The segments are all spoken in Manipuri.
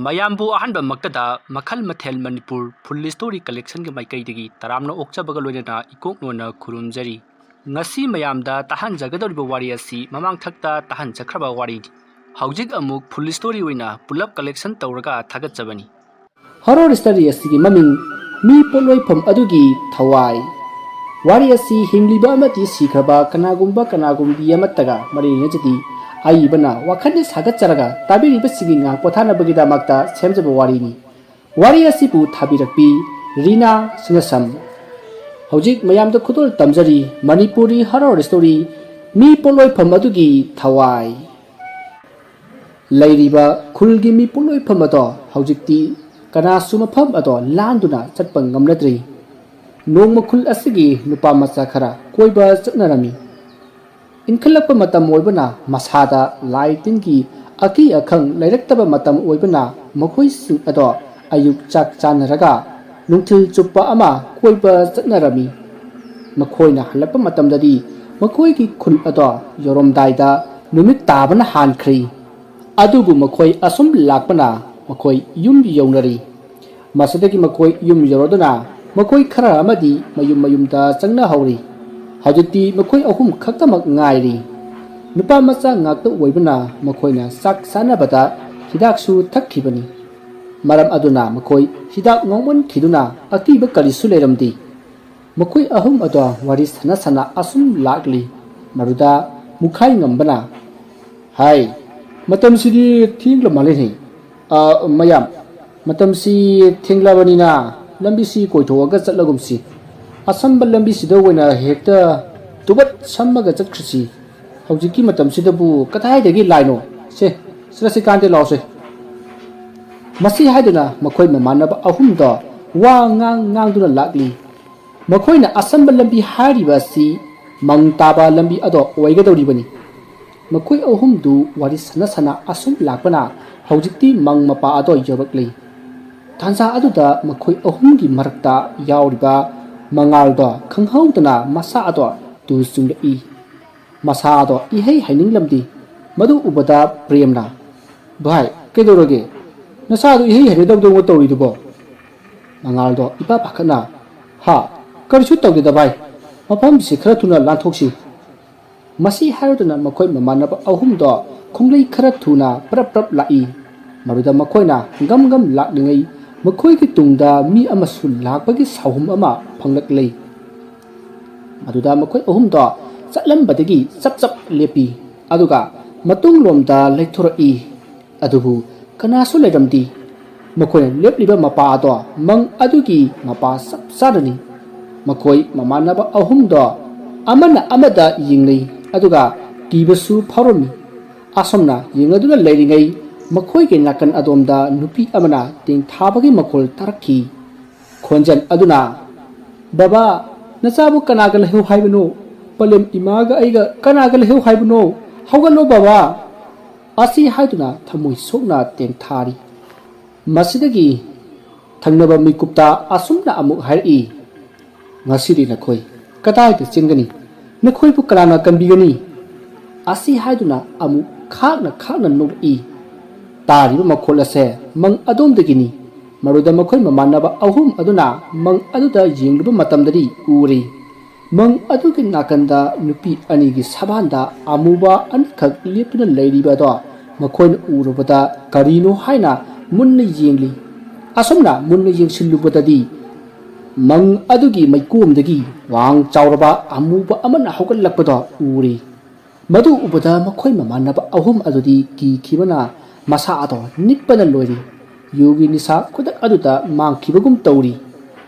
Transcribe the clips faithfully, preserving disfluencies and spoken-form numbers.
ꯃꯌꯥꯝꯕꯨ ꯑꯍꯥꯟꯕꯃꯛꯇꯗ ꯃꯈꯜ ꯃꯊꯦꯜ ꯃꯅꯤꯄꯨꯔ ꯐꯨꯜ ꯁ꯭ꯇꯣꯔꯤ ꯀꯂꯦꯛꯁꯟꯒꯤ ꯃꯥꯏꯀꯩꯗꯒꯤ ꯇꯔꯥꯝꯅ ꯑꯣꯛꯆꯕꯒ ꯂꯣꯏꯅꯅ ꯏꯀꯣꯛ ꯅꯣꯟꯅ ꯈꯨꯔꯨꯝꯖꯔꯤ꯫ ꯉꯁꯤ ꯃꯌꯥꯝꯗ ꯇꯥꯍꯟꯖꯒꯗꯧꯔꯤꯕ ꯋꯥꯔꯤ ꯑꯁꯤ ꯃꯃꯥꯡꯊꯛꯇ ꯇꯥꯍꯟꯖꯈ꯭ꯔꯕ ꯋꯥꯔꯤꯅꯤ꯫ ꯍꯧꯖꯤꯛ ꯑꯃꯨꯛ ꯐꯨꯜ ꯁ꯭ꯇꯣꯔꯤ ꯑꯣꯏꯅ ꯄꯨꯂꯞ ꯀꯂꯦꯛꯁꯟ ꯇꯧꯔꯒ ꯊꯥꯒꯠꯆꯕꯅꯤ꯫ ꯍꯣꯔꯣꯔ ꯁ꯭ꯇꯣꯔꯤ ꯑꯁꯤꯒꯤ ꯃꯃꯤꯡ ꯃꯤ ꯄꯣꯠꯂꯣꯏꯐꯝ ꯑꯗꯨꯒꯤ ꯊꯋꯥꯏ꯫ ꯋꯥꯔꯤ ꯑꯁꯤ ꯍꯤꯡꯂꯤꯕ ꯑꯃꯗꯤ ꯁꯤꯈ꯭ꯔꯕ ꯀꯅꯥꯒꯨꯝꯕ ꯀꯅꯥꯒꯨꯝꯕꯤ ꯑꯃꯠꯇꯒ ꯃꯔꯤ ꯂꯩꯅꯖꯗꯦ꯫ ꯑꯏꯕꯅ ꯋꯥꯈꯜꯅ ꯁꯥꯒꯠꯆꯔꯒ ꯇꯥꯕꯤꯔꯤꯕꯁꯤꯡꯒꯤ ꯉꯥꯏꯍꯥꯛ ꯄꯣꯊꯥꯅꯕꯒꯤꯗꯃꯛꯇ ꯁꯦꯝꯖꯕ ꯋꯥꯔꯤꯅꯤ꯫ ꯋꯥꯔꯤ ꯑꯁꯤꯕꯨ ꯊꯥꯕꯤꯔꯛꯄꯤ ꯔꯤꯅꯥ ꯁꯅꯥꯁꯝ꯫ ꯍꯧꯖꯤꯛ ꯃꯌꯥꯝꯗ ꯈꯨꯗꯣꯜ ꯇꯝꯖꯔꯤ ꯃꯅꯤꯄꯨꯔꯤ ꯍꯣꯔꯣꯔ ꯁ꯭ꯇꯣꯔꯤ ꯃꯤ ꯄꯣꯠꯂꯣꯏꯐꯝ ꯑꯗꯨꯒꯤ ꯊꯋꯥꯏ꯫ ꯂꯩꯔꯤꯕ ꯈꯨꯜꯒꯤ ꯃꯤ ꯄꯣꯠꯂꯣꯏꯐꯝ ꯑꯗꯣ ꯍꯧꯖꯤꯛꯇꯤ ꯀꯅꯥꯁꯨ ꯃꯐꯝ ꯑꯗꯣ ꯂꯥꯟꯗꯨꯅ ꯆꯠꯄ ꯉꯝꯅꯗ꯭ꯔꯤ꯫ ꯅꯣꯡꯃ ꯈꯨꯜ ꯑꯁꯤꯒꯤ ꯅꯨꯄꯥ ꯃꯆꯥ ꯈꯔ ꯀꯣꯏꯕ ꯆꯠꯅꯔꯝꯃꯤ꯫ ꯏꯟꯈꯠꯂꯛꯄ ꯃꯇꯝ ꯑꯣꯏꯕꯅ ꯃꯁꯥꯗ ꯂꯥꯏ ꯇꯤꯟꯒꯤ ꯑꯀꯤ ꯑꯈꯪ ꯂꯩꯔꯛꯇꯕ ꯃꯇꯝ ꯑꯣꯏꯕꯅ ꯃꯈꯣꯏꯁꯤꯡ ꯑꯗꯣ ꯑꯌꯨꯛ ꯆꯥꯛ ꯆꯥꯅꯔꯒ ꯅꯨꯡꯊꯤꯜ ꯆꯨꯞꯄ ꯑꯃ ꯀꯣꯏꯕ ꯆꯠꯅꯔꯝꯃꯤ꯫ ꯃꯈꯣꯏꯅ ꯍꯜꯂꯛꯄ ꯃꯇꯝꯗꯗꯤ ꯃꯈꯣꯏꯒꯤ ꯈꯨꯜ ꯑꯗꯣ ꯌꯧꯔꯝꯗꯥꯏꯗ ꯅꯨꯃꯤꯠ ꯇꯥꯕꯅ ꯍꯥꯟꯈ꯭ꯔꯤ꯫ ꯑꯗꯨꯕꯨ ꯃꯈꯣꯏ ꯑꯁꯨꯝ ꯂꯥꯛꯄꯅ ꯃꯈꯣꯏ ꯌꯨꯝ ꯌꯧꯅꯔꯤ꯫ ꯃꯁꯤꯗꯒꯤ ꯃꯈꯣꯏ ꯌꯨꯝ ꯌꯧꯔꯗꯨꯅ ꯃꯈꯣꯏ ꯈꯔ ꯑꯃꯗꯤ ꯃꯌꯨꯝ ꯃꯌꯨꯝꯗ ꯆꯪꯅꯍꯧꯔꯤ꯫ ꯍꯧꯖꯤꯛꯇꯤ ꯃꯈꯣꯏ ꯑꯍꯨꯝ ꯈꯛꯇꯃꯛ ꯉꯥꯏꯔꯤ꯫ ꯅꯨꯄꯥ ꯃꯆꯥ ꯉꯥꯛꯇ ꯑꯣꯏꯕꯅ ꯃꯈꯣꯏꯅ ꯆꯥꯛ ꯆꯥꯅꯕꯗ ꯍꯤꯗꯥꯛꯁꯨ ꯊꯛꯈꯤꯕꯅꯤ꯫ ꯃꯔꯝ ꯑꯗꯨꯅ ꯃꯈꯣꯏ ꯍꯤꯗꯥꯛ ꯉꯥꯎꯃꯟꯈꯤꯗꯨꯅ ꯑꯀꯤꯕ ꯀꯔꯤꯁꯨ ꯂꯩꯔꯝꯗꯦ꯫ ꯃꯈꯣꯏ ꯑꯍꯨꯝ ꯑꯗꯣ ꯋꯥꯔꯤ ꯁꯥꯟꯅ ꯁꯥꯟꯅ ꯑꯁꯨꯝ ꯂꯥꯛꯂꯤ꯫ ꯃꯗꯨꯗ ꯃꯨꯈꯥꯏ ꯉꯝꯕꯅ, "ꯍꯥꯏ, ꯃꯇꯝꯁꯤꯗꯤ ꯊꯦꯡꯂ ꯃꯥꯜꯂꯦꯅꯦ꯫ ꯑ, ꯃꯌꯥꯝ, ꯃꯇꯝꯁꯤ ꯊꯦꯡꯂꯕꯅꯤꯅ ꯂꯝꯕꯤꯁꯤ ꯀꯣꯏꯊꯣꯛꯑꯒ ꯆꯠꯂꯒꯨꯝꯁꯤ꯫ ꯑꯁꯝꯕ ꯂꯝꯕꯤꯁꯤꯗ ꯑꯣꯏꯅ ꯍꯦꯛꯇ ꯇꯨꯕꯠ ꯁꯝꯃꯒ ꯆꯠꯈ꯭ꯔꯁꯤ꯫ ꯍꯧꯖꯤꯛꯀꯤ ꯃꯇꯝꯁꯤꯗꯕꯨ ꯀꯗꯥꯏꯗꯒꯤ ꯂꯥꯏꯅꯣ? ꯁꯦ, ꯆꯠꯂꯁꯤ ꯀꯥꯟꯗꯦ, ꯂꯥꯎꯁꯦ꯫" ꯃꯁꯤ ꯍꯥꯏꯗꯨꯅ ꯃꯈꯣꯏ ꯃꯃꯥꯟꯅꯕ ꯑꯍꯨꯝꯗꯣ ꯋꯥ ꯉꯥꯡ ꯉꯥꯡꯗꯨꯅ ꯂꯥꯛꯂꯤ꯫ ꯃꯈꯣꯏꯅ ꯑꯁꯝꯕ ꯂꯝꯕꯤ ꯍꯥꯏꯔꯤꯕ ꯑꯁꯤ ꯃꯪ ꯇꯥꯕ ꯂꯝꯕꯤ ꯑꯗꯣ ꯑꯣꯏꯒꯗꯧꯔꯤꯕꯅꯤ꯫ ꯃꯈꯣꯏ ꯑꯍꯨꯝꯗꯨ ꯋꯥꯔꯤ ꯁꯥꯟꯅ ꯁꯥꯟꯅ ꯑꯁꯨꯝ ꯂꯥꯛꯄꯅ ꯍꯧꯖꯤꯛꯇꯤ ꯃꯪ ꯃꯄꯥ ꯑꯗꯣ ꯌꯧꯔꯛꯂꯤ꯫ ꯇꯥꯟꯖꯥ ꯑꯗꯨꯗ ꯃꯈꯣꯏ ꯑꯍꯨꯝꯒꯤ ꯃꯔꯛꯇ ꯌꯥꯎꯔꯤꯕ ꯃꯉꯥꯜꯗꯣ ꯈꯪꯍꯧꯗꯅ ꯃꯁꯥ ꯑꯗꯣ ꯇꯨ ꯆꯨꯡꯂꯛꯏ꯫ ꯃꯁꯥ ꯑꯗꯣ ꯏꯍꯩ ꯍꯩꯅꯤꯡꯂꯝꯗꯦ꯫ ꯃꯗꯨ ꯎꯕꯗ ꯄ꯭ꯔꯦꯝꯅ, "ꯚꯥꯏ, ꯀꯩꯗꯧꯔꯒꯦ?" "ꯅꯁꯥꯗꯨ ꯏꯍꯩ ꯍꯩꯅꯗꯕꯗꯧꯅ ꯇꯧꯔꯤꯗꯨꯕꯣ?" ꯃꯉꯥꯜꯗꯣ ꯏꯄꯥ ꯄꯥꯈꯠꯅ, "ꯍꯥ? ꯀꯔꯤꯁꯨ ꯇꯧꯗꯦꯗ ꯚꯥꯏ꯫ ꯃꯐꯝꯁꯤ ꯈꯔ ꯊꯨꯅ ꯂꯥꯟꯊꯣꯛꯁꯤ꯫" ꯃꯁꯤ ꯍꯥꯏꯔꯗꯨꯅ ꯃꯈꯣꯏ ꯃꯃꯥꯟꯅꯕ ꯑꯍꯨꯝꯗꯣ ꯈꯣꯡꯂꯩ ꯈꯔ ꯊꯨꯅ ꯄ꯭ꯔꯞ ꯄ꯭ꯔꯞ ꯂꯥꯛꯏ꯫ ꯃꯗꯨꯗ ꯃꯈꯣꯏꯅ ꯒꯝ ꯒꯝ ꯂꯥꯛꯂꯤꯉꯩ ꯃꯈꯣꯏꯒꯤ ꯇꯨꯡꯗ ꯃꯤ ꯑꯃꯁꯨ ꯂꯥꯛꯄꯒꯤ ꯁꯥꯎꯍꯨꯝ ꯑꯃ ꯐꯪꯂꯛꯂꯤ꯫ ꯃꯗꯨꯗ ꯃꯈꯣꯏ ꯑꯍꯨꯝꯗꯣ ꯆꯠꯂꯝꯕꯗꯒꯤ ꯆꯞ ꯆꯞ ꯂꯦꯞꯄꯤ, ꯑꯗꯨꯒ ꯃꯇꯨꯡꯂꯣꯝꯗ ꯂꯩꯊꯣꯔꯛꯏ꯫ ꯑꯗꯨꯕꯨ ꯀꯅꯥꯁꯨ ꯂꯩꯔꯝꯗꯦ꯫ ꯃꯈꯣꯏꯅ ꯂꯦꯞꯂꯤꯕ ꯃꯄꯥ ꯑꯗꯣ ꯃꯪ ꯑꯗꯨꯒꯤ ꯃꯄꯥ ꯆꯞ ꯆꯥꯅꯅꯤ꯫ ꯃꯈꯣꯏ ꯃꯃꯥꯟꯅꯕ ꯑꯍꯨꯝꯗꯣ ꯑꯃꯅ ꯑꯃꯗ ꯌꯦꯡꯅꯩ, ꯑꯗꯨꯒ ꯀꯤꯕꯁꯨ ꯐꯥꯎꯔꯝꯃꯤ꯫ ꯑꯁꯨꯝꯅ ꯌꯦꯡꯅꯗꯨꯅ ꯂꯩꯔꯤꯉꯩ, ꯃꯈꯣꯏꯒꯤ ꯅꯥꯀꯟ ꯑꯗꯣꯝꯗ ꯅꯨꯄꯤ ꯑꯃꯅ ꯇꯦꯡꯊꯥꯕꯒꯤ ꯃꯈꯣꯜ ꯇꯥꯔꯛꯈꯤ꯫ ꯈꯣꯟꯖꯦꯜ ꯑꯗꯨꯅ, "ꯕꯕꯥ, ꯅꯆꯥꯕꯨ ꯀꯅꯥꯒ ꯂꯩꯍꯧ ꯍꯥꯏꯕꯅꯣ? ꯄꯂꯦꯝ ꯏꯃꯥꯒ ꯑꯩꯒ ꯀꯅꯥꯒ ꯂꯩꯍꯧ ꯍꯥꯏꯕꯅꯣ? ꯍꯧꯒꯠꯂꯣ ꯕꯕꯥ!" ꯑꯁꯤ ꯍꯥꯏꯗꯨꯅ ꯊꯃꯣꯏ ꯁꯣꯛꯅ ꯇꯦꯡꯊꯥꯔꯤ꯫ ꯃꯁꯤꯗꯒꯤ ꯊꯪꯅꯕ ꯃꯤꯀꯨꯞꯇ ꯑꯁꯨꯝꯅ ꯑꯃꯨꯛ ꯍꯥꯏꯔꯛꯏ, "ꯉꯁꯤꯗꯤ ꯅꯈꯣꯏ ꯀꯗꯥꯏꯗ ꯆꯦꯟꯒꯅꯤ? ꯅꯈꯣꯏꯕꯨ ꯀꯅꯥꯅ ꯀꯟꯕꯤꯒꯅꯤ?" ꯑꯁꯤ ꯍꯥꯏꯗꯨꯅ ꯑꯃꯨꯛ ꯈꯥꯛꯅ ꯈꯥꯛꯅ ꯅꯣꯛꯏ꯫ ꯇꯥꯔꯤꯕ ꯃꯈꯣꯜ ꯑꯁꯦ ꯃꯪ ꯑꯗꯣꯝꯗꯒꯤꯅꯤ꯫ ꯃꯗꯨꯗ ꯃꯈꯣꯏ ꯃꯃꯥꯟꯅꯕ ꯑꯍꯨꯝ ꯑꯗꯨꯅ ꯃꯪ ꯑꯗꯨꯗ ꯌꯦꯡꯂꯨꯕ ꯃꯇꯝꯗꯗꯤ ꯎꯔꯦ꯫ ꯃꯪ ꯑꯗꯨꯒꯤ ꯅꯥꯀꯟꯗ ꯅꯨꯄꯤ ꯑꯅꯤꯒꯤ ꯁꯕꯥꯟꯗ ꯑꯃꯨꯕ ꯑꯅꯤꯈꯛ ꯂꯦꯞꯇꯨꯅ ꯂꯩꯔꯤꯕ ꯑꯗꯣ ꯃꯈꯣꯏꯅ ꯎꯔꯨꯕꯗ ꯀꯔꯤꯅꯣ ꯍꯥꯏꯅ ꯃꯨꯟꯅ ꯌꯦꯡꯂꯤ꯫ ꯑꯁꯨꯝꯅ ꯃꯨꯟꯅ ꯌꯦꯡꯁꯤꯜꯂꯨꯕꯗꯗꯤ ꯃꯪ ꯑꯗꯨꯒꯤ ꯃꯩꯀꯣꯝꯗꯒꯤ ꯋꯥꯡ ꯆꯥꯎꯔꯕ ꯑꯃꯨꯕ ꯑꯃꯅ ꯍꯧꯒꯠꯂꯛꯄꯗꯣ ꯎꯔꯤ꯫ ꯃꯗꯨ ꯎꯕꯗ ꯃꯈꯣꯏ ꯃꯃꯥꯟꯅꯕ ꯑꯍꯨꯝ ꯑꯗꯨꯗꯤ ꯀꯤꯈꯤꯕꯅ ꯃꯁꯥ ꯑꯗꯣ ꯅꯤꯛꯄꯅ ꯂꯣꯏꯔꯤ꯫ ꯌꯨꯒꯤ ꯅꯤꯁꯥ ꯈꯨꯗꯛ ꯑꯗꯨꯗ ꯃꯥꯡꯈꯤꯕꯒꯨꯝ ꯇꯧꯔꯤ꯫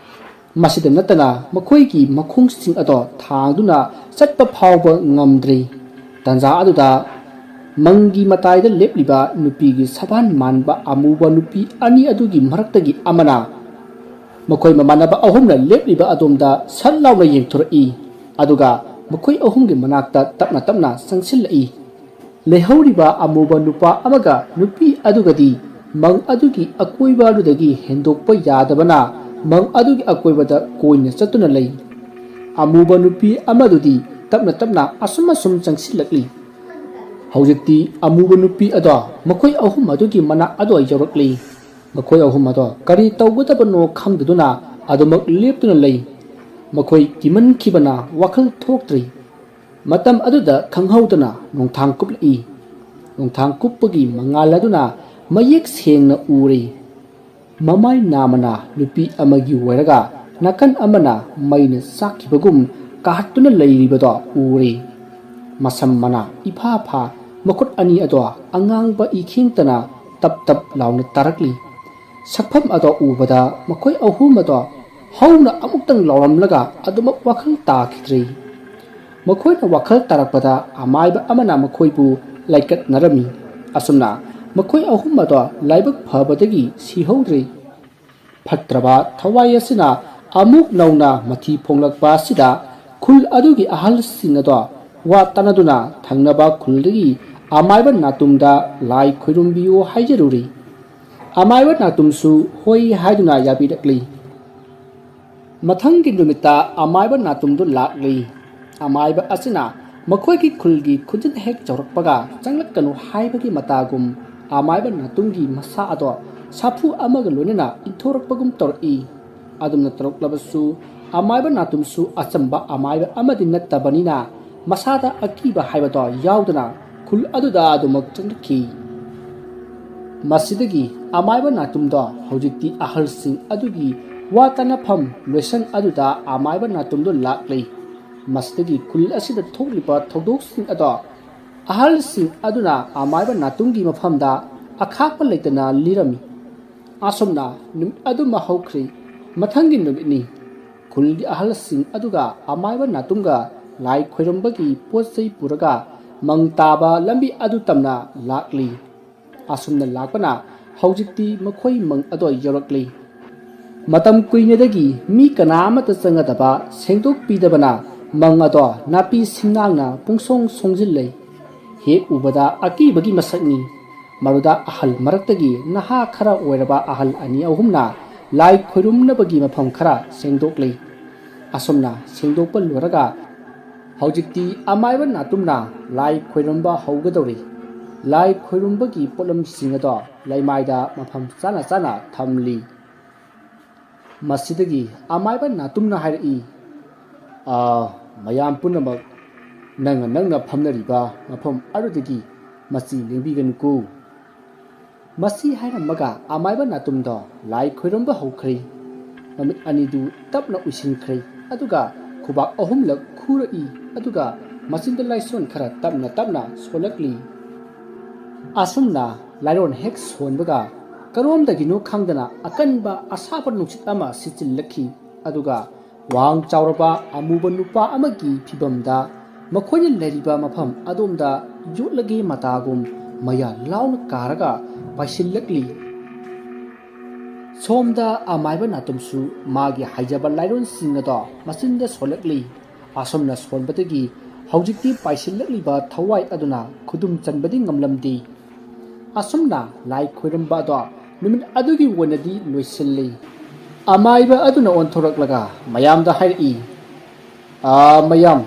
ꯃꯁꯤꯗ ꯅꯠꯇꯅ ꯃꯈꯣꯏꯒꯤ ꯃꯈꯣꯡꯁꯤꯡ ꯑꯗꯣ ꯊꯥꯡꯗꯨꯅ ꯆꯠꯄ ꯐꯥꯎꯕ ꯉꯝꯗ꯭ꯔꯤ꯫ ꯇꯥꯟꯖꯥ ꯑꯗꯨꯗ ꯃꯪꯒꯤ ꯃꯇꯥꯏꯗ ꯂꯦꯞꯂꯤꯕ ꯅꯨꯄꯤꯒꯤ ꯁꯕꯥꯟ ꯃꯥꯟꯕ ꯑꯃꯨꯕ ꯅꯨꯄꯤ ꯑꯅꯤ ꯑꯗꯨꯒꯤ ꯃꯔꯛꯇꯒꯤ ꯑꯃꯅ ꯃꯈꯣꯏ ꯃꯃꯥꯟꯅꯕ ꯑꯍꯨꯝꯅ ꯂꯦꯞꯂꯤꯕ ꯑꯗꯣꯝꯗ ꯁꯠ ꯂꯥꯎꯅ ꯌꯦꯡꯊꯣꯔꯛꯏ, ꯑꯗꯨꯒ ꯃꯈꯣꯏ ꯑꯍꯨꯝꯒꯤ ꯃꯅꯥꯛꯇ ꯇꯞꯅ ꯇꯞꯅ ꯆꯪꯁꯤꯜꯂꯛꯏ꯫ ꯂꯩꯍꯧꯔꯤꯕ ꯑꯃꯨꯕ ꯅꯨꯄꯥ ꯑꯃꯒ ꯅꯨꯄꯤ ꯑꯗꯨꯒꯗꯤ ꯃꯪ ꯑꯗꯨꯒꯤ ꯑꯀꯣꯏꯕ ꯑꯗꯨꯗꯒꯤ ꯍꯦꯟꯗꯣꯛꯄ ꯌꯥꯗꯕꯅ ꯃꯪ ꯑꯗꯨꯒꯤ ꯑꯀꯣꯏꯕꯗ ꯀꯣꯏꯅ ꯆꯠꯇꯨꯅ ꯂꯩ꯫ ꯑꯃꯨꯕ ꯅꯨꯄꯤ ꯑꯃꯗꯨꯗꯤ ꯇꯞꯅ ꯇꯞꯅ ꯑꯁꯨꯝ ꯑꯁꯨꯝ ꯆꯪꯁꯤꯜꯂꯛꯂꯤ꯫ ꯍꯧꯖꯤꯛꯇꯤ ꯑꯃꯨꯕ ꯅꯨꯄꯤ ꯑꯗꯣ ꯃꯈꯣꯏ ꯑꯍꯨꯝ ꯑꯗꯨꯒꯤ ꯃꯅꯥꯛ ꯑꯗꯣ ꯌꯧꯔꯛꯂꯤ꯫ ꯃꯈꯣꯏ ꯑꯍꯨꯝ ꯑꯗꯣ ꯀꯔꯤ ꯇꯧꯒꯗꯕꯅꯣ ꯈꯪꯗꯗꯨꯅ ꯑꯗꯨꯃꯛ ꯂꯦꯞꯇꯨꯅ ꯂꯩ꯫ ꯃꯈꯣꯏ ꯀꯤꯃꯟꯈꯤꯕꯅ ꯋꯥꯈꯜ ꯊꯣꯛꯇ꯭ꯔꯤ꯫ ꯃꯇꯝ ꯑꯗꯨꯗ ꯈꯪꯍꯧꯗꯅ ꯅꯣꯡꯊꯥꯡ ꯀꯨꯞꯂꯛꯏ꯫ ꯅꯣꯡꯊꯥꯡ ꯀꯨꯞꯄꯒꯤ ꯃꯉꯥꯜ ꯑꯗꯨꯅ ꯃꯌꯦꯛ ꯁꯦꯡꯅ ꯎꯔꯦ꯫ ꯃꯃꯥꯏ ꯅꯥꯝꯃꯅ ꯅꯨꯄꯤ ꯑꯃꯒꯤ ꯑꯣꯏꯔꯒ ꯅꯥꯀꯟ ꯑꯃꯅ ꯃꯩꯅ ꯆꯥꯛꯈꯤꯕꯒꯨꯝ ꯀꯥꯍꯠꯇꯨꯅ ꯂꯩꯔꯤꯕꯗꯣ ꯎꯔꯦ꯫ ꯃꯁꯝ ꯃꯅꯥ ꯏꯐꯥ ꯐꯥ, ꯃꯈꯨꯠ ꯑꯅꯤ ꯑꯗꯣ ꯑꯉꯥꯡꯕ ꯏꯈꯤꯡꯇꯅ ꯇꯞ ꯇꯞ ꯂꯥꯎꯅ ꯇꯥꯔꯛꯂꯤ꯫ ꯁꯛꯐꯝ ꯑꯗꯣ ꯎꯕꯗ ꯃꯈꯣꯏ ꯑꯍꯨꯝ ꯑꯗꯣ ꯍꯧꯅ ꯑꯃꯨꯛꯇꯪ ꯂꯥꯎꯔꯝꯂꯒ ꯑꯗꯨꯃꯛ ꯋꯥꯈꯜ ꯇꯥꯈꯤꯗ꯭ꯔꯦ꯫ ꯃꯈꯣꯏꯅ ꯋꯥꯈꯜ ꯇꯥꯔꯛꯄꯗ ꯑꯃꯥꯏꯕ ꯑꯃꯅ ꯃꯈꯣꯏꯕꯨ ꯂꯥꯏꯀꯠꯅꯔꯝꯃꯤ꯫ ꯑꯁꯨꯝꯅ ꯃꯈꯣꯏ ꯑꯍꯨꯝ ꯑꯗꯣ ꯂꯥꯏꯕꯛ ꯐꯕꯗꯒꯤ ꯁꯤꯍꯧꯗ꯭ꯔꯦ꯫ ꯐꯠꯇ꯭ꯔꯕ ꯊꯋꯥꯏ ꯑꯁꯤꯅ ꯑꯃꯨꯛ ꯅꯧꯅ ꯃꯊꯤ ꯐꯣꯡꯂꯛꯄ ꯑꯁꯤꯗ ꯈꯨꯜ ꯑꯗꯨꯒꯤ ꯑꯍꯜꯁꯤꯡ ꯑꯗꯣ ꯋꯥ ꯇꯥꯅꯗꯨꯅ ꯊꯪꯅꯕ ꯈꯨꯜꯗꯒꯤ ꯑꯃꯥꯏꯕ ꯅꯥꯇꯨꯝꯗ ꯂꯥꯏ ꯈꯣꯏꯔꯨꯝꯕꯤꯌꯨ ꯍꯥꯏꯖꯔꯨꯔꯤ꯫ ꯑꯃꯥꯏꯕ ꯅꯥꯇꯨꯝꯁꯨ ꯍꯣꯏ ꯍꯥꯏꯗꯨꯅ ꯌꯥꯕꯤꯔꯛꯂꯤ꯫ ꯃꯊꯪꯒꯤ ꯅꯨꯃꯤꯠꯇ ꯑꯃꯥꯏꯕ ꯅꯥꯇꯨꯝꯗꯨ ꯂꯥꯛꯂꯤ꯫ ꯑꯃꯥꯏꯕ ꯑꯁꯤꯅ ꯃꯈꯣꯏꯒꯤ ꯈꯨꯜꯒꯤ ꯈꯨꯟꯖꯤꯟ ꯍꯦꯛ ꯌꯧꯔꯛꯄꯒ ꯆꯪꯂꯛꯀꯅꯨ ꯍꯥꯏꯕꯒꯤ ꯃꯇꯥꯒꯨꯝ ꯑꯃꯥꯏꯕ ꯅꯥꯇꯨꯝꯒꯤ ꯃꯁꯥ ꯑꯗꯣ ꯁꯥꯐꯨ ꯑꯃꯒ ꯂꯣꯏꯅꯅ ꯏꯟꯊꯣꯔꯛꯄꯒꯨꯝ ꯇꯧꯔꯛꯏ꯫ ꯑꯗꯨꯝꯅ ꯇꯧꯔꯛꯂꯕꯁꯨ ꯑꯃꯥꯏꯕ ꯅꯥꯇꯨꯝꯁꯨ ꯑꯆꯝꯕ ꯑꯃꯥꯏꯕ ꯑꯃꯗꯤ ꯅꯠꯇꯕꯅꯤꯅ ꯃꯁꯥꯗ ꯑꯀꯤꯕ ꯍꯥꯏꯕꯗꯣ ꯌꯥꯎꯗꯅ ꯈꯨꯜ ꯑꯗꯨꯗ ꯑꯗꯨꯃꯛ ꯆꯪꯂꯛꯈꯤ꯫ ꯃꯁꯤꯗꯒꯤ ꯑꯃꯥꯏꯕ ꯅꯥꯇꯨꯝꯗꯣ ꯍꯧꯖꯤꯛꯇꯤ ꯑꯍꯜꯁꯤꯡ ꯑꯗꯨꯒꯤ ꯋꯥ ꯇꯥꯅꯐꯝ ꯂꯣꯏꯁꯪ ꯑꯗꯨꯗ ꯑꯃꯥꯏꯕ ꯅꯥꯇꯨꯝꯗꯣ ꯂꯥꯛꯂꯤ꯫ ꯃꯁꯤꯗꯒꯤ ꯈꯨꯜ ꯑꯁꯤꯗ ꯊꯣꯛꯂꯤꯕ ꯊꯧꯗꯣꯛꯁꯤꯡ ꯑꯗꯣ ꯑꯍꯜꯁꯤꯡ ꯑꯗꯨꯅ ꯑꯃꯥꯏꯕ ꯅꯥꯇꯨꯝꯒꯤ ꯃꯐꯝꯗ ꯑꯈꯥꯛꯄ ꯂꯩꯇꯅ ꯂꯤꯔꯝꯃꯤ꯫ ꯑꯁꯨꯝꯅ ꯅꯨꯃꯤꯠ ꯑꯗꯨꯃ ꯍꯧꯈ꯭ꯔꯦ꯫ ꯃꯊꯪꯒꯤ ꯅꯨꯃꯤꯠꯅꯤ꯫ ꯈꯨꯜꯒꯤ ꯑꯍꯜꯁꯤꯡ ꯑꯗꯨꯒ ꯑꯃꯥꯏꯕ ꯅꯥꯇꯨꯝꯒ ꯂꯥꯏ ꯈꯣꯏꯔꯝꯕꯒꯤ ꯄꯣꯠ ꯆꯩ ꯄꯨꯔꯒ ꯃꯪ ꯇꯥꯕ ꯂꯝꯕꯤ ꯑꯗꯨ ꯇꯝꯅ ꯂꯥꯛꯂꯤ꯫ ꯑꯁꯨꯝꯅ ꯂꯥꯛꯄꯅ ꯍꯧꯖꯤꯛꯇꯤ ꯃꯈꯣꯏ ꯃꯪ ꯑꯗꯣ ꯌꯧꯔꯛꯂꯤ꯫ ꯃꯇꯝ ꯀꯨꯏꯅꯗꯒꯤ ꯃꯤ ꯀꯅꯥ ꯑꯃꯠꯇ ꯆꯪꯒꯗꯕ ꯁꯦꯡꯗꯣꯛꯄꯤꯗꯕꯅ ꯃꯪ ꯑꯗꯣ ꯅꯥꯄꯤ ꯁꯤꯡꯅꯥꯡꯅ ꯄꯨꯡꯁꯣꯡ ꯁꯣꯡꯖꯤꯜꯂꯦ꯫ ꯍꯦꯛ ꯎꯕꯗ ꯑꯀꯤꯕꯒꯤ ꯃꯁꯛꯅꯤ꯫ ꯃꯗꯨꯗ ꯑꯍꯜ ꯃꯔꯛꯇꯒꯤ ꯅꯍꯥ ꯈꯔ ꯑꯣꯏꯔꯕ ꯑꯍꯜ ꯑꯅꯤ ꯑꯍꯨꯝꯅ ꯂꯥꯏ ꯈꯣꯏꯔꯨꯝꯅꯕꯒꯤ ꯃꯐꯝ ꯈꯔ ꯁꯦꯡꯗꯣꯛꯂꯤ꯫ ꯑꯁꯨꯝꯅ ꯁꯦꯡꯗꯣꯛꯄ ꯂꯣꯏꯔꯒ ꯍꯧꯖꯤꯛꯇꯤ ꯑꯃꯥꯏꯕ ꯅꯥꯇꯨꯝꯅ ꯂꯥꯏ ꯈꯣꯏꯔꯝꯕ ꯍꯧꯒꯗꯧꯔꯤ꯫ ꯂꯥꯏ ꯈꯣꯏꯔꯝꯕꯒꯤ ꯄꯣꯠꯂꯝꯁꯤꯡ ꯑꯗꯣ ꯂꯩꯃꯥꯏꯗ ꯃꯐꯝ ꯆꯥꯅ ꯆꯥꯅ ꯊꯝꯂꯤ꯫ ꯃꯁꯤꯗꯒꯤ ꯑꯃꯥꯏꯕ ꯅꯥꯇꯨꯝꯅ ꯍꯥꯏꯔꯛꯏ, "ꯑꯥ, ꯃꯌꯥꯝ ꯄꯨꯝꯅꯃꯛ ꯅꯪꯅ ꯅꯪꯅ ꯐꯝꯅꯔꯤꯕ ꯃꯐꯝ ꯑꯗꯨꯗꯒꯤ ꯃꯆꯤ ꯂꯦꯡꯕꯤꯒꯅꯨꯀꯣ"꯫ ꯃꯁꯤ ꯍꯥꯏꯔꯝꯃꯒ ꯑꯃꯥꯏꯕ ꯅꯥꯇꯨꯝꯗꯣ ꯂꯥꯏ ꯈꯣꯏꯔꯝꯕ ꯍꯧꯈ꯭ꯔꯦ꯫ ꯃꯃꯤꯠ ꯑꯅꯤꯗꯨ ꯇꯞꯅ ꯎꯏꯁꯤꯟꯈ꯭ꯔꯦ, ꯑꯗꯨꯒ ꯈꯨꯕꯥꯛ ꯑꯍꯨꯝꯂꯛ ꯈꯨꯔꯛꯏ, ꯑꯗꯨꯒ ꯃꯆꯤꯟꯗ ꯂꯥꯏꯁꯣꯟ ꯈꯔ ꯇꯞꯅ ꯇꯞꯅ ꯁꯣꯜꯂꯛꯂꯤ꯫ ꯑꯁꯨꯝꯅ ꯂꯥꯏꯔꯣꯟ ꯍꯦꯛ ꯁꯣꯟꯕꯒ ꯀꯔꯣꯝꯗꯒꯤꯅꯣ ꯈꯪꯗꯅ ꯑꯀꯟꯕ ꯑꯁꯥꯕ ꯅꯨꯡꯁꯤꯠ ꯑꯃ ꯁꯤꯠꯆꯤꯜꯂꯛꯈꯤ, ꯑꯗꯨꯒ ꯋꯥꯡ ꯆꯥꯎꯔꯕ ꯑꯃꯨꯕ ꯅꯨꯄꯥ ꯑꯃꯒꯤ ꯐꯤꯕꯝꯗ ꯃꯈꯣꯏꯅ ꯂꯩꯔꯤꯕ ꯃꯐꯝ ꯑꯗꯣꯝꯗ ꯌꯣꯠꯂꯒꯦ ꯃꯇꯥꯒꯨꯝ ꯃꯌꯥ ꯂꯥꯎꯅ ꯀꯥꯔꯒ ꯄꯥꯏꯁꯤꯜꯂꯛꯂꯤ꯫ ꯁꯣꯝꯗ ꯑꯃꯥꯏꯕ ꯅꯥꯇꯨꯝꯁꯨ ꯃꯥꯒꯤ ꯍꯥꯏꯖꯕ ꯂꯥꯏꯔꯣꯟꯁꯤꯡ ꯑꯗꯣ ꯃꯆꯤꯟꯗ ꯁꯣꯜꯂꯛꯂꯤ꯫ ꯑꯁꯨꯝꯅ ꯁꯣꯟꯕꯗꯒꯤ ꯍꯧꯖꯤꯛꯇꯤ ꯄꯥꯏꯁꯤꯜꯂꯛꯂꯤꯕ ꯊꯋꯥꯏ ꯑꯗꯨꯅ ꯈꯨꯗꯨꯝ ꯆꯟꯕꯗꯤ ꯉꯝꯂꯝꯗꯦ꯫ ꯑꯁꯨꯝꯅ ꯂꯥꯏ ꯈꯣꯏꯔꯝꯕ ꯑꯗꯣ ꯅꯨꯃꯤꯠ ꯑꯗꯨꯒꯤ ꯑꯣꯏꯅꯗꯤ ꯂꯣꯏꯁꯤꯜꯂꯤ꯫ ꯑꯃꯥꯏꯕ ꯑꯗꯨꯅ ꯑꯣꯟꯊꯣꯔꯛꯂꯒ ꯃꯌꯥꯝꯗ ꯍꯥꯏꯔꯛꯏ, "ꯑꯥ, ꯃꯌꯥꯝ,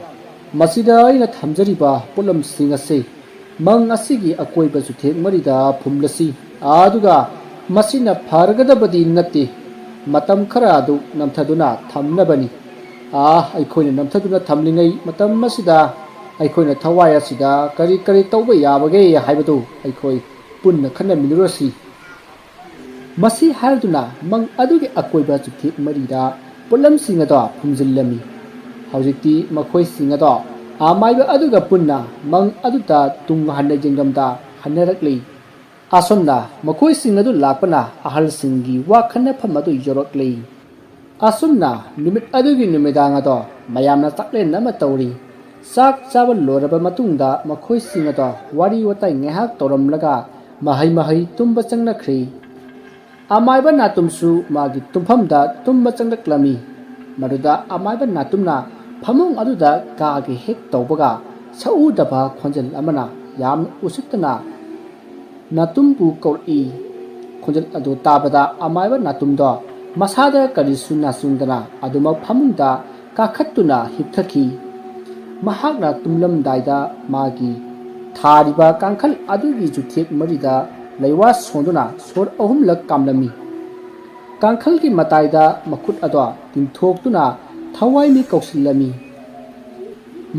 ꯃꯁꯤꯗ ꯑꯩꯅ ꯊꯝꯖꯔꯤꯕ ꯄꯣꯠꯂꯝꯁꯤꯡ ꯑꯁꯤ ꯃꯪ ꯑꯁꯤꯒꯤ ꯑꯀꯣꯏꯕ ꯆꯨꯊꯦꯛ ꯃꯔꯤꯗ ꯐꯨꯝꯂꯁꯤ, ꯑꯗꯨꯒ ꯃꯁꯤꯅ ꯐꯔꯒꯗꯕꯗꯤ ꯅꯠꯇꯦ, ꯃꯇꯝ ꯈꯔ ꯑꯗꯨ ꯅꯝꯊꯗꯨꯅ ꯊꯝꯅꯕꯅꯤ꯫ ꯑꯥ, ꯑꯩꯈꯣꯏꯅ ꯅꯝꯊꯗꯨꯅ ꯊꯝꯂꯤꯉꯩ ꯃꯇꯝ ꯑꯁꯤꯗ ꯑꯩꯈꯣꯏꯅ ꯊꯋꯥꯏ ꯑꯁꯤꯗ ꯀꯔꯤ ꯀꯔꯤ ꯇꯧꯕ ꯌꯥꯕꯒꯦ ꯍꯥꯏꯕꯗꯨ ꯑꯩꯈꯣꯏ ꯄꯨꯟꯅ ꯈꯟꯅꯃꯤꯟꯅꯔꯁꯤ"꯫ ꯃꯁꯤ ꯍꯥꯏꯔꯗꯨꯅ ꯃꯪ ꯑꯗꯨꯒꯤ ꯑꯀꯣꯏꯕ ꯆꯨꯊꯦꯛ ꯃꯔꯤꯗ ꯄꯣꯠꯂꯝꯁꯤꯡ ꯑꯗꯣ ꯐꯨꯝꯖꯤꯜꯂꯝꯃꯤ꯫ ꯍꯧꯖꯤꯛꯇꯤ ꯃꯈꯣꯏꯁꯤꯡ ꯑꯗꯣ ꯑꯃꯥꯏꯕ ꯑꯗꯨꯒ ꯄꯨꯟꯅ ꯃꯪ ꯑꯗꯨꯗ ꯇꯨꯡ ꯍꯟꯅ ꯌꯦꯡꯂꯝꯗ ꯍꯟꯅꯔꯛꯂꯤ꯫ ꯑꯁꯨꯝꯅ ꯃꯈꯣꯏꯁꯤꯡ ꯑꯗꯨ ꯂꯥꯛꯄꯅ ꯑꯍꯜꯁꯤꯡꯒꯤ ꯋꯥ ꯈꯟꯅꯐꯝ ꯑꯗꯨ ꯌꯧꯔꯛꯂꯤ꯫ ꯑꯁꯨꯝꯅ ꯅꯨꯃꯤꯠ ꯑꯗꯨꯒꯤ ꯅꯨꯃꯤꯗꯥꯡ ꯑꯗꯣ ꯃꯌꯥꯝꯅ ꯆꯥꯛꯂꯦꯟ ꯑꯃ ꯇꯧꯔꯤ꯫ ꯆꯥꯛ ꯆꯥꯕ ꯂꯣꯏꯔꯕ ꯃꯇꯨꯡꯗ ꯃꯈꯣꯏꯁꯤꯡ ꯑꯗꯣ ꯋꯥꯔꯤ ꯋꯥꯇꯥꯏ ꯉꯥꯏꯍꯥꯛ ꯇꯧꯔꯝꯂꯒ ꯃꯍꯩ ꯃꯍꯩ ꯇꯨꯝꯕ ꯆꯪꯅꯈ꯭ꯔꯤ꯫ ꯑꯃꯥꯏꯕ ꯅꯥꯇꯨꯝꯁꯨ ꯃꯥꯒꯤ ꯇꯨꯝꯐꯝꯗ ꯇꯨꯝꯕ ꯆꯪꯂꯛꯂꯝꯃꯤ꯫ ꯃꯗꯨꯗ ꯑꯃꯥꯏꯕ ꯅꯥꯇꯨꯝꯅ ꯐꯃꯨꯡ ꯑꯗꯨꯗ ꯀꯥꯒꯦ ꯍꯦꯛ ꯇꯧꯕꯒ ꯁꯛꯎꯗꯕ ꯈꯣꯟꯖꯦꯜ ꯑꯃꯅ ꯌꯥꯝꯅ ꯎꯁꯤꯠꯇꯅ ꯅꯥꯇꯨꯝꯕꯨ ꯀꯧꯔꯛꯏ꯫ ꯈꯣꯟꯖꯦꯜ ꯑꯗꯨ ꯇꯥꯕꯗ ꯑꯃꯥꯏꯕ ꯅꯥꯇꯨꯝꯗꯣ ꯃꯁꯥꯗ ꯀꯔꯤꯁꯨ ꯅꯥꯆꯨꯡꯗꯅ ꯑꯗꯨꯃꯛ ꯐꯃꯨꯡꯗ ꯀꯥꯈꯠꯇꯨꯅ ꯍꯤꯞꯊꯈꯤ꯫ ꯃꯍꯥꯛꯅ ꯇꯨꯝꯂꯝꯗꯥꯏꯗ ꯃꯥꯒꯤ ꯊꯥꯔꯤꯕ ꯀꯥꯡꯈꯜ ꯑꯗꯨꯒꯤ ꯆꯨꯊꯦꯛ ꯃꯔꯤꯗ ꯂꯩꯋꯥ ꯁꯣꯟꯗꯨꯅ ꯁꯣꯔ ꯑꯍꯨꯝꯂꯛ ꯀꯥꯝꯂꯝꯃꯤ꯫ ꯀꯥꯡꯈꯜꯒꯤ ꯃꯇꯥꯏꯗ ꯃꯈꯨꯠ ꯑꯗꯣ ꯇꯤꯡꯊꯣꯛꯇꯨꯅ ꯊꯋꯥꯏꯃꯤ ꯀꯧꯁꯤꯜꯂꯝꯃꯤ꯫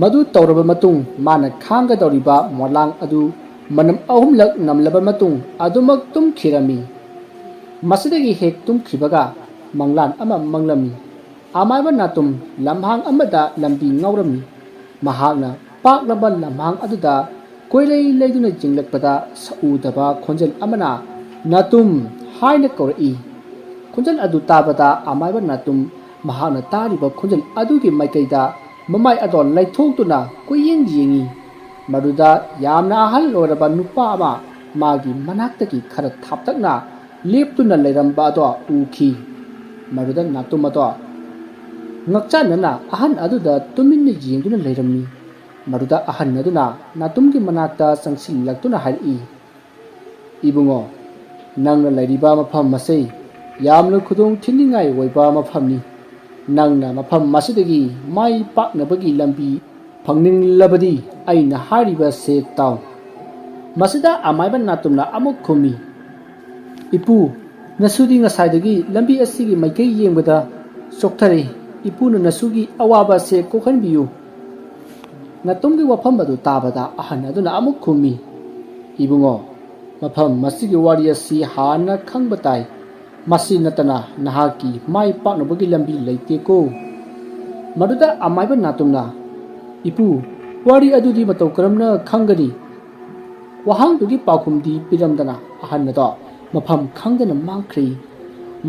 ꯃꯗꯨ ꯇꯧꯔꯕ ꯃꯇꯨꯡ ꯃꯥꯅ ꯈꯥꯡꯒꯗꯧꯔꯤꯕ ꯃꯣꯂꯥꯡ ꯑꯗꯨ ꯃꯅꯝ ꯑꯍꯨꯝꯂꯛ ꯅꯝꯂꯕ ꯃꯇꯨꯡ ꯑꯗꯨꯃꯛ ꯇꯨꯝꯈꯤꯔꯝꯃꯤ꯫ ꯃꯁꯤꯗꯒꯤ ꯍꯦꯛ ꯇꯨꯝꯈꯤꯕꯒ ꯃꯪꯂꯥꯟ ꯑꯃ ꯃꯪꯂꯝꯃꯤ꯫ ꯑꯃꯥꯏꯕ ꯅꯥꯇꯨꯝ ꯂꯝꯍꯥꯡ ꯑꯃꯗ ꯂꯝꯕꯤ ꯉꯥꯎꯔꯝꯃꯤ꯫ ꯃꯍꯥꯛꯅ ꯄꯥꯛꯂꯕ ꯂꯝꯍꯥꯡ ꯑꯗꯨꯗ ꯀꯣꯏꯂꯩ ꯂꯩꯗꯨꯅ ꯌꯦꯡꯂꯛꯄꯗ ꯁꯛꯎꯗꯕ ꯈꯣꯟꯖꯦꯜ ꯑꯃꯅ "ꯅꯥꯇꯨꯝ" ꯍꯥꯏꯅ ꯀꯧꯔꯛꯏ꯫ ꯈꯣꯟꯖꯦꯜ ꯑꯗꯨ ꯇꯥꯕꯗ ꯑꯃꯥꯏꯕ ꯅꯥꯇꯨꯝ ꯃꯍꯥꯛꯅ ꯇꯥꯔꯤꯕ ꯈꯣꯟꯖꯦꯜ ꯑꯗꯨꯒꯤ ꯃꯥꯏꯀꯩꯗ ꯃꯃꯥꯏ ꯑꯗꯣ ꯂꯩꯊꯣꯛꯇꯨꯅ ꯀꯣꯏꯌꯦꯡ ꯌꯦꯡꯏ꯫ ꯃꯗꯨꯗ ꯌꯥꯝꯅ ꯑꯍꯜ ꯑꯣꯏꯔꯕ ꯅꯨꯄꯥ ꯑꯃ ꯃꯥꯒꯤ ꯃꯅꯥꯛꯇꯒꯤ ꯈꯔ ꯊꯥꯞꯇꯛꯅ ꯂꯦꯞꯇꯨꯅ ꯂꯩꯔꯝꯕ ꯑꯗꯣ ꯎꯈꯤ꯫ ꯃꯗꯨꯗ ꯅꯥꯇꯨꯝ ꯑꯗꯣ ꯉꯛꯆꯥꯟꯅꯅ ꯑꯍꯟ ꯑꯗꯨꯗ ꯇꯨꯃꯤꯟꯅ ꯌꯦꯡꯗꯨꯅ ꯂꯩꯔꯝꯃꯤ꯫ ꯃꯗꯨꯗ ꯑꯍꯟ ꯑꯗꯨꯅ ꯅꯥꯇꯨꯝꯒꯤ ꯃꯅꯥꯛꯇ ꯆꯪꯁꯤꯜꯂꯛꯇꯨꯅ ꯍꯥꯏꯔꯛꯏ, "ꯏꯕꯨꯡꯉꯣ, ꯅꯪꯅ ꯂꯩꯔꯤꯕ ꯃꯐꯝ ꯑꯁꯤ ꯌꯥꯝꯅ ꯈꯨꯗꯣꯡ ꯊꯤꯅꯤꯡꯉꯥꯏ ꯑꯣꯏꯕ ꯃꯐꯝꯅꯤ꯫ ꯅꯪꯅ ꯃꯐꯝ ꯑꯁꯤꯗꯒꯤ ꯃꯥꯏ ꯄꯥꯛꯅꯕꯒꯤ ꯂꯝꯕꯤ ꯐꯪꯅꯤꯡꯂꯕꯗꯤ ꯑꯩꯅ ꯍꯥꯏꯔꯤꯕꯁꯦ ꯇꯥꯎ꯫" ꯃꯁꯤꯗ ꯑꯃꯥꯏꯕ ꯅꯥꯇꯨꯝꯅ ꯑꯃꯨꯛ ꯈꯨꯝꯃꯤ, "ꯏꯄꯨ, ꯅꯁꯨꯗꯤ ꯉꯁꯥꯏꯗꯒꯤ ꯂꯝꯕꯤ ꯑꯁꯤꯒꯤ ꯃꯥꯏꯀꯩ ꯌꯦꯡꯕꯗ ꯆꯣꯛꯊꯔꯦ꯫ ꯏꯄꯨꯅ ꯅꯁꯨꯒꯤ ꯑꯋꯥꯕ ꯑꯁꯦ ꯀꯣꯛꯍꯟꯕꯤꯌꯨ꯫" ꯅꯥꯇꯨꯝꯒꯤ ꯋꯥꯐꯝ ꯑꯗꯨ ꯇꯥꯕꯗ ꯑꯍꯟ ꯑꯗꯨꯅ ꯑꯃꯨꯛ ꯈꯨꯝꯃꯤ, "ꯏꯕꯨꯡꯉꯣ, ꯃꯐꯝ ꯑꯁꯤꯒꯤ ꯋꯥꯔꯤ ꯑꯁꯤ ꯍꯥꯟꯅ ꯈꯪꯕ ꯇꯥꯏ꯫ ꯃꯁꯤ ꯅꯠꯇꯅ ꯅꯍꯥꯛꯀꯤ ꯃꯥꯏ ꯄꯥꯛꯅꯕꯒꯤ ꯂꯝꯕꯤ ꯂꯩꯇꯦꯀꯣ꯫" ꯃꯗꯨꯗ ꯑꯃꯥꯏꯕ ꯅꯥꯇꯨꯝꯅ, "ꯏꯄꯨ, ꯋꯥꯔꯤ ꯑꯗꯨꯗꯤ ꯃꯇꯧ ꯀꯔꯝꯅ ꯈꯪꯒꯅꯤ?" ꯋꯥꯍꯪꯗꯨꯒꯤ ꯄꯥꯎꯈꯨꯝꯗꯤ ꯄꯤꯔꯝꯗꯅ ꯑꯍꯟ ꯑꯗꯣ ꯃꯐꯝ ꯈꯪꯗꯅ ꯃꯥꯡꯈ꯭ꯔꯤ꯫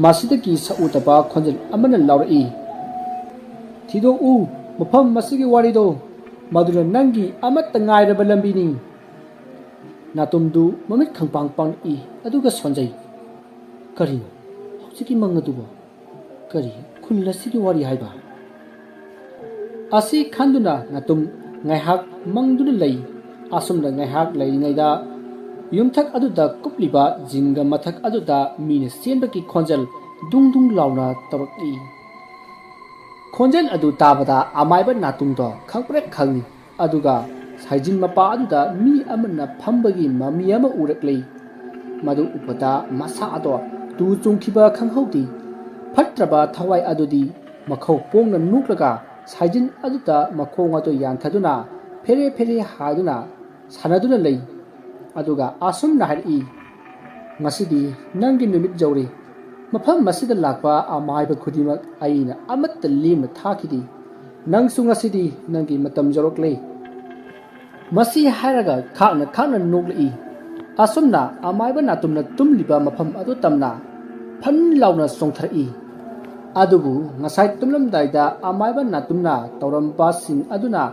ꯃꯁꯤꯗꯒꯤ ꯁꯛꯎꯗꯕ ꯈꯣꯟꯖꯦꯜ ꯑꯃꯅ ꯂꯥꯎꯔꯛꯏ, "ꯊꯤꯗꯣꯛꯎ ꯃꯐꯝ ꯑꯁꯤꯒꯤ ꯋꯥꯔꯤꯗꯣ, ꯃꯗꯨꯅ ꯅꯪꯒꯤ ꯑꯃꯠꯇ ꯉꯥꯏꯔꯕ ꯂꯝꯕꯤꯅꯤ꯫" ꯅꯥꯇꯨꯝꯗꯨ ꯃꯃꯤꯠ ꯈꯪꯄꯥꯡ ꯄꯥꯡꯂꯛꯏ, ꯑꯗꯨꯒ ꯁꯣꯟꯖꯩ꯫ "ꯀꯔꯤꯅꯣ ꯍꯧꯖꯤꯛꯀꯤ ꯃꯪ ꯑꯗꯨꯕꯣ? ꯀꯔꯤ ꯈꯨꯜ ꯑꯁꯤꯒꯤ ꯋꯥꯔꯤ ꯍꯥꯏꯕ?" ꯑꯁꯤ ꯈꯟꯗꯨꯅ ꯅꯥꯇꯨꯝ ꯉꯥꯏꯍꯥꯛ ꯃꯪꯗꯨꯅ ꯂꯩ꯫ ꯑꯁꯨꯝꯅ ꯉꯥꯏꯍꯥꯛ ꯂꯩꯔꯤꯉꯩꯗ ꯌꯨꯝꯊꯛ ꯑꯗꯨꯗ ꯀꯨꯞꯂꯤꯕ ꯖꯤꯡꯒ ꯃꯊꯛ ꯑꯗꯨꯗ ꯃꯤꯅ ꯆꯦꯟꯕꯒꯤ ꯈꯣꯟꯖꯦꯜ ꯗꯨꯡ ꯗꯨꯡ ꯂꯥꯎꯅ ꯇꯧꯔꯛꯏ꯫ ꯈꯣꯟꯖꯦꯜ ꯑꯗꯨ ꯇꯥꯕꯗ ꯑꯃꯥꯏꯕ ꯅꯥꯇꯨꯡꯗꯣ ꯈꯪꯄ꯭ꯔꯦꯛ ꯈꯪꯏ꯫ ꯑꯗꯨꯒ ꯁꯥꯏꯖꯤꯟ ꯃꯄꯥ ꯑꯗꯨꯗ ꯃꯤ ꯑꯃꯅ ꯐꯝꯕꯒꯤ ꯃꯃꯤ ꯑꯃ ꯎꯔꯛꯂꯤ꯫ ꯃꯗꯨ ꯎꯕꯗ ꯃꯁꯥ ꯑꯗꯣ ꯇꯨ ꯆꯣꯡꯈꯤꯕ ꯈꯪꯍꯧꯗꯦ꯫ ꯐꯠꯇ꯭ꯔꯕ ꯊꯋꯥꯏ ꯑꯗꯨꯗꯤ ꯃꯈꯧ ꯄꯣꯡꯅ ꯅꯣꯛꯂꯒ ꯁꯥꯏꯖꯤꯟ ꯑꯗꯨꯗ ꯃꯈꯣꯡ ꯑꯗꯨ ꯌꯥꯟꯊꯗꯨꯅ ꯐꯦꯔꯦ ꯐꯦꯔꯦ ꯍꯥꯏꯗꯨꯅ ꯁꯥꯟꯅꯗꯨꯅ ꯂꯩ꯫ ꯑꯗꯨꯒ ꯑꯁꯨꯝꯅ ꯍꯥꯏꯔꯛꯏ, "ꯉꯁꯤꯗꯤ ꯅꯪꯒꯤ ꯅꯨꯃꯤꯠ ꯌꯧꯔꯦ꯫ ꯃꯐꯝ ꯑꯁꯤꯗ ꯂꯥꯛꯄ ꯑꯃꯥꯏꯕ ꯈꯨꯗꯤꯡꯃꯛ ꯑꯩꯅ ꯑꯃꯠꯇ ꯂꯦꯝꯅ ꯊꯥꯈꯤꯗꯦ꯫ ꯅꯪꯁꯨ ꯉꯁꯤꯗꯤ ꯅꯪꯒꯤ ꯃꯇꯝ ꯌꯧꯔꯛꯂꯦ꯫" ꯃꯁꯤ ꯍꯥꯏꯔꯒ ꯈꯥꯛꯅ ꯈꯥꯛꯅ ꯅꯣꯛꯂꯛꯏ꯫ ꯑꯁꯨꯝꯅ ꯑꯃꯥꯏꯕ ꯅꯥꯇꯨꯝꯅ ꯇꯨꯝꯂꯤꯕ ꯃꯐꯝ ꯑꯗꯨ ꯇꯝꯅ ꯐꯟ ꯂꯥꯎꯅ ꯆꯣꯡꯊꯔꯛꯏ꯫ ꯑꯗꯨꯕꯨ ꯉꯁꯥꯏ ꯇꯨꯝꯂꯝꯗꯥꯏꯗ ꯑꯃꯥꯏꯕ ꯅꯥꯇꯨꯝꯅ ꯇꯧꯔꯝꯕꯁꯤꯡ ꯑꯗꯨꯅ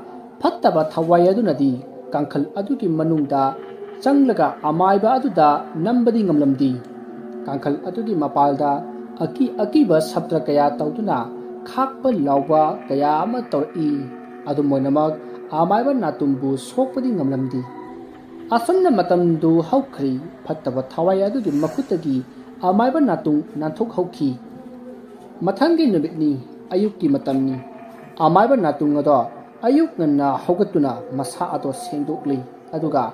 ꯐꯠꯇꯕ ꯊꯋꯥꯏ ꯑꯗꯨꯅꯗꯤ ꯀꯥꯡꯈꯜ ꯑꯗꯨꯒꯤ ꯃꯅꯨꯡꯗ ꯆꯪꯂꯒ ꯑꯃꯥꯏꯕ ꯑꯗꯨꯗ ꯅꯝꯕꯗꯤ ꯉꯝꯂꯝꯗꯦ꯫ ꯀꯥꯡꯈꯜ ꯑꯗꯨꯒꯤ ꯃꯄꯥꯜꯗ ꯑꯀꯤ ꯑꯀꯤꯕ ꯁꯞꯇ꯭ꯔ ꯀꯌꯥ ꯇꯧꯗꯨꯅ ꯈꯥꯛꯄ ꯂꯥꯎꯕ ꯀꯌꯥ ꯑꯃ ꯇꯧꯔꯛꯏ꯫ ꯑꯗꯨꯝ ꯑꯣꯏꯅꯃꯛ, ꯑꯃꯥꯏꯕ ꯅꯥꯇꯨꯝꯕꯨ ꯁꯣꯛꯄꯗꯤ ꯉꯝꯂꯝꯗꯦ꯫ ꯑꯁꯨꯝꯅ ꯃꯇꯝꯗꯨ ꯍꯧꯈ꯭ꯔꯦ꯫ ꯐꯠꯇꯕ ꯊꯋꯥꯏ ꯑꯗꯨꯒꯤ ꯃꯈꯨꯠꯇꯒꯤ ꯑꯃꯥꯏꯕ ꯅꯥꯇꯨꯡ ꯅꯥꯟꯊꯣꯛꯍꯧꯈꯤ꯫ ꯃꯊꯪꯒꯤ ꯅꯨꯃꯤꯠꯅꯤ, ꯑꯌꯨꯛꯀꯤ ꯃꯇꯝꯅꯤ꯫ ꯑꯃꯥꯏꯕ ꯅꯥꯇꯨꯡ ꯑꯗꯣ ꯑꯌꯨꯛ ꯉꯟꯅ ꯍꯧꯒꯠꯇꯨꯅ ꯃꯁꯥ ꯑꯗꯣ ꯁꯦꯡꯗꯣꯛꯂꯤ꯫ ꯑꯗꯨꯒ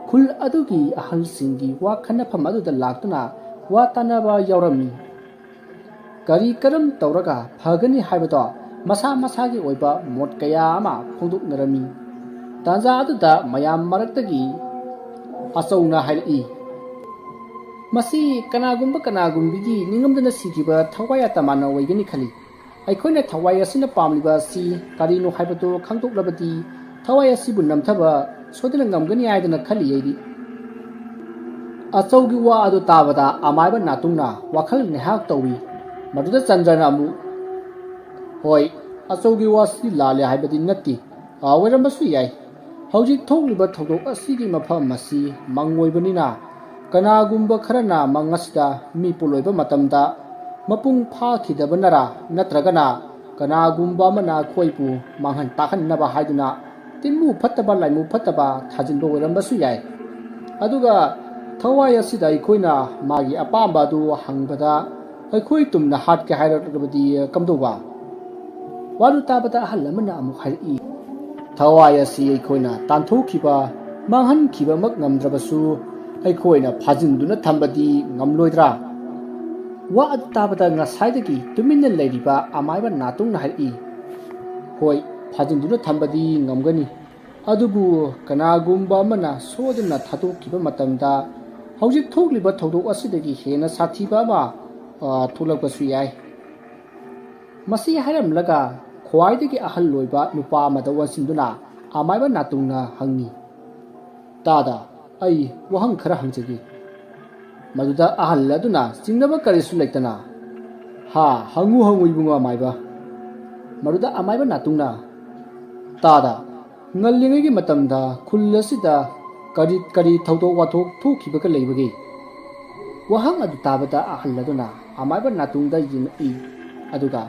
ꯈꯨꯜ ꯑꯗꯨꯒꯤ ꯑꯍꯜꯁꯤꯡꯒꯤ ꯋꯥ ꯈꯟꯅꯐꯝ ꯑꯗꯨꯗ ꯂꯥꯛꯇꯨꯅ ꯋꯥ ꯇꯥꯅꯕ ꯌꯥꯎꯔꯝꯃꯤ꯫ ꯀꯔꯤ ꯀꯔꯝ ꯇꯧꯔꯒ ꯐꯒꯅꯤ ꯍꯥꯏꯕꯗꯣ ꯃꯁꯥ ꯃꯁꯥꯒꯤ ꯑꯣꯏꯕ ꯃꯣꯠ ꯀꯌꯥ ꯑꯃ ꯐꯣꯡꯗꯣꯛꯅꯔꯝꯃꯤ꯫ ꯇꯥꯟꯖꯥ ꯑꯗꯨꯗ ꯃꯌꯥꯝ ꯃꯔꯛꯇꯒꯤ ꯑꯆꯧꯅ ꯍꯥꯏꯔꯛꯏ, "ꯃꯁꯤ ꯀꯅꯥꯒꯨꯝꯕ ꯀꯅꯥꯒꯨꯝꯕꯤꯒꯤ ꯅꯤꯡꯉꯝꯗꯅ ꯁꯤꯈꯤꯕ ꯊꯋꯥꯏ ꯑꯇꯃꯥꯟꯅ ꯑꯣꯏꯒꯅꯤ ꯈꯜꯂꯤ꯫ ꯑꯩꯈꯣꯏꯅ ꯊꯋꯥꯏ ꯑꯁꯤꯅ ꯄꯥꯝꯂꯤꯕ ꯑꯁꯤ ꯀꯔꯤꯅꯣ ꯍꯥꯏꯕꯗꯨ ꯈꯪꯗꯣꯛꯂꯕꯗꯤ ꯊꯋꯥꯏ ꯑꯁꯤꯕꯨ ꯅꯝꯊꯕ ꯁꯣꯏꯗꯅ ꯉꯝꯒꯅꯤ ꯍꯥꯏꯗꯅ ꯈꯜꯂꯤ ꯑꯩꯗꯤ꯫" ꯑꯆꯧꯒꯤ ꯋꯥ ꯑꯗꯨ ꯇꯥꯕꯗ ꯑꯃꯥꯏꯕ ꯅꯥꯇꯨꯡꯅ ꯋꯥꯈꯜ ꯉꯥꯏꯍꯥꯛ ꯇꯧꯏ꯫ ꯃꯗꯨꯗ ꯆꯟꯗ꯭ꯔꯅ ꯑꯃꯨꯛ, "ꯍꯣꯏ, ꯑꯆꯧꯒꯤ ꯋꯥꯁꯤ ꯂꯥꯜꯂꯦ ꯍꯥꯏꯕꯗꯤ ꯅꯠꯇꯦ꯫ ꯑꯣꯏꯔꯝꯕꯁꯨ ꯌꯥꯏ꯫ ꯍꯧꯖꯤꯛ ꯊꯣꯛꯂꯤꯕ ꯊꯧꯗꯣꯛ ꯑꯁꯤꯒꯤ ꯃꯐꯝ ꯑꯁꯤ ꯃꯪ ꯑꯣꯏꯕꯅꯤꯅ ꯀꯅꯥꯒꯨꯝꯕ ꯈꯔꯅ ꯃꯪ ꯑꯁꯤꯗ ꯃꯤ ꯄꯣꯠꯂꯣꯏꯕ ꯃꯇꯝꯗ ꯃꯄꯨꯡ ꯐꯥꯈꯤꯗꯕꯅꯔꯥ ꯅꯠꯇ꯭ꯔꯒꯅ ꯀꯅꯥꯒꯨꯝꯕ ꯑꯃꯅ ꯑꯩꯈꯣꯏꯕꯨ ꯃꯥꯡꯍꯟ ꯇꯥꯛꯍꯟꯅꯕ ꯍꯥꯏꯗꯨꯅ ꯇꯤꯟꯃꯨ ꯐꯠꯇꯕ ꯂꯥꯏꯃꯨ ꯐꯠꯇꯕ ꯊꯥꯖꯤꯟꯕ ꯑꯣꯏꯔꯝꯕꯁꯨ ꯌꯥꯏ꯫ ꯑꯗꯨꯒ ꯊꯋꯥꯏ ꯑꯁꯤꯗ ꯑꯩꯈꯣꯏꯅ ꯃꯥꯒꯤ ꯑꯄꯥꯝꯕ ꯑꯗꯨ ꯍꯪꯕꯗ ꯑꯩꯈꯣꯏ ꯇꯨꯝꯅ ꯍꯥꯠꯀꯦ ꯍꯥꯏꯔꯛꯂꯕꯗꯤ ꯀꯝꯗꯧꯕ?" ꯋꯥꯗꯨ ꯇꯥꯕꯗ ꯑꯍꯜ ꯑꯃꯅ ꯑꯃꯨꯛ ꯍꯥꯏꯔꯛꯏ, "ꯊꯋꯥꯏ ꯑꯁꯤ ꯑꯩꯈꯣꯏꯅ ꯇꯥꯟꯊꯣꯛꯈꯤꯕ, ꯃꯥꯡꯍꯟꯈꯤꯕꯃꯛ ꯉꯝꯗ꯭ꯔꯕꯁꯨ, ꯑꯩꯈꯣꯏꯅ ꯐꯥꯖꯤꯟꯗꯨꯅ ꯊꯝꯕꯗꯤ ꯉꯝꯂꯣꯏꯗ꯭ꯔꯥ?" ꯋꯥ ꯑꯗꯨ ꯇꯥꯕꯗ ꯉꯁꯥꯏꯗꯒꯤ ꯇꯨꯃꯤꯟꯅ ꯂꯩꯔꯤꯕ ꯑꯃꯥꯏꯕ ꯅꯥꯇꯨꯡꯅ ꯍꯥꯏꯔꯛꯏ, "ꯍꯣꯏ, ꯐꯥꯖꯤꯟꯗꯨꯅ ꯊꯝꯕꯗꯤ ꯉꯝꯒꯅꯤ, ꯑꯗꯨꯕꯨ ꯀꯅꯥꯒꯨꯝꯕ ꯑꯃꯅ ꯁꯣꯏꯗꯨꯅ ꯊꯥꯗꯣꯛꯈꯤꯕ ꯃꯇꯝꯗ ꯍꯧꯖꯤꯛ ꯊꯣꯛꯂꯤꯕ ꯊꯧꯗꯣꯛ ꯑꯁꯤꯗꯒꯤ ꯍꯦꯟꯅ ꯁꯥꯊꯤꯕ ꯑꯃ, ꯑ, ꯊꯣꯛꯂꯛꯄꯁꯨ ꯌꯥꯏ꯫" ꯃꯁꯤ ꯍꯥꯏꯔꯝꯂꯒ ꯈ꯭ꯋꯥꯏꯗꯒꯤ ꯑꯍꯜ ꯑꯣꯏꯕ ꯅꯨꯄꯥ ꯑꯃꯗ ꯑꯣꯟꯁꯤꯟꯗꯨꯅ ꯑꯃꯥꯏꯕ ꯅꯥꯇꯨꯡꯅ ꯍꯪꯉꯤ, "ꯇꯥꯗ, ꯑꯩ ꯋꯥꯍꯪ ꯈꯔ ꯍꯪꯖꯒꯦ꯫" ꯃꯗꯨꯗ ꯑꯍꯜ ꯑꯗꯨꯅ ꯆꯤꯡꯅꯕ ꯀꯔꯤꯁꯨ ꯂꯩꯇꯅ, "ꯍꯥ, ꯍꯪꯉꯨ ꯍꯪꯉꯨ ꯏꯕꯨꯡꯉꯣ ꯑꯃꯥꯏꯕ꯫" ꯃꯗꯨꯗ ꯑꯃꯥꯏꯕ ꯅꯥꯇꯨꯡꯅ, "ꯇꯥꯗ, ꯉꯜꯂꯤꯉꯩꯒꯤ ꯃꯇꯝꯗ ꯈꯨꯜ ꯑꯁꯤꯗ ꯀꯔꯤ ꯀꯔꯤ ꯊꯧꯗꯣꯛ ꯋꯥꯊꯣꯛ ꯊꯣꯛꯈꯤꯕꯒ ꯂꯩꯕꯒꯦ?" ꯋꯥꯍꯪ ꯑꯗꯨ ꯇꯥꯕꯗ ꯑꯍꯜ ꯑꯗꯨꯅ ꯑꯃꯥꯏꯕ ꯅꯥꯇꯨꯡꯗ ꯌꯦꯡꯉꯛꯏ, ꯑꯗꯨꯒ,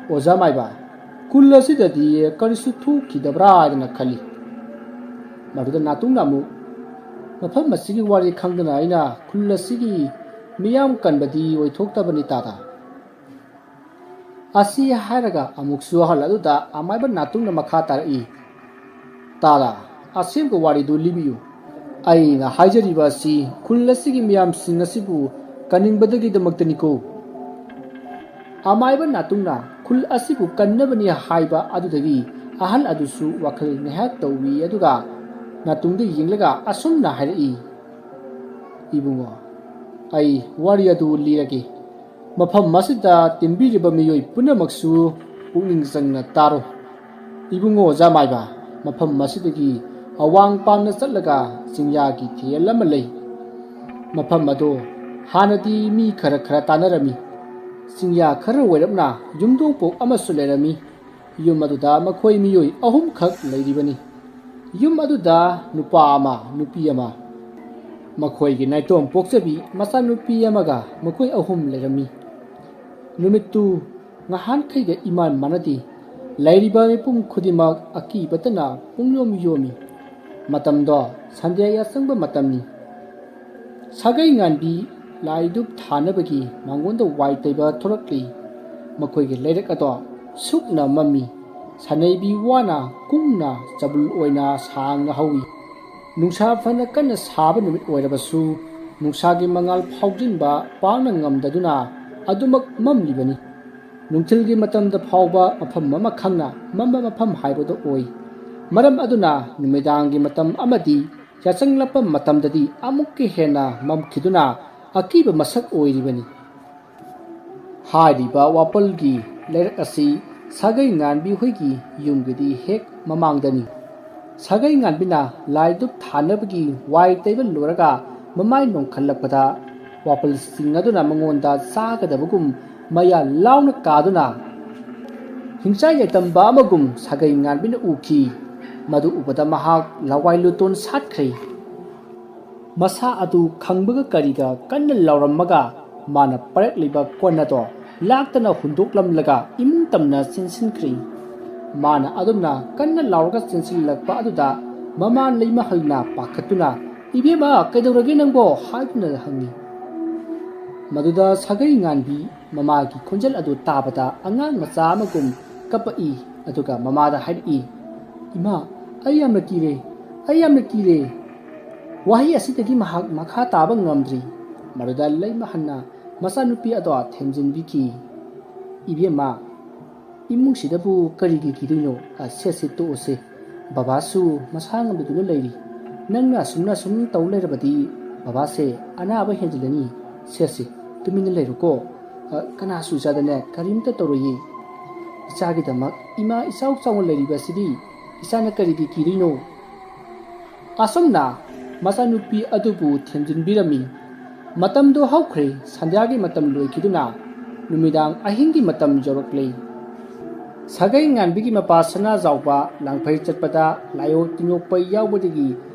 "ꯑꯣꯖꯥ ꯃꯥꯏꯕ, ꯈꯨꯜ ꯑꯁꯤꯗꯗꯤ ꯀꯔꯤꯁꯨ ꯊꯣꯛꯈꯤꯗꯕ꯭ꯔꯥ ꯍꯥꯏꯗꯅ ꯈꯜꯂꯤ꯫" ꯃꯗꯨꯗ ꯅꯥꯇꯨꯡꯅ ꯑꯃꯨꯛ, "ꯃꯐꯝ ꯑꯁꯤꯒꯤ ꯋꯥꯔꯤ ꯈꯪꯗꯅ ꯑꯩꯅ ꯈꯨꯜ ꯑꯁꯤꯒꯤ ꯃꯤꯌꯥꯝ ꯀꯟꯕꯗꯤ ꯑꯣꯏꯊꯣꯛꯇꯕꯅꯤ ꯇꯥꯗ꯫" ꯑꯁꯤ ꯍꯥꯏꯔꯒ ꯑꯃꯨꯛꯁꯨ ꯑꯍꯜ ꯑꯗꯨꯗ ꯑꯃꯥꯏꯕ ꯅꯥꯇꯨꯡꯅ ꯃꯈꯥ ꯇꯥꯔꯛꯏ, "ꯇꯥꯗ, ꯑꯁꯦꯡꯕ ꯋꯥꯔꯤꯗꯨ ꯂꯤꯕꯤꯌꯨ꯫ ꯑꯩꯅ ꯍꯥꯏꯖꯔꯤꯕ ꯑꯁꯤ ꯈꯨꯜ ꯑꯁꯤꯒꯤ ꯃꯤꯌꯥꯝꯁꯤꯡ ꯑꯁꯤꯕꯨ ꯀꯟꯅꯤꯡꯕꯗꯒꯤꯗꯃꯛꯇꯅꯤꯀꯣ꯫" ꯑꯃꯥꯏꯕ ꯅꯥꯇꯨꯡꯅ ꯈꯨꯜ ꯑꯁꯤꯕꯨ ꯀꯟꯅꯕꯅꯤ ꯍꯥꯏꯕ ꯑꯗꯨꯗꯒꯤ ꯑꯍꯜ ꯑꯗꯨꯁꯨ ꯋꯥꯈꯜ ꯉꯥꯏꯍꯥꯛ ꯇꯧꯏ, ꯑꯗꯨꯒ ꯅꯥꯇꯨꯡꯗ ꯌꯦꯡꯂꯒ ꯑꯁꯨꯝꯅ ꯍꯥꯏꯔꯛꯏ, "ꯏꯕꯨꯡꯉꯣ, ꯑꯩ ꯋꯥꯔꯤ ꯑꯗꯨ ꯂꯤꯔꯒꯦ꯫ ꯃꯐꯝ ꯑꯁꯤꯗ ꯇꯤꯟꯕꯤꯔꯤꯕ ꯃꯤꯑꯣꯏ ꯄꯨꯝꯅꯃꯛꯁꯨ ꯄꯨꯛꯅꯤꯡ ꯆꯪꯅ ꯇꯥꯔꯣ꯫ ꯏꯕꯨꯡꯉꯣ ꯑꯣꯖꯥ ꯃꯥꯏꯕ, ꯃꯐꯝ ꯑꯁꯤꯗꯒꯤ ꯑꯋꯥꯡ ꯄꯥꯡꯅ ꯆꯠꯂꯒ ꯆꯤꯡꯌꯥꯒꯤ ꯊꯦꯜ ꯑꯃ ꯂꯩ꯫ ꯃꯐꯝ ꯑꯗꯣ ꯍꯥꯟꯅꯗꯤ ꯃꯤ ꯈꯔ ꯈꯔ ꯇꯥꯅꯔꯝꯃꯤ꯫ ꯆꯤꯡꯌꯥ ꯈꯔ ꯑꯣꯏꯔꯞꯅ ꯌꯨꯝꯊꯣꯡ ꯄꯣꯛ ꯑꯃꯁꯨ ꯂꯩꯔꯝꯃꯤ꯫ ꯌꯨꯝ ꯑꯗꯨꯗ ꯃꯈꯣꯏ ꯃꯤꯑꯣꯏ ꯑꯍꯨꯝꯈꯛ ꯂꯩꯔꯤꯕꯅꯤ꯫ ꯌꯨꯝ ꯑꯗꯨꯗ ꯅꯨꯄꯥ ꯑꯃ, ꯅꯨꯄꯤ ꯑꯃ, ꯃꯈꯣꯏꯒꯤ ꯅꯥꯏꯇꯣꯝ ꯄꯣꯛꯆꯕꯤ ꯃꯆꯥꯅꯨꯄꯤ ꯑꯃꯒ ꯃꯈꯣꯏ ꯑꯍꯨꯝ ꯂꯩꯔꯝꯃꯤ꯫ ꯅꯨꯃꯤꯠꯇꯨ ꯉꯍꯥꯟꯈꯩꯒ ꯏꯃꯥꯟ ꯃꯥꯟꯅꯗꯦ꯫ ꯂꯩꯔꯤꯕ ꯃꯤꯄꯨꯝ ꯈꯨꯗꯤꯡꯃꯛ ꯑꯀꯤꯕꯇꯅ ꯄꯨꯡꯌꯣꯝ ꯌꯣꯝꯃꯤ꯫ ꯃꯇꯝꯗꯣ ꯁꯟꯗ꯭ꯌꯥ ꯌꯥꯆꯪꯕ ꯃꯇꯝꯅꯤ꯫ ꯁꯥꯒꯩ ꯉꯥꯟꯕꯤ ꯂꯥꯏ ꯙꯨꯞ ꯊꯥꯅꯕꯒꯤ ꯃꯉꯣꯟꯗ ꯋꯥꯏ ꯇꯩꯕ ꯊꯣꯔꯛꯂꯤ꯫ ꯃꯈꯣꯏꯒꯤ ꯂꯩꯔꯛ ꯑꯗꯣ ꯁꯨꯛꯅ ꯃꯝꯃꯤ꯫ ꯁꯅꯩꯕꯤ ꯋꯥꯅ ꯀꯨꯡꯅ ꯆꯕꯨꯜ ꯑꯣꯏꯅ ꯁꯥꯡꯅ ꯍꯧꯏ꯫ ꯅꯨꯡꯁꯥ ꯐꯅ ꯀꯟꯅ ꯁꯥꯕ ꯅꯨꯃꯤꯠ ꯑꯣꯏꯔꯕꯁꯨ, ꯅꯨꯡꯁꯥꯒꯤ ꯃꯉꯥꯜ ꯐꯥꯎꯖꯤꯟꯕ ꯄꯥꯛꯅ ꯉꯝꯗꯗꯨꯅ ꯑꯗꯨꯃꯛ ꯃꯝꯂꯤꯕꯅꯤ꯫ ꯅꯨꯡꯊꯤꯜꯒꯤ ꯃꯇꯝꯗ ꯐꯥꯎꯕ ꯃꯐꯝ ꯑꯃ ꯈꯪꯅ ꯃꯝꯕ ꯃꯐꯝ ꯍꯥꯏꯕꯗꯨ ꯑꯣꯏ꯫ ꯃꯔꯝ ꯑꯗꯨꯅ ꯅꯨꯃꯤꯗꯥꯡꯒꯤ ꯃꯇꯝ ꯑꯃꯗꯤ ꯌꯥꯆꯪꯂꯛꯄ ꯃꯇꯝꯗꯗꯤ ꯑꯃꯨꯛꯀ ꯍꯦꯟꯅ ꯃꯝꯈꯤꯗꯨꯅ ꯑꯀꯤꯕ ꯃꯁꯛ ꯑꯣꯏꯔꯤꯕꯅꯤ꯫ ꯍꯥꯏꯔꯤꯕ ꯋꯥꯄꯜꯒꯤ ꯂꯩꯔꯛ ꯑꯁꯤ ꯁꯥꯒꯩ ꯉꯥꯟꯕꯤ ꯍꯣꯏꯒꯤ ꯌꯨꯝꯒꯤꯗꯤ ꯍꯦꯛ ꯃꯃꯥꯡꯗꯅꯤ꯫ ꯁꯥꯒꯩ ꯉꯥꯟꯕꯤꯅ ꯂꯥꯏ ꯙꯨꯞ ꯊꯥꯅꯕꯒꯤ ꯋꯥꯏ ꯇꯩꯕ ꯂꯣꯏꯔꯒ ꯃꯃꯥꯏ ꯅꯣꯡꯈꯠꯂꯛꯄꯗ, ꯋꯥꯄꯜꯁꯤꯡ ꯑꯗꯨꯅ ꯃꯉꯣꯟꯗ ꯆꯥꯒꯗꯕꯒꯨꯝ ꯃꯌꯥ ꯂꯥꯎꯅ ꯀꯥꯗꯨꯅ ꯍꯤꯡꯆꯥꯏ ꯂꯩꯇꯝꯕ ꯑꯃꯒꯨꯝ ꯁꯥꯒꯩ ꯉꯥꯟꯕꯤꯅ ꯎꯈꯤ꯫ ꯃꯗꯨ ꯎꯕꯗ ꯃꯍꯥꯛ ꯂꯋꯥꯏ ꯂꯨꯇꯣꯟ ꯁꯥꯠꯈ꯭ꯔꯦ꯫ ꯃꯁꯥ ꯑꯗꯨ ꯈꯪꯕꯒ ꯀꯔꯤꯒ ꯀꯟꯅ ꯂꯥꯎꯔꯝꯃꯒ, ꯃꯥꯅ ꯄꯥꯏꯔꯛꯂꯤꯕ ꯀꯣꯟ ꯑꯗꯣ ꯂꯥꯛꯇꯅ ꯍꯨꯟꯗꯣꯛꯂꯝꯂꯒ ꯏꯃꯨꯡ ꯇꯝꯅ ꯆꯦꯟꯁꯤꯟꯈ꯭ꯔꯦ꯫ ꯃꯥꯅ ꯑꯗꯨꯝꯅ ꯀꯟꯅ ꯂꯥꯎꯔꯒ ꯆꯦꯟꯁꯤꯜꯂꯛꯄ ꯑꯗꯨꯗ ꯃꯃꯥ ꯂꯩꯃꯍꯜꯅ ꯄꯥꯈꯠꯇꯨꯅ, "ꯏꯕꯦꯝꯃ, ꯀꯩꯗꯧꯔꯒꯦ ꯅꯪꯕꯣ?" ꯍꯥꯏꯗꯨꯅ ꯍꯪꯉꯤ꯫ ꯃꯗꯨꯗ ꯁꯥꯒꯩ ꯉꯥꯟꯕꯤ ꯃꯃꯥꯒꯤ ꯈꯣꯟꯖꯦꯜ ꯑꯗꯨ ꯇꯥꯕꯗ ꯑꯉꯥꯡ ꯃꯆꯥ ꯑꯃꯒꯨꯝ ꯀꯞꯄꯛꯏ꯫ ꯑꯗꯨꯒ ꯃꯃꯥꯗ ꯍꯥꯏꯔꯛꯏ, "ꯏꯃꯥ, ꯑꯩ ꯌꯥꯝꯅ ꯀꯤꯔꯦ, ꯑꯩ ꯌꯥꯝꯅ ꯀꯤꯔꯦ!" ꯋꯥꯍꯩ ꯑꯁꯤꯗꯒꯤ ꯃꯍꯥꯛ ꯃꯈꯥ ꯇꯥꯕ ꯉꯝꯗ꯭ꯔꯤ꯫ ꯃꯗꯨꯗ ꯂꯩꯃꯍꯜꯅ ꯃꯆꯥꯅꯨꯄꯤ ꯑꯗꯣ ꯊꯦꯝꯖꯤꯟꯕꯤꯈꯤ꯫ "ꯏꯕꯦꯝꯃ, ꯏꯃꯨꯡꯁꯤꯗꯕꯨ ꯀꯔꯤꯒꯤ ꯀꯤꯗꯣꯏꯅꯣ? ꯑ, ꯁꯦ, ꯁꯦ, ꯇꯣꯛꯑꯣꯁꯦ꯫ ꯕꯕꯥꯁꯨ ꯃꯁꯥ ꯉꯝꯗꯗꯨꯅ ꯂꯩꯔꯤ꯫ ꯅꯪꯅ ꯑꯁꯨꯝꯅ ꯁꯨꯝ ꯇꯧ ꯂꯩꯔꯕꯗꯤ ꯕꯕꯥꯁꯦ ꯑꯅꯥꯕ ꯍꯦꯟꯖꯤꯜꯂꯅꯤ꯫ ꯁꯦ, ꯁꯦ, ꯇꯨꯃꯤꯟꯅ ꯂꯩꯔꯣꯀꯣ꯫ ꯑ, ꯀꯅꯥꯁꯨ ꯏꯆꯥꯗꯅꯦ ꯀꯔꯤꯝꯇ ꯇꯧꯔꯣꯏꯌꯦ꯫ ꯏꯆꯥꯒꯤꯗꯃꯛ ꯏꯃꯥ ꯏꯆꯥꯎ ꯆꯥꯎꯅ ꯂꯩꯔꯤꯕꯁꯤꯗꯤ ꯏꯆꯥꯅ ꯀꯔꯤꯒꯤ ꯀꯤꯗꯣꯏꯅꯣ?" ꯑꯁꯨꯝꯅ ꯃꯆꯥꯅꯨꯄꯤ ꯑꯗꯨꯕꯨ ꯊꯦꯝꯖꯤꯟꯕꯤꯔꯝꯃꯤ꯫ ꯃꯇꯝꯗꯨ ꯍꯧꯈ꯭ꯔꯦ꯫ ꯁꯟꯙ꯭ꯌꯥꯒꯤ ꯃꯇꯝ ꯂꯣꯏꯈꯤꯗꯨꯅ ꯅꯨꯃꯤꯗꯥꯡ ꯑꯍꯤꯡꯒꯤ ꯃꯇꯝ ꯌꯧꯔꯛꯂꯦ꯫ ꯁꯥꯒꯩ ꯉꯥꯟꯕꯤꯒꯤ ꯃꯄꯥ ꯁꯅꯥꯖꯥꯎꯕ ꯂꯥꯡꯐꯩ ꯆꯠꯄꯗ ꯂꯥꯏꯑꯣ ꯇꯤꯟꯑꯣꯛꯄ ꯌꯥꯎꯕꯗꯒꯤ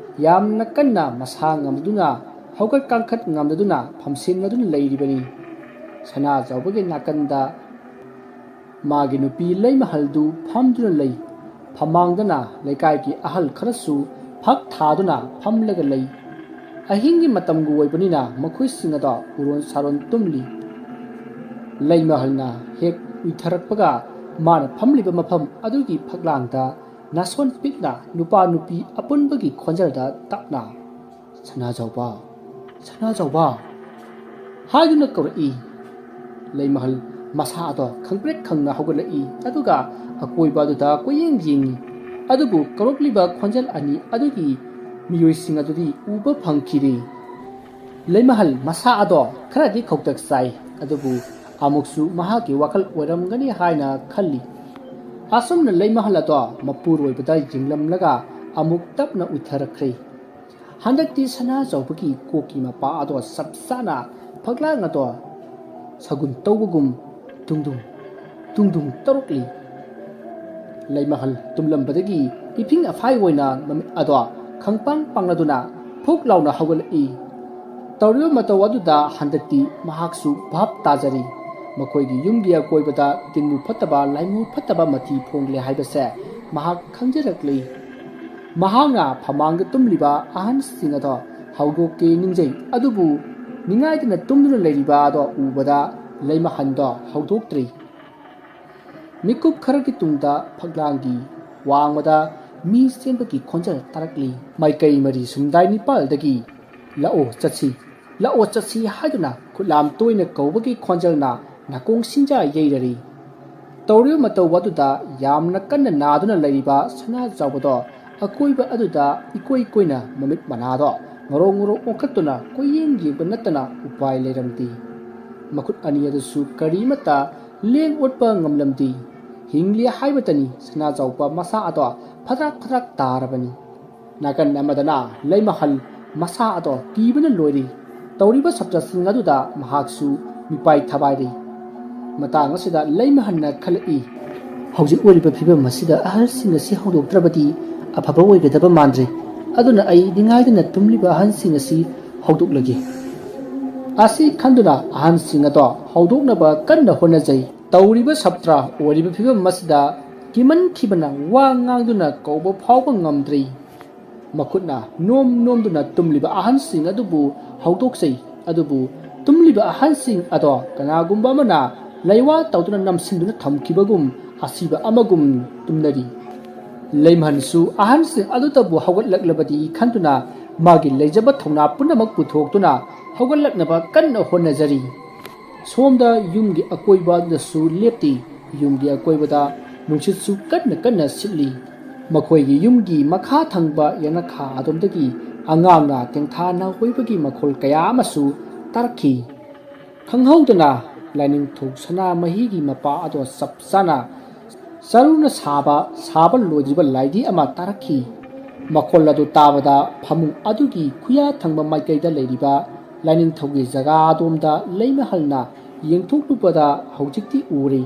ꯌꯥꯝꯅ ꯀꯟꯅ ꯃꯁꯥ ꯉꯝꯗꯨꯅ, ꯍꯧꯒꯠ ꯀꯥꯡꯈꯠ ꯉꯝꯗꯗꯨꯅ ꯐꯝꯁꯦꯟꯅꯗꯨꯅ ꯂꯩꯔꯤꯕꯅꯤ꯫ ꯁꯅꯥꯖꯥꯎꯕꯒꯤ ꯅꯥꯀꯟꯗ ꯃꯥꯒꯤ ꯅꯨꯄꯤ ꯂꯩꯃꯍꯜꯗꯨ ꯐꯝꯗꯨꯅ ꯂꯩ꯫ ꯐꯝꯃꯥꯡꯗꯅ ꯂꯩꯀꯥꯏꯒꯤ ꯑꯍꯜ ꯈꯔꯁꯨ ꯐꯛ ꯊꯥꯗꯨꯅ ꯐꯝꯂꯒ ꯂꯩ꯫ ꯑꯍꯤꯡꯒꯤ ꯃꯇꯝꯒ ꯑꯣꯏꯕꯅꯤꯅ ꯃꯈꯣꯏꯁꯤꯡ ꯑꯗꯣ ꯎꯔꯣꯟ ꯁꯥꯔꯣꯟ ꯇꯨꯝꯂꯤ꯫ ꯂꯩꯃꯍꯜꯅ ꯍꯦꯛ ꯎꯏꯊꯔꯛꯄꯒ ꯃꯥꯅ ꯐꯝꯂꯤꯕ ꯃꯐꯝ ꯑꯗꯨꯒꯤ ꯐꯛꯂꯥꯡꯗ ꯅꯥꯁꯣꯟ ꯄꯤꯛꯅ ꯅꯨꯄꯥ ꯅꯨꯄꯤ ꯑꯄꯨꯟꯕꯒꯤ ꯈꯣꯟꯖꯦꯜꯗ ꯇꯞꯅ, "ꯁꯅꯥꯖꯥꯎꯕ, ꯁꯅꯥꯖꯥꯎꯕ" ꯍꯥꯏꯗꯨꯅ ꯀꯧꯔꯛꯏ꯫ ꯂꯩꯃꯍꯜ ꯃꯁꯥ ꯑꯗꯣ ꯈꯪꯄ꯭ꯔꯦꯛ ꯈꯪꯅ ꯍꯧꯒꯠꯂꯛꯏ, ꯑꯗꯨꯒ ꯑꯀꯣꯏꯕ ꯑꯗꯨꯗ ꯀꯣꯏꯌꯦꯡ ꯌꯦꯡꯏ꯫ ꯑꯗꯨꯕꯨ ꯀꯧꯔꯛꯂꯤꯕ ꯈꯣꯟꯖꯦꯜ ꯑꯅꯤ ꯑꯗꯨꯒꯤ ꯃꯤꯑꯣꯏꯁꯤꯡ ꯑꯗꯨꯗꯤ ꯎꯕ ꯐꯪꯈꯤꯗꯦ꯫ ꯂꯩꯃꯍꯜ ꯃꯁꯥ ꯑꯗꯣ ꯈꯔꯗꯤ ꯈꯧꯇꯛ ꯆꯥꯏ, ꯑꯗꯨꯕꯨ ꯑꯃꯨꯛꯁꯨ ꯃꯍꯥꯛꯀꯤ ꯋꯥꯈꯜ ꯑꯣꯏꯔꯝꯒꯅꯤ ꯍꯥꯏꯅ ꯈꯜꯂꯤ꯫ ꯑꯁꯨꯝꯅ ꯂꯩꯃꯍꯜ ꯑꯗꯣ ꯃꯄꯨꯔꯣꯏꯕꯗ ꯌꯦꯡꯂꯝꯂꯒ ꯑꯃꯨꯛ ꯇꯞꯅ ꯎꯏꯊꯔꯛꯈ꯭ꯔꯦ꯫ ꯍꯟꯗꯛꯇꯤ ꯁꯅꯥꯖꯥꯎꯕꯒꯤ ꯀꯣꯛꯀꯤ ꯃꯄꯥ ꯑꯗꯣ ꯆꯞ ꯆꯥꯅ ꯐꯛꯂꯥꯡ ꯑꯗꯣ ꯁꯒꯨꯟ ꯇꯧꯕꯒꯨꯝ ꯇꯨꯡꯗꯨꯡ ꯇꯨꯡꯗꯨꯡ ꯇꯧꯔꯛꯂꯤ꯫ ꯂꯩꯃꯍꯜ ꯇꯨꯝꯂꯝꯕꯗꯒꯤ ꯏꯐꯤꯡ ꯑꯐꯥꯏ ꯑꯣꯏꯅ ꯃꯃꯤꯠ ꯑꯗꯣ ꯈꯪꯄꯥꯡ ꯄꯥꯡꯂꯗꯨꯅ ꯐꯨꯛ ꯂꯥꯎꯅ ꯍꯧꯒꯠꯂꯛꯏ꯫ ꯇꯧꯔꯤꯕ ꯃꯇꯧ ꯑꯗꯨꯗ ꯍꯟꯗꯛꯇꯤ ꯃꯍꯥꯛꯁꯨ ꯚꯥꯞ ꯇꯥꯖꯔꯤ꯫ ꯃꯈꯣꯏꯒꯤ ꯌꯨꯝꯒꯤ ꯑꯀꯣꯏꯕꯗ ꯇꯤꯟꯕꯨ ꯐꯠꯇꯕ, ꯂꯥꯏꯃꯨ ꯐꯠꯇꯕ ꯃꯊꯤ ꯐꯣꯡꯂꯦ ꯍꯥꯏꯕꯁꯦ ꯃꯍꯥꯛ ꯈꯪꯖꯔꯛꯂꯤ꯫ ꯃꯍꯥꯛꯅ ꯐꯃꯥꯡꯗ ꯇꯨꯝꯂꯤꯕ ꯑꯍꯟꯁꯤꯡ ꯑꯗꯣ ꯍꯧꯗꯣꯛꯀꯦ ꯅꯤꯡꯖꯩ, ꯑꯗꯨꯕꯨ ꯅꯤꯡꯉꯥꯏꯗꯅ ꯇꯨꯝꯗꯨꯅ ꯂꯩꯔꯤꯕ ꯑꯗꯣ ꯎꯕꯗ ꯂꯩꯃꯍꯟꯗꯣ ꯍꯧꯗꯣꯛꯇ꯭ꯔꯤ꯫ ꯃꯤꯀꯨꯞ ꯈꯔꯒꯤ ꯇꯨꯡꯗ ꯐꯛꯂꯥꯡꯒꯤ ꯋꯥꯡꯃꯗ ꯃꯤ ꯆꯦꯟꯕꯒꯤ ꯈꯣꯟꯖꯦꯜ ꯇꯥꯔꯛꯂꯤ꯫ ꯃꯥꯏꯀꯩ ꯃꯔꯤ ꯁꯨꯝꯗꯥꯏ ꯅꯤꯄꯥꯜꯗꯒꯤ, "ꯂꯥꯛꯑꯣ ꯆꯠꯁꯤ, ꯂꯥꯛꯑꯣ ꯆꯠꯁꯤ" ꯍꯥꯏꯗꯨꯅ ꯈꯨꯠꯂꯥꯝ ꯇꯣꯏꯅ ꯀꯧꯕꯒꯤ ꯈꯣꯟꯖꯦꯜꯅ ꯅꯥꯀꯣꯡ ꯁꯤꯡꯖꯥ ꯌꯩꯔꯔꯤ꯫ ꯇꯧꯔꯤꯕ ꯃꯇꯧ ꯑꯗꯨꯗ ꯌꯥꯝꯅ ꯀꯟꯅ ꯅꯥꯗꯨꯅ ꯂꯩꯔꯤꯕ ꯁꯅꯥꯖꯥꯎꯕꯗꯣ ꯑꯀꯣꯏꯕ ꯑꯗꯨꯗ ꯏꯀꯣꯏ ꯀꯣꯏꯅ ꯃꯃꯤꯠ ꯃꯅꯥꯗꯣ ꯉꯔꯣ ꯉꯔꯣ ꯑꯣꯟꯈꯠꯇꯨꯅ ꯀꯣꯏꯌꯦꯡ ꯌꯦꯡꯕ ꯅꯠꯇꯅ ꯎꯄꯥꯏ ꯂꯩꯔꯝꯗꯦ꯫ ꯃꯈꯨꯠ ꯑꯅꯤ ꯑꯗꯨꯁꯨ ꯀꯔꯤꯃꯠꯇ ꯂꯦꯡ ꯑꯣꯠꯄ ꯉꯝꯂꯝꯗꯦ꯫ ꯍꯤꯡꯂꯤ ꯍꯥꯏꯕꯇꯅꯤ, ꯁꯅꯥꯖꯥꯎꯕ ꯃꯁꯥ ꯑꯗꯣ ꯐꯗ꯭ꯔꯛ ꯐꯗ꯭ꯔꯛ ꯇꯥꯔꯕꯅꯤ꯫ ꯅꯥꯀꯟ ꯑꯃꯗꯅ ꯂꯩꯃꯍꯜ ꯃꯁꯥ ꯑꯗꯣ ꯀꯤꯕꯅ ꯂꯣꯏꯔꯤ꯫ ꯇꯧꯔꯤꯕ ꯁꯞꯇ꯭ꯔꯁꯤꯡ ꯑꯗꯨꯗ ꯃꯍꯥꯛꯁꯨ ꯃꯤꯄꯥꯏ ꯊꯕꯥꯏꯔꯤ꯫ ꯃꯇꯥꯡ ꯑꯁꯤꯗ ꯂꯩꯃꯍꯟꯅ ꯈꯜꯂꯛꯏ, "ꯍꯧꯖꯤꯛ ꯑꯣꯏꯔꯤꯕ ꯐꯤꯕꯝ ꯑꯁꯤꯗ ꯑꯍꯜꯁꯤꯡ ꯑꯁꯤ ꯍꯧꯗꯣꯛꯇ꯭ꯔꯕꯗꯤ ꯑꯐꯕ ꯑꯣꯏꯒꯗꯕ ꯃꯥꯟꯗ꯭ꯔꯦ꯫ ꯑꯗꯨꯅ ꯑꯩ ꯅꯤꯡꯉꯥꯏꯗꯅ ꯇꯨꯝꯂꯤꯕ ꯑꯍꯟꯁꯤꯡ ꯑꯁꯤ ꯍꯧꯗꯣꯛꯂꯒꯦ"꯫ ꯑꯁꯤ ꯈꯟꯗꯨꯅ ꯑꯍꯟꯁꯤꯡ ꯑꯗꯣ ꯍꯧꯗꯣꯛꯅꯕ ꯀꯟꯅ ꯍꯣꯠꯅꯖꯩ꯫ ꯇꯧꯔꯤꯕ ꯁꯞꯇ꯭ꯔ ꯑꯣꯏꯔꯤꯕ ꯐꯤꯕꯝ ꯑꯁꯤꯗ ꯀꯤꯃꯟꯈꯤꯕꯅ ꯋꯥ ꯉꯥꯡꯗꯨꯅ ꯀꯧꯕ ꯐꯥꯎꯕ ꯉꯝꯗ꯭ꯔꯤ꯫ ꯃꯈꯨꯠꯅ ꯅꯣꯝ ꯅꯣꯝꯗꯨꯅ ꯇꯨꯝꯂꯤꯕ ꯑꯍꯟꯁꯤꯡ ꯑꯗꯨꯕꯨ ꯍꯧꯗꯣꯛꯆꯩ, ꯑꯗꯨꯕꯨ ꯇꯨꯝꯂꯤꯕ ꯑꯍꯟꯁꯤꯡ ꯑꯗꯣ ꯀꯅꯥꯒꯨꯝꯕ ꯑꯃꯅ ꯂꯩꯋꯥ ꯇꯧꯗꯨꯅ ꯅꯝꯁꯤꯟꯗꯨꯅ ꯊꯝꯈꯤꯕꯒꯨꯝ ꯑꯁꯤꯕ ꯑꯃꯒꯨꯝ ꯇꯨꯝꯅꯔꯤ꯫ ꯂꯩꯃꯍꯜꯁꯨ ꯑꯍꯟꯁꯤꯡ ꯑꯗꯨꯗꯕꯨ ꯍꯧꯒꯠꯂꯛꯂꯕꯗꯤ ꯈꯟꯗꯨꯅ ꯃꯥꯒꯤ ꯂꯩꯖꯕ ꯊꯧꯅꯥ ꯄꯨꯝꯅꯃꯛ ꯄꯨꯊꯣꯛꯇꯨꯅ ꯍꯧꯒꯠꯂꯛꯅꯕ ꯀꯟꯅ ꯍꯣꯠꯅꯖꯔꯤ꯫ ꯁꯣꯝꯗ ꯌꯨꯝꯒꯤ ꯑꯀꯣꯏꯕꯗꯁꯨ ꯂꯦꯞꯇꯦ꯫ ꯌꯨꯝꯒꯤ ꯑꯀꯣꯏꯕꯗ ꯅꯨꯡꯁꯤꯠꯁꯨ ꯀꯟꯅ ꯀꯟꯅ ꯁꯤꯠꯂꯤ꯫ ꯃꯈꯣꯏꯒꯤ ꯌꯨꯝꯒꯤ ꯃꯈꯥ ꯊꯪꯕ ꯌꯦꯅꯈꯥ ꯑꯗꯣꯝꯗꯒꯤ ꯑꯉꯥꯡꯅ ꯇꯦꯡꯊꯥ ꯅꯥꯍꯣꯏꯕꯒꯤ ꯃꯈꯣꯜ ꯀꯌꯥ ꯑꯃꯁꯨ ꯇꯥꯔꯛꯈꯤ꯫ ꯈꯪꯍꯧꯗꯅ ꯂꯥꯏꯅꯤꯡꯊꯧ ꯁꯅꯥꯃꯍꯤꯒꯤ ꯃꯄꯥ ꯑꯗꯣ ꯆꯞ ꯆꯥꯅ ꯆꯔꯨꯅ ꯁꯥꯕ, ꯁꯥꯕ ꯂꯣꯏꯗ꯭ꯔꯤꯕ ꯂꯥꯏꯙꯤ ꯑꯃ ꯇꯥꯔꯛꯈꯤ꯫ ꯃꯈꯣꯜ ꯑꯗꯨ ꯇꯥꯕꯗ ꯐꯃꯨꯡ ꯑꯗꯨꯒꯤ ꯈꯨꯌꯥ ꯊꯪꯕ ꯃꯥꯏꯀꯩꯗ ꯂꯩꯔꯤꯕ ꯂꯥꯏꯅꯤꯡꯊꯧꯒꯤ ꯖꯒꯥ ꯑꯗꯣꯝꯗ ꯂꯩꯃꯍꯜꯅ ꯌꯦꯡꯊꯣꯛꯂꯨꯕꯗ ꯍꯧꯖꯤꯛꯇꯤ ꯎꯔꯦ꯫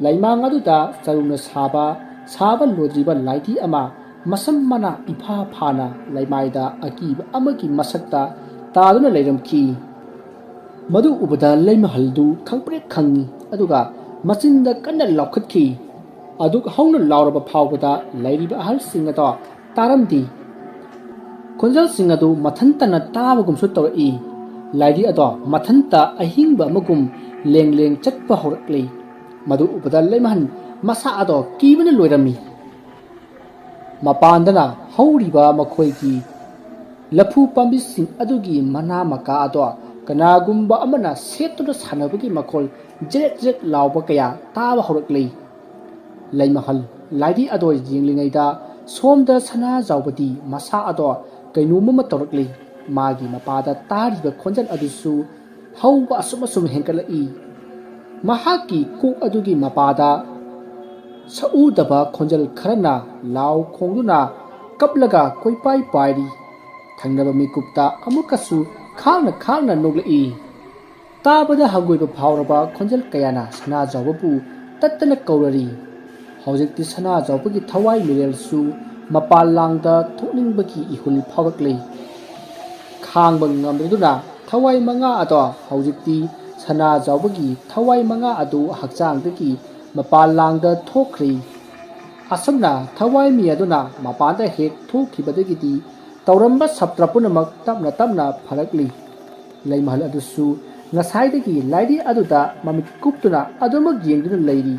ꯂꯩꯃꯥꯡ ꯑꯗꯨꯗ ꯆꯔꯨꯅ ꯁꯥꯕ, ꯁꯥꯕ ꯂꯣꯏꯗ꯭ꯔꯤꯕ ꯂꯥꯏꯙꯤ ꯑꯃ ꯃꯁꯝ ꯃꯅꯥ ꯏꯐꯥ ꯐꯥꯅ ꯂꯩꯃꯥꯏꯗ ꯑꯀꯤꯕ ꯑꯃꯒꯤ ꯃꯁꯛꯇ ꯇꯥꯗꯨꯅ ꯂꯩꯔꯝꯈꯤ꯫ ꯃꯗꯨ ꯎꯕꯗ ꯂꯩꯃꯍꯜꯗꯨ ꯈꯪꯄ꯭ꯔꯦꯛ ꯈꯪꯉꯤ, ꯑꯗꯨꯒ ꯃꯆꯤꯟꯗ ꯀꯟꯅ ꯂꯥꯎꯈꯠꯈꯤ꯫ ꯑꯗꯨꯛ ꯍꯧꯅ ꯂꯥꯎꯔꯕ ꯐꯥꯎꯕꯗ ꯂꯩꯔꯤꯕ ꯑꯍꯜꯁꯤꯡ ꯑꯗꯣ ꯇꯥꯔꯝꯗꯦ꯫ ꯈꯣꯟꯖꯦꯜꯁꯤꯡ ꯑꯗꯨ ꯃꯊꯟꯇꯅ ꯇꯥꯕꯒꯨꯝꯁꯨ ꯇꯧꯔꯛꯏ꯫ ꯂꯥꯏꯙꯤ ꯑꯗꯣ ꯃꯊꯟꯇ ꯑꯍꯤꯡꯕ ꯑꯃꯒꯨꯝ ꯂꯦꯡ ꯂꯦꯡ ꯆꯠꯄ ꯍꯧꯔꯛꯂꯤ꯫ ꯃꯗꯨ ꯎꯕꯗ ꯂꯩꯃꯍꯜ ꯃꯁꯥ ꯑꯗꯣ ꯀꯤꯕꯅ ꯂꯣꯏꯔꯝꯃꯤ꯫ ꯃꯄꯥꯟꯗꯅ ꯍꯧꯔꯤꯕ ꯃꯈꯣꯏꯒꯤ ꯂꯐꯨ ꯄꯥꯝꯕꯤꯁꯤꯡ ꯑꯗꯨꯒꯤ ꯃꯅꯥ ꯃꯀꯥ ꯑꯗꯣ ꯀꯅꯥꯒꯨꯝꯕ ꯑꯃꯅ ꯁꯦꯠꯇꯨꯅ ꯁꯥꯟꯅꯕꯒꯤ ꯃꯈꯣꯜ ꯖ꯭ꯔꯦꯠ ꯖ꯭ꯔꯦꯠ ꯂꯥꯎꯕ ꯀꯌꯥ ꯇꯥꯕ ꯍꯧꯔꯛꯂꯤ꯫ ꯂꯩꯃꯍꯜ ꯂꯥꯏꯙꯤ ꯑꯗꯣ ꯌꯦꯡꯂꯤꯉꯩꯗ ꯁꯣꯝꯗ ꯁꯅꯥꯖꯥꯎꯕꯗꯤ ꯃꯁꯥ ꯑꯗꯣ ꯀꯩꯅꯣꯝ ꯑꯃ ꯇꯧꯔꯛꯂꯤ꯫ ꯃꯥꯒꯤ ꯃꯄꯥꯗ ꯇꯥꯔꯤꯕ ꯈꯣꯟꯖꯦꯜ ꯑꯗꯨꯁꯨ ꯍꯧꯕ ꯑꯁꯨꯝ ꯑꯁꯨꯝ ꯍꯦꯟꯒꯠꯂꯛꯏ꯫ ꯃꯍꯥꯛꯀꯤ ꯀꯣꯛ ꯑꯗꯨꯒꯤ ꯃꯄꯥꯗ ꯁꯛꯎꯗꯕ ꯈꯣꯟꯖꯦꯜ ꯈꯔꯅ ꯂꯥꯎ ꯈꯣꯡꯗꯨꯅ ꯀꯞꯂꯒ ꯀꯣꯏꯄꯥꯏ ꯄꯥꯏꯔꯤ꯫ ꯊꯪꯅꯕ ꯃꯤꯀꯨꯞꯇ ꯑꯃꯨꯛꯀꯁꯨ ꯈꯥꯡꯅ ꯈꯥꯡꯅ ꯅꯣꯛꯂꯛꯏ꯫ ꯇꯥꯕꯗ ꯍꯪꯒꯣꯏꯕ ꯐꯥꯎꯔꯕ ꯈꯣꯟꯖꯦꯜ ꯀꯌꯥꯅ ꯁꯅꯥꯖꯥꯎꯕꯕꯨ ꯇꯠꯇꯅ ꯀꯧꯔꯔꯤ꯫ ꯍꯧꯖꯤꯛꯇꯤ ꯁꯅꯥꯖꯥꯎꯕꯒꯤ ꯊꯋꯥꯏ ꯃꯤꯔꯦꯜꯁꯨ ꯃꯄꯥꯟ ꯂꯥꯡꯗ ꯊꯣꯛꯅꯤꯡꯕꯒꯤ ꯏꯍꯨꯜ ꯐꯥꯎꯔꯛꯂꯤ꯫ ꯈꯥꯡꯕ ꯉꯝꯗꯨꯅ ꯊꯋꯥꯏ ꯃꯉꯥ ꯑꯗꯣ ꯍꯧꯖꯤꯛꯇꯤ ꯁꯅꯥꯖꯥꯎꯕꯒꯤ ꯊꯋꯥꯏ ꯃꯉꯥ ꯑꯗꯨ ꯍꯛꯆꯥꯡꯗꯒꯤ ꯃꯄꯥꯟ ꯂꯥꯡꯗ ꯊꯣꯛꯈ꯭ꯔꯦ꯫ ꯑꯁꯨꯝꯅ ꯊꯋꯥꯏ ꯃꯤ ꯑꯗꯨꯅ ꯃꯄꯥꯟꯗ ꯍꯦꯛ ꯊꯣꯛꯈꯤꯕꯗꯒꯤꯗꯤ ꯇꯧꯔꯝꯕ ꯁꯞꯇ꯭ꯔ ꯄꯨꯝꯅꯃꯛ ꯇꯞꯅ ꯇꯞꯅ ꯐꯔꯛꯂꯤ꯫ ꯂꯩꯃꯍꯜ ꯑꯗꯨꯁꯨ ꯉꯁꯥꯏꯗꯒꯤ ꯂꯥꯏꯔꯤ ꯑꯗꯨꯗ ꯃꯃꯤꯠ ꯀꯨꯞꯇꯨꯅ ꯑꯗꯨꯃꯛ ꯌꯦꯡꯗꯨꯅ ꯂꯩꯔꯤ꯫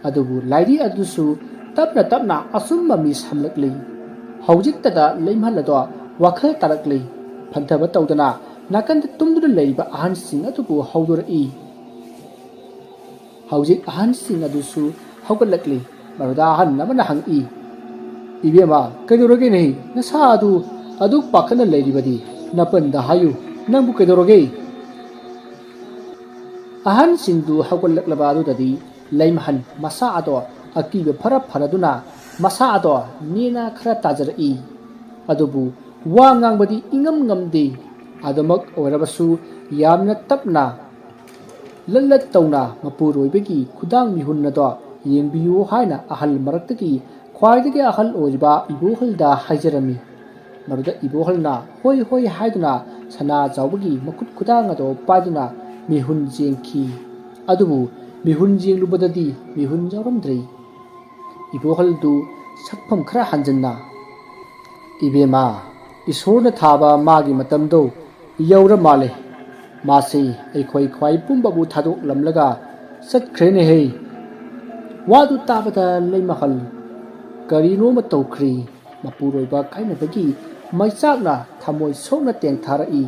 ꯑꯗꯨꯕꯨ ꯂꯥꯏꯔꯤ ꯑꯗꯨꯁꯨ ꯇꯞꯅ ꯇꯞꯅ ꯑꯁꯨꯝ ꯃꯃꯤ ꯁꯝꯂꯛꯂꯤ꯫ ꯍꯧꯖꯤꯛꯇꯗ ꯂꯩꯃꯍꯜ ꯑꯗꯣ ꯋꯥꯈꯜ ꯇꯥꯔꯛꯂꯤ꯫ ꯐꯟꯊꯕ ꯇꯧꯗꯅ ꯅꯥꯀꯟꯗ ꯇꯨꯝꯗꯨꯅ ꯂꯩꯔꯤꯕ ꯑꯍꯟꯁꯤꯡ ꯑꯗꯨꯕꯨ ꯍꯧꯗꯣꯔꯛꯏ꯫ ꯍꯧꯖꯤꯛ ꯑꯍꯟꯁꯤꯡ ꯑꯗꯨꯁꯨ ꯍꯧꯒꯠꯂꯛꯂꯤ꯫ ꯃꯗꯨꯗ ꯑꯍꯟ ꯑꯃꯅ ꯍꯪꯏ, "ꯏꯕꯦꯝꯃ, ꯀꯩꯗꯧꯔꯒꯦꯅꯦ? ꯅꯁꯥ ꯑꯗꯨ ꯑꯗꯨꯛ ꯄꯥꯈꯠꯅ ꯂꯩꯔꯤꯕꯗꯤ? ꯅꯄꯟꯗ ꯍꯥꯏꯌꯨ, ꯅꯪꯕꯨ ꯀꯩꯗꯧꯔꯒꯦ?" ꯑꯍꯟꯁꯤꯡꯗꯨ ꯍꯧꯒꯠꯂꯛꯂꯕ ꯑꯗꯨꯗꯗꯤ ꯂꯩꯃꯍꯟ ꯃꯁꯥ ꯑꯗꯣ ꯑꯀꯤꯕ ꯐꯔ ꯐꯔꯗꯨꯅ ꯃꯁꯥ ꯑꯗꯣ ꯅꯦꯅ ꯈꯔ ꯇꯥꯖꯔꯛꯏ꯫ ꯑꯗꯨꯕꯨ ꯋꯥ ꯉꯥꯡꯕꯗꯤ ꯏꯉꯝ ꯉꯝꯗꯦ꯫ ꯑꯗꯨꯃꯛ ꯑꯣꯏꯔꯕꯁꯨ ꯌꯥꯝꯅ ꯇꯞꯅ ꯂꯠ ꯂꯠ ꯇꯧꯅ ꯃꯄꯨꯔꯣꯏꯕꯒꯤ ꯈꯨꯗꯥꯡ ꯃꯤꯍꯨꯟ ꯑꯗꯣ ꯌꯦꯡꯕꯤꯌꯨ ꯍꯥꯏꯅ ꯑꯍꯜ ꯃꯔꯛꯇꯒꯤ ꯈ꯭ꯋꯥꯏꯗꯒꯤ ꯑꯍꯜ ꯑꯣꯏꯔꯤꯕ ꯏꯕꯣꯍꯜꯗ ꯍꯥꯏꯖꯔꯝꯃꯤ꯫ ꯃꯗꯨꯗ ꯏꯕꯣꯍꯜꯅ "ꯍꯣꯏ, ꯍꯣꯏ" ꯍꯥꯏꯗꯨꯅ ꯁꯅꯥ ꯆꯥꯎꯕꯒꯤ ꯃꯈꯨꯠ ꯈꯨꯗꯥꯡ ꯑꯗꯣ ꯄꯥꯏꯗꯨꯅ ꯃꯤꯍꯨꯟ ꯌꯦꯡꯈꯤ꯫ ꯑꯗꯨꯕꯨ ꯃꯤꯍꯨꯟ ꯌꯦꯡꯂꯨꯕꯗꯗꯤ ꯃꯤꯍꯨꯟ ꯌꯥꯎꯔꯝꯗ꯭ꯔꯦ꯫ ꯏꯕꯣꯍꯜꯗꯨ ꯁꯛꯐꯝ ꯈꯔ ꯍꯟꯖꯤꯟꯅ, "ꯏꯕꯦꯝꯃ, ꯏꯁꯣꯔꯅ ꯊꯥꯕ ꯃꯥꯒꯤ ꯃꯇꯝꯗꯣ ꯌꯧꯔ ꯃꯥꯜꯂꯦ꯫ ꯃꯥꯁꯤ ꯑꯩꯈꯣꯏ ꯈ꯭ꯋꯥꯏ ꯄꯨꯝꯕꯕꯨ ꯊꯥꯗꯣꯛꯂꯝꯂꯒ ꯆꯠꯈ꯭ꯔꯦꯅꯦꯍꯦ꯫" ꯋꯥꯗꯨ ꯇꯥꯕꯗ ꯂꯩꯃꯍꯜ ꯀꯔꯤꯅꯣꯃ ꯇꯧꯈ꯭ꯔꯦ꯫ ꯃꯄꯨꯔꯣꯏꯕ ꯀꯥꯏꯅꯕꯒꯤ ꯃꯩꯆꯥꯛꯅ ꯊꯃꯣꯏ ꯁꯣꯛꯅ ꯇꯦꯡꯊꯥꯔꯛꯏ꯫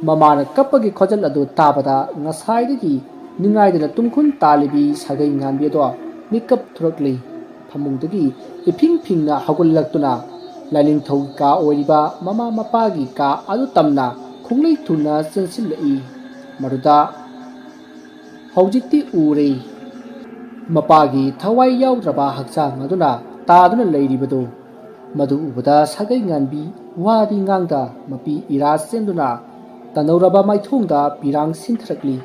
ꯃꯃꯥꯅ ꯀꯞꯄꯒꯤ ꯈꯣꯟꯖꯦꯜ ꯑꯗꯨ ꯇꯥꯕꯗ ꯉꯁꯥꯏꯗꯒꯤ ꯅꯤꯡꯉꯥꯏꯗꯅ ꯇꯨꯝꯈꯨꯟ ꯇꯥꯜꯂꯤꯕꯤ ꯁꯥꯒꯩ ꯉꯥꯟꯕꯤ ꯑꯗꯣ ꯃꯤꯀꯞ ꯊꯣꯔꯛꯂꯤ꯫ ꯐꯃꯨꯡꯗꯒꯤ ꯏꯐꯤꯡ ꯐꯤꯡꯅ ꯍꯧꯒꯠꯂꯛꯇꯨꯅ ꯂꯥꯏꯅꯤꯡꯊꯧꯒꯤ ꯀꯥ ꯑꯣꯏꯔꯤꯕ ꯃꯃꯥ ꯃꯄꯥꯒꯤ ꯀꯥ ꯑꯗꯨ ꯇꯝꯅ ꯈꯣꯡꯂꯩ ꯊꯨꯅ ꯆꯦꯟꯁꯤꯜꯂꯛꯏ꯫ ꯃꯗꯨꯗ ꯍꯧꯖꯤꯛꯇꯤ ꯎꯔꯦ꯫ ꯃꯄꯥꯒꯤ ꯊꯋꯥꯏ ꯌꯥꯎꯗ꯭ꯔꯕ ꯍꯛꯆꯥꯡ ꯑꯗꯨꯅ ꯇꯥꯗꯨꯅ ꯂꯩꯔꯤꯕꯗꯨ꯫ ꯃꯗꯨ ꯎꯕꯗ ꯁꯥꯒꯩ ꯉꯥꯟꯕꯤ ꯋꯥꯗꯤ ꯉꯥꯡꯗ ꯃꯄꯤ ꯏꯔꯥ ꯆꯦꯟꯗꯨꯅ ꯇꯅꯧꯔꯕ ꯃꯥꯏꯊꯣꯡꯗ ꯄꯤꯔꯥꯡ ꯁꯤꯟꯊꯔꯛꯂꯤ꯫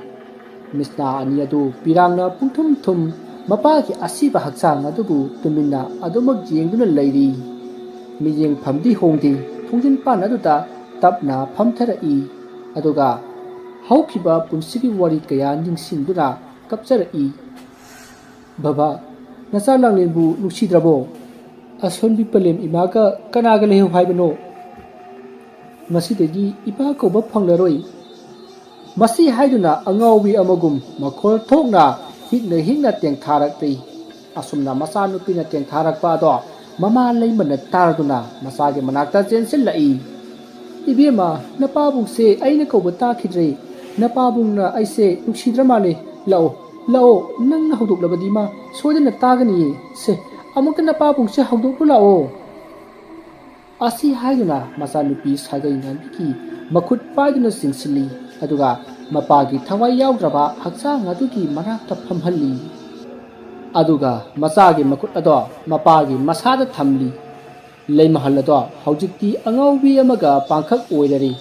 ꯃꯤꯠꯁꯅꯥ ꯑꯅꯤ ꯑꯗꯨ ꯄꯤꯔꯥꯡꯅ ꯄꯨꯡꯊꯨꯝ ꯊꯨꯝ ꯃꯄꯥꯒꯤ ꯑꯁꯤꯕ ꯍꯛꯆꯥꯡ ꯑꯗꯨꯕꯨ ꯇꯨꯃꯤꯟꯅ ꯑꯗꯨꯃꯛ ꯌꯦꯡꯗꯨꯅ ꯂꯩꯔꯤ꯫ ꯃꯤꯠꯌꯦꯡꯐꯝꯗꯤ ꯍꯣꯡꯗꯦ꯫ ꯊꯣꯡꯖꯤꯟ ꯄꯥꯟ ꯑꯗꯨꯗ ꯇꯞꯅ ꯐꯝꯊꯔꯛꯏ꯫ ꯑꯗꯨꯒ ꯍꯧꯈꯤꯕ ꯄꯨꯟꯁꯤꯒꯤ ꯋꯥꯔꯤ ꯀꯌꯥ ꯅꯤꯡꯁꯤꯡꯗꯨꯅ ꯀꯞꯆꯔꯛꯏ꯫ "ꯕꯕꯥ, ꯅꯆꯥ ꯂꯥꯡꯂꯦꯟꯕꯨ ꯅꯨꯡꯁꯤꯗ꯭ꯔꯕꯣ? ꯑꯁꯣꯟꯕꯤ ꯄꯂꯦꯝ ꯏꯃꯥꯒ ꯀꯅꯥꯒ ꯂꯩꯍꯧ ꯍꯥꯏꯕꯅꯣ? ꯉꯁꯤꯗꯒꯤ ꯏꯄꯥ ꯀꯧꯕ ꯐꯪꯂꯔꯣꯏ꯫" ꯃꯁꯤ ꯍꯥꯏꯗꯨꯅ ꯑꯉꯥꯎꯕꯤ ꯑꯃꯒꯨꯝ ꯃꯈꯣꯜ ꯊꯣꯛꯅ ꯍꯤꯛꯅ ꯍꯤꯛꯅ ꯇꯦꯡꯊꯥꯔꯛꯂꯤ꯫ ꯑꯁꯨꯝꯅ ꯃꯆꯥꯅꯨꯄꯤꯅ ꯇꯦꯡꯊꯥꯔꯛꯄ ꯑꯗꯣ ꯃꯃꯥ ꯂꯩꯃꯅ ꯇꯥꯔꯗꯨꯅ ꯃꯆꯥꯒꯤ ꯃꯅꯥꯛꯇ ꯆꯦꯟꯁꯤꯜꯂꯛꯏ꯫ "ꯏꯕꯦꯝꯃ, ꯅꯄꯥꯕꯨꯡꯁꯦ ꯑꯩꯅ ꯀꯧꯕ ꯇꯥꯈꯤꯗ꯭ꯔꯦ꯫ ꯅꯄꯥꯕꯨꯡꯅ ꯑꯩꯁꯦ ꯅꯨꯡꯁꯤꯗ꯭ꯔ ꯃꯥꯜꯂꯦ꯫ ꯂꯥꯛꯑꯣ, ꯂꯥꯛꯑꯣ, ꯅꯪꯅ ꯍꯧꯗꯣꯛꯂꯕꯗꯤ ꯃꯥ ꯁꯣꯏꯗꯅ ꯇꯥꯒꯅꯤꯌꯦ꯫ ꯁꯦ, ꯑꯃꯨꯛꯇ ꯅꯄꯥꯕꯨꯡꯁꯦ ꯍꯧꯗꯣꯛꯂꯨ ꯂꯥꯛꯑꯣ"꯫ ꯑꯁꯤ ꯍꯥꯏꯗꯨꯅ ꯃꯆꯥꯅꯨꯄꯤ ꯁꯥꯒꯩ ꯉꯥꯟꯕꯤꯒꯤ ꯃꯈꯨꯠ ꯄꯥꯏꯗꯨꯅ ꯆꯤꯡꯁꯤꯜꯂꯤ꯫ ꯑꯗꯨꯒ ꯃꯄꯥꯒꯤ ꯊꯋꯥꯏ ꯌꯥꯎꯗ꯭ꯔꯕ ꯍꯛꯆꯥꯡ ꯑꯗꯨꯒꯤ ꯃꯅꯥꯛꯇ ꯐꯝꯍꯜꯂꯤ꯫ ꯑꯗꯨꯒ ꯃꯆꯥꯒꯤ ꯃꯈꯨꯠ ꯑꯗꯣ ꯃꯄꯥꯒꯤ ꯃꯁꯥꯗ ꯊꯝꯂꯤ꯫ ꯂꯩꯃꯍꯜ ꯑꯗꯣ ꯍꯧꯖꯤꯛꯇꯤ ꯑꯉꯥꯎꯕꯤ ꯑꯃꯒ ꯄꯥꯡꯈꯛ ꯑꯣꯏꯔꯔꯤ꯫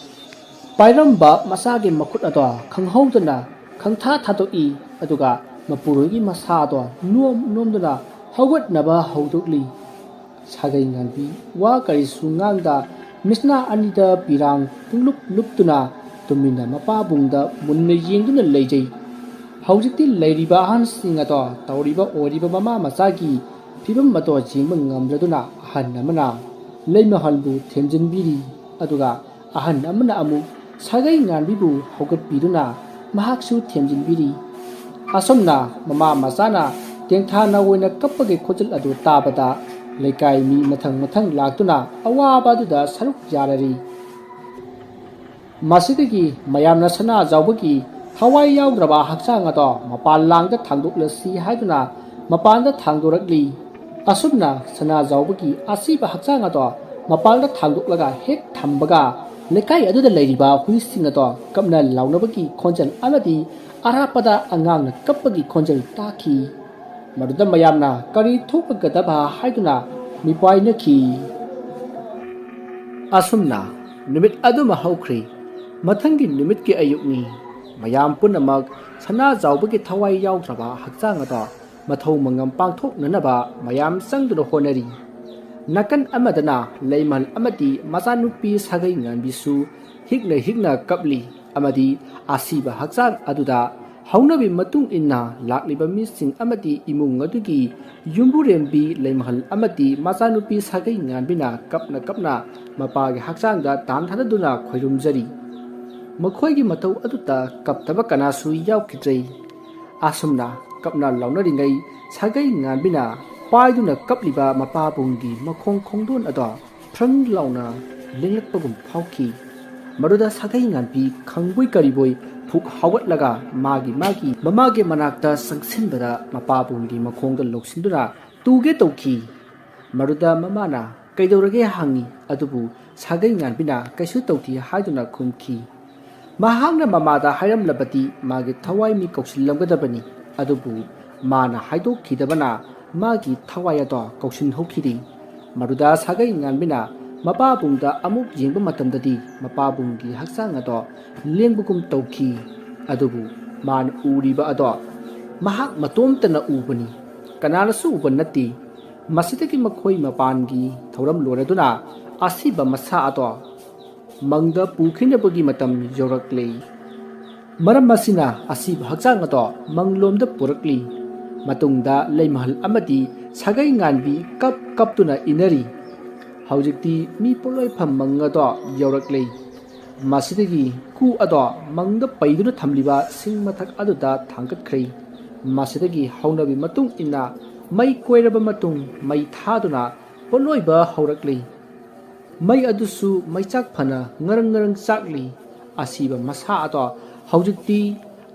ꯄꯥꯏꯔꯝꯕ ꯃꯆꯥꯒꯤ ꯃꯈꯨꯠ ꯑꯗꯣ ꯈꯪꯍꯧꯗꯅ ꯈꯪꯊꯥ ꯊꯥꯗꯣꯛꯏ꯫ ꯑꯗꯨꯒ ꯃꯄꯨꯔꯣꯏꯒꯤ ꯃꯁꯥ ꯑꯗꯣ ꯅꯣꯝ ꯅꯣꯝꯗꯨꯅ ꯍꯧꯒꯠꯅꯕ ꯍꯧꯗꯣꯛꯂꯤ꯫ ꯁꯥꯒꯩ ꯉꯥꯟꯕꯤ ꯋꯥ ꯀꯔꯤꯁꯨ ꯉꯥꯡꯗ ꯃꯤꯠꯁꯅꯥ ꯑꯅꯤꯗ ꯄꯤꯔꯥꯡ ꯄꯨꯡꯂꯨꯞ ꯂꯨꯞꯇꯨꯅ ꯇꯨꯃꯤꯟꯅ ꯃꯄꯥꯕꯨꯡꯗ ꯃꯨꯟꯅ ꯌꯦꯡꯗꯨꯅ ꯂꯩꯖꯩ꯫ ꯍꯧꯖꯤꯛꯇꯤ ꯂꯩꯔꯤꯕ ꯑꯍꯟꯁꯤꯡ ꯑꯗꯣ ꯇꯧꯔꯤꯕ ꯑꯣꯏꯔꯤꯕ ꯃꯃꯥ ꯃꯆꯥꯒꯤ ꯐꯤꯕꯝ ꯑꯗꯣ ꯌꯦꯡꯕ ꯉꯝꯗ꯭ꯔꯗꯨꯅ ꯑꯍꯟ ꯑꯃꯅ ꯂꯩꯃꯍꯜꯕꯨ ꯊꯦꯝꯖꯤꯟꯕꯤꯔꯤ꯫ ꯑꯗꯨꯒ ꯑꯍꯟ ꯑꯃꯅ ꯑꯃꯨꯛ ꯁꯥꯒꯩ ꯉꯥꯟꯕꯤꯕꯨ ꯍꯧꯒꯠꯄꯤꯗꯨꯅ ꯃꯍꯥꯛꯁꯨ ꯊꯦꯝꯖꯤꯟꯕꯤꯔꯤ꯫ ꯑꯁꯨꯝꯅ ꯃꯃꯥ ꯃꯆꯥꯅ ꯇꯦꯡꯊꯥꯅ ꯑꯣꯏꯅ ꯀꯞꯄꯒꯤ ꯈꯣꯟꯖꯦꯜ ꯑꯗꯨ ꯇꯥꯕꯗ ꯂꯩꯀꯥꯏ ꯃꯤ ꯃꯊꯪ ꯃꯊꯪ ꯂꯥꯛꯇꯨꯅ ꯑꯋꯥꯕ ꯑꯗꯨꯗ ꯁꯔꯨꯛ ꯌꯥꯔꯔꯤ꯫ ꯃꯁꯤꯗꯒꯤ ꯃꯌꯥꯝꯅ ꯁꯅꯥꯖꯥꯎꯕꯒꯤ ꯊꯋꯥꯏ ꯌꯥꯎꯗ꯭ꯔꯕ ꯍꯛꯆꯥꯡ ꯑꯗꯣ ꯃꯄꯥꯟ ꯂꯥꯡꯗ ꯊꯥꯡꯗꯣꯛꯂꯁꯤ ꯍꯥꯏꯗꯨꯅ ꯃꯄꯥꯟꯗ ꯊꯥꯡꯗꯣꯔꯛꯂꯤ꯫ ꯑꯁꯨꯝꯅ ꯁꯅꯥꯖꯥꯎꯕꯒꯤ ꯑꯁꯤꯕ ꯍꯛꯆꯥꯡ ꯑꯗꯣ ꯃꯄꯥꯟꯗ ꯊꯥꯡꯗꯣꯛꯂꯒ ꯍꯦꯛ ꯊꯝꯕꯒ ꯂꯩꯀꯥꯏ ꯑꯗꯨꯗ ꯂꯩꯔꯤꯕ ꯍꯨꯏꯁꯤꯡ ꯑꯗꯣ ꯀꯞꯅ ꯂꯥꯎꯅꯕꯒꯤ ꯈꯣꯟꯖꯦꯜ ꯑꯃꯗꯤ ꯑꯔꯥꯞꯄꯗ ꯑꯉꯥꯡꯅ ꯀꯞꯄꯒꯤ ꯈꯣꯟꯖꯦꯜ ꯇꯥꯈꯤ꯫ ꯃꯗꯨꯗ ꯃꯌꯥꯝꯅ ꯀꯔꯤ ꯊꯣꯛꯀꯗꯕ ꯍꯥꯏꯗꯨꯅ ꯃꯤꯄꯥꯏꯅꯈꯤ꯫ ꯑꯁꯨꯝꯅ ꯅꯨꯃꯤꯠ ꯑꯗꯨꯃ ꯍꯧꯈ꯭ꯔꯦ꯫ ꯃꯊꯪꯒꯤ ꯅꯨꯃꯤꯠꯀꯤ ꯑꯌꯨꯛꯅꯤ꯫ ꯃꯌꯥꯝ ꯄꯨꯝꯅꯃꯛ ꯁꯅꯥꯖꯥꯎꯕꯒꯤ ꯊꯋꯥꯏ ꯌꯥꯎꯗ꯭ꯔꯕ ꯍꯛꯆꯥꯡ ꯑꯗꯣ ꯃꯊꯧ ꯃꯉꯝ ꯄꯥꯡꯊꯣꯛꯅꯅꯕ ꯃꯌꯥꯝ ꯆꯪꯗꯨꯅ ꯍꯣꯠꯅꯔꯤ꯫ ꯅꯥꯀꯟ ꯑꯃꯗꯅ ꯂꯩꯃꯍꯜ ꯑꯃꯗꯤ ꯃꯆꯥꯅꯨꯄꯤ ꯁꯥꯒꯩ ꯉꯥꯟꯕꯤꯁꯨ ꯍꯤꯛꯅ ꯍꯤꯛꯅ ꯀꯞꯂꯤ ꯑꯃꯗꯤ ꯑꯁꯤꯕ ꯍꯛꯆꯥꯡ ꯑꯗꯨꯗ ꯍꯧꯅꯕꯤ ꯃꯇꯨꯡ ꯏꯟꯅ ꯂꯥꯛꯂꯤꯕ ꯃꯤꯁꯤꯡ ꯑꯃꯗꯤ ꯏꯃꯨꯡ ꯑꯗꯨꯒꯤ ꯌꯨꯝꯕꯨꯔꯦꯝꯕꯤ ꯂꯩꯃꯍꯜ ꯑꯃꯗꯤ ꯃꯆꯥꯅꯨꯄꯤ ꯁꯥꯒꯩ ꯉꯥꯟꯕꯤꯅ ꯀꯞꯅ ꯀꯞꯅ ꯃꯄꯥꯒꯤ ꯍꯛꯆꯥꯡꯗ ꯇꯥꯟ ꯊꯥꯗꯗꯨꯅ ꯈꯣꯏꯔꯨꯝꯖꯔꯤ꯫ ꯃꯈꯣꯏꯒꯤ ꯃꯇꯧ ꯑꯗꯨꯗ ꯀꯞꯇꯕ ꯀꯅꯥꯁꯨ ꯌꯥꯎꯈꯤꯗ꯭ꯔꯦ꯫ ꯑꯁꯨꯝꯅ ꯀꯞꯅ ꯂꯥꯎꯅꯔꯤꯉꯩ, ꯁꯥꯒꯩ ꯉꯥꯟꯕꯤꯅ ꯄꯥꯏꯗꯨꯅ ꯀꯞꯂꯤꯕ ꯃꯄꯥꯕꯨꯡꯒꯤ ꯃꯈꯣꯡ ꯈꯣꯡꯗꯣꯟ ꯑꯗꯣ ꯐ꯭ꯔꯪ ꯂꯥꯎꯅ ꯂꯦꯡꯂꯛꯄꯒꯨꯝ ꯐꯥꯎꯈꯤ꯫ ꯃꯗꯨꯗ ꯁꯥꯒꯩ ꯉꯥꯟꯕꯤ ꯈꯪꯕꯣꯏ ꯀꯔꯤꯕꯣꯏ ꯐꯨꯛ ꯍꯧꯒꯠꯂꯒ ꯃꯥꯒꯤ ꯃꯥꯒꯤ ꯃꯃꯥꯒꯤ ꯃꯅꯥꯛꯇ ꯆꯪꯁꯤꯟꯕꯗ ꯃꯄꯥꯕꯨꯡꯒꯤ ꯃꯈꯣꯡꯗ ꯂꯧꯁꯤꯟꯗꯨꯅ ꯇꯨꯒꯦ ꯇꯧꯈꯤ꯫ ꯃꯗꯨꯗ ꯃꯃꯥꯅ "ꯀꯩꯗꯧꯔꯒꯦ?" ꯍꯪꯉꯤ꯫ ꯑꯗꯨꯕꯨ ꯁꯥꯒꯩ ꯉꯥꯟꯕꯤꯅ "ꯀꯩꯁꯨ ꯇꯧꯗꯦ" ꯍꯥꯏꯗꯨꯅ ꯈꯨꯝꯈꯤ꯫ ꯃꯍꯥꯛꯅ ꯃꯃꯥꯗ ꯍꯥꯏꯔꯝꯂꯕꯗꯤ ꯃꯥꯒꯤ ꯊꯋꯥꯏ ꯃꯤ ꯀꯧꯁꯤꯜꯂꯝꯒꯗꯕꯅꯤ꯫ ꯑꯗꯨꯕꯨ ꯃꯥꯅ ꯍꯥꯏꯗꯣꯛꯈꯤꯗꯕꯅ ꯃꯥꯒꯤ ꯊꯋꯥꯏ ꯑꯗꯣ ꯀꯧꯁꯤꯟꯍꯧꯈꯤꯗꯦ꯫ ꯃꯗꯨꯗ ꯁꯥꯒꯩ ꯉꯥꯟꯕꯤꯅ ꯃꯄꯥꯕꯨꯡꯗ ꯑꯃꯨꯛ ꯌꯦꯡꯕ ꯃꯇꯝꯗꯗꯤ ꯃꯄꯥꯕꯨꯡꯒꯤ ꯍꯛꯆꯥꯡ ꯑꯗꯣ ꯂꯦꯡꯕꯒꯨꯝ ꯇꯧꯈꯤ꯫ ꯑꯗꯨꯕꯨ ꯃꯥꯅ ꯎꯔꯤꯕ ꯑꯗꯣ ꯃꯍꯥꯛ ꯃꯇꯣꯝꯇꯅ ꯎꯕꯅꯤ, ꯀꯅꯥꯅꯁꯨ ꯎꯕ ꯅꯠꯇꯦ꯫ ꯃꯁꯤꯗꯒꯤ ꯃꯈꯣꯏ ꯃꯄꯥꯟꯒꯤ ꯊꯧꯔꯝ ꯂꯣꯏꯔꯗꯨꯅ ꯑꯁꯤꯕ ꯃꯁꯥ ꯑꯗꯣ ꯃꯪꯗ ꯄꯨꯈꯤꯅꯕꯒꯤ ꯃꯇꯝ ꯌꯧꯔꯛꯂꯦ꯫ ꯃꯔꯝ ꯑꯁꯤꯅ ꯑꯁꯤꯕ ꯍꯛꯆꯥꯡ ꯑꯗꯣ ꯃꯪꯂꯣꯝꯗ ꯄꯨꯔꯛꯂꯤ꯫ ꯃꯇꯨꯡꯗ ꯂꯩꯃꯍꯜ ꯑꯃꯗꯤ ꯁꯥꯒꯩ ꯉꯥꯟꯕꯤ ꯀꯞ ꯀꯞꯇꯨꯅ ꯏꯟꯅꯔꯤ꯫ ꯍꯧꯖꯤꯛꯇꯤ ꯃꯤ ꯄꯣꯠꯂꯣꯏꯐꯝ ꯃꯪ ꯑꯗꯣ ꯌꯧꯔꯛꯂꯦ꯫ ꯃꯁꯤꯗꯒꯤ ꯀꯨ ꯑꯗꯣ ꯃꯪꯗ ꯄꯩꯗꯨꯅ ꯊꯝꯂꯤꯕ ꯁꯤꯡ ꯃꯊꯛ ꯑꯗꯨꯗ ꯊꯥꯡꯒꯠꯈ꯭ꯔꯦ꯫ ꯃꯁꯤꯗꯒꯤ ꯍꯧꯅꯕꯤ ꯃꯇꯨꯡ ꯏꯟꯅ ꯃꯩ ꯀꯣꯏꯔꯕ ꯃꯇꯨꯡ ꯃꯩ ꯊꯥꯗꯨꯅ ꯄꯣꯠꯂꯣꯏꯕ ꯍꯧꯔꯛꯂꯤ꯫ ꯃꯩ ꯑꯗꯨꯁꯨ ꯃꯩꯆꯥꯛ ꯐꯅ ꯉꯔꯪ ꯉꯔꯪ ꯆꯥꯛꯂꯤ꯫ ꯑꯁꯤꯕ ꯃꯁꯥ ꯑꯗꯣ ꯍꯧꯖꯤꯛꯇꯤ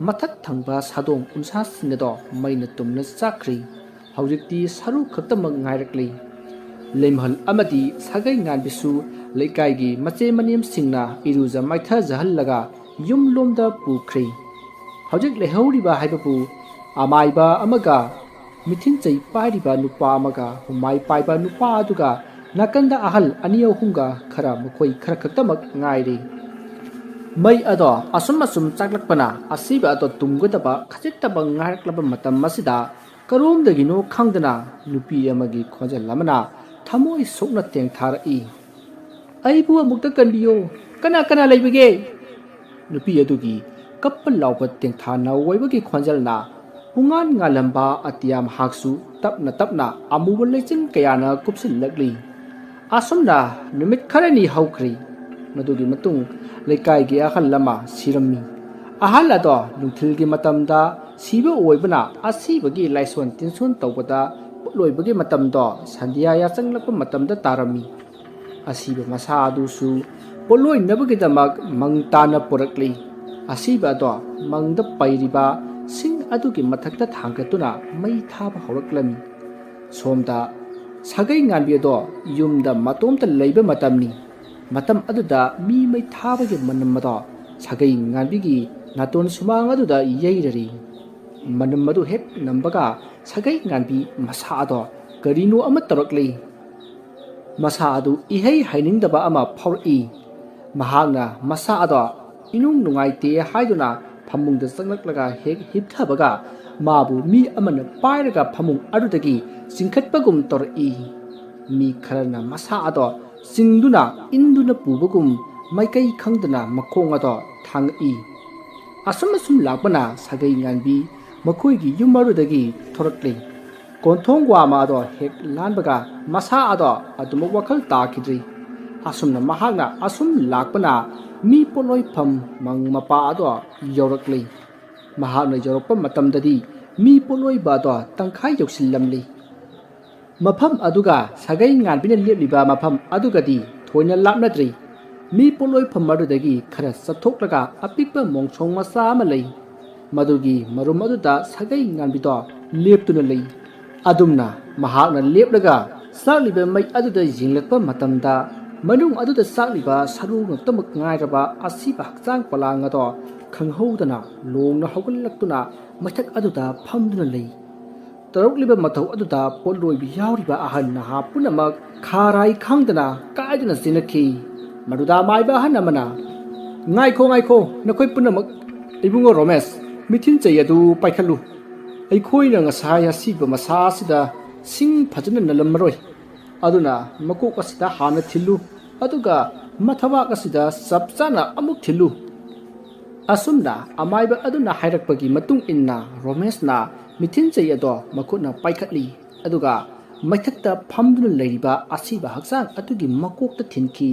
ꯃꯊꯛ ꯊꯪꯕ ꯁꯥꯗꯣꯡ ꯎꯟꯁꯥꯁꯤꯡ ꯑꯗꯣ ꯃꯩꯅ ꯇꯨꯝꯅ ꯆꯥꯛꯈ꯭ꯔꯤ꯫ ꯍꯧꯖꯤꯛꯇꯤ ꯁꯔꯨ ꯈꯛꯇꯃꯛ ꯉꯥꯏꯔꯛꯂꯤ꯫ ꯂꯩꯃꯍꯜ ꯑꯃꯗꯤ ꯁꯥꯒꯩ ꯉꯥꯟꯕꯤꯁꯨ ꯂꯩꯀꯥꯏꯒꯤ ꯃꯆꯦ ꯃꯅꯦꯝꯁꯤꯡꯅ ꯏꯔꯨꯖ ꯃꯥꯏꯊꯖꯍꯜꯂꯒ ꯌꯨꯝꯂꯣꯝꯗ ꯄꯨꯈ꯭ꯔꯦ꯫ ꯍꯧꯖꯤꯛ ꯂꯩꯍꯧꯔꯤꯕ ꯍꯥꯏꯕꯕꯨ ꯑꯃꯥꯏꯕ ꯑꯃꯒ, ꯃꯤꯊꯤꯟꯆꯩ ꯄꯥꯏꯔꯤꯕ ꯅꯨꯄꯥ ꯑꯃꯒ, ꯍꯨꯃꯥꯏ ꯄꯥꯏꯕ ꯅꯨꯄꯥ ꯑꯗꯨꯒ, ꯅꯥꯀꯟꯗ ꯑꯍꯜ ꯑꯅꯤ ꯑꯍꯨꯝꯒ ꯈꯔ ꯃꯈꯣꯏ ꯈꯔ ꯈꯛꯇꯃꯛ ꯉꯥꯏꯔꯦ꯫ ꯃꯩ ꯑꯗꯣ ꯑꯁꯨꯝ ꯑꯁꯨꯝ ꯆꯥꯛꯂꯛꯄꯅ ꯑꯁꯤꯕ ꯑꯗꯣ ꯇꯨꯝꯒꯗꯕ ꯈꯖꯤꯛꯇꯃꯛ ꯉꯥꯏꯔꯛꯂꯕ ꯃꯇꯝ ꯑꯁꯤꯗ ꯀꯔꯣꯝꯗꯒꯤꯅꯣ ꯈꯪꯗꯅ ꯅꯨꯄꯤ ꯑꯃꯒꯤ ꯈꯣꯟꯖꯦꯜ ꯑꯃꯅ ꯊꯃꯣꯏ ꯁꯣꯛꯅ ꯇꯦꯡꯊꯥꯔꯛꯏ꯫ "ꯑꯩꯕꯨ ꯑꯃꯨꯛꯇ ꯀꯟꯕꯤꯌꯣ꯫ ꯀꯅꯥ ꯀꯅꯥ ꯂꯩꯕꯒꯦ?" ꯅꯨꯄꯤ ꯑꯗꯨꯒꯤ ꯀꯞꯄ ꯂꯥꯎꯕ ꯇꯦꯡꯊꯥ ꯅꯧꯋꯥꯏꯕꯒꯤ ꯈꯣꯟꯖꯦꯜꯅ ꯄꯨꯡꯉꯥꯟ ꯉꯥꯜꯂꯝꯕ ꯑꯇꯤꯌꯥ ꯃꯍꯥꯛꯁꯨ ꯇꯞꯅ ꯇꯞꯅ ꯑꯃꯨꯕ ꯂꯩꯆꯤꯟ ꯀꯌꯥꯅ ꯀꯨꯞꯁꯤꯜꯂꯛꯂꯤ꯫ ꯑꯁꯨꯝꯅ ꯅꯨꯃꯤꯠ ꯈꯔꯅꯤ ꯍꯧꯈ꯭ꯔꯦ꯫ ꯃꯗꯨꯒꯤ ꯃꯇꯨꯡ ꯂꯩꯀꯥꯏꯒꯤ ꯑꯍꯜ ꯑꯃ ꯁꯤꯔꯝꯃꯤ꯫ ꯑꯍꯜ ꯑꯗꯣ ꯅꯨꯡꯊꯤꯜꯒꯤ ꯃꯇꯝꯗ ꯁꯤꯕ ꯑꯣꯏꯕꯅ ꯑꯁꯤꯕꯒꯤ ꯂꯥꯏꯁꯣꯟ ꯇꯤꯟꯁꯣꯟ ꯇꯧꯕꯗ ꯄꯣꯠꯂꯣꯏꯕꯒꯤ ꯃꯇꯝꯗꯣ ꯁꯟꯙ꯭ꯌꯥ ꯌꯥꯆꯪꯂꯛꯄ ꯃꯇꯝꯗ ꯇꯥꯔꯝꯃꯤ꯫ ꯑꯁꯤꯕ ꯃꯁꯥ ꯑꯗꯨꯁꯨ ꯄꯣꯠꯂꯣꯏꯅꯕꯒꯤꯗꯃꯛ ꯃꯪ ꯇꯥꯅ ꯄꯨꯔꯛꯂꯤ꯫ ꯑꯁꯤꯕ ꯑꯗꯣ ꯃꯪꯗ ꯄꯩꯔꯤꯕ ꯁꯤꯡ ꯑꯗꯨꯒꯤ ꯃꯊꯛꯇ ꯊꯥꯡꯒꯠꯇꯨꯅ ꯃꯩ ꯊꯥꯕ ꯍꯧꯔꯛꯂꯝꯃꯤ꯫ ꯁꯣꯝꯗ ꯁꯥꯒꯩ ꯉꯥꯟꯕꯤ ꯑꯗꯣ ꯌꯨꯝꯗ ꯃꯇꯣꯝꯇ ꯂꯩꯕ ꯃꯇꯝꯅꯤ꯫ ꯃꯇꯝ ꯑꯗꯨꯗ ꯃꯤ ꯃꯩ ꯊꯥꯕꯒꯤ ꯃꯅꯝ ꯑꯗꯣ ꯁꯥꯒꯩ ꯉꯥꯟꯕꯤꯒꯤ ꯅꯥꯇꯣꯟ ꯁꯨꯃꯥꯡ ꯑꯗꯨꯗ ꯌꯩꯔꯔꯤ꯫ ꯃꯅꯝ ꯑꯗꯨ ꯍꯦꯛ ꯅꯝꯕꯒ ꯁꯥꯒꯩ ꯉꯥꯟꯕꯤ ꯃꯁꯥ ꯑꯗꯣ ꯀꯔꯤꯅꯣ ꯑꯃ ꯇꯧꯔꯛꯂꯤ꯫ ꯃꯁꯥ ꯑꯗꯨ ꯏꯍꯩ ꯍꯩꯅꯤꯡꯗꯕ ꯑꯃ ꯐꯥꯎꯔꯛꯏ꯫ ꯃꯍꯥꯛꯅ ꯃꯁꯥ ꯑꯗꯣ ꯏꯅꯨꯡ ꯅꯨꯡꯉꯥꯏꯇꯦ ꯍꯥꯏꯗꯨꯅ ꯐꯃꯨꯡꯗ ꯆꯪꯂꯛꯂꯒ ꯍꯦꯛ ꯍꯤꯞꯊꯕꯒ ꯃꯥꯕꯨ ꯃꯤ ꯑꯃꯅ ꯄꯥꯏꯔꯒ ꯐꯃꯨꯡ ꯑꯗꯨꯗꯒꯤ ꯆꯤꯡꯈꯠꯄꯒꯨꯝ ꯇꯧꯔꯛꯏ꯫ ꯃꯤ ꯈꯔꯅ ꯃꯁꯥ ꯑꯗꯣ ꯆꯤꯡꯗꯨꯅ ꯏꯟꯗꯨꯅ ꯄꯨꯕꯒꯨꯝ ꯃꯥꯏꯀꯩ ꯈꯪꯗꯅ ꯃꯈꯣꯡ ꯑꯗꯣ ꯊꯥꯡꯉꯛꯏ꯫ ꯑꯁꯨꯝ ꯑꯁꯨꯝ ꯂꯥꯛꯄꯅ ꯁꯥꯒꯩ ꯉꯥꯟꯕꯤ ꯃꯈꯣꯏꯒꯤ ꯌꯨꯝ ꯑꯗꯨꯗꯒꯤ ꯊꯣꯔꯛꯂꯤ꯫ ꯀꯣꯟꯊꯣꯡ ꯋꯥꯃ ꯑꯗꯣ ꯍꯦꯛ ꯂꯥꯟꯕꯒ ꯃꯁꯥ ꯑꯗꯣ ꯑꯗꯨꯃꯛ ꯋꯥꯈꯜ ꯇꯥꯈꯤꯗ꯭ꯔꯤ꯫ ꯑꯁꯨꯝꯅ ꯃꯍꯥꯛꯅ ꯑꯁꯨꯝ ꯂꯥꯛꯄꯅ ꯃꯤ ꯄꯣꯠꯂꯣꯏꯐꯝ ꯃꯪ ꯃꯄꯥ ꯑꯗꯣ ꯌꯧꯔꯛꯂꯤ꯫ ꯃꯍꯥꯛꯅ ꯌꯧꯔꯛꯄ ꯃꯇꯝꯗꯗꯤ ꯃꯤ ꯄꯣꯠꯂꯣꯏꯕ ꯑꯗꯣ ꯇꯪꯈꯥꯏ ꯌꯧꯁꯤꯜꯂꯝꯂꯤ꯫ ꯃꯐꯝ ꯑꯗꯨꯒ ꯁꯥꯒꯩ ꯉꯥꯟꯕꯤꯅ ꯂꯦꯞꯂꯤꯕ ꯃꯐꯝ ꯑꯗꯨꯒꯗꯤ ꯊꯣꯏꯅ ꯂꯥꯞꯅꯗ꯭ꯔꯤ꯫ ꯃꯤ ꯄꯣꯠꯂꯣꯏꯐꯝ ꯑꯗꯨꯗꯒꯤ ꯈꯔ ꯆꯠꯊꯣꯛꯂꯒ ꯑꯄꯤꯛꯄ ꯃꯣꯡꯁꯣꯡ ꯃꯆꯥ ꯑꯃ ꯂꯩ꯫ ꯃꯗꯨꯒꯤ ꯃꯔꯨꯝ ꯑꯗꯨꯗ ꯁꯥꯒꯩ ꯉꯥꯟꯕꯤꯗꯣ ꯂꯦꯞꯇꯨꯅ ꯂꯩ꯫ ꯑꯗꯨꯝꯅ ꯃꯍꯥꯛꯅ ꯂꯦꯞꯂꯒ ꯆꯥꯛꯂꯤꯕ ꯃꯩ ꯑꯗꯨꯗ ꯌꯦꯡꯂꯛꯄ ꯃꯇꯝꯗ, ꯃꯅꯨꯡ ꯑꯗꯨꯗ ꯆꯥꯛꯂꯤꯕ ꯁꯔꯨ ꯉꯥꯛꯇꯃꯛ ꯉꯥꯏꯔꯕ ꯑꯁꯤꯕ ꯍꯛꯆꯥꯡ ꯄꯂꯥꯡ ꯑꯗꯣ ꯈꯪꯍꯧꯗꯅ ꯂꯣꯡꯅ ꯍꯧꯒꯠꯂꯛꯇꯨꯅ ꯃꯩꯊꯛ ꯑꯗꯨꯗ ꯐꯝꯗꯨꯅ ꯂꯩ꯫ ꯇꯧꯔꯛꯂꯤꯕ ꯃꯇꯧ ꯑꯗꯨꯗ ꯄꯣꯠꯂꯣꯏꯕ ꯌꯥꯎꯔꯤꯕ ꯑꯍꯟ ꯅꯍꯥ ꯄꯨꯝꯅꯃꯛ ꯈꯥꯔꯥꯏ ꯈꯪꯗꯅ ꯀꯥꯏꯗꯨꯅ ꯆꯦꯟꯅꯈꯤ꯫ ꯃꯗꯨꯗ ꯑꯃꯥꯏꯕ ꯑꯍꯟ ꯑꯃꯅ, "ꯉꯥꯏꯈꯣ, ꯉꯥꯏꯈꯣ, ꯅꯈꯣꯏ ꯄꯨꯝꯅꯃꯛ꯫ ꯏꯕꯨꯡꯉꯣ ꯔꯣꯃꯦꯁ, ꯃꯤꯊꯤꯟ ꯆꯩ ꯑꯗꯨ ꯄꯥꯏꯈꯠꯂꯨ꯫ ꯑꯩꯈꯣꯏꯅ ꯉꯁꯥꯏ ꯑꯁꯤꯕ ꯃꯁꯥ ꯑꯁꯤꯗ ꯁꯤꯡ ꯐꯖꯅ ꯅꯜꯂꯝꯃꯔꯣꯏ꯫ ꯑꯗꯨꯅ ꯃꯀꯣꯛ ꯑꯁꯤꯗ ꯍꯥꯟꯅ ꯊꯤꯜꯂꯨ, ꯑꯗꯨꯒ ꯃꯊꯕꯥꯛ ꯑꯁꯤꯗ ꯆꯞ ꯆꯥꯅ ꯑꯃꯨꯛ ꯊꯤꯜꯂꯨ꯫" ꯑꯁꯨꯝꯅ ꯑꯃꯥꯏꯕ ꯑꯗꯨꯅ ꯍꯥꯏꯔꯛꯄꯒꯤ ꯃꯇꯨꯡ ꯏꯟꯅ ꯔꯣꯃꯦꯁꯅ ꯃꯤꯊꯤꯟ ꯆꯩ ꯑꯗꯣ ꯃꯈꯨꯠꯅ ꯄꯥꯏꯈꯠꯂꯤ, ꯑꯗꯨꯒ ꯃꯩꯊꯛꯇ ꯐꯝꯗꯨꯅ ꯂꯩꯔꯤꯕ ꯑꯁꯤꯕ ꯍꯛꯆꯥꯡ ꯑꯗꯨꯒꯤ ꯃꯀꯣꯛꯇ ꯊꯤꯟꯈꯤ꯫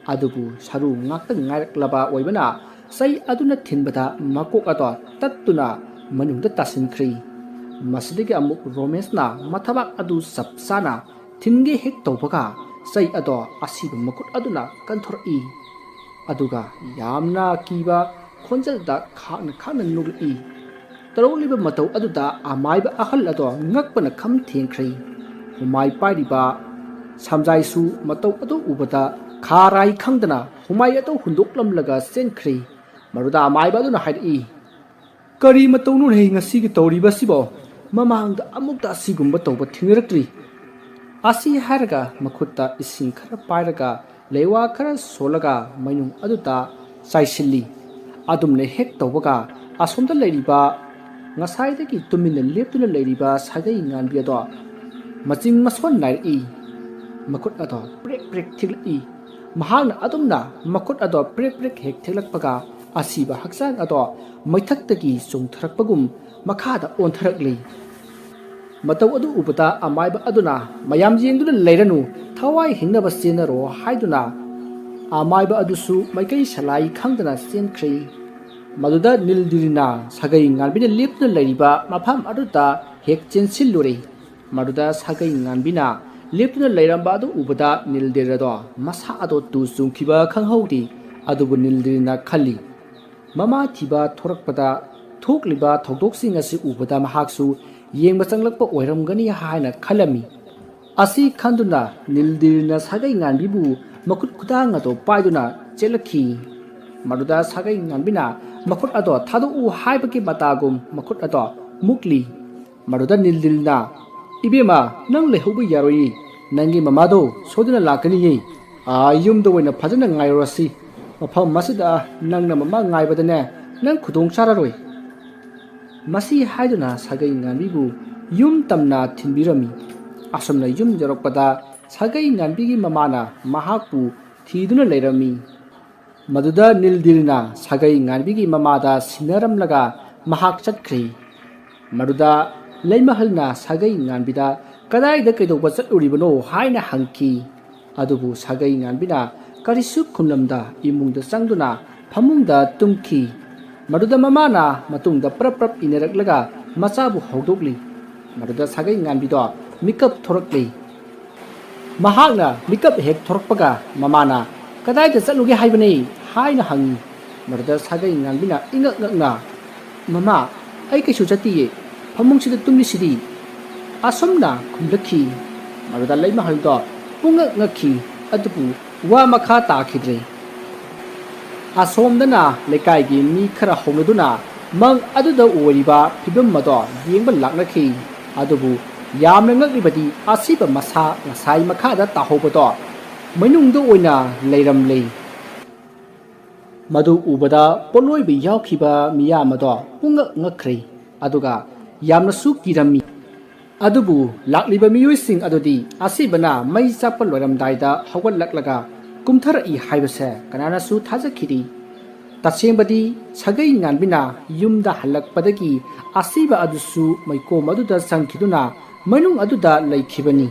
ꯑꯗꯨꯕꯨ ꯁꯔꯨ ꯉꯥꯛꯇ ꯉꯥꯏꯔꯛꯂꯕ ꯑꯣꯏꯕꯅ ꯆꯩ ꯑꯗꯨꯅ ꯊꯤꯟꯕꯗ ꯃꯀꯣꯛ ꯑꯗꯣ ꯇꯠꯇꯨꯅ ꯃꯅꯨꯡꯗ ꯇꯥꯁꯤꯟꯈ꯭ꯔꯦ꯫ ꯃꯁꯤꯗꯒꯤ ꯑꯃꯨꯛ ꯔꯣꯃꯦꯁꯅ ꯃꯊꯕꯥꯛ ꯑꯗꯨ ꯆꯞ ꯆꯥꯅ ꯊꯤꯟꯒꯦ ꯍꯦꯛ ꯇꯧꯕꯒ ꯆꯩ ꯑꯗꯣ ꯑꯁꯤꯕ ꯃꯈꯨꯠ ꯑꯗꯨꯅ ꯀꯟꯊꯣꯔꯛꯏ꯫ ꯑꯗꯨꯒ ꯌꯥꯝꯅ ꯀꯤꯕ ꯈꯣꯟꯖꯦꯜꯗ ꯈꯥꯛꯅ ꯈꯥꯛꯅ ꯅꯣꯛꯂꯛꯏ꯫ ꯇꯧꯔꯛꯂꯤꯕ ꯃꯇꯧ ꯑꯗꯨꯗ ꯑꯃꯥꯏꯕ ꯑꯍꯜ ꯑꯗꯣ ꯉꯛꯄꯅ ꯈꯝ ꯊꯦꯡꯈ꯭ꯔꯦ꯫ ꯍꯨꯃꯥꯏ ꯄꯥꯏꯔꯤꯕ ꯁꯝꯖꯥꯏꯁꯨ ꯃꯇꯧ ꯑꯗꯨ ꯎꯕꯗ ꯈꯥꯔꯥꯏ ꯈꯪꯗꯅ ꯍꯨꯃꯥꯏ ꯑꯗꯨ ꯍꯨꯟꯗꯣꯛꯂꯝꯂꯒ ꯆꯦꯟꯈ꯭ꯔꯦ꯫ ꯃꯗꯨꯗ ꯑꯃꯥꯏꯕ ꯑꯗꯨꯅ ꯍꯥꯏꯔꯛꯏ, "ꯀꯔꯤ ꯃꯇꯧꯅꯣꯅꯦ ꯉꯁꯤꯒꯤ ꯇꯧꯔꯤꯕꯁꯤꯕꯣ? ꯃꯃꯥꯡꯗ ꯑꯃꯨꯛꯇ ꯑꯁꯤꯒꯨꯝꯕ ꯇꯧꯕ ꯊꯦꯡꯅꯔꯛꯇ꯭ꯔꯤ꯫" ꯑꯁꯤ ꯍꯥꯏꯔꯒ ꯃꯈꯨꯠꯇ ꯏꯁꯤꯡ ꯈꯔ ꯄꯥꯏꯔꯒ ꯂꯩꯋꯥ ꯈꯔ ꯁꯣꯜꯂꯒ ꯃꯩꯅꯨꯡ ꯑꯗꯨꯗ ꯆꯥꯏꯁꯤꯜꯂꯤ꯫ ꯑꯗꯨꯝꯅ ꯍꯦꯛ ꯇꯧꯕꯒ ꯑꯁꯣꯝꯗ ꯂꯩꯔꯤꯕ, ꯉꯁꯥꯏꯗꯒꯤ ꯇꯨꯃꯤꯟꯅ ꯂꯦꯞꯇꯨꯅ ꯂꯩꯔꯤꯕ ꯁꯥꯒꯩ ꯉꯥꯟꯕꯤ ꯑꯗꯣ ꯃꯆꯤꯡ ꯃꯁꯣꯟ ꯅꯥꯏꯔꯛꯏ꯫ ꯃꯈꯨꯠ ꯑꯗꯣ ꯄ꯭ꯔꯦꯛ ꯄ꯭ꯔꯦꯛ ꯊꯤꯛꯂꯛꯏ꯫ ꯃꯍꯥꯛꯅ ꯑꯗꯨꯝꯅ ꯃꯈꯨꯠ ꯑꯗꯣ ꯄ꯭ꯔꯦꯛ ꯄ꯭ꯔꯦꯛ ꯍꯦꯛ ꯊꯤꯛꯂꯛꯄꯒ ꯑꯁꯤꯕ ꯍꯛꯆꯥꯡ ꯑꯗꯣ ꯃꯩꯊꯛꯇꯒꯤ ꯆꯣꯡꯊꯔꯛꯄꯒꯨꯝ ꯃꯈꯥꯗ ꯑꯣꯟꯊꯔꯛꯂꯤ꯫ ꯃꯇꯧ ꯑꯗꯨ ꯎꯕꯗ ꯑꯃꯥꯏꯕ ꯑꯗꯨꯅ, "ꯃꯌꯥꯝ ꯌꯦꯡꯗꯨꯅ ꯂꯩꯔꯅꯨ, ꯊꯋꯥꯏ ꯍꯤꯡꯅꯕ ꯆꯦꯟꯅꯔꯣ" ꯍꯥꯏꯗꯨꯅ ꯑꯃꯥꯏꯕ ꯑꯗꯨꯁꯨ ꯃꯥꯏꯀꯩ ꯁꯂꯥꯏ ꯈꯪꯗꯅ ꯆꯦꯟꯈ꯭ꯔꯦ꯫ ꯃꯗꯨꯗ ꯅꯤꯜꯗꯤꯔꯤꯅ ꯁꯥꯒꯩ ꯉꯥꯟꯕꯤꯅ ꯂꯦꯞꯇꯨꯅ ꯂꯩꯔꯤꯕ ꯃꯐꯝ ꯑꯗꯨꯗ ꯍꯦꯛ ꯆꯦꯟꯁꯤꯜꯂꯨꯔꯦ꯫ ꯃꯗꯨꯗ ꯁꯥꯒꯩ ꯉꯥꯟꯕꯤꯅ ꯂꯦꯞꯇꯨꯅ ꯂꯩꯔꯝꯕ ꯑꯗꯨ ꯎꯕꯗ ꯅꯤꯜꯗꯤꯔ ꯑꯗꯣ ꯃꯁꯥ ꯑꯗꯣ ꯇꯨ ꯆꯨꯡꯈꯤꯕ ꯈꯪꯍꯧꯗꯦ꯫ ꯑꯗꯨꯕꯨ ꯅꯤꯜꯗꯤꯔꯤꯅ ꯈꯜꯂꯤ, ꯃꯃꯥ ꯊꯤꯕ ꯊꯣꯔꯛꯄꯗ ꯊꯣꯛꯂꯤꯕ ꯊꯧꯗꯣꯛꯁꯤꯡ ꯑꯁꯤ ꯎꯕꯗ ꯃꯍꯥꯛꯁꯨ ꯌꯦꯡꯕ ꯆꯪꯂꯛꯄ ꯑꯣꯏꯔꯝꯒꯅꯤ ꯍꯥꯏꯅ ꯈꯜꯂꯝꯃꯤ꯫ ꯑꯁꯤ ꯈꯟꯗꯨꯅ ꯅꯤꯜꯗꯤꯔꯅ ꯁꯥꯒꯩ ꯉꯥꯟꯕꯤꯕꯨ ꯃꯈꯨꯠ ꯈꯨꯗꯥꯡ ꯑꯗꯨ ꯄꯥꯏꯗꯨꯅ ꯆꯦꯜꯂꯛꯈꯤ꯫ ꯃꯗꯨꯗ ꯁꯥꯒꯩ ꯉꯥꯟꯕꯤꯅ ꯃꯈꯨꯠ ꯑꯗꯣ ꯊꯥꯗꯣꯛꯎ ꯍꯥꯏꯕꯒꯤ ꯃꯇꯥꯒꯨꯝ ꯃꯈꯨꯠ ꯑꯗꯣ ꯃꯨꯛꯂꯤ꯫ ꯃꯗꯨꯗ ꯅꯤꯜꯗꯤꯔꯅ, "ꯏꯕꯦꯝꯃ, ꯅꯪ ꯂꯩꯍꯧꯕ ꯌꯥꯔꯣꯏꯌꯦ, ꯅꯪꯒꯤ ꯃꯃꯥꯗꯣ ꯁꯣꯏꯗꯅ ꯂꯥꯛꯀꯅꯤꯌꯦ꯫ ꯑꯥ, ꯌꯨꯝꯗ ꯑꯣꯏꯅ ꯐꯖꯅ ꯉꯥꯏꯔꯨꯔꯁꯤ꯫ ꯃꯐꯝ ꯑꯁꯤꯗ ꯅꯪꯅ ꯃꯃꯥ ꯉꯥꯏꯕꯗꯅꯦ, ꯅꯪ ꯈꯨꯗꯣꯡ ꯆꯥꯔꯔꯣꯏ꯫" ꯃꯁꯤ ꯍꯥꯏꯗꯨꯅ ꯁꯥꯒꯩ ꯉꯥꯟꯕꯤꯕꯨ ꯌꯨꯝ ꯇꯝꯅ ꯊꯤꯟꯕꯤꯔꯝꯃꯤ꯫ ꯑꯁꯨꯝꯅ ꯌꯨꯝ ꯌꯧꯔꯛꯄꯗ ꯁꯥꯒꯩ ꯉꯥꯟꯕꯤꯒꯤ ꯃꯃꯥꯅ ꯃꯍꯥꯛꯄꯨ ꯊꯤꯗꯨꯅ ꯂꯩꯔꯝꯃꯤ꯫ ꯃꯗꯨꯗ ꯅꯤꯜꯗꯤꯔꯅ ꯁꯥꯒꯩ ꯉꯥꯟꯕꯤꯒꯤ ꯃꯃꯥꯗ ꯁꯤꯟꯅꯔꯝꯂꯒ ꯃꯍꯥꯛ ꯆꯠꯈ꯭ꯔꯦ꯫ ꯃꯗꯨꯗ ꯂꯩꯃꯍꯜꯅ ꯁꯥꯒꯩ ꯉꯥꯟꯕꯤꯗ, "ꯀꯗꯥꯏꯗ ꯀꯩꯗꯧꯕ ꯆꯠꯂꯨꯔꯤꯕꯅꯣ?" ꯍꯥꯏꯅ ꯍꯪꯈꯤ꯫ ꯑꯗꯨꯕꯨ ꯁꯥꯒꯩ ꯉꯥꯟꯕꯤꯅ ꯀꯔꯤꯁꯨ ꯈꯨꯝꯂꯝꯗ ꯏꯃꯨꯡꯗ ꯆꯪꯗꯨꯅ ꯐꯃꯨꯡꯗ ꯇꯨꯝꯈꯤ꯫ ꯃꯗꯨꯗ ꯃꯃꯥꯅ ꯃꯇꯨꯡꯗ ꯄ꯭ꯔꯞ ꯄ꯭ꯔꯞ ꯏꯟꯅꯔꯛꯂꯒ ꯃꯆꯥꯕꯨ ꯍꯧꯗꯣꯛꯂꯤ꯫ ꯃꯗꯨꯗ ꯁꯥꯒꯩ ꯉꯥꯟꯕꯤꯗꯣ ꯃꯤꯀꯞ ꯊꯣꯔꯛꯂꯤ꯫ ꯃꯍꯥꯛꯅ ꯃꯤꯀꯞ ꯍꯦꯛ ꯊꯣꯔꯛꯄꯒ ꯃꯃꯥꯅ "ꯀꯗꯥꯏꯗ ꯆꯠꯂꯨꯒꯦ ꯍꯥꯏꯕꯅꯤ?" ꯍꯥꯏꯅ ꯍꯪꯉꯤ꯫ ꯃꯗꯨꯗ ꯁꯥꯒꯩ ꯉꯥꯟꯕꯤꯅ ꯏꯉꯛ ꯉꯛꯅ, "ꯃꯃꯥ, ꯑꯩ ꯀꯩꯁꯨ ꯆꯠꯇꯤꯌꯦ, ꯐꯃꯨꯡꯁꯤꯗ ꯇꯨꯝꯂꯤꯁꯤꯗꯤ"꯫ ꯑꯁꯨꯝꯅ ꯈꯨꯝꯂꯛꯈꯤ꯫ ꯃꯗꯨꯗ ꯂꯩꯃꯍꯜꯗꯣ ꯄꯨꯡꯉꯛ ꯉꯛꯈꯤ, ꯑꯗꯨꯕꯨ ꯋꯥ ꯃꯈꯥ ꯇꯥꯈꯤꯗ꯭ꯔꯦ꯫ ꯑꯁꯣꯝꯗꯅ ꯂꯩꯀꯥꯏꯒꯤ ꯃꯤ ꯈꯔ ꯍꯧꯅꯗꯨꯅ ꯃꯪ ꯑꯗꯨꯗ ꯑꯣꯏꯔꯤꯕ ꯐꯤꯕꯝ ꯑꯗꯣ ꯌꯦꯡꯕ ꯂꯥꯛꯅꯈꯤ꯫ ꯑꯗꯨꯕꯨ ꯌꯥꯝꯅ ꯉꯛꯂꯤꯕꯗꯤ ꯑꯁꯤꯕ ꯃꯁꯥ ꯉꯁꯥꯏ ꯃꯈꯥꯗ ꯇꯥꯍꯧꯕꯗꯣ ꯃꯅꯨꯡꯗ ꯑꯣꯏꯅ ꯂꯩꯔꯝꯂꯦ꯫ ꯃꯗꯨ ꯎꯕꯗ ꯄꯣꯠꯂꯣꯏꯕ ꯌꯥꯎꯈꯤꯕ ꯃꯤꯌꯥꯝ ꯑꯗꯣ ꯄꯨꯡꯉꯛ ꯉꯛꯈ꯭ꯔꯦ, ꯑꯗꯨꯒ ꯌꯥꯝꯅꯁꯨ ꯀꯤꯔꯝꯃꯤ꯫ ꯑꯗꯨꯕꯨ ꯂꯥꯛꯂꯤꯕ ꯃꯤꯑꯣꯏꯁꯤꯡ ꯑꯗꯨꯗꯤ ꯑꯁꯤꯕꯅ ꯃꯩ ꯆꯥꯛꯄ ꯂꯣꯏꯔꯝꯗꯥꯏꯗ ꯍꯧꯒꯠꯂꯛꯂꯒ ꯀꯨꯝꯊꯔꯛꯏ ꯍꯥꯏꯕꯁꯦ ꯀꯅꯥꯅꯁꯨ ꯊꯥꯖꯈꯤꯗꯦ꯫ ꯇꯁꯦꯡꯕꯗꯤ ꯁꯥꯒꯩ ꯉꯥꯟꯕꯤꯅ ꯌꯨꯝꯗ ꯍꯜꯂꯛꯄꯗꯒꯤ ꯑꯁꯤꯕ ꯑꯗꯨꯁꯨ ꯃꯩꯀꯣꯝ ꯑꯗꯨꯗ ꯆꯪꯈꯤꯗꯨꯅ ꯃꯅꯨꯡ ꯑꯗꯨꯗ ꯂꯩꯈꯤꯕꯅꯤ꯫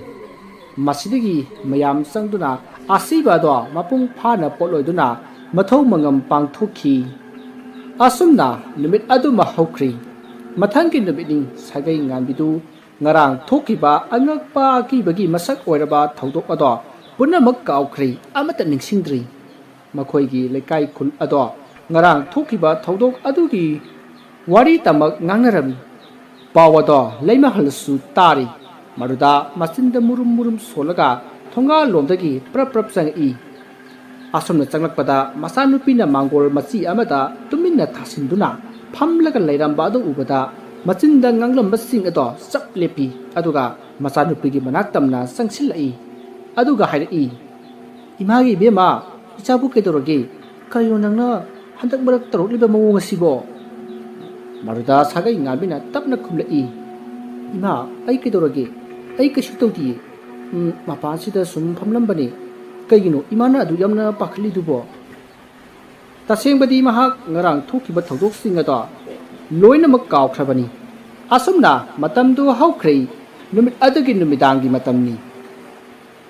ꯃꯁꯤꯗꯒꯤ ꯃꯌꯥꯝ ꯆꯪꯗꯨꯅ ꯑꯁꯤꯕ ꯑꯗꯣ ꯃꯄꯨꯡ ꯐꯥꯅ ꯄꯣꯠꯂꯣꯏꯗꯨꯅ ꯃꯊꯧ ꯃꯉꯝ ꯄꯥꯡꯊꯣꯛꯈꯤ꯫ ꯑꯁꯨꯝꯅ ꯅꯨꯃꯤꯠ ꯑꯗꯨꯃ ꯍꯧꯈ꯭ꯔꯤ꯫ ꯃꯊꯪꯒꯤ ꯅꯨꯃꯤꯠꯅꯤ꯫ ꯁꯥꯒꯩ ꯉꯥꯟꯕꯤꯗꯨ ꯉꯔꯥꯡ ꯊꯣꯛꯈꯤꯕ ꯑꯉꯛꯄ ꯑꯀꯤꯕꯒꯤ ꯃꯁꯛ ꯑꯣꯏꯔꯕ ꯊꯧꯗꯣꯛ ꯑꯗꯣ ꯄꯨꯝꯅꯃꯛ ꯀꯥꯎꯈ꯭ꯔꯦ, ꯑꯃꯠꯇ ꯅꯤꯡꯁꯤꯡꯗ꯭ꯔꯤ꯫ ꯃꯈꯣꯏꯒꯤ ꯂꯩꯀꯥꯏ ꯈꯨꯜ ꯑꯗꯣ ꯉꯔꯥꯡ ꯊꯣꯛꯈꯤꯕ ꯊꯧꯗꯣꯛ ꯑꯗꯨꯒꯤ ꯋꯥꯔꯤ ꯇꯃꯛ ꯉꯥꯡꯅꯔꯝꯃꯤ꯫ ꯄꯥꯎ ꯑꯗꯣ ꯂꯩꯃꯍꯜꯁꯨ ꯇꯥꯔꯤ꯫ ꯃꯗꯨꯗ ꯃꯆꯤꯟꯗ ꯃꯨꯔꯨꯝ ꯃꯨꯔꯨꯝ ꯁꯣꯜꯂꯒ ꯊꯣꯡꯒꯥꯜꯂꯣꯝꯗꯒꯤ ꯄ꯭ꯔꯞ ꯄ꯭ꯔꯞ ꯆꯪꯉꯛꯏ꯫ ꯑꯁꯨꯝꯅ ꯆꯪꯂꯛꯄꯗ ꯃꯆꯥꯅꯨꯄꯤꯅ ꯃꯥꯡꯒꯣꯜ ꯃꯆꯤ ꯑꯃꯗ ꯇꯨꯃꯤꯟꯅ ꯊꯥꯁꯤꯟꯗꯨꯅ ꯐꯝꯂꯒ ꯂꯩꯔꯝꯕ ꯑꯗꯨ ꯎꯕꯗ ꯃꯆꯤꯟꯗ ꯉꯥꯡꯂꯝꯕꯁꯤꯡ ꯑꯗꯣ ꯆꯞ ꯂꯦꯞꯄꯤ꯫ ꯑꯗꯨꯒ ꯃꯆꯥꯅꯨꯄꯤꯒꯤ ꯃꯅꯥꯛ ꯇꯝꯅ ꯆꯪꯁꯤꯜꯂꯛꯏ꯫ ꯑꯗꯨꯒ ꯍꯥꯏꯔꯛꯏ, "ꯏꯃꯥꯒꯤ ꯏꯕꯦꯝꯃ, ꯏꯆꯥꯕꯨ ꯀꯩꯗꯧꯔꯒꯦ? ꯀꯔꯤꯅꯣ ꯅꯪꯅ ꯍꯟꯗꯛ ꯃꯔꯛ ꯇꯧꯔꯛꯂꯤꯕ ꯃꯑꯣꯡ ꯑꯁꯤꯕꯣ?" ꯃꯗꯨꯗ ꯁꯥꯒꯩ ꯉꯥꯟꯕꯤꯅ ꯇꯞꯅ ꯈꯨꯝꯂꯛꯏ, "ꯏꯃꯥ, ꯑꯩ ꯀꯩꯗꯧꯔꯒꯦ? ꯑꯩ ꯀꯩꯁꯨ ꯇꯧꯗꯤꯌꯦ꯫ ꯎꯝ, ꯃꯄꯥꯟꯁꯤꯗ ꯁꯨꯝ ꯐꯝꯂꯝꯕꯅꯦ꯫ ꯀꯩꯒꯤꯅꯣ ꯏꯃꯥꯅ ꯑꯗꯨ ꯌꯥꯝꯅ ꯄꯥꯈꯠꯂꯤꯗꯨꯕꯣ?" ꯇꯁꯦꯡꯕꯗꯤ ꯃꯍꯥꯛ ꯉꯔꯥꯡ ꯊꯣꯛꯈꯤꯕ ꯊꯧꯗꯣꯛꯁꯤꯡ ꯑꯗꯣ ꯂꯣꯏꯅꯃꯛ ꯀꯥꯎꯈ꯭ꯔꯕꯅꯤ꯫ ꯑꯁꯨꯝꯅ ꯃꯇꯝꯗꯨ ꯍꯧꯈ꯭ꯔꯦ꯫ ꯅꯨꯃꯤꯠ ꯑꯗꯨꯒꯤ ꯅꯨꯃꯤꯗꯥꯡꯒꯤ ꯃꯇꯝꯅꯤ꯫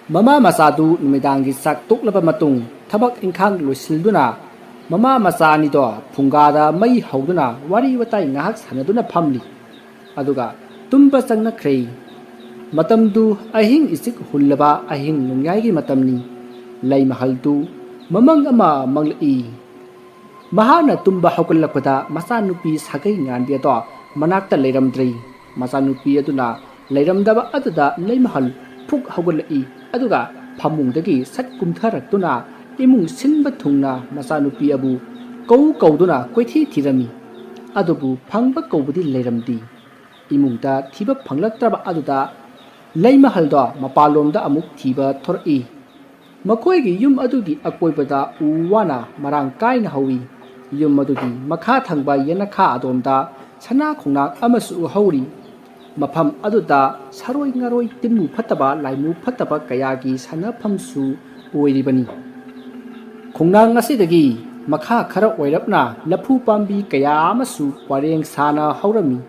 ꯃꯃꯥ ꯃꯆꯥꯗꯨ ꯅꯨꯃꯤꯗꯥꯡꯒꯤ ꯆꯥꯛ ꯇꯣꯛꯂꯕ ꯃꯇꯨꯡ ꯊꯕꯛ ꯏꯪꯈꯥꯡ ꯂꯣꯏꯁꯤꯟꯗꯨꯅ ꯃꯃꯥ ꯃꯆꯥ ꯑꯅꯤꯗꯣ ꯐꯨꯡꯒꯥꯗ ꯃꯩ ꯍꯧꯗꯨꯅ ꯋꯥꯔꯤ ꯋꯥꯇꯥꯏ ꯉꯥꯏꯍꯥꯛ ꯁꯥꯟꯅꯗꯨꯅ ꯐꯝꯂꯤ꯫ ꯑꯗꯨꯒ ꯇꯨꯝꯕ ꯆꯪꯅꯈ꯭ꯔꯦ꯫ ꯃꯇꯝꯗꯨ ꯑꯍꯤꯡ ꯏꯆꯤꯛ ꯍꯨꯜꯂꯕ ꯑꯍꯤꯡ ꯅꯣꯡꯌꯥꯏꯒꯤ ꯃꯇꯝꯅꯤ꯫ ꯂꯩꯃꯍꯜꯗꯨ ꯃꯃꯪ ꯑꯃ ꯃꯪꯂꯛꯏ꯫ ꯃꯍꯥꯛꯅ ꯇꯨꯝꯕ ꯍꯧꯒꯠꯂꯛꯄꯗ ꯃꯆꯥꯅꯨꯄꯤ ꯁꯥꯒꯩ ꯉꯥꯟꯕꯤ ꯑꯗꯣ ꯃꯅꯥꯛꯇ ꯂꯩꯔꯝꯗ꯭ꯔꯦ꯫ ꯃꯆꯥꯅꯨꯄꯤ ꯑꯗꯨꯅ ꯂꯩꯔꯝꯗꯕ ꯑꯗꯨꯗ ꯂꯩꯃꯍꯜ ꯐꯨꯛ ꯍꯧꯒꯠꯂꯛꯏ꯫ ꯑꯗꯨꯒ ꯐꯃꯨꯡꯗꯒꯤ ꯁꯠ ꯀꯨꯝꯊꯔꯛꯇꯨꯅ ꯏꯃꯨꯡ ꯁꯤꯟꯕ ꯊꯨꯡꯅ ꯃꯆꯥꯅꯨꯄꯤ ꯑꯕꯨ ꯀꯧ ꯀꯧꯗꯨꯅ ꯀꯣꯏꯊꯤ ꯊꯤꯔꯝꯃꯤ꯫ ꯑꯗꯨꯕꯨ ꯐꯪꯕ ꯀꯧꯕꯗꯤ ꯂꯩꯔꯝꯗꯦ꯫ ꯏꯃꯨꯡꯗ ꯊꯤꯕ ꯐꯪꯂꯛꯇ꯭ꯔꯕ ꯑꯗꯨꯗ ꯂꯩꯃꯍꯜꯗꯣ ꯃꯄꯥꯟꯂꯣꯝꯗ ꯑꯃꯨꯛ ꯊꯤꯕ ꯊꯣꯔꯛꯏ꯫ ꯃꯈꯣꯏꯒꯤ ꯌꯨꯝ ꯑꯗꯨꯒꯤ ꯑꯀꯣꯏꯕꯗ ꯎ ꯋꯥꯅ ꯃꯔꯥꯡ ꯀꯥꯏꯅ ꯍꯧꯏ꯫ ꯌꯨꯝ ꯑꯗꯨꯒꯤ ꯃꯈꯥ ꯊꯪꯕ ꯌꯦꯅꯈꯥ ꯑꯗꯣꯝꯗ ꯁꯅꯥ ꯈꯣꯡꯅꯥꯡ ꯑꯃꯁꯨ ꯍꯧꯔꯤ꯫ ꯃꯐꯝ ꯑꯗꯨꯗ ꯁꯥꯔꯣꯏ ꯉꯥꯔꯣꯏ, ꯇꯤꯟꯃꯨ ꯐꯠꯇꯕ, ꯂꯥꯏꯃꯨ ꯐꯠꯇꯕ ꯀꯌꯥꯒꯤ ꯁꯥꯟꯅꯐꯝꯁꯨ ꯑꯣꯏꯔꯤꯕꯅꯤ꯫ ꯈꯣꯡꯅꯥꯡ ꯑꯁꯤꯗꯒꯤ ꯃꯈꯥ ꯈꯔ ꯑꯣꯏꯔꯞꯅ ꯂꯐꯨ ꯄꯥꯝꯕꯤ ꯀꯌꯥ ꯑꯃꯁꯨ ꯄꯔꯦꯡ ꯁꯥꯅ ꯍꯧꯔꯝꯃꯤ꯫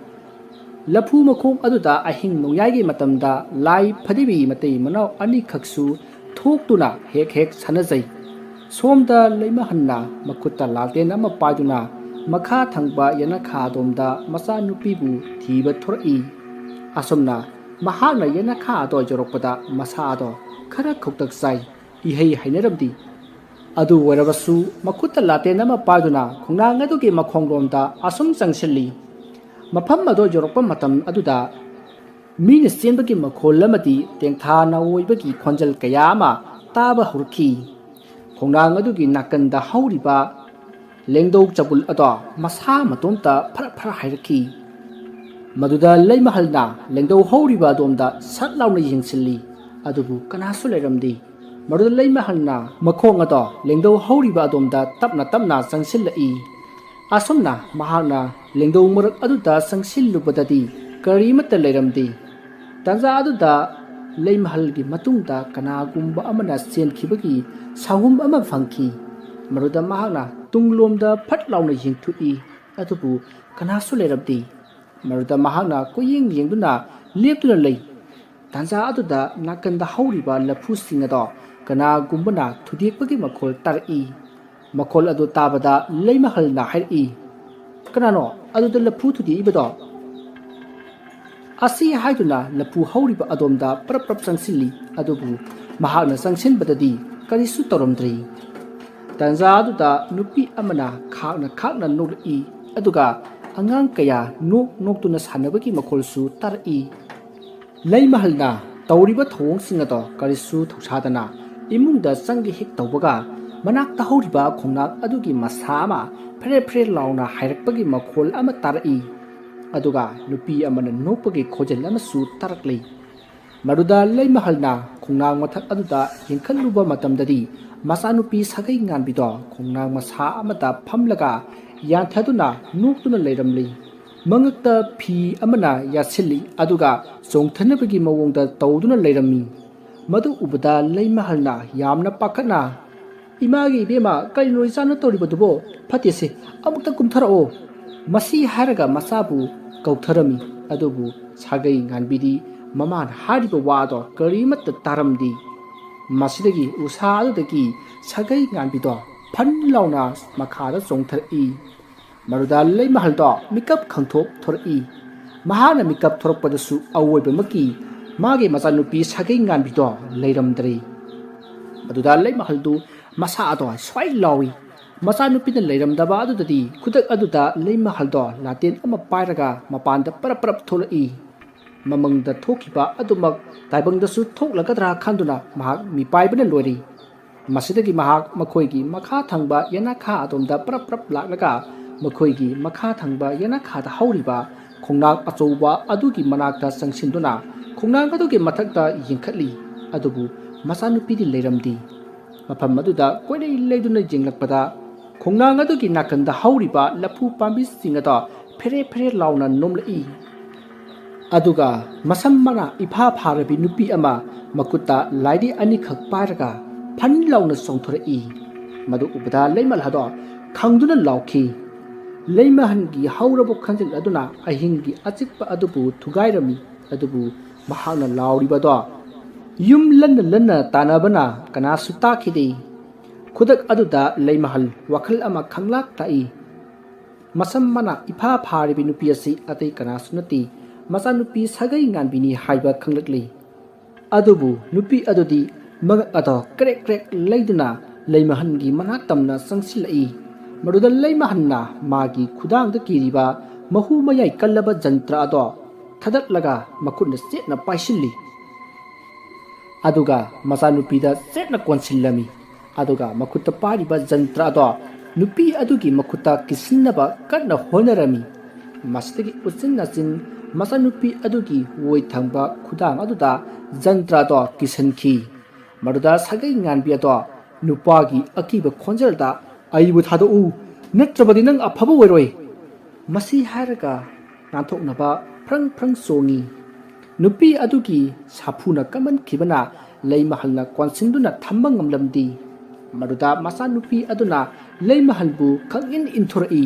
ꯂꯐꯨ ꯃꯈꯣꯡ ꯑꯗꯨꯗ ꯑꯍꯤꯡ ꯅꯣꯡꯌꯥꯏꯒꯤ ꯃꯇꯝꯗ ꯂꯥꯏ ꯐꯗꯤꯕꯤ ꯃꯇꯩ ꯃꯅꯥꯎ ꯑꯅꯤꯈꯛꯁꯨ ꯊꯣꯛꯇꯨꯅ ꯍꯦꯛ ꯍꯦꯛ ꯁꯥꯟꯅꯖꯩ꯫ ꯁꯣꯝꯗ ꯂꯩꯃꯍꯟꯅ ꯃꯈꯨꯠꯇ ꯂꯥꯜꯇꯦꯟ ꯑꯃ ꯄꯥꯏꯗꯨꯅ ꯃꯈꯥ ꯊꯪꯕ ꯌꯦꯅꯈꯥ ꯑꯗꯣꯝꯗ ꯃꯆꯥꯅꯨꯄꯤꯕꯨ ꯊꯤꯕ ꯊꯣꯔꯛꯏ꯫ ꯑꯁꯨꯝꯅ ꯃꯍꯥꯛꯅ ꯌꯦꯅꯈꯥ ꯑꯗꯣ ꯌꯧꯔꯛꯄꯗ ꯃꯁꯥ ꯑꯗꯣ ꯈꯔ ꯈꯧꯇꯛ ꯆꯥꯏ꯫ ꯏꯍꯩ ꯍꯩꯅꯔꯝꯗꯦ꯫ ꯑꯗꯨ ꯑꯣꯏꯔꯕꯁꯨ ꯃꯈꯨꯠꯇ ꯂꯥꯇꯦꯟ ꯑꯃ ꯄꯥꯏꯗꯨꯅ ꯈꯣꯡꯅꯥꯡ ꯑꯗꯨꯒꯤ ꯃꯈꯣꯡꯂꯣꯝꯗ ꯑꯁꯨꯝ ꯆꯪꯁꯤꯜꯂꯤ꯫ ꯃꯐꯝ ꯑꯗꯨ ꯌꯧꯔꯛꯄ ꯃꯇꯝ ꯑꯗꯨꯗ ꯃꯤꯅ ꯆꯦꯟꯕꯒꯤ ꯃꯈꯣꯜ ꯑꯃꯗꯤ ꯇꯦꯡꯊꯥ ꯅꯥꯑꯣꯏꯕꯒꯤ ꯈꯣꯟꯖꯦꯜ ꯀꯌꯥ ꯑꯃ ꯇꯥꯕ ꯍꯧꯔꯛꯈꯤ꯫ ꯈꯣꯡꯅꯥꯡ ꯑꯗꯨꯒꯤ ꯅꯥꯀꯟꯗ ꯍꯧꯔꯤꯕ ꯂꯦꯡꯗꯧ ꯆꯕꯨꯜ ꯑꯗꯣ ꯃꯁꯥ ꯃꯇꯣꯝꯇ ꯐꯔꯛ ꯐꯔꯛ ꯍꯥꯏꯔꯛꯈꯤ꯫ ꯃꯗꯨꯗ ꯂꯩꯃꯍꯜꯅ ꯂꯦꯡꯗꯧ ꯍꯧꯔꯤꯕ ꯑꯗꯣꯝꯗ ꯁꯠ ꯂꯥꯎꯅ ꯌꯦꯡꯁꯤꯜꯂꯤ, ꯑꯗꯨꯕꯨ ꯀꯅꯥꯁꯨ ꯂꯩꯔꯝꯗꯦ꯫ ꯃꯗꯨꯗ ꯂꯩꯃꯍꯜꯅ ꯃꯈꯣꯡ ꯑꯗꯣ ꯂꯦꯡꯗꯧ ꯍꯧꯔꯤꯕ ꯑꯗꯣꯝꯗ ꯇꯞꯅ ꯇꯞꯅ ꯆꯪꯁꯤꯜꯂꯛꯏ꯫ ꯑꯁꯨꯝꯅ ꯃꯍꯥꯛꯅ ꯂꯦꯡꯗꯧ ꯃꯔꯛ ꯑꯗꯨꯗ ꯆꯪꯁꯤꯜꯂꯨꯕꯗꯗꯤ ꯀꯔꯤꯃꯠꯇ ꯂꯩꯔꯝꯗꯦ꯫ ꯇꯥꯟꯖꯥ ꯑꯗꯨꯗ ꯂꯩꯃꯍꯜꯒꯤ ꯃꯇꯨꯡꯗ ꯀꯅꯥꯒꯨꯝꯕ ꯑꯃꯅ ꯆꯦꯟꯈꯤꯕꯒꯤ ꯁꯥꯍꯨꯝ ꯑꯃ ꯐꯪꯈꯤ꯫ ꯃꯗꯨꯗ ꯃꯍꯥꯛꯅ ꯇꯨꯡꯂꯣꯝꯗ ꯐꯠ ꯂꯥꯎꯅ ꯌꯦꯡꯊꯣꯛꯏ, ꯑꯗꯨꯕꯨ ꯀꯅꯥꯁꯨ ꯂꯩꯔꯝꯗꯦ꯫ ꯃꯗꯨꯗ ꯃꯍꯥꯛꯅ ꯀꯣꯏꯌꯦꯡ ꯌꯦꯡꯗꯨꯅ ꯂꯦꯞꯇꯨꯅ ꯂꯩ꯫ ꯇꯥꯟꯖꯥ ꯑꯗꯨꯗ ꯅꯥꯀꯟꯗ ꯍꯧꯔꯤꯕ ꯂꯐꯨꯁꯤꯡ ꯑꯗꯣ ꯀꯅꯥꯒꯨꯝꯕꯅ ꯊꯨꯗꯦꯛꯄꯒꯤ ꯃꯈꯣꯜ ꯇꯥꯔꯛꯏ꯫ ꯃꯈꯣꯜ ꯑꯗꯨ ꯇꯥꯕꯗ ꯂꯩꯃꯍꯜꯅ ꯍꯥꯏꯔꯛꯏ, "ꯀꯅꯥꯅꯣ ꯑꯗꯨꯗ ꯂꯐꯨ ꯊꯨꯗꯦꯛꯏꯕꯗꯣ?" ꯑꯁꯤ ꯍꯥꯏꯗꯨꯅ ꯂꯐꯨ ꯍꯧꯔꯤꯕ ꯑꯗꯣꯝꯗ ꯄꯔꯞ ꯄꯔꯞ ꯆꯪꯁꯤꯜꯂꯤ꯫ ꯑꯗꯨꯕꯨ ꯃꯍꯥꯛꯅ ꯆꯪꯁꯤꯟꯕꯗꯗꯤ ꯀꯔꯤꯁꯨ ꯇꯧꯔꯝꯗ꯭ꯔꯦ꯫ ꯇꯥꯟꯖꯥ ꯑꯗꯨꯗ ꯅꯨꯄꯤ ꯑꯃꯅ ꯈꯥꯛꯅ ꯈꯥꯛꯅ ꯅꯣꯛꯂꯛꯏ꯫ ꯑꯗꯨꯒ ꯑꯉꯥꯡ ꯀꯌꯥ ꯅꯣꯛ ꯅꯣꯛꯇꯨꯅ ꯁꯥꯟꯅꯕꯒꯤ ꯃꯈꯣꯜꯁꯨ ꯇꯥꯔꯛꯏ꯫ ꯂꯩꯃꯍꯜꯅ ꯇꯧꯔꯤꯕ ꯊꯧꯑꯣꯡꯁꯤꯡ ꯑꯗꯣ ꯀꯔꯤꯁꯨ ꯊꯧꯁꯥꯗꯅ ꯏꯃꯨꯡꯗ ꯆꯪꯒꯦ ꯍꯦꯛ ꯇꯧꯕꯒ, ꯃꯅꯥꯛꯇ ꯍꯧꯔꯤꯕ ꯈꯣꯡꯅꯥꯡ ꯑꯗꯨꯒꯤ ꯃꯁꯥ ꯑꯃ ꯐꯦꯔꯦ ꯐꯦꯔꯦ ꯂꯥꯎꯅ ꯍꯥꯏꯔꯛꯄꯒꯤ ꯃꯈꯣꯜ ꯑꯃ ꯇꯥꯔꯛꯏ꯫ ꯑꯗꯨꯒ ꯅꯨꯄꯤ ꯑꯃꯅ ꯅꯣꯛꯄꯒꯤ ꯈꯣꯟꯖꯦꯜ ꯑꯃꯁꯨ ꯇꯥꯔꯛꯂꯤ꯫ ꯃꯗꯨꯗ ꯂꯩꯃꯍꯜꯅ ꯈꯣꯡꯅꯥꯡ ꯃꯊꯛ ꯑꯗꯨꯗ ꯌꯦꯡꯈꯠꯂꯨꯕ ꯃꯇꯝꯗꯗꯤ, ꯃꯆꯥꯅꯨꯄꯤ ꯁꯥꯒꯩ ꯉꯥꯟꯕꯤꯗꯣ ꯈꯣꯡꯅꯥꯡ ꯃꯁꯥ ꯑꯃꯗ ꯐꯝꯂꯒ ꯌꯥꯟꯊꯗꯨꯅ ꯅꯣꯛꯇꯨꯅ ꯂꯩꯔꯝꯂꯤ꯫ ꯃꯉꯛꯇ ꯐꯤ ꯑꯃꯅ ꯌꯥꯠꯁꯤꯜꯂꯤ, ꯑꯗꯨꯒ ꯆꯣꯡꯊꯅꯕꯒꯤ ꯃꯑꯣꯡꯗ ꯇꯧꯗꯨꯅ ꯂꯩꯔꯝꯃꯤ꯫ ꯃꯗꯨ ꯎꯕꯗ ꯂꯩꯃꯍꯜꯅ ꯌꯥꯝꯅ ꯄꯥꯈꯠꯅ, "ꯏꯃꯥꯒꯤ ꯏꯕꯦꯝꯃ, ꯀꯔꯤꯅꯣ ꯏꯆꯥꯅ ꯇꯧꯔꯤꯕꯗꯨꯕꯣ? ꯐꯠꯇꯦꯁꯦ, ꯑꯃꯨꯛꯇ ꯀꯨꯝꯊꯔꯛꯑꯣ꯫ ꯃꯁꯤ" ꯍꯥꯏꯔꯒ ꯃꯆꯥꯕꯨ ꯀꯧꯊꯔꯝꯃꯤ꯫ ꯑꯗꯨꯕꯨ ꯁꯥꯒꯩ ꯉꯥꯟꯕꯤꯗꯤ ꯃꯃꯥꯅ ꯍꯥꯏꯔꯤꯕ ꯋꯥꯗꯣ ꯀꯔꯤꯃꯠꯇ ꯇꯥꯔꯝꯗꯦ꯫ ꯃꯁꯤꯗꯒꯤ ꯎꯁꯥ ꯑꯗꯨꯗꯒꯤ ꯁꯥꯒꯩ ꯉꯥꯟꯕꯤꯗꯣ ꯐꯟ ꯂꯥꯎꯅ ꯃꯈꯥꯗ ꯆꯣꯡꯊꯔꯛꯏ꯫ ꯃꯗꯨꯗ ꯂꯩꯃꯍꯜꯗꯣ ꯃꯤꯀꯞ ꯈꯪꯊꯣꯛ ꯊꯣꯔꯛꯏ꯫ ꯃꯍꯥꯛꯅ ꯃꯤꯀꯞ ꯊꯣꯔꯛꯄꯗꯁꯨ ꯑꯋꯣꯏꯕꯃꯛꯀꯤ ꯃꯥꯒꯤ ꯃꯆꯥꯅꯨꯄꯤ ꯁꯥꯒꯩ ꯉꯥꯟꯕꯤꯗꯣ ꯂꯩꯔꯝꯗ꯭ꯔꯦ꯫ ꯃꯗꯨꯗ ꯂꯩꯃꯍꯜꯗꯨ ꯃꯁꯥ ꯑꯗꯣ ꯁ꯭ꯋꯥꯏ ꯂꯥꯎꯏ꯫ ꯃꯆꯥꯅꯨꯄꯤꯅ ꯂꯩꯔꯝꯗꯕ ꯑꯗꯨꯗꯗꯤ ꯈꯨꯗꯛ ꯑꯗꯨꯗ ꯂꯩꯃꯍꯜꯗꯣ ꯂꯥꯇꯦꯟ ꯑꯃ ꯄꯥꯏꯔꯒ ꯃꯄꯥꯟꯗ ꯄꯔꯞ ꯄꯔꯞ ꯊꯣꯛꯂꯛꯏ꯫ ꯃꯃꯪꯗ ꯊꯣꯛꯈꯤꯕ ꯑꯗꯨꯃꯛ ꯇꯥꯏꯕꯪꯗꯁꯨ ꯊꯣꯛꯂꯒꯗ꯭ꯔꯥ ꯈꯟꯗꯨꯅ ꯃꯍꯥꯛ ꯃꯤꯄꯥꯏꯕꯅ ꯂꯣꯏꯔꯤ꯫ ꯃꯁꯤꯗꯒꯤ ꯃꯍꯥꯛ ꯃꯈꯣꯏꯒꯤ ꯃꯈꯥ ꯊꯪꯕ ꯌꯦꯅꯥꯈꯥ ꯑꯗꯣꯝꯗ ꯄꯔꯞ ꯄꯔꯞ ꯂꯥꯛꯂꯒ, ꯃꯈꯣꯏꯒꯤ ꯃꯈꯥ ꯊꯪꯕ ꯌꯦꯅꯥꯈꯥꯗ ꯍꯧꯔꯤꯕ ꯈꯣꯡꯅꯥꯡ ꯑꯆꯧꯕ ꯑꯗꯨꯒꯤ ꯃꯅꯥꯛꯇ ꯆꯪꯁꯤꯟꯗꯨꯅ, ꯈꯣꯡꯅꯥꯡ ꯑꯗꯨꯒꯤ ꯃꯊꯛꯇ ꯌꯦꯡꯈꯠꯂꯤ꯫ ꯑꯗꯨꯕꯨ ꯃꯆꯥꯅꯨꯄꯤꯗꯤ ꯂꯩꯔꯝꯗꯦ꯫ ꯃꯐꯝ ꯑꯗꯨꯗ ꯀꯣꯏꯂꯩ ꯂꯩꯗꯨꯅ ꯌꯦꯡꯂꯛꯄꯗ, ꯈꯣꯡꯅꯥꯡ ꯑꯗꯨꯒꯤ ꯅꯥꯀꯟꯗ ꯍꯧꯔꯤꯕ ꯂꯐꯨ ꯄꯥꯝꯕꯤꯁꯤꯡ ꯑꯗꯣ ꯐꯦꯔꯦ ꯐꯦꯔꯦ ꯂꯥꯎꯅ ꯅꯣꯝꯂꯛꯏ꯫ ꯑꯗꯨꯒ ꯃꯁꯝ ꯃꯅꯥ ꯏꯐꯥ ꯐꯥꯔꯕꯤ ꯅꯨꯄꯤ ꯑꯃ ꯃꯈꯨꯠꯇ ꯂꯥꯏꯔꯤ ꯑꯅꯤꯈꯛ ꯄꯥꯏꯔꯒ ꯐꯟ ꯂꯥꯎꯅ ꯆꯣꯡꯊꯣꯔꯛꯏ꯫ ꯃꯗꯨ ꯎꯕꯗ ꯂꯩꯃꯍꯜ ꯑꯗꯣ ꯈꯪꯗꯨꯅ ꯂꯥꯎꯈꯤ꯫ ꯂꯩꯃꯍꯜꯒꯤ ꯍꯧꯔꯕ ꯈꯣꯟꯖꯦꯜ ꯑꯗꯨꯅ ꯑꯍꯤꯡꯒꯤ ꯑꯆꯤꯛꯄ ꯑꯗꯨꯕꯨ ꯊꯨꯒꯥꯏꯔꯝꯃꯤ꯫ ꯑꯗꯨꯕꯨ ꯃꯍꯥꯛꯅ ꯂꯥꯎꯔꯤꯕꯗꯣ ꯌꯨꯝ ꯂꯟꯅ ꯂꯟꯅ ꯇꯥꯟꯅꯕꯅ ꯀꯅꯥꯁꯨ ꯇꯥꯈꯤꯗꯦ꯫ ꯈꯨꯗꯛ ꯑꯗꯨꯗ ꯂꯩꯃꯍꯜ ꯋꯥꯈꯜ ꯑꯃ ꯈꯪꯂꯥꯛ ꯇꯥꯛꯏ꯫ ꯃꯁꯝ ꯃꯅꯥ ꯏꯐꯥ ꯐꯥꯔꯤꯕꯤ ꯅꯨꯄꯤ ꯑꯁꯤ ꯑꯇꯩ ꯀꯅꯥꯁꯨ ꯅꯠꯇꯦ, ꯃꯆꯥꯅꯨꯄꯤ ꯁꯥꯒꯩ ꯉꯥꯟꯕꯤꯅꯤ ꯍꯥꯏꯕ ꯈꯪꯂꯛꯂꯤ꯫ ꯑꯗꯨꯕꯨ ꯅꯨꯄꯤ ꯑꯗꯨꯗꯤ ꯃꯉꯛ ꯑꯗꯣ ꯀ꯭ꯔꯦꯛ ꯀ꯭ꯔꯦꯛ ꯂꯩꯗꯨꯅ ꯂꯩꯃꯍꯟꯒꯤ ꯃꯅꯥꯛ ꯇꯝꯅ ꯆꯪꯁꯤꯜꯂꯛꯏ꯫ ꯃꯗꯨꯗ ꯂꯩꯃꯍꯟꯅ ꯃꯥꯒꯤ ꯈꯨꯗꯥꯡꯗ ꯀꯤꯔꯤꯕ ꯃꯍꯨ ꯃꯌꯥꯏ ꯀꯜꯂꯕ ꯖꯟꯇ꯭ꯔ ꯑꯗꯣ ꯊꯥꯗꯠꯂꯒ ꯃꯈꯨꯠꯅ ꯆꯦꯠꯅ ꯄꯥꯏꯁꯤꯜꯂꯤ꯫ ꯑꯗꯨꯒ ꯃꯆꯥꯅꯨꯄꯤꯗ ꯆꯦꯠꯅ ꯀꯣꯟꯁꯤꯜꯂꯝꯃꯤ꯫ ꯑꯗꯨꯒ ꯃꯈꯨꯠꯇ ꯄꯥꯏꯔꯤꯕ ꯖꯟꯇ꯭ꯔ ꯑꯗꯣ ꯅꯨꯄꯤ ꯑꯗꯨꯒꯤ ꯃꯈꯨꯠꯇ ꯀꯤꯁꯤꯟꯅꯕ ꯀꯟꯅ ꯍꯣꯠꯅꯔꯝꯃꯤ꯫ ꯃꯁꯤꯗꯒꯤ ꯎꯆꯤꯟ ꯅꯥꯆꯤꯟ ꯃꯆꯥꯅꯨꯄꯤ ꯑꯗꯨꯒꯤ ꯑꯣꯏ ꯊꯪꯕ ꯈꯨꯗꯥꯡ ꯑꯗꯨꯗ ꯖꯟꯇ꯭ꯔ ꯑꯗꯣ ꯀꯤꯁꯤꯟꯈꯤ꯫ ꯃꯗꯨꯗ ꯁꯥꯒꯩ ꯉꯥꯟꯕꯤ ꯑꯗꯣ ꯅꯨꯄꯥꯒꯤ ꯑꯀꯤꯕ ꯈꯣꯟꯖꯦꯜꯗ, "ꯑꯩꯕꯨ ꯊꯥꯗꯣꯛꯎ, ꯅꯠꯇ꯭ꯔꯕꯗꯤ ꯅꯪ ꯑꯐꯕ ꯑꯣꯏꯔꯣꯏ!" ꯃꯁꯤ ꯍꯥꯏꯔꯒ ꯅꯥꯟꯊꯣꯛꯅꯕ ꯐ꯭ꯔꯪ ꯐ꯭ꯔꯪ ꯆꯣꯡꯉꯤ꯫ ꯅꯨꯄꯤ ꯑꯗꯨꯒꯤ ꯁꯥꯐꯨꯅ ꯀꯟꯃꯟꯈꯤꯕꯅ ꯂꯩꯃꯍꯜꯅ ꯀꯣꯟꯁꯤꯟꯗꯨꯅ ꯊꯝꯕ ꯉꯝꯂꯝꯗꯦ꯫ ꯃꯗꯨꯗ ꯃꯆꯥꯅꯨꯄꯤ ꯑꯗꯨꯅ ꯂꯩꯃꯍꯜꯕꯨ ꯈꯪꯏꯟ ꯏꯟꯊꯣꯔꯛꯏ꯫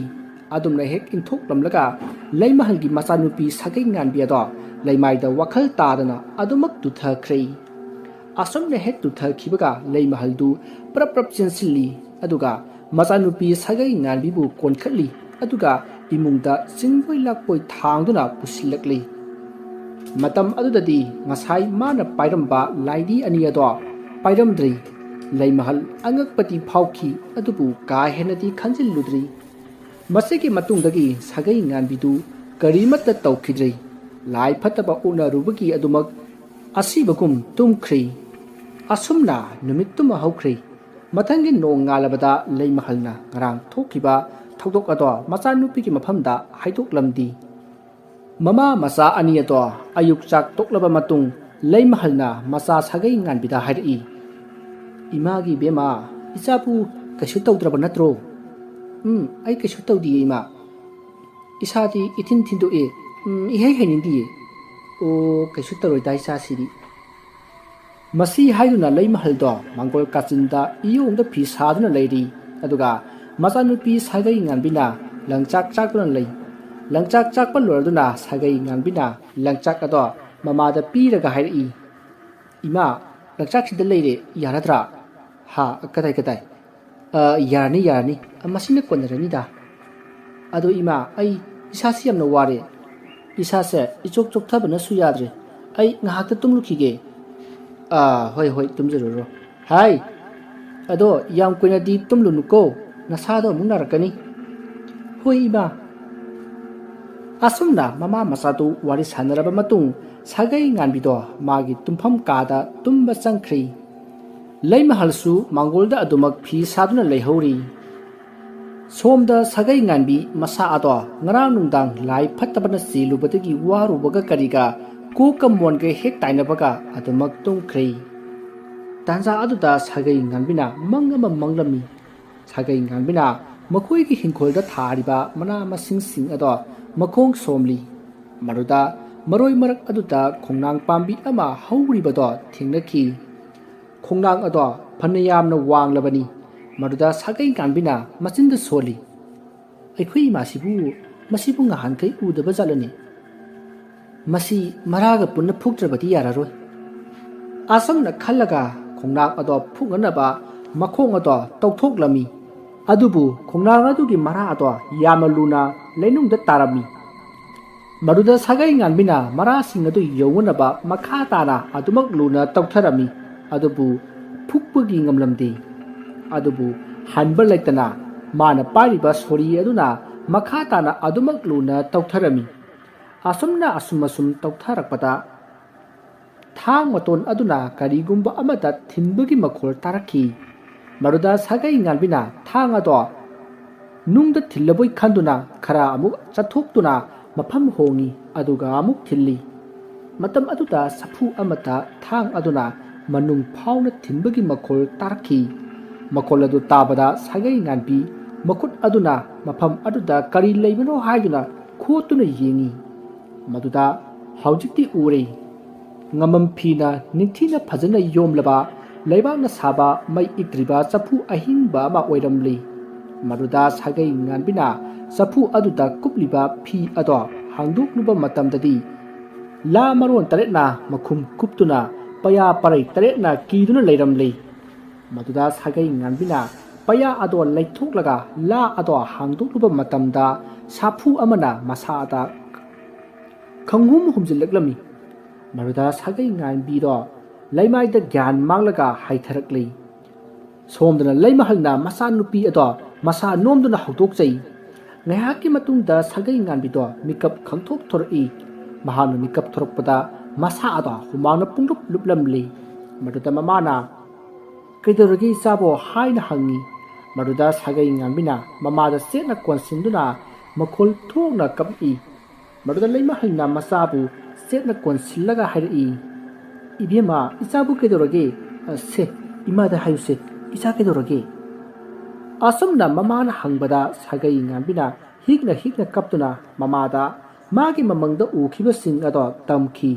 ꯑꯗꯨꯝꯅ ꯍꯦꯛ ꯏꯟꯊꯣꯛꯂꯝꯂꯒ ꯂꯩꯃꯍꯜꯒꯤ ꯃꯆꯥꯅꯨꯄꯤ ꯁꯥꯒꯩ ꯉꯥꯟꯕꯤ ꯑꯗꯣ ꯂꯩꯃꯥꯏꯗ ꯋꯥꯈꯜ ꯇꯥꯗꯅ ꯑꯗꯨꯃꯛ ꯇꯨꯊꯈ꯭ꯔꯦ꯫ ꯑꯁꯨꯝꯅ ꯍꯦꯛ ꯇꯨꯊꯈꯤꯕꯒ ꯂꯩꯃꯍꯜꯗꯨ ꯄ꯭ꯔꯞ ꯄ꯭ꯔꯞ ꯆꯦꯟꯁꯤꯜꯂꯤ꯫ ꯑꯗꯨꯒ ꯃꯆꯥꯅꯨꯄꯤ ꯁꯥꯒꯩ ꯉꯥꯟꯕꯤꯕꯨ ꯀꯣꯟꯈꯠꯂꯤ꯫ ꯑꯗꯨꯒ ꯏꯃꯨꯡꯗ ꯆꯤꯡꯕꯣꯏ ꯂꯥꯛꯄꯣꯏ ꯊꯥꯡꯗꯨꯅ ꯄꯨꯁꯤꯜꯂꯛꯂꯤ꯫ ꯃꯇꯝ ꯑꯗꯨꯗꯗꯤ ꯉꯁꯥꯏ ꯃꯥꯅ ꯄꯥꯏꯔꯝꯕ ꯂꯥꯏꯙꯤ ꯑꯅꯤ ꯑꯗꯣ ꯄꯥꯏꯔꯝꯗ꯭ꯔꯤ꯫ ꯂꯩꯃꯍꯜ ꯑꯉꯛꯄꯗꯤ ꯐꯥꯎꯈꯤ, ꯑꯗꯨꯕꯨ ꯀꯥ ꯍꯦꯟꯅꯗꯤ ꯈꯟꯖꯤꯜꯂꯨꯗ꯭ꯔꯤ꯫ ꯃꯁꯤꯒꯤ ꯃꯇꯨꯡꯗꯒꯤ ꯁꯥꯒꯩ ꯉꯥꯟꯕꯤꯗꯨ ꯀꯔꯤꯃꯠꯇ ꯇꯧꯈꯤꯗ꯭ꯔꯤ꯫ ꯂꯥꯏ ꯐꯠꯇꯕ ꯑꯣꯛꯅꯔꯨꯕꯒꯤ ꯑꯗꯨꯃꯛ ꯑꯁꯤꯕꯒꯨꯝ ꯇꯨꯝꯈ꯭ꯔꯤ꯫ ꯑꯁꯨꯝꯅ ꯅꯨꯃꯤꯠꯇꯨꯃ ꯍꯧꯈ꯭ꯔꯤ꯫ ꯃꯊꯪꯒꯤ ꯅꯣꯡ ꯉꯥꯜꯂꯕꯗ ꯂꯩꯃꯍꯜꯅ ꯉꯔꯥꯡ ꯊꯣꯛꯈꯤꯕ ꯊꯧꯗꯣꯛ ꯑꯗꯣ ꯃꯆꯥꯅꯨꯄꯤꯒꯤ ꯃꯐꯝꯗ ꯍꯥꯏꯗꯣꯛꯂꯝꯗꯦ꯫ ꯃꯃꯥ ꯃꯆꯥ ꯑꯅꯤ ꯑꯗꯣ ꯑꯌꯨꯛ ꯆꯥꯛ ꯇꯣꯛꯂꯕ ꯃꯇꯨꯡ ꯂꯩꯃꯍꯜꯅ ꯃꯆꯥ ꯁꯥꯒꯩ ꯉꯥꯟꯕꯤꯗ ꯍꯥꯏꯔꯛꯏ, "ꯏꯃꯥꯒꯤ ꯏꯕꯦꯝꯃ, ꯏꯆꯥꯕꯨ ꯀꯩꯁꯨ ꯇꯧꯗ꯭ꯔꯕ ꯅꯠꯇ꯭ꯔꯣ?" "ꯎꯝ, ꯑꯩ ꯀꯩꯁꯨ ꯇꯧꯗꯤꯌꯦ, ꯏꯃꯥ꯫ ꯏꯁꯥꯗꯤ ꯏꯊꯤꯟ ꯊꯤꯟꯗꯣꯛꯑꯦ꯫ ꯎꯝ, ꯏꯍꯩ ꯍꯩꯅꯤꯡꯗꯤꯌꯦ꯫" "ꯑꯣ, ꯀꯩꯁꯨ ꯇꯧꯔꯣꯏꯗ ꯏꯆꯥꯁꯤꯗꯤ꯫" ꯃꯁꯤ ꯍꯥꯏꯗꯨꯅ ꯂꯩꯃꯍꯜꯗꯣ ꯃꯥꯡꯒꯣꯜ ꯀꯥꯆꯤꯟꯗ ꯏꯌꯣꯡꯗ ꯐꯤ ꯁꯥꯗꯨꯅ ꯂꯩꯔꯤ꯫ ꯑꯗꯨꯒ ꯃꯆꯥꯅꯨꯄꯤ ꯁꯥꯒꯩ ꯉꯥꯟꯕꯤꯅ ꯂꯪꯆꯥꯛ ꯆꯥꯛꯇꯨꯅ ꯂꯩ꯫ ꯂꯪꯆꯥꯛ ꯆꯥꯛꯄ ꯂꯣꯏꯔꯗꯨꯅ ꯁꯥꯒꯩ ꯉꯥꯟꯕꯤꯅ ꯂꯪꯆꯥꯛ ꯑꯗꯣ ꯃꯃꯥꯗ ꯄꯤꯔꯒ ꯍꯥꯏꯔꯛꯏ, "ꯏꯃꯥ, ꯂꯪꯆꯥꯛꯁꯤꯗ ꯂꯩꯔꯦ, ꯌꯥꯔꯗ꯭ꯔꯥ?" "ꯍꯥ? ꯀꯗꯥꯏ, ꯀꯗꯥꯏ?" "ꯑ, ꯌꯥꯔꯅꯤ, ꯌꯥꯔꯅꯤ꯫ ꯑ, ꯃꯁꯤꯅ ꯀꯣꯟꯅꯔꯅꯤꯗ꯫ ꯑꯗꯣ ꯏꯃꯥ, ꯑꯩ ꯏꯁꯥꯁꯤ ꯌꯥꯝꯅ ꯋꯥꯔꯦ꯫ ꯏꯁꯥꯁꯦ ꯏꯆꯣꯛ ꯆꯣꯛꯊꯕꯅꯁꯨ ꯌꯥꯗ꯭ꯔꯦ꯫ ꯑꯩ ꯉꯥꯏꯍꯥꯛꯇ ꯇꯨꯝꯂꯨꯈꯤꯒꯦ꯫" "ꯑ, ꯍꯣꯏ, ꯍꯣꯏ, ꯇꯨꯝꯖꯔꯨꯔꯣ꯫ ꯍꯥꯏ, ꯑꯗꯣ ꯌꯥꯝ ꯀꯨꯏꯅꯗꯤ ꯇꯨꯝꯂꯨꯅꯨꯀꯣ, ꯅꯁꯥꯗꯣ ꯑꯃꯨꯛ ꯅꯥꯔꯛꯀꯅꯤ꯫" "ꯍꯣꯏ, ꯏꯃꯥ꯫" ꯑꯁꯨꯝꯅ ꯃꯃꯥ ꯃꯆꯥꯗꯨ ꯋꯥꯔꯤ ꯁꯥꯟꯅꯔꯕ ꯃꯇꯨꯡ, ꯁꯥꯒꯩ ꯉꯥꯟꯕꯤꯗꯣ ꯃꯥꯒꯤ ꯇꯨꯝꯐꯝ ꯀꯥꯗ ꯇꯨꯝꯕ ꯆꯪꯈ꯭ꯔꯤ꯫ ꯂꯩꯃꯍꯜꯁꯨ ꯃꯥꯡꯒꯣꯜꯗ ꯑꯗꯨꯃꯛ ꯐꯤ ꯁꯥꯗꯨꯅ ꯂꯩꯍꯧꯔꯤ꯫ ꯁꯣꯝꯗ ꯁꯥꯒꯩ ꯉꯥꯟꯕꯤ ꯃꯁꯥ ꯑꯗꯣ ꯉꯔꯥꯡ ꯅꯨꯡꯗꯥꯡ ꯂꯥꯏ ꯐꯠꯇꯕꯅ ꯆꯦꯜꯂꯨꯕꯗꯒꯤ ꯋꯥꯔꯨꯕꯒ ꯀꯔꯤꯒ ꯀꯣꯛꯀ ꯃꯣꯟꯒ ꯍꯦꯛ ꯇꯥꯏꯅꯕꯒ ꯑꯗꯨꯃꯛ ꯇꯨꯝꯈ꯭ꯔꯦ꯫ ꯇꯥꯟꯖꯥ ꯑꯗꯨꯗ ꯁꯥꯒꯩ ꯉꯥꯟꯕꯤꯅ ꯃꯪ ꯑꯃ ꯃꯪꯂꯝꯃꯤ꯫ ꯁꯥꯒꯩ ꯉꯥꯟꯕꯤꯅ ꯃꯈꯣꯏꯒꯤ ꯍꯤꯡꯈꯣꯜꯗ ꯊꯥꯔꯤꯕ ꯃꯅꯥ ꯃꯁꯤꯡꯁꯤꯡ ꯑꯗꯣ ꯃꯈꯣꯡ ꯁꯣꯝꯂꯤ꯫ ꯃꯗꯨꯗ ꯃꯔꯣꯏ ꯃꯔꯛ ꯑꯗꯨꯗ ꯈꯣꯡꯅꯥꯡ ꯄꯥꯝꯕꯤ ꯑꯃ ꯍꯧꯔꯤꯕꯗꯣ ꯊꯦꯡꯅꯈꯤ꯫ ꯈꯣꯡꯅꯥꯡ ꯑꯗꯣ ꯐꯅ ꯌꯥꯝꯅ ꯋꯥꯡꯂꯕꯅꯤ꯫ ꯃꯗꯨꯗ ꯁꯥꯒꯩ ꯉꯥꯟꯕꯤꯅ ꯃꯆꯤꯟꯗ ꯁꯣꯜꯂꯤ꯫ "ꯑꯩꯈꯣꯏ ꯏꯃꯥꯁꯤꯕꯨ, ꯃꯁꯤꯕꯨ ꯉꯍꯥꯟꯈꯩ ꯎꯗꯕ ꯖꯥꯠꯂꯅꯦ? ꯃꯁꯤ ꯃꯔꯥꯒ ꯄꯨꯟꯅ ꯐꯨꯛꯇ꯭ꯔꯕꯗꯤ ꯌꯥꯔꯔꯣꯏ꯫" ꯑꯁꯨꯝꯅ ꯈꯜꯂꯒ ꯈꯣꯡꯅꯥꯡ ꯑꯗꯣ ꯐꯨꯛꯅꯅꯕ ꯃꯈꯣꯡ ꯑꯗꯣ ꯇꯧꯊꯣꯛꯂꯝꯃꯤ꯫ ꯑꯗꯨꯕꯨ ꯈꯣꯡꯅꯥꯡ ꯑꯗꯨꯒꯤ ꯃꯔꯥ ꯑꯗꯣ ꯌꯥꯝꯅ ꯂꯨꯅ ꯂꯩꯅꯨꯡꯗ ꯇꯥꯔꯝꯃꯤ꯫ ꯃꯗꯨꯗ ꯁꯥꯒꯩ ꯉꯥꯟꯕꯤꯅ ꯃꯔꯥꯁꯤꯡ ꯑꯗꯨ ꯌꯧꯅꯅꯕ ꯃꯈꯥ ꯇꯥꯅ ꯑꯗꯨꯃꯛ ꯂꯨꯅ ꯇꯧꯊꯔꯝꯃꯤ, ꯑꯗꯨꯕꯨ ꯐꯨꯛꯄꯒꯤ ꯉꯝꯂꯝꯗꯦ꯫ ꯑꯗꯨꯕꯨ ꯍꯟꯕ ꯂꯩꯇꯅ ꯃꯥꯅ ꯄꯥꯏꯔꯤꯕ ꯁꯣꯔꯤ ꯑꯗꯨꯅ ꯃꯈꯥ ꯇꯥꯅ ꯑꯗꯨꯃꯛ ꯂꯨꯅ ꯇꯧꯊꯔꯝꯃꯤ꯫ ꯑꯁꯨꯝꯅ ꯑꯁꯨꯝ ꯑꯁꯨꯝ ꯇꯧꯊꯔꯛꯄꯗ, ꯊꯥꯡ ꯃꯇꯣꯟ ꯑꯗꯨꯅ ꯀꯔꯤꯒꯨꯝꯕ ꯑꯃꯗ ꯊꯤꯟꯕꯒꯤ ꯃꯈꯣꯜ ꯇꯥꯔꯛꯈꯤ꯫ ꯃꯗꯨꯗ ꯁꯥꯒꯩ ꯉꯥꯟꯕꯤꯅ ꯊꯥꯡ ꯑꯗꯣ ꯅꯨꯡꯗ ꯊꯤꯜꯂꯕꯣꯏ ꯈꯟꯗꯨꯅ ꯈꯔ ꯑꯃꯨꯛ ꯆꯠꯊꯣꯛꯇꯨꯅ ꯃꯐꯝ ꯍꯣꯡꯉꯤ, ꯑꯗꯨꯒ ꯑꯃꯨꯛ ꯊꯤꯜꯂꯤ꯫ ꯃꯇꯝ ꯑꯗꯨꯗ ꯆꯐꯨ ꯑꯃꯗ ꯊꯥꯡ ꯑꯗꯨꯅ ꯃꯅꯨꯡ ꯐꯥꯎꯅ ꯊꯤꯟꯕꯒꯤ ꯃꯈꯣꯜ ꯇꯥꯔꯛꯈꯤ꯫ ꯃꯈꯣꯜ ꯑꯗꯨ ꯇꯥꯕꯗ ꯁꯥꯒꯩ ꯉꯥꯟꯕꯤ ꯃꯈꯨꯠ ꯑꯗꯨꯅ ꯃꯐꯝ ꯑꯗꯨꯗ ꯀꯔꯤ ꯂꯩꯕꯅꯣ ꯍꯥꯏꯗꯨꯅ ꯈꯣꯠꯇꯨꯅ ꯌꯦꯡꯉꯤ꯫ ꯃꯗꯨꯗ ꯍꯧꯖꯤꯛꯇꯤ ꯎꯔꯦ꯫ ꯉꯃꯝ ꯐꯤꯅ ꯅꯤꯡꯊꯤꯅ ꯐꯖꯅ ꯌꯣꯝꯂꯕ, ꯂꯩꯕꯥꯛꯅ ꯁꯥꯕ ꯃꯩ ꯏꯛꯇ꯭ꯔꯤꯕ ꯆꯐꯨ ꯑꯍꯤꯡꯕ ꯑꯃ ꯑꯣꯏꯔꯝꯂꯤ꯫ ꯃꯗꯨꯗ ꯁꯥꯒꯩ ꯉꯥꯟꯕꯤꯅ ꯆꯐꯨ ꯑꯗꯨꯗ ꯀꯨꯞꯂꯤꯕ ꯐꯤ ꯑꯗꯣ ꯍꯥꯡꯗꯣꯛꯂꯨꯕ ꯃꯇꯝꯗꯗꯤ, ꯂꯥ ꯃꯔꯣꯟ ꯇꯔꯦꯠꯅ ꯃꯈꯨꯝ ꯀꯨꯞꯇꯨꯅ ꯄꯩꯌꯥ ꯄꯔꯩ ꯇꯔꯦꯠꯅ ꯀꯤꯗꯨꯅ ꯂꯩꯔꯝꯂꯤ꯫ ꯃꯗꯨꯗ ꯁꯥꯒꯩ ꯉꯥꯟꯕꯤꯅ ꯄꯩꯌꯥ ꯑꯗꯣ ꯂꯩꯊꯣꯛꯂꯒ ꯂꯥ ꯑꯗꯣ ꯍꯥꯡꯗꯣꯛꯂꯨꯕ ꯃꯇꯝꯗ ꯁꯥꯐꯨ ꯑꯃꯅ ꯃꯁꯥꯗ ꯈꯪꯍꯨꯝ ꯍꯨꯝꯖꯤꯜꯂꯛꯂꯝꯃꯤ꯫ ꯃꯗꯨꯗ ꯁꯥꯒꯩ ꯉꯥꯟꯕꯤꯗꯣ ꯂꯩꯃꯥꯏꯗ ꯒ꯭ꯌꯥꯟ ꯃꯥꯡꯂꯒ ꯍꯥꯏꯊꯔꯛꯂꯤ꯫ ꯁꯣꯝꯗꯅ ꯂꯩꯃꯍꯜꯅ ꯃꯆꯥꯅꯨꯄꯤ ꯑꯗꯣ ꯃꯁꯥ ꯅꯣꯝꯗꯨꯅ ꯍꯧꯗꯣꯛꯆꯩ꯫ ꯉꯥꯏꯍꯥꯛꯀꯤ ꯃꯇꯨꯡꯗ ꯁꯥꯒꯩ ꯉꯥꯟꯕꯤꯗꯣ ꯃꯤꯀꯞ ꯈꯪꯊꯣꯛ ꯊꯣꯔꯛꯏ꯫ ꯃꯍꯥꯛꯅ ꯃꯤꯀꯞ ꯊꯣꯔꯛꯄꯗ ꯃꯁꯥ ꯑꯗꯣ ꯍꯨꯃꯥꯡꯅ ꯄꯨꯡꯂꯨꯞ ꯂꯨꯞꯂꯝꯂꯤ꯫ ꯃꯗꯨꯗ ꯃꯃꯥꯅ "ꯀꯩꯗꯧꯔꯒꯦ ꯏꯆꯥꯕꯣ?" ꯍꯥꯏꯅ ꯍꯪꯉꯤ꯫ ꯃꯗꯨꯗ ꯁꯥꯒꯩ ꯉꯥꯟꯕꯤꯅ ꯃꯃꯥꯗ ꯆꯦꯠꯅ ꯀꯣꯟꯁꯤꯟꯗꯨꯅ ꯃꯈꯣꯜ ꯊꯣꯛꯅ ꯀꯞꯏ꯫ ꯃꯗꯨꯗ ꯂꯩꯃꯍꯜꯅ ꯃꯆꯥꯕꯨ ꯆꯦꯠꯅ ꯀꯣꯟꯁꯤꯜꯂꯒ ꯍꯥꯏꯔꯛꯏ, "ꯏꯕꯦꯝꯃ, ꯏꯆꯥꯕꯨ ꯀꯩꯗꯧꯔꯒꯦ? ꯑ, ꯁꯦ, ꯏꯃꯥꯗ ꯍꯥꯏꯌꯨꯁꯦ, ꯏꯆꯥ ꯀꯩꯗꯧꯔꯒꯦ?" ꯑꯁꯨꯝꯅ ꯃꯃꯥꯅ ꯍꯪꯕꯗ ꯁꯥꯒꯩ ꯉꯥꯟꯕꯤꯅ ꯍꯤꯛꯅ ꯍꯤꯛꯅ ꯀꯞꯇꯨꯅ ꯃꯃꯥꯗ ꯃꯥꯒꯤ ꯃꯃꯪꯗ ꯎꯈꯤꯕꯁꯤꯡ ꯑꯗꯣ ꯇꯝꯈꯤ꯫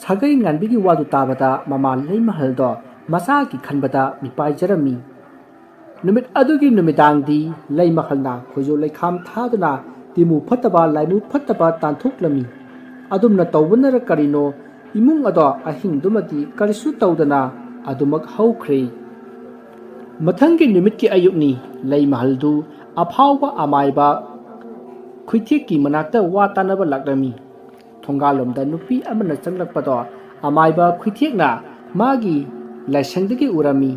ꯁꯥꯒꯩ ꯉꯥꯟꯕꯤꯒꯤ ꯋꯥꯗꯨ ꯇꯥꯕꯗ ꯃꯃꯥ ꯂꯩꯃꯍꯜꯗꯣ ꯃꯆꯥꯒꯤ ꯈꯟꯕꯗ ꯃꯤꯄꯥꯏꯖꯔꯝꯃꯤ꯫ ꯅꯨꯃꯤꯠ ꯑꯗꯨꯒꯤ ꯅꯨꯃꯤꯗꯥꯡꯗꯤ ꯂꯩꯃꯍꯜꯅ ꯈꯣꯏꯖꯨ ꯂꯩꯈꯥꯝ ꯊꯥꯗꯨꯅ ꯇꯤꯃꯨ ꯐꯠꯇꯕ ꯂꯥꯏꯃꯨ ꯐꯠꯇꯕ ꯇꯥꯟꯊꯣꯛꯂꯝꯃꯤ꯫ ꯑꯗꯨꯝꯅ ꯇꯧꯕꯅꯔ ꯀꯔꯤꯅꯣ, ꯏꯃꯨꯡ ꯑꯗꯣ ꯑꯍꯤꯡꯗꯨꯃꯗꯤ ꯀꯔꯤꯁꯨ ꯇꯧꯗꯅ ꯑꯗꯨꯃꯛ ꯍꯧꯈ꯭ꯔꯦ꯫ ꯃꯊꯪꯒꯤ ꯅꯨꯃꯤꯠꯀꯤ ꯑꯌꯨꯛꯅꯤ꯫ ꯂꯩꯃꯍꯜꯗꯨ ꯑꯐꯥꯎꯕ ꯑꯃꯥꯏꯕ ꯈꯨꯏꯊꯦꯛꯀꯤ ꯃꯅꯥꯛꯇ ꯋꯥ ꯇꯥꯅꯕ ꯂꯥꯛꯂꯝꯃꯤ꯫ ꯊꯣꯡꯒꯥꯜꯂꯣꯝꯗ ꯅꯨꯄꯤ ꯑꯃꯅ ꯆꯪꯂꯛꯄꯗꯣ ꯑꯃꯥꯏꯕ ꯈꯨꯏꯊꯦꯛꯅ ꯃꯥꯒꯤ ꯂꯥꯏꯁꯪꯗꯒꯤ ꯎꯔꯝꯃꯤ꯫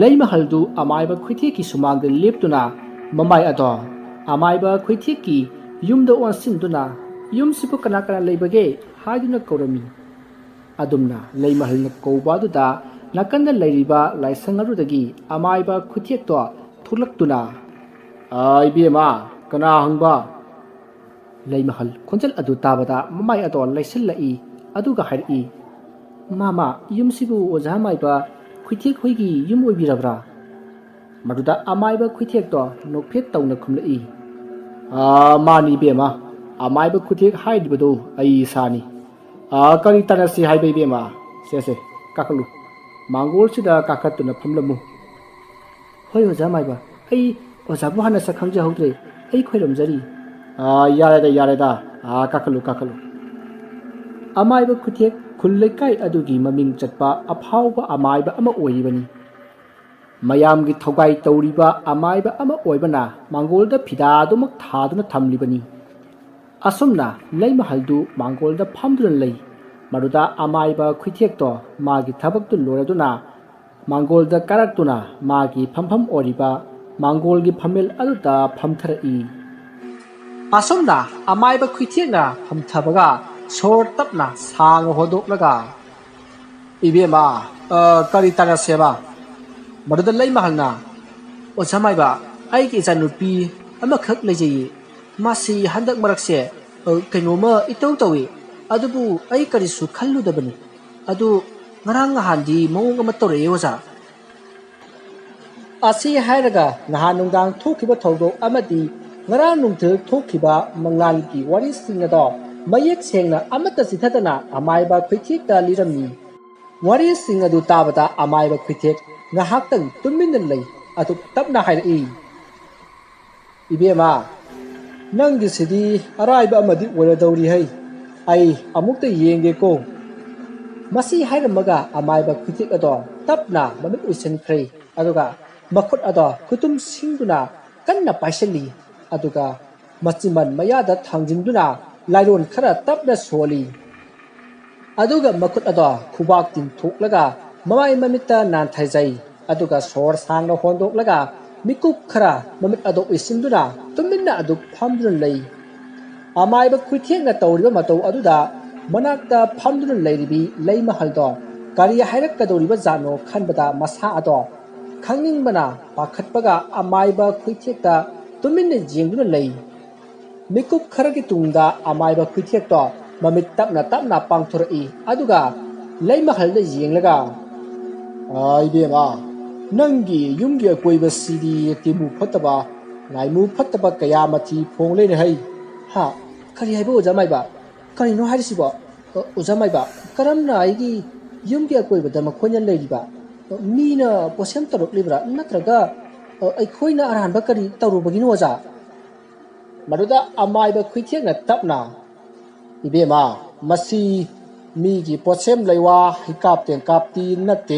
ꯂꯩꯃꯍꯜꯗꯨ ꯑꯃꯥꯏꯕ ꯈꯨꯏꯊꯦꯛꯀꯤ ꯁꯨꯃꯥꯡꯗ ꯂꯦꯞꯇꯨꯅ ꯃꯃꯥꯏ ꯑꯗꯣ ꯑꯃꯥꯏꯕ ꯈꯨꯏꯊꯦꯛꯀꯤ ꯌꯨꯝꯗ ꯑꯣꯟꯁꯤꯟꯗꯨꯅ, "ꯌꯨꯝꯁꯤꯕꯨ ꯀꯅꯥ ꯀꯅꯥ ꯂꯩꯕꯒꯦ?" ꯍꯥꯏꯗꯨꯅ ꯀꯧꯔꯝꯃꯤ꯫ ꯑꯗꯨꯝꯅ ꯂꯩꯃꯍꯜꯅ ꯀꯧꯕ ꯑꯗꯨꯗ ꯅꯥꯀꯟꯗ ꯂꯩꯔꯤꯕ ꯂꯥꯏꯁꯪ ꯑꯗꯨꯗꯒꯤ ꯑꯃꯥꯏꯕ ꯈꯨꯏꯊꯦꯛꯇꯣ ꯊꯣꯛꯂꯛꯇꯨꯅ, "ꯑ, ꯏꯕꯦꯝꯃ, ꯀꯅꯥ ꯍꯪꯕ?" ꯂꯩꯃꯍꯜ ꯈꯣꯟꯖꯦꯜ ꯑꯗꯨ ꯇꯥꯕꯗ ꯃꯃꯥꯏ ꯑꯗꯣ ꯂꯩꯁꯤꯜꯂꯛꯏ, ꯑꯗꯨꯒ ꯍꯥꯏꯔꯛꯏ, "ꯃꯥꯃ, ꯌꯨꯝꯁꯤꯕꯨ ꯑꯣꯖꯥ ꯃꯥꯏꯕ ꯈꯨꯏꯊꯦꯛ ꯍꯣꯏꯒꯤ ꯌꯨꯝ ꯑꯣꯏꯕꯤꯔꯕ꯭ꯔꯥ?" ꯃꯗꯨꯗ ꯑꯃꯥꯏꯕ ꯈꯨꯏꯊꯦꯛꯇꯣ ꯅꯣꯛꯐꯦꯠ ꯇꯧꯅ ꯈꯨꯝꯂꯛꯏ, "ꯑꯥ, ꯃꯥꯅꯤ ꯏꯕꯦꯝꯃ, ꯑꯃꯥꯏꯕ ꯈꯨꯏꯊꯦꯛ ꯍꯥꯏꯔꯤꯕꯗꯨ ꯑꯩ ꯏꯁꯥꯅꯤ꯫ ꯑꯥ, ꯀꯔꯤ ꯇꯥꯟꯅꯁꯤ ꯍꯥꯏꯕ ꯏꯕꯦꯝꯃ? ꯁꯦ, ꯁꯦ, ꯀꯥꯈꯠꯂꯨ꯫ ꯃꯥꯡꯒꯣꯜꯁꯤꯗ ꯀꯥꯈꯠꯇꯨꯅ ꯐꯝꯂꯝꯃꯨ꯫" "ꯍꯣꯏ ꯑꯣꯖꯥ ꯃꯥꯏꯕ, ꯑꯩ ꯑꯣꯖꯥꯕꯨ ꯍꯥꯟꯅ ꯁꯛ ꯈꯪꯖꯍꯧꯗ꯭ꯔꯦ꯫ ꯑꯩ ꯈꯣꯏꯔꯝꯖꯔꯤ꯫" "ꯑꯥ, ꯌꯥꯔꯦꯗ, ꯌꯥꯔꯦꯗ꯫ ꯑꯥ, ꯀꯥꯈꯠꯂꯨ, ꯀꯥꯈꯠꯂꯨ꯫ ꯑꯃꯥꯏꯕ ꯈꯨꯊꯦꯛ ꯈꯨꯜ ꯂꯩꯀꯥꯏ ꯑꯗꯨꯒꯤ ꯃꯃꯤꯡ ꯆꯠꯄ ꯑꯐꯥꯎꯕ ꯑꯃꯥꯏꯕ ꯑꯃ ꯑꯣꯏꯔꯤꯕꯅꯤ꯫ ꯃꯌꯥꯝꯒꯤ ꯊꯧꯒꯥꯏ ꯇꯧꯔꯤꯕ ꯑꯃꯥꯏꯕ ꯑꯃ ꯑꯣꯏꯕꯅ ꯃꯥꯡꯒꯣꯜꯗ ꯐꯤꯗꯥ ꯑꯗꯨꯃꯛ ꯊꯥꯗꯨꯅ ꯊꯝꯂꯤꯕꯅꯤ꯫ ꯑꯁꯨꯝꯅ ꯂꯩꯃꯍꯜꯗꯨ ꯃꯥꯡꯒꯣꯜꯗ ꯐꯝꯗꯨꯅ ꯂꯩ꯫ ꯃꯗꯨꯗ ꯑꯃꯥꯏꯕ ꯈꯨꯊꯦꯛꯇꯣ ꯃꯥꯒꯤ ꯊꯕꯛꯇꯨ ꯂꯣꯏꯔꯗꯨꯅ ꯃꯥꯡꯒꯣꯜꯗ ꯀꯥꯔꯛꯇꯨꯅ ꯃꯥꯒꯤ ꯐꯝꯐꯝ ꯑꯣꯏꯔꯤꯕ ꯃꯥꯡꯒꯣꯜꯒꯤ ꯐꯝꯃꯦꯜ ꯑꯗꯨꯗ ꯐꯝꯊꯔꯛꯏ꯫ ꯑꯁꯨꯝꯅ ꯑꯃꯥꯏꯕ ꯈꯨꯊꯦꯛꯅ ꯐꯝꯊꯕꯒ ꯁꯣꯔ ꯇꯞꯅ ꯁꯥꯡꯅ ꯍꯣꯟꯗꯣꯛꯂꯒ, "ꯏꯕꯦꯝꯃ, ꯑ, ꯀꯔꯤ ꯇꯥꯟꯅꯁꯦꯕ?" ꯃꯗꯨꯗ ꯂꯩꯃꯍꯜꯅ, "ꯑꯣꯖꯥ ꯃꯥꯏꯕ, ꯑꯩꯒꯤ ꯏꯆꯥꯅꯨꯄꯤ ꯑꯃꯈꯛ ꯂꯩꯖꯩꯌꯦ꯫ ꯃꯥꯁꯤ ꯍꯟꯗꯛ ꯃꯔꯛꯁꯦ, ꯑ, ꯀꯩꯅꯣꯝꯃ ꯏꯇꯧ ꯇꯧꯏ꯫ ꯑꯗꯨꯕꯨ ꯑꯩ ꯀꯔꯤꯁꯨ ꯈꯜꯂꯨꯗꯕꯅꯤ꯫ ꯑꯗꯨ ꯉꯔꯥꯡ ꯅꯍꯥꯟꯗꯤ ꯃꯑꯣꯡ ꯑꯃ ꯇꯧꯔꯛꯑꯦ, ꯑꯣꯖꯥ꯫" ꯑꯁꯤ ꯍꯥꯏꯔꯒ ꯅꯍꯥꯟ ꯅꯨꯡꯗꯥꯡ ꯊꯣꯛꯈꯤꯕ ꯊꯧꯗꯣꯛ ꯑꯃꯗꯤ ꯉꯔꯥꯡ ꯅꯨꯡꯊꯤꯜ ꯊꯣꯛꯈꯤꯕ ꯃꯉꯥꯜꯒꯤ ꯋꯥꯔꯤꯁꯤꯡ ꯑꯗꯣ ꯃꯌꯦꯛ ꯁꯦꯡꯅ ꯑꯃꯠꯇ ꯆꯤꯊꯗꯅ ꯑꯃꯥꯏꯕ ꯈꯨꯊꯦꯛꯇ ꯂꯤꯔꯝꯃꯤ꯫ ꯋꯥꯔꯤꯁꯤꯡ ꯑꯗꯨ ꯇꯥꯕꯗ ꯑꯃꯥꯏꯕ ꯈꯨꯊꯦꯛ ꯉꯥꯏꯍꯥꯛꯇꯪ ꯇꯨꯃꯤꯟꯅ ꯂꯩ꯫ ꯑꯗꯨ ꯇꯞꯅ ꯍꯥꯏꯔꯛꯏ, "ꯏꯕꯦꯝꯃ, ꯅꯪꯒꯤꯁꯤꯗꯤ ꯑꯔꯥꯏꯕ ꯑꯃꯗꯤ ꯑꯣꯏꯔꯗꯧꯔꯤ ꯍꯩ꯫ ꯑꯩ ꯑꯃꯨꯛꯇ ꯌꯦꯡꯒꯦꯀꯣ꯫" ꯃꯁꯤ ꯍꯥꯏꯔꯝꯃꯒ ꯑꯃꯥꯏꯕ ꯈꯨꯊꯦꯛ ꯑꯗꯣ ꯇꯞꯅ ꯃꯃꯤꯠ ꯎꯏꯁꯤꯟꯈ꯭ꯔꯦ꯫ ꯑꯗꯨꯒ ꯃꯈꯨꯠ ꯑꯗꯣ ꯈꯨꯇꯨꯝ ꯁꯤꯡꯗꯨꯅ ꯀꯟꯅ ꯄꯥꯏꯁꯤꯜꯂꯤ꯫ ꯑꯗꯨꯒ ꯃꯆꯤꯟꯕꯥꯜ ꯃꯌꯥꯗ ꯊꯥꯡꯖꯤꯟꯗꯨꯅ ꯂꯥꯏꯔꯣꯟ ꯈꯔ ꯇꯞꯅ ꯁꯣꯜꯂꯤ꯫ ꯑꯗꯨꯒ ꯃꯈꯨꯠ ꯑꯗꯣ ꯈꯨꯕꯥꯛ ꯇꯤꯡꯊꯣꯛꯂꯒ ꯃꯃꯥꯏ ꯃꯃꯤꯠꯇ ꯅꯥꯟꯊꯩꯖꯩ꯫ ꯑꯗꯨꯒ ꯁꯣꯔ ꯁꯥꯡꯅ ꯍꯣꯟꯗꯣꯛꯂꯒ ꯃꯤꯀꯨꯞ ꯈꯔ ꯃꯃꯤꯠ ꯑꯗꯣ ꯎꯏꯁꯤꯟꯗꯨꯅ ꯇꯨꯃꯤꯟꯅ ꯑꯗꯨꯛ ꯐꯝꯗꯨꯅ ꯂꯩ꯫ ꯑꯃꯥꯏꯕ ꯈꯨꯊꯦꯛꯅ ꯇꯧꯔꯤꯕ ꯃꯇꯧ ꯑꯗꯨꯗ ꯃꯅꯥꯛꯇ ꯐꯝꯗꯨꯅ ꯂꯩꯔꯤꯕꯤ ꯂꯩꯃꯍꯜꯗꯣ ꯀꯔꯤ ꯍꯥꯏꯔꯛꯀꯗꯧꯔꯤꯕ ꯖꯥꯠꯅꯣ ꯈꯟꯕꯗ ꯃꯁꯥ ꯑꯗꯣ ꯈꯪꯅꯤꯡꯕꯅ ꯄꯥꯈꯠꯄꯒ ꯑꯃꯥꯏꯕ ꯈꯨꯊꯦꯛꯇ ꯇꯨꯃꯤꯟꯅ ꯌꯦꯡꯗꯨꯅ ꯂꯩ꯫ ꯃꯤꯀꯨꯞ ꯈꯔꯒꯤ ꯇꯨꯡꯗ ꯑꯃꯥꯏꯕ ꯈꯨꯊꯦꯛꯇꯣ ꯃꯃꯤꯠ ꯇꯞꯅ ꯇꯞꯅ ꯄꯥꯡꯊꯣꯔꯛꯏ꯫ ꯑꯗꯨꯒ ꯂꯩꯃꯍꯜꯗ ꯌꯦꯡꯂꯒ, "ꯑꯥ, ꯏꯕꯦꯝꯃ, ꯅꯪꯒꯤ ꯌꯨꯝꯒꯤ ꯑꯀꯣꯏꯕꯁꯤꯗꯤ ꯇꯤꯃꯨ ꯐꯠꯇꯕ, ꯂꯥꯏꯃꯨ ꯐꯠꯇꯕ ꯀꯌꯥ ꯃꯊꯤ ꯐꯣꯡ ꯂꯩꯔꯦ ꯍꯩ꯫" "ꯍꯥ? ꯀꯔꯤ ꯍꯥꯏꯕ, ꯑꯣꯖꯥ ꯃꯥꯏꯕ? ꯀꯔꯤꯅꯣ ꯍꯥꯏꯔꯤꯁꯤꯕꯣ?" "ꯑ, ꯑꯣꯖꯥ ꯃꯥꯏꯕ, ꯀꯔꯝꯅ ꯑꯩꯒꯤ ꯌꯨꯝꯒꯤ ꯑꯀꯣꯏꯕꯗ ꯃꯈꯣꯏꯅ ꯂꯩꯔꯤꯕ? ꯑ, ꯃꯤꯅ ꯄꯣꯠꯁꯦꯝ ꯇꯧꯔꯛꯂꯤꯕ꯭ꯔꯥ? ꯅꯠꯇ꯭ꯔꯒ, ꯑ, ꯑꯩꯈꯣꯏꯅ ꯑꯔꯥꯟꯕ ꯀꯔꯤ ꯇꯧꯔꯨꯕꯒꯤꯅꯣ, ꯑꯣꯖꯥ?" ꯃꯗꯨꯗ ꯑꯃꯥꯏꯕ ꯈꯨꯊꯦꯛꯅ ꯇꯞꯅ, "ꯏꯕꯦꯝꯃ, ꯃꯁꯤ ꯃꯤꯒꯤ ꯄꯣꯠꯁꯦꯝ ꯂꯩꯋꯥ ꯍꯤꯀꯥꯞ ꯇꯦꯡꯀꯥꯞꯇꯤ ꯅꯠꯇꯦ,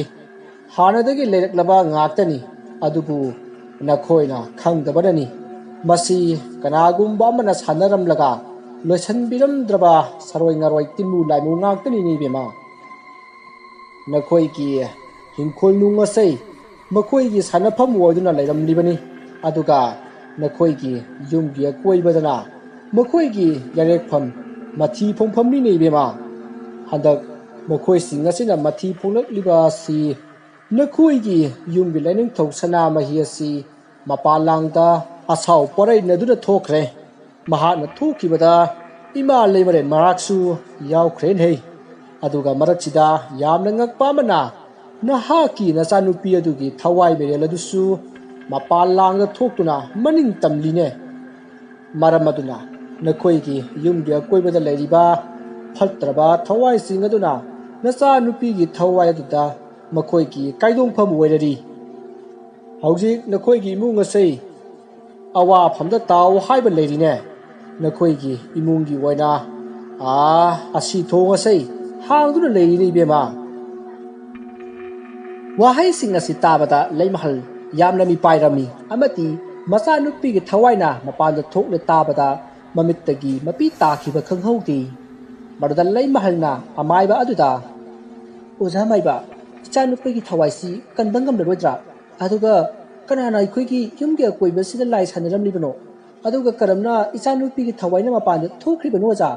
ꯍꯥꯟꯅꯗꯒꯤ ꯂꯩꯔꯛꯂꯕ ꯉꯥꯛꯇꯅꯤ꯫ ꯑꯗꯨꯕꯨ ꯅꯈꯣꯏꯅ ꯈꯪꯗꯕꯅꯅꯤ꯫ ꯃꯁꯤ ꯀꯅꯥꯒꯨꯝꯕ ꯑꯃꯅ ꯁꯥꯟꯅꯔꯝꯂꯒ ꯂꯣꯏꯁꯤꯟꯕꯤꯔꯝꯗ꯭ꯔꯕ ꯁꯔꯣꯏ ꯉꯥꯔꯣꯏ ꯇꯤꯟꯃꯨ ꯂꯥꯏꯃꯨ ꯉꯥꯛꯇꯅꯤꯅꯦ ꯏꯕꯦꯝꯃ꯫ ꯅꯈꯣꯏꯒꯤ ꯍꯤꯡꯈꯣꯜ ꯅꯨꯡ ꯑꯁꯤ ꯃꯈꯣꯏꯒꯤ ꯁꯥꯟꯅꯐꯝ ꯑꯣꯏꯗꯨꯅ ꯂꯩꯔꯝꯂꯤꯕꯅꯤ꯫ ꯑꯗꯨꯒ ꯅꯈꯣꯏꯒꯤ ꯌꯨꯝꯒꯤ ꯑꯀꯣꯏꯕꯗꯅ ꯃꯈꯣꯏꯒꯤ ꯌꯥꯔꯦꯛꯐꯝ, ꯃꯊꯤ ꯐꯣꯡꯐꯝꯅꯤꯅꯦ ꯏꯕꯦꯝꯃ꯫ ꯍꯟꯗꯛ ꯃꯈꯣꯏꯁꯤꯡ ꯑꯁꯤꯅ ꯃꯊꯤ ꯐꯣꯡꯂꯛꯂꯤꯕ ꯑꯁꯤ ꯅꯈꯣꯏꯒꯤ ꯌꯨꯝꯒꯤ ꯂꯥꯏꯅꯤꯡꯊꯧ ꯁꯅꯥꯃꯍꯤ ꯑꯁꯤ ꯃꯄꯥꯟ ꯂꯥꯡꯗ ꯑꯁꯥꯎ ꯄꯔꯩꯅꯗꯨꯅ ꯊꯣꯛꯈ꯭ꯔꯦ꯫ ꯃꯍꯥꯛꯅ ꯊꯣꯛꯈꯤꯕꯗ ꯏꯃꯥ ꯂꯩꯃꯔꯦꯟ ꯃꯔꯥꯛꯁꯨ ꯌꯥꯎꯈ꯭ꯔꯦꯅꯦ꯫ ꯑꯗꯨꯒ ꯃꯔꯛꯁꯤꯗ ꯌꯥꯝꯅ ꯉꯛꯄ ꯑꯃꯅ, ꯅꯍꯥꯛꯀꯤ ꯅꯆꯥꯅꯨꯄꯤ ꯑꯗꯨꯒꯤ ꯊꯋꯥꯏ ꯃꯩꯔꯦꯜ ꯑꯗꯨꯁꯨ ꯃꯄꯥꯟ ꯂꯥꯡꯗ ꯊꯣꯛꯇꯨꯅ ꯃꯅꯤꯡ ꯇꯝꯂꯤꯅꯦ꯫ ꯃꯔꯝ ꯑꯗꯨꯅ ꯅꯈꯣꯏꯒꯤ ꯌꯨꯝꯒꯤ ꯑꯀꯣꯏꯕꯗ ꯂꯩꯔꯤꯕ ꯐꯠꯇ꯭ꯔꯕ ꯊꯋꯥꯏꯁꯤꯡ ꯑꯗꯨꯅ ꯅꯆꯥꯅꯨꯄꯤꯒꯤ ꯊꯋꯥꯏ ꯑꯗꯨꯗ ꯃꯈꯣꯏꯒꯤ ꯀꯥꯏꯗꯣꯡꯐꯝ ꯑꯣꯏꯔꯔꯤ꯫ ꯍꯧꯖꯤꯛ ꯅꯈꯣꯏꯒꯤ ꯏꯃꯨꯡ ꯑꯁꯤ ꯑꯋꯥꯐꯝꯗ ꯇꯥꯎ ꯍꯥꯏꯕ ꯂꯩꯔꯤꯅꯦ꯫ ꯅꯈꯣꯏꯒꯤ ꯏꯃꯨꯡꯒꯤ ꯑꯣꯏꯅ, ꯑꯥ, ꯑꯁꯤ ꯊꯣꯡ ꯑꯁꯤ ꯍꯥꯡꯗꯨꯅ ꯂꯩꯔꯤꯅꯦ ꯏꯕꯦꯝꯃ꯫ ꯋꯥꯍꯩꯁꯤꯡ ꯑꯁꯤ ꯇꯥꯕꯗ ꯂꯩꯃꯍꯜ ꯌꯥꯝꯅ ꯃꯤꯄꯥꯏꯔꯝꯃꯤ ꯑꯃꯗꯤ ꯃꯆꯥꯅꯨꯄꯤꯒꯤ ꯊꯋꯥꯏꯅ ꯃꯄꯥꯟꯗ ꯊꯣꯛꯂꯦ ꯇꯥꯕꯗ ꯃꯃꯤꯠꯇꯒꯤ ꯃꯄꯤ ꯇꯥꯈꯤꯕ ꯈꯪꯍꯧꯗꯦ꯫ ꯃꯗꯨꯗ ꯂꯩꯃꯍꯜꯅ ꯑꯃꯥꯏꯕ ꯑꯗꯨꯗ, "ꯑꯣꯖꯥ ꯃꯥꯏꯕ, ꯏꯆꯥꯅꯨꯄꯤꯒꯤ ꯊꯋꯥꯏꯁꯤ ꯀꯟꯕ ꯉꯝꯂꯔꯣꯏꯗ꯭ꯔꯥ? ꯑꯗꯨꯒ ꯀꯅꯥꯅ ꯑꯩꯈꯣꯏꯒꯤ ꯌꯨꯝꯒꯤ ꯑꯀꯣꯏꯕꯁꯤꯗ ꯂꯥꯏ ꯁꯥꯟꯅꯔꯝꯂꯤꯕꯅꯣ? ꯑꯗꯨꯒ ꯀꯔꯝꯅ ꯏꯆꯥꯅꯨꯄꯤꯒꯤ ꯊꯋꯥꯏꯅ ꯃꯄꯥꯟꯗ ꯊꯣꯛꯈ꯭ꯔꯤꯕꯅꯣ, ꯑꯣꯖꯥ?"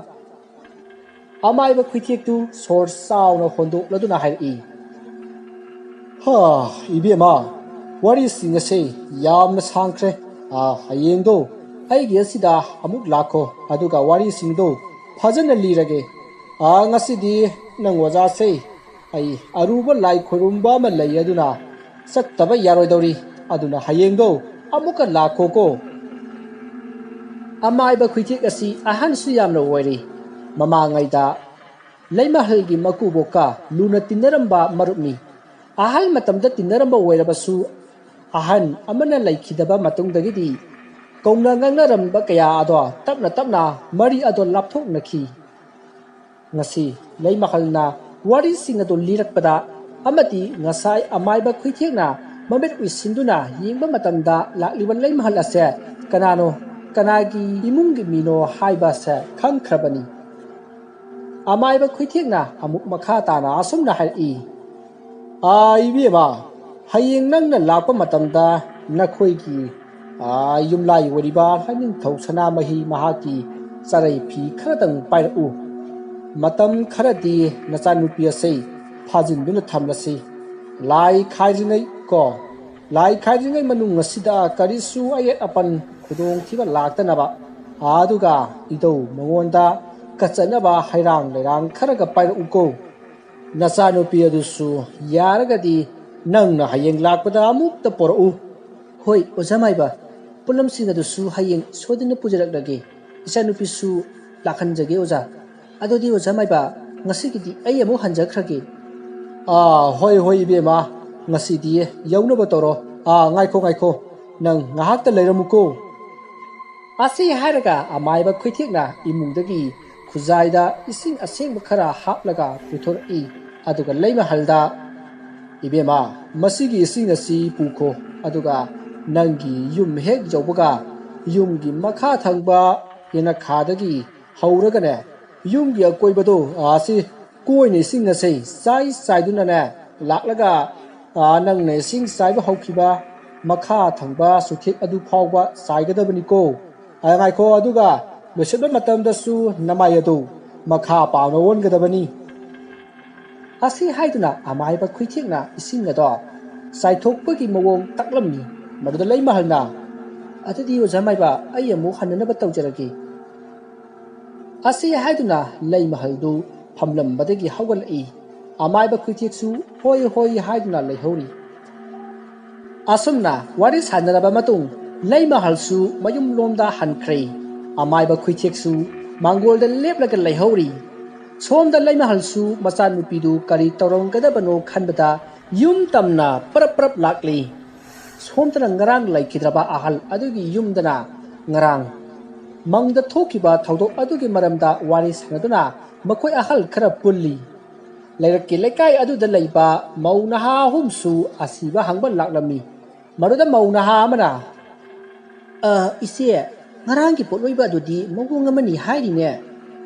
ꯑꯃꯥꯏꯕ ꯈꯨꯏꯊꯦꯛꯇꯨ ꯁꯣꯔ ꯆꯥꯎꯅ ꯍꯣꯟꯗꯣꯛꯂꯗꯨꯅ ꯍꯥꯏꯔꯛꯏ, "ꯍꯥ, ꯏꯕꯦꯝꯃ, ꯋꯥꯔꯤꯁꯤꯡ ꯑꯁꯦ ꯌꯥꯝꯅ ꯁꯥꯡꯈ꯭ꯔꯦ꯫ ꯑꯥ, ꯍꯌꯦꯡꯗꯣ ꯑꯩꯒꯤ ꯑꯁꯤꯗ ꯑꯃꯨꯛ ꯂꯥꯛꯈꯣ, ꯑꯗꯨꯒ ꯋꯥꯔꯤꯁꯤꯡꯗꯣ ꯐꯖꯅ ꯂꯤꯔꯒꯦ꯫ ꯑꯥ, ꯉꯁꯤꯗꯤ ꯅꯪ ꯑꯣꯖꯥꯁꯦ ꯑꯩ ꯑꯔꯨꯕ ꯂꯥꯏ ꯈꯨꯔꯨꯝꯕ ꯑꯃ ꯂꯩ, ꯑꯗꯨꯅ ꯆꯠꯇꯕ ꯌꯥꯔꯣꯏꯗꯧꯔꯤ꯫ ꯑꯗꯨꯅ ꯍꯌꯦꯡꯗꯣ ꯑꯃꯨꯛꯀ ꯂꯥꯛꯈꯣꯀꯣ꯫" ꯑꯃꯥꯏꯕ ꯈꯨꯏꯊꯦꯛ ꯑꯁꯤ ꯑꯍꯟꯁꯨ ꯌꯥꯝꯅ ꯑꯣꯏꯔꯤ꯫ ꯃꯃꯥꯡꯉꯩꯗ ꯂꯩꯃꯍꯜꯒꯤ ꯃꯀꯨꯕꯣꯛꯀ ꯂꯨꯅ ꯇꯤꯟꯅꯔꯝꯕ ꯃꯔꯨꯞꯅꯤ꯫ ꯑꯍꯜ ꯃꯇꯝꯗ ꯇꯤꯟꯅꯔꯝꯕ ꯑꯣꯏꯔꯕꯁꯨ, ꯑꯍꯟ ꯑꯃꯅ ꯂꯩꯈꯤꯗꯕ ꯃꯇꯨꯡꯗꯒꯤꯗꯤ ꯀꯧꯅ ꯉꯥꯡꯅꯔꯝꯕ ꯀꯌꯥ ꯑꯗꯣ ꯇꯞꯅ ꯇꯞꯅ ꯃꯔꯤ ꯑꯗꯣ ꯂꯥꯞꯊꯣꯛꯅꯈꯤ꯫ ꯉꯁꯤ ꯂꯩꯃꯍꯜꯅ ꯋꯥꯔꯤꯁꯤꯡ ꯑꯗꯨ ꯂꯤꯔꯛꯄꯗ ꯑꯃꯗꯤ ꯉꯁꯥꯏ ꯑꯃꯥꯏꯕ ꯈꯨꯏꯊꯦꯛꯅ ꯃꯃꯤꯠ ꯎꯏꯁꯤꯟꯗꯨꯅ ꯌꯦꯡꯕ ꯃꯇꯝꯗ ꯂꯥꯛꯂꯤꯕ ꯂꯩꯃꯍꯜ ꯑꯁꯦ ꯀꯅꯥꯅꯣ, ꯀꯅꯥꯒꯤ ꯏꯃꯨꯡꯒꯤ ꯃꯤꯅꯣ ꯍꯥꯏꯕꯁꯦ ꯈꯪꯈ꯭ꯔꯕꯅꯤ꯫ ꯑꯃꯥꯏꯕ ꯈꯨꯏꯊꯦꯛꯅ ꯑꯃꯨꯛ ꯃꯈꯥ ꯇꯥꯅ ꯑꯁꯨꯝꯅ ꯍꯥꯏꯔꯛꯏ, "ꯑꯥ, ꯏꯕꯦꯝꯃ, ꯍꯌꯦꯡ ꯅꯪꯅ ꯂꯥꯛꯄ ꯃꯇꯝꯗ ꯅꯈꯣꯏꯒꯤ, ꯑꯥ, ꯌꯨꯝꯂꯥꯏ ꯑꯣꯏꯔꯤꯕ ꯂꯥꯏꯅꯤꯡꯊꯧ ꯁꯅꯥꯃꯍꯤ ꯃꯍꯥꯛꯀꯤ ꯆꯔꯩ ꯐꯤ ꯈꯔꯗꯪ ꯄꯥꯏꯔꯛꯎ꯫ ꯃꯇꯝ ꯈꯔꯗꯤ ꯅꯆꯥꯅꯨꯄꯤ ꯑꯁꯤ ꯐꯥꯖꯤꯟꯗꯨꯅ ꯊꯝꯂꯁꯤ꯫ ꯂꯥꯏ ꯈꯥꯏꯗ꯭ꯔꯤꯉꯩ ꯀꯣ, ꯂꯥꯏ ꯈꯥꯏꯗ꯭ꯔꯤꯉꯩ ꯃꯅꯨꯡ ꯑꯁꯤꯗ ꯀꯔꯤꯁꯨ ꯑꯌꯦꯠ ꯑꯄꯟ ꯈꯨꯗꯣꯡꯊꯤꯕ ꯂꯥꯛꯇꯅꯕ꯫ ꯑꯗꯨꯒ ꯏꯙꯧ ꯃꯉꯣꯟꯗ ꯀꯠꯆꯅꯕ ꯍꯩꯔꯥꯡ ꯂꯩꯔꯥꯡ ꯈꯔꯒ ꯄꯥꯏꯔꯛꯎꯀꯣ꯫ ꯅꯆꯥꯅꯨꯄꯤ ꯑꯗꯨꯁꯨ ꯌꯥꯔꯒꯗꯤ ꯅꯪꯅ ꯍꯌꯦꯡ ꯂꯥꯛꯄꯗ ꯑꯃꯨꯛꯇ ꯄꯣꯔꯛꯎ꯫" "ꯍꯣꯏ, ꯑꯣꯖꯥ ꯃꯥꯏꯕ, ꯄꯣꯠꯂꯝꯁꯤꯡ ꯑꯗꯨꯁꯨ ꯍꯌꯦꯡ ꯁꯣꯏꯗꯅ ꯄꯨꯖꯔꯛꯂꯒꯦ꯫ ꯏꯆꯥꯅꯨꯄꯤꯁꯨ ꯂꯥꯛꯍꯟꯖꯒꯦ, ꯑꯣꯖꯥ꯫ ꯑꯗꯨꯗꯤ, ꯑꯣꯖꯥ ꯃꯥꯏꯕ, ꯉꯁꯤꯒꯤꯗꯤ ꯑꯩ ꯑꯃꯨꯛ ꯍꯟꯖꯈ꯭ꯔꯒꯦ꯫" "ꯑꯥ, ꯍꯣꯏ, ꯍꯣꯏ, ꯏꯕꯦꯝꯃ, ꯉꯁꯤꯗꯤ ꯌꯧꯅꯕ ꯇꯧꯔꯣ꯫ ꯑꯥ, ꯉꯥꯏꯈꯣ, ꯉꯥꯏꯈꯣ, ꯅꯪ ꯉꯥꯏꯍꯥꯛꯇ ꯂꯩꯔꯝꯃꯨꯀꯣ꯫" ꯑꯁꯤ ꯍꯥꯏꯔꯒ ꯑꯃꯥꯏꯕ ꯈꯨꯏꯊꯦꯛꯅ ꯏꯃꯨꯡꯗꯒꯤ ꯈꯨꯖꯥꯏꯗ ꯏꯁꯤꯡ ꯑꯁꯦꯡꯕ ꯈꯔ ꯍꯥꯞꯂꯒ ꯄꯨꯊꯣꯔꯛꯏ꯫ ꯑꯗꯨꯒ ꯂꯩꯃꯍꯜꯗ, "ꯏꯕꯦꯝꯃ, ꯃꯁꯤꯒꯤ ꯏꯁꯤꯡ ꯑꯁꯤ ꯄꯨꯈꯣ, ꯑꯗꯨꯒ ꯅꯪꯒꯤ ꯌꯨꯝ ꯍꯦꯛ ꯌꯧꯕꯒ ꯌꯨꯝꯒꯤ ꯃꯈꯥ ꯊꯪꯕ ꯌꯦꯅꯈꯥꯗꯒꯤ ꯍꯧꯔꯒꯅꯦ, ꯌꯨꯝꯒꯤ ꯑꯀꯣꯏꯕꯗꯣ ꯑꯁꯤ ꯀꯣꯏꯅ ꯏꯁꯤꯡ ꯑꯁꯤ ꯆꯥꯏ ꯆꯥꯏꯗꯨꯅꯅꯦ ꯂꯥꯛꯂꯒ, ꯑ, ꯅꯪꯅ ꯏꯁꯤꯡ ꯆꯥꯏꯕ ꯍꯧꯈꯤꯕ ꯃꯈꯥ ꯊꯪꯕ ꯆꯨꯊꯦꯛ ꯑꯗꯨ ꯐꯥꯎꯕ ꯆꯥꯏꯒꯗꯕꯅꯤꯀꯣ꯫ ꯑ, ꯉꯥꯏꯈꯣ, ꯑꯗꯨꯒ ꯂꯣꯏꯁꯤꯟꯕ ꯃꯇꯝꯗꯁꯨ ꯅꯃꯥꯏ ꯑꯗꯨ ꯃꯈꯥ ꯄꯥꯡꯅ ꯑꯣꯟꯒꯗꯕꯅꯤ꯫" ꯑꯁꯤ ꯍꯥꯏꯗꯨꯅ ꯑꯃꯥꯏꯕ ꯈꯨꯏꯊꯦꯛꯅ ꯏꯁꯤꯡ ꯑꯗꯣ ꯆꯥꯏꯊꯣꯛꯄꯒꯤ ꯃꯑꯣꯡ ꯇꯥꯛꯂꯝꯃꯤ꯫ ꯃꯗꯨꯗ ꯂꯩꯃꯍꯜꯅ, "ꯑꯗꯨꯗꯤ ꯑꯣꯖꯥ ꯃꯥꯏꯕ, ꯑꯩ ꯑꯃꯨꯛ ꯍꯟꯅꯅꯕ ꯇꯧꯖꯔꯒꯦ꯫" ꯑꯁꯤ ꯍꯥꯏꯗꯨꯅ ꯂꯩꯃꯍꯜꯗꯨ ꯐꯝꯂꯝꯕꯗꯒꯤ ꯍꯧꯒꯠꯂꯛꯏ꯫ ꯑꯃꯥꯏꯕ ꯈꯨꯏꯊꯦꯛꯁꯨ ꯍꯣꯏ ꯍꯣꯏ ꯍꯥꯏꯗꯨꯅ ꯂꯩꯍꯧꯔꯤ꯫ ꯑꯁꯨꯝꯅ ꯋꯥꯔꯤ ꯁꯥꯟꯅꯔꯕ ꯃꯇꯨꯡ ꯂꯩꯃꯍꯜꯁꯨ ꯃꯌꯨꯝꯂꯣꯝꯗ ꯍꯟꯈ꯭ꯔꯦ꯫ ꯑꯃꯥꯏꯕ ꯈꯨꯏꯊꯦꯛꯁꯨ ꯃꯥꯡꯒꯣꯜꯗ ꯂꯦꯞꯂꯒ ꯂꯩꯍꯧꯔꯤ꯫ ꯁꯣꯝꯗ ꯂꯩꯃꯍꯜꯁꯨ ꯃꯆꯥꯅꯨꯄꯤꯗꯨ ꯀꯔꯤ ꯇꯧꯔꯝꯒꯗꯕꯅꯣ ꯈꯟꯕꯗ ꯌꯨꯝ ꯇꯝꯅ ꯄꯔꯞ ꯄꯔꯞ ꯂꯥꯛꯂꯤ꯫ ꯁꯣꯝꯗꯅ ꯉꯔꯥꯡ ꯂꯩꯈꯤꯗ꯭ꯔꯕ ꯑꯍꯜ ꯑꯗꯨꯒꯤ ꯌꯨꯝꯗꯅ ꯉꯔꯥꯡ ꯃꯪꯗ ꯊꯣꯛꯈꯤꯕ ꯊꯧꯗꯣꯛ ꯑꯗꯨꯒꯤ ꯃꯔꯝꯗ ꯋꯥꯔꯤ ꯁꯥꯟꯅꯗꯨꯅ ꯃꯈꯣꯏ ꯑꯍꯜ ꯈꯔ ꯄꯨꯜꯂꯤ꯫ ꯂꯩꯔꯛꯀꯤ ꯂꯩꯀꯥꯏ ꯑꯗꯨꯗ ꯂꯩꯕ ꯃꯧ ꯅꯍꯥ ꯑꯍꯨꯝꯁꯨ ꯑꯁꯤꯕ ꯍꯪꯕ ꯂꯥꯛꯂꯝꯃꯤ꯫ ꯃꯗꯨꯗ ꯃꯧ ꯅꯍꯥ ꯑꯃꯅ, "ꯑ, ꯏꯆꯦ, ꯉꯔꯥꯡꯒꯤ ꯄꯣꯠꯂꯣꯏꯕ ꯑꯗꯨꯗꯤ ꯃꯑꯣꯡ ꯑꯃꯅꯤ ꯍꯥꯏꯔꯤꯅꯦ?"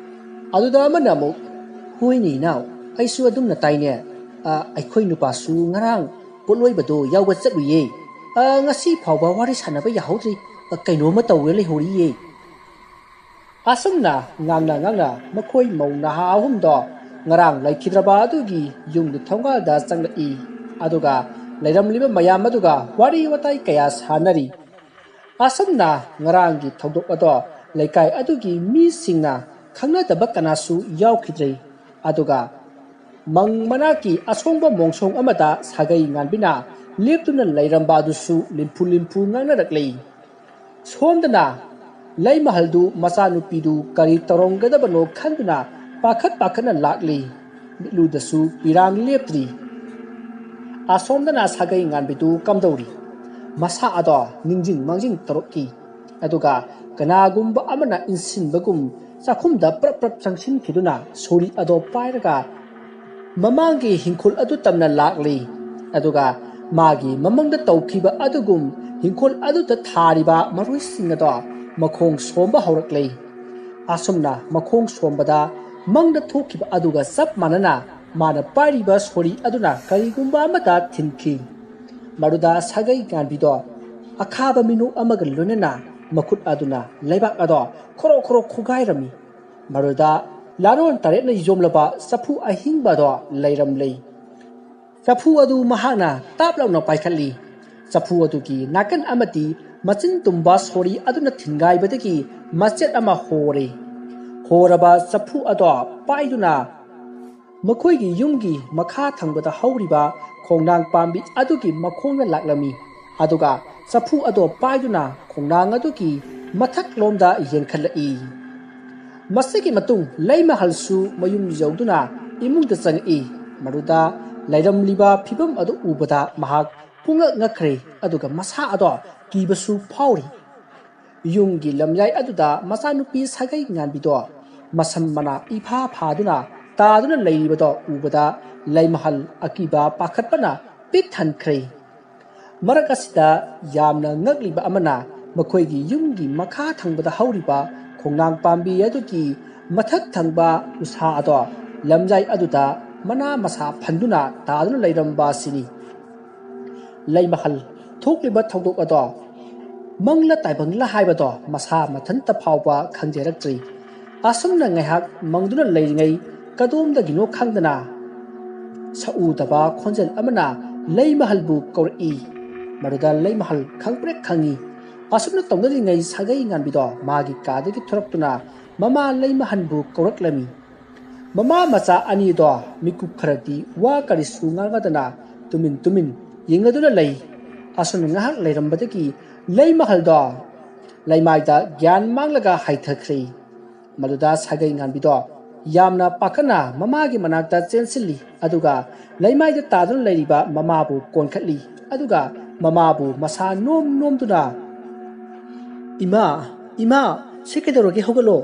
ꯑꯗꯨꯗ ꯑꯃꯅ ꯑꯃꯨꯛ, "ꯍꯣꯏꯅꯦ ꯏꯅꯥꯎ, ꯑꯩꯁꯨ ꯑꯗꯨꯝꯅ ꯇꯥꯏꯅꯦ꯫ ꯑ, ꯑꯩꯈꯣꯏ ꯅꯨꯄꯥꯁꯨ ꯉꯔꯥꯡ ꯄꯣꯠꯂꯣꯏꯕꯗꯣ ꯌꯥꯎꯕ ꯆꯠꯂꯨꯏꯌꯦ꯫ ꯑ, ꯉꯁꯤ ꯐꯥꯎꯕ ꯋꯥꯔꯤ ꯁꯥꯟꯅꯕ ꯌꯥꯍꯧꯗ꯭ꯔꯤ꯫ ꯑ, ꯀꯩꯅꯣꯝꯃ ꯇꯧꯔ ꯂꯩꯍꯧꯔꯤꯌꯦ꯫" ꯑꯁꯨꯝꯅ ꯉꯥꯡꯅ ꯉꯥꯡꯅ ꯃꯈꯣꯏ ꯃꯧ ꯅꯍꯥ ꯑꯍꯨꯝꯗꯣ ꯉꯔꯥꯡ ꯂꯩꯈꯤꯗ꯭ꯔꯕ ꯑꯗꯨꯒꯤ ꯌꯨꯝꯒꯤ ꯊꯣꯡꯒꯥꯜꯗ ꯆꯪꯂꯛꯏ꯫ ꯑꯗꯨꯒ ꯂꯩꯔꯝꯂꯤꯕ ꯃꯌꯥꯝ ꯑꯗꯨꯒ ꯋꯥꯔꯤ ꯋꯥꯇꯥꯏ ꯀꯌꯥ ꯁꯥꯟꯅꯔꯤ꯫ ꯑꯁꯨꯝꯅ ꯉꯔꯥꯡꯒꯤ ꯊꯧꯗꯣꯛ ꯑꯗꯣ ꯂꯩꯀꯥꯏ ꯑꯗꯨꯒꯤ ꯃꯤꯁꯤꯡꯅ ꯈꯪꯅꯗꯕ ꯀꯅꯥꯁꯨ ꯌꯥꯎꯈꯤꯗ꯭ꯔꯦ꯫ ꯑꯗꯨꯒ ꯃꯪ ꯃꯅꯥꯛꯀꯤ ꯑꯁꯣꯡꯕ ꯃꯣꯡꯁꯣꯡ ꯑꯃꯗ ꯁꯥꯒꯩ ꯉꯥꯟꯕꯤꯅ ꯂꯦꯞꯇꯨꯅ ꯂꯩꯔꯝꯕ ꯑꯗꯨꯁꯨ ꯂꯤꯝꯐꯨ ꯂꯤꯝꯐꯨ ꯉꯥꯡꯅꯔꯛꯂꯤ꯫ ꯁꯣꯝꯗꯅ ꯂꯩꯃꯍꯜꯗꯨ ꯃꯆꯥꯅꯨꯄꯤꯗꯨ ꯀꯔꯤ ꯇꯧꯔꯝꯒꯗꯕꯅꯣ ꯈꯟꯗꯨꯅ ꯄꯥꯈꯠ ꯄꯥꯈꯠꯅ ꯂꯥꯛꯂꯤ꯫ ꯃꯤꯠꯂꯨꯗꯁꯨ ꯄꯤꯔꯥꯡ ꯂꯦꯞꯇ꯭ꯔꯤ꯫ ꯑꯁꯣꯝꯗꯅ ꯁꯥꯒꯩ ꯉꯥꯟꯕꯤꯗꯨ ꯀꯝꯗꯧꯔꯤ? ꯃꯁꯥ ꯑꯗꯣ ꯅꯤꯡꯁꯤꯡ ꯃꯥꯡꯖꯤꯡ ꯇꯧꯔꯛꯏ꯫ ꯑꯗꯨꯒ ꯀꯅꯥꯒꯨꯝꯕ ꯑꯃꯅ ꯏꯟꯁꯤꯟꯕꯒꯨꯝ ꯆꯥꯛꯈꯨꯝꯗ ꯄ꯭ꯔꯞ ꯄ꯭ꯔꯞ ꯆꯪꯁꯤꯟꯈꯤꯗꯨꯅ ꯁꯣꯔꯤ ꯑꯗꯣ ꯄꯥꯏꯔꯒ ꯃꯃꯥꯡꯒꯤ ꯍꯤꯡꯈꯣꯜ ꯑꯗꯨ ꯇꯝꯅ ꯂꯥꯛꯂꯤ꯫ ꯑꯗꯨꯒ ꯃꯥꯒꯤ ꯃꯃꯪꯗ ꯇꯧꯈꯤꯕ ꯑꯗꯨꯒꯨꯝ ꯍꯤꯡꯈꯣꯜ ꯑꯗꯨꯗ ꯊꯥꯔꯤꯕ ꯃꯔꯣꯏꯁꯤꯡ ꯑꯗꯣ ꯃꯈꯣꯡ ꯁꯣꯝꯕ ꯍꯧꯔꯛꯂꯤ꯫ ꯑꯁꯨꯝꯅ ꯃꯈꯣꯡ ꯁꯣꯝꯕꯗ ꯃꯪꯗ ꯊꯣꯛꯈꯤꯕ ꯑꯗꯨꯒ ꯆꯞ ꯃꯥꯟꯅꯅ ꯃꯥꯅ ꯄꯥꯏꯔꯤꯕ ꯁꯣꯔꯤ ꯑꯗꯨꯅ ꯀꯔꯤꯒꯨꯝꯕ ꯑꯃꯗ ꯊꯤꯟꯈꯤ꯫ ꯃꯗꯨꯗ ꯁꯥꯒꯩ ꯉꯥꯟꯕꯤꯗꯣ ꯑꯈꯥꯕ ꯃꯤꯅꯣꯛ ꯑꯃꯒ ꯂꯣꯏꯅꯅ ꯃꯈꯨꯠ ꯑꯗꯨꯅ ꯂꯩꯕꯥꯛ ꯑꯗꯣ ꯈꯣꯔꯣ ꯈꯣꯔꯣ ꯈꯣꯒꯥꯏꯔꯝꯃꯤ꯫ ꯃꯗꯨꯗ ꯂꯥꯔꯣꯟ ꯇꯔꯦꯠꯅ ꯌꯣꯝꯂꯕ ꯆꯐꯨ ꯑꯍꯤꯡꯕ ꯑꯗꯣ ꯂꯩꯔꯝꯂꯦ꯫ ꯆꯐꯨ ꯑꯗꯨ ꯃꯍꯥꯛꯅ ꯇꯥꯞ ꯂꯥꯎꯅ ꯄꯥꯏꯈꯠꯂꯤ꯫ ꯆꯐꯨ ꯑꯗꯨꯒꯤ ꯅꯥꯀꯟ ꯑꯃꯗꯤ ꯃꯆꯤꯟ ꯇꯨꯝꯕ ꯁꯣꯔꯤ ꯑꯗꯨꯅ ꯊꯤꯟꯒꯥꯏꯕꯗꯒꯤ ꯃꯆꯦꯠ ꯑꯃ ꯍꯣꯔꯦ꯫ ꯍꯣꯔꯕ ꯆꯐꯨ ꯑꯗꯣ ꯄꯥꯏꯗꯨꯅ ꯃꯈꯣꯏꯒꯤ ꯌꯨꯝꯒꯤ ꯃꯈꯥ ꯊꯪꯕꯗ ꯍꯧꯔꯤꯕ ꯈꯣꯡꯅꯥꯡ ꯄꯥꯝꯕꯤ ꯑꯗꯨꯒꯤ ꯃꯈꯣꯡꯗ ꯂꯥꯛꯂꯝꯃꯤ꯫ ꯑꯗꯨꯒ ꯆꯐꯨ ꯑꯗꯣ ꯄꯥꯏꯗꯨꯅ ꯈꯣꯡꯅꯥꯡ ꯑꯗꯨꯒꯤ ꯃꯊꯛꯂꯣꯝꯗ ꯌꯦꯟꯈꯠꯂꯛꯏ꯫ ꯃꯁꯤꯒꯤ ꯃꯇꯨꯡ ꯂꯩꯃꯍꯜꯁꯨ ꯃꯌꯨꯝ ꯌꯧꯗꯨꯅ ꯏꯃꯨꯡꯗ ꯆꯪꯉꯛꯏ꯫ ꯃꯗꯨꯗ ꯂꯩꯔꯝꯂꯤꯕ ꯐꯤꯕꯝ ꯑꯗꯨ ꯎꯕꯗ ꯃꯍꯥꯛ ꯄꯨꯡꯉꯛ ꯉꯛꯈ꯭ꯔꯦ, ꯑꯗꯨꯒ ꯃꯁꯥ ꯑꯗꯣ ꯀꯤꯕꯁꯨ ꯐꯥꯎꯔꯤ꯫ ꯌꯨꯝꯒꯤ ꯂꯝꯌꯥꯏ ꯑꯗꯨꯗ ꯃꯆꯥꯅꯨꯄꯤ ꯁꯥꯒꯩ ꯉꯥꯟꯕꯤꯗꯣ ꯃꯁꯝ ꯃꯅꯥ ꯏꯐꯥ ꯐꯥꯗꯨꯅ ꯇꯥꯗꯨꯅ ꯂꯩꯔꯤꯕꯗꯣ ꯎꯕꯗ ꯂꯩꯃꯍꯜ ꯑꯀꯤꯕ ꯄꯥꯈꯠꯄꯅ ꯄꯤꯛ ꯊꯟꯈ꯭ꯔꯦ꯫ ꯃꯔꯛ ꯑꯁꯤꯗ ꯌꯥꯝꯅ ꯉꯛꯂꯤꯕ ꯑꯃꯅ ꯃꯈꯣꯏꯒꯤ ꯌꯨꯝꯒꯤ ꯃꯈꯥ ꯊꯪꯕꯗ ꯍꯧꯔꯤꯕ ꯈꯣꯡꯅꯥꯡ ꯄꯥꯝꯕꯤ ꯑꯗꯨꯒꯤ ꯃꯊꯛ ꯊꯪꯕ ꯎꯁꯥ ꯑꯗꯣ ꯂꯝꯌꯥꯏ ꯑꯗꯨꯗ ꯃꯅꯥ ꯃꯁꯥ ꯐꯟꯗꯨꯅ ꯇꯥꯗꯨꯅ ꯂꯩꯔꯝꯕ ꯑꯁꯤꯅꯤ꯫ ꯂꯩꯃꯍꯜ, ꯊꯣꯛꯂꯤꯕ ꯊꯧꯗꯣꯛ ꯑꯗꯣ ꯃꯪꯂ ꯇꯥꯏꯕꯪꯂ ꯍꯥꯏꯕꯗꯣ ꯃꯁꯥ ꯃꯊꯟꯇ ꯐꯥꯎꯕ ꯈꯪꯖꯔꯛꯇ꯭ꯔꯤ꯫ ꯑꯁꯨꯝꯅ ꯉꯥꯏꯍꯥꯛ ꯃꯪꯗꯨꯅ ꯂꯩꯔꯤꯉꯩ ꯀꯗꯣꯝꯗꯒꯤꯅꯣ ꯈꯪꯗꯅ ꯁꯛꯎꯗꯕ ꯈꯣꯟꯖꯦꯜ ꯑꯃꯅ ꯂꯩꯃꯍꯜꯕꯨ ꯀꯧꯔꯛꯏ꯫ ꯃꯗꯨꯗ ꯂꯩꯃꯍꯜ ꯈꯪꯄ꯭ꯔꯦꯛ ꯈꯪꯏ꯫ ꯑꯁꯨꯝꯅ ꯇꯧꯅꯔꯤꯉꯩ ꯁꯥꯒꯩ ꯉꯥꯟꯕꯤꯗꯣ ꯃꯥꯒꯤ ꯀꯥꯗꯒꯤ ꯊꯣꯔꯛꯇꯨꯅ ꯃꯃꯥ ꯂꯩꯃꯍꯟꯕꯨ ꯀꯧꯔꯛꯂꯝꯃꯤ꯫ ꯃꯃꯥ ꯃꯆꯥ ꯑꯅꯤꯗꯣ ꯃꯤꯀꯨꯞ ꯈꯔꯗꯤ ꯋꯥ ꯀꯔꯤꯁꯨ ꯉꯥꯡꯅꯗꯅ ꯇꯨꯃꯤꯟ ꯇꯨꯃꯤꯟ ꯌꯦꯡꯅꯗꯨꯅ ꯂꯩ꯫ ꯑꯁꯨꯝꯅ ꯉꯥꯏꯍꯥꯛ ꯂꯩꯔꯝꯕꯗꯒꯤ ꯂꯩꯃꯍꯜꯗꯣ ꯂꯩꯃꯥꯏꯗ ꯒ꯭ꯌꯥꯟ ꯃꯥꯡꯂꯒ ꯍꯥꯏꯊꯈ꯭ꯔꯦ꯫ ꯃꯗꯨꯗ ꯁꯥꯒꯩ ꯉꯥꯟꯕꯤꯗꯣ ꯌꯥꯝꯅ ꯄꯥꯈꯠꯅ ꯃꯃꯥꯒꯤ ꯃꯅꯥꯛꯇ ꯆꯦꯟꯁꯤꯜꯂꯤ꯫ ꯑꯗꯨꯒ ꯂꯩꯃꯥꯏꯗ ꯇꯥꯗꯨꯅ ꯂꯩꯔꯤꯕ ꯃꯃꯥꯕꯨ ꯀꯣꯟꯈꯠꯂꯤ꯫ ꯑꯗꯨꯒ ꯃꯃꯥꯕꯨ ꯃꯁꯥ ꯅꯣꯝ ꯅꯣꯝꯗꯨꯅ, "ꯏꯃꯥ, ꯏꯃꯥ, ꯁꯤ ꯀꯩꯗꯧꯔꯒꯦ? ꯍꯧꯒꯠꯂꯣ!"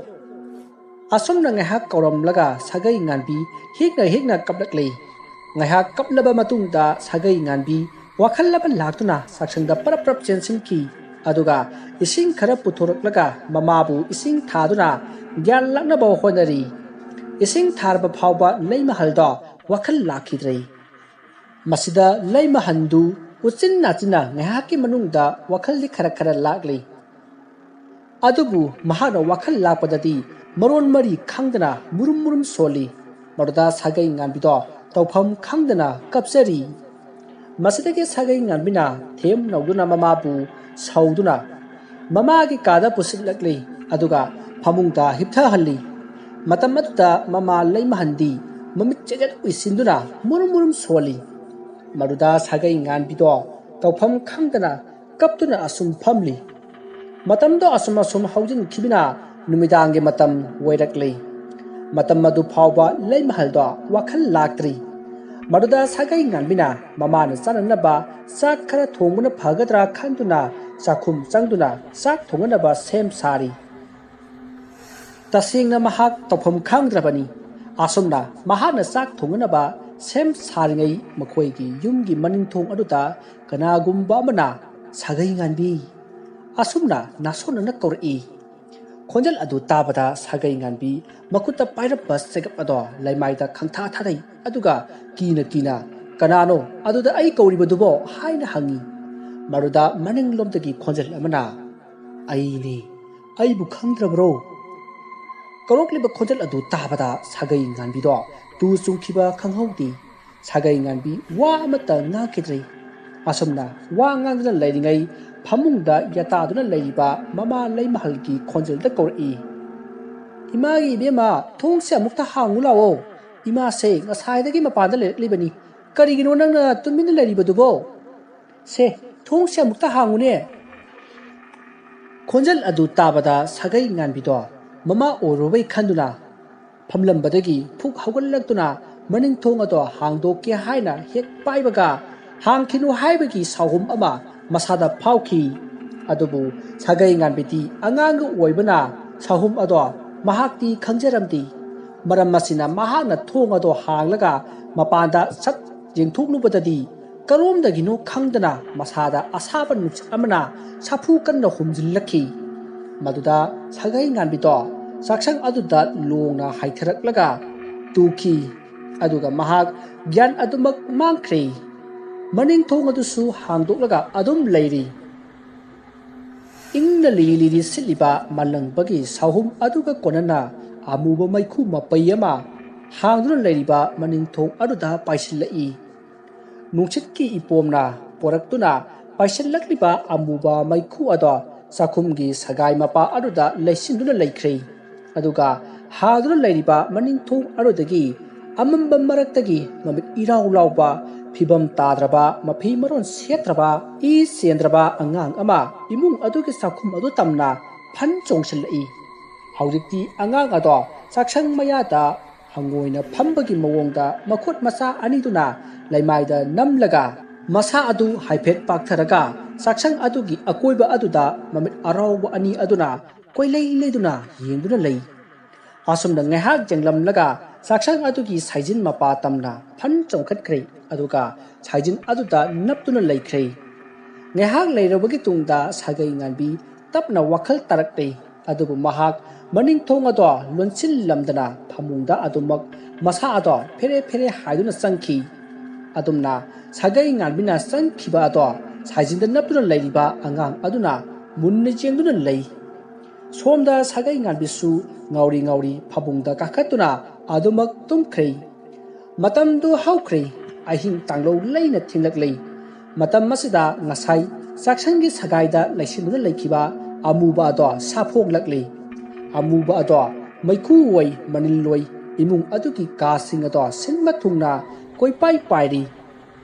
ꯑꯁꯨꯝꯅ ꯉꯥꯏꯍꯥꯛ ꯀꯧꯔꯝꯂꯒ ꯁꯥꯒꯩ ꯉꯥꯟꯕꯤ ꯍꯤꯛꯅ ꯍꯤꯛꯅ ꯀꯞꯂꯛꯂꯦ꯫ ꯉꯥꯏꯍꯥꯛ ꯀꯞꯂꯕ ꯃꯇꯨꯡꯗ ꯁꯥꯒꯩ ꯉꯥꯟꯕꯤ ꯋꯥꯈꯜ ꯑꯃ ꯂꯥꯛꯇꯨꯅ ꯆꯥꯛꯁꯪꯗ ꯄꯔꯞ ꯄꯔꯞ ꯆꯦꯟꯁꯤꯟꯈꯤ꯫ ꯑꯗꯨꯒ ꯏꯁꯤꯡ ꯈꯔ ꯄꯨꯊꯣꯔꯛꯂꯒ ꯃꯃꯥꯕꯨ ꯏꯁꯤꯡ ꯊꯥꯗꯨꯅ ꯒ꯭ꯌꯥꯟ ꯂꯥꯛꯅꯕ ꯍꯣꯠꯅꯔꯤ꯫ ꯏꯁꯤꯡ ꯊꯥꯔꯕ ꯐꯥꯎꯕ ꯂꯩꯃꯍꯜꯗꯣ ꯋꯥꯈꯜ ꯂꯥꯛꯈꯤꯗ꯭ꯔꯦ꯫ ꯃꯁꯤꯗ ꯂꯩꯃꯍꯟꯗꯨ ꯎꯆꯤꯟ ꯅꯥꯆꯤꯟꯅ ꯉꯥꯏꯍꯥꯛꯀꯤ ꯃꯅꯨꯡꯗ ꯋꯥꯈꯜꯗꯤ ꯈꯔ ꯈꯔ ꯂꯥꯛꯂꯤ꯫ ꯑꯗꯨꯕꯨ ꯃꯍꯥꯛꯅ ꯋꯥꯈꯜ ꯂꯥꯛꯄꯗꯗꯤ ꯃꯔꯣꯟ ꯃꯔꯤ ꯈꯪꯗꯅ ꯃꯨꯔꯨꯝ ꯃꯨꯔꯨꯝ ꯁꯣꯜꯂꯤ꯫ ꯃꯗꯨꯗ ꯁꯥꯒꯩ ꯉꯥꯟꯕꯤꯗꯣ ꯇꯧꯐꯝ ꯈꯪꯗꯅ ꯀꯞꯆꯔꯤ꯫ ꯃꯁꯤꯗꯒꯤ ꯁꯥꯒꯩ ꯉꯥꯟꯕꯤꯅ ꯊꯦꯝ ꯅꯧꯗꯨꯅ ꯃꯃꯥꯕꯨ ꯁꯧꯗꯨꯅ ꯃꯃꯥꯒꯤ ꯀꯥꯗ ꯄꯨꯁꯤꯜꯂꯛꯂꯤ꯫ ꯑꯗꯨꯒ ꯐꯃꯨꯡꯗ ꯍꯤꯞꯊꯍꯜꯂꯤ꯫ ꯃꯇꯝ ꯑꯗꯨꯗ ꯃꯃꯥ ꯂꯩꯃꯍꯟꯗꯤ ꯃꯃꯤꯠ ꯆꯦꯖꯠ ꯎꯏꯁꯤꯟꯗꯨꯅ ꯃꯨꯔꯨꯝ ꯃꯨꯔꯨꯝ ꯁꯣꯜꯂꯤ꯫ ꯃꯗꯨꯗ ꯁꯥꯒꯩ ꯉꯥꯟꯕꯤꯗꯣ ꯇꯧꯐꯝ ꯈꯪꯗꯅ ꯀꯞꯇꯨꯅ ꯑꯁꯨꯝ ꯐꯝꯂꯤ꯫ ꯃꯇꯝꯗꯣ ꯑꯁꯨꯝ ꯑꯁꯨꯝ ꯍꯧꯖꯤꯟꯈꯤꯕꯅ ꯅꯨꯃꯤꯗꯥꯡꯒꯤ ꯃꯇꯝ ꯑꯣꯏꯔꯛꯂꯤ꯫ ꯃꯇꯝ ꯑꯗꯨ ꯐꯥꯎꯕ ꯂꯩꯃꯍꯜꯗꯣ ꯋꯥꯈꯜ ꯂꯥꯛꯇ꯭ꯔꯤ꯫ ꯃꯗꯨꯗ ꯁꯥꯒꯩ ꯉꯥꯟꯕꯤꯅ ꯃꯃꯥꯅ ꯆꯥꯅꯅꯕ ꯆꯥꯛ ꯈꯔ ꯊꯣꯡꯕꯅ ꯐꯒꯗ꯭ꯔꯥ ꯈꯟꯗꯨꯅ ꯆꯥꯛꯈꯨꯝ ꯆꯪꯗꯨꯅ ꯆꯥꯛ ꯊꯣꯡꯅꯅꯕ ꯁꯦꯝ ꯁꯥꯔꯤ꯫ ꯇꯁꯦꯡꯅ ꯃꯍꯥꯛ ꯇꯧꯐꯝ ꯈꯪꯗ꯭ꯔꯕꯅꯤ꯫ ꯑꯁꯨꯝꯅ ꯃꯍꯥꯛꯅ ꯆꯥꯛ ꯊꯣꯡꯅꯅꯕ ꯁꯦꯝ ꯁꯥꯔꯤꯉꯩ ꯃꯈꯣꯏꯒꯤ ꯌꯨꯝꯒꯤ ꯃꯅꯤꯡ ꯊꯣꯡ ꯑꯗꯨꯗ ꯀꯅꯥꯒꯨꯝꯕ ꯑꯃꯅ "ꯁꯥꯒꯩ ꯉꯥꯟꯕꯤ" ꯑꯁꯨꯝꯅ ꯅꯥꯁꯣꯟꯅꯅ ꯀꯧꯔꯛꯏ꯫ ꯈꯣꯟꯖꯦꯜ ꯑꯗꯨ ꯇꯥꯕꯗ ꯁꯥꯒꯩ ꯉꯥꯟꯕꯤ ꯃꯈꯨꯠꯇ ꯄꯥꯏꯔꯝꯕ ꯆꯦꯒꯞ ꯑꯗꯣ ꯂꯩꯃꯥꯏꯗ ꯈꯪꯊꯥ ꯊꯥꯗꯩ, ꯑꯗꯨꯒ ꯀꯤꯅ ꯀꯤꯅ "ꯀꯅꯥꯅꯣ ꯑꯗꯨꯗ ꯑꯩ ꯀꯧꯔꯤꯕꯗꯨꯕꯣ?" ꯍꯥꯏꯅ ꯍꯪꯉꯤ꯫ ꯃꯗꯨꯗ ꯃꯅꯤꯡꯂꯣꯝꯗꯒꯤ ꯈꯣꯟꯖꯦꯜ ꯑꯃꯅ, "ꯑꯩꯅꯤ, ꯑꯩꯕꯨ ꯈꯪꯗ꯭ꯔꯕ꯭ꯔꯣ?" ꯀꯧꯔꯛꯂꯤꯕ ꯈꯣꯟꯖꯦꯜ ꯑꯗꯨ ꯇꯥꯕꯗ ꯁꯥꯒꯩ ꯉꯥꯟꯕꯤꯗꯣ ꯇꯨ ꯆꯨꯡꯈꯤꯕ ꯈꯪꯍꯧꯗꯦ꯫ ꯁꯥꯒꯩ ꯉꯥꯟꯕꯤ ꯋꯥ ꯑꯃꯠꯇ ꯉꯥꯡꯈꯤꯗ꯭ꯔꯦ꯫ ꯑꯁꯨꯝꯅ ꯋꯥ ꯉꯥꯡꯗꯨꯅ ꯂꯩꯔꯤꯉꯩ ꯐꯃꯨꯡꯗ ꯌꯥꯇꯥꯗꯨꯅ ꯂꯩꯔꯤꯕ ꯃꯃꯥ ꯂꯩꯃꯍꯜꯒꯤ ꯈꯣꯟꯖꯦꯜꯗ ꯀꯧꯔꯛꯏ, "ꯏꯃꯥꯒꯤ ꯏꯕꯦꯝꯃ, ꯊꯣꯡꯁꯦ ꯑꯃꯨꯛꯇ ꯍꯥꯡꯉꯨ ꯂꯥꯛꯑꯣ꯫ ꯏꯃꯥꯁꯦ ꯉꯁꯥꯏꯗꯒꯤ ꯃꯄꯥꯟꯗ ꯂꯩꯔꯛꯂꯤꯕꯅꯤ꯫ ꯀꯔꯤꯒꯤꯅꯣ ꯅꯪꯅ ꯇꯨꯃꯤꯟꯅ ꯂꯩꯔꯤꯕꯗꯨꯕꯣ? ꯁꯦ, ꯊꯣꯡꯁꯦ ꯑꯃꯨꯛꯇ ꯍꯥꯡꯉꯨꯅꯦ!" ꯈꯣꯟꯖꯦꯜ ꯑꯗꯨ ꯇꯥꯕꯗ ꯁꯥꯒꯩ ꯉꯥꯟꯕꯤꯗꯣ ꯃꯃꯥ ꯑꯣꯏꯔꯨꯕꯩ ꯈꯟꯗꯨꯅ ꯐꯝꯂꯝꯕꯗꯒꯤ ꯐꯨꯛ ꯍꯧꯒꯠꯂꯛꯇꯨꯅ ꯃꯅꯤꯡ ꯊꯣꯡ ꯑꯗꯣ ꯍꯥꯡꯗꯣꯛꯀꯦ ꯍꯥꯏꯅ ꯍꯦꯛ ꯄꯥꯏꯕꯒ, ꯍꯥꯡꯈꯤꯅꯨ ꯍꯥꯏꯕꯒꯤ ꯁꯥꯎꯍꯨꯝ ꯑꯃ ꯃꯁꯥꯗ ꯐꯥꯎꯈꯤ꯫ ꯑꯗꯨꯕꯨ ꯁꯥꯒꯩ ꯉꯥꯟꯕꯤꯗꯤ ꯑꯉꯥꯡꯒ ꯑꯣꯏꯕꯅ ꯁꯥꯎꯍꯨꯝ ꯑꯗꯣ ꯃꯍꯥꯛꯇꯤ ꯈꯪꯖꯔꯝꯗꯦ꯫ ꯃꯔꯝ ꯑꯁꯤꯅ ꯃꯍꯥꯛꯅ ꯊꯣꯡ ꯑꯗꯣ ꯍꯥꯡꯂꯒ ꯃꯄꯥꯟꯗ ꯁꯠ ꯌꯦꯡꯊꯣꯛꯂꯨꯕꯗꯗꯤ ꯀꯔꯣꯝꯗꯒꯤꯅꯣ ꯈꯪꯗꯅ ꯃꯁꯥꯗ ꯑꯁꯥꯕ ꯅꯨꯡꯁꯤꯠ ꯑꯃꯅ ꯁꯥꯐꯨ ꯀꯟꯅ ꯍꯨꯝꯖꯤꯜꯂꯛꯈꯤ꯫ ꯃꯗꯨꯗ ꯁꯥꯒꯩ ꯉꯥꯟꯕꯤꯗꯣ ꯆꯥꯛꯁꯪ ꯑꯗꯨꯗ ꯂꯣꯡꯅ ꯍꯥꯏꯊꯔꯛꯂꯒ ꯇꯨꯈꯤ꯫ ꯑꯗꯨꯒ ꯃꯍꯥꯛ ꯒ꯭ꯌꯥꯟ ꯑꯗꯨꯃꯛ ꯃꯥꯡꯈ꯭ꯔꯦ꯫ ꯃꯅꯤꯡ ꯊꯣꯡ ꯑꯗꯨꯁꯨ ꯍꯥꯡꯗꯣꯛꯂꯒ ꯑꯗꯨꯝ ꯂꯩꯔꯤ꯫ ꯏꯪꯅ ꯂꯤꯔꯤ ꯂꯤꯔꯤ ꯁꯤꯠꯂꯤꯕ ꯃꯥꯂꯪꯕꯒꯤ ꯁꯥꯍꯨꯝ ꯑꯗꯨꯒ ꯀꯣꯟꯅꯅ ꯑꯃꯨꯕ ꯃꯩꯈꯨ ꯃꯄꯩ ꯑꯃ ꯍꯥꯡꯗꯨꯅ ꯂꯩꯔꯤꯕ ꯃꯅꯤꯡ ꯊꯣꯡ ꯑꯗꯨꯗ ꯄꯥꯏꯁꯤꯜꯂꯛꯏ꯫ ꯅꯨꯡꯁꯤꯠꯀꯤ ꯏꯄꯣꯝꯅ ꯄꯣꯔꯛꯇꯨꯅ ꯄꯥꯏꯁꯤꯜꯂꯛꯂꯤꯕ ꯑꯃꯨꯕ ꯃꯩꯈꯨ ꯑꯗꯣ ꯆꯥꯛꯈꯨꯝꯒꯤ ꯁꯒꯥꯏ ꯃꯄꯥ ꯑꯗꯨꯗ ꯂꯩꯁꯤꯟꯗꯨꯅ ꯂꯩꯈ꯭ꯔꯦ꯫ ꯑꯗꯨꯒ ꯍꯥꯡꯗꯨꯅ ꯂꯩꯔꯤꯕ ꯃꯅꯤꯡ ꯊꯣꯡ ꯑꯗꯨꯗꯒꯤ ꯑꯃꯝꯕ ꯃꯔꯛꯇꯒꯤ ꯃꯃꯤꯠ ꯏꯔꯥꯎ ꯂꯥꯎꯕ, ꯐꯤꯕꯝ ꯇꯥꯗ꯭ꯔꯕ, ꯃꯐꯤ ꯃꯔꯣꯟ ꯁꯦꯠꯇ꯭ꯔꯕ, ꯏ ꯆꯦꯟꯗ꯭ꯔꯕ ꯑꯉꯥꯡ ꯑꯃ ꯏꯃꯨꯡ ꯑꯗꯨꯒꯤ ꯆꯥꯛꯈꯨꯝ ꯑꯗꯨ ꯇꯝꯅ ꯐꯟ ꯆꯣꯡꯁꯤꯜꯂꯛꯏ꯫ ꯍꯧꯖꯤꯛꯇꯤ ꯑꯉꯥꯡ ꯑꯗꯣ ꯆꯥꯛꯁꯪ ꯃꯌꯥꯗ ꯍꯪꯉꯣꯏꯅ ꯐꯝꯕꯒꯤ ꯃꯑꯣꯡꯗ ꯃꯈꯨꯠ ꯃꯆꯥ ꯑꯅꯤꯗꯨꯅ ꯂꯩꯃꯥꯏꯗ ꯅꯝꯂꯒ ꯃꯁꯥ ꯑꯗꯨ ꯍꯥꯏꯐꯦꯠ ꯄꯥꯛꯊꯔꯒ ꯆꯥꯛꯁꯪ ꯑꯗꯨꯒꯤ ꯑꯀꯣꯏꯕ ꯑꯗꯨꯗ ꯃꯃꯤꯠ ꯑꯔꯥꯎꯕ ꯑꯅꯤ ꯑꯗꯨꯅ ꯀꯣꯏꯂꯩ ꯂꯩꯗꯨꯅ ꯌꯦꯡꯗꯨꯅ ꯂꯩ꯫ ꯑꯁꯨꯝꯅ ꯉꯥꯏꯍꯥꯛ ꯌꯦꯡꯂꯝꯂꯒ ꯆꯥꯛꯁꯪ ꯑꯗꯨꯒꯤ ꯁꯥꯏꯖꯤꯟ ꯃꯄꯥ ꯇꯝꯅ ꯐꯟ ꯆꯣꯡꯈꯠꯈ꯭ꯔꯦ, ꯑꯗꯨꯒ ꯁꯥꯏꯖꯤꯟ ꯑꯗꯨꯗ ꯅꯞꯇꯨꯅ ꯂꯩꯈ꯭ꯔꯦ꯫ ꯉꯥꯏꯍꯥꯛ ꯂꯩꯔꯕꯒꯤ ꯇꯨꯡꯗ ꯁꯥꯒꯩ ꯉꯥꯟꯕꯤ ꯇꯞꯅ ꯋꯥꯈꯜ ꯇꯥꯔꯛꯂꯦ꯫ ꯑꯗꯨꯕꯨ ꯃꯍꯥꯛ ꯃꯅꯤꯡ ꯊꯣꯡ ꯑꯗꯣ ꯂꯣꯟꯁꯤꯜꯂꯝꯗꯅ ꯐꯃꯨꯡꯗ ꯑꯗꯨꯃꯛ ꯃꯁꯥ ꯑꯗꯣ ꯐꯦꯔꯦ ꯐꯦꯔꯦ ꯍꯥꯏꯗꯨꯅ ꯆꯪꯈꯤ꯫ ꯑꯗꯨꯝꯅ ꯁꯥꯒꯩ ꯉꯥꯟꯕꯤꯅ ꯆꯪꯈꯤꯕ ꯑꯗꯣ ꯁꯥꯏꯖꯤꯟꯗ ꯅꯞꯇꯨꯅ ꯂꯩꯔꯤꯕ ꯑꯉꯥꯡ ꯑꯗꯨꯅ ꯃꯨꯟꯅ ꯌꯦꯡꯗꯨꯅ ꯂꯩ꯫ ꯁꯣꯝꯗ ꯁꯥꯒꯩ ꯉꯥꯟꯕꯤꯁꯨ ꯉꯥꯎꯔꯤ ꯉꯥꯎꯔꯤ ꯐꯃꯨꯡꯗ ꯀꯥꯈꯠꯇꯨꯅ ꯑꯗꯨꯃꯛ ꯇꯨꯝꯈ꯭ꯔꯦ꯫ ꯃꯇꯝꯗꯨ ꯍꯧꯈ꯭ꯔꯦ꯫ ꯑꯍꯤꯡ ꯇꯥꯡꯂꯧ ꯂꯩꯅ ꯊꯦꯡꯂꯛꯂꯦ꯫ ꯃꯇꯝ ꯑꯁꯤꯗ ꯉꯁꯥꯏ ꯆꯥꯛꯁꯪꯒꯤ ꯁꯒꯥꯏꯗ ꯂꯩꯁꯤꯟꯗꯨꯅ ꯂꯩꯈꯤꯕ ꯑꯃꯨꯕ ꯑꯗꯣ ꯁꯥꯐꯣꯡꯂꯛꯂꯦ꯫ ꯑꯃꯨꯕ ꯑꯗꯣ ꯃꯩꯈꯨ ꯑꯣꯏ ꯃꯅꯤꯜ ꯑꯣꯏ ꯏꯃꯨꯡ ꯑꯗꯨꯒꯤ ꯀꯥꯁꯤꯡ ꯑꯗꯣ ꯁꯤꯟꯕ ꯊꯨꯡꯅ ꯀꯣꯏꯄꯥꯏ ꯄꯥꯏꯔꯤ꯫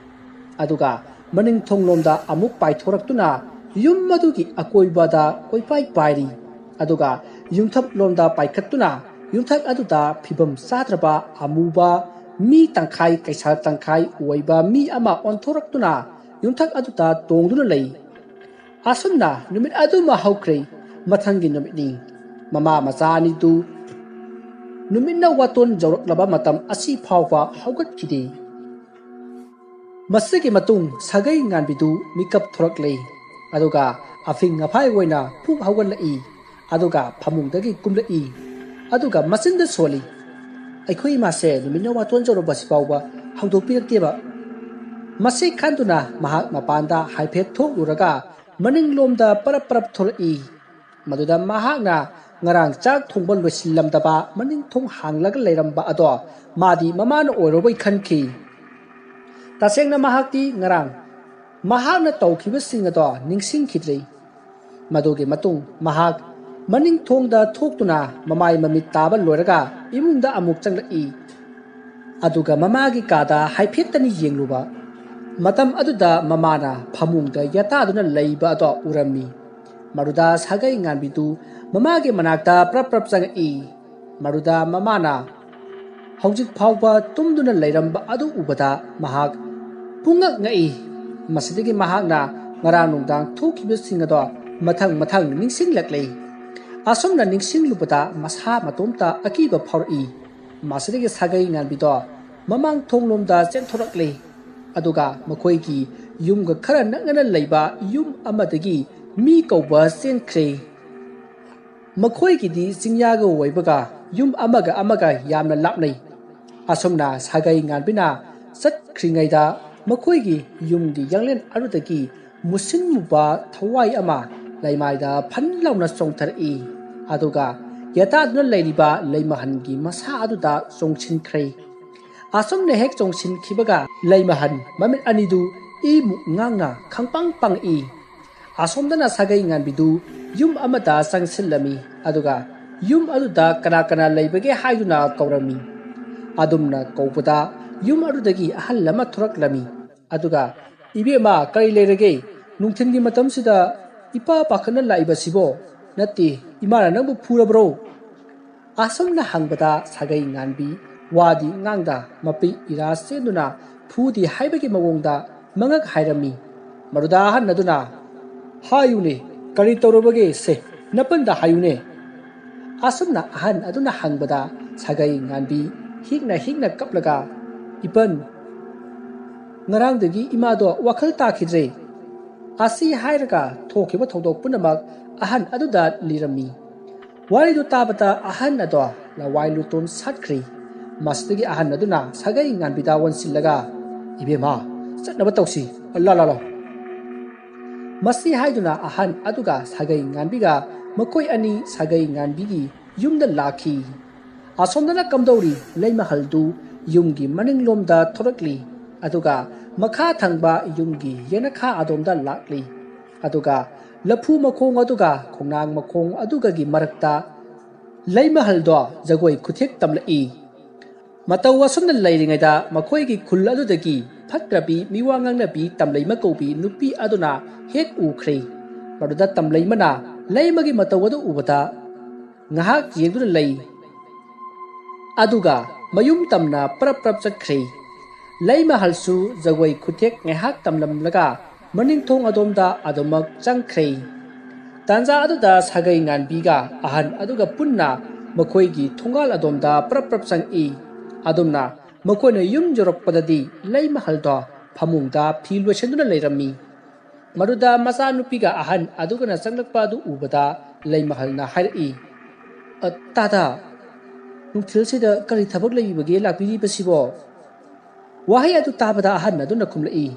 ꯑꯗꯨꯒ ꯃꯅꯤꯡ ꯊꯣꯡꯂꯣꯝꯗ ꯑꯃꯨꯛ ꯄꯥꯏꯊꯣꯔꯛꯇꯨꯅ ꯌꯨꯝ ꯑꯗꯨꯒꯤ ꯑꯀꯣꯏꯕꯗ ꯀꯣꯏꯄꯥꯏ ꯄꯥꯏꯔꯤ꯫ ꯑꯗꯨꯒ ꯌꯨꯝꯊꯛꯂꯣꯝꯗ ꯄꯥꯏꯈꯠꯇꯨꯅ ꯌꯨꯝꯊꯛ ꯑꯗꯨꯗ ꯐꯤꯕꯝ ꯆꯥꯗ꯭ꯔꯕ ꯑꯃꯨꯕ ꯃꯤ ꯇꯪꯈꯥꯏ ꯀꯩꯁꯥ ꯇꯪꯈꯥꯏ ꯑꯣꯏꯕ ꯃꯤ ꯑꯃ ꯑꯣꯟꯊꯣꯔꯛꯇꯨꯅ ꯌꯨꯝꯊꯛ ꯑꯗꯨꯗ ꯇꯣꯡꯗꯨꯅ ꯂꯩ꯫ ꯑꯁꯨꯝꯅ ꯅꯨꯃꯤꯠ ꯑꯗꯨꯃ ꯍꯧꯈ꯭ꯔꯦ꯫ ꯃꯊꯪꯒꯤ ꯅꯨꯃꯤꯠꯅꯤ꯫ ꯃꯃꯥ ꯃꯆꯥ ꯑꯅꯤꯗꯨ ꯅꯨꯃꯤꯠꯅ ꯋꯥꯇꯣꯟ ꯌꯧꯔꯛꯂꯕ ꯃꯇꯝ ꯑꯁꯤ ꯐꯥꯎꯕ ꯍꯧꯒꯠꯈꯤꯗꯦ꯫ ꯃꯁꯤꯒꯤ ꯃꯇꯨꯡ ꯁꯥꯒꯩ ꯉꯥꯟꯕꯤꯗꯨ ꯃꯤꯀꯞ ꯊꯣꯔꯛꯂꯦ꯫ ꯑꯗꯨꯒ ꯑꯐꯤꯡ ꯑꯐꯥꯏ ꯑꯣꯏꯅ ꯐꯨꯛ ꯍꯧꯒꯠꯂꯛꯏ꯫ ꯑꯗꯨꯒ ꯐꯃꯨꯡꯗꯒꯤ ꯀꯨꯝꯂꯛꯏ꯫ ꯑꯗꯨꯒ ꯃꯆꯤꯟꯗ ꯁꯣꯜꯂꯤ, "ꯑꯩꯈꯣꯏ ꯏꯃꯥꯁꯦ ꯅꯨꯃꯤꯠꯅ ꯋꯥꯇꯣꯟ ꯌꯧꯔꯕꯁꯤ ꯐꯥꯎꯕ ꯍꯧꯗꯣꯛꯄꯤꯔꯛꯇꯦꯕ"꯫ ꯃꯁꯤ ꯈꯟꯗꯨꯅ ꯃꯍꯥꯛ ꯃꯄꯥꯟꯗ ꯍꯥꯏꯐꯦꯠ ꯊꯣꯛꯂꯨꯔꯒ ꯃꯅꯤꯡꯂꯣꯝꯗ ꯄꯔꯞ ꯄꯔꯞ ꯊꯣꯛꯂꯛꯏ꯫ ꯃꯗꯨꯗ ꯃꯍꯥꯛꯅ ꯉꯔꯥꯡ ꯆꯥꯛ ꯊꯣꯡꯕ ꯂꯣꯏꯁꯤꯜꯂꯝꯗꯕ ꯃꯅꯤꯡ ꯊꯣꯡ ꯍꯥꯡꯂꯒ ꯂꯩꯔꯝꯕ ꯑꯗꯣ ꯃꯥꯗꯤ ꯃꯃꯥꯅ ꯑꯣꯏꯔꯕꯣꯏ ꯈꯟꯈꯤ꯫ ꯇꯁꯦꯡꯅ ꯃꯍꯥꯛꯇꯤ ꯉꯔꯥꯡ ꯃꯍꯥꯛꯅ ꯇꯧꯈꯤꯕꯁꯤꯡ ꯑꯗꯣ ꯅꯤꯡꯁꯤꯡꯈꯤꯗ꯭ꯔꯤ꯫ ꯃꯗꯨꯒꯤ ꯃꯇꯨꯡ ꯃꯍꯥꯛ ꯃꯅꯤꯡ ꯊꯣꯡꯗ ꯊꯣꯛꯇꯨꯅ ꯃꯃꯥꯏ ꯃꯃꯤꯠ ꯇꯥꯕ ꯂꯣꯏꯔꯒ ꯏꯃꯨꯡꯗ ꯑꯃꯨꯛ ꯆꯪꯂꯛꯏ꯫ ꯑꯗꯨꯒ ꯃꯃꯥꯒꯤ ꯀꯥꯗ ꯍꯥꯏꯐꯦꯠꯇꯅꯤ ꯌꯦꯡꯂꯨꯕ꯫ ꯃꯇꯝ ꯑꯗꯨꯗ ꯃꯃꯥꯅ ꯐꯃꯨꯡꯗ ꯌꯥꯇꯥꯗꯨꯅ ꯂꯩꯕ ꯑꯗꯣ ꯎꯔꯝꯃꯤ꯫ ꯃꯗꯨꯗ ꯁꯥꯒꯩ ꯉꯥꯟꯕꯤꯗꯨ ꯃꯃꯥꯒꯤ ꯃꯅꯥꯛꯇ ꯄ꯭ꯔꯞ ꯄ꯭ꯔꯞ ꯆꯪꯉꯛꯏ꯫ ꯃꯗꯨꯗ ꯃꯃꯥꯅ ꯍꯧꯖꯤꯛ ꯐꯥꯎꯕ ꯇꯨꯝꯗꯨꯅ ꯂꯩꯔꯝꯕ ꯑꯗꯨ ꯎꯕꯗ ꯃꯍꯥꯛ ꯄꯨꯡꯉꯛ ꯉꯛꯏ꯫ ꯃꯁꯤꯗꯒꯤ ꯃꯍꯥꯛꯅ ꯉꯔꯥꯡ ꯅꯨꯡꯗꯥꯡ ꯊꯣꯛꯈꯤꯕꯁꯤꯡ ꯑꯗꯣ ꯃꯊꯪ ꯃꯊꯪ ꯅꯤꯡꯁꯤꯡꯂꯛꯂꯦ꯫ ꯑꯁꯨꯝꯅ ꯅꯤꯡꯁꯤꯡꯂꯨꯕꯗ ꯃꯁꯥ ꯃꯇꯣꯝꯇ ꯑꯀꯤꯕ ꯐꯥꯎꯔꯛꯏ꯫ ꯃꯁꯤꯗꯒꯤ ꯁꯥꯒꯩ ꯉꯥꯟꯕꯤꯗꯣ ꯃꯃꯥꯡ ꯊꯣꯡꯂꯣꯝꯗ ꯆꯦꯟꯊꯣꯔꯛꯂꯦ꯫ ꯑꯗꯨꯒ ꯃꯈꯣꯏꯒꯤ ꯌꯨꯝꯒ ꯈꯔ ꯅꯛꯅꯅ ꯂꯩꯕ ꯌꯨꯝ ꯑꯃꯗꯒꯤ ꯃꯤ ꯀꯧꯕ ꯆꯦꯟꯈ꯭ꯔꯦ꯫ ꯃꯈꯣꯏꯒꯤꯗꯤ ꯆꯤꯡꯌꯥꯒ ꯑꯣꯏꯕꯒ ꯌꯨꯝ ꯑꯃꯒ ꯑꯃꯒ ꯌꯥꯝꯅ ꯂꯥꯞꯅꯩ꯫ ꯑꯁꯨꯝꯅ ꯁꯥꯒꯩ ꯉꯥꯟꯕꯤꯅ ꯆꯠꯈ꯭ꯔꯤꯉꯩꯗ ꯃꯈꯣꯏꯒꯤ ꯌꯨꯝꯒꯤ ꯌꯥꯡꯂꯦꯟ ꯑꯗꯨꯗꯒꯤ ꯃꯨꯁꯤꯟ ꯃꯨꯕ ꯊꯋꯥꯏ ꯑꯃ ꯂꯩꯃꯥꯏꯗ ꯐꯟ ꯂꯥꯎꯅ ꯆꯣꯡꯊꯔꯛꯏ꯫ ꯑꯗꯨꯒ ꯌꯦꯇꯥꯗꯨꯅ ꯂꯩꯔꯤꯕ ꯂꯩꯃꯍꯟꯒꯤ ꯃꯁꯥ ꯑꯗꯨꯗ ꯆꯣꯡꯁꯤꯟꯈ꯭ꯔꯦ꯫ ꯑꯁꯨꯝꯅ ꯍꯦꯛ ꯆꯣꯡꯁꯤꯟꯈꯤꯕꯒ ꯂꯩꯃꯍꯟ ꯃꯃꯤꯠ ꯑꯅꯤꯗꯨ ꯏꯃꯨꯛ ꯉꯥꯡꯅ ꯈꯪꯄꯥꯡ ꯄꯥꯡꯏ꯫ ꯑꯁꯣꯝꯗꯅ ꯁꯥꯒꯩ ꯉꯥꯟꯕꯤꯗꯨ ꯌꯨꯝ ꯑꯃꯗ ꯆꯪꯁꯤꯜꯂꯝꯃꯤ꯫ ꯑꯗꯨꯒ ꯌꯨꯝ ꯑꯗꯨꯗ ꯀꯅꯥ ꯀꯅꯥ ꯂꯩꯕꯒꯦ ꯍꯥꯏꯗꯨꯅ ꯀꯧꯔꯝꯃꯤ꯫ ꯑꯗꯨꯝꯅ ꯀꯧꯕꯗ ꯌꯨꯝ ꯑꯗꯨꯗꯒꯤ ꯑꯍꯜ ꯑꯃ ꯊꯣꯔꯛꯂꯝꯃꯤ꯫ ꯑꯗꯨꯒ, "ꯏꯕꯦꯝꯃ, ꯀꯔꯤ ꯂꯩꯔꯒꯦ? ꯅꯨꯡꯊꯤꯜꯒꯤ ꯃꯇꯝꯁꯤꯗ ꯏꯄꯥ ꯄꯥꯈꯠꯅ ꯂꯥꯛꯏꯕꯁꯤꯕꯣ? ꯅꯠꯇꯦ, ꯏꯃꯥꯅ ꯅꯪꯕꯨ ꯐꯨꯔꯕ꯭ꯔꯣ?" ꯑꯁꯨꯝꯅ ꯍꯪꯕꯗ ꯁꯥꯒꯩ ꯉꯥꯟꯕꯤ ꯋꯥꯗꯤ ꯉꯥꯡꯗ ꯃꯄꯤ ꯏꯔꯥ ꯆꯦꯟꯗꯨꯅ ꯐꯨꯗꯦ ꯍꯥꯏꯕꯒꯤ ꯃꯑꯣꯡꯗ ꯃꯉꯛ ꯍꯥꯏꯔꯝꯃꯤ꯫ ꯃꯗꯨꯗ ꯑꯍꯟ ꯑꯗꯨꯅ, "ꯍꯥꯏꯌꯨꯅꯦ, ꯀꯔꯤ ꯇꯧꯔꯕꯒꯦ ꯁꯦ, ꯅꯄꯟꯗ ꯍꯥꯏꯌꯨꯅꯦ?" ꯑꯁꯨꯝꯅ ꯑꯍꯟ ꯑꯗꯨꯅ ꯍꯪꯕꯗ ꯁꯥꯒꯩ ꯉꯥꯟꯕꯤ ꯍꯤꯛꯅ ꯍꯤꯛꯅ ꯀꯞꯂꯒ, "ꯏꯄꯟ, ꯉꯔꯥꯡꯗꯒꯤ ꯏꯃꯥꯗꯣ ꯋꯥꯈꯜ ꯇꯥꯈꯤꯗ꯭ꯔꯦ"꯫ ꯑꯁꯤ ꯍꯥꯏꯔꯒ ꯊꯣꯛꯈꯤꯕ ꯊꯧꯗꯣꯛ ꯄꯨꯝꯅꯃꯛ ꯑꯍꯟ ꯑꯗꯨꯗ ꯂꯤꯔꯝꯃꯤ꯫ ꯋꯥꯔꯤꯗꯨ ꯇꯥꯕꯗ ꯑꯍꯟ ꯑꯗꯣ ꯂꯋꯥꯏ ꯂꯨꯇꯣꯟ ꯁꯥꯠꯈ꯭ꯔꯤ꯫ ꯃꯁꯤꯗꯒꯤ ꯑꯍꯟ ꯑꯗꯨꯅ ꯁꯥꯒꯩ ꯉꯥꯟꯕꯤꯗ ꯑꯣꯟꯁꯤꯜꯂꯒ, "ꯏꯕꯦꯝꯃ, ꯆꯠꯅꯕ ꯇꯧꯁꯤ, ꯂꯥ ꯂꯥ ꯂꯥ"꯫ ꯃꯁꯤ ꯍꯥꯏꯗꯨꯅ ꯑꯍꯟ ꯑꯗꯨꯒ ꯁꯥꯒꯩ ꯉꯥꯟꯕꯤꯒ ꯃꯈꯣꯏ ꯑꯅꯤ ꯁꯥꯒꯩ ꯉꯥꯟꯕꯤꯒꯤ ꯌꯨꯝꯗ ꯂꯥꯛꯈꯤ꯫ ꯑꯁꯣꯝꯗꯅ ꯀꯝꯗꯧꯔꯤ? ꯂꯩꯃꯍꯜꯗꯨ ꯌꯨꯝꯒꯤ ꯃꯅꯤꯡꯂꯣꯝꯗ ꯊꯣꯔꯛꯂꯤ, ꯑꯗꯨꯒ ꯃꯈꯥ ꯊꯪꯕ ꯌꯨꯝꯒꯤ ꯌꯦꯅꯈꯥ ꯑꯗꯣꯝꯗ ꯂꯥꯛꯂꯤ꯫ ꯑꯗꯨꯒ ꯂꯐꯨ ꯃꯈꯣꯡ ꯑꯗꯨꯒ ꯈꯣꯡꯅꯥꯡ ꯃꯈꯣꯡ ꯑꯗꯨꯒꯒꯤ ꯃꯔꯛꯇ ꯂꯩꯃꯍꯜꯗꯣ ꯖꯒꯣꯏ ꯈꯨꯊꯦꯛ ꯇꯝꯂꯛꯏ꯫ ꯃꯇꯧ ꯑꯁꯨꯝꯅ ꯂꯩꯔꯤꯉꯩꯗ ꯃꯈꯣꯏꯒꯤ ꯈꯨꯜ ꯑꯗꯨꯗꯒꯤ ꯐꯠꯇ꯭ꯔꯕꯤ ꯃꯤꯋꯥ ꯉꯥꯡꯅꯕꯤ ꯇꯝꯂꯩꯃ ꯀꯧꯕꯤ ꯅꯨꯄꯤ ꯑꯗꯨꯅ ꯍꯦꯛ ꯎꯈ꯭ꯔꯦ꯫ ꯃꯗꯨꯗ ꯇꯝꯂꯩꯃꯅ ꯂꯩꯃꯒꯤ ꯃꯇꯧ ꯑꯗꯨ ꯎꯕꯗ ꯉꯥꯏꯍꯥꯛ ꯌꯦꯡꯗꯨꯅ ꯂꯩ꯫ ꯑꯗꯨꯒ ꯃꯌꯨꯝ ꯇꯝꯅ ꯄꯔꯞ ꯄꯔꯞ ꯆꯠꯈ꯭ꯔꯦ꯫ ꯂꯩꯃꯍꯜꯁꯨ ꯖꯒꯣꯏ ꯈꯨꯊꯦꯛ ꯉꯥꯏꯍꯥꯛ ꯇꯝꯂꯝꯂꯒ ꯃꯅꯤꯡ ꯊꯣꯡ ꯑꯗꯣꯝꯗ ꯑꯗꯨꯃꯛ ꯆꯪꯈ꯭ꯔꯦ꯫ ꯇꯥꯟꯖꯥ ꯑꯗꯨꯗ ꯁꯥꯒꯩ ꯉꯥꯟꯕꯤꯒ ꯑꯍꯟ ꯑꯗꯨꯒ ꯄꯨꯟꯅ ꯃꯈꯣꯏꯒꯤ ꯊꯣꯡꯒꯥꯜ ꯑꯗꯣꯝꯗ ꯄ꯭ꯔꯞ ꯄ꯭ꯔꯞ ꯆꯪꯏ꯫ ꯑꯗꯨꯝꯅ ꯃꯈꯣꯏꯅ ꯌꯨꯝ ꯌꯧꯔꯛꯄꯗꯗꯤ ꯂꯩꯃꯍꯜꯗꯣ ꯐꯃꯨꯡꯗ ꯐꯤ ꯂꯣꯏꯁꯤꯟꯗꯨꯅ ꯂꯩꯔꯝꯃꯤ꯫ ꯃꯗꯨꯗ ꯃꯆꯥꯅꯨꯄꯤꯒ ꯑꯍꯟ ꯑꯗꯨꯒꯅ ꯆꯪꯂꯛꯄ ꯑꯗꯨ ꯎꯕꯗ ꯂꯩꯃꯍꯜꯅ ꯍꯥꯏꯔꯛꯏ, "ꯑ, ꯇꯥꯗ, ꯅꯨꯡꯊꯤꯜꯁꯤꯗ ꯀꯔꯤ ꯊꯕꯛ ꯂꯩꯕꯒꯦ ꯂꯥꯛꯄꯤꯔꯤꯕꯁꯤꯕꯣ?" ꯋꯥꯍꯩ ꯑꯗꯨ ꯇꯥꯕꯗ ꯑꯍꯟ ꯑꯗꯨꯅ ꯈꯨꯝꯂꯛꯏ,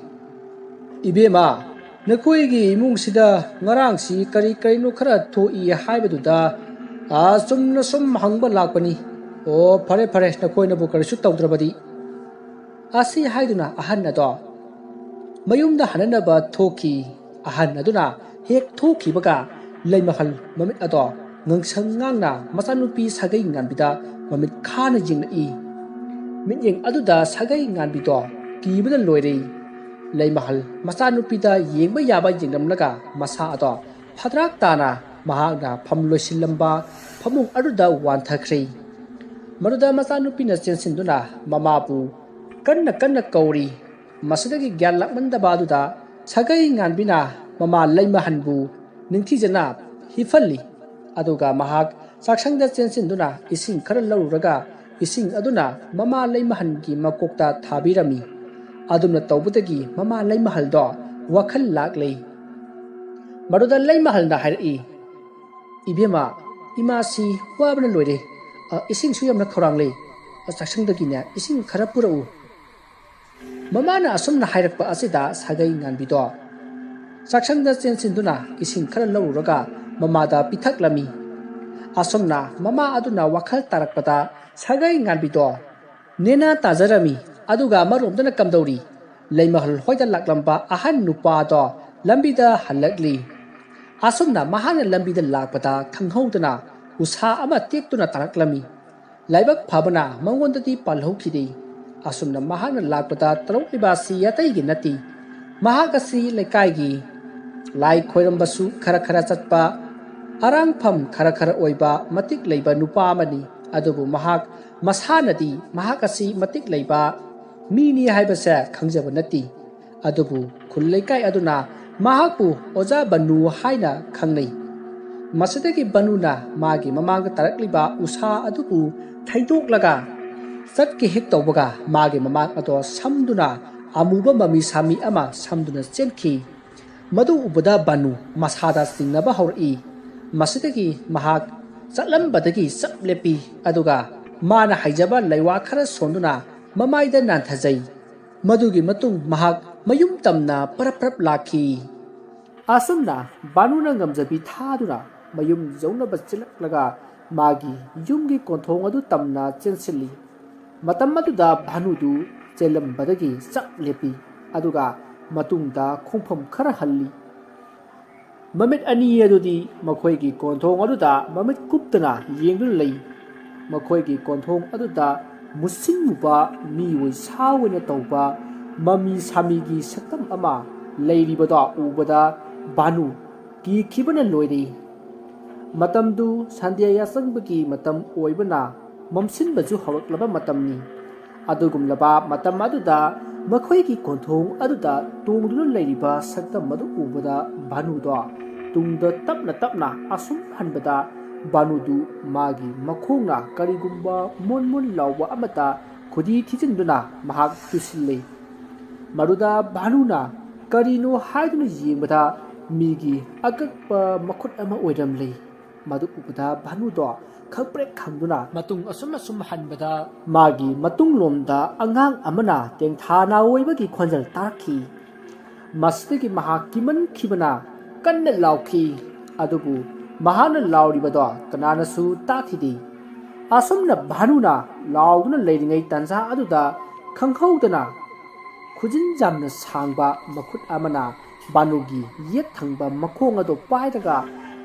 "ꯏꯕꯦꯝꯃ, ꯅꯈꯣꯏꯒꯤ ꯏꯃꯨꯡꯁꯤꯗ ꯉꯔꯥꯡꯁꯤ ꯀꯔꯤ ꯀꯔꯤꯅꯣ ꯈꯔ ꯊꯣꯛꯏ ꯍꯥꯏꯕꯗꯨꯗ, ꯑ, ꯆꯨꯝꯅ ꯁꯨꯝ ꯍꯪꯕ ꯂꯥꯛꯄꯅꯤ꯫ ꯑꯣ, ꯐꯔꯦ ꯐꯔꯦ, ꯅꯈꯣꯏꯅꯕꯨ ꯀꯔꯤꯁꯨ ꯇꯧꯗ꯭ꯔꯕꯗꯤ"꯫ ꯑꯁꯤ ꯍꯥꯏꯗꯨꯅ ꯑꯍꯟ ꯑꯗꯣ ꯃꯌꯨꯝꯗ ꯍꯟꯅꯅꯕ ꯊꯣꯛꯈꯤ꯫ ꯑꯍꯟ ꯑꯗꯨꯅ ꯍꯦꯛ ꯊꯣꯛꯈꯤꯕꯒ ꯂꯩꯃꯍꯜ ꯃꯃꯤꯠ ꯑꯗꯣ ꯉꯥꯡꯁꯪ ꯉꯥꯡꯅ ꯃꯆꯥꯅꯨꯄꯤ ꯁꯥꯒꯩ ꯉꯥꯟꯕꯤꯗ ꯃꯃꯤꯠ ꯈꯥꯅ ꯌꯦꯡꯂꯛꯏ꯫ ꯃꯤꯠꯌꯦꯡ ꯑꯗꯨꯗ ꯁꯥꯒꯩ ꯉꯥꯟꯕꯤꯗꯣ ꯀꯤꯕꯅ ꯂꯣꯏꯔꯦ꯫ ꯂꯩꯃꯍꯜ ꯃꯆꯥꯅꯨꯄꯤꯗ ꯌꯦꯡꯕ ꯌꯥꯕ ꯌꯦꯡꯂꯝꯂꯒ ꯃꯁꯥ ꯑꯗꯣ ꯐꯗ꯭ꯔꯥꯛ ꯇꯥꯅ ꯃꯍꯥꯛꯅ ꯐꯝ ꯂꯣꯏꯁꯤꯜꯂꯝꯕ ꯐꯃꯨꯡ ꯑꯗꯨꯗ ꯋꯥꯟꯊꯈ꯭ꯔꯦ꯫ ꯃꯗꯨꯗ ꯃꯆꯥꯅꯨꯄꯤꯅ ꯆꯦꯟꯁꯤꯟꯗꯨꯅ ꯃꯃꯥꯕꯨ ꯀꯟꯅ ꯀꯟꯅ ꯀꯧꯔꯤ꯫ ꯃꯁꯤꯗꯒꯤ ꯒ꯭ꯌꯥꯟ ꯂꯥꯛꯃꯟꯗꯕ ꯑꯗꯨꯗ ꯁꯥꯒꯩ ꯉꯥꯟꯕꯤꯅ ꯃꯃꯥ ꯂꯩꯃꯍꯟꯕꯨ ꯅꯤꯡꯊꯤꯖꯅ ꯍꯤꯞꯍꯜꯂꯤ꯫ ꯑꯗꯨꯒ ꯃꯍꯥꯛ ꯆꯥꯛꯁꯪꯗ ꯆꯦꯟꯁꯤꯟꯗꯨꯅ ꯏꯁꯤꯡ ꯈꯔ ꯂꯧꯔꯨꯔꯒ ꯏꯁꯤꯡ ꯑꯗꯨꯅ ꯃꯃꯥ ꯂꯩꯃꯍꯟꯒꯤ ꯃꯀꯣꯛꯇ ꯊꯥꯕꯤꯔꯝꯃꯤ꯫ ꯑꯗꯨꯝꯅ ꯇꯧꯕꯗꯒꯤ ꯃꯃꯥ ꯂꯩꯃꯍꯜꯗꯣ ꯋꯥꯈꯜ ꯂꯥꯛꯂꯦ꯫ ꯃꯗꯨꯗ ꯂꯩꯃꯍꯜꯅ ꯍꯥꯏꯔꯛꯏ, "ꯏꯕꯦꯝꯃ, ꯏꯃꯥꯁꯤ ꯋꯥꯕꯅ ꯂꯣꯏꯔꯦ꯫ ꯑ, ꯏꯁꯤꯡꯁꯨ ꯌꯥꯝꯅ ꯈꯧꯔꯥꯡꯂꯦ꯫ ꯑ, ꯆꯥꯛꯁꯪꯗꯒꯤꯅꯦ ꯏꯁꯤꯡ ꯈꯔ ꯄꯨꯔꯛꯎ"꯫ ꯃꯃꯥꯅ ꯑꯁꯨꯝꯅ ꯍꯥꯏꯔꯛꯄ ꯑꯁꯤꯗ ꯁꯥꯒꯩ ꯉꯥꯟꯕꯤꯗꯣ ꯆꯥꯛꯁꯪꯗ ꯆꯦꯟꯁꯤꯟꯗꯨꯅ ꯏꯁꯤꯡ ꯈꯔ ꯂꯧꯔꯨꯔꯒ ꯃꯃꯥꯗ ꯄꯤꯊꯛꯂꯝꯃꯤ꯫ ꯑꯁꯨꯝꯅ ꯃꯃꯥ ꯑꯗꯨꯅ ꯋꯥꯈꯜ ꯇꯥꯔꯛꯄꯗ ꯁꯥꯒꯩ ꯉꯥꯟꯕꯤꯗꯣ ꯅꯦꯅꯥ ꯇꯥꯖꯔꯝꯃꯤ꯫ ꯑꯗꯨꯒ ꯑꯃꯔꯣꯝꯗꯅ ꯀꯝꯗꯧꯔꯤ? ꯂꯩꯃꯍꯜ ꯍꯣꯏꯗ ꯂꯥꯛꯂꯝꯕ ꯑꯍꯟ ꯅꯨꯄꯥꯗꯣ ꯂꯝꯕꯤꯗ ꯍꯜꯂꯛꯂꯤ꯫ ꯑꯁꯨꯝꯅ ꯃꯍꯥꯛꯅ ꯂꯝꯕꯤꯗ ꯂꯥꯛꯄꯗ ꯈꯪꯍꯧꯗꯅ ꯎꯁꯥ ꯑꯃ ꯇꯦꯛꯇꯨꯅ ꯇꯥꯔꯛꯂꯝꯃꯤ꯫ ꯂꯥꯏꯕꯛ ꯐꯕꯅ ꯃꯉꯣꯟꯗꯗꯤ ꯄꯥꯜꯍꯧꯈꯤꯗꯦ꯫ ꯑꯁꯨꯝꯅ ꯃꯍꯥꯛꯅ ꯂꯥꯛꯄꯗ ꯇꯧꯔꯛꯂꯤꯕ ꯑꯁꯤ ꯑꯇꯩꯒꯤ ꯅꯠꯇꯦ꯫ ꯃꯍꯥꯛ ꯑꯁꯤ ꯂꯩꯀꯥꯏꯒꯤ ꯂꯥꯏ ꯈꯣꯏꯔꯝꯕꯁꯨ ꯈꯔ ꯈꯔ ꯆꯠꯄ, ꯑꯔꯥꯡꯐꯝ ꯈꯔ ꯈꯔ ꯑꯣꯏꯕ ꯃꯇꯤꯛ ꯂꯩꯕ ꯅꯨꯄꯥ ꯑꯃꯅꯤ꯫ ꯑꯗꯨꯕꯨ ꯃꯍꯥꯛ ꯃꯁꯥꯅꯗꯤ ꯃꯍꯥꯛ ꯑꯁꯤ ꯃꯇꯤꯛ ꯂꯩꯕ ꯃꯤꯅꯤ ꯍꯥꯏꯕꯁꯦ ꯈꯪꯖꯕ ꯅꯠꯇꯦ꯫ ꯑꯗꯨꯕꯨ ꯈꯨꯜ ꯂꯩꯀꯥꯏ ꯑꯗꯨꯅ ꯃꯍꯥꯛꯄꯨ ꯑꯣꯖꯥ ꯕꯅꯨ ꯍꯥꯏꯅ ꯈꯪꯅꯩ꯫ ꯃꯁꯤꯗꯒꯤ ꯕꯅꯨꯅ ꯃꯥꯒꯤ ꯃꯃꯥꯡꯗ ꯇꯥꯔꯛꯂꯤꯕ ꯎꯁꯥ ꯑꯗꯨꯕꯨ ꯊꯩꯗꯣꯛꯂꯒ ꯆꯠꯀꯦ ꯍꯦꯛ ꯇꯧꯕꯒ ꯃꯥꯒꯤ ꯃꯃꯥꯡ ꯑꯗꯣ ꯁꯝꯗꯨꯅ ꯑꯃꯨꯕ ꯃꯃꯤ ꯁꯥꯃꯤ ꯑꯃ ꯁꯝꯗꯨꯅ ꯆꯦꯟꯈꯤ꯫ ꯃꯗꯨ ꯎꯕꯗ ꯕꯅꯨ ꯃꯁꯥꯗ ꯆꯤꯡꯅꯕ ꯍꯧꯔꯛꯏ꯫ ꯃꯁꯤꯗꯒꯤ ꯃꯍꯥꯛ ꯆꯠꯂꯝꯕꯗꯒꯤ ꯆꯞ ꯂꯦꯞꯄꯤ, ꯑꯗꯨꯒ ꯃꯥꯅ ꯍꯩꯖꯕ ꯂꯩꯋꯥ ꯈꯔ ꯁꯣꯟꯗꯨꯅ ꯃꯃꯥꯏꯗ ꯅꯥꯟꯊꯖꯩ꯫ ꯃꯗꯨꯒꯤ ꯃꯇꯨꯡ ꯃꯍꯥꯛ ꯃꯌꯨꯝ ꯇꯝꯅ ꯄꯔꯞ ꯄꯔꯞ ꯂꯥꯛꯈꯤ꯫ ꯑꯁꯨꯝꯅ ꯕꯥꯅꯨꯅ ꯉꯝꯖꯕꯤ ꯊꯥꯗꯨꯅ ꯃꯌꯨꯝ ꯌꯧꯅꯕ ꯆꯦꯜꯂꯛꯂꯒ ꯃꯥꯒꯤ ꯌꯨꯝꯒꯤ ꯀꯣꯟꯊꯣꯡ ꯑꯗꯨ ꯇꯝꯅ ꯆꯦꯟꯁꯤꯜꯂꯤ꯫ ꯃꯇꯝ ꯑꯗꯨꯗ ꯚꯥꯅꯨꯗꯨ ꯆꯦꯜꯂꯝꯕꯗꯒꯤ ꯆꯞ ꯂꯦꯞꯄꯤ, ꯑꯗꯨꯒ ꯃꯇꯨꯡꯗ ꯈꯣꯡꯐꯝ ꯈꯔ ꯍꯜꯂꯤ꯫ ꯃꯃꯤꯠ ꯑꯅꯤ ꯑꯗꯨꯗꯤ ꯃꯈꯣꯏꯒꯤ ꯀꯣꯟꯊꯣꯡ ꯑꯗꯨꯗ ꯃꯃꯤꯠ ꯀꯨꯞꯇꯅ ꯌꯦꯡꯗꯨꯅ ꯂꯩ꯫ ꯃꯈꯣꯏꯒꯤ ꯀꯣꯟꯊꯣꯡ ꯑꯗꯨꯗ ꯃꯨꯁꯤꯟꯃꯨꯕ ꯃꯤꯑꯣꯏ ꯁꯥ ꯑꯣꯏꯅ ꯇꯧꯕ ꯃꯃꯤ ꯁꯥꯃꯤꯒꯤ ꯁꯛꯇꯝ ꯑꯃ ꯂꯩꯔꯤꯕꯗꯣ ꯎꯕꯗ ꯚꯥꯅꯨ ꯀꯤꯈꯤꯕꯅ ꯂꯣꯏꯔꯦ꯫ ꯃꯇꯝꯗꯨ ꯁꯟꯙ꯭ꯌꯥ ꯌꯥꯆꯪꯕꯒꯤ ꯃꯇꯝ ꯑꯣꯏꯕꯅ ꯃꯝꯁꯤꯟꯕꯁꯨ ꯍꯧꯔꯛꯂꯕ ꯃꯇꯝꯅꯤ꯫ ꯑꯗꯨꯒꯨꯝꯂꯕ ꯃꯇꯝ ꯑꯗꯨꯗ ꯃꯈꯣꯏꯒꯤ ꯀꯣꯟꯊꯣꯡ ꯑꯗꯨꯗ ꯇꯣꯡꯗꯨꯅ ꯂꯩꯔꯤꯕ ꯁꯛꯇꯝ ꯑꯗꯨ ꯎꯕꯗ ꯚꯥꯅꯨꯗꯣ ꯇꯨꯡꯗ ꯇꯞꯅ ꯇꯞꯅ ꯑꯁꯨꯝ ꯍꯟꯕꯗ ꯚꯥꯅꯨꯗꯨ ꯃꯥꯒꯤ ꯃꯈꯣꯡꯅ ꯀꯔꯤꯒꯨꯝꯕ ꯃꯣꯟ ꯃꯣꯟ ꯂꯥꯎꯕ ꯑꯃꯠꯇ ꯈꯨꯗꯤ ꯊꯤꯖꯤꯟꯗꯨꯅ ꯃꯍꯥꯛ ꯇꯨꯁꯤꯜꯂꯤ꯫ ꯃꯗꯨꯗ ꯚꯥꯅꯨꯅ ꯀꯔꯤꯅꯣ ꯍꯥꯏꯗꯨꯅ ꯌꯦꯡꯕꯗ ꯃꯤꯒꯤ ꯑꯀꯛꯄ ꯃꯈꯨꯠ ꯑꯃ ꯑꯣꯏꯔꯝꯂꯦ꯫ ꯃꯗꯨ ꯎꯕꯗ ꯚꯥꯅꯨꯗꯣ ꯈꯪꯄ꯭ꯔꯦꯛ ꯈꯪꯗꯨꯅ ꯃꯇꯨꯡ ꯑꯁꯨꯝ ꯑꯁꯨꯝ ꯍꯟꯕꯗ ꯃꯥꯒꯤ ꯃꯇꯨꯡꯂꯣꯝꯗ ꯑꯉꯥꯡ ꯑꯃꯅ ꯇꯦꯡꯊꯥ ꯅꯥꯑꯣꯏꯕꯒꯤ ꯈꯣꯟꯖꯦꯜ ꯇꯥꯔꯛꯈꯤ꯫ ꯃꯁꯤꯗꯒꯤ ꯃꯍꯥꯛ ꯀꯤꯃꯟꯈꯤꯕꯅ ꯀꯟꯅ ꯂꯥꯎꯈꯤ꯫ ꯑꯗꯨꯕꯨ ꯃꯍꯥꯛꯅ ꯂꯥꯎꯔꯤꯕꯗꯣ ꯀꯅꯥꯅꯁꯨ ꯇꯥꯈꯤꯗꯦ꯫ ꯑꯁꯨꯝꯅ ꯚꯥꯅꯨꯅ ꯂꯥꯎꯗꯨꯅ ꯂꯩꯔꯤꯉꯩ ꯇꯥꯟꯖꯥ ꯑꯗꯨꯗ ꯈꯪꯍꯧꯗꯅ ꯈꯨꯖꯤꯟ ꯌꯥꯝꯅ ꯁꯥꯡꯕ ꯃꯈꯨꯠ ꯑꯃꯅ ꯚꯥꯅꯨꯒꯤ ꯌꯦꯠ ꯊꯪꯕ ꯃꯈꯣꯡ ꯑꯗꯨ ꯄꯥꯏꯔꯒ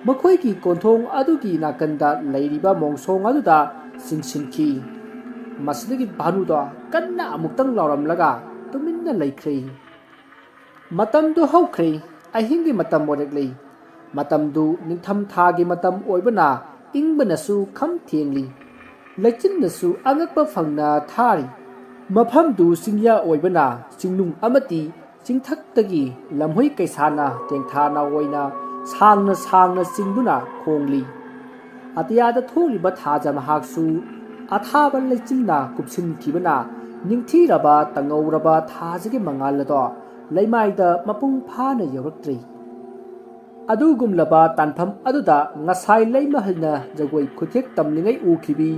ꯃꯈꯣꯏꯒꯤ ꯀꯣꯟꯊꯣꯡ ꯑꯗꯨꯒꯤ ꯅꯥꯀꯟꯗ ꯂꯩꯔꯤꯕ ꯃꯣꯡꯁꯣꯡ ꯑꯗꯨꯗ ꯆꯤꯡꯁꯤꯟꯈꯤ꯫ ꯃꯁꯤꯗꯒꯤ ꯚꯥꯅꯨꯗꯣ ꯀꯟꯅ ꯑꯃꯨꯛꯇꯪ ꯂꯥꯎꯔꯝꯂꯒ ꯇꯨꯃꯤꯟꯅ ꯂꯩꯈ꯭ꯔꯦ꯫ ꯃꯇꯝꯗꯨ ꯍꯧꯈ꯭ꯔꯦ꯫ ꯑꯍꯤꯡꯒꯤ ꯃꯇꯝ ꯑꯣꯏꯔꯛꯂꯦ꯫ ꯃꯇꯝꯗꯨ ꯅꯤꯡꯊꯝ ꯊꯥꯒꯤ ꯃꯇꯝ ꯑꯣꯏꯕꯅ ꯏꯪꯕꯅꯁꯨ ꯈꯝ ꯊꯦꯡꯂꯤ꯫ ꯂꯩꯆꯤꯟꯅꯁꯨ ꯑꯉꯛꯄ ꯐꯪꯅ ꯊꯥꯔꯤ꯫ ꯃꯐꯝꯗꯨ ꯆꯤꯡꯌꯥ ꯑꯣꯏꯕꯅ ꯆꯤꯡꯅꯨꯡ ꯑꯃꯗꯤ ꯆꯤꯡꯊꯛꯇꯒꯤ ꯂꯝꯍꯨꯏ ꯀꯩꯁꯥꯅ ꯇꯦꯡꯊꯥ ꯅꯥꯑꯣꯏꯅ ꯁꯥꯡꯅ ꯁꯥꯡꯅ ꯆꯤꯡꯗꯨꯅ ꯈꯣꯡꯂꯤ꯫ ꯑꯇꯤꯌꯥꯗ ꯊꯣꯛꯂꯤꯕ ꯊꯥꯖ ꯃꯍꯥꯛꯁꯨ ꯑꯊꯥꯕ ꯂꯩꯆꯤꯟꯅ ꯀꯨꯞꯁꯤꯟꯈꯤꯕꯅ ꯅꯤꯡꯊꯤꯔꯕ ꯇꯪꯉꯧꯔꯕ ꯊꯥꯖꯒꯤ ꯃꯉꯥꯜ ꯑꯗꯣ ꯂꯩꯃꯥꯏꯗ ꯃꯄꯨꯡ ꯐꯥꯅ ꯌꯧꯔꯛꯇ꯭ꯔꯤ꯫ ꯑꯗꯨꯒꯨꯝꯂꯕ ꯇꯥꯟꯐꯝ ꯑꯗꯨꯗ ꯉꯁꯥꯏ ꯂꯩꯃꯍꯜꯅ ꯖꯒꯣꯏ ꯈꯨꯊꯦꯛ ꯇꯝꯂꯤꯉꯩ ꯎꯈꯤꯕꯤ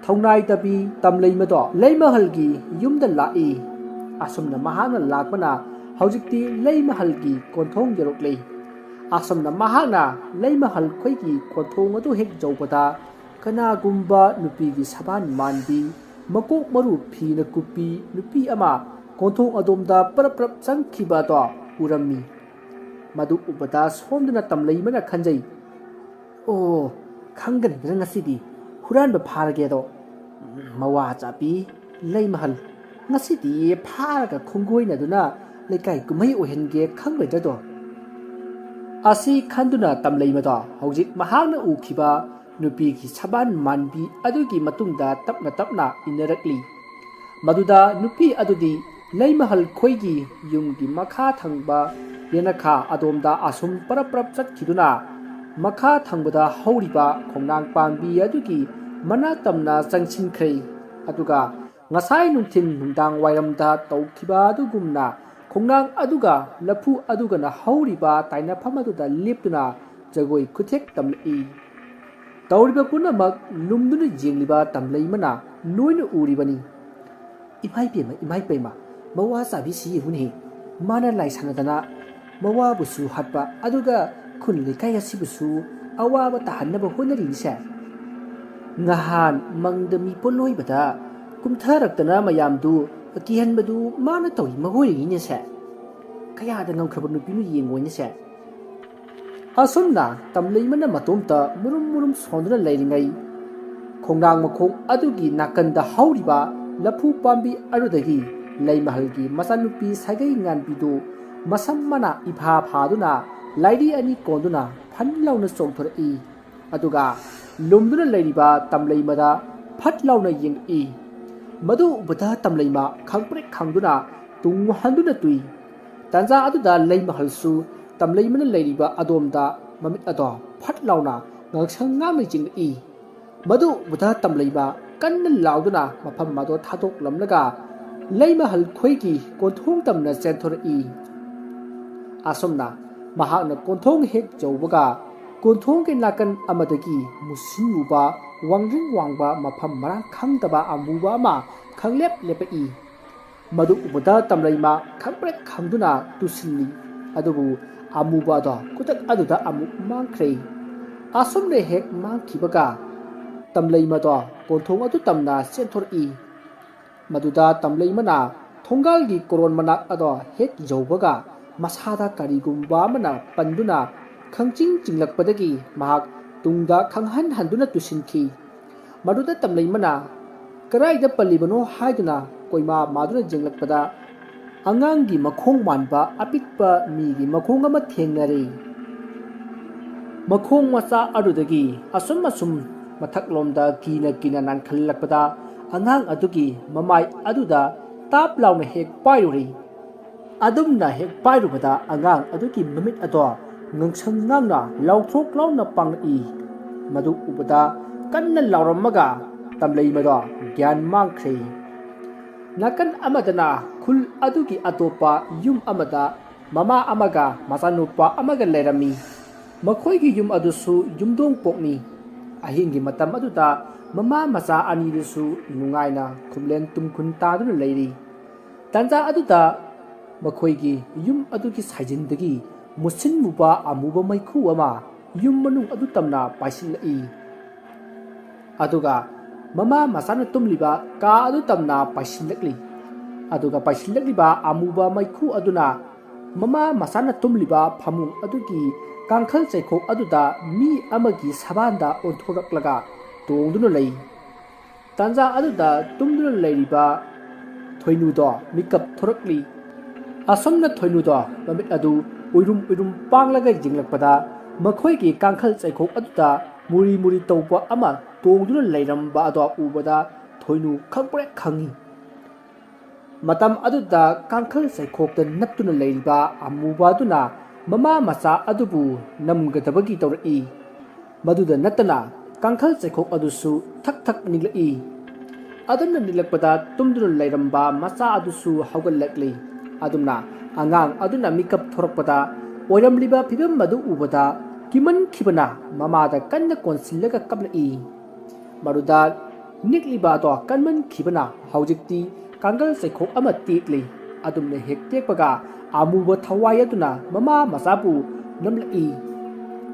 ꯊꯧꯅꯥꯏꯗꯕꯤ ꯇꯝꯂꯩꯃꯗꯣ ꯂꯩꯃꯍꯜꯒꯤ ꯌꯨꯝꯗ ꯂꯥꯛꯏ꯫ ꯑꯁꯨꯝꯅ ꯃꯍꯥꯛꯅ ꯂꯥꯛꯄꯅ ꯍꯧꯖꯤꯛꯇꯤ ꯂꯩꯃꯍꯜꯒꯤ ꯀꯣꯟꯊꯣꯡ ꯌꯧꯔꯛꯂꯤ꯫ ꯑꯁꯨꯝꯅ ꯃꯍꯥꯛꯅ ꯂꯩꯃꯍꯜ ꯈꯣꯏꯒꯤ ꯀꯣꯟꯊꯣꯡ ꯑꯗꯨ ꯍꯦꯛ ꯌꯧꯕꯗ ꯀꯅꯥꯒꯨꯝꯕ ꯅꯨꯄꯤꯒꯤ ꯁꯕꯥꯟ ꯃꯥꯟꯕꯤ, ꯃꯀꯣꯛ ꯃꯔꯨ ꯐꯤꯅ ꯀꯨꯞꯄꯤ ꯅꯨꯄꯤ ꯑꯃ ꯀꯣꯟꯊꯣꯡ ꯑꯗꯣꯝꯗ ꯄꯔꯞ ꯄꯔꯞ ꯆꯪꯈꯤꯕ ꯑꯗꯣ ꯎꯔꯝꯃꯤ꯫ ꯃꯗꯨ ꯎꯕꯗ ꯁꯣꯝꯗꯅ ꯇꯝꯂꯩꯃꯅ ꯈꯟꯖꯩ, "ꯑꯣ, ꯈꯪꯒꯅꯤꯗꯅ ꯉꯁꯤꯗꯤ ꯍꯨꯔꯥꯟꯕ ꯐꯥꯔꯒꯦꯗꯣ꯫ ꯃꯋꯥ ꯆꯥꯄꯤ ꯂꯩꯃꯍꯜ, ꯉꯁꯤꯗꯤ ꯐꯥꯔꯒ ꯈꯣꯡꯒꯣꯏꯅꯗꯨꯅ ꯂꯩꯀꯥꯏ ꯀꯨꯝꯍꯩ ꯑꯣꯏꯍꯟꯒꯦ ꯈꯪꯂꯣꯏꯗ꯭ꯔꯗꯣ?" ꯑꯁꯤ ꯈꯟꯗꯨꯅ ꯇꯝꯂꯩꯃꯗꯣ ꯍꯧꯖꯤꯛ ꯃꯍꯥꯛꯅ ꯎꯈꯤꯕ ꯅꯨꯄꯤꯒꯤ ꯁꯕꯥꯟ ꯃꯥꯟꯕꯤ ꯑꯗꯨꯒꯤ ꯃꯇꯨꯡꯗ ꯇꯞꯅ ꯇꯞꯅ ꯏꯟꯅꯔꯛꯂꯤ꯫ ꯃꯗꯨꯗ ꯅꯨꯄꯤ ꯑꯗꯨꯗꯤ ꯂꯩꯃꯍꯜ ꯈꯣꯏꯒꯤ ꯌꯨꯝꯒꯤ ꯃꯈꯥ ꯊꯪꯕ ꯌꯦꯅꯈꯥ ꯑꯗꯣꯝꯗ ꯑꯁꯨꯝ ꯄꯔꯞ ꯄꯔꯞ ꯆꯠꯈꯤꯗꯨꯅ ꯃꯈꯥ ꯊꯪꯕꯗ ꯍꯧꯔꯤꯕ ꯈꯣꯡꯅꯥꯡ ꯄꯥꯝꯕꯤ ꯑꯗꯨꯒꯤ ꯃꯅꯥꯛ ꯇꯝꯅ ꯆꯪꯁꯤꯟꯈ꯭ꯔꯦ꯫ ꯑꯗꯨꯒ ꯉꯁꯥꯏ ꯅꯨꯡꯊꯤꯜ ꯅꯨꯡꯗꯥꯡ ꯋꯥꯏꯔꯝꯗ ꯇꯧꯈꯤꯕ ꯑꯗꯨꯒꯨꯝꯅ ꯈꯣꯡꯅꯥꯡ ꯑꯗꯨꯒ ꯂꯐꯨ ꯑꯗꯨꯒꯅ ꯍꯧꯔꯤꯕ ꯇꯥꯏꯅꯐꯝ ꯑꯗꯨꯗ ꯂꯦꯞꯇꯨꯅ ꯖꯒꯣꯏ ꯈꯨꯊꯦꯛ ꯇꯝꯂꯛꯏ꯫ ꯇꯧꯔꯤꯕ ꯄꯨꯝꯅꯃꯛ ꯂꯨꯝꯗꯨꯅ ꯌꯦꯡꯂꯤꯕ ꯇꯝꯂꯩꯃꯅ ꯂꯣꯏꯅ ꯎꯔꯤꯕꯅꯤ꯫ "ꯏꯃꯥꯏ ꯄꯦꯝꯃ, ꯏꯃꯥꯏ ꯄꯦꯝꯃ, ꯃꯋꯥ ꯆꯥꯕꯤꯁꯤ ꯌꯦꯡꯉꯨꯅꯦ꯫ ꯃꯥꯅ ꯂꯥꯏ ꯁꯥꯟꯅꯗꯅ ꯃꯋꯥꯕꯨꯁꯨ ꯍꯥꯠꯄ, ꯑꯗꯨꯒ ꯈꯨꯟ ꯂꯩꯀꯥꯏ ꯑꯁꯤꯕꯨꯁꯨ ꯑꯋꯥꯕ ꯇꯥꯍꯟꯅꯕ ꯍꯣꯠꯅꯔꯤꯅꯤꯁꯦ꯫ ꯉꯍꯥꯟ ꯃꯪꯗ ꯃꯤ ꯄꯣꯠꯂꯣꯏꯕꯗ ꯀꯨꯝꯊꯔꯛꯇꯅ ꯃꯌꯥꯝꯗꯨ ꯀꯤꯍꯟꯕꯗꯨ ꯃꯥꯅ ꯇꯧꯔꯤ ꯃꯈꯣꯏꯔꯤꯅꯤꯁꯦ꯫ ꯀꯌꯥꯗ ꯉꯝꯈ꯭ꯔꯕ ꯅꯨꯄꯤꯅꯣ ꯌꯦꯡꯉꯣꯏꯅꯦꯁꯦ"꯫ ꯑꯁꯨꯝꯅ ꯇꯝꯂꯩꯃꯅ ꯃꯇꯣꯝꯇ ꯃꯨꯔꯨꯝ ꯃꯨꯔꯨꯝ ꯁꯣꯟꯗꯨꯅ ꯂꯩꯔꯤꯉꯩ, ꯈꯣꯡꯅꯥꯡ ꯃꯈꯣꯡ ꯑꯗꯨꯒꯤ ꯅꯥꯀꯟꯗ ꯍꯧꯔꯤꯕ ꯂꯐꯨ ꯄꯥꯝꯕꯤ ꯑꯗꯨꯗꯒꯤ ꯂꯩꯃꯍꯜꯒꯤ ꯃꯆꯥꯅꯨꯄꯤ ꯁꯥꯒꯩ ꯉꯥꯟꯕꯤꯗꯨ ꯃꯁꯝ ꯃꯅꯥ ꯏꯐꯥ ꯐꯥꯗꯨꯅ ꯂꯥꯏꯔꯤ ꯑꯅꯤ ꯀꯣꯟꯗꯨꯅ ꯐꯟ ꯂꯥꯎꯅ ꯆꯣꯡꯊꯣꯔꯛꯏ꯫ ꯑꯗꯨꯒ ꯂꯨꯝꯗꯨꯅ ꯂꯩꯔꯤꯕ ꯇꯝꯂꯩꯃꯗ ꯐꯠ ꯂꯥꯎꯅ ꯌꯦꯡꯂꯛꯏ꯫ ꯃꯗꯨ ꯎꯕꯗ ꯇꯝꯂꯩꯃ ꯈꯪꯄ꯭ꯔꯦꯛ ꯈꯪꯗꯨꯅ ꯇꯨꯡ ꯍꯟꯗꯨꯅ ꯇꯨꯏ꯫ ꯇꯥꯟꯖꯥ ꯑꯗꯨꯗ ꯂꯩꯃꯍꯜꯁꯨ ꯇꯝꯂꯩꯃꯅ ꯂꯩꯔꯤꯕ ꯑꯗꯣꯝꯗ ꯃꯃꯤꯠ ꯑꯗꯣ ꯐꯠ ꯂꯥꯎꯅ ꯉꯥꯡꯁꯪ ꯉꯥꯡꯅ ꯌꯦꯡꯂꯛꯏ꯫ ꯃꯗꯨ ꯎꯕꯗ ꯇꯝꯂꯩꯃ ꯀꯟꯅ ꯂꯥꯎꯗꯨꯅ ꯃꯐꯝ ꯑꯗꯣ ꯊꯥꯗꯣꯛꯂꯝꯂꯒ ꯂꯩꯃꯍꯜ ꯈꯣꯏꯒꯤ ꯀꯣꯟꯊꯣꯡ ꯇꯝꯅ ꯆꯦꯟꯊꯣꯔꯛꯏ꯫ ꯑꯁꯨꯝꯅ ꯃꯍꯥꯛꯅ ꯀꯣꯟꯊꯣꯡ ꯍꯦꯛ ꯌꯧꯕꯒ ꯀꯣꯟꯊꯣꯡꯒꯤ ꯅꯥꯀꯟ ꯑꯃꯗꯒꯤ ꯃꯨꯁꯤꯟ ꯃꯨꯕ, ꯋꯥꯡꯗ꯭ꯔꯤꯡ ꯋꯥꯡꯕ, ꯃꯐꯝ ꯃꯔꯥꯡ ꯈꯪꯗꯕ ꯑꯃꯨꯕ ꯑꯃ ꯈꯪꯂꯦꯞ ꯂꯦꯞꯄꯛꯏ꯫ ꯃꯗꯨ ꯎꯕꯗ ꯇꯝꯂꯩꯃ ꯈꯪꯄ꯭ꯔꯦꯛ ꯈꯪꯗꯨꯅ ꯇꯨꯁꯤꯜꯂꯤ꯫ ꯑꯗꯨꯕꯨ ꯑꯃꯨꯕ ꯑꯗꯣ ꯈꯨꯗꯛ ꯑꯗꯨꯗ ꯑꯃꯨꯛ ꯃꯥꯡꯈ꯭ꯔꯦ꯫ ꯑꯁꯨꯝꯅ ꯍꯦꯛ ꯃꯥꯡꯈꯤꯕꯒ ꯇꯝꯂꯩꯃꯗꯣ ꯀꯣꯟꯊꯣꯡ ꯑꯗꯨ ꯇꯝꯅ ꯆꯦꯟꯊꯣꯔꯛꯏ꯫ ꯃꯗꯨꯗ ꯇꯝꯂꯩꯃꯅ ꯊꯣꯡꯒꯥꯜꯒꯤ ꯀꯣꯔꯣꯟ ꯃꯅꯥꯛ ꯑꯗꯣ ꯍꯦꯛ ꯌꯧꯕꯒ ꯃꯁꯥꯗ ꯀꯔꯤꯒꯨꯝꯕ ꯑꯃꯅ ꯄꯟꯗꯨꯅ ꯈꯪꯆꯤꯡ ꯆꯤꯡꯂꯛꯄꯗꯒꯤ ꯃꯍꯥꯛ ꯇꯨꯡꯗ ꯈꯪꯍꯟ ꯍꯟꯗꯨꯅ ꯇꯨꯁꯤꯟꯈꯤ꯫ ꯃꯗꯨꯗ ꯇꯝꯂꯩꯃꯅ "ꯀꯗꯥꯏꯗ ꯄꯜꯂꯤꯕꯅꯣ?" ꯍꯥꯏꯗꯨꯅ ꯀꯣꯏꯃꯥ ꯃꯥꯗꯨꯅ ꯌꯦꯡꯂꯛꯄꯗ ꯑꯉꯥꯡꯒꯤ ꯃꯈꯣꯡ ꯃꯥꯟꯕ ꯑꯄꯤꯛꯄ ꯃꯤꯒꯤ ꯃꯈꯣꯡ ꯑꯃ ꯊꯦꯡꯅꯔꯦ꯫ ꯃꯈꯣꯡ ꯃꯆꯥ ꯑꯗꯨꯗꯒꯤ ꯑꯁꯨꯝ ꯑꯁꯨꯝ ꯃꯊꯛꯂꯣꯝꯗ ꯀꯤꯅ ꯀꯤꯅ ꯅꯥꯟꯈꯠꯂꯛꯄꯗ ꯑꯉꯥꯡ ꯑꯗꯨꯒꯤ ꯃꯃꯥꯏ ꯑꯗꯨꯗ ꯇꯥꯞ ꯂꯥꯎꯅ ꯍꯦꯛ ꯄꯥꯏꯔꯨꯔꯦ꯫ ꯑꯗꯨꯝꯅ ꯍꯦꯛ ꯄꯥꯏꯔꯨꯕꯗ ꯑꯉꯥꯡ ꯑꯗꯨꯒꯤ ꯃꯃꯤꯠ ꯑꯗꯣ ꯉꯥꯡꯁꯪ ꯉꯥꯡꯅ ꯂꯥꯎꯊ꯭ꯔꯣꯛ ꯂꯥꯎꯅ ꯄꯥꯡꯂꯛꯏ꯫ ꯃꯗꯨ ꯎꯕꯗ ꯀꯟꯅ ꯂꯥꯎꯔꯝꯃꯒ ꯇꯝꯂꯩꯃꯗꯣ ꯒ꯭ꯌꯥꯟ ꯃꯥꯡꯈ꯭ꯔꯦ꯫ ꯅꯥꯀꯟ ꯑꯃꯗꯅ ꯈꯨꯜ ꯑꯗꯨꯒꯤ ꯑꯇꯣꯞꯄ ꯌꯨꯝ ꯑꯃꯗ ꯃꯃꯥ ꯑꯃꯒ ꯃꯆꯥꯅꯨꯄꯥ ꯑꯃꯒ ꯂꯩꯔꯝꯃꯤ꯫ ꯃꯈꯣꯏꯒꯤ ꯌꯨꯝ ꯑꯗꯨꯁꯨ ꯌꯨꯝꯗꯣꯡ ꯄꯣꯛꯅꯤ꯫ ꯑꯍꯤꯡꯒꯤ ꯃꯇꯝ ꯑꯗꯨꯗ ꯃꯃꯥ ꯃꯆꯥ ꯑꯅꯤꯗꯨꯁꯨ ꯅꯨꯡꯉꯥꯏꯅ ꯈꯨꯝꯂꯦꯟ ꯇꯨꯝꯈꯨꯟ ꯇꯥꯗꯨꯅ ꯂꯩꯔꯤ꯫ ꯇꯥꯟꯖꯥ ꯑꯗꯨꯗ ꯃꯈꯣꯏꯒꯤ ꯌꯨꯝ ꯑꯗꯨꯒꯤ ꯁꯥꯏꯖꯤꯟꯗꯒꯤ ꯃꯨꯁꯤꯟ ꯃꯨꯕ ꯑꯃꯨꯕ ꯃꯩꯈꯨ ꯑꯃ ꯌꯨꯝ ꯃꯅꯨꯡ ꯑꯗꯨ ꯇꯝꯅ ꯄꯥꯏꯁꯤꯜꯂꯛꯏ꯫ ꯑꯗꯨꯒ ꯃꯃꯥ ꯃꯆꯥꯅ ꯇꯨꯝꯂꯤꯕ ꯀꯥ ꯑꯗꯨ ꯇꯝꯅ ꯄꯥꯏꯁꯤꯜꯂꯛꯂꯤ꯫ ꯑꯗꯨꯒ ꯄꯥꯏꯁꯤꯜꯂꯛꯂꯤꯕ ꯑꯃꯨꯕ ꯃꯩꯈꯨ ꯑꯗꯨꯅ ꯃꯃꯥ ꯃꯆꯥꯅ ꯇꯨꯝꯂꯤꯕ ꯐꯃꯨꯡ ꯑꯗꯨꯒꯤ ꯀꯥꯡꯈꯜ ꯆꯩꯈꯣꯛ ꯑꯗꯨꯗ ꯃꯤ ꯑꯃꯒꯤ ꯁꯕꯥꯟꯗ ꯑꯣꯟꯊꯣꯔꯛꯂꯒ ꯇꯣꯡꯗꯨꯅ ꯂꯩ꯫ ꯇꯥꯟꯖꯥ ꯑꯗꯨꯗ ꯇꯨꯝꯗꯨꯅ ꯂꯩꯔꯤꯕ ꯊꯣꯏꯅꯨꯗꯣ ꯃꯤꯀꯞ ꯊꯣꯔꯛꯂꯤ꯫ ꯑꯁꯨꯝꯅ ꯊꯣꯏꯅꯨꯗꯣ ꯃꯃꯤꯠ ꯑꯗꯨ ꯎꯏꯔꯨꯝ ꯎꯏꯔꯨꯝ ꯄꯥꯡꯂꯒ ꯌꯦꯡꯂꯛꯄꯗ ꯃꯈꯣꯏꯒꯤ ꯀꯥꯡꯈꯜ ꯆꯩꯈꯣꯛ ꯑꯗꯨꯗ ꯃꯨꯔꯤ ꯃꯨꯔꯤ ꯇꯧꯕ ꯑꯃ ꯇꯣꯡꯗꯨꯅ ꯂꯩꯔꯝꯕ ꯑꯗꯣ ꯎꯕꯗ ꯊꯣꯏꯅꯨ ꯈꯪꯄ꯭ꯔꯦꯛ ꯈꯪꯉꯤ꯫ ꯃꯇꯝ ꯑꯗꯨꯗ ꯀꯥꯡꯈꯜ ꯆꯩꯈꯣꯛꯇ ꯅꯞꯇꯨꯅ ꯂꯩꯔꯤꯕ ꯑꯃꯨꯕ ꯑꯗꯨꯅ ꯃꯃꯥ ꯃꯆꯥ ꯑꯗꯨꯕꯨ ꯅꯝꯒꯗꯕꯒꯤ ꯇꯧꯔꯛꯏ꯫ ꯃꯗꯨꯗ ꯅꯠꯇꯅ ꯀꯥꯡꯈꯜ ꯆꯩꯈꯣꯛ ꯑꯗꯨꯁꯨ ꯊꯛ ꯊꯛ ꯅꯤꯛꯂꯛꯏ꯫ ꯑꯗꯨꯝꯅ ꯅꯤꯛꯂꯛꯄꯗ ꯇꯨꯝꯗꯨꯅ ꯂꯩꯔꯝꯕ ꯃꯆꯥ ꯑꯗꯨꯁꯨ ꯍꯧꯒꯠꯂꯛꯂꯤ꯫ ꯑꯗꯨꯝꯅ ꯑꯉꯥꯡ ꯑꯗꯨꯅ ꯃꯤꯀꯞ ꯊꯣꯔꯛꯄꯗ ꯑꯣꯏꯔꯝꯂꯤꯕ ꯐꯤꯕꯝ ꯑꯗꯨ ꯎꯕꯗ ꯀꯤꯃꯟꯈꯤꯕꯅ ꯃꯃꯥꯗ ꯀꯟꯅ ꯀꯣꯟꯁꯤꯜꯂꯒ ꯀꯞꯂꯛꯏ꯫ ꯃꯗꯨꯗ ꯅꯤꯛꯂꯤꯕ ꯑꯗꯣ ꯀꯟꯃꯟꯈꯤꯕꯅ ꯍꯧꯖꯤꯛꯇꯤ ꯀꯥꯡꯒꯜ ꯆꯩꯈꯣꯛ ꯑꯃ ꯇꯦꯛꯂꯤ꯫ ꯑꯗꯨꯝꯅ ꯍꯦꯛ ꯇꯦꯛꯄꯒ ꯑꯃꯨꯕ ꯊꯋꯥꯏ ꯑꯗꯨꯅ ꯃꯃꯥ ꯃꯆꯥꯕꯨ ꯅꯝꯂꯛꯏ꯫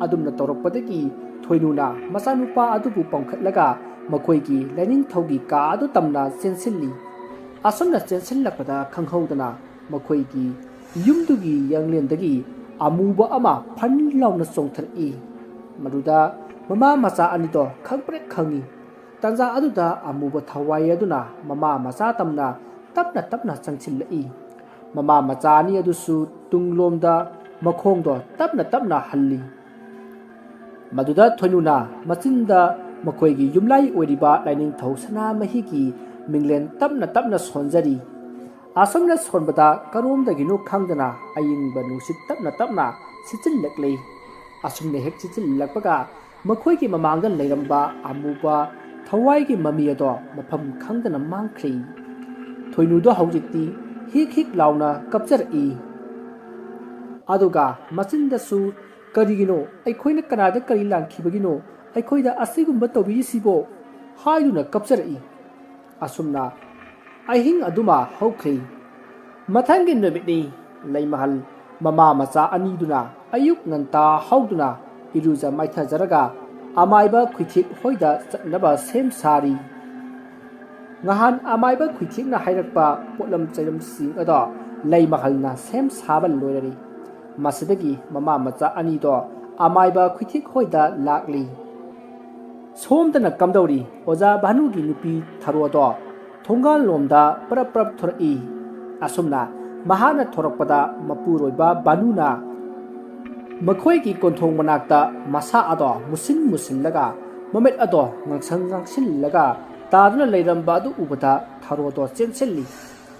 ꯑꯗꯨꯝꯅ ꯇꯧꯔꯛꯄꯗꯒꯤ ꯊꯣꯏꯅꯨꯅ ꯃꯆꯥꯅꯨꯄꯥ ꯑꯗꯨꯕꯨ ꯄꯝꯈꯠꯂꯒ ꯃꯈꯣꯏꯒꯤ ꯂꯥꯏꯅꯤꯡꯊꯧꯒꯤ ꯀꯥ ꯑꯗꯨ ꯇꯝꯅ ꯆꯦꯟꯁꯤꯜꯂꯤ꯫ ꯑꯁꯨꯝꯅ ꯆꯦꯟꯁꯤꯜꯂꯛꯄꯗ ꯈꯪꯍꯧꯗꯅ ꯃꯈꯣꯏꯒꯤ ꯌꯨꯝꯗꯨꯒꯤ ꯌꯥꯡꯂꯦꯟꯗꯒꯤ ꯑꯃꯨꯕ ꯑꯃ ꯐꯟ ꯂꯥꯎꯅ ꯆꯣꯡꯊꯔꯛꯏ꯫ ꯃꯗꯨꯗ ꯃꯃꯥ ꯃꯆꯥ ꯑꯅꯤꯗꯣ ꯈꯪꯄ꯭ꯔꯦꯛ ꯈꯪꯉꯤ꯫ ꯇꯥꯟꯖꯥ ꯑꯗꯨꯗ ꯑꯃꯨꯕ ꯊꯋꯥꯏ ꯑꯗꯨꯅ ꯃꯃꯥ ꯃꯆꯥ ꯇꯝꯅ ꯇꯞꯅ ꯇꯞꯅ ꯆꯪꯁꯤꯜꯂꯛꯏ꯫ ꯃꯃꯥ ꯃꯆꯥ ꯑꯅꯤ ꯑꯗꯨꯁꯨ ꯇꯨꯡꯂꯣꯝꯗ ꯃꯈꯣꯡꯗꯣ ꯇꯞꯅ ꯇꯞꯅ ꯍꯜꯂꯤ꯫ ꯃꯗꯨꯗ ꯊꯣꯏꯅꯨꯅ ꯃꯆꯤꯟꯗ ꯃꯈꯣꯏꯒꯤ ꯌꯨꯝꯂꯥꯏ ꯑꯣꯏꯔꯤꯕ ꯂꯥꯏꯅꯤꯡꯊꯧ ꯁꯅꯥꯃꯍꯤꯒꯤ ꯃꯤꯡꯂꯦꯟ ꯇꯞꯅ ꯇꯞꯅ ꯁꯣꯟꯖꯔꯤ꯫ ꯑꯁꯨꯝꯅ ꯁꯣꯟꯕꯗ ꯀꯔꯣꯝꯗꯒꯤꯅꯣ ꯈꯪꯗꯅ ꯑꯏꯪꯕ ꯅꯨꯡꯁꯤꯠ ꯇꯞꯅ ꯇꯞꯅ ꯁꯤꯠꯆꯤꯜꯂꯛꯂꯤ꯫ ꯑꯁꯨꯝꯅ ꯍꯦꯛ ꯁꯤꯠꯆꯤꯜꯂꯛꯄꯒ ꯃꯈꯣꯏꯒꯤ ꯃꯃꯥꯡꯗ ꯂꯩꯔꯝꯕ ꯑꯃꯨꯕ ꯊꯋꯥꯏꯒꯤ ꯃꯃꯤ ꯑꯗꯣ ꯃꯐꯝ ꯈꯪꯗꯅ ꯃꯥꯡꯈ꯭ꯔꯤ꯫ ꯊꯣꯏꯅꯨꯗꯣ ꯍꯧꯖꯤꯛꯇꯤ ꯍꯤꯛ ꯍꯤꯛ ꯂꯥꯎꯅ ꯀꯞꯆꯔꯛꯏ꯫ ꯑꯗꯨꯒ ꯃꯆꯤꯟꯗꯁꯨ "ꯀꯔꯤꯒꯤꯅꯣ? ꯑꯩꯈꯣꯏꯅ ꯀꯅꯥꯗ ꯀꯔꯤ ꯂꯥꯟꯈꯤꯕꯒꯤꯅꯣ ꯑꯩꯈꯣꯏꯗ ꯑꯁꯤꯒꯨꯝꯕ ꯇꯧꯕꯤꯔꯤꯁꯤꯕꯣ?" ꯍꯥꯏꯗꯨꯅ ꯀꯞꯆꯔꯛꯏ꯫ ꯑꯁꯨꯝꯅ ꯑꯍꯤꯡ ꯑꯗꯨꯃ ꯍꯧꯈ꯭ꯔꯤ꯫ ꯃꯊꯪꯒꯤ ꯅꯨꯃꯤꯠꯅꯤ꯫ ꯂꯩꯃꯍꯜ ꯃꯃꯥ ꯃꯆꯥ ꯑꯅꯤꯗꯨꯅ ꯑꯌꯨꯛ ꯉꯟꯇꯥ ꯍꯧꯗꯨꯅ ꯏꯔꯨꯖ ꯃꯥꯏꯊꯖꯔꯒ ꯑꯃꯥꯏꯕ ꯈꯨꯏꯊꯦꯛ ꯍꯣꯏꯗ ꯆꯠꯅꯕ ꯁꯦꯝ ꯁꯥꯔꯤ꯫ ꯉꯍꯥꯟ ꯑꯃꯥꯏꯕ ꯈꯨꯏꯊꯦꯛꯅ ꯍꯥꯏꯔꯛꯄ ꯄꯣꯠꯂꯝ ꯆꯩꯔꯝꯁꯤꯡ ꯑꯗꯣ ꯂꯩꯃꯍꯜꯅ ꯁꯦꯝ ꯁꯥꯕ ꯂꯣꯏꯔꯔꯤ꯫ ꯃꯁꯤꯗꯒꯤ ꯃꯃꯥ ꯃꯆꯥ ꯑꯅꯤꯗꯣ ꯑꯃꯥꯏꯕ ꯈꯨꯏꯊꯦꯛ ꯍꯣꯏꯗ ꯂꯥꯛꯂꯤ꯫ ꯁꯣꯝꯗꯅ ꯀꯝꯗꯧꯔꯤ? ꯑꯣꯖꯥ ꯚꯥꯅꯨꯒꯤ ꯅꯨꯄꯤ ꯊꯔꯣꯗꯣ ꯊꯣꯡꯒꯥꯜꯂꯣꯝꯗ ꯄꯔꯞ ꯄꯔꯞ ꯊꯣꯔꯛꯏ꯫ ꯑꯁꯨꯝꯅ ꯃꯍꯥꯛꯅ ꯊꯣꯔꯛꯄꯗ ꯃꯄꯨꯔꯣꯏꯕ ꯚꯥꯅꯨꯅ ꯃꯈꯣꯏꯒꯤ ꯀꯣꯟꯊꯣꯡ ꯃꯅꯥꯛꯇ ꯃꯁꯥ ꯑꯗꯣ ꯃꯨꯁꯤꯟ ꯃꯨꯁꯤꯜꯂꯒ ꯃꯃꯤꯠ ꯑꯗꯣ ꯉꯥꯡꯁꯪ ꯉꯥꯡꯁꯤꯜꯂꯒ ꯇꯥꯗꯨꯅ ꯂꯩꯔꯝꯕ ꯑꯗꯨ ꯎꯕꯗ ꯊꯔꯣꯗꯣ ꯆꯦꯟꯁꯤꯜꯂꯤ꯫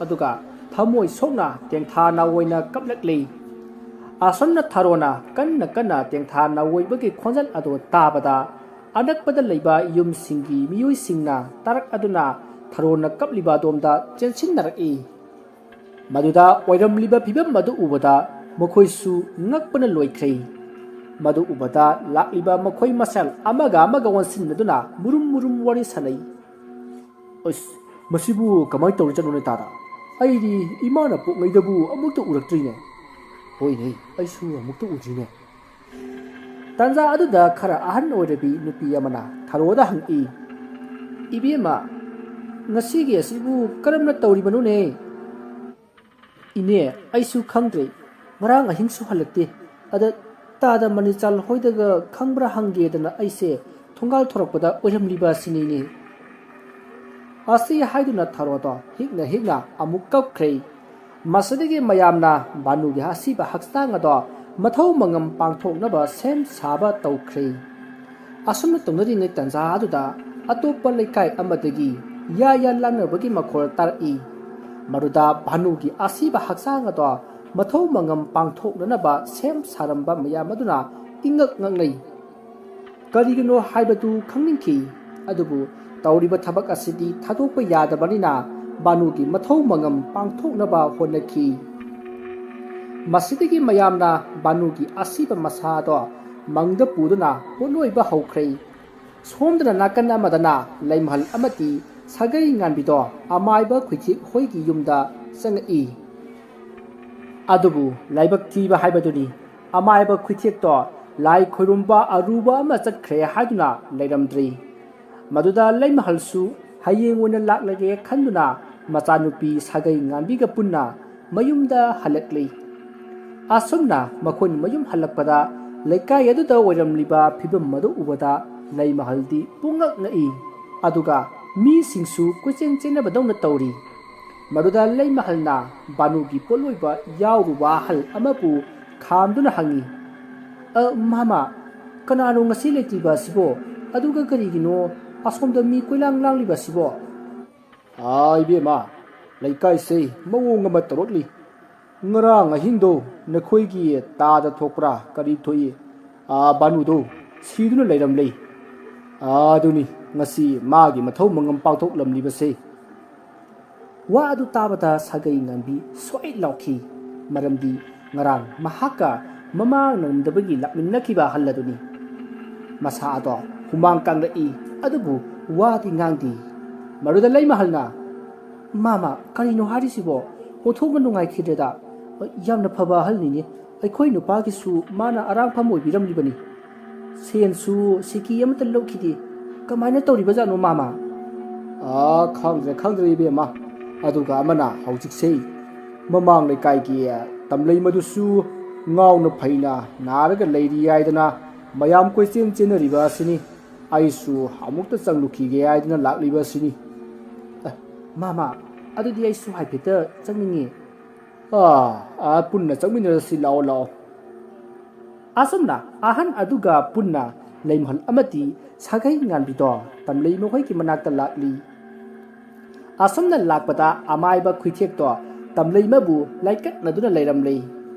ꯑꯗꯨꯒ ꯊꯃꯣꯏ ꯁꯣꯛꯅ ꯇꯦꯡꯊꯥ ꯅꯥꯑꯣꯏꯅ ꯀꯞꯂꯛꯂꯤ꯫ ꯑꯁꯨꯝꯅ ꯊꯔꯣꯅ ꯀꯟꯅ ꯀꯟꯅ ꯇꯦꯡꯊꯥ ꯅꯥꯑꯣꯏꯕꯒꯤ ꯈꯣꯟꯖꯦꯜ ꯑꯗꯨ ꯇꯥꯕꯗ, ꯑꯅꯛꯄꯗ ꯂꯩꯕ ꯌꯨꯝꯁꯤꯡꯒꯤ ꯃꯤꯑꯣꯏꯁꯤꯡꯅ ꯇꯥꯔꯛ ꯑꯗꯨꯅ ꯊꯔꯣꯅ ꯀꯞꯂꯤꯕ ꯑꯗꯣꯝꯗ ꯆꯦꯟꯁꯤꯟꯅꯔꯛꯏ꯫ ꯃꯗꯨꯗ ꯑꯣꯏꯔꯝꯂꯤꯕ ꯐꯤꯕꯝ ꯑꯗꯨ ꯎꯕꯗ ꯃꯈꯣꯏꯁꯨ ꯉꯛꯄꯅ ꯂꯣꯏꯈ꯭ꯔꯦ꯫ ꯃꯗꯨ ꯎꯕꯗ ꯂꯥꯛꯂꯤꯕ ꯃꯈꯣꯏ ꯃꯁꯦꯜ ꯑꯃꯒ ꯑꯃꯒ ꯑꯣꯟꯁꯤꯟꯅꯗꯨꯅ ꯃꯨꯔꯨꯝ ꯃꯨꯔꯨꯝ ꯋꯥꯔꯤ ꯁꯥꯅꯩ꯫ "ꯑꯁ, ꯃꯁꯤꯕꯨ ꯀꯃꯥꯏꯅ ꯇꯧꯔꯤꯖꯥꯠꯅꯣꯅꯦ ꯇꯥꯗ? ꯑꯩꯗꯤ ꯏꯃꯥꯅ ꯄꯣꯛꯉꯩꯗꯕꯨ ꯑꯃꯨꯛꯇ ꯎꯔꯛꯇ꯭ꯔꯤꯅꯦ꯫" "ꯍꯣꯏꯅꯦ, ꯑꯩꯁꯨ ꯑꯃꯨꯛꯇ ꯎꯗ꯭ꯔꯤꯅꯦ꯫" ꯇꯥꯟꯖꯥ ꯑꯗꯨꯗ ꯈꯔ ꯑꯍꯟ ꯑꯣꯏꯔꯕꯤ ꯅꯨꯄꯤ ꯑꯃꯅ ꯊꯔꯣꯗ ꯍꯪꯉꯛꯏ, "ꯏꯕꯦꯝꯃ, ꯉꯁꯤꯒꯤ ꯑꯁꯤꯕꯨ ꯀꯔꯝꯅ ꯇꯧꯔꯤꯕꯅꯣꯅꯦ?" "ꯏꯅꯦ, ꯑꯩꯁꯨ ꯈꯪꯗ꯭ꯔꯦ꯫ ꯉꯔꯥꯡ ꯑꯍꯤꯡꯁꯨ ꯍꯜꯂꯛꯇꯦ꯫ ꯑꯗ ꯇꯥꯗ ꯃꯅꯤꯆꯥꯜ ꯍꯣꯏꯗꯒ ꯈꯪꯕ꯭ꯔꯥ ꯍꯪꯒꯦꯗꯅ ꯑꯩꯁꯦ ꯊꯣꯡꯒꯥꯜ ꯊꯣꯔꯛꯄꯗ ꯑꯣꯏꯔꯝꯂꯤꯕ ꯑꯁꯤꯅꯤꯅꯦ꯫" ꯑꯁꯤ ꯍꯥꯏꯗꯨꯅ ꯊꯔꯣꯗꯣ ꯍꯤꯛꯅ ꯍꯤꯛꯅ ꯑꯃꯨꯛ ꯀꯞꯈ꯭ꯔꯦ꯫ ꯃꯁꯤꯗꯒꯤ ꯃꯌꯥꯝꯅ ꯚꯥꯅꯨꯒꯤ ꯑꯁꯤꯕ ꯍꯛꯆꯥꯡ ꯑꯗꯣ ꯃꯊꯧ ꯃꯉꯝ ꯄꯥꯡꯊꯣꯛꯅꯕ ꯁꯦꯝ ꯁꯥꯕ ꯇꯧꯈ꯭ꯔꯦ꯫ ꯑꯁꯨꯝꯅ ꯇꯧꯅꯔꯤꯉꯩ ꯇꯟꯖꯥ ꯑꯗꯨꯗ ꯑꯇꯣꯞꯄ ꯂꯩꯀꯥꯏ ꯑꯃꯗꯒꯤ ꯌꯥ ꯌꯥ ꯂꯥꯡꯅꯕꯒꯤ ꯃꯈꯣꯜ ꯇꯥꯔꯛꯏ꯫ ꯃꯗꯨꯗ ꯚꯥꯅꯨꯒꯤ ꯑꯁꯤꯕ ꯍꯛꯆꯥꯡ ꯑꯗꯣ ꯃꯊꯧ ꯃꯉꯝ ꯄꯥꯡꯊꯣꯛꯅꯅꯕ ꯁꯦꯝ ꯁꯥꯔꯝꯕ ꯃꯌꯥꯝ ꯑꯗꯨꯅ ꯏꯉꯛ ꯉꯛꯅꯩ꯫ ꯀꯔꯤꯒꯤꯅꯣ ꯍꯥꯏꯕꯗꯨ ꯈꯪꯅꯤꯡꯈꯤ꯫ ꯑꯗꯨꯕꯨ ꯇꯧꯔꯤꯕ ꯊꯕꯛ ꯑꯁꯤꯗꯤ ꯊꯥꯗꯣꯛꯄ ꯌꯥꯗꯕꯅꯤꯅ ꯚꯥꯅꯨꯒꯤ ꯃꯊꯧ ꯃꯉꯝ ꯄꯥꯡꯊꯣꯛꯅꯕ ꯍꯣꯠꯅꯈꯤ꯫ ꯃꯁꯤꯗꯒꯤ ꯃꯌꯥꯝꯅ ꯚꯥꯅꯨꯒꯤ ꯑꯁꯤꯕ ꯃꯁꯥꯗꯣ ꯃꯪꯗ ꯄꯨꯗꯨꯅ ꯄꯣꯠꯂꯣꯏꯕ ꯍꯧꯈ꯭ꯔꯦ꯫ ꯁꯣꯝꯗꯅ ꯅꯥꯀꯟ ꯑꯃꯗꯅ ꯂꯩꯃꯍꯜ ꯑꯃꯗꯤ ꯁꯥꯒꯩ ꯉꯥꯟꯕꯤꯗꯣ ꯑꯃꯥꯏꯕ ꯈꯨꯏꯊꯦꯛ ꯍꯣꯏꯒꯤ ꯌꯨꯝꯗ ꯆꯪꯉꯛꯏ꯫ ꯑꯗꯨꯕꯨ ꯂꯥꯏꯕꯛ ꯊꯤꯕ ꯍꯥꯏꯕꯗꯨꯅꯤ, ꯑꯃꯥꯏꯕ ꯈꯨꯏꯊꯦꯛꯇꯣ ꯂꯥꯏ ꯈꯣꯏꯔꯨꯝꯕ ꯑꯔꯨꯕ ꯑꯃ ꯆꯠꯈ꯭ꯔꯦ ꯍꯥꯏꯗꯨꯅ ꯂꯩꯔꯝꯗ꯭ꯔꯦ꯫ ꯃꯗꯨꯗ ꯂꯩꯃꯍꯜꯁꯨ ꯍꯌꯦꯡ ꯑꯣꯏꯅ ꯂꯥꯛꯂꯒꯦ ꯈꯟꯗꯨꯅ ꯃꯆꯥꯅꯨꯄꯤ ꯁꯥꯒꯩ ꯉꯥꯟꯕꯤꯒ ꯄꯨꯟꯅ ꯃꯌꯨꯝꯗ ꯍꯜꯂꯛꯂꯤ꯫ ꯑꯁꯨꯝꯅ ꯃꯈꯣꯏꯅ ꯃꯌꯨꯝ ꯍꯜꯂꯛꯄꯗ ꯂꯩꯀꯥꯏ ꯑꯗꯨꯗ ꯑꯣꯏꯔꯝꯂꯤꯕ ꯐꯤꯕꯝ ꯑꯗꯨ ꯎꯕꯗ ꯂꯩꯃꯍꯜꯗꯤ ꯄꯨꯡꯉꯛ ꯉꯛꯏ꯫ ꯑꯗꯨꯒ ꯃꯤꯁꯤꯡꯁꯨ ꯀꯣꯏꯆꯦꯟ ꯆꯦꯟꯅꯕꯗꯧꯅ ꯇꯧꯔꯤ꯫ ꯃꯗꯨꯗ ꯂꯩꯃꯍꯜꯅ ꯚꯥꯅꯨꯒꯤ ꯄꯣꯠꯂꯣꯏꯕ ꯌꯥꯎꯔꯨꯕ ꯑꯍꯜ ꯑꯃꯕꯨ ꯈꯥꯝꯗꯨꯅ ꯍꯪꯉꯤ, "ꯑ, ꯃꯥꯃ, ꯀꯅꯥꯅꯣ ꯉꯁꯤ ꯂꯩꯇ꯭ꯔꯤꯕ ꯑꯁꯤꯕꯣ? ꯑꯗꯨꯒ ꯀꯔꯤꯒꯤꯅꯣ ꯑꯁꯣꯝꯗ ꯃꯤ ꯀꯣꯏꯂꯥꯡ ꯂꯥꯡꯂꯤꯕ ꯑꯁꯤꯕꯣ?" "ꯑꯥ, ꯏꯕꯦꯝꯃ, ꯂꯩꯀꯥꯏꯁꯦ ꯃꯑꯣꯡ ꯑꯃ ꯇꯧꯔꯛꯂꯤ꯫ ꯉꯔꯥꯡ ꯑꯍꯤꯡꯗꯣ ꯅꯈꯣꯏꯒꯤ ꯇꯥꯗ ꯊꯣꯛꯄ꯭ꯔꯥ ꯀꯔꯤ ꯊꯣꯛꯏ? ꯑꯥ, ꯕꯥꯅꯨꯗꯣ ꯁꯤꯗꯨꯅ ꯂꯩꯔꯝꯂꯦ꯫ ꯑꯥ, ꯑꯗꯨꯅꯤ ꯉꯁꯤ ꯃꯥꯒꯤ ꯃꯊꯧ ꯃꯉꯝ ꯄꯥꯡꯊꯣꯛꯂꯝꯂꯤꯕꯁꯦ꯫ ꯋꯥ ꯑꯗꯨ ꯇꯥꯕꯗ ꯁꯥꯒꯩ ꯉꯥꯟꯕꯤ ꯁꯣꯏ ꯂꯥꯎꯈꯤ꯫ ꯃꯔꯝꯗꯤ ꯉꯔꯥꯡ ꯃꯍꯥꯛꯀ ꯃꯃꯥꯡ ꯅꯣꯡꯗꯕꯒꯤ ꯂꯥꯛꯃꯤꯟꯅꯈꯤꯕ ꯑꯍꯜ ꯑꯗꯨꯅꯤ꯫ ꯃꯁꯥ ꯑꯗꯣ ꯍꯨꯃꯥꯡ ꯀꯥꯡꯂꯛꯏ, ꯑꯗꯨꯕꯨ ꯋꯥꯗꯤ ꯉꯥꯡꯗꯦ꯫ ꯃꯗꯨꯗ ꯂꯩꯃꯍꯜꯅ, "ꯃꯥꯃ, ꯀꯔꯤꯅꯣ ꯍꯥꯏꯔꯤꯁꯤꯕꯣ? ꯑꯣꯟꯊꯣꯛꯅ ꯅꯨꯡꯉꯥꯏꯈꯤꯗ꯭ꯔꯦꯗ꯫ ꯌꯥꯝꯅ ꯐꯕ ꯑꯍꯜꯅꯤꯅꯦ꯫ ꯑꯩꯈꯣꯏ ꯅꯨꯄꯥꯒꯤꯁꯨ ꯃꯥꯅ ꯑꯔꯥꯡꯐꯝ ꯑꯣꯏꯕꯤꯔꯝꯂꯤꯕꯅꯤ꯫ ꯁꯦꯟꯁꯨ ꯁꯤꯀꯤ ꯑꯃꯠꯇ ꯂꯧꯈꯤꯗꯦ꯫ ꯀꯃꯥꯏꯅ ꯇꯧꯔꯤꯕꯖꯥꯠꯅꯣ, ꯃꯥꯃ?" "ꯑꯥ, ꯈꯪꯗ꯭ꯔꯦ, ꯈꯪꯗ꯭ꯔꯦ, ꯏꯕꯦꯝꯃ꯫ ꯑꯗꯨꯒ ꯑꯃꯅ ꯍꯧꯖꯤꯛꯁꯦ ꯃꯃꯥꯡ ꯂꯩꯀꯥꯏꯒꯤ ꯇꯝꯂꯩ ꯃꯗꯨꯁꯨ ꯉꯥꯎꯅ ꯐꯩꯅ ꯅꯥꯔꯒ ꯂꯩꯔꯤ ꯍꯥꯏꯗꯅ ꯃꯌꯥꯝ ꯀꯣꯏꯆꯦꯟ ꯆꯦꯟꯅꯔꯤꯕ ꯑꯁꯤꯅꯤ꯫ ꯑꯩꯁꯨ ꯑꯃꯨꯛꯇ ꯆꯪꯂꯨꯈꯤꯒꯦ ꯍꯥꯏꯗꯅ ꯂꯥꯛꯂꯤꯕ ꯑꯁꯤꯅꯤ꯫" "ꯑꯦ, ꯃꯥꯃ, ꯑꯗꯨꯗꯤ ꯑꯩꯁꯨ ꯍꯥꯏꯐꯦꯠꯇ ꯆꯪꯅꯤꯡꯉꯤ꯫" "ꯑꯥ, ꯑꯥ, ꯄꯨꯟꯅ ꯆꯪꯃꯤꯟꯅꯔꯁꯤ, ꯂꯥꯛꯑꯣ, ꯂꯥꯛꯑꯣ꯫" ꯑꯁꯨꯝꯅ ꯑꯍꯟ ꯑꯗꯨꯒ ꯄꯨꯟꯅ ꯂꯩꯃꯍꯜ ꯑꯃꯗꯤ ꯁꯥꯒꯩ ꯉꯥꯟꯕꯤꯗꯣ ꯇꯝꯂꯩ ꯃꯈꯣꯏꯒꯤ ꯃꯅꯥꯛꯇ ꯂꯥꯛꯂꯤ꯫ ꯑꯁꯨꯝꯅ ꯂꯥꯛꯄꯗ ꯑꯃꯥꯏꯕ ꯈꯨꯏꯊꯦꯛꯇꯣ ꯇꯝꯂꯩꯃꯕꯨ ꯂꯥꯏꯀꯠꯅꯗꯨꯅ ꯂꯩꯔꯝꯂꯦ꯫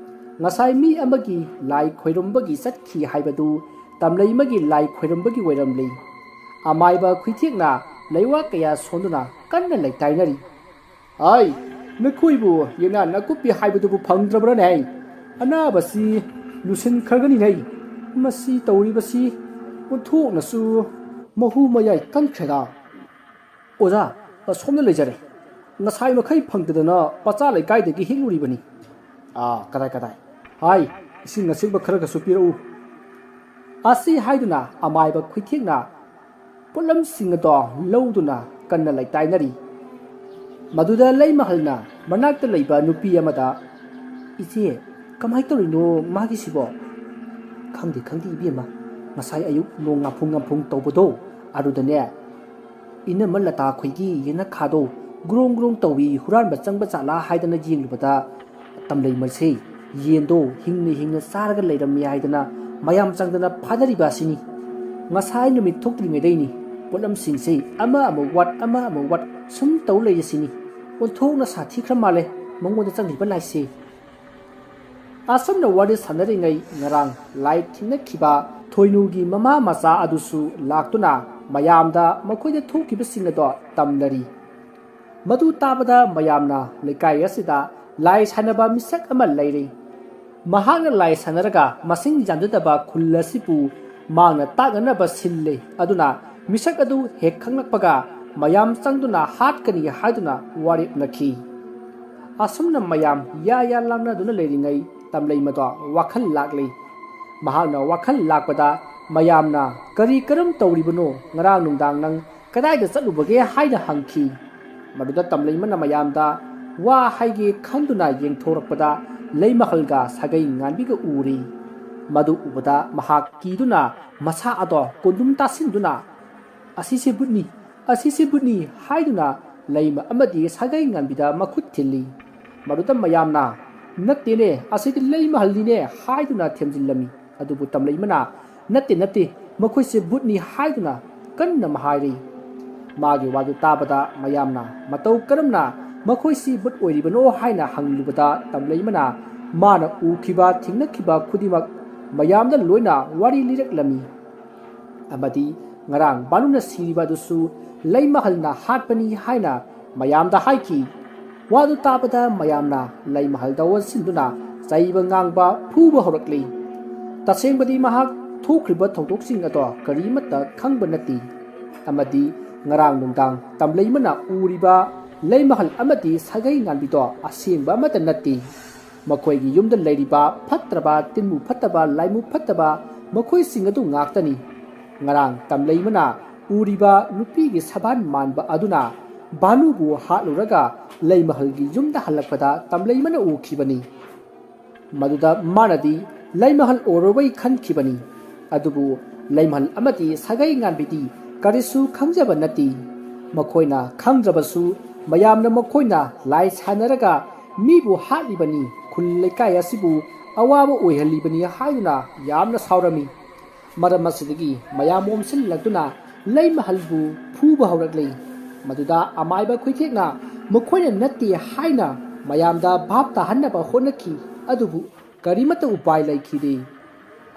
ꯉꯁꯥꯏ ꯃꯤ ꯑꯃꯒꯤ ꯂꯥꯏ ꯈꯣꯏꯔꯝꯕꯒꯤ ꯆꯠꯈꯤ ꯍꯥꯏꯕꯗꯨ ꯇꯝꯂꯩꯃꯒꯤ ꯂꯥꯏ ꯈꯣꯏꯔꯝꯕꯒꯤ ꯑꯣꯏꯔꯝꯂꯦ꯫ ꯑꯃꯥꯏꯕ ꯈꯨꯏꯊꯦꯛꯅ ꯂꯩꯋꯥ ꯀꯌꯥ ꯁꯣꯟꯗꯨꯅ ꯀꯟꯅ ꯂꯩꯇꯥꯏꯅꯔꯤ꯫ "ꯑꯩ, ꯅꯈꯣꯏꯕꯨ ꯌꯦꯅꯥ ꯅꯥꯀꯨꯞꯄꯤ ꯍꯥꯏꯕꯗꯨꯕꯨ ꯐꯪꯗ꯭ꯔꯕ꯭ꯔꯅꯦ? ꯑꯅꯥꯕꯁꯤ ꯂꯨꯁꯤꯟꯈ꯭ꯔꯒꯅꯤꯅꯦ꯫ ꯃꯁꯤ ꯇꯧꯔꯤꯕꯁꯤ ꯑꯣꯟꯊꯣꯛꯅꯁꯨ ꯃꯍꯨ ꯃꯌꯥꯏ ꯀꯟꯈ꯭ꯔꯦꯗ꯫" "ꯑꯣꯖꯥ, ꯑꯁꯣꯝꯗ ꯂꯩꯖꯔꯦ꯫ ꯉꯁꯥꯏ ꯃꯈꯩ ꯐꯪꯗꯗꯅ ꯄꯆꯥ ꯂꯩꯀꯥꯏꯗꯒꯤ ꯍꯦꯛꯂꯨꯔꯤꯕꯅꯤ꯫" "ꯑꯥ, ꯀꯗꯥꯏ, ꯀꯗꯥꯏ? ꯍꯥꯏ, ꯏꯁꯤꯡ ꯑꯁꯦꯡꯕ ꯈꯔꯒꯁꯨ ꯄꯤꯔꯛꯎ꯫" ꯑꯁꯤ ꯍꯥꯏꯗꯨꯅ ꯑꯃꯥꯏꯕ ꯈꯨꯏꯊꯦꯛꯅ ꯄꯣꯠꯂꯝꯁꯤꯡ ꯑꯗꯣ ꯂꯧꯗꯨꯅ ꯀꯟꯅ ꯂꯩꯇꯥꯏꯅꯔꯤ꯫ ꯃꯗꯨꯗ ꯂꯩꯃꯍꯜꯅ ꯃꯅꯥꯛꯇ ꯂꯩꯕ ꯅꯨꯄꯤ ꯑꯃꯗ, "ꯏꯆꯦ, ꯀꯃꯥꯏ ꯇꯧꯔꯤꯅꯣ ꯃꯥꯒꯤꯁꯤꯕꯣ?" "ꯈꯪꯗꯦ, ꯈꯪꯗꯦ, ꯏꯕꯦꯝꯃ꯫ ꯉꯁꯥꯏ ꯑꯌꯨꯛ ꯅꯣꯡ ꯉꯥꯐꯨꯡ ꯉꯥꯐꯨꯡ ꯇꯧꯕꯗꯣ, ꯑꯗꯨꯗꯅꯦ, ꯏꯅꯝꯃ ꯂꯇꯥ ꯈꯣꯏꯒꯤ ꯌꯦꯅꯈꯥꯗꯣ ꯒ꯭ꯔꯣꯡ ꯒ꯭ꯔꯣꯡ ꯇꯧꯏ, ꯍꯨꯔꯥꯟꯕ ꯆꯪꯕ ꯖꯥꯠꯂꯥ ꯍꯥꯏꯗꯅ ꯌꯦꯡꯂꯨꯕꯗ, ꯇꯝꯂꯩꯃꯁꯦ ꯌꯦꯟꯗꯣ ꯍꯤꯡꯅ ꯍꯤꯡꯅ ꯆꯥꯔꯒ ꯂꯩꯔꯝꯃꯤ ꯍꯥꯏꯗꯅ ꯃꯌꯥꯝ ꯆꯪꯗꯅ ꯐꯥꯅꯔꯤꯕ ꯑꯁꯤꯅꯤ꯫ ꯉꯁꯥꯏ ꯅꯨꯃꯤꯠ ꯊꯣꯛꯇ꯭ꯔꯤꯉꯩꯗꯩꯅꯤ ꯄꯣꯠꯂꯝꯁꯤꯡꯁꯦ ꯑꯃ ꯑꯃꯨꯛ ꯋꯥꯠ, ꯑꯃ ꯑꯃꯨꯛ ꯋꯥꯠ ꯁꯨꯝ ꯇꯧ ꯂꯩꯔꯤꯁꯤꯅꯤ꯫" ꯑꯣꯟꯊꯣꯛꯅ ꯁꯥꯊꯤꯈ꯭ꯔ ꯃꯥꯜꯂꯦ ꯃꯉꯣꯟꯗ ꯆꯪꯂꯤꯕ ꯂꯥꯏꯁꯤ꯫ ꯑꯁꯨꯝꯅ ꯋꯥꯔꯤ ꯁꯥꯟꯅꯔꯤꯉꯩ ꯉꯔꯥꯡ ꯂꯥꯏ ꯊꯦꯡꯅꯈꯤꯕ ꯊꯣꯏꯅꯨꯒꯤ ꯃꯃꯥ ꯃꯆꯥ ꯑꯗꯨꯁꯨ ꯂꯥꯛꯇꯨꯅ ꯃꯌꯥꯝꯗ ꯃꯈꯣꯏꯗ ꯊꯣꯛꯈꯤꯕꯁꯤꯡ ꯑꯗꯣ ꯇꯝꯅꯔꯤ꯫ ꯃꯗꯨ ꯇꯥꯕꯗ ꯃꯌꯥꯝꯅ ꯂꯩꯀꯥꯏ ꯑꯁꯤꯗ ꯂꯥꯏ ꯁꯥꯟꯅꯕ ꯃꯤꯁꯛ ꯑꯃ ꯂꯩꯔꯤ꯫ ꯃꯍꯥꯛꯅ ꯂꯥꯏ ꯁꯥꯟꯅꯔꯒ ꯃꯁꯤꯡ ꯌꯥꯝꯖꯗꯕ ꯈꯨꯜ ꯑꯁꯤꯕꯨ ꯃꯥꯡꯅ ꯇꯥꯛꯅꯅꯕ ꯁꯤꯜꯂꯤ꯫ ꯑꯗꯨꯅ ꯃꯤꯁꯛ ꯑꯗꯨ ꯍꯦꯛ ꯈꯪꯂꯛꯄꯒ ꯃꯌꯥꯝ ꯆꯪꯗꯨꯅ ꯍꯥꯠꯀꯅꯤ ꯍꯥꯏꯗꯨꯅ ꯋꯥꯔꯦꯞꯅꯈꯤ꯫ ꯑꯁꯨꯝꯅ ꯃꯌꯥꯝ ꯌꯥ ꯌꯥ ꯂꯥꯡꯅꯗꯨꯅ ꯂꯩꯔꯤꯉꯩ ꯇꯝꯂꯩꯃꯗꯣ ꯋꯥꯈꯜ ꯂꯥꯛꯂꯤ꯫ ꯃꯍꯥꯛꯅ ꯋꯥꯈꯜ ꯂꯥꯛꯄꯗ ꯃꯌꯥꯝꯅ "ꯀꯔꯤ ꯀꯔꯝ ꯇꯧꯔꯤꯕꯅꯣ? ꯉꯔꯥꯡ ꯅꯨꯡꯗꯥꯡ ꯅꯪ ꯀꯗꯥꯏꯗ ꯆꯠꯂꯨꯕꯒꯦ?" ꯍꯥꯏꯅ ꯍꯪꯈꯤ꯫ ꯃꯗꯨꯗ ꯇꯝꯂꯩꯃꯅ ꯃꯌꯥꯝꯗ ꯋꯥ ꯍꯥꯏꯒꯦ ꯈꯟꯗꯨꯅ ꯌꯦꯡꯊꯣꯔꯛꯄꯗ ꯂꯩꯃꯍꯜꯒ ꯁꯥꯒꯩ ꯉꯥꯟꯕꯤꯒ ꯎꯔꯤ꯫ ꯃꯗꯨ ꯎꯕꯗ ꯃꯍꯥꯛ ꯀꯤꯗꯨꯅ ꯃꯁꯥ ꯑꯗꯣ ꯀꯣꯟꯗꯨꯝ ꯇꯥꯁꯤꯟꯗꯨꯅ "ꯑꯁꯤꯁꯦ ꯕꯨꯠꯅꯤ, ꯑꯁꯤꯁꯦ ꯕꯨꯠꯅꯤ" ꯍꯥꯏꯗꯨꯅ ꯂꯩꯃ ꯑꯃꯗꯤ ꯁꯥꯒꯩ ꯉꯥꯟꯕꯤꯗ ꯃꯈꯨꯠ ꯊꯤꯜꯂꯤ꯫ ꯃꯗꯨꯗ ꯃꯌꯥꯝꯅ "ꯅꯠꯇꯦꯅꯦ, ꯑꯁꯤꯗꯤ ꯂꯩꯃꯍꯜꯅꯤꯅꯦ" ꯍꯥꯏꯗꯨꯅ ꯊꯦꯝꯖꯤꯜꯂꯝꯃꯤ꯫ ꯑꯗꯨꯕꯨ ꯇꯝꯂꯩꯃꯅ "ꯅꯠꯇꯦ, ꯅꯠꯇꯦ, ꯃꯈꯣꯏꯁꯦ ꯕꯨꯠꯅꯤ" ꯍꯥꯏꯗꯨꯅ ꯀꯟꯅ ꯍꯥꯏꯔꯤ꯫ ꯃꯥꯒꯤ ꯋꯥꯗꯨ ꯇꯥꯕꯗ ꯃꯌꯥꯝꯅ ꯃꯇꯧ ꯀꯔꯝꯅ ꯃꯈꯣꯏꯁꯤ ꯕꯨꯠ ꯑꯣꯏꯔꯤꯕꯅꯣ ꯍꯥꯏꯅ ꯍꯪꯂꯨꯕꯗ ꯇꯝꯂꯩꯃꯅ ꯃꯥꯅ ꯎꯈꯤꯕ ꯊꯦꯡꯅꯈꯤꯕ ꯈꯨꯗꯤꯡꯃꯛ ꯃꯌꯥꯝꯗ ꯂꯣꯏꯅ ꯋꯥꯔꯤ ꯂꯤꯔꯛꯂꯝꯃꯤ꯫ ꯑꯃꯗꯤ ꯉꯔꯥꯡ ꯕꯥꯅꯨꯅ ꯁꯤꯔꯤꯕ ꯑꯗꯨꯁꯨ ꯂꯩꯃꯍꯜꯅ ꯍꯥꯠꯄꯅꯤ ꯍꯥꯏꯅ ꯃꯌꯥꯝꯗ ꯍꯥꯏꯈꯤ꯫ ꯋꯥꯗꯨ ꯇꯥꯕꯗ ꯃꯌꯥꯝꯅ ꯂꯩꯃꯍꯜꯗ ꯑꯣꯟꯁꯤꯟꯗꯨꯅ ꯆꯩꯕ ꯉꯥꯡꯕ ꯐꯨꯕ ꯍꯧꯔꯛꯂꯤ꯫ ꯇꯁꯦꯡꯕꯗꯤ ꯃꯍꯥꯛ ꯊꯣꯛꯈ꯭ꯔꯤꯕ ꯊꯧꯗꯣꯛꯁꯤꯡ ꯑꯗꯣ ꯀꯔꯤꯃꯠꯇ ꯈꯪꯕ ꯅꯠꯇꯦ꯫ ꯑꯃꯗꯤ ꯉꯔꯥꯡ ꯅꯨꯡꯗꯥꯡ ꯇꯝꯂꯩꯃꯅ ꯎꯔꯤꯕ ꯂꯩꯃꯍꯜ ꯑꯃꯗꯤ ꯁꯥꯒꯩ ꯉꯥꯟꯕꯤꯗꯣ ꯑꯁꯦꯡꯕ ꯑꯃꯠꯇ ꯅꯠꯇꯦ꯫ ꯃꯈꯣꯏꯒꯤ ꯌꯨꯝꯗ ꯂꯩꯔꯤꯕ ꯐꯠꯇ꯭ꯔꯕ, ꯇꯤꯟꯃꯨ ꯐꯠꯇꯕ, ꯂꯥꯏꯃꯨ ꯐꯠꯇꯕ ꯃꯈꯣꯏꯁꯤꯡ ꯑꯗꯨ ꯉꯥꯛꯇꯅꯤ꯫ ꯉꯔꯥꯡ ꯇꯝꯂꯩꯃꯅ ꯎꯔꯤꯕ ꯅꯨꯄꯤꯒꯤ ꯁꯕꯥꯟ ꯃꯥꯟꯕ ꯑꯗꯨꯅ ꯕꯥꯅꯨꯕꯨ ꯍꯥꯠꯂꯨꯔꯒ ꯂꯩꯃꯍꯜꯒꯤ ꯌꯨꯝꯗ ꯍꯜꯂꯛꯄꯗ ꯇꯝꯂꯩꯃꯅ ꯎꯈꯤꯕꯅꯤ꯫ ꯃꯗꯨꯗ ꯃꯥꯅꯗꯤ ꯂꯩꯃꯍꯜ ꯑꯣꯏꯔꯔꯣꯏ ꯈꯟꯈꯤꯕꯅꯤ꯫ ꯑꯗꯨꯕꯨ ꯂꯩꯃꯍꯜ ꯑꯃꯗꯤ ꯁꯥꯒꯩ ꯉꯥꯟꯕꯤꯗꯤ ꯀꯔꯤꯁꯨ ꯈꯪꯖꯕ ꯅꯠꯇꯦ꯫ ꯃꯈꯣꯏꯅ ꯈꯪꯗ꯭ꯔꯕꯁꯨ ꯃꯌꯥꯝꯅ ꯃꯈꯣꯏꯅ ꯂꯥꯏ ꯁꯥꯟꯅꯔꯒ ꯃꯤꯕꯨ ꯍꯥꯠꯂꯤꯕꯅꯤ, ꯈꯨꯜ ꯂꯩꯀꯥꯏ ꯑꯁꯤꯕꯨ ꯑꯋꯥꯕ ꯑꯣꯏꯍꯜꯂꯤꯕꯅꯤ ꯍꯥꯏꯗꯨꯅ ꯌꯥꯝꯅ ꯁꯥꯎꯔꯝꯃꯤ꯫ ꯃꯔꯝ ꯑꯁꯤꯗꯒꯤ ꯃꯌꯥꯝ ꯑꯣꯝꯁꯤꯜꯂꯛꯇꯨꯅ ꯂꯩꯃꯍꯜꯕꯨ ꯐꯨꯕ ꯍꯧꯔꯛꯂꯤ꯫ ꯃꯗꯨꯗ ꯑꯃꯥꯏꯕ ꯈꯨꯏꯊꯦꯛꯅ ꯃꯈꯣꯏꯅ ꯅꯠꯇꯦ ꯍꯥꯏꯅ ꯃꯌꯥꯝꯗ ꯚꯥꯞ ꯇꯥꯍꯟꯅꯕ ꯍꯣꯠꯅꯈꯤ, ꯑꯗꯨꯕꯨ ꯀꯔꯤꯃꯠꯇ ꯎꯄꯥꯏ ꯂꯩꯈꯤꯗꯦ꯫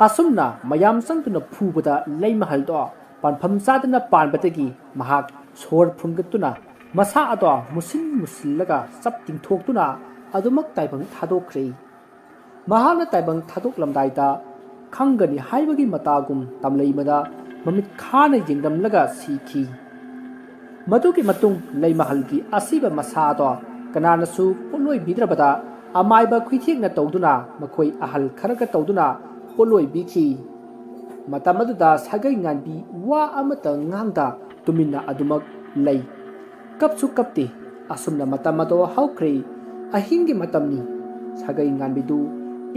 ꯑꯁꯨꯝꯅ ꯃꯌꯥꯝ ꯆꯪꯗꯨꯅ ꯐꯨꯕꯗ ꯂꯩꯃꯍꯜꯗꯣ ꯄꯥꯟꯐꯝ ꯆꯥꯗꯅ ꯄꯥꯟꯕꯗꯒꯤ ꯃꯍꯥꯛ ꯁꯣꯔ ꯐꯨꯟꯒꯠꯇꯨꯅ ꯃꯁꯥ ꯑꯗꯣ ꯃꯨꯁꯤꯟ ꯃꯨꯁꯤꯜꯂꯒ ꯆꯞ ꯇꯤꯡꯊꯣꯛꯇꯨꯅ ꯑꯗꯨꯃꯛ ꯇꯥꯏꯕꯪ ꯊꯥꯗꯣꯛꯈ꯭ꯔꯦ꯫ ꯃꯍꯥꯛꯅ ꯇꯥꯏꯕꯪ ꯊꯥꯗꯣꯛꯂꯝꯗꯥꯏꯗ ꯈꯪꯒꯅꯤ ꯍꯥꯏꯕꯒꯤ ꯃꯇꯥꯒꯨꯝ ꯇꯝꯂꯩꯃꯗ ꯃꯃꯤꯠ ꯈꯥꯅ ꯌꯦꯡꯂꯝꯂꯒ ꯁꯤꯈꯤ꯫ ꯃꯗꯨꯒꯤ ꯃꯇꯨꯡ ꯂꯩꯃꯍꯜꯒꯤ ꯑꯁꯤꯕ ꯃꯁꯥꯗꯣ ꯀꯅꯥꯅꯁꯨ ꯄꯣꯠꯂꯣꯏꯕꯤꯗ꯭ꯔꯕꯗ ꯑꯃꯥꯏꯕ ꯈꯨꯏꯊꯦꯛꯅ ꯇꯧꯗꯨꯅ ꯃꯈꯣꯏ ꯑꯍꯜ ꯈꯔꯒ ꯇꯧꯗꯨꯅ ꯄꯣꯠꯂꯣꯏꯕꯤꯈꯤ꯫ ꯃꯇꯝ ꯑꯗꯨꯗ ꯁꯥꯒꯩ ꯉꯥꯟꯕꯤ ꯋꯥ ꯑꯃꯠꯇ ꯉꯥꯡꯗ ꯇꯨꯃꯤꯟꯅ ꯑꯗꯨꯃꯛ ꯂꯩ꯫ ꯀꯞꯁꯨ ꯀꯞꯇꯦ꯫ ꯑꯁꯨꯝꯅ ꯃꯇꯝ ꯑꯗꯣ ꯍꯧꯈ꯭ꯔꯦ꯫ ꯑꯍꯤꯡꯒꯤ ꯃꯇꯝꯅꯤ꯫ ꯁꯥꯒꯩ ꯉꯥꯟꯕꯤꯗꯨ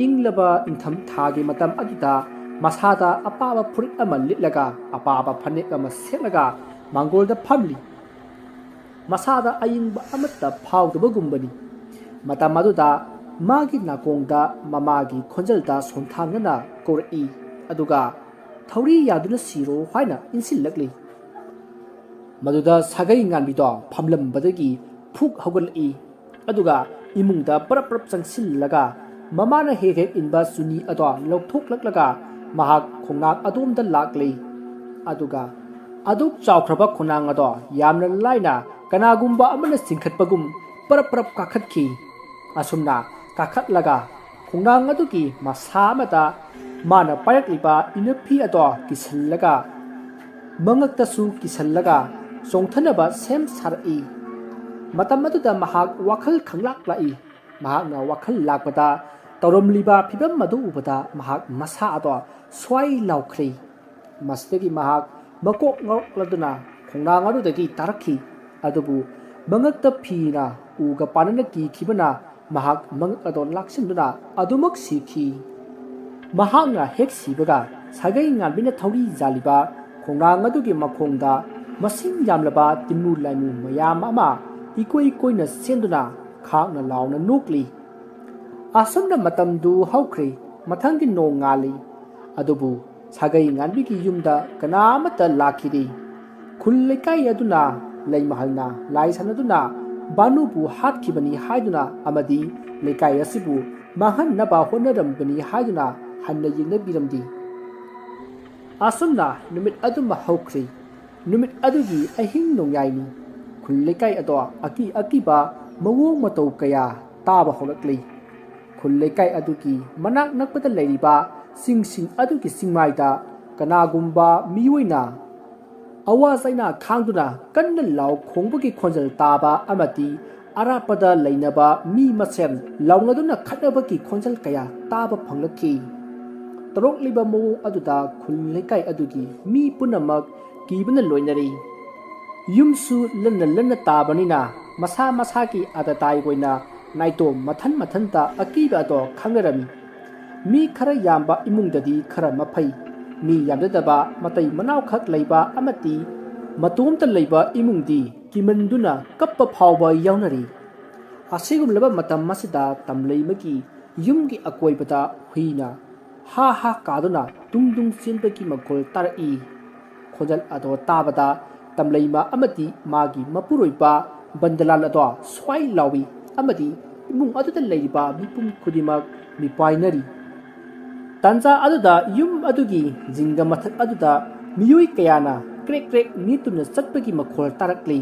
ꯏꯪꯂꯕ ꯏꯪꯊꯝ ꯊꯥꯒꯤ ꯃꯇꯝ ꯑꯗꯨꯗ ꯃꯁꯥꯗ ꯑꯄꯥꯕ ꯐꯨꯔꯤꯠ ꯑꯃ ꯂꯤꯠꯂꯒ ꯑꯄꯥꯕ ꯐꯅꯦꯛ ꯑꯃ ꯁꯦꯠꯂꯒ ꯃꯥꯡꯒꯣꯜꯗ ꯐꯝꯂꯤ꯫ ꯃꯁꯥꯗ ꯑꯏꯪꯕ ꯑꯃꯠꯇ ꯐꯥꯎꯗꯕꯒꯨꯝꯕꯅꯤ꯫ ꯃꯇꯝ ꯑꯗꯨꯗ ꯃꯥꯒꯤ ꯅꯥꯀꯣꯡꯗ ꯃꯃꯥꯒꯤ ꯈꯣꯟꯖꯦꯜꯗ ꯁꯣꯟꯊꯥꯡꯅꯅ ꯀꯧꯔꯛꯏ, ꯑꯗꯨꯒ "ꯊꯧꯔꯤ ꯌꯥꯗꯨꯅ ꯁꯤꯔꯣ" ꯍꯥꯏꯅ ꯏꯟꯁꯤꯜꯂꯛꯂꯤ꯫ ꯃꯗꯨꯗ ꯁꯥꯒꯩ ꯉꯥꯟꯕꯤꯗꯣ ꯐꯝꯂꯝꯕꯗꯒꯤ ꯐꯨꯛ ꯍꯧꯒꯠꯂꯛꯏ, ꯑꯗꯨꯒ ꯏꯃꯨꯡꯗ ꯄꯔꯞ ꯄꯔꯞ ꯆꯪꯁꯤꯜꯂꯒ ꯃꯃꯥꯅ ꯍꯦꯛ ꯍꯦꯛ ꯏꯟꯕ ꯆꯨꯅꯤ ꯑꯗꯣ ꯂꯧꯊꯣꯛꯂꯛꯂꯒ ꯃꯍꯥꯛ ꯈꯣꯡꯅꯥꯡ ꯑꯗꯣꯝꯗ ꯂꯥꯛꯂꯤ꯫ ꯑꯗꯨꯒ ꯑꯗꯨꯛ ꯆꯥꯎꯈ꯭ꯔꯕ ꯈꯣꯡꯅꯥꯡ ꯑꯗꯣ ꯌꯥꯝꯅ ꯂꯥꯏꯅ ꯀꯅꯥꯒꯨꯝꯕ ꯑꯃꯅ ꯆꯤꯡꯈꯠꯄꯒꯨꯝ ꯄꯔꯞ ꯄꯔꯞ ꯀꯥꯈꯠꯈꯤ꯫ ꯑꯁꯨꯝꯅ ꯀꯥꯈꯠꯂꯒ ꯈꯣꯡꯅꯥꯡ ꯑꯗꯨꯒꯤ ꯃꯁꯥ ꯑꯃꯗ ꯃꯥꯅ ꯄꯥꯏꯔꯛꯂꯤꯕ ꯏꯅꯐꯤ ꯑꯗꯣ ꯀꯤꯁꯤꯜꯂꯒ ꯃꯉꯛꯇꯁꯨ ꯀꯤꯁꯜꯂꯒ ꯆꯣꯡꯊꯅꯕ ꯁꯦꯝ ꯁꯥꯔꯛꯏ꯫ ꯃꯇꯝ ꯑꯗꯨꯗ ꯃꯍꯥꯛ ꯋꯥꯈꯜ ꯈꯪꯂꯥꯛ ꯂꯥꯛꯏ꯫ ꯃꯍꯥꯛꯅ ꯋꯥꯈꯜ ꯂꯥꯛꯄꯗ ꯇꯧꯔꯝꯂꯤꯕ ꯐꯤꯕꯝ ꯑꯗꯨ ꯎꯕꯗ ꯃꯍꯥꯛ ꯃꯁꯥ ꯑꯗꯣ ꯁ꯭ꯋꯥꯏ ꯂꯥꯎꯈ꯭ꯔꯦ꯫ ꯃꯁꯤꯗꯒꯤ ꯃꯍꯥꯛ ꯃꯀꯣꯛ ꯉꯥꯎꯔꯛꯂꯗꯨꯅ ꯈꯣꯡꯅꯥꯡ ꯑꯗꯨꯗꯒꯤ ꯇꯥꯔꯛꯈꯤ꯫ ꯑꯗꯨꯕꯨ ꯃꯉꯛꯇ ꯐꯤꯅ ꯎꯒ ꯄꯥꯟꯅꯅ ꯀꯤꯈꯤꯕꯅ ꯃꯍꯥꯛ ꯃꯉꯛ ꯑꯗꯣ ꯂꯥꯛꯁꯤꯟꯗꯨꯅ ꯑꯗꯨꯃꯛ ꯁꯤꯈꯤ꯫ ꯃꯍꯥꯛꯅ ꯍꯦꯛ ꯁꯤꯕꯒ ꯁꯥꯒꯩ ꯉꯥꯟꯕꯤꯅ ꯊꯧꯔꯤ ꯌꯥꯜꯂꯤꯕ ꯈꯣꯡꯅꯥꯡ ꯑꯗꯨꯒꯤ ꯃꯈꯣꯡꯗ ꯃꯁꯤꯡ ꯌꯥꯝꯂꯕ ꯇꯤꯟꯃꯨ ꯂꯥꯏꯃꯨ ꯃꯌꯥꯝ ꯑꯃ ꯏꯀꯣꯏ ꯀꯣꯏꯅ ꯆꯦꯟꯗꯨꯅ ꯈꯥꯛꯅ ꯂꯥꯎꯅ ꯅꯣꯛꯂꯤ꯫ ꯑꯁꯨꯝꯅ ꯃꯇꯝꯗꯨ ꯍꯧꯈ꯭ꯔꯦ꯫ ꯃꯊꯪꯒꯤ ꯅꯣꯡ ꯉꯥꯜꯂꯤ꯫ ꯑꯗꯨꯕꯨ ꯁꯥꯒꯩ ꯉꯥꯟꯕꯤꯒꯤ ꯌꯨꯝꯗ ꯀꯅꯥ ꯑꯃꯠꯇ ꯂꯥꯛꯈꯤꯗꯦ꯫ ꯈꯨꯜ ꯂꯩꯀꯥꯏ ꯑꯗꯨꯅ ꯂꯩꯃꯍꯜꯅ ꯂꯥꯏ ꯁꯥꯟꯅꯗꯨꯅ ꯕꯥꯅꯨꯕꯨ ꯍꯥꯠꯈꯤꯕꯅꯤ ꯍꯥꯏꯗꯨꯅ ꯑꯃꯗꯤ ꯂꯩꯀꯥꯏ ꯑꯁꯤꯕꯨ ꯃꯥꯡꯍꯟꯅꯕ ꯍꯣꯠꯅꯔꯝꯕꯅꯤ ꯍꯥꯏꯗꯨꯅ ꯍꯟꯅ ꯌꯦꯡꯅꯕꯤꯔꯝꯗꯦ꯫ ꯑꯁꯨꯝꯅ ꯅꯨꯃꯤꯠ ꯑꯗꯨꯃ ꯍꯧꯈ꯭ꯔꯦ꯫ ꯅꯨꯃꯤꯠ ꯑꯗꯨꯒꯤ ꯑꯍꯤꯡ ꯅꯣꯡꯌꯥꯏꯅꯤ꯫ ꯈꯨꯜ ꯂꯩꯀꯥꯏ ꯑꯗꯣ ꯑꯀꯤ ꯑꯀꯤꯕ ꯃꯑꯣꯡ ꯃꯇꯧ ꯀꯌꯥ ꯇꯥꯕ ꯍꯧꯔꯛꯂꯤ꯫ ꯈꯨꯜ ꯂꯩꯀꯥꯏ ꯑꯗꯨꯒꯤ ꯃꯅꯥꯛ ꯅꯛꯄꯗ ꯂꯩꯔꯤꯕ ꯆꯤꯡꯁꯤꯡ ꯑꯗꯨꯒꯤ ꯆꯤꯡꯃꯥꯏꯗ ꯀꯅꯥꯒꯨꯝꯕ ꯃꯤꯑꯣꯏꯅ ꯑꯋꯥ ꯆꯩꯅꯥ ꯈꯥꯡꯗꯨꯅ ꯀꯟꯅ ꯂꯥꯎ ꯈꯣꯡꯕꯒꯤ ꯈꯣꯟꯖꯦꯜ ꯇꯥꯕ ꯑꯃꯗꯤ ꯑꯔꯥꯞꯄꯗ ꯂꯩꯅꯕ ꯃꯤ ꯃꯁꯦꯟ ꯂꯥꯎꯅꯗꯨꯅ ꯈꯠꯅꯕꯒꯤ ꯈꯣꯟꯖꯦꯜ ꯀꯌꯥ ꯇꯥꯕ ꯐꯪꯂꯛꯈꯤ꯫ ꯇꯧꯔꯛꯂꯤꯕ ꯃꯑꯣꯡ ꯑꯗꯨꯗ ꯈꯨꯜ ꯂꯩꯀꯥꯏ ꯑꯗꯨꯒꯤ ꯃꯤ ꯄꯨꯝꯅꯃꯛ ꯀꯤꯕꯅ ꯂꯣꯏꯅꯔꯤ꯫ ꯌꯨꯝꯁꯨ ꯂꯟꯅ ꯂꯟꯅ ꯇꯥꯕꯅꯤꯅ ꯃꯁꯥ ꯃꯁꯥꯒꯤ ꯑꯇꯇꯥꯏ ꯑꯣꯏꯅ ꯅꯥꯏꯇꯣꯝ ꯃꯊꯟ ꯃꯊꯟꯇ ꯑꯀꯤꯕ ꯑꯗꯣ ꯈꯪꯅꯔꯝꯃꯤ꯫ ꯃꯤ ꯈꯔ ꯌꯥꯝꯕ ꯏꯃꯨꯡꯗꯗꯤ ꯈꯔ ꯃꯐꯩ, ꯃꯤ ꯌꯥꯝꯖꯗꯕ ꯃꯇꯩ ꯃꯅꯥꯎꯈꯛ ꯂꯩꯕ ꯑꯃꯗꯤ ꯃꯇꯣꯝꯇ ꯂꯩꯕ ꯏꯃꯨꯡꯗꯤ ꯀꯤꯃꯟꯗꯨꯅ ꯀꯞꯄ ꯐꯥꯎꯕ ꯌꯥꯎꯅꯔꯤ꯫ ꯑꯁꯤꯒꯨꯝꯂꯕ ꯃꯇꯝ ꯑꯁꯤꯗ ꯇꯝꯂꯩꯃꯒꯤ ꯌꯨꯝꯒꯤ ꯑꯀꯣꯏꯕꯗ ꯍꯨꯏꯅ ꯍꯥ ꯍꯥ ꯀꯥꯗꯨꯅ ꯇꯨꯡ ꯇꯨꯡ ꯆꯦꯟꯕꯒꯤ ꯃꯈꯣꯜ ꯇꯥꯔꯛꯏ꯫ ꯈꯣꯟꯖꯦꯜ ꯑꯗꯣ ꯇꯥꯕꯗ ꯇꯝꯂꯩꯃ ꯑꯃꯗꯤ ꯃꯥꯒꯤ ꯃꯄꯨꯔꯣꯏꯕ ꯕꯟꯗꯂꯥꯜ ꯑꯗꯣ ꯁ꯭ꯋꯥꯏ ꯂꯥꯎꯏ ꯑꯃꯗꯤ ꯏꯃꯨꯡ ꯑꯗꯨꯗ ꯂꯩꯔꯤꯕ ꯃꯤꯄꯨꯝ ꯈꯨꯗꯤꯡꯃꯛ ꯃꯤꯄꯥꯏꯅꯔꯤ꯫ ꯇꯥꯟꯖꯥ ꯑꯗꯨꯗ ꯌꯨꯝ ꯑꯗꯨꯒꯤ ꯖꯤꯡꯒ ꯃꯊꯛ ꯑꯗꯨꯗ ꯃꯤꯑꯣꯏ ꯀꯌꯥꯅ ꯀ꯭ꯔꯦꯛ ꯀ꯭ꯔꯦꯛ ꯅꯤꯛꯇꯨꯅ ꯆꯠꯄꯒꯤ ꯃꯈꯣꯜ ꯇꯥꯔꯛꯂꯤ꯫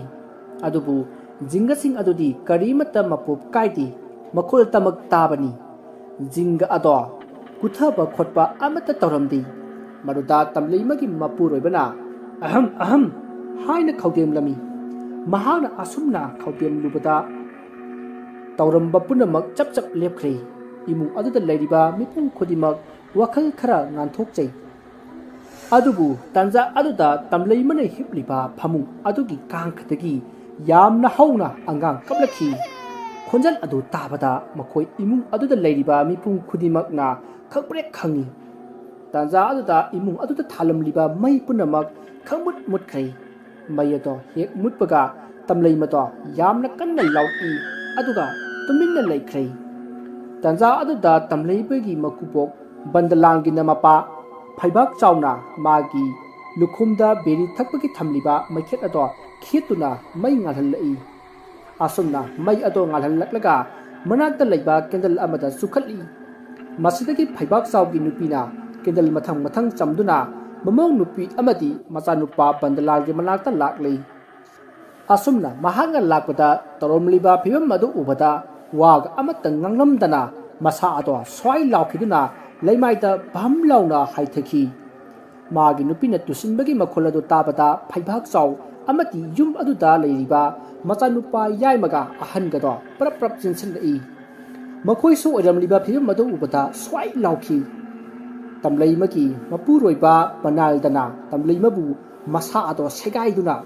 ꯑꯗꯨꯕꯨ ꯖꯤꯡꯒꯁꯤꯡ ꯑꯗꯨꯗꯤ ꯀꯔꯤꯃꯠꯇ ꯃꯄꯣꯞ ꯀꯥꯏꯗꯦ, ꯃꯈꯣꯜ ꯇꯃꯛ ꯇꯥꯕꯅꯤ꯫ ꯖꯤꯡꯒ ꯑꯗꯣ ꯀꯨꯊꯕ ꯈꯣꯠꯄ ꯑꯃꯠꯇ ꯇꯧꯔꯝꯗꯦ꯫ ꯃꯗꯨꯗ ꯇꯝꯂꯩꯃꯒꯤ ꯃꯄꯨꯔꯣꯏꯕꯅ "ꯑꯍꯝ, ꯑꯍꯝ" ꯍꯥꯏꯅ ꯈꯧꯗꯦꯝꯂꯝꯃꯤ꯫ ꯃꯍꯥꯛꯅ ꯑꯁꯨꯝꯅ ꯈꯧꯗꯦꯝꯂꯨꯕꯗ ꯇꯧꯔꯝꯕ ꯄꯨꯝꯅꯃꯛ ꯆꯞ ꯆꯞ ꯂꯦꯞꯈ꯭ꯔꯦ꯫ ꯏꯃꯨꯡ ꯑꯗꯨꯗ ꯂꯩꯔꯤꯕ ꯃꯤꯄꯨꯝ ꯈꯨꯗꯤꯡꯃꯛ ꯋꯥꯈꯜ ꯈꯔ ꯉꯥꯟꯊꯣꯛꯆꯩ꯫ ꯑꯗꯨꯕꯨ ꯇꯥꯟꯖꯥ ꯑꯗꯨꯗ ꯇꯝꯂꯩꯃꯅ ꯍꯤꯞꯂꯤꯕ ꯐꯃꯨꯡ ꯑꯗꯨꯒꯤ ꯀꯥꯡꯈꯗꯒꯤ ꯌꯥꯝꯅ ꯍꯧꯅ ꯑꯉꯥꯡ ꯀꯞꯂꯛꯈꯤ꯫ ꯈꯣꯟꯖꯦꯜ ꯑꯗꯨ ꯇꯥꯕꯗ ꯃꯈꯣꯏ ꯏꯃꯨꯡ ꯑꯗꯨꯗ ꯂꯩꯔꯤꯕ ꯃꯤꯄꯨꯝ ꯈꯨꯗꯤꯡꯃꯛꯅ ꯈꯪꯄ꯭ꯔꯦꯛ ꯈꯪꯉꯤ꯫ ꯇꯥꯟꯖꯥ ꯑꯗꯨꯗ ꯏꯃꯨꯡ ꯑꯗꯨꯗ ꯊꯥꯜꯂꯝꯂꯤꯕ ꯃꯩ ꯄꯨꯝꯅꯃꯛ ꯈꯪꯃꯨꯠ ꯃꯨꯠꯈ꯭ꯔꯦ꯫ ꯃꯩ ꯑꯗꯣ ꯍꯦꯛ ꯃꯨꯠꯄꯒ ꯇꯝꯂꯩꯃꯗꯣ ꯌꯥꯝꯅ ꯀꯟꯅ ꯂꯥꯎꯔꯛꯏ, ꯑꯗꯨꯒ ꯇꯨꯃꯤꯟꯅ ꯂꯩꯈ꯭ꯔꯦ꯫ ꯇꯥꯟꯖꯥ ꯑꯗꯨꯗ ꯇꯝꯂꯩꯃꯒꯤ ꯃꯀꯨꯕꯣꯛ ꯕꯟꯗꯂꯥꯜꯒꯤꯅ ꯃꯄꯥ ꯐꯩꯕꯥꯛ ꯆꯥꯎꯅ ꯃꯥꯒꯤ ꯂꯨꯈꯨꯝꯗ ꯕꯦꯔꯤ ꯊꯛꯄꯒꯤ ꯊꯝꯂꯤꯕ ꯃꯩꯈꯦꯠ ꯑꯗꯣ ꯈꯦꯠꯇꯨꯅ ꯃꯩ ꯉꯥꯜꯍꯜꯂꯛꯏ꯫ ꯑꯁꯨꯝꯅ ꯃꯩ ꯑꯗꯣ ꯉꯥꯜꯍꯜꯂꯛꯂꯒ ꯃꯅꯥꯛꯇ ꯂꯩꯕ ꯀꯦꯟꯗꯜ ꯑꯃꯗ ꯆꯨꯈꯠꯂꯤ꯫ ꯃꯁꯤꯗꯒꯤ ꯐꯩꯕꯥꯛ ꯆꯥꯎꯒꯤ ꯅꯨꯄꯤꯅ ꯀꯦꯟꯗꯜ ꯃꯊꯪ ꯃꯊꯪ ꯆꯝꯗꯨꯅ ꯃꯃꯧ ꯅꯨꯄꯤ ꯑꯃꯗꯤ ꯃꯆꯥꯅꯨꯄꯥ ꯕꯟꯗꯂꯥꯜꯒꯤ ꯃꯅꯥꯛꯇ ꯂꯥꯛꯂꯤ꯫ ꯑꯁꯨꯝꯅ ꯃꯍꯥꯛꯅ ꯂꯥꯛꯄꯗ ꯇꯧꯔꯝꯂꯤꯕ ꯐꯤꯕꯝ ꯑꯗꯨ ꯎꯕꯗ ꯋꯥꯒ ꯑꯃꯠꯇ ꯉꯥꯡꯂꯝꯗꯅ ꯃꯁꯥ ꯑꯗꯣ ꯁ꯭ꯋꯥꯏ ꯂꯥꯎꯈꯤꯗꯨꯅ ꯂꯩꯃꯥꯏꯗ ꯚꯝ ꯂꯥꯎꯅ ꯍꯥꯏꯊꯈꯤ꯫ ꯃꯥꯒꯤ ꯅꯨꯄꯤꯅ ꯇꯨꯁꯤꯟꯕꯒꯤ ꯃꯈꯣꯜ ꯑꯗꯨ ꯇꯥꯕꯗ ꯐꯩꯕꯥꯛ ꯆꯥꯎ ꯑꯃꯗꯤ ꯌꯨꯝ ꯑꯗꯨꯗ ꯂꯩꯔꯤꯕ ꯃꯆꯥꯅꯨꯄꯥ ꯌꯥꯏꯃꯒ ꯑꯍꯟꯒꯗꯣ ꯄꯔꯞ ꯄꯔꯞ ꯆꯦꯟꯁꯤꯜꯂꯛꯏ꯫ ꯃꯈꯣꯏꯁꯨ ꯑꯣꯏꯔꯝꯂꯤꯕ ꯐꯤꯕꯝ ꯑꯗꯨ ꯎꯕꯗ ꯁ꯭ꯋꯥꯏ ꯂꯥꯎꯈꯤ꯫ ꯇꯝꯂꯩꯃꯒꯤ ꯃꯄꯨꯔꯣꯏꯕ ꯕꯟꯗꯂꯥꯜꯅ ꯇꯝꯂꯩꯃꯕꯨ ꯃꯁꯥ ꯑꯗꯣ ꯁꯦꯒꯥꯏꯗꯨꯅ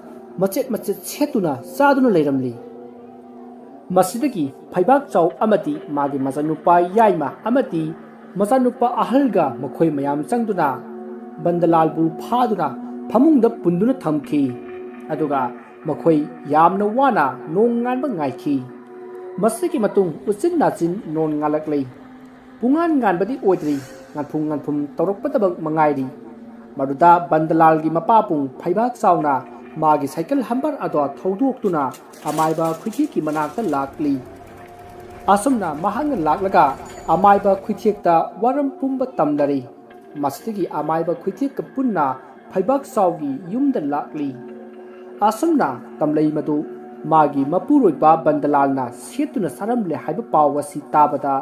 ꯃꯆꯦꯠ ꯃꯆꯦꯠ ꯁꯦꯠꯇꯨꯅ ꯆꯥꯗꯨꯅ ꯂꯩꯔꯝꯂꯤ꯫ ꯃꯁꯤꯗꯒꯤ ꯐꯩꯕꯥꯛ ꯆꯥꯎ ꯑꯃꯗꯤ ꯃꯥꯒꯤ ꯃꯆꯥꯅꯨꯄꯥ ꯌꯥꯏꯃ ꯑꯃꯗꯤ ꯃꯆꯥꯅꯨꯄꯥ ꯑꯍꯜꯒ ꯃꯈꯣꯏ ꯃꯌꯥꯝ ꯆꯪꯗꯨꯅ ꯕꯟꯗꯂꯥꯜꯕꯨ ꯐꯥꯗꯨꯅ ꯐꯃꯨꯡꯗ ꯄꯨꯟꯗꯨꯅ ꯊꯝꯈꯤ꯫ ꯑꯗꯨꯒ ꯃꯈꯣꯏ ꯌꯥꯝꯅ ꯋꯥꯅ ꯅꯣꯡ ꯉꯥꯟꯕ ꯉꯥꯏꯈꯤ꯫ ꯃꯁꯤꯒꯤ ꯃꯇꯨꯡ ꯎꯆꯤꯟ ꯅꯥꯆꯤꯟ ꯅꯣꯡ ꯉꯥꯜꯂꯛꯂꯦ꯫ ꯄꯨꯡꯉꯥꯟ ꯉꯥꯟꯕꯗꯤ ꯑꯣꯏꯗ꯭ꯔꯤ, ꯉꯥꯟꯐꯨꯝ ꯉꯥꯟꯐꯨꯝ ꯇꯧꯔꯛꯄꯗꯃꯛ ꯃꯉꯥꯏꯔꯤ꯫ ꯃꯗꯨꯗ ꯕꯟꯗꯂꯥꯜꯒꯤ ꯃꯄꯥꯕꯨꯡ ꯐꯩꯕꯥꯛ ꯆꯥꯎꯅ ꯃꯥꯒꯤ ꯁꯥꯏꯀꯜ ꯍꯝꯕꯔ ꯑꯗꯣ ꯊꯧꯗꯣꯛꯇꯨꯅ ꯑꯃꯥꯏꯕ ꯈꯨꯏꯊꯦꯛꯀꯤ ꯃꯅꯥꯛꯇ ꯂꯥꯛꯂꯤ꯫ ꯑꯁꯨꯝꯅ ꯃꯍꯥꯛꯅ ꯂꯥꯛꯂꯒ ꯑꯃꯥꯏꯕ ꯈꯨꯏꯊꯦꯛꯇ ꯋꯥꯔꯝ ꯄꯨꯝꯕ ꯇꯝꯅꯔꯤ꯫ ꯃꯁꯤꯗꯒꯤ ꯑꯃꯥꯏꯕ ꯈꯨꯏꯊꯦꯛꯀ ꯄꯨꯟꯅ ꯐꯩꯕꯥꯛ ꯆꯥꯎꯒꯤ ꯌꯨꯝꯗ ꯂꯥꯛꯂꯤ꯫ ꯑꯁꯨꯝꯅ ꯇꯝꯂꯩꯃꯗꯨ ꯃꯥꯒꯤ ꯃꯄꯨꯔꯣꯏꯕ ꯕꯟꯗꯂꯥꯜꯅ ꯁꯦꯠꯇꯨꯅ ꯆꯥꯔꯝꯂꯦ ꯍꯥꯏꯕ ꯄꯥꯎ ꯑꯁꯤ ꯇꯥꯕꯗ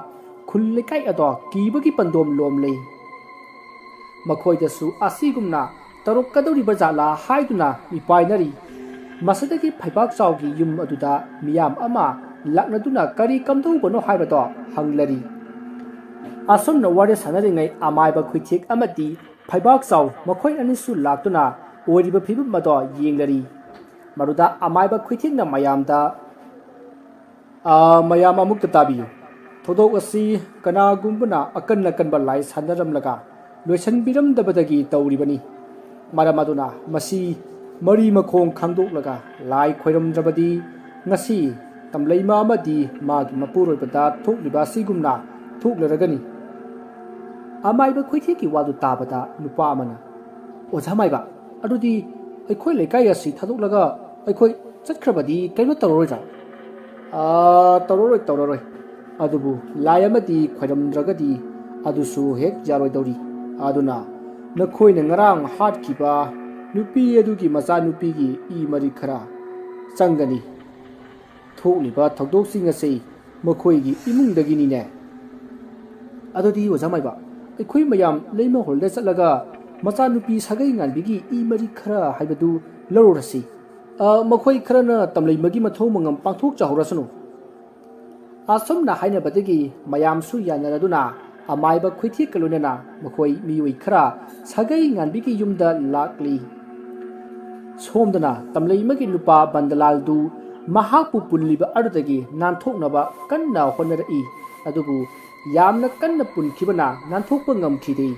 ꯈꯨꯜ ꯂꯩꯀꯥꯏ ꯑꯗꯣ ꯀꯤꯕꯒꯤ ꯄꯟꯗꯣꯝ ꯂꯣꯝꯂꯦ꯫ ꯃꯈꯣꯏꯗꯁꯨ ꯑꯁꯤꯒꯨꯝꯅ ꯇꯧꯔꯛꯀꯗꯧꯔꯤꯕ ꯖꯥꯠꯂꯥ ꯍꯥꯏꯗꯨꯅ ꯃꯤꯄꯥꯏꯅꯔꯤ꯫ ꯃꯁꯤꯗꯒꯤ ꯐꯩꯕꯥꯛ ꯆꯥꯎꯒꯤ ꯌꯨꯝ ꯑꯗꯨꯗ ꯃꯤꯌꯥꯝ ꯑꯃ ꯂꯥꯛꯅꯗꯨꯅ ꯀꯔꯤ ꯀꯝꯗꯧꯕꯅꯣ ꯍꯥꯏꯕꯗꯣ ꯍꯪꯂꯔꯤ꯫ ꯑꯁꯨꯝꯅ ꯋꯥꯔꯤ ꯁꯥꯟꯅꯔꯤꯉꯩ ꯑꯃꯥꯏꯕ ꯈꯨꯏꯊꯦꯛ ꯑꯃꯗꯤ ꯐꯩꯕꯥꯛ ꯆꯥꯎ ꯃꯈꯣꯏ ꯑꯅꯤꯁꯨ ꯂꯥꯛꯇꯨꯅ ꯑꯣꯏꯔꯤꯕ ꯐꯤꯕꯝ ꯑꯗꯣ ꯌꯦꯡꯂꯔꯤ꯫ ꯃꯗꯨꯗ ꯑꯃꯥꯏꯕ ꯈꯨꯏꯊꯦꯛꯅ ꯃꯌꯥꯝꯗ, "ꯑꯥ, ꯃꯌꯥꯝ ꯑꯃꯨꯛꯇ ꯇꯥꯕꯤꯌꯨ꯫ ꯊꯧꯗꯣꯛ ꯑꯁꯤ ꯀꯅꯥꯒꯨꯝꯕꯅ ꯑꯀꯟ ꯑꯀꯟꯕ ꯂꯥꯏ ꯁꯥꯟꯅꯔꯝꯂꯒ ꯂꯣꯏꯁꯤꯟꯕꯤꯔꯝꯗꯕꯗꯒꯤ ꯇꯧꯔꯤꯕꯅꯤ꯫ ꯃꯔꯝ ꯑꯗꯨꯅ ꯃꯁꯤ ꯃꯔꯤ ꯃꯈꯣꯡ ꯈꯪꯗꯣꯛꯂꯒ ꯂꯥꯏ ꯈꯣꯏꯔꯝꯗ꯭ꯔꯕꯗꯤ ꯉꯁꯤ ꯇꯝꯂꯩꯃ ꯑꯃꯗꯤ ꯃꯥꯒꯤ ꯃꯄꯨꯔꯣꯏꯕꯗ ꯊꯣꯛꯂꯤꯕ ꯑꯁꯤꯒꯨꯝꯅ ꯊꯣꯛꯂꯔꯒꯅꯤ꯫" ꯑꯃꯥꯏꯕ ꯈꯨꯏꯊꯦꯛꯀꯤ ꯋꯥꯗꯨ ꯇꯥꯕꯗ ꯅꯨꯄꯥ ꯑꯃꯅ, "ꯑꯣꯖꯥ ꯃꯥꯏꯕ, ꯑꯗꯨꯗꯤ ꯑꯩꯈꯣꯏ ꯂꯩꯀꯥꯏ ꯑꯁꯤ ꯊꯥꯗꯣꯛꯂꯒ ꯑꯩꯈꯣꯏ ꯆꯠꯈ꯭ꯔꯕꯗꯤ ꯀꯩꯅꯣ ꯇꯧꯔꯔꯣꯏꯗ꯭ꯔꯥ?" "ꯑꯥ, ꯇꯧꯔꯔꯣꯏ, ꯇꯧꯔꯔꯣꯏ꯫ ꯑꯗꯨꯕꯨ ꯂꯥꯏ ꯑꯃꯗꯤ ꯈꯣꯏꯔꯝꯗ꯭ꯔꯒꯗꯤ ꯑꯗꯨꯁꯨ ꯍꯦꯛ ꯌꯥꯔꯣꯏꯗꯧꯔꯤ꯫ ꯑꯗꯨꯅ ꯅꯈꯣꯏꯅ ꯉꯔꯥꯡ ꯍꯥꯠꯈꯤꯕ ꯅꯨꯄꯤ ꯑꯗꯨꯒꯤ ꯃꯆꯥꯅꯨꯄꯤꯒꯤ ꯏ ꯃꯔꯤꯛ ꯈꯔ ꯆꯪꯒꯅꯤ꯫ ꯊꯣꯛꯂꯤꯕ ꯊꯧꯗꯣꯛꯁꯤꯡ ꯑꯁꯤ ꯃꯈꯣꯏꯒꯤ ꯏꯃꯨꯡꯗꯒꯤꯅꯤꯅꯦ꯫" "ꯑꯗꯨꯗꯤ ꯑꯣꯖꯥ ꯃꯥꯏꯕ, ꯑꯩꯈꯣꯏ ꯃꯌꯥꯝ ꯂꯩꯃ ꯍꯣꯜꯗ ꯆꯠꯂꯒ ꯃꯆꯥꯅꯨꯄꯤ ꯁꯥꯒꯩ ꯉꯥꯟꯕꯤꯒꯤ ꯏ ꯃꯔꯤꯛ ꯈꯔ ꯍꯥꯏꯕꯗꯨ ꯂꯧꯔꯨꯔꯁꯤ꯫ ꯑ, ꯃꯈꯣꯏ ꯈꯔꯅ ꯇꯝꯂꯩꯃꯒꯤ ꯃꯊꯧ ꯃꯉꯝ ꯄꯥꯡꯊꯣꯛꯆꯍꯧꯔꯁꯅꯨ꯫" ꯑꯁꯨꯝꯅ ꯍꯥꯏꯅꯕꯗꯒꯤ ꯃꯌꯥꯝꯁꯨ ꯌꯥꯅꯔꯗꯨꯅ ꯑꯃꯥꯏꯕ ꯈꯨꯏꯊꯦꯛꯀ ꯂꯣꯏꯅꯅ ꯃꯈꯣꯏ ꯃꯤꯑꯣꯏ ꯈꯔ ꯁꯥꯒꯩ ꯉꯥꯟꯕꯤꯒꯤ ꯌꯨꯝꯗ ꯂꯥꯛꯂꯤ꯫ ꯁꯣꯝꯗꯅ ꯇꯝꯂꯩꯃꯒꯤ ꯅꯨꯄꯥ ꯕꯟꯗꯂꯥꯜꯗꯨ ꯃꯍꯥꯛꯄꯨ ꯄꯨꯜꯂꯤꯕ ꯑꯗꯨꯗꯒꯤ ꯅꯥꯟꯊꯣꯛꯅꯕ ꯀꯟꯅ ꯍꯣꯠꯅꯔꯛꯏ꯫ ꯑꯗꯨꯕꯨ ꯌꯥꯝꯅ ꯀꯟꯅ ꯄꯨꯟꯈꯤꯕꯅ ꯅꯥꯟꯊꯣꯛꯄ ꯉꯝꯈꯤꯗꯦ꯫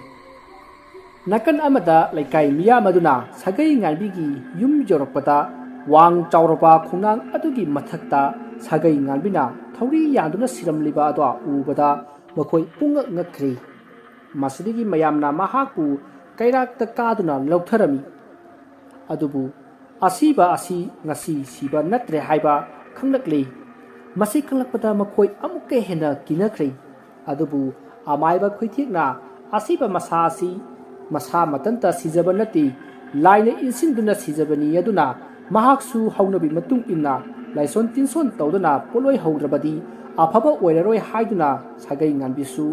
ꯅꯥꯀꯟ ꯑꯃꯗ ꯂꯩꯀꯥꯏ ꯃꯤꯌꯥꯝ ꯑꯗꯨꯅ ꯁꯥꯒꯩ ꯉꯥꯟꯕꯤꯒꯤ ꯌꯨꯝ ꯌꯧꯔꯛꯄꯗ, ꯋꯥꯡ ꯆꯥꯎꯔꯕ ꯈꯣꯡꯅꯥꯡ ꯑꯗꯨꯒꯤ ꯃꯊꯛꯇ ꯁꯥꯒꯩ ꯉꯥꯟꯕꯤꯅ ꯊꯧꯔꯤ ꯌꯥꯟꯗꯨꯅ ꯁꯤꯔꯝꯂꯤꯕ ꯑꯗꯣ ꯎꯕꯗ ꯃꯈꯣꯏ ꯄꯨꯡꯉꯛ ꯉꯛꯈ꯭ꯔꯦ꯫ ꯃꯁꯤꯗꯒꯤ ꯃꯌꯥꯝꯅ ꯃꯍꯥꯛꯄꯨ ꯀꯩꯔꯥꯛꯇ ꯀꯥꯗꯨꯅ ꯂꯧꯊꯔꯝꯃꯤ꯫ ꯑꯗꯨꯕꯨ ꯑꯁꯤꯕ ꯑꯁꯤ ꯉꯁꯤ ꯁꯤꯕ ꯅꯠꯇ꯭ꯔꯦ ꯍꯥꯏꯕ ꯈꯪꯂꯛꯂꯦ꯫ ꯃꯁꯤ ꯈꯪꯂꯛꯄꯗ ꯃꯈꯣꯏ ꯑꯃꯨꯛꯀ ꯍꯦꯟꯅ ꯀꯤꯅꯈ꯭ꯔꯦ꯫ ꯑꯗꯨꯕꯨ ꯑꯃꯥꯏꯕ ꯈꯨꯏꯊꯦꯛꯅ ꯑꯁꯤꯕ ꯃꯁꯥ ꯑꯁꯤ ꯃꯁꯥ ꯃꯊꯟꯇ ꯁꯤꯖꯕ ꯅꯠꯇꯦ, ꯂꯥꯏꯅ ꯏꯟꯁꯤꯟꯗꯨꯅ ꯁꯤꯖꯕꯅꯤ꯫ ꯑꯗꯨꯅ ꯃꯍꯥꯛꯁꯨ ꯍꯧꯅꯕꯤ ꯃꯇꯨꯡ ꯏꯟꯅ ꯂꯥꯏꯁꯣꯟ ꯇꯤꯟꯁꯣꯟ ꯇꯧꯗꯨꯅ ꯄꯣꯠꯂꯣꯏ ꯍꯧꯗ꯭ꯔꯕꯗꯤ ꯑꯐꯕ ꯑꯣꯏꯔꯔꯣꯏ ꯍꯥꯏꯗꯨꯅ ꯁꯥꯒꯩ ꯉꯥꯟꯕꯤꯁꯨ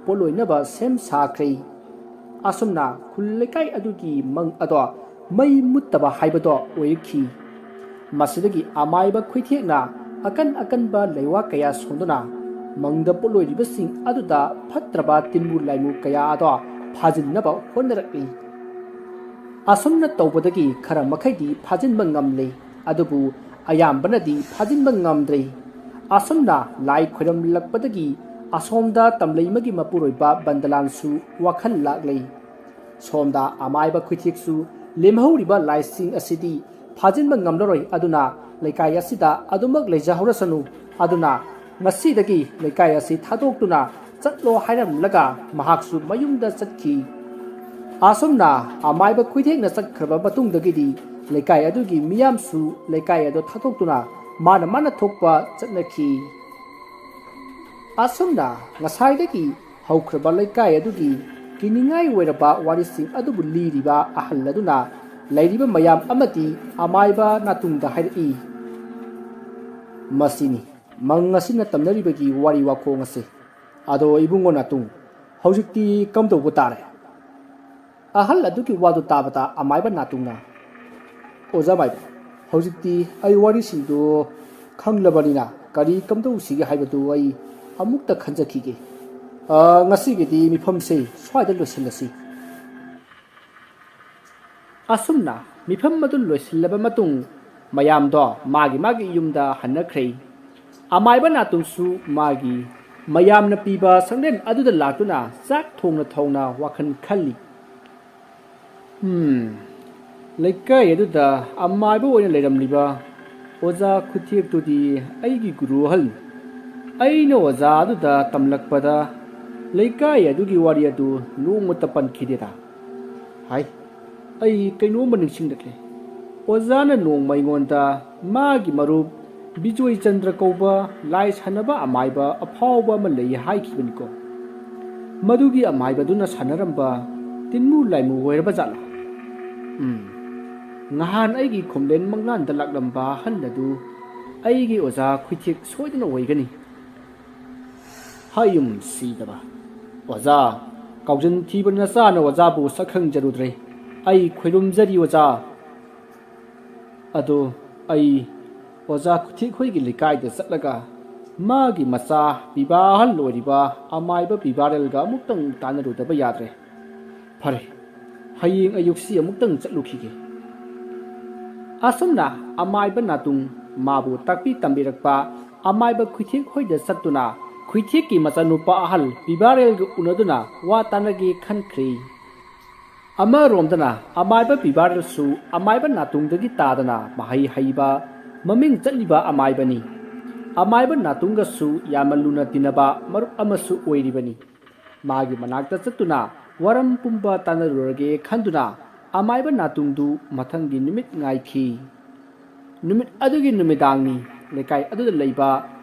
ꯄꯣꯠꯂꯣꯏꯅꯕ ꯁꯦꯝ ꯁꯥꯈ꯭ꯔꯦ꯫ ꯑꯁꯨꯝꯅ ꯈꯨꯜ ꯂꯩꯀꯥꯏ ꯑꯗꯨꯒꯤ ꯃꯪ ꯑꯗꯣ ꯃꯩ ꯃꯨꯠꯇꯕ ꯍꯥꯏꯕꯗꯣ ꯑꯣꯏꯔꯛꯈꯤ꯫ ꯃꯁꯤꯗꯒꯤ ꯑꯃꯥꯏꯕ ꯈꯨꯏꯊꯦꯛꯅ ꯑꯀꯟ ꯑꯀꯟꯕ ꯂꯩꯋꯥ ꯀꯌꯥ ꯁꯣꯟꯗꯨꯅ ꯃꯪꯗ ꯄꯣꯠꯂꯣꯏꯔꯤꯕꯁꯤꯡ ꯑꯗꯨꯗ ꯐꯠꯇ꯭ꯔꯕ ꯇꯤꯟꯕꯨ ꯂꯥꯏꯃꯨ ꯀꯌꯥ ꯑꯗꯣ ꯐꯥꯖꯤꯟꯅꯕ ꯍꯣꯠꯅꯔꯛꯂꯤ꯫ ꯑꯁꯨꯝꯅ ꯇꯧꯕꯗꯒꯤ ꯈꯔ ꯃꯈꯩꯗꯤ ꯐꯥꯖꯤꯟꯕ ꯉꯝꯂꯦ, ꯑꯗꯨꯕꯨ ꯑꯌꯥꯝꯕꯅꯗꯤ ꯐꯥꯖꯤꯟꯕ ꯉꯝꯗ꯭ꯔꯦ꯫ ꯑꯁꯨꯝꯅ ꯂꯥꯏ ꯈꯣꯏꯔꯝꯂꯛꯄꯗꯒꯤ ꯑꯁꯣꯝꯗ ꯇꯝꯂꯩꯃꯒꯤ ꯃꯄꯨꯔꯣꯏꯕ ꯕꯟꯗꯂꯥꯟꯁꯨ ꯋꯥꯈꯜ ꯂꯥꯛꯂꯦ꯫ ꯁꯣꯝꯗ ꯑꯃꯥꯏꯕ ꯈꯨꯏꯊꯦꯛꯁꯨ ꯂꯦꯝꯍꯧꯔꯤꯕ ꯂꯥꯏꯁꯤꯡ ꯑꯁꯤꯗꯤ ꯐꯥꯖꯤꯟꯕ ꯉꯝꯂꯔꯣꯏ, ꯑꯗꯨꯅ ꯂꯩꯀꯥꯏ ꯑꯁꯤꯗ ꯑꯗꯨꯃꯛ ꯂꯩꯖꯍꯧꯔꯁꯅꯨ, ꯑꯗꯨꯅ ꯉꯁꯤꯗꯒꯤ ꯂꯩꯀꯥꯏ ꯑꯁꯤ ꯊꯥꯗꯣꯛꯇꯨꯅ ꯆꯠꯂꯣ ꯍꯥꯏꯔꯝꯂꯒ ꯃꯍꯥꯛꯁꯨ ꯃꯌꯨꯝꯗ ꯆꯠꯈꯤ꯫ ꯑꯁꯨꯝꯅ ꯑꯃꯥꯏꯕ ꯈꯨꯏꯊꯦꯛꯅ ꯆꯠꯈ꯭ꯔꯕ ꯃꯇꯨꯡꯗꯒꯤꯗꯤ ꯂꯩꯀꯥꯏ ꯑꯗꯨꯒꯤ ꯃꯤꯌꯥꯝꯁꯨ ꯂꯩꯀꯥꯏ ꯑꯗꯨ ꯊꯥꯗꯣꯛꯇꯨꯅ ꯃꯥꯅ ꯃꯥꯅ ꯊꯣꯛꯄ ꯆꯠꯅꯈꯤ꯫ ꯑꯁꯨꯝꯅ ꯉꯁꯥꯏꯗꯒꯤ ꯍꯧꯈ꯭ꯔꯕ ꯂꯩꯀꯥꯏ ꯑꯗꯨꯒꯤ ꯀꯤꯅꯤꯡꯉꯥꯏ ꯑꯣꯏꯔꯕ ꯋꯥꯔꯤꯁꯤꯡ ꯑꯗꯨꯕꯨ ꯂꯤꯔꯤꯕ ꯑꯍꯜ ꯑꯗꯨꯅ ꯂꯩꯔꯤꯕ ꯃꯌꯥꯝ ꯑꯃꯗꯤ ꯑꯃꯥꯏꯕ ꯅꯥꯇꯨꯡꯗ ꯍꯥꯏꯔꯛꯏ, "ꯃꯁꯤꯅꯤ ꯃꯪ ꯑꯁꯤꯅ ꯇꯝꯅꯔꯤꯕꯒꯤ ꯋꯥꯔꯤ ꯋꯥꯈꯣꯡ ꯑꯁꯤ꯫ ꯑꯗꯣ ꯏꯕꯨꯡꯉꯣ ꯅꯥꯇꯨꯡ, ꯍꯧꯖꯤꯛꯇꯤ ꯀꯝꯗꯧꯕ ꯇꯥꯔꯦ?" ꯑꯍꯜ ꯑꯗꯨꯒꯤ ꯋꯥꯗꯨ ꯇꯥꯕꯗ ꯑꯃꯥꯏꯕ ꯅꯥꯇꯨꯡꯅ, "ꯑꯣꯖꯥ ꯃꯥꯏꯕ, ꯍꯧꯖꯤꯛꯇꯤ ꯑꯩ ꯋꯥꯔꯤꯁꯤꯡꯗꯨ ꯈꯪꯂꯕꯅꯤꯅ ꯀꯔꯤ ꯀꯝꯗꯧꯁꯤꯒꯦ ꯍꯥꯏꯕꯗꯨ ꯑꯩ ꯑꯃꯨꯛꯇ ꯈꯟꯖꯈꯤꯒꯦ꯫ ꯑ, ꯉꯁꯤꯒꯤꯗꯤ ꯃꯤꯐꯝꯁꯦ ꯁ꯭ꯋꯥꯏꯗ ꯂꯣꯏꯁꯤꯜꯂꯁꯤ꯫" ꯑꯁꯨꯝꯅ ꯃꯤꯐꯝ ꯑꯗꯨ ꯂꯣꯏꯁꯤꯜꯂꯕ ꯃꯇꯨꯡ ꯃꯌꯥꯝꯗꯣ ꯃꯥꯒꯤ ꯃꯥꯒꯤ ꯌꯨꯝꯗ ꯍꯟꯅꯈ꯭ꯔꯦ꯫ ꯑꯃꯥꯏꯕ ꯅꯥꯇꯨꯡꯁꯨ ꯃꯥꯒꯤ ꯃꯌꯥꯝꯅ ꯄꯤꯕ ꯁꯪꯂꯦꯟ ꯑꯗꯨꯗ ꯂꯥꯛꯇꯨꯅ ꯆꯥꯛ ꯊꯣꯡꯅ ꯊꯣꯡꯅ ꯋꯥꯈꯜ ꯈꯜꯂꯤ꯫ "ꯎꯝ, ꯂꯩꯀꯥꯏ ꯑꯗꯨꯗ ꯑꯃꯥꯏꯕ ꯑꯣꯏꯅ ꯂꯩꯔꯝꯂꯤꯕ ꯑꯣꯖꯥ ꯈꯨꯊꯦꯛꯇꯨꯗꯤ ꯑꯩꯒꯤ ꯒꯨꯔꯨ ꯑꯍꯜꯅꯤ꯫ ꯑꯩꯅ ꯑꯣꯖꯥ ꯑꯗꯨꯗ ꯇꯝꯂꯛꯄꯗ ꯂꯩꯀꯥꯏ ꯑꯗꯨꯒꯤ ꯋꯥꯔꯤ ꯑꯗꯨ ꯅꯣꯡꯃꯇ ꯄꯟꯈꯤꯗꯦꯗ꯫ ꯍꯥꯏ, ꯑꯩ ꯀꯩꯅꯣꯝꯃ ꯅꯤꯡꯁꯤꯡꯂꯛꯂꯦ꯫ ꯑꯣꯖꯥꯅ ꯅꯣꯡꯃ ꯑꯩꯉꯣꯟꯗ ꯃꯥꯒꯤ ꯃꯔꯨꯞ ꯕꯤꯖꯣꯏ ꯆꯟꯗ꯭ꯔ ꯀꯧꯕ ꯂꯥꯏ ꯁꯥꯟꯅꯕ ꯑꯃꯥꯏꯕ ꯑꯐꯥꯎꯕ ꯑꯃ ꯂꯩ ꯍꯥꯏꯈꯤꯕꯅꯤꯀꯣ꯫ ꯃꯗꯨꯒꯤ ꯑꯃꯥꯏꯕꯗꯨꯅ ꯁꯥꯟꯅꯔꯝꯕ ꯇꯤꯟꯃꯨ ꯂꯥꯏꯃꯨ ꯑꯣꯏꯔꯕ ꯖꯥꯠꯂꯥ? ꯎꯝ, ꯉꯍꯥꯟ ꯑꯩꯒꯤ ꯈꯣꯝꯂꯦꯟ ꯃꯪꯂꯥꯟꯗ ꯂꯥꯛꯂꯝꯕ ꯑꯍꯜ ꯑꯗꯨ ꯑꯩꯒꯤ ꯑꯣꯖꯥ ꯈꯨꯏꯊꯦꯛ ꯁꯣꯏꯗꯅ ꯑꯣꯏꯒꯅꯤ꯫" ꯍꯌꯨꯝ ꯁꯤꯗꯕ꯫ "ꯑꯣꯖꯥ, ꯀꯥꯎꯖꯟ ꯊꯤꯕ ꯅꯆꯥꯅ ꯑꯣꯖꯥꯕꯨ ꯁꯛ ꯈꯪꯖꯔꯨꯗ꯭ꯔꯦ꯫ ꯑꯩ ꯈꯣꯏꯔꯨꯝꯖꯔꯤ ꯑꯣꯖꯥ꯫ ꯑꯗꯣ ꯑꯩ ꯑꯣꯖꯥ ꯈꯨꯊꯦꯛ ꯍꯣꯏꯒꯤ ꯂꯩꯀꯥꯏꯗ ꯆꯠꯂꯒ ꯃꯥꯒꯤ ꯃꯆꯥ ꯄꯤꯕꯥ ꯑꯍꯜ ꯑꯣꯏꯔꯤꯕ ꯑꯃꯥꯏꯕ ꯄꯤꯕꯥꯔꯦꯜꯒ ꯑꯃꯨꯛꯇꯪ ꯇꯥꯟꯅꯔꯨꯗꯕ ꯌꯥꯗ꯭ꯔꯦ꯫ ꯐꯔꯦ, ꯍꯌꯦꯡ ꯑꯌꯨꯛꯁꯤ ꯑꯃꯨꯛꯇꯪ ꯆꯠꯂꯨꯈꯤꯒꯦ꯫" ꯑꯁꯨꯝꯅ ꯑꯃꯥꯏꯕ ꯅꯥꯇꯨꯡ ꯃꯥꯕꯨ ꯇꯥꯛꯄꯤ ꯇꯝꯕꯤꯔꯛꯄ ꯑꯃꯥꯏꯕ ꯈꯨꯏꯊꯦꯛ ꯍꯣꯏꯗ ꯆꯠꯇꯨꯅ ꯈꯨꯏꯊꯦꯛꯀꯤ ꯃꯆꯥꯅꯨꯄꯥ ꯑꯍꯜ ꯄꯤꯕꯥꯔꯦꯜꯒ ꯎꯅꯗꯨꯅ ꯋꯥ ꯇꯥꯅꯒꯦ ꯈꯟꯈ꯭ꯔꯦ꯫ ꯑꯃꯔꯣꯝꯗꯅ ꯑꯃꯥꯏꯕ ꯄꯤꯕꯥꯔꯦꯜꯁꯨ ꯑꯃꯥꯏꯕ ꯅꯥꯇꯨꯡꯗꯒꯤ ꯇꯥꯗꯅ ꯃꯍꯩ ꯍꯩꯕ ꯃꯃꯤꯡ ꯆꯠꯂꯤꯕ ꯑꯃꯥꯏꯕꯅꯤ꯫ ꯑꯃꯥꯏꯕ ꯅꯥꯇꯨꯡꯒꯁꯨ ꯌꯥꯝꯅ ꯂꯨꯅ ꯇꯤꯟꯅꯕ ꯃꯔꯨꯞ ꯑꯃꯁꯨ ꯑꯣꯏꯔꯤꯕꯅꯤ꯫ ꯃꯥꯒꯤ ꯃꯅꯥꯛꯇ ꯆꯠꯇꯨꯅ ꯋꯥꯔꯝ ꯄꯨꯝꯕ ꯇꯥꯟꯅꯔꯨꯔꯒꯦ ꯈꯟꯗꯨꯅ ꯑꯃꯥꯏꯕ ꯅꯥꯇꯨꯡꯗꯨ ꯃꯊꯪꯒꯤ ꯅꯨꯃꯤꯠ ꯉꯥꯏꯈꯤ꯫ ꯅꯨꯃꯤꯠ ꯑꯗꯨꯒꯤ ꯅꯨꯃꯤꯗꯥꯡꯅꯤ꯫ ꯂꯩꯀꯥꯏ ꯑꯗꯨꯗ ꯂꯩꯕ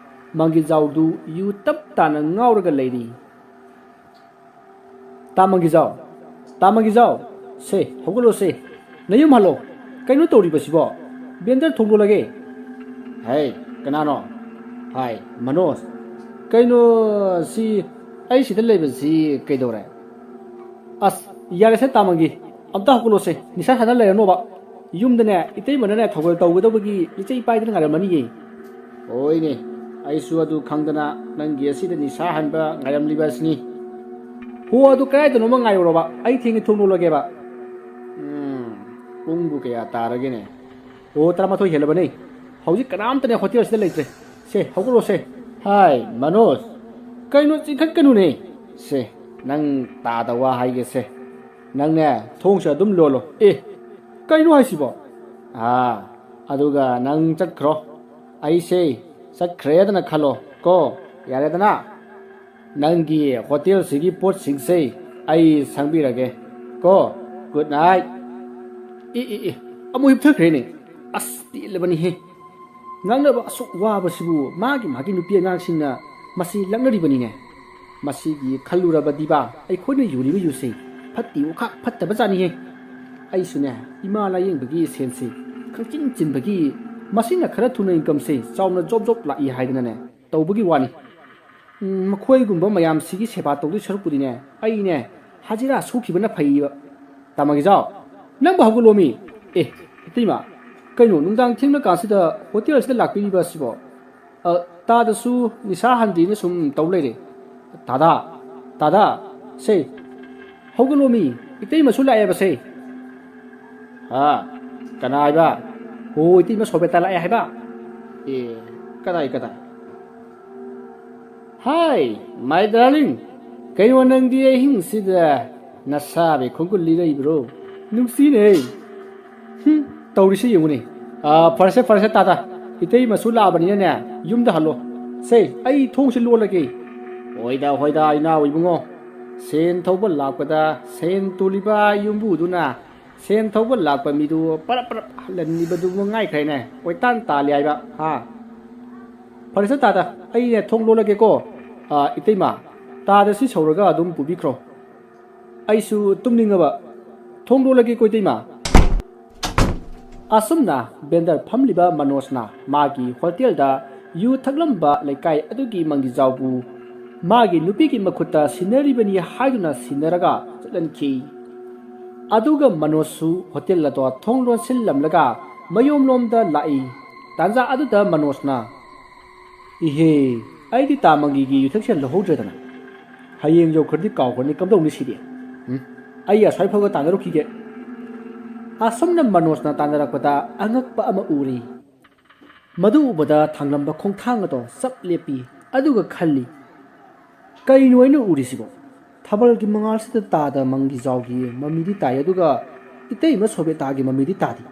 ꯃꯪꯒꯤꯖꯥꯎꯗꯨ ꯌꯨ ꯇꯞ ꯇꯥꯅ ꯉꯥꯎꯔꯒ ꯂꯩꯔꯤ꯫ "ꯇꯥ ꯃꯪꯒꯤꯖꯥꯎ, ꯇꯥ ꯃꯪꯒꯤꯖꯥꯎ, ꯁꯦ, ꯍꯧꯒꯠꯂꯣꯁꯦ, ꯅꯌꯨꯝ ꯍꯜꯂꯣ꯫ ꯀꯩꯅꯣ ꯇꯧꯔꯤꯕꯁꯤꯕꯣ? ꯕꯦꯟꯗꯔ ꯊꯣꯡ ꯂꯣꯜꯂꯒꯦ꯫" "ꯍꯦ, ꯀꯅꯥꯅꯣ?" "ꯍꯥꯏ, ꯃꯅꯣꯖ꯫ ꯀꯩꯅꯣ, ꯁꯤ, ꯑꯩ ꯁꯤꯗ ꯂꯩꯕꯁꯤ ꯀꯩꯗꯧꯔꯦ?" "ꯑꯁ, ꯌꯥꯔꯦꯁꯦ ꯇꯥ ꯃꯪꯒꯤ, ꯑꯝꯇ ꯍꯧꯒꯠꯂꯣꯁꯦ, ꯅꯤꯁꯥ ꯁꯥꯟꯅ ꯂꯩꯔꯅꯣꯕ꯫ ꯌꯨꯝꯗꯅꯦ, ꯏꯇꯩꯃꯅꯅꯦ ꯊꯧꯒꯜ ꯇꯧꯒꯗꯕꯒꯤ ꯏꯆꯩ ꯄꯥꯏꯗꯅ ꯉꯥꯏꯔꯝꯃꯅꯤꯌꯦ꯫" "ꯍꯣꯏꯅꯦ, ꯑꯩꯁꯨ ꯑꯗꯨ ꯈꯪꯗꯅ ꯅꯪꯒꯤ ꯑꯁꯤꯗ ꯅꯤꯁꯥ ꯍꯟꯕ ꯉꯥꯏꯔꯝꯂꯤꯕ ꯑꯁꯤꯅꯤ꯫" "ꯍꯣ, ꯑꯗꯨ ꯀꯗꯥꯏꯗꯅꯣꯃ ꯉꯥꯏꯔꯨꯔꯕ, ꯑꯩ ꯊꯦꯡꯉꯦ, ꯊꯣꯡ ꯂꯣꯜꯂꯒꯦꯕ꯫" "ꯎꯝ, ꯄꯨꯡꯕꯨ ꯀꯌꯥ ꯇꯥꯔꯒꯦꯅꯦ?" "ꯑꯣ, ꯇꯔꯥꯃꯥꯊꯣꯏ ꯍꯦꯜꯂꯕꯅꯦ꯫ ꯍꯧꯖꯤꯛ ꯀꯅꯥꯝꯇꯅꯦ ꯍꯣꯇꯦꯜꯁꯤꯗ ꯂꯩꯇ꯭ꯔꯦ꯫ ꯁꯦ, ꯍꯧꯒꯠꯂꯣꯁꯦ꯫" "ꯍꯥꯏ, ꯃꯅꯣꯖ, ꯀꯩꯅꯣ ꯆꯤꯡꯈꯠꯀꯅꯨꯅꯦ꯫ ꯁꯦ, ꯅꯪ ꯇꯥꯗ ꯋꯥ ꯍꯥꯏꯒꯦꯁꯦ꯫ ꯅꯪꯅꯦ, ꯊꯣꯡꯁꯦ ꯑꯗꯨꯝ ꯂꯣꯜꯂꯣ꯫" "ꯑꯦ, ꯀꯩꯅꯣ ꯍꯥꯏꯁꯤꯕꯣ?" "ꯑꯥ, ꯑꯗꯨꯒ ꯅꯪ ꯆꯠꯈ꯭ꯔꯣ꯫ ꯑꯩꯁꯦ ꯆꯠꯈ꯭ꯔꯦꯗꯅ ꯈꯜꯂꯣ ꯀꯣ, ꯌꯥꯔꯦꯗꯅ? ꯅꯪꯒꯤ ꯍꯣꯇꯦꯜꯁꯤꯒꯤ ꯄꯣꯠꯁꯤꯡꯁꯦ ꯑꯩ ꯁꯪꯕꯤꯔꯒꯦ ꯀꯣ꯫ Good night." "ꯑꯦ, ꯑꯦ, ꯑꯦ, ꯑꯃꯨꯛ ꯍꯤꯞꯊꯈ꯭ꯔꯦꯅꯦ꯫ ꯑꯁ, ꯄꯦꯜꯂꯕꯅꯤꯍꯦ꯫ ꯉꯥꯡꯅꯕ ꯑꯁꯨꯛ ꯋꯥꯕꯁꯤꯕꯨ ꯃꯥꯒꯤ, ꯃꯥꯒꯤ ꯅꯨꯄꯤ ꯑꯉꯥꯡꯁꯤꯡꯅ ꯃꯁꯤ ꯂꯛꯅꯔꯤꯕꯅꯤꯅꯦ꯫ ꯃꯁꯤꯒꯤ ꯈꯜꯂꯨꯔꯕꯗꯤꯕ ꯑꯩꯈꯣꯏꯅ ꯌꯨꯔꯤꯕ ꯌꯨꯁꯦ ꯐꯠꯇꯦ ꯑꯣꯈꯥꯛ ꯐꯠꯇꯕ ꯖꯥꯠꯅꯤꯍꯦ꯫ ꯑꯩꯁꯨꯅꯦ, ꯏꯃꯥ ꯂꯥꯌꯦꯡꯕꯒꯤ ꯁꯦꯟꯁꯦ ꯈꯪꯆꯤꯟ ꯆꯤꯟꯕꯒꯤ ꯃꯁꯤꯅ ꯈꯔ ꯊꯨꯅ ꯏꯟꯀꯝꯁꯦ ꯆꯥꯎꯅ ꯖꯣꯕ ꯖꯣꯕ ꯂꯥꯛꯏ ꯍꯥꯏꯗꯅꯅꯦ ꯇꯧꯕꯒꯤ ꯋꯥꯅꯤ꯫ ꯎꯝ, ꯃꯈꯣꯏꯒꯨꯝꯕ ꯃꯌꯥꯝꯁꯤꯒꯤ ꯁꯦꯕꯥ ꯇꯧꯗꯣꯏ ꯁꯔꯨꯛꯄꯨꯗꯤꯅꯦ, ꯑꯩꯅꯦ ꯍꯖꯤꯔꯥ ꯁꯨꯈꯤꯕꯅ ꯐꯩꯌꯦꯕ꯫" "ꯇꯥ ꯃꯪꯒꯤꯖꯥꯎ, ꯅꯪꯕꯨ ꯍꯧꯒꯠꯂꯣꯃꯤ꯫ ꯑꯦ, ꯏꯇꯩꯃ, ꯀꯩꯅꯣ ꯅꯨꯡꯗꯥꯡ ꯊꯦꯡꯂ ꯀꯥꯟꯁꯤꯗ ꯍꯣꯇꯦꯜ ꯑꯁꯤꯗ ꯂꯥꯛꯄꯤꯔꯤꯕ ꯑꯁꯤꯕꯣ? ꯑ, ꯇꯥꯗꯁꯨ ꯅꯤꯁꯥ ꯍꯟꯗꯦꯅ ꯁꯨꯝ ꯇꯧ ꯂꯩꯔꯦ꯫ ꯇꯥꯗꯥ, ꯇꯥꯗꯥ, ꯁꯦ, ꯍꯧꯒꯠꯂꯣꯃꯤ, ꯏꯇꯩꯃꯁꯨ ꯂꯥꯛꯑꯦꯕꯁꯦ꯫" "ꯍꯥ? ꯀꯅꯥ ꯍꯥꯏꯕ?" "ꯍꯣ, ꯏꯇꯩꯃ ꯁꯣꯕꯦꯇꯥ ꯂꯥꯛꯑꯦ ꯍꯥꯏꯕ꯫" "ꯑꯦ, ꯀꯗꯥꯏ, ꯀꯗꯥꯏ?" "ꯍꯥꯏ, ꯃꯥꯏ ꯗꯥꯔꯂꯤꯡ, ꯀꯩꯅꯣ ꯅꯪꯗꯤ ꯑꯍꯤꯡꯁꯤꯗ ꯅꯁꯥꯕꯤ ꯈꯣꯡꯒꯨꯜ ꯂꯤꯔꯛꯏꯕ꯭ꯔꯣ? ꯅꯨꯡꯁꯤꯅꯦ꯫ ꯍꯨꯝ, ꯇꯧꯔꯤꯁꯦ ꯌꯦꯡꯉꯨꯅꯦ꯫ ꯑꯥ, ꯐꯔꯁꯦ, ꯐꯔꯁꯦ ꯇꯥꯗ, ꯏꯇꯩꯃꯁꯨ ꯂꯥꯛꯑꯕꯅꯤꯅꯅꯦ, ꯌꯨꯝꯗ ꯍꯜꯂꯣ꯫ ꯁꯦ, ꯑꯩ ꯊꯣꯡꯁꯦ ꯂꯣꯜꯂꯒꯦ꯫" "ꯍꯣꯏꯗ, ꯍꯣꯏꯗ, ꯏꯅꯥꯎ ꯏꯕꯨꯡꯉꯣ, ꯁꯦꯟ ꯊꯧꯕ ꯂꯥꯛꯄꯗ ꯁꯦꯟ ꯇꯣꯜꯂꯤꯕ ꯌꯨꯝꯕꯨꯗꯨꯅ ꯁꯦꯟ ꯊꯧꯕ ꯂꯥꯛꯄ ꯃꯤꯗꯨ ꯄꯔꯞ ꯄꯔꯞ ꯍꯜꯍꯟꯕꯤꯕꯗꯨ ꯃꯉꯥꯏꯈ꯭ꯔꯦꯅꯦ꯫ ꯀꯣꯏꯇꯥꯟ ꯇꯥꯜꯂꯤ ꯍꯥꯏꯕ, ꯍꯥ? ꯐꯔꯦꯁꯦ ꯇꯥꯗ, ꯑꯩꯅꯦ ꯊꯣꯡ ꯂꯣꯜꯂꯒꯦꯀꯣ꯫ ꯑꯥ, ꯏꯇꯩꯃ, ꯇꯥꯗ ꯁꯤ ꯁꯧꯔꯒ ꯑꯗꯨꯝ ꯄꯨꯕꯤꯈ꯭ꯔꯣ꯫ ꯑꯩꯁꯨ ꯇꯨꯝꯅꯤꯡꯉꯕ꯫ ꯊꯣꯡ ꯂꯣꯜꯂꯒꯦꯀꯣ, ꯏꯇꯩꯃ꯫ ꯑꯁꯨꯝꯅ ꯕꯦꯟꯗꯔ ꯐꯝꯂꯤꯕ ꯃꯅꯣꯖꯅ ꯃꯥꯒꯤ ꯍꯣꯇꯦꯜꯗ ꯌꯨ ꯊꯛꯂꯝꯕ ꯂꯩꯀꯥꯏ ꯑꯗꯨꯒꯤ ꯃꯪꯒꯤꯖꯥꯎꯕꯨ ꯃꯥꯒꯤ ꯅꯨꯄꯤꯒꯤ ꯃꯈꯨꯠꯇ ꯁꯤꯟꯅꯔꯤꯕꯅꯤ ꯍꯥꯏꯗꯨꯅ ꯁꯤꯟꯅꯔꯒ ꯆꯠꯍꯟꯈꯤ꯫ ꯑꯗꯨꯒ ꯃꯅꯣꯖꯁꯨ ꯍꯣꯇꯦꯜ ꯑꯗꯣ ꯊꯣꯡ ꯂꯣꯟꯁꯤꯜꯂꯝꯂꯒ ꯃꯌꯨꯝꯂꯣꯝꯗ ꯂꯥꯛꯏ꯫ ꯇꯥꯟꯖꯥ ꯑꯗꯨꯗ ꯃꯅꯣꯖꯅ, "ꯏꯍꯦ, ꯑꯩꯗꯤ ꯇꯥ ꯃꯪꯒꯤꯒꯤ ꯌꯨꯊꯛꯁꯦ ꯂꯧꯍꯧꯗ꯭ꯔꯦꯗꯅ꯫ ꯍꯌꯦꯡ ꯌꯧꯈ꯭ꯔꯗꯤ ꯀꯥꯎꯈ꯭ꯔꯅꯤ, ꯀꯝꯗꯧꯅꯤ ꯁꯤꯗꯤ? ꯎꯝ, ꯑꯩ ꯑꯁ꯭ꯋꯥꯏ ꯐꯥꯎꯕ ꯇꯥꯟꯅꯔꯨꯈꯤꯒꯦ꯫" ꯑꯁꯨꯝꯅ ꯃꯅꯣꯖꯅ ꯇꯥꯟꯅꯔꯛꯄꯗ ꯑꯉꯛꯄ ꯑꯃ ꯎꯔꯤ꯫ ꯃꯗꯨ ꯎꯕꯗ ꯊꯥꯡꯂꯝꯕ ꯈꯣꯡꯊꯥꯡ ꯑꯗꯣ ꯆꯞ ꯂꯦꯞꯄꯤ, ꯑꯗꯨꯒ ꯈꯜꯂꯤ, "ꯀꯩꯅꯣ ꯑꯩꯅ ꯎꯔꯤꯁꯤꯕꯣ? ꯊꯥꯕꯜꯒꯤ ꯃꯉꯥꯜꯁꯤꯗ ꯇꯥꯗ ꯃꯪꯒꯤꯖꯥꯎꯒꯤ ꯃꯃꯤꯗꯤ ꯇꯥꯏ, ꯑꯗꯨꯒ ꯏꯇꯩꯃ ꯁꯣꯕꯦꯇꯥꯒꯤ ꯃꯃꯤꯗꯤ ꯇꯥꯗꯦ꯫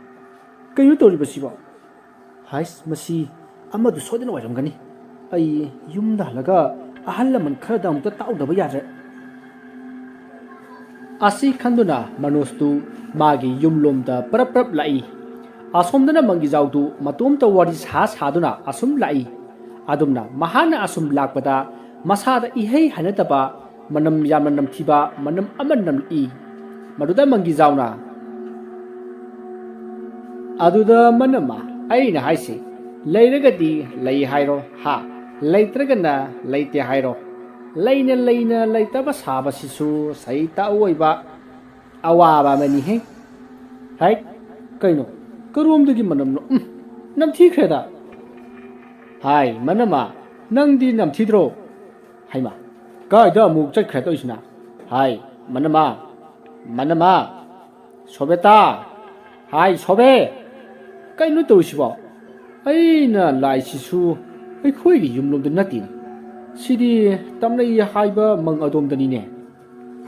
ꯀꯩꯅꯣ ꯇꯧꯔꯤꯕꯁꯤꯕꯣ? ꯍꯥꯏꯁ, ꯃꯁꯤ ꯑꯃꯗꯨ ꯁꯣꯏꯗꯅ ꯑꯣꯏꯔꯝꯒꯅꯤ꯫ ꯑꯩ ꯌꯨꯝꯗ ꯍꯜꯂꯒ ꯑꯍꯜ ꯂꯃꯟ ꯈꯔꯗ ꯑꯃꯨꯛꯇ ꯇꯥꯛꯎꯗꯕ ꯌꯥꯗ꯭ꯔꯦ꯫" ꯑꯁꯤ ꯈꯟꯗꯨꯅ ꯃꯅꯣꯖꯇꯨ ꯃꯥꯒꯤ ꯌꯨꯝꯂꯣꯝꯗ ꯄꯔꯞ ꯄꯔꯞ ꯂꯥꯛꯏ꯫ ꯑꯁꯣꯝꯗꯅ ꯃꯪꯒꯤꯖꯥꯎꯗꯨ ꯃꯇꯣꯝꯇ ꯋꯥꯔꯤ ꯁꯥ ꯁꯥꯗꯨꯅ ꯑꯁꯨꯝ ꯂꯥꯛꯏ꯫ ꯑꯗꯨꯝꯅ ꯃꯍꯥꯛꯅ ꯑꯁꯨꯝ ꯂꯥꯛꯄꯗ ꯃꯁꯥꯗ ꯏꯍꯩ ꯍꯩꯅꯗꯕ ꯃꯅꯝ ꯌꯥꯝꯅ ꯅꯝꯊꯤꯕ ꯃꯅꯝ ꯑꯃ ꯅꯝꯂꯛꯏ꯫ ꯃꯗꯨꯗ ꯃꯪꯒꯤꯖꯥꯎꯅ, "ꯑꯗꯨꯗ ꯃꯅꯝꯃ, ꯑꯩꯅ ꯍꯥꯏꯁꯤ, ꯂꯩꯔꯒꯗꯤ ꯂꯩ ꯍꯥꯏꯔꯣ, ꯍꯥ? ꯂꯩꯇ꯭ꯔꯒꯅ ꯂꯩꯇꯦ ꯍꯥꯏꯔꯣ꯫ ꯂꯩꯅ ꯂꯩꯅ ꯂꯩꯇꯕ ꯁꯥꯕꯁꯤꯁꯨ ꯁꯩꯇ ꯑꯣꯏꯕ ꯑꯋꯥꯕ ꯑꯃꯅꯤꯍꯦ꯫ ꯍꯥꯏ, ꯀꯩꯅꯣ? ꯀꯔꯣꯝꯗꯒꯤ ꯃꯅꯝꯅꯣ? ꯎꯝ, ꯅꯝꯊꯤꯈ꯭ꯔꯦꯗ꯫ ꯍꯥꯏ, ꯃꯅꯝꯃ, ꯅꯪꯗꯤ ꯅꯝꯊꯤꯗ꯭ꯔꯣ? ꯍꯩꯃꯥ, ꯀꯥꯏꯗ ꯑꯃꯨꯛ ꯆꯠꯈ꯭ꯔꯦ ꯇꯧꯔꯤꯁꯤꯅ? ꯍꯥꯏ, ꯃꯅꯝꯃ, ꯃꯅꯝꯃ, ꯁꯣꯕꯦꯇꯥ, ꯍꯥꯏ, ꯁꯣꯕꯦ, ꯀꯩꯅꯣ ꯇꯧꯔꯤꯁꯤꯕꯣ? ꯑꯩꯅ ꯂꯥꯛꯏꯁꯤꯁꯨ ꯑꯩꯈꯣꯏꯒꯤ ꯌꯨꯝꯂꯣꯝꯗ ꯅꯠꯇꯦꯅꯦ꯫ ꯁꯤꯗꯤ ꯇꯝꯂꯩ ꯍꯥꯏꯕ ꯃꯪ ꯑꯗꯣꯝꯗꯅꯤꯅꯦ꯫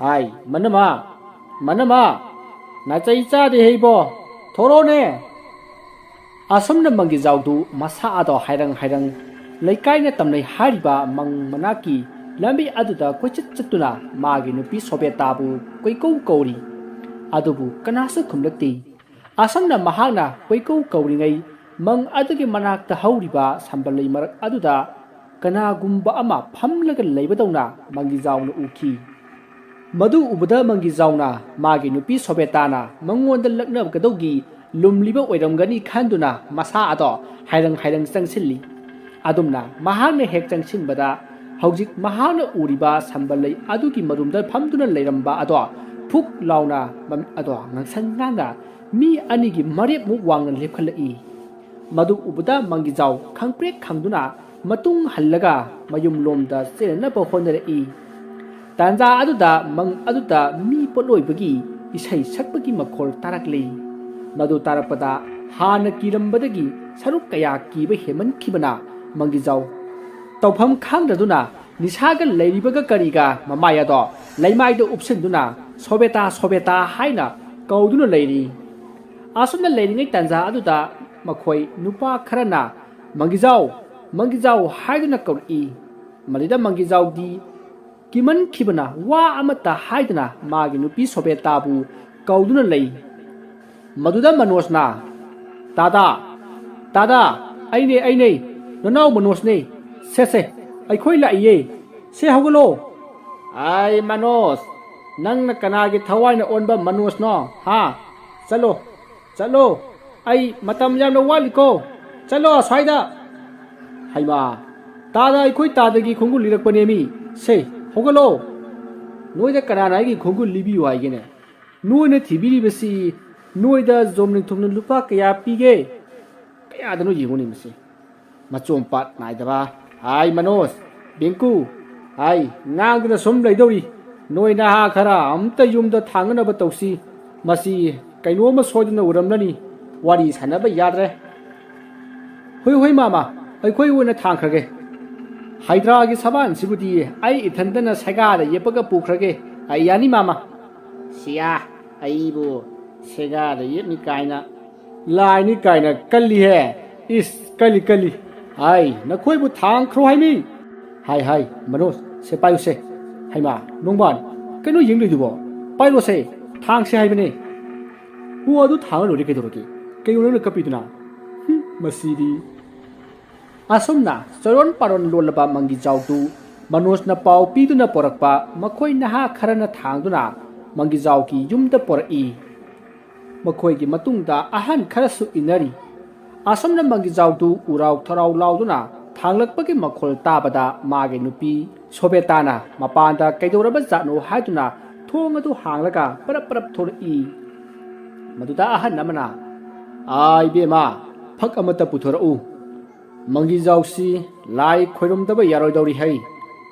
ꯍꯥꯏ, ꯃꯅꯝꯃ, ꯃꯅꯝꯃ, ꯅꯥꯆꯩ ꯆꯥꯗꯦ ꯍꯩꯕꯣ, ꯊꯣꯔꯛꯑꯣꯅꯦ꯫ ꯑꯁꯨꯝꯅ ꯃꯪꯒꯤꯖꯥꯎꯗꯨ ꯃꯁꯥ ꯑꯗꯣ ꯍꯥꯏꯔꯪ ꯍꯥꯏꯔꯪ ꯂꯩꯀꯥꯏꯅ ꯇꯝꯅꯩ ꯍꯥꯏꯔꯤꯕ ꯃꯪ ꯃꯅꯥꯛꯀꯤ ꯂꯝꯕꯤ ꯑꯗꯨꯗ ꯀꯣꯏꯆꯠ ꯆꯠꯇꯨꯅ ꯃꯥꯒꯤ ꯅꯨꯄꯤ ꯁꯣꯕꯦꯇꯥꯕꯨ ꯀꯣꯏꯀꯧ ꯀꯧꯔꯤ꯫ ꯑꯗꯨꯕꯨ ꯀꯅꯥꯁꯨ ꯈꯨꯝꯂꯛꯇꯦ꯫ ꯑꯁꯨꯝꯅ ꯃꯍꯥꯛꯅ ꯀꯣꯏꯀꯧ ꯀꯧꯔꯤꯉꯩ, ꯃꯪ ꯑꯗꯨꯒꯤ ꯃꯅꯥꯛꯇ ꯍꯧꯔꯤꯕ ꯁꯝꯕꯜ ꯂꯩ ꯃꯔꯛ ꯑꯗꯨꯗ ꯀꯅꯥꯒꯨꯝꯕ ꯑꯃ ꯐꯝꯂꯒ ꯂꯩꯕꯗꯧꯅ ꯃꯪꯒꯤꯖꯥꯎꯅ ꯎꯈꯤ꯫ ꯃꯗꯨ ꯎꯕꯗ ꯃꯪꯒꯤꯖꯥꯎꯅ ꯃꯥꯒꯤ ꯅꯨꯄꯤ ꯁꯣꯕꯦꯇꯥꯅ ꯃꯉꯣꯟꯗ ꯂꯛꯅꯒꯗꯧꯒꯤ ꯂꯨꯝꯂꯤꯕ ꯑꯣꯏꯔꯝꯒꯅꯤ ꯈꯟꯗꯨꯅ ꯃꯁꯥ ꯑꯗꯣ ꯍꯥꯏꯔꯪ ꯍꯥꯏꯔꯪ ꯆꯪꯁꯤꯜꯂꯤ꯫ ꯑꯗꯨꯝꯅ ꯃꯍꯥꯛꯅ ꯍꯦꯛ ꯆꯪꯁꯤꯟꯕꯗ ꯍꯧꯖꯤꯛ ꯃꯍꯥꯛꯅ ꯎꯔꯤꯕ ꯁꯝꯕꯜ ꯂꯩ ꯑꯗꯨꯒꯤ ꯃꯔꯨꯝꯗ ꯐꯝꯗꯨꯅ ꯂꯩꯔꯝꯕ ꯑꯗꯣ ꯐꯨꯛ ꯂꯥꯎꯅ ꯃꯃꯤꯠ ꯑꯗꯣ ꯉꯥꯡꯁꯪ ꯉꯥꯡꯅ ꯃꯤ ꯑꯅꯤꯒꯤ ꯃꯔꯦꯞꯃꯨꯛ ꯋꯥꯡꯅ ꯂꯦꯞꯈꯠꯂꯛꯏ꯫ ꯃꯗꯨ ꯎꯕꯗ ꯃꯪꯒꯤꯖꯥꯎ ꯈꯪꯄ꯭ꯔꯦꯛ ꯈꯪꯗꯨꯅ ꯃꯇꯨꯡ ꯍꯜꯂꯒ ꯃꯌꯨꯝꯂꯣꯝꯗ ꯆꯦꯟꯅꯅꯕ ꯍꯣꯠꯅꯔꯛꯏ꯫ ꯇꯥꯟꯖꯥ ꯑꯗꯨꯗ ꯃꯪ ꯑꯗꯨꯗ ꯃꯤ ꯄꯣꯠꯂꯣꯏꯕꯒꯤ ꯏꯁꯩ ꯁꯛꯄꯒꯤ ꯃꯈꯣꯜ ꯇꯥꯔꯛꯂꯤ꯫ ꯃꯗꯨ ꯇꯥꯔꯛꯄꯗ ꯍꯥꯟꯅ ꯀꯤꯔꯝꯕꯗꯒꯤ ꯁꯔꯨꯛ ꯀꯌꯥ ꯀꯤꯕ ꯍꯦꯟꯃꯟꯈꯤꯕꯅ ꯃꯪꯒꯤꯖꯥꯎ ꯇꯧꯐꯝ ꯈꯪꯗꯗꯨꯅ ꯅꯤꯁꯥꯒ ꯂꯩꯔꯤꯕꯒ ꯀꯔꯤꯒ ꯃꯃꯥꯏ ꯑꯗꯣ ꯂꯩꯃꯥꯏꯗ ꯎꯞꯁꯤꯟꯗꯨꯅ "ꯁꯣꯕꯦꯇꯥ, ꯁꯣꯕꯦꯇꯥ" ꯍꯥꯏꯅ ꯀꯧꯗꯨꯅ ꯂꯩꯔꯤ꯫ ꯑꯁꯨꯝꯅ ꯂꯩꯔꯤꯉꯩ ꯇꯥꯟꯖꯥ ꯑꯗꯨꯗ ꯃꯈꯣꯏ ꯅꯨꯄꯥ ꯈꯔꯅ "ꯃꯪꯒꯤꯖꯥꯎ, ꯃꯪꯒꯤꯖꯥꯎ" ꯍꯥꯏꯗꯨꯅ ꯀꯧꯔꯛꯏ꯫ ꯃꯗꯨꯗ ꯃꯪꯒꯤꯖꯥꯎꯗꯤ ꯀꯤꯃꯟꯈꯤꯕꯅ ꯋꯥ ꯑꯃꯠꯇ ꯍꯥꯏꯗꯅ ꯃꯥꯒꯤ ꯅꯨꯄꯤ ꯁꯣꯕꯦꯇꯥꯕꯨ ꯀꯧꯗꯨꯅ ꯂꯩ꯫ ꯃꯗꯨꯗ ꯃꯅꯣꯖꯅ, "ꯇꯥꯗꯥ, ꯇꯥꯗꯥ, ꯑꯩꯅꯦ, ꯑꯩꯅꯦ, ꯅꯅꯥꯎ ꯃꯅꯣꯖꯅꯦ꯫ ꯁꯦ, ꯁꯦ, ꯑꯩꯈꯣꯏ ꯂꯥꯛꯏꯌꯦ꯫ ꯁꯦ, ꯍꯧꯒꯠꯂꯣ꯫" "ꯑꯥꯏ ꯃꯅꯣꯖ, ꯅꯪꯅ ꯀꯅꯥꯒꯤ ꯊꯋꯥꯏꯅ ꯑꯣꯟꯕ ꯃꯅꯣꯖꯅꯣ, ꯍꯥ? ꯆꯠꯂꯣ, ꯆꯠꯂꯣ, ꯑꯩ ꯃꯇꯝ ꯌꯥꯝꯅ ꯋꯥꯠꯂꯤꯀꯣ꯫ ꯆꯠꯂꯣ ꯑꯁ꯭ꯋꯥꯏꯗ꯫" "ꯍꯩꯃꯥ, ꯇꯥꯗ ꯑꯩꯈꯣꯏ ꯇꯥꯗꯒꯤ ꯈꯣꯡꯒꯨꯜ ꯂꯤꯔꯛꯄꯅꯦꯃꯤ꯫ ꯁꯦ, ꯍꯧꯒꯠꯂꯣ꯫ ꯅꯣꯏꯗ ꯀꯅꯥꯅ ꯑꯩꯒꯤ ꯈꯣꯡꯒꯨꯜ ꯂꯤꯕꯤꯌꯨ ꯍꯥꯏꯒꯦꯅꯦ? ꯅꯣꯏꯅ ꯊꯤꯕꯤꯔꯤꯕꯁꯤ ꯅꯣꯏꯗ ꯖꯣꯝꯅꯤꯡꯊꯨꯝꯅ ꯂꯨꯄꯥ ꯀꯌꯥ ꯄꯤꯒꯦ? ꯀꯌꯥꯗꯅꯣ ꯌꯦꯡꯉꯨꯅꯦ ꯃꯁꯤ꯫ ꯃꯆꯣꯝ ꯄꯥꯠ ꯅꯥꯏꯗꯕ꯫ ꯍꯥꯏ ꯃꯅꯣꯖ, ꯕꯤꯡꯀꯨ, ꯍꯥꯏ, ꯉꯥꯡꯗꯅ ꯁꯨꯝ ꯂꯩꯗꯧꯔꯤ꯫ ꯅꯣꯏ ꯅꯍꯥ ꯈꯔ ꯑꯝꯇ ꯌꯨꯝꯗ ꯊꯥꯡꯅꯅꯕ ꯇꯧꯁꯤ꯫ ꯃꯁꯤ ꯀꯩꯅꯣꯝꯃ ꯁꯣꯏꯗꯅ ꯎꯔꯝꯂꯅꯤ꯫ ꯋꯥꯔꯤ ꯁꯥꯟꯅꯕ ꯌꯥꯗ꯭ꯔꯦ꯫" "ꯍꯣꯏ, ꯍꯣꯏ, ꯃꯥꯃ, ꯑꯩꯈꯣꯏ ꯑꯣꯏꯅ ꯊꯥꯡꯈ꯭ꯔꯒꯦ꯫ ꯍꯩꯗ꯭ꯔꯥꯒꯤ ꯁꯕꯥꯟꯁꯤꯕꯨꯗꯤ ꯑꯩ ꯏꯊꯟꯇꯅ ꯁꯦꯒꯥꯗ ꯌꯦꯞꯄꯒ ꯄꯨꯈ꯭ꯔꯒꯦ꯫ ꯑꯩ ꯌꯥꯅꯤ, ꯃꯥꯃ꯫" "ꯁꯤꯌꯥ, ꯑꯩꯕꯨ ꯁꯦꯒꯥꯗ ꯌꯦꯞꯅꯤ ꯀꯥꯏꯅ꯫ ꯂꯥꯏꯅꯤ ꯀꯥꯏꯅ ꯀꯜꯂꯤꯍꯦ꯫ ꯏꯁ, ꯀꯜꯂꯤ, ꯀꯜꯂꯤ꯫ ꯍꯥꯏ, ꯅꯈꯣꯏꯕꯨ ꯊꯥꯡꯈ꯭ꯔꯣ ꯍꯥꯏꯃꯤ꯫" "ꯍꯥꯏ, ꯍꯥꯏ, ꯃꯅꯣꯖ, ꯁꯦ ꯄꯥꯏꯌꯨꯁꯦ꯫ ꯍꯩꯃꯥ, ꯅꯣꯡꯕꯥꯟ, ꯀꯩꯅꯣ ꯌꯦꯡꯂꯤꯗꯨꯕꯣ? ꯄꯥꯏꯔꯣꯁꯦ꯫" ꯊꯥꯡꯁꯦ ꯍꯥꯏꯕꯅꯦ꯫ ꯍꯣ, ꯑꯗꯨ ꯊꯥꯡꯉ ꯂꯣꯏꯔꯦ ꯀꯩꯗꯧꯔꯒꯦ? ꯀꯩꯅꯣ ꯅꯪꯅ ꯀꯞꯄꯤꯗꯨꯅ? ꯍꯨꯝ, ꯃꯁꯤꯗꯤ꯫ ꯑꯁꯨꯝꯅ ꯆꯔꯣꯟ ꯄꯥꯔꯣꯟ ꯂꯣꯜꯂꯕ ꯃꯪꯒꯤꯖꯥꯎꯗꯨ ꯃꯅꯣꯖꯅ ꯄꯥꯎ ꯄꯤꯗꯨꯅ ꯄꯣꯔꯛꯄ ꯃꯈꯣꯏ ꯅꯍꯥ ꯈꯔꯅ ꯊꯥꯡꯗꯨꯅ ꯃꯪꯒꯤꯖꯥꯎꯒꯤ ꯌꯨꯝꯗ ꯄꯣꯔꯛꯏ꯫ ꯃꯈꯣꯏꯒꯤ ꯃꯇꯨꯡꯗ ꯑꯍꯟ ꯈꯔꯁꯨ ꯏꯟꯅꯔꯤ꯫ ꯑꯁꯨꯝꯅ ꯃꯪꯒꯤꯖꯥꯎꯗꯨ ꯎꯔꯥꯎ ꯊꯔꯥꯎ ꯂꯥꯎꯗꯨꯅ ꯊꯥꯡꯂꯛꯄꯒꯤ ꯃꯈꯣꯜ ꯇꯥꯕꯗ ꯃꯥꯒꯤ ꯅꯨꯄꯤ ꯁꯣꯕꯦꯇꯥꯅ ꯃꯄꯥꯟꯗ ꯀꯩꯗꯧꯔꯕ ꯖꯥꯠꯅꯣ ꯍꯥꯏꯗꯨꯅ ꯊꯣꯡ ꯑꯗꯨ ꯍꯥꯡꯂꯒ ꯄꯔꯞ ꯄꯔꯞ ꯊꯣꯔꯛꯏ꯫ ꯃꯗꯨꯗ ꯑꯍꯟ ꯑꯃꯅ, "ꯑꯥ, ꯏꯕꯦꯝꯃ, ꯐꯛ ꯑꯃꯠꯇ ꯄꯨꯊꯣꯔꯛꯎ꯫ ꯃꯪꯒꯤꯖꯥꯎꯁꯤ ꯂꯥꯏ ꯈꯣꯏꯔꯝꯗꯕ ꯌꯥꯔꯣꯏꯗꯧꯔꯤ ꯍꯩ꯫"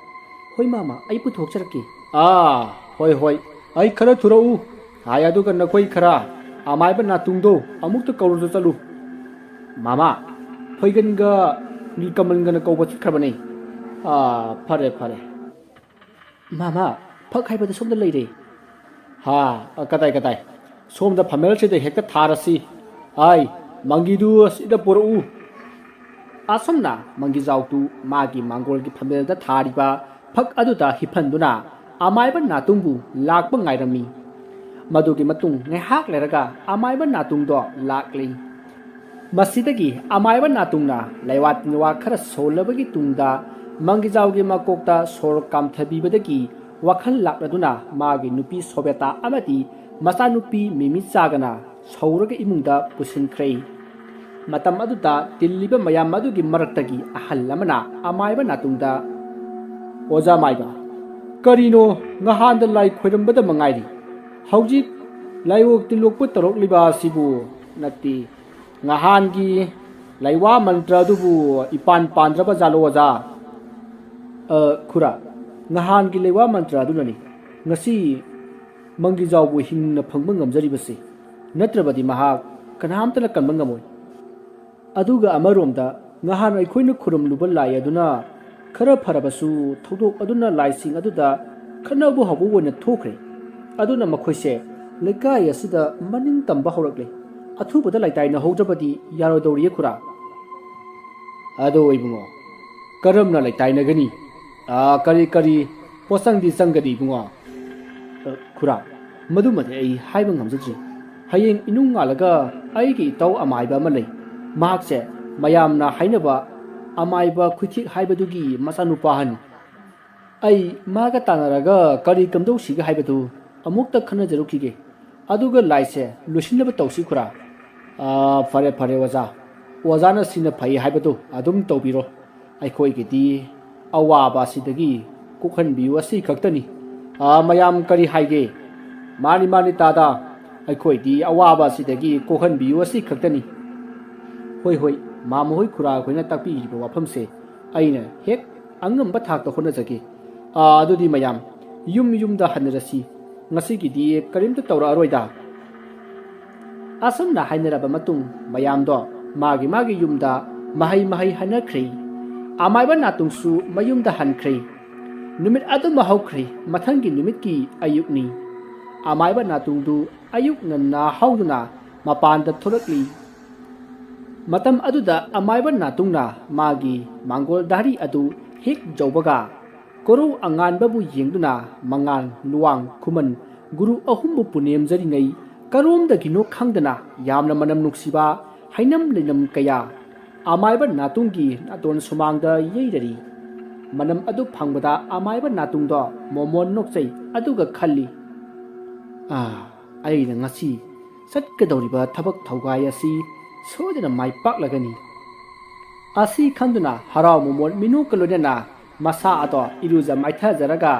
"ꯍꯣꯏ ꯃꯥꯃ, ꯑꯩ ꯄꯨꯊꯣꯛꯆꯔꯛꯀꯦ꯫" "ꯑꯥ, ꯍꯣꯏ, ꯍꯣꯏ, ꯑꯩ ꯈꯔ ꯊꯨꯔꯛꯎ꯫ ꯍꯥꯏ, ꯑꯗꯨꯒ ꯅꯈꯣꯏ ꯈꯔ ꯑꯃꯥꯏꯕ ꯅꯥꯇꯨꯡꯗꯣ ꯑꯃꯨꯛꯇ ꯀꯧꯔꯨꯆꯣ ꯆꯠꯂꯨ꯫" "ꯃꯥꯃ, ꯐꯣꯏꯒꯟꯒ ꯅꯤꯜꯀꯃꯜꯒꯅ ꯀꯧꯕ ꯆꯠꯈ꯭ꯔꯕꯅꯦ꯫" "ꯑꯥ, ꯐꯔꯦ, ꯐꯔꯦ꯫" "ꯃꯥꯃ, ꯐꯛ ꯍꯥꯏꯕꯗꯨ ꯁꯣꯝꯗ ꯂꯩꯔꯦ꯫" "ꯍꯥ, ꯀꯗꯥꯏ, ꯀꯗꯥꯏ?" "ꯁꯣꯝꯗ ꯐꯝꯃꯦꯜꯁꯤꯗ ꯍꯦꯛꯇ ꯊꯥꯔꯁꯤ꯫ ꯑꯥꯏ, ꯃꯪꯒꯤꯗꯨ ꯑꯁꯤꯗ ꯄꯨꯔꯛꯎ꯫" ꯑꯁꯨꯝꯅ ꯃꯪꯒꯤꯖꯥꯎꯗꯨ ꯃꯥꯒꯤ ꯃꯥꯡꯒꯣꯜꯒꯤ ꯐꯝꯃꯦꯜꯗ ꯊꯥꯔꯤꯕ ꯐꯛ ꯑꯗꯨꯗ ꯍꯤꯞꯍꯟꯗꯨꯅ ꯑꯃꯥꯏꯕ ꯅꯥꯇꯨꯡꯕꯨ ꯂꯥꯛꯄ ꯉꯥꯏꯔꯝꯃꯤ꯫ ꯃꯗꯨꯒꯤ ꯃꯇꯨꯡ ꯉꯥꯏꯍꯥꯛ ꯂꯩꯔꯒ ꯑꯃꯥꯏꯕ ꯅꯥꯇꯨꯡꯗꯣ ꯂꯥꯛꯂꯤ꯫ ꯃꯁꯤꯗꯒꯤ ꯑꯃꯥꯏꯕ ꯅꯥꯇꯨꯡꯅ ꯂꯩꯋꯥ ꯇꯤꯟꯋꯥ ꯈꯔ ꯁꯣꯜꯂꯕꯒꯤ ꯇꯨꯡꯗ ꯃꯪꯒꯤꯖꯥꯎꯒꯤ ꯃꯀꯣꯛꯇ ꯁꯣꯔ ꯀꯥꯝꯊꯕꯤꯕꯗꯒꯤ ꯋꯥꯈꯜ ꯂꯥꯛꯂꯗꯨꯅ ꯃꯥꯒꯤ ꯅꯨꯄꯤ ꯁꯣꯕꯦꯇꯥ ꯑꯃꯗꯤ ꯃꯆꯥꯅꯨꯄꯤ ꯃꯤꯃꯤꯆꯥꯒꯅ ꯁꯧꯔꯒ ꯏꯃꯨꯡꯗ ꯄꯨꯁꯤꯟꯈ꯭ꯔꯦ꯫ ꯃꯇꯝ ꯑꯗꯨꯗ ꯇꯤꯜꯂꯤꯕ ꯃꯌꯥꯝ ꯑꯗꯨꯒꯤ ꯃꯔꯛꯇꯒꯤ ꯑꯍꯜ ꯑꯃꯅ ꯑꯃꯥꯏꯕ ꯅꯥꯇꯨꯡꯗ, "ꯑꯣꯖꯥ ꯃꯥꯏꯕ, ꯀꯔꯤꯅꯣ ꯉꯍꯥꯟꯗ ꯂꯥꯏ ꯈꯣꯏꯔꯝꯕꯗ ꯃꯉꯥꯏꯔꯤ, ꯍꯧꯖꯤꯛ ꯂꯥꯏꯑꯣꯛ ꯇꯤꯜꯂꯣꯛꯄ ꯇꯧꯔꯛꯂꯤꯕ ꯑꯁꯤꯕꯨ? ꯅꯠꯇꯦ, ꯉꯍꯥꯟꯒꯤ ꯂꯩꯋꯥ ꯃꯟꯇ꯭ꯔ ꯑꯗꯨꯕꯨ ꯏꯄꯥꯟ ꯄꯥꯟꯗ꯭ꯔꯕ ꯖꯥꯠꯂꯣ, ꯑꯣꯖꯥ?" "ꯑ, ꯈꯨꯔꯥ, ꯉꯍꯥꯟꯒꯤ ꯂꯩꯋꯥ ꯃꯟꯇ꯭ꯔ ꯑꯗꯨꯅꯅꯤ ꯉꯁꯤ ꯃꯪꯒꯤꯖꯥꯎꯕꯨ ꯍꯤꯡꯅ ꯐꯪꯕ ꯉꯝꯖꯔꯤꯕꯁꯤ, ꯅꯠꯇ꯭ꯔꯕꯗꯤ ꯃꯍꯥꯛ ꯀꯅꯥꯝꯇꯅ ꯀꯟꯕ ꯉꯝꯃꯣꯏ꯫ ꯑꯗꯨꯒ ꯑꯃꯔꯣꯝꯗ ꯉꯍꯥꯟ ꯑꯩꯈꯣꯏꯅ ꯈꯨꯔꯨꯝꯂꯨꯕ ꯂꯥꯏ ꯑꯗꯨꯅ ꯈꯔ ꯐꯔꯕꯁꯨ ꯊꯧꯗꯣꯛ ꯑꯗꯨꯅ ꯂꯥꯏꯁꯤꯡ ꯑꯗꯨꯗ ꯈꯠꯅꯕ ꯍꯧꯕ ꯑꯣꯏꯅ ꯊꯣꯛꯈ꯭ꯔꯦ꯫ ꯑꯗꯨꯅ ꯃꯈꯣꯏꯁꯦ ꯂꯩꯀꯥꯏ ꯑꯁꯤꯗ ꯃꯅꯤꯡ ꯇꯝꯕ ꯍꯧꯔꯛꯂꯦ꯫ ꯑꯊꯨꯕꯗ ꯂꯩꯇꯥꯏꯅꯍꯧꯗ꯭ꯔꯕꯗꯤ ꯌꯥꯔꯣꯏꯗꯧꯔꯤꯌꯦ ꯈꯨꯔꯥ꯫" "ꯑꯗꯣ ꯏꯕꯨꯡꯉꯣ, ꯀꯔꯝꯅ ꯂꯩꯇꯥꯏꯅꯒꯅꯤ? ꯑꯥ, ꯀꯔꯤ, ꯀꯔꯤ ꯄꯣꯠꯆꯪꯗꯤ ꯆꯪꯒꯅꯤ ꯏꯕꯨꯡꯉꯣ?" "ꯑ, ꯈꯨꯔꯥ, ꯃꯗꯨꯃꯗꯤ ꯑꯩ ꯍꯥꯏꯕ ꯉꯝꯖꯗ꯭ꯔꯤ꯫ ꯍꯌꯦꯡ ꯏꯅꯨꯡ ꯉꯥꯜꯂꯒ ꯑꯩꯒꯤ ꯏꯇꯥꯎ ꯑꯃꯥꯏꯕ ꯑꯃ ꯂꯩ꯫ ꯃꯍꯥꯛꯁꯦ ꯃꯌꯥꯝꯅ ꯍꯥꯏꯅꯕ ꯑꯃꯥꯏꯕ ꯈꯨꯊꯦꯛ ꯍꯥꯏꯕꯗꯨꯒꯤ ꯃꯆꯥꯅꯨꯄꯥ ꯍꯥꯏꯅꯤ꯫ ꯑꯩ ꯃꯥꯒ ꯇꯥꯟꯅꯔꯒ ꯀꯔꯤ ꯀꯝꯗꯧꯁꯤꯒꯦ ꯍꯥꯏꯕꯗꯨ ꯑꯃꯨꯛꯇ ꯈꯟꯅꯖꯔꯨꯈꯤꯒꯦ꯫ ꯑꯗꯨꯒ ꯂꯥꯏꯁꯦ ꯂꯣꯏꯁꯤꯟꯅꯕ ꯇꯧꯁꯤ ꯈꯨꯔꯥ꯫ ꯑꯥ, ꯐꯔꯦ ꯐꯔꯦ ꯑꯣꯖꯥ, ꯑꯣꯖꯥꯅ ꯁꯤꯅ ꯐꯩ ꯍꯥꯏꯕꯗꯨ ꯑꯗꯨꯝ ꯇꯧꯕꯤꯔꯣ꯫ ꯑꯩꯈꯣꯏꯒꯤꯗꯤ ꯑꯋꯥꯕ ꯑꯁꯤꯗꯒꯤ ꯀꯣꯛꯍꯟꯕꯤꯌꯨ ꯑꯁꯤ ꯈꯛꯇꯅꯤ꯫ ꯑꯥ, ꯃꯌꯥꯝ ꯀꯔꯤ ꯍꯥꯏꯒꯦ? ꯃꯥꯅꯤ ꯃꯥꯅꯤ ꯇꯥꯗ, ꯑꯩꯈꯣꯏꯗꯤ ꯑꯋꯥꯕ ꯑꯁꯤꯗꯒꯤ ꯀꯣꯛꯍꯟꯕꯤꯌꯨ ꯑꯁꯤ ꯈꯛꯇꯅꯤ꯫ ꯍꯣꯏ ꯍꯣꯏ, ꯃꯥꯃ ꯍꯣꯏ ꯈꯨꯔꯥ ꯑꯩꯈꯣꯏꯅ ꯇꯥꯛꯄꯤꯔꯤꯕ ꯋꯥꯐꯝꯁꯦ ꯑꯩꯅ ꯍꯦꯛ ꯑꯉꯝꯕ ꯊꯥꯛꯇ ꯍꯣꯠꯅꯖꯒꯦ꯫ ꯑꯥ, ꯑꯗꯨꯗꯤ ꯃꯌꯥꯝ ꯌꯨꯝ ꯌꯨꯝꯗ ꯍꯟꯅꯔꯁꯤ꯫ ꯉꯁꯤꯒꯤꯗꯤ ꯀꯔꯤꯝꯇ ꯇꯧꯔꯛꯑꯔꯣꯏꯗ꯫ ꯑꯁꯨꯝꯅ ꯍꯥꯏꯅꯔꯕ ꯃꯇꯨꯡ ꯃꯌꯥꯝꯗꯣ ꯃꯥꯒꯤ ꯃꯥꯒꯤ ꯌꯨꯝꯗ ꯃꯍꯩ ꯃꯍꯩ ꯍꯟꯅꯈ꯭ꯔꯦ꯫ ꯑꯃꯥꯏꯕ ꯅꯥꯇꯨꯡꯁꯨ ꯃꯌꯨꯝꯗ ꯍꯟꯈ꯭ꯔꯦ꯫ ꯅꯨꯃꯤꯠ ꯑꯗꯨꯃ ꯍꯧꯈ꯭ꯔꯦ꯫ ꯃꯊꯪꯒꯤ ꯅꯨꯃꯤꯠꯀꯤ ꯑꯌꯨꯛꯅꯤ꯫ ꯑꯃꯥꯏꯕ ꯅꯥꯇꯨꯡꯗꯨ ꯑꯌꯨꯛ ꯉꯟꯅ ꯍꯧꯗꯨꯅ ꯃꯄꯥꯟꯗ ꯊꯣꯛꯂꯛꯂꯤ꯫ ꯃꯇꯝ ꯑꯗꯨꯗ ꯑꯃꯥꯏꯕ ꯅꯥꯇꯨꯡꯅ ꯃꯥꯒꯤ ꯃꯥꯡꯒꯣꯜ ꯗꯥꯔꯤ ꯑꯗꯨ ꯍꯦꯛ ꯌꯧꯕꯒ, ꯀꯣꯔꯧ ꯑꯉꯥꯟꯕꯕꯨ ꯌꯦꯡꯗꯨꯅ ꯃꯉꯥꯜ, ꯂꯨꯋꯥꯡ, ꯈꯨꯃꯟ ꯒꯨꯔꯨ ꯑꯍꯨꯝꯕꯨ ꯄꯨꯅꯦꯝꯖꯔꯤꯉꯩ, ꯀꯔꯣꯝꯗꯒꯤꯅꯣ ꯈꯪꯗꯅ ꯌꯥꯝꯅ ꯃꯅꯝ ꯅꯨꯡꯁꯤꯕ ꯍꯩꯅꯝ ꯂꯩꯅꯝ ꯀꯌꯥ ꯑꯃꯥꯏꯕ ꯅꯥꯇꯨꯡꯒꯤ ꯅꯥꯇꯣꯟ ꯁꯨꯃꯥꯡꯗ ꯌꯩꯔꯔꯤ꯫ ꯃꯅꯝ ꯑꯗꯨ ꯐꯪꯕꯗ ꯑꯃꯥꯏꯕ ꯅꯥꯇꯨꯡꯗꯣ ꯃꯣꯃꯣꯟ ꯅꯣꯛꯆꯩ, ꯑꯗꯨꯒ ꯈꯜꯂꯤ, "ꯑꯥ, ꯑꯩꯅ ꯉꯁꯤ ꯆꯠꯀꯗꯧꯔꯤꯕ ꯊꯕꯛ ꯊꯧꯒꯥꯏ ꯑꯁꯤ ꯁꯣꯏꯗꯅ ꯃꯥꯏ ꯄꯥꯛꯂꯒꯅꯤ"꯫ ꯑꯁꯤ ꯈꯟꯗꯨꯅ ꯍꯔꯥꯎ ꯃꯣꯃꯣꯟ ꯃꯤꯅꯣꯛꯀ ꯂꯣꯏꯅꯅ ꯃꯁꯥ ꯑꯗꯣ ꯏꯔꯨꯖ ꯃꯥꯏꯊꯖꯔꯒ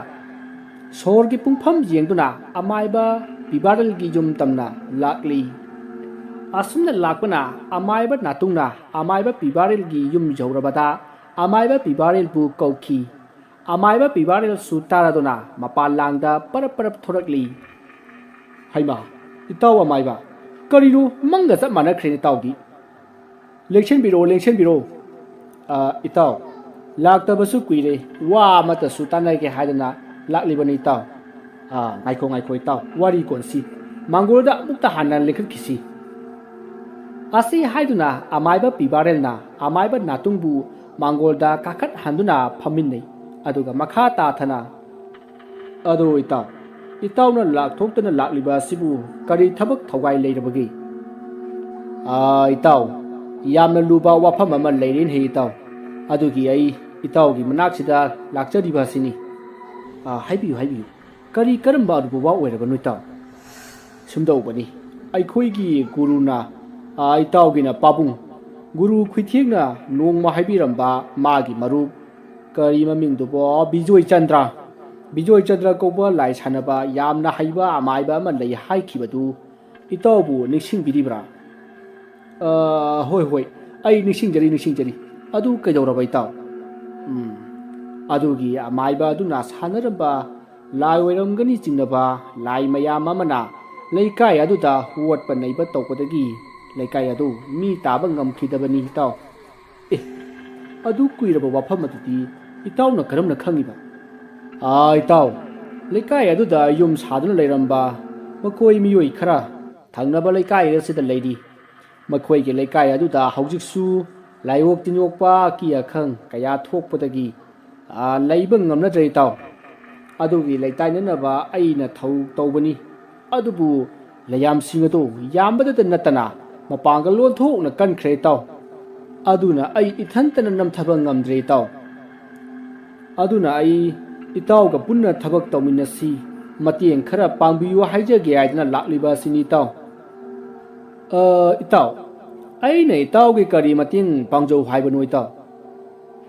ꯁꯣꯔꯒꯤ ꯄꯨꯡꯐꯝ ꯌꯦꯡꯗꯨꯅ ꯑꯃꯥꯏꯕ ꯄꯤꯕꯥꯔꯦꯜꯒꯤ ꯌꯨꯝ ꯇꯝꯅ ꯂꯥꯛꯂꯤ꯫ ꯑꯁꯨꯝꯅ ꯂꯥꯛꯄꯅ ꯑꯃꯥꯏꯕ ꯅꯥꯇꯨꯡꯅ ꯑꯃꯥꯏꯕ ꯄꯤꯕꯥꯔꯦꯜꯒꯤ ꯌꯨꯝ ꯌꯧꯔꯕꯗ ꯑꯃꯥꯏꯕ ꯄꯤꯕꯥꯔꯦꯜꯕꯨ ꯀꯧꯈꯤ꯫ ꯑꯃꯥꯏꯕ ꯄꯤꯕꯥꯔꯦꯜꯁꯨ ꯇꯥꯔꯗꯨꯅ ꯃꯄꯥꯟ ꯂꯥꯡꯗ ꯄꯔꯞ ꯄꯔꯞ ꯊꯣꯔꯛꯂꯤ꯫ "ꯍꯩꯃꯥ, ꯏꯇꯥꯎ ꯑꯃꯥꯏꯕ, ꯀꯔꯤꯅꯣ ꯃꯪꯒ ꯆꯞ ꯃꯥꯟꯅꯈ꯭ꯔꯦ ꯏꯇꯥꯎꯗꯤ? ꯂꯦꯡꯁꯤꯟꯕꯤꯔꯛꯑꯣ, ꯂꯦꯡꯁꯤꯟꯕꯤꯔꯛꯑꯣ꯫ ꯑ, ꯏꯇꯥꯎ, ꯂꯥꯛꯇꯕꯁꯨ ꯀꯨꯏꯔꯦ, ꯋꯥ ꯑꯃꯠꯇꯁꯨ ꯇꯥꯟꯅꯒꯦ ꯍꯥꯏꯗꯅ ꯂꯥꯛꯂꯤꯕꯅꯤ ꯏꯇꯥꯎ꯫ ꯑ, ꯉꯥꯏꯈꯣ, ꯉꯥꯏꯈꯣ ꯏꯇꯥꯎ, ꯋꯥꯔꯤ ꯀꯣꯟꯁꯤ꯫ ꯃꯥꯡꯒꯣꯜꯗ ꯑꯃꯨꯛꯇ ꯍꯥꯟꯅ ꯂꯦꯡꯈꯠꯈꯤꯁꯤ"꯫ ꯑꯁꯤ ꯍꯥꯏꯗꯨꯅ ꯑꯃꯥꯏꯕ ꯄꯤꯕꯥꯔꯦꯜꯅ ꯑꯃꯥꯏꯕ ꯅꯥꯇꯨꯡꯕꯨ ꯃꯥꯡꯒꯣꯜꯗ ꯀꯥꯈꯠꯍꯟꯗꯨꯅ ꯐꯝꯃꯤꯟꯅꯩ꯫ ꯑꯗꯨꯒ ꯃꯈꯥ ꯇꯥꯊꯅ, "ꯑꯗꯣ ꯏꯇꯥꯎ, ꯏꯇꯥꯎꯅ ꯂꯥꯛꯊꯣꯛꯇꯅ ꯂꯥꯛꯂꯤꯕ ꯑꯁꯤꯕꯨ ꯀꯔꯤ ꯊꯕꯛ ꯊꯧꯒꯥꯏ ꯂꯩꯔꯕꯒꯦ? ꯑꯥ, ꯏꯇꯥꯎ, ꯌꯥꯝꯅ ꯂꯨꯕ ꯋꯥꯐꯝ ꯑꯃ ꯂꯩꯔꯦꯅꯦꯍꯦ, ꯏꯇꯥꯎ꯫ ꯑꯗꯨꯒꯤ ꯑꯩ ꯏꯇꯥꯎꯒꯤ ꯃꯅꯥꯛꯁꯤꯗ ꯂꯥꯛꯆꯔꯤꯕ ꯑꯁꯤꯅꯤ꯫ ꯑꯥ, ꯍꯥꯏꯕꯤꯌꯨ, ꯍꯥꯏꯕꯤꯌꯨ꯫ ꯀꯔꯤ ꯀꯔꯝꯕ ꯑꯔꯨꯕ ꯋꯥ ꯑꯣꯏꯔꯕꯅꯣ, ꯏꯇꯥꯎ? ꯁꯨꯝꯗꯧꯕꯅꯤ, ꯑꯩꯈꯣꯏꯒꯤ ꯒꯨꯔꯨꯅ, ꯑꯥ, ꯏꯇꯥꯎꯒꯤꯅ ꯄꯥꯕꯨꯡ ꯒꯨꯔꯨ ꯈꯨꯊꯦꯡꯅ ꯅꯣꯡꯃ ꯍꯥꯏꯕꯤꯔꯝꯕ ꯃꯥꯒꯤ ꯃꯔꯨꯞ, ꯀꯔꯤ ꯃꯃꯤꯡꯗꯨꯕꯣ? ꯕꯤꯖꯣꯏ ꯆꯟꯗ꯭ꯔ꯫ ꯕꯤꯖꯣꯏ ꯆꯟꯗ꯭ꯔ ꯀꯧꯕ ꯂꯥꯏ ꯁꯥꯟꯅꯕ ꯌꯥꯝꯅ ꯍꯩꯕ ꯑꯃꯥꯏꯕ ꯑꯃ ꯂꯩ ꯍꯥꯏꯈꯤꯕꯗꯨ ꯏꯇꯥꯎꯕꯨ ꯅꯤꯡꯁꯤꯡꯕꯤꯔꯤꯕ꯭ꯔꯥ? ꯑ, ꯍꯣꯏ, ꯍꯣꯏ, ꯑꯩ ꯅꯤꯡꯁꯤꯡꯖꯔꯤ, ꯅꯤꯡꯁꯤꯡꯖꯔꯤ꯫ ꯑꯗꯨ ꯀꯩꯗꯧꯔꯕ, ꯏꯇꯥꯎ? ꯎꯝ, ꯑꯗꯨꯒꯤ ꯑꯃꯥꯏꯕ ꯑꯗꯨꯅ ꯁꯥꯟꯅꯔꯝꯕ ꯂꯥꯏ ꯑꯣꯏꯔꯝꯒꯅꯤ ꯆꯤꯡꯅꯕ ꯂꯥꯏ ꯃꯌꯥꯝ ꯑꯃꯅ ꯂꯩꯀꯥꯏ ꯑꯗꯨꯗ ꯑꯣꯠꯄ ꯅꯩꯕ ꯇꯧꯕꯗꯒꯤ ꯂꯩꯀꯥꯏ ꯑꯗꯨ ꯃꯤ ꯇꯥꯕ ꯉꯝꯈꯤꯗꯕꯅꯤ, ꯏꯇꯥꯎ꯫ ꯑꯦ, ꯑꯗꯨ ꯀꯨꯏꯔꯕ ꯋꯥꯐꯝ ꯑꯗꯨꯗꯤ ꯏꯇꯥꯎꯅ ꯀꯔꯝꯅ ꯈꯪꯉꯤꯕ? ꯑꯥ, ꯏꯇꯥꯎ, ꯂꯩꯀꯥꯏ ꯑꯗꯨꯗ ꯌꯨꯝ ꯁꯥꯗꯨꯅ ꯂꯩꯔꯝꯕ ꯃꯈꯣꯏ ꯃꯤꯑꯣꯏ ꯈꯔ ꯊꯪꯅꯕ ꯂꯩꯀꯥꯏ ꯑꯁꯤꯗ ꯂꯩꯔꯤ꯫ ꯃꯈꯣꯏꯒꯤ ꯂꯩꯀꯥꯏ ꯑꯗꯨꯗ ꯍꯧꯖꯤꯛꯁꯨ ꯂꯥꯏꯑꯣꯛ ꯇꯤꯟꯑꯣꯛꯄ ꯑꯀꯤ ꯑꯈꯪ ꯀꯌꯥ ꯊꯣꯛꯄꯗꯒꯤ, ꯑꯥ, ꯂꯩꯕ ꯉꯝꯅꯗ꯭ꯔꯦ, ꯏꯇꯥꯎ꯫ ꯑꯗꯨꯒꯤ ꯂꯩꯇꯥꯏꯅꯅꯕ ꯑꯩꯅ ꯊꯧ ꯇꯧꯕꯅꯤ꯫ ꯑꯗꯨꯕꯨ ꯂꯩꯌꯥꯝꯁꯤꯡ ꯑꯗꯨ ꯌꯥꯝꯕꯗꯇ ꯅꯠꯇꯅ ꯃꯄꯥꯡꯒꯜ ꯑꯣꯟꯊꯣꯛꯅ ꯀꯟꯈ꯭ꯔꯦ, ꯏꯇꯥꯎ꯫ ꯑꯗꯨꯅ ꯑꯩ ꯏꯊꯟꯇꯅ ꯅꯝꯊꯕ ꯉꯝꯗ꯭ꯔꯦ, ꯏꯇꯥꯎ꯫ ꯑꯗꯨꯅ ꯑꯩ ꯏꯇꯥꯎꯒ ꯄꯨꯟꯅ ꯊꯕꯛ ꯇꯧꯃꯤꯟꯅꯁꯤ, ꯃꯇꯦꯡ ꯈꯔ ꯄꯥꯡꯕꯤꯌꯨ ꯍꯥꯏꯖꯒꯦ ꯍꯥꯏꯗꯅ ꯂꯥꯛꯂꯤꯕ ꯑꯁꯤꯅꯤ, ꯏꯇꯥꯎ꯫ ꯑ, ꯏꯇꯥꯎ, ꯑꯩꯅ ꯏꯇꯥꯎꯒꯤ ꯀꯔꯤ ꯃꯇꯦꯡ ꯄꯥꯡꯖꯧ ꯍꯥꯏꯕꯅꯣ, ꯏꯇꯥꯎ?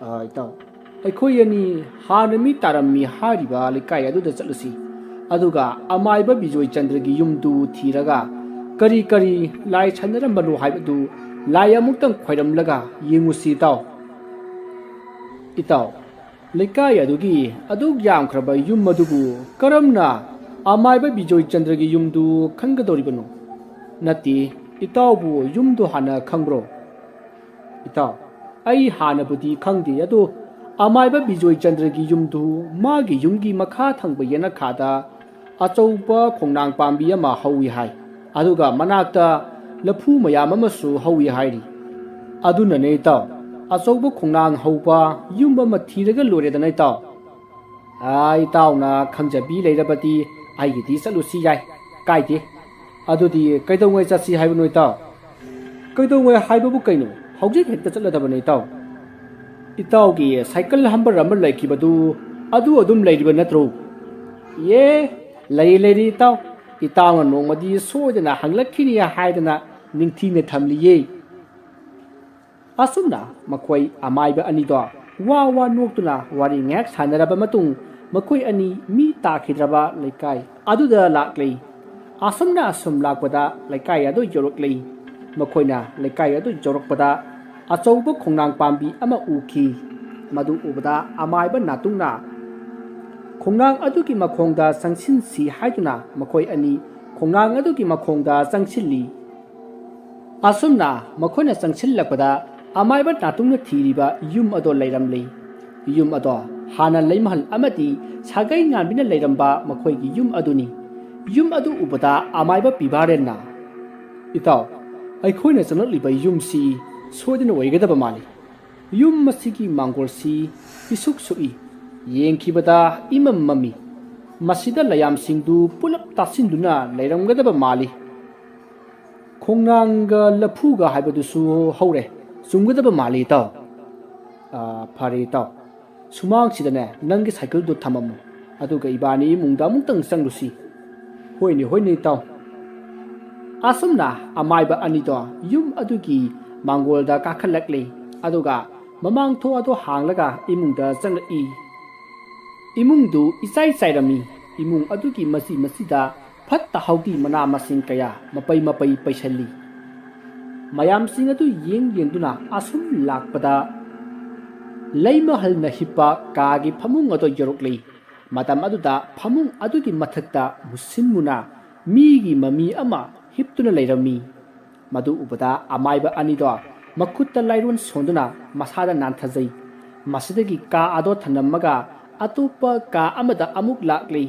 ꯑ, ꯏꯇꯥꯎ, ꯑꯩꯈꯣꯏ ꯑꯅꯤ ꯍꯥꯟꯅ ꯃꯤ ꯇꯥꯔꯝꯃꯤ ꯍꯥꯏꯔꯤꯕ ꯂꯩꯀꯥꯏ ꯑꯗꯨꯗ ꯆꯠꯂꯨꯁꯤ꯫ ꯑꯗꯨꯒ ꯑꯃꯥꯏꯕ ꯕꯤꯖꯣꯏ ꯆꯟꯗ꯭ꯔꯒꯤ ꯌꯨꯝꯗꯨ ꯊꯤꯔꯒ ꯀꯔꯤ ꯀꯔꯤ ꯂꯥꯏ ꯁꯥꯟꯅꯔꯝꯕꯅꯣ ꯍꯥꯏꯕꯗꯨ ꯂꯥꯏ ꯑꯃꯨꯛꯇꯪ ꯈꯣꯏꯔꯝꯂꯒ ꯌꯦꯡꯉꯨꯁꯤ, ꯏꯇꯥꯎ꯫ ꯏꯇꯥꯎ, ꯂꯩꯀꯥꯏ ꯑꯗꯨꯒꯤ ꯑꯗꯨꯛ ꯌꯥꯝꯈ꯭ꯔꯕ ꯌꯨꯝ ꯑꯗꯨꯕꯨ ꯀꯔꯝꯅ ꯑꯃꯥꯏꯕ ꯕꯤꯖꯣꯏ ꯆꯟꯗ꯭ꯔꯒꯤ ꯌꯨꯝꯗꯨ ꯈꯟꯒꯗꯧꯔꯤꯕꯅꯣ? ꯅꯠꯇꯦ, ꯏꯇꯥꯎꯕꯨ ꯌꯨꯝꯗꯨ ꯍꯥꯟꯅ ꯈꯪꯕ꯭ꯔꯣ? ꯏꯇꯥꯎ, ꯑꯩ ꯍꯥꯟꯅꯕꯨꯗꯤ ꯈꯪꯗꯦ, ꯑꯗꯣ ꯑꯃꯥꯏꯕ ꯕꯤꯖꯣꯏ ꯆꯟꯗ꯭ꯔꯒꯤ ꯌꯨꯝꯗꯨ ꯃꯥꯒꯤ ꯌꯨꯝꯒꯤ ꯃꯈꯥ ꯊꯪꯕ ꯌꯦꯅꯈꯥꯗ ꯑꯆꯧꯕ ꯈꯣꯡꯅꯥꯡ ꯄꯥꯝꯕꯤ ꯑꯃ ꯍꯧꯏ ꯍꯥꯏ꯫ ꯑꯗꯨꯒ ꯃꯅꯥꯛꯇ ꯂꯐꯨ ꯃꯌꯥꯝ ꯑꯃꯁꯨ ꯍꯧꯏ ꯍꯥꯏꯔꯤ꯫ ꯑꯗꯨꯅꯅꯦ ꯏꯇꯥꯎ, ꯑꯆꯧꯕ ꯈꯣꯡꯅꯥꯡ ꯍꯧꯕ ꯌꯨꯝ ꯑꯃ ꯊꯤꯔꯒ ꯂꯣꯏꯔꯦꯗꯅ ꯏꯇꯥꯎ꯫ ꯑꯥ, ꯏꯇꯥꯎꯅ ꯈꯪꯖꯕꯤ ꯂꯩꯔꯕꯗꯤ "ꯑꯩꯒꯤꯗꯤ ꯆꯠꯂꯨꯁꯤ ꯌꯥꯏ, ꯀꯥꯏꯗꯦ꯫ ꯑꯗꯨꯗꯤ ꯀꯩꯗꯧꯉꯩ ꯆꯠꯁꯤ ꯍꯥꯏꯕꯅꯣ, ꯏꯇꯥꯎ?" "ꯀꯩꯗꯧꯉꯩ ꯍꯥꯏꯕꯕꯨ ꯀꯩꯅꯣ? ꯍꯧꯖꯤꯛ ꯍꯦꯛꯇ ꯆꯠꯂꯗꯕꯅꯦ, ꯏꯇꯥꯎ꯫ ꯏꯇꯥꯎꯒꯤ ꯁꯥꯏꯀꯜ ꯍꯝꯕꯔ ꯑꯃ ꯂꯩꯈꯤꯕꯗꯨ, ꯑꯗꯨ ꯑꯗꯨꯝ ꯂꯩꯔꯤꯕ ꯅꯠꯇ꯭ꯔꯣ?" "ꯑꯦ, ꯂꯩꯔꯤ, ꯂꯩꯔꯤ, ꯏꯇꯥꯎ꯫ ꯏꯇꯥꯎꯅ ꯅꯣꯡꯃꯗꯤ ꯁꯣꯏꯗꯅ ꯍꯪꯂꯛꯈꯤꯅꯤ ꯍꯥꯏꯗꯅ ꯅꯤꯡꯊꯤꯅ ꯊꯝꯂꯤꯌꯦ꯫" ꯑꯁꯨꯝꯅ ꯃꯈꯣꯏ ꯑꯃꯥꯏꯕ ꯑꯅꯤꯗꯣ ꯋꯥ ꯋꯥ ꯅꯣꯛꯇꯨꯅ ꯋꯥꯔꯤ ꯉꯥꯏꯍꯥꯛ ꯁꯥꯟꯅꯔꯕ ꯃꯇꯨꯡ, ꯃꯈꯣꯏ ꯑꯅꯤ ꯃꯤ ꯇꯥꯈꯤꯗ꯭ꯔꯕ ꯂꯩꯀꯥꯏ ꯑꯗꯨꯗ ꯂꯥꯛꯂꯤ꯫ ꯑꯁꯨꯝꯅ ꯑꯁꯨꯝ ꯂꯥꯛꯄꯗ ꯂꯩꯀꯥꯏ ꯑꯗꯨ ꯌꯧꯔꯛꯂꯤ꯫ ꯃꯈꯣꯏꯅ ꯂꯩꯀꯥꯏ ꯑꯗꯨ ꯌꯧꯔꯛꯄꯗ ꯑꯆꯧꯕ ꯈꯣꯡꯅꯥꯡ ꯄꯥꯝꯕꯤ ꯑꯃ ꯎꯈꯤ꯫ ꯃꯗꯨ ꯎꯕꯗ ꯑꯃꯥꯏꯕ ꯅꯥꯇꯨꯡꯅ ꯈꯣꯡꯅꯥꯡ ꯑꯗꯨꯒꯤ ꯃꯈꯣꯡꯗ ꯆꯪꯁꯤꯟꯁꯤ ꯍꯥꯏꯗꯨꯅ ꯃꯈꯣꯏ ꯑꯅꯤ ꯈꯣꯡꯅꯥꯡ ꯑꯗꯨꯒꯤ ꯃꯈꯣꯡꯗ ꯆꯪꯁꯤꯜꯂꯤ꯫ ꯑꯁꯨꯝꯅ ꯃꯈꯣꯏꯅ ꯆꯪꯁꯤꯜꯂꯛꯄꯗ ꯑꯃꯥꯏꯕ ꯅꯥꯇꯨꯡꯅ ꯊꯤꯔꯤꯕ ꯌꯨꯝ ꯑꯗꯣ ꯂꯩꯔꯝꯂꯤ꯫ ꯌꯨꯝ ꯑꯗꯣ ꯍꯥꯟꯅ ꯂꯩꯃꯍꯜ ꯑꯃꯗꯤ ꯁꯥꯒꯩ ꯉꯥꯟꯕꯤꯅ ꯂꯩꯔꯝꯕ ꯃꯈꯣꯏꯒꯤ ꯌꯨꯝ ꯑꯗꯨꯅꯤ꯫ ꯌꯨꯝ ꯑꯗꯨ ꯎꯕꯗ ꯑꯃꯥꯏꯕ ꯄꯤꯕꯥꯔꯦꯟꯅ, "ꯏꯇꯥꯎ, ꯑꯩꯈꯣꯏꯅ ꯆꯪꯂꯛꯂꯤꯕ ꯌꯨꯝꯁꯤ ꯁꯣꯏꯗꯅ ꯑꯣꯏꯒꯗꯕ ꯃꯥꯜꯂꯤ꯫ ꯌꯨꯝ ꯑꯁꯤꯒꯤ ꯃꯥꯡꯒꯣꯜꯁꯤ ꯏꯁꯨꯛ ꯁꯨꯛꯏ꯫ ꯌꯦꯡꯈꯤꯕꯗ ꯏꯃꯝ ꯃꯝꯃꯤ꯫ ꯃꯁꯤꯗ ꯂꯩꯌꯥꯝꯁꯤꯡꯗꯨ ꯄꯨꯂꯞ ꯇꯥꯁꯤꯟꯗꯨꯅ ꯂꯩꯔꯝꯒꯗꯕ ꯃꯥꯜꯂꯤ꯫" "ꯈꯣꯡꯅꯥꯡꯒ ꯂꯐꯨꯒ ꯍꯥꯏꯕꯗꯨꯁꯨ ꯍꯧꯔꯦ꯫ ꯆꯨꯝꯒꯗꯕ ꯃꯥꯜꯂꯤ, ꯏꯇꯥꯎ꯫ ꯑꯥ, ꯐꯔꯦ, ꯏꯇꯥꯎ꯫ ꯁꯨꯃꯥꯡꯁꯤꯗꯅꯦ ꯅꯪꯒꯤ ꯁꯥꯏꯀꯜꯗꯨ ꯊꯝꯃꯝꯃꯨ꯫ ꯑꯗꯨꯒ ꯏꯕꯥꯅꯤ ꯏꯃꯨꯡꯗ ꯑꯃꯨꯛꯇꯪ ꯆꯪꯂꯨꯁꯤ꯫" "ꯍꯣꯏꯅꯦ, ꯍꯣꯏꯅꯦ, ꯏꯇꯥꯎ꯫" ꯑꯁꯨꯝꯅ ꯑꯃꯥꯏꯕ ꯑꯅꯤꯗꯣ ꯌꯨꯝ ꯑꯗꯨꯒꯤ ꯃꯥꯡꯒꯣꯜꯗ ꯀꯥꯈꯠꯂꯛꯂꯤ꯫ ꯑꯗꯨꯒ ꯃꯃꯥꯡ ꯊꯣꯡ ꯑꯗꯨ ꯍꯥꯡꯂꯒ ꯏꯃꯨꯡꯗ ꯆꯪꯂꯛꯏ꯫ ꯏꯃꯨꯡꯗꯨ ꯏꯆꯥꯏ ꯆꯥꯏꯔꯝꯃꯤ꯫ ꯏꯃꯨꯡ ꯑꯗꯨꯒꯤ ꯃꯆꯤ ꯃꯆꯤꯗ ꯐꯠꯇ ꯍꯥꯎꯗꯤ ꯃꯅꯥ ꯃꯁꯤꯡ ꯀꯌꯥ ꯃꯄꯩ ꯃꯄꯩ ꯄꯩꯁꯜꯂꯤ꯫ ꯃꯌꯥꯝꯁꯤꯡ ꯑꯗꯨ ꯌꯦꯡ ꯌꯦꯡꯗꯨꯅ ꯑꯁꯨꯝ ꯂꯥꯛꯄꯗ, ꯂꯩꯃꯍꯜꯅ ꯍꯤꯞꯄ ꯀꯥꯒꯤ ꯐꯃꯨꯡ ꯑꯗꯨ ꯌꯧꯔꯛꯂꯤ꯫ ꯃꯇꯝ ꯑꯗꯨꯗ ꯐꯃꯨꯡ ꯑꯗꯨꯒꯤ ꯃꯊꯛꯇ ꯃꯨꯁꯤꯟ ꯃꯨꯅ ꯃꯤꯒꯤ ꯃꯃꯤ ꯑꯃ ꯍꯤꯞꯇꯨꯅ ꯂꯩꯔꯝꯃꯤ꯫ ꯃꯗꯨ ꯎꯕꯗ ꯑꯃꯥꯏꯕ ꯑꯅꯤꯗꯣ ꯃꯈꯨꯠꯇ ꯂꯥꯏꯔꯣꯟ ꯁꯣꯟꯗꯨꯅ ꯃꯁꯥꯗ ꯅꯥꯟꯊꯖꯩ꯫ ꯃꯁꯤꯗꯒꯤ ꯀꯥ ꯑꯗꯣ ꯊꯅꯝꯃꯒ ꯑꯇꯣꯞꯄ ꯀꯥ ꯑꯃꯗ ꯑꯃꯨꯛ ꯂꯥꯛꯂꯤ꯫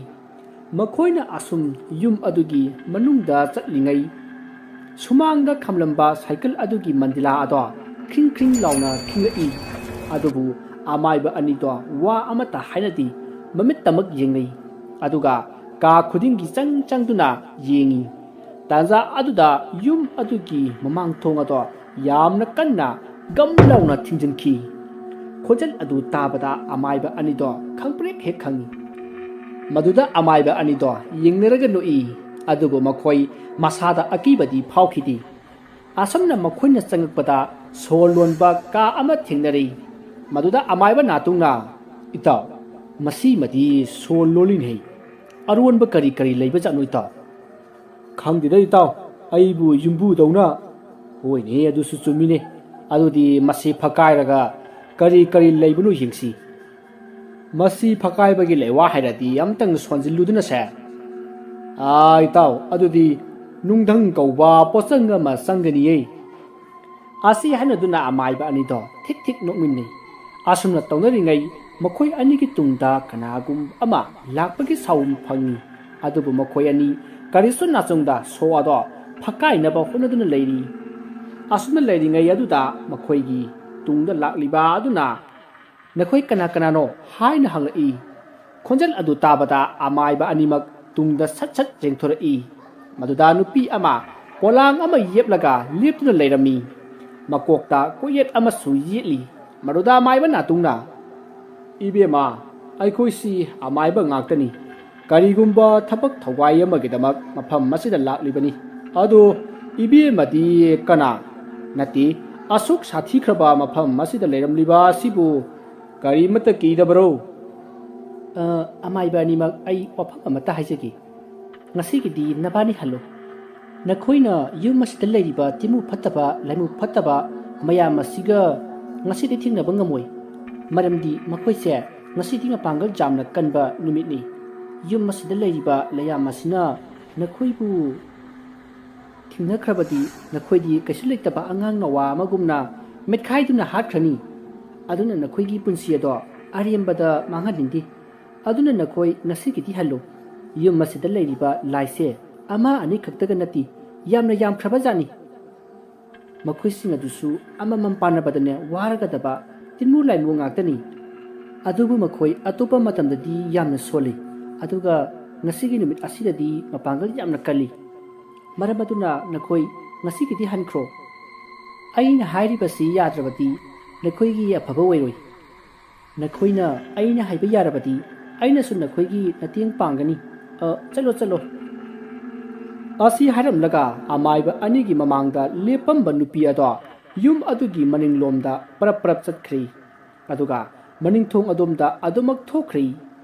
ꯃꯈꯣꯏꯅ ꯑꯁꯨꯝ ꯌꯨꯝ ꯑꯗꯨꯒꯤ ꯃꯅꯨꯡꯗ ꯆꯠꯂꯤꯉꯩ, ꯁꯨꯃꯥꯡꯗ ꯈꯝꯂꯝꯕ ꯁꯥꯏꯀꯜ ꯑꯗꯨꯒꯤ ꯃꯟꯗꯤꯂꯥ ꯑꯗꯣ ꯈ꯭ꯔꯤꯡ ꯈ꯭ꯔꯤꯡ ꯂꯥꯎꯅ ꯈꯤꯡꯂꯛꯏ꯫ ꯑꯗꯨꯕꯨ ꯑꯃꯥꯏꯕ ꯑꯅꯤꯗꯣ ꯋꯥ ꯑꯃꯠꯇ ꯍꯥꯏꯅꯗꯦ, ꯃꯃꯤꯠꯇꯃꯛ ꯌꯦꯡꯅꯩ꯫ ꯑꯗꯨꯒ ꯀꯥ ꯈꯨꯗꯤꯡꯒꯤ ꯆꯪ ꯆꯪꯗꯨꯅ ꯌꯦꯡꯏ꯫ ꯇꯥꯟꯖꯥ ꯑꯗꯨꯗ ꯌꯨꯝ ꯑꯗꯨꯒꯤ ꯃꯃꯥꯡ ꯊꯣꯡ ꯑꯗꯣ ꯌꯥꯝꯅ ꯀꯟꯅ ꯒꯝ ꯂꯥꯎꯅ ꯊꯤꯡꯖꯤꯟꯈꯤ꯫ ꯈꯣꯟꯖꯦꯜ ꯑꯗꯨ ꯇꯥꯕꯗ ꯑꯃꯥꯏꯕ ꯑꯅꯤꯗꯣ ꯈꯪꯄ꯭ꯔꯦꯛ ꯍꯦꯛ ꯈꯪꯏ꯫ ꯃꯗꯨꯗ ꯑꯃꯥꯏꯕ ꯑꯅꯤꯗꯣ ꯌꯦꯡꯅꯔꯒ ꯅꯣꯛꯏ, ꯑꯗꯨꯕꯨ ꯃꯈꯣꯏ ꯃꯁꯥꯗ ꯑꯀꯤꯕꯗꯤ ꯐꯥꯎꯈꯤꯗꯦ꯫ ꯑꯁꯨꯝꯅ ꯃꯈꯣꯏꯅ ꯆꯪꯂꯛꯄꯗ ꯁꯣꯔ ꯂꯣꯟꯕ ꯀꯥ ꯑꯃ ꯊꯦꯡꯅꯔꯛꯏ꯫ ꯃꯗꯨꯗ ꯑꯃꯥꯏꯕ ꯅꯥꯇꯨꯡꯅ, "ꯏꯇꯥꯎ, ꯃꯁꯤꯃꯗꯤ ꯁꯣꯔ ꯂꯣꯜꯂꯤꯅꯦ꯫ ꯑꯔꯣꯟꯕ ꯀꯔꯤ ꯀꯔꯤ ꯂꯩꯕꯖꯥꯠꯅꯣ ꯏꯇꯥꯎ?" "ꯈꯪꯗꯦꯗ ꯏꯇꯥꯎ, ꯑꯩꯕꯨ ꯌꯨꯝꯕꯨꯗꯧꯅ"꯫ "ꯍꯣꯏꯅꯦ, ꯑꯗꯨꯁꯨ ꯆꯨꯝꯃꯤꯅꯦ꯫ ꯑꯗꯨꯗꯤ ꯃꯁꯤ ꯐꯛꯀꯥꯏꯔꯒ ꯀꯔꯤ ꯀꯔꯤ ꯂꯩꯕꯅꯣ ꯌꯦꯡꯁꯤ꯫ ꯃꯁꯤ ꯐꯛꯀꯥꯏꯕꯒꯤ ꯂꯩꯋꯥ ꯍꯥꯏꯔꯗꯤ ꯑꯝꯇꯪ ꯁꯣꯟꯖꯤꯜꯂꯨꯗꯅꯁꯦ꯫ ꯑꯥ, ꯏꯇꯥꯎ, ꯑꯗꯨꯗꯤ ꯅꯨꯡꯙꯪ ꯀꯧꯕ ꯄꯣꯠꯁꯪ ꯑꯃ ꯆꯪꯒꯅꯤꯌꯦ"꯫ ꯑꯁꯤ ꯍꯥꯏꯅꯗꯨꯅ ꯑꯃꯥꯏꯕ ꯑꯅꯤꯗꯣ ꯊꯤꯛ ꯊꯤꯛ ꯅꯣꯛꯃꯤꯟꯅꯩ꯫ ꯑꯁꯨꯝꯅ ꯇꯧꯅꯔꯤꯉꯩ ꯃꯈꯣꯏ ꯑꯅꯤꯒꯤ ꯇꯨꯡꯗ ꯀꯅꯥꯒꯨꯝꯕ ꯑꯃ ꯂꯥꯛꯄꯒꯤ ꯁꯥꯎꯟ ꯐꯪꯏ꯫ ꯑꯗꯨꯕꯨ ꯃꯈꯣꯏ ꯑꯅꯤ ꯀꯔꯤꯁꯨ ꯅꯥꯆꯨꯡꯗ ꯁꯣ ꯑꯗꯣ ꯐꯛꯀꯥꯏꯅꯕ ꯍꯣꯠꯅꯗꯨꯅ ꯂꯩꯔꯤ꯫ ꯑꯁꯨꯝꯅ ꯂꯩꯔꯤꯉꯩ ꯑꯗꯨꯗ ꯃꯈꯣꯏꯒꯤ ꯇꯨꯡꯗ ꯂꯥꯛꯂꯤꯕ ꯑꯗꯨꯅ, "ꯅꯈꯣꯏ ꯀꯅꯥ ꯀꯅꯥꯅꯣ?" ꯍꯥꯏꯅ ꯍꯪꯂꯛꯏ꯫ ꯈꯣꯟꯖꯦꯜ ꯑꯗꯨ ꯇꯥꯕꯗ ꯑꯃꯥꯏꯕ ꯑꯅꯤꯃꯛ ꯇꯨꯡꯗ ꯁꯠ ꯁꯠ ꯆꯦꯡꯊꯣꯔꯛꯏ꯫ ꯃꯗꯨꯗ ꯅꯨꯄꯤ ꯑꯃ ꯄꯣꯂꯥꯡ ꯑꯃ ꯌꯦꯞꯂꯒ ꯂꯦꯞꯇꯨꯅ ꯂꯩꯔꯝꯃꯤ꯫ ꯃꯀꯣꯛꯇ ꯀꯣꯛꯌꯦꯠ ꯑꯃꯁꯨ ꯌꯦꯠꯂꯤ꯫ ꯃꯗꯨꯗ ꯑꯃꯥꯏꯕ ꯅꯥꯇꯨꯡꯅ, "ꯏꯕꯦꯝꯃ, ꯑꯩꯈꯣꯏꯁꯤ ꯑꯃꯥꯏꯕ ꯉꯥꯛꯇꯅꯤ꯫ ꯀꯔꯤꯒꯨꯝꯕ ꯊꯕꯛ ꯊꯧꯋꯥꯏ ꯑꯃꯒꯤꯗꯃꯛ ꯃꯐꯝ ꯑꯁꯤꯗ ꯂꯥꯛꯂꯤꯕꯅꯤ꯫ ꯑꯗꯨ ꯏꯕꯦꯝꯃꯗꯤ ꯀꯅꯥ? ꯅꯠꯇꯦ, ꯑꯁꯨꯛ ꯁꯥꯊꯤꯈ꯭ꯔꯕ ꯃꯐꯝ ꯑꯁꯤꯗ ꯂꯩꯔꯝꯂꯤꯕ ꯑꯁꯤꯕꯨ ꯀꯔꯤꯃꯠꯇ ꯀꯤꯗꯕꯔꯣ?" "ꯑ, ꯑꯃꯥꯏꯕ ꯑꯅꯤꯃꯛ, ꯑꯩ ꯋꯥꯐꯝ ꯑꯃꯠꯇ ꯍꯥꯏꯖꯒꯦ꯫ ꯉꯁꯤꯒꯤꯗꯤ ꯅꯕꯥꯅꯤ ꯍꯜꯂꯣ꯫ ꯅꯈꯣꯏꯅ ꯌꯨꯝ ꯑꯁꯤꯗ ꯂꯩꯔꯤꯕ ꯇꯤꯃꯨ ꯐꯠꯇꯕ, ꯂꯥꯏꯃꯨ ꯐꯠꯇꯕ ꯃꯌꯥꯝ ꯑꯁꯤꯒ ꯉꯁꯤꯗꯤ ꯊꯦꯡꯅꯕ ꯉꯝꯃꯣꯏ꯫ ꯃꯔꯝꯗꯤ ꯃꯈꯣꯏꯁꯦ ꯉꯁꯤꯗꯤ ꯃꯄꯥꯡꯒꯜ ꯌꯥꯝꯅ ꯀꯟꯕ ꯅꯨꯃꯤꯠꯅꯤ꯫ ꯌꯨꯝ ꯑꯁꯤꯗ ꯂꯩꯔꯤꯕ ꯂꯩꯌꯥꯝ ꯑꯁꯤꯅ ꯅꯈꯣꯏꯕꯨ ꯊꯦꯡꯅꯈ꯭ꯔꯕꯗꯤ ꯅꯈꯣꯏꯗꯤ ꯀꯩꯁꯨ ꯂꯩꯇꯕ ꯑꯉꯥꯡ ꯅꯋꯥ ꯑꯃꯒꯨꯝꯅ ꯃꯦꯠꯈꯥꯏꯗꯨꯅ ꯍꯥꯠꯈ꯭ꯔꯅꯤ꯫ ꯑꯗꯨꯅ ꯅꯈꯣꯏꯒꯤ ꯄꯨꯟꯁꯤ ꯑꯗꯣ ꯑꯔꯦꯝꯕꯗ ꯃꯥꯡꯍꯟꯅꯤꯡꯗꯦ꯫ ꯑꯗꯨꯅ ꯅꯈꯣꯏ ꯉꯁꯤꯒꯤꯗꯤ ꯍꯜꯂꯨ꯫ ꯌꯨꯝ ꯑꯁꯤꯗ ꯂꯩꯔꯤꯕ ꯂꯥꯏꯁꯦ ꯑꯃ ꯑꯅꯤ ꯈꯛꯇꯒ ꯅꯠꯇꯦ, ꯌꯥꯝꯅ ꯌꯥꯝꯈ꯭ꯔꯕ ꯖꯥꯠꯅꯤ꯫ ꯃꯈꯣꯏꯁꯤꯡ ꯑꯗꯨꯁꯨ ꯑꯃꯃꯝ ꯄꯥꯟꯅꯕꯗꯅꯦ ꯋꯥꯔꯒꯗꯕ ꯇꯤꯟꯃꯨ ꯂꯥꯏꯃꯨ ꯉꯥꯛꯇꯅꯤ꯫ ꯑꯗꯨꯕꯨ ꯃꯈꯣꯏ ꯑꯇꯣꯞꯄ ꯃꯇꯝꯗꯗꯤ ꯌꯥꯝꯅ ꯁꯣꯜꯂꯤ꯫ ꯑꯗꯨꯒ ꯉꯁꯤꯒꯤ ꯅꯨꯃꯤꯠ ꯑꯁꯤꯗꯗꯤ ꯃꯄꯥꯡꯒꯜ ꯌꯥꯝꯅ ꯀꯜꯂꯤ꯫ ꯃꯔꯝ ꯑꯗꯨꯅ ꯅꯈꯣꯏ ꯉꯁꯤꯒꯤꯗꯤ ꯍꯟꯈ꯭ꯔꯣ꯫ ꯑꯩꯅ ꯍꯥꯏꯔꯤꯕꯁꯤ ꯌꯥꯗ꯭ꯔꯕꯗꯤ ꯅꯈꯣꯏꯒꯤ ꯑꯐꯕ ꯑꯣꯏꯔꯣꯏ꯫ ꯅꯈꯣꯏꯅ ꯑꯩꯅ ꯍꯥꯏꯕ ꯌꯥꯔꯕꯗꯤ ꯑꯩꯅꯁꯨ ꯅꯈꯣꯏꯒꯤ ꯃꯇꯦꯡ ꯄꯥꯡꯒꯅꯤ꯫ ꯑ, ꯆꯠꯂꯣ, ꯆꯠꯂꯣ꯫ ꯑꯁꯤ ꯍꯥꯏꯔꯝꯂꯒ ꯑꯃꯥꯏꯕ ꯑꯅꯤꯒꯤ ꯃꯃꯥꯡꯗ ꯂꯦꯞꯄꯝꯕ ꯅꯨꯄꯤ ꯑꯗꯣ ꯌꯨꯝ ꯑꯗꯨꯒꯤ ꯃꯅꯤꯡꯂꯣꯝꯗ ꯄꯔꯞ ꯄꯔꯞ ꯆꯠꯈ꯭ꯔꯦ꯫ ꯑꯗꯨꯒ ꯃꯅꯤꯡꯊꯣꯡ ꯑꯗꯣꯝꯗ ꯑꯗꯨꯃꯛ ꯊꯣꯛꯈ꯭ꯔꯦ꯫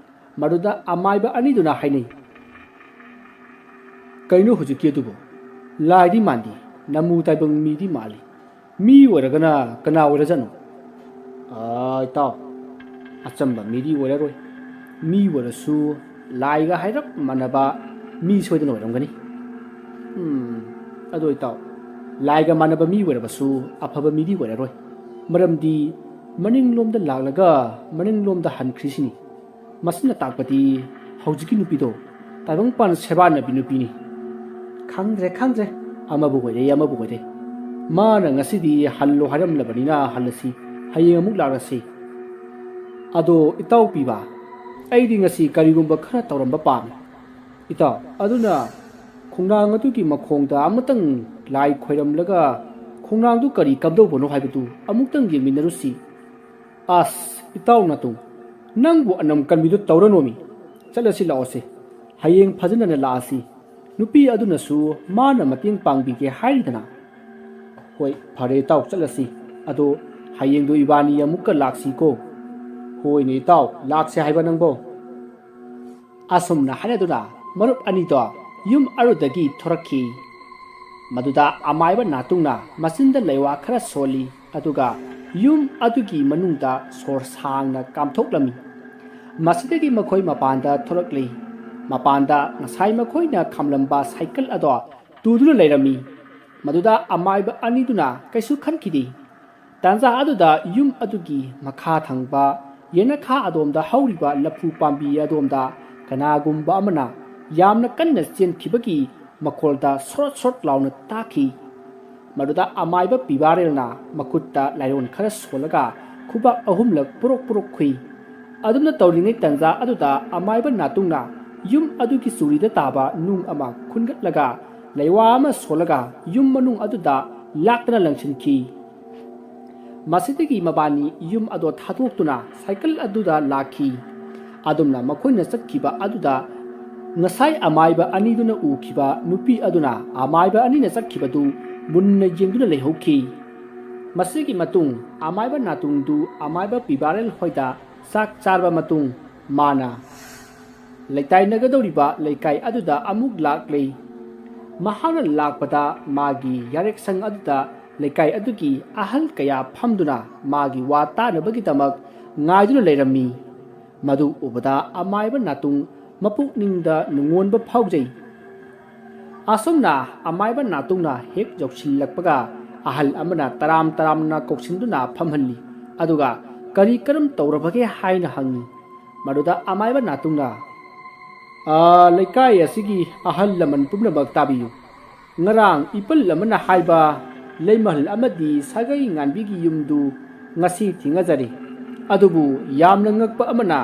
ꯃꯗꯨꯗ ꯑꯃꯥꯏꯕ ꯑꯅꯤꯗꯨꯅ ꯍꯥꯏꯅꯩ, "ꯀꯩꯅꯣ ꯍꯧꯖꯤꯛꯀꯤ ꯑꯗꯨꯕꯨ? ꯂꯥꯏꯗꯤ ꯃꯥꯟꯗꯦ, ꯅꯃꯨ ꯇꯥꯏꯕꯪ ꯃꯤꯗꯤ ꯃꯥꯜꯂꯤ꯫ ꯃꯤ ꯑꯣꯏꯔꯒꯅ ꯀꯅꯥ ꯑꯣꯏꯔꯖꯥꯠꯅꯣ?" "ꯑꯥ, ꯏꯇꯥꯎ, ꯑꯆꯝꯕ ꯃꯤꯗꯤ ꯑꯣꯏꯔꯔꯣꯏ꯫ ꯃꯤ ꯑꯣꯏꯔꯁꯨ ꯂꯥꯏꯒ ꯍꯥꯏꯔꯞ ꯃꯥꯟꯅꯕ ꯃꯤ ꯁꯣꯏꯗꯅ ꯑꯣꯏꯔꯝꯒꯅꯤ꯫ ꯎꯝ, ꯑꯗꯣ ꯏꯇꯥꯎ, ꯂꯥꯏꯒ ꯃꯥꯟꯅꯕ ꯃꯤ ꯑꯣꯏꯔꯕꯁꯨ ꯑꯐꯕ ꯃꯤꯗꯤ ꯑꯣꯏꯔꯔꯣꯏ꯫ ꯃꯔꯝꯗꯤ ꯃꯅꯤꯡꯂꯣꯝꯗ ꯂꯥꯛꯂꯒ ꯃꯅꯤꯡꯂꯣꯝꯗ ꯍꯟꯈ꯭ꯔꯤꯁꯤꯅꯤ꯫ ꯃꯁꯤꯅ ꯇꯥꯛꯄꯗꯤ ꯍꯧꯖꯤꯛꯀꯤ ꯅꯨꯄꯤꯗꯣ ꯇꯥꯏꯕꯪꯄꯥꯟ ꯁꯦꯕꯥꯅꯕꯤ ꯅꯨꯄꯤꯅꯤ꯫ ꯈꯪꯗ꯭ꯔꯦ, ꯈꯪꯗ꯭ꯔꯦ, ꯑꯃꯕꯨ ꯑꯣꯏꯔꯦ, ꯑꯃꯕꯨ ꯑꯣꯏꯔꯦ꯫ ꯃꯥꯅ ꯉꯁꯤꯗꯤ ꯍꯜꯂꯣ ꯍꯥꯏꯔꯝꯂꯕꯅꯤꯅ ꯍꯜꯂꯁꯤ, ꯍꯌꯦꯡ ꯑꯃꯨꯛ ꯂꯥꯛꯂꯁꯤ꯫ ꯑꯗꯣ ꯏꯇꯥꯎ ꯄꯤꯕ, ꯑꯩꯗꯤ ꯉꯁꯤ ꯀꯔꯤꯒꯨꯝꯕ ꯈꯔ ꯇꯧꯔꯝꯕ ꯄꯥꯝꯃꯤ꯫ ꯏꯇꯥꯎ, ꯑꯗꯨꯅ ꯈꯣꯡꯅꯥꯡ ꯑꯗꯨꯒꯤ ꯃꯈꯣꯡꯗ ꯑꯃꯇꯪ ꯂꯥꯏ ꯈꯣꯏꯔꯝꯂꯒ ꯈꯣꯡꯅꯥꯡꯗꯨ ꯀꯔꯤ ꯀꯝꯗꯧꯕꯅꯣ ꯍꯥꯏꯕꯗꯨ ꯑꯃꯨꯛꯇꯪ ꯌꯦꯡꯃꯤꯟꯅꯔꯨꯁꯤ꯫" "ꯑꯁ, ꯏꯇꯥꯎ ꯅꯥꯇꯣꯡ, ꯅꯪꯕꯨ ꯑꯅꯝ ꯀꯟꯕꯤꯗꯨ ꯇꯧꯔꯅꯣꯃꯤ꯫ ꯆꯠꯂꯁꯤ ꯂꯥꯛꯑꯣꯁꯦ꯫ ꯍꯌꯦꯡ ꯐꯖꯅ ꯂꯥꯛꯑꯁꯤ꯫ ꯅꯨꯄꯤ ꯑꯗꯨꯅꯁꯨ ꯃꯥꯅ ꯃꯇꯦꯡ ꯄꯥꯡꯕꯤꯒꯦ ꯍꯥꯏꯔꯤꯗꯅ꯫" "ꯍꯣꯏ, ꯐꯔꯦ ꯏꯇꯥꯎ, ꯆꯠꯂꯁꯤ꯫ ꯑꯗꯣ ꯍꯌꯦꯡꯗꯣ ꯏꯕꯥꯅꯤ ꯑꯃꯨꯛꯀ ꯂꯥꯛꯁꯤꯀꯣ꯫" "ꯍꯣꯏꯅꯦ ꯏꯇꯥꯎ, ꯂꯥꯛꯁꯦ ꯍꯥꯏꯕ ꯅꯪꯕꯣ?" ꯑꯁꯨꯝꯅ ꯍꯥꯏꯅꯗꯨꯅ ꯃꯔꯨꯞ ꯑꯅꯤꯗꯣ ꯌꯨꯝ ꯑꯗꯨꯗꯒꯤ ꯊꯣꯔꯛꯈꯤ꯫ ꯃꯗꯨꯗ ꯑꯃꯥꯏꯕ ꯅꯥꯇꯨꯡꯅ ꯃꯆꯤꯟꯗ ꯂꯩꯋꯥ ꯈꯔ ꯁꯣꯜꯂꯤ, ꯑꯗꯨꯒ ꯌꯨꯝ ꯑꯗꯨꯒꯤ ꯃꯅꯨꯡꯗ ꯁꯣꯔ ꯁꯥꯡꯅ ꯀꯥꯝꯊꯣꯛꯂꯝꯃꯤ꯫ ꯃꯁꯤꯗꯒꯤ ꯃꯈꯣꯏ ꯃꯄꯥꯟꯗ ꯊꯣꯔꯛꯂꯤ꯫ ꯃꯄꯥꯟꯗ ꯉꯁꯥꯏ ꯃꯈꯣꯏꯅ ꯈꯥꯝꯂꯝꯕ ꯁꯥꯏꯀꯜ ꯑꯗꯣ ꯇꯨꯗꯨꯅ ꯂꯩꯔꯝꯃꯤ꯫ ꯃꯗꯨꯗ ꯑꯃꯥꯏꯕ ꯑꯅꯤꯗꯨꯅ ꯀꯩꯁꯨ ꯈꯟꯈꯤꯗꯦ꯫ ꯇꯥꯟꯖꯥ ꯑꯗꯨꯗ ꯌꯨꯝ ꯑꯗꯨꯒꯤ ꯃꯈꯥ ꯊꯪꯕ ꯌꯦꯅꯈꯥ ꯑꯗꯣꯝꯗ ꯍꯧꯔꯤꯕ ꯂꯐꯨ ꯄꯥꯝꯕꯤ ꯑꯗꯣꯝꯗ ꯀꯅꯥꯒꯨꯝꯕ ꯑꯃꯅ ꯌꯥꯝꯅ ꯀꯟꯅ ꯆꯦꯟꯈꯤꯕꯒꯤ ꯃꯈꯣꯜꯗ ꯁꯣꯔꯣꯠ ꯁꯣꯔꯣꯠ ꯂꯥꯎꯅ ꯇꯥꯈꯤ꯫ ꯃꯗꯨꯗ ꯑꯃꯥꯏꯕ ꯄꯤꯕꯥꯔꯦꯜꯅ ꯃꯈꯨꯠꯇ ꯂꯥꯏꯔꯣꯟ ꯈꯔ ꯁꯣꯜꯂꯒ ꯈꯨꯕꯥꯛ ꯑꯍꯨꯝꯂꯛ ꯄꯨꯔꯣꯛ ꯄꯨꯔꯣꯛ ꯈꯨꯏ꯫ ꯑꯗꯨꯝꯅ ꯇꯧꯔꯤꯉꯩ ꯇꯥꯟꯖꯥ ꯑꯗꯨꯗ ꯑꯃꯥꯏꯕ ꯅꯥꯇꯨꯡꯅ ꯌꯨꯝ ꯑꯗꯨꯒꯤ ꯆꯨꯔꯤꯗ ꯇꯥꯕ ꯅꯨꯡ ꯑꯃ ꯈꯨꯟꯒꯠꯂꯒ ꯂꯩꯋꯥ ꯑꯃ ꯁꯣꯜꯂꯒ ꯌꯨꯝ ꯃꯅꯨꯡ ꯑꯗꯨꯗ ꯂꯥꯛꯇꯅ ꯂꯪꯁꯤꯟꯈꯤ꯫ ꯃꯁꯤꯗꯒꯤ ꯃꯕꯥꯅꯤ ꯌꯨꯝ ꯑꯗꯣ ꯊꯥꯗꯣꯛꯇꯨꯅ ꯁꯥꯏꯀꯜ ꯑꯗꯨꯗ ꯂꯥꯛꯈꯤ꯫ ꯑꯗꯨꯝꯅ ꯃꯈꯣꯏꯅ ꯆꯠꯈꯤꯕ ꯑꯗꯨꯗ ꯉꯁꯥꯏ ꯑꯃꯥꯏꯕ ꯑꯅꯤꯗꯨꯅ ꯎꯈꯤꯕ ꯅꯨꯄꯤ ꯑꯗꯨꯅ ꯑꯃꯥꯏꯕ ꯑꯅꯤꯅ ꯆꯠꯈꯤꯕꯗꯨ ꯃꯨꯟꯅ ꯌꯦꯡꯗꯨꯅ ꯂꯩꯍꯧꯈꯤ꯫ ꯃꯁꯤꯒꯤ ꯃꯇꯨꯡ ꯑꯃꯥꯏꯕ ꯅꯥꯇꯨꯡꯗꯨ ꯑꯃꯥꯏꯕ ꯄꯤꯕꯥꯔꯦꯜ ꯍꯣꯏꯗ ꯆꯥꯛ ꯆꯥꯔꯕ ꯃꯇꯨꯡ ꯃꯥꯅ ꯂꯩꯇꯥꯏꯅꯒꯗꯧꯔꯤꯕ ꯂꯩꯀꯥꯏ ꯑꯗꯨꯗ ꯑꯃꯨꯛ ꯂꯥꯛꯂꯦ꯫ ꯃꯍꯥꯛꯅ ꯂꯥꯛꯄꯗ ꯃꯥꯒꯤ ꯌꯥꯔꯦꯛꯁꯪ ꯑꯗꯨꯗ ꯂꯩꯀꯥꯏ ꯑꯗꯨꯒꯤ ꯑꯍꯜ ꯀꯌꯥ ꯐꯝꯗꯨꯅ ꯃꯥꯒꯤ ꯋꯥ ꯇꯥꯅꯕꯒꯤꯗꯃꯛ ꯉꯥꯏꯗꯨꯅ ꯂꯩꯔꯝꯃꯤ꯫ ꯃꯗꯨ ꯎꯕꯗ ꯑꯃꯥꯏꯕ ꯅꯥꯇꯨꯡ ꯃꯄꯨꯛꯅꯤꯡꯗ ꯅꯨꯡꯉꯣꯟꯕ ꯐꯥꯎꯖꯩ꯫ ꯑꯁꯨꯝꯅ ꯑꯃꯥꯏꯕ ꯅꯥꯇꯨꯡꯅ ꯍꯦꯛ ꯌꯧꯁꯤꯜꯂꯛꯄꯒ ꯑꯍꯜ ꯑꯃꯅ ꯇꯔꯥꯝ ꯇꯔꯥꯝꯅ ꯀꯧꯁꯤꯟꯗꯨꯅ ꯐꯝꯍꯜꯂꯤ꯫ ꯑꯗꯨꯒ "ꯀꯔꯤ ꯀꯔꯝ ꯇꯧꯔꯕꯒꯦ?" ꯍꯥꯏꯅ ꯍꯪꯉꯤ꯫ ꯃꯗꯨꯗ ꯑꯃꯥꯏꯕ ꯅꯥꯇꯨꯡꯅ, "ꯑꯥ, ꯂꯩꯀꯥꯏ ꯑꯁꯤꯒꯤ ꯑꯍꯜ ꯂꯃꯟ ꯄꯨꯝꯅꯃꯛ ꯇꯥꯕꯤꯌꯨ꯫ ꯉꯔꯥꯡ ꯏꯄꯜ ꯑꯃꯅ ꯍꯥꯏꯕ ꯂꯩꯃꯍꯜ ꯑꯃꯗꯤ ꯁꯥꯒꯩ ꯉꯥꯟꯕꯤꯒꯤ ꯌꯨꯝꯗꯨ ꯉꯁꯤ ꯊꯤꯡꯉꯖꯔꯦ꯫ ꯑꯗꯨꯕꯨ ꯌꯥꯝꯅ ꯉꯛꯄ ꯑꯃꯅ,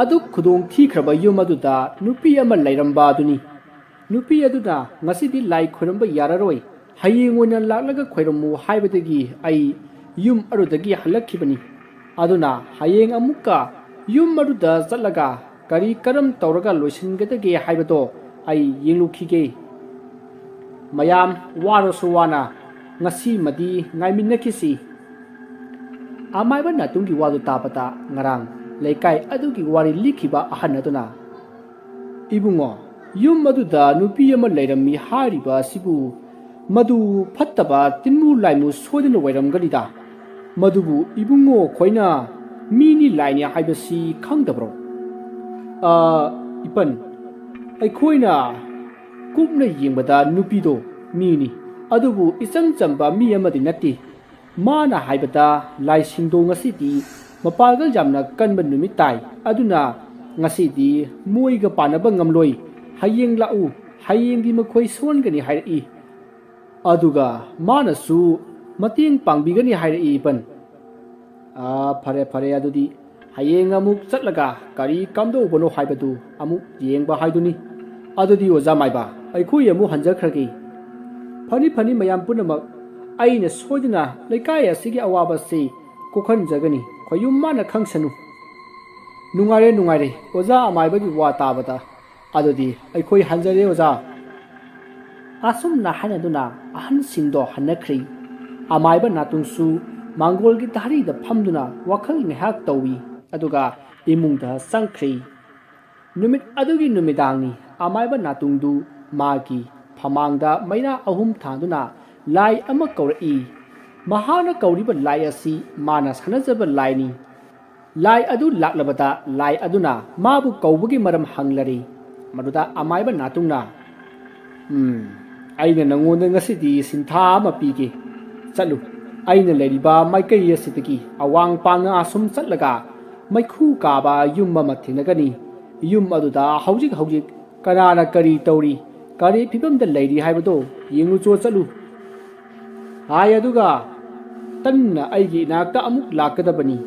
ꯑꯗꯨꯛ ꯈꯨꯗꯣꯡ ꯊꯤꯈ꯭ꯔꯕ ꯌꯨꯝ ꯑꯗꯨꯗ ꯅꯨꯄꯤ ꯑꯃ ꯂꯩꯔꯝꯕ ꯑꯗꯨꯅꯤ꯫ ꯅꯨꯄꯤ ꯑꯗꯨꯅ ꯉꯁꯤꯗꯤ ꯂꯥꯏ ꯈꯣꯏꯔꯝꯕ ꯌꯥꯔꯔꯣꯏ, ꯍꯌꯦꯡ ꯑꯣꯏꯅ ꯂꯥꯛꯂꯒ ꯈꯣꯏꯔꯝꯃꯨ ꯍꯥꯏꯕꯗꯒꯤ ꯑꯩ ꯌꯨꯝ ꯑꯗꯨꯗꯒꯤ ꯍꯜꯂꯛꯈꯤꯕꯅꯤ꯫ ꯑꯗꯨꯅ ꯍꯌꯦꯡ ꯑꯃꯨꯛꯀ ꯌꯨꯝ ꯑꯗꯨꯗ ꯆꯠꯂꯒ ꯀꯔꯤ ꯀꯔꯝ ꯇꯧꯔꯒ ꯂꯣꯏꯁꯤꯟꯒꯗꯒꯦ ꯍꯥꯏꯕꯗꯣ ꯑꯩ ꯌꯦꯡꯂꯨꯈꯤꯒꯦ꯫ ꯃꯌꯥꯝ ꯋꯥꯔꯁꯨ ꯋꯥꯅ ꯉꯁꯤꯃꯗꯤ ꯉꯥꯏꯃꯤꯟꯅꯈꯤꯁꯤ꯫" ꯑꯃꯥꯏꯕ ꯅꯥꯇꯨꯡꯒꯤ ꯋꯥꯗꯨ ꯇꯥꯕꯗ ꯉꯔꯥꯡ ꯂꯩꯀꯥꯏ ꯑꯗꯨꯒꯤ ꯋꯥꯔꯤ ꯂꯤꯈꯤꯕ ꯑꯍꯟ ꯑꯗꯨꯅ, "ꯏꯕꯨꯡꯉꯣ, ꯌꯨꯝ ꯑꯗꯨꯗ ꯅꯨꯄꯤ ꯑꯃ ꯂꯩꯔꯝꯃꯤ ꯍꯥꯏꯔꯤꯕ ꯑꯁꯤꯕꯨ ꯃꯗꯨ ꯐꯠꯇꯕ ꯇꯤꯟꯃꯨ ꯂꯥꯏꯃꯨ ꯁꯣꯏꯗꯅ ꯑꯣꯏꯔꯝꯒꯅꯤꯗ꯫ ꯃꯗꯨꯕꯨ ꯏꯕꯨꯡꯉꯣ ꯈꯣꯏꯅ ꯃꯤꯅꯤ ꯂꯥꯏꯅꯤ ꯍꯥꯏꯕꯁꯤ ꯈꯪꯗꯕ꯭ꯔꯣ?" "ꯑ, ꯏꯄꯟ, ꯑꯩꯈꯣꯏꯅ ꯀꯨꯞꯅ ꯌꯦꯡꯕꯗ ꯅꯨꯄꯤꯗꯣ ꯃꯤꯅꯤ, ꯑꯗꯨꯕꯨ ꯏꯆꯝ ꯆꯝꯕ ꯃꯤ ꯑꯃꯗꯤ ꯅꯠꯇꯦ꯫ ꯃꯥꯅ ꯍꯥꯏꯕꯗ ꯂꯥꯏꯁꯤꯡꯗꯣ ꯉꯁꯤꯗꯤ ꯃꯄꯥꯡꯒꯜ ꯌꯥꯝꯅ ꯀꯟꯕ ꯅꯨꯃꯤꯠ ꯇꯥꯏ, ꯑꯗꯨꯅ ꯉꯁꯤꯗꯤ ꯃꯣꯏꯒ ꯄꯥꯟꯅꯕ ꯉꯝꯂꯣꯏ꯫ ꯍꯌꯦꯡ ꯂꯥꯛꯎ, ꯍꯌꯦꯡꯗꯤ ꯃꯈꯣꯏ ꯁꯣꯟꯒꯅꯤ ꯍꯥꯏꯔꯛꯏ꯫ ꯑꯗꯨꯒ ꯃꯥꯅꯁꯨ ꯃꯇꯦꯡ ꯄꯥꯡꯕꯤꯒꯅꯤ ꯍꯥꯏꯔꯛꯏ ꯏꯄꯟ꯫" "ꯑꯥ, ꯐꯔꯦ, ꯐꯔꯦ, ꯑꯗꯨꯗꯤ ꯍꯌꯦꯡ ꯑꯃꯨꯛ ꯆꯠꯂꯒ ꯀꯔꯤ ꯀꯝꯗꯧꯕꯅꯣ ꯍꯥꯏꯕꯗꯨ ꯑꯃꯨꯛ ꯌꯦꯡꯕ ꯍꯥꯏꯗꯨꯅꯤ꯫ ꯑꯗꯨꯗꯤ ꯑꯣꯖꯥ ꯃꯥꯏꯕ, ꯑꯩꯈꯣꯏ ꯑꯃꯨꯛ ꯍꯟꯖꯈ꯭ꯔꯒꯦ꯫ ꯐꯅꯤ ꯐꯅꯤ ꯃꯌꯥꯝ ꯄꯨꯝꯅꯃꯛ, ꯑꯩꯅ ꯁꯣꯏꯗꯅ ꯂꯩꯀꯥꯏ ꯑꯁꯤꯒꯤ ꯑꯋꯥꯕꯁꯤ ꯀꯣꯛꯍꯟꯖꯒꯅꯤ, ꯈꯣꯌꯨꯝ ꯃꯥꯅ ꯈꯪꯁꯅꯨ꯫ ꯅꯨꯡꯉꯥꯏꯔꯦ ꯅꯨꯡꯉꯥꯏꯔꯦ, ꯑꯣꯖꯥ ꯑꯃꯥꯏꯕꯒꯤ ꯋꯥ ꯇꯥꯕꯗ꯫ ꯑꯗꯨꯗꯤ ꯑꯩꯈꯣꯏ ꯍꯟꯖꯔꯦ ꯑꯣꯖꯥ꯫ ꯑꯁꯨꯝꯅ ꯍꯥꯏꯅꯗꯨꯅ ꯑꯍꯟꯁꯤꯡꯗꯣ ꯍꯟꯅꯈ꯭ꯔꯦ꯫ ꯑꯃꯥꯏꯕ ꯅꯥꯇꯨꯡꯁꯨ ꯃꯥꯡꯒꯣꯜꯒꯤ ꯙꯥꯔꯤꯗ ꯐꯝꯗꯨꯅ ꯋꯥꯈꯜ ꯉꯥꯏꯍꯥꯛ ꯇꯧꯏ, ꯑꯗꯨꯒ ꯏꯃꯨꯡꯗ ꯆꯪꯈ꯭ꯔꯦ꯫ ꯅꯨꯃꯤꯠ ꯑꯗꯨꯒꯤ ꯅꯨꯃꯤꯗꯥꯡꯅꯤ꯫ ꯑꯃꯥꯏꯕ ꯅꯥꯇꯨꯡꯗꯨ ꯃꯥꯒꯤ ꯐꯃꯥꯡꯗ ꯃꯩꯔꯥ ꯑꯍꯨꯝ ꯊꯥꯟꯗꯨꯅ ꯂꯥꯏ ꯑꯃ ꯀꯧꯔꯛꯏ꯫ ꯃꯍꯥꯛꯅ ꯀꯧꯔꯤꯕ ꯂꯥꯏ ꯑꯁꯤ ꯃꯥꯅ ꯁꯥꯟꯅꯖꯕ ꯂꯥꯏꯅꯤ꯫ ꯂꯥꯏ ꯑꯗꯨ ꯂꯥꯛꯂꯕꯗ ꯂꯥꯏ ꯑꯗꯨꯅ ꯃꯥꯕꯨ ꯀꯧꯕꯒꯤ ꯃꯔꯝ ꯍꯪꯂꯔꯦ꯫ ꯃꯗꯨꯗ ꯑꯃꯥꯏꯕ ꯅꯥꯇꯨꯡꯅ, "ꯎꯝ, ꯑꯩꯅ ꯅꯉꯣꯟꯗ ꯉꯁꯤꯗꯤ ꯁꯤꯟꯊꯥ ꯑꯃ ꯄꯤꯒꯦ꯫ ꯆꯠꯂꯨ, ꯑꯩꯅ ꯂꯩꯔꯤꯕ ꯃꯥꯏꯀꯩ ꯑꯁꯤꯗꯒꯤ ꯑꯋꯥꯡ ꯄꯥꯡꯅ ꯑꯁꯨꯝ ꯆꯠꯂꯒ ꯃꯩꯈꯨ ꯀꯥꯕ ꯌꯨꯝ ꯑꯃ ꯊꯦꯡꯅꯒꯅꯤ꯫ ꯌꯨꯝ ꯑꯗꯨꯗ ꯍꯧꯖꯤꯛ ꯍꯧꯖꯤꯛ ꯀꯅꯥꯅ ꯀꯔꯤ ꯇꯧꯔꯤ, ꯀꯔꯤ ꯐꯤꯕꯝꯗ ꯂꯩꯔꯤ ꯍꯥꯏꯕꯗꯣ ꯌꯦꯡꯉꯨꯆꯣ, ꯆꯠꯂꯨ" ꯍꯥꯏ꯫ ꯑꯗꯨꯒ ꯇꯟꯅ ꯑꯩꯒꯤ ꯏꯅꯥꯛꯇ ꯑꯃꯨꯛ ꯂꯥꯛꯀꯗꯕꯅꯤ꯫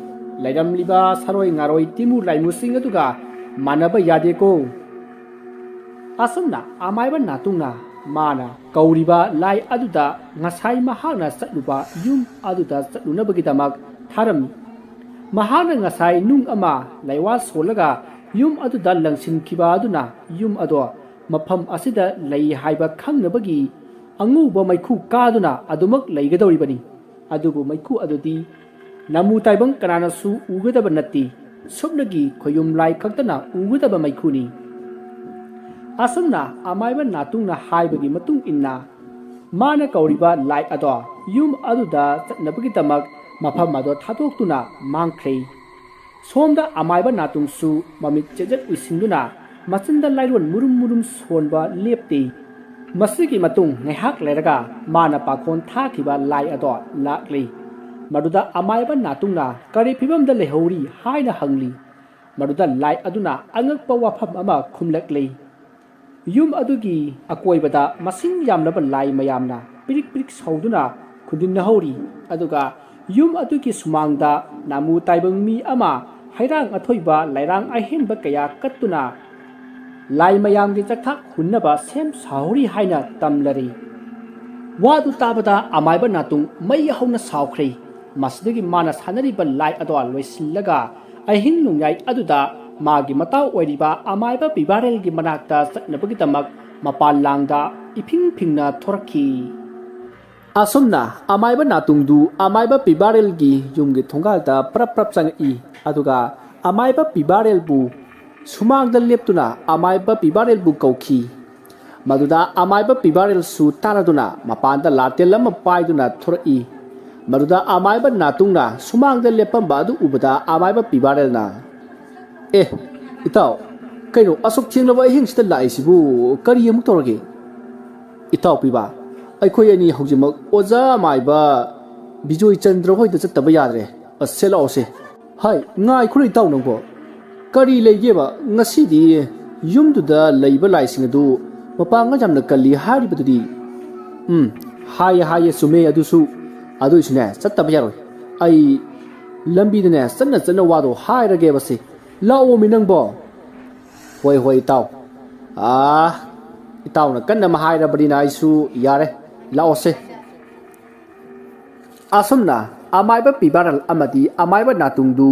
ꯂꯩꯔꯝꯂꯤꯕ ꯁꯥꯔꯣꯏ ꯉꯥꯔꯣꯏ ꯇꯤꯃꯨ ꯂꯥꯏꯃꯨꯁꯤꯡ ꯑꯗꯨꯒ ꯃꯥꯟꯅꯕ ꯌꯥꯗꯦꯀꯣ꯫ ꯑꯁꯨꯝꯅ ꯑꯃꯥꯏꯕ ꯅꯥꯇꯨꯡꯅ ꯃꯥꯅ ꯀꯧꯔꯤꯕ ꯂꯥꯏ ꯑꯗꯨꯗ ꯉꯁꯥꯏ ꯃꯍꯥꯛꯅ ꯆꯠꯂꯨꯕ ꯌꯨꯝ ꯑꯗꯨꯗ ꯆꯠꯂꯨꯅꯕꯒꯤꯗꯃꯛ ꯊꯥꯔꯝꯃꯤ꯫ ꯃꯍꯥꯛꯅ ꯉꯁꯥꯏ ꯅꯨꯡ ꯑꯃ ꯂꯩꯋꯥ ꯁꯣꯜꯂꯒ ꯌꯨꯝ ꯑꯗꯨꯗ ꯂꯪꯁꯤꯟꯈꯤꯕ ꯑꯗꯨꯅ ꯌꯨꯝ ꯑꯗꯣ ꯃꯐꯝ ꯑꯁꯤꯗ ꯂꯩ ꯍꯥꯏꯕ ꯈꯪꯅꯕꯒꯤ ꯑꯉꯧꯕ ꯃꯩꯈꯨ ꯀꯥꯗꯨꯅ ꯑꯗꯨꯃꯛ ꯂꯩꯒꯗꯧꯔꯤꯕꯅꯤ꯫ ꯑꯗꯨꯕꯨ ꯃꯩꯈꯨ ꯑꯗꯨꯗꯤ ꯅꯃꯨ ꯇꯥꯏꯕꯪ ꯀꯅꯥꯅꯁꯨ ꯎꯒꯗꯕ ꯅꯠꯇꯦ꯫ ꯁꯨꯞꯅꯒꯤ ꯈꯣꯌꯨꯝ ꯂꯥꯏ ꯈꯛꯇꯅ ꯎꯒꯗꯕ ꯃꯩꯈꯨꯅꯤ꯫ ꯑꯁꯨꯝꯅ ꯑꯃꯥꯏꯕ ꯅꯥꯇꯨꯡꯅ ꯍꯥꯏꯕꯒꯤ ꯃꯇꯨꯡ ꯏꯟꯅ ꯃꯥꯅ ꯀꯧꯔꯤꯕ ꯂꯥꯏ ꯑꯗꯣ ꯌꯨꯝ ꯑꯗꯨꯗ ꯆꯠꯅꯕꯒꯤꯗꯃꯛ ꯃꯐꯝ ꯑꯗꯣ ꯊꯥꯗꯣꯛꯇꯨꯅ ꯃꯥꯡꯈ꯭ꯔꯦ꯫ ꯁꯣꯝꯗ ꯑꯃꯥꯏꯕ ꯅꯥꯇꯨꯡꯁꯨ ꯃꯃꯤꯠ ꯆꯦꯖꯠ ꯎꯏꯁꯤꯟꯗꯨꯅ ꯃꯆꯤꯟꯗ ꯂꯥꯏꯔꯣꯟ ꯃꯨꯔꯨꯝ ꯃꯨꯔꯨꯝ ꯁꯣꯟꯕ ꯂꯦꯞꯇꯦ꯫ ꯃꯁꯤꯒꯤ ꯃꯇꯨꯡ ꯉꯥꯏꯍꯥꯛ ꯂꯩꯔꯒ ꯃꯥꯅ ꯄꯥꯈꯣꯟ ꯊꯥꯈꯤꯕ ꯂꯥꯏ ꯑꯗꯣ ꯂꯥꯛꯂꯤ꯫ ꯃꯗꯨꯗ ꯑꯃꯥꯏꯕ ꯅꯥꯇꯨꯡꯅ ꯀꯔꯤ ꯐꯤꯕꯝꯗ ꯂꯩꯍꯧꯔꯤ ꯍꯥꯏꯅ ꯍꯪꯂꯤ꯫ ꯃꯗꯨꯗ ꯂꯥꯏ ꯑꯗꯨꯅ ꯑꯉꯛꯄ ꯋꯥꯐꯝ ꯑꯃ ꯈꯨꯝꯂꯛꯂꯤ꯫ ꯌꯨꯝ ꯑꯗꯨꯒꯤ ꯑꯀꯣꯏꯕꯗ ꯃꯁꯤꯡ ꯌꯥꯝꯂꯕ ꯂꯥꯏ ꯃꯌꯥꯝꯅ ꯄꯤꯔꯤꯛ ꯄꯤꯔꯤꯛ ꯁꯧꯗꯨꯅ ꯈꯨꯟꯗꯤꯟꯅꯍꯧꯔꯤ꯫ ꯑꯗꯨꯒ ꯌꯨꯝ ꯑꯗꯨꯒꯤ ꯁꯨꯃꯥꯡꯗ ꯅꯥꯃꯨ ꯇꯥꯏꯕꯪ ꯃꯤ ꯑꯃ ꯍꯩꯔꯥꯡ ꯑꯊꯣꯏꯕ ꯂꯩꯔꯥꯡ ꯑꯍꯦꯟꯕ ꯀꯌꯥ ꯀꯠꯇꯨꯅ ꯂꯥꯏ ꯃꯌꯥꯝꯒꯤ ꯆꯥꯛꯊꯥꯛ ꯍꯨꯟꯅꯕ ꯁꯦꯝ ꯁꯥꯍꯧꯔꯤ ꯍꯥꯏꯅ ꯇꯝꯂꯔꯤ꯫ ꯋꯥꯗꯨ ꯇꯥꯕꯗ ꯑꯃꯥꯏꯕ ꯅꯥꯇꯨꯡ ꯃꯩ ꯍꯧꯅ ꯁꯥꯎꯈ꯭ꯔꯦ꯫ ꯃꯁꯤꯗꯒꯤ ꯃꯥꯅ ꯁꯥꯟꯅꯔꯤꯕ ꯂꯥꯏ ꯑꯗꯣ ꯂꯣꯏꯁꯤꯜꯂꯒ ꯑꯍꯤꯡ ꯅꯣꯡꯌꯥꯏ ꯑꯗꯨꯗ ꯃꯥꯒꯤ ꯃꯇꯥꯎ ꯑꯣꯏꯔꯤꯕ ꯑꯃꯥꯏꯕ ꯄꯤꯕꯥꯔꯦꯜꯒꯤ ꯃꯅꯥꯛꯇ ꯆꯠꯅꯕꯒꯤꯗꯃꯛ ꯃꯄꯥꯟ ꯂꯥꯡꯗ ꯏꯐꯤꯡ ꯐꯤꯡꯅ ꯊꯣꯔꯛꯈꯤ꯫ ꯑꯁꯨꯝꯅ ꯑꯃꯥꯏꯕ ꯅꯥꯇꯨꯡꯗꯨ ꯑꯃꯥꯏꯕ ꯄꯤꯕꯥꯔꯦꯜꯒꯤ ꯌꯨꯝꯒꯤ ꯊꯣꯡꯒꯥꯜꯗ ꯄ꯭ꯔꯞ ꯄ꯭ꯔꯞ ꯆꯪꯉꯛꯏ꯫ ꯑꯗꯨꯒ ꯑꯃꯥꯏꯕ ꯄꯤꯕꯥꯔꯦꯜꯕꯨ ꯁꯨꯃꯥꯡꯗ ꯂꯦꯞꯇꯨꯅ ꯑꯃꯥꯏꯕ ꯄꯤꯕꯥꯔꯦꯜꯕꯨ ꯀꯧꯈꯤ꯫ ꯃꯗꯨꯗ ꯑꯃꯥꯏꯕ ꯄꯤꯕꯥꯔꯦꯜꯁꯨ ꯇꯥꯔꯗꯨꯅ ꯃꯄꯥꯟꯗ ꯂꯥꯇꯦꯜ ꯑꯃ ꯄꯥꯏꯗꯨꯅ ꯊꯣꯔꯛꯏ꯫ ꯃꯗꯨꯗ ꯑꯃꯥꯏꯕ ꯅꯥꯇꯨꯡꯅ ꯁꯨꯃꯥꯡꯗ ꯂꯦꯞꯄꯝꯕ ꯑꯗꯨ ꯎꯕꯗ ꯑꯃꯥꯏꯕ ꯄꯤꯕꯥꯔꯦꯜꯅ, "ꯑꯦ, ꯏꯇꯥꯎ, ꯀꯩꯅꯣ ꯑꯁꯨꯛ ꯊꯦꯡꯂꯕ ꯑꯍꯤꯡꯁꯤꯗ ꯂꯥꯛꯏꯁꯤꯕꯨ ꯀꯔꯤ ꯑꯃꯨꯛ ꯇꯧꯔꯒꯦ?" "ꯏꯇꯥꯎ ꯄꯤꯕꯥ, ꯑꯩꯈꯣꯏ ꯑꯅꯤ ꯍꯧꯖꯤꯛꯃꯛ ꯑꯣꯖꯥ ꯑꯃꯥꯏꯕ ꯕꯤꯖꯣꯏ ꯆꯟꯗ꯭ꯔ ꯍꯣꯏꯗ ꯆꯠꯇꯕ ꯌꯥꯗ꯭ꯔꯦ꯫ ꯑꯁ, ꯁꯦ ꯂꯥꯛꯑꯣꯁꯦ꯫" "ꯍꯥꯏ, ꯉꯥꯏꯈꯣꯅꯦ ꯏꯇꯥꯎ ꯅꯪꯕꯣ꯫ ꯀꯔꯤ ꯂꯩꯒꯦꯕ? ꯉꯁꯤꯗꯤ ꯌꯨꯝꯗꯨꯗ ꯂꯩꯕ ꯂꯥꯏꯁꯤꯡ ꯑꯗꯨ ꯃꯄꯥꯡꯒꯜ ꯌꯥꯝꯅ ꯀꯜꯂꯤ ꯍꯥꯏꯔꯤꯕꯗꯨꯗꯤ?" "ꯎꯝ, ꯍꯥꯏꯌꯦ, ꯍꯥꯏꯌꯦ, ꯆꯨꯝꯃꯦ ꯑꯗꯨꯁꯨ꯫ ꯑꯗꯨꯏꯁꯨꯅꯦ, ꯆꯠꯇꯕ ꯌꯥꯔꯣꯏ꯫ ꯑꯩ ꯂꯝꯕꯤꯗꯅꯦ, ꯆꯠꯅ ꯆꯠꯅ ꯋꯥꯗꯣ ꯍꯥꯏꯔꯒꯦꯕꯁꯦ꯫ ꯂꯥꯛꯑꯣꯃꯤ ꯅꯪꯕꯣ꯫" "ꯍꯣꯏ, ꯍꯣꯏ, ꯏꯇꯥꯎ꯫ ꯑꯥ, ꯏꯇꯥꯎꯅ ꯀꯟꯅ ꯑꯃ ꯍꯥꯏꯔꯕꯅꯤꯅ ꯑꯩꯁꯨ ꯌꯥꯔꯦ꯫ ꯂꯥꯛꯑꯣꯁꯦ꯫" ꯑꯁꯨꯝꯅ ꯑꯃꯥꯏꯕ ꯄꯤꯕꯥꯔꯦꯜ ꯑꯃꯗꯤ ꯑꯃꯥꯏꯕ ꯅꯥꯇꯨꯡꯗꯨ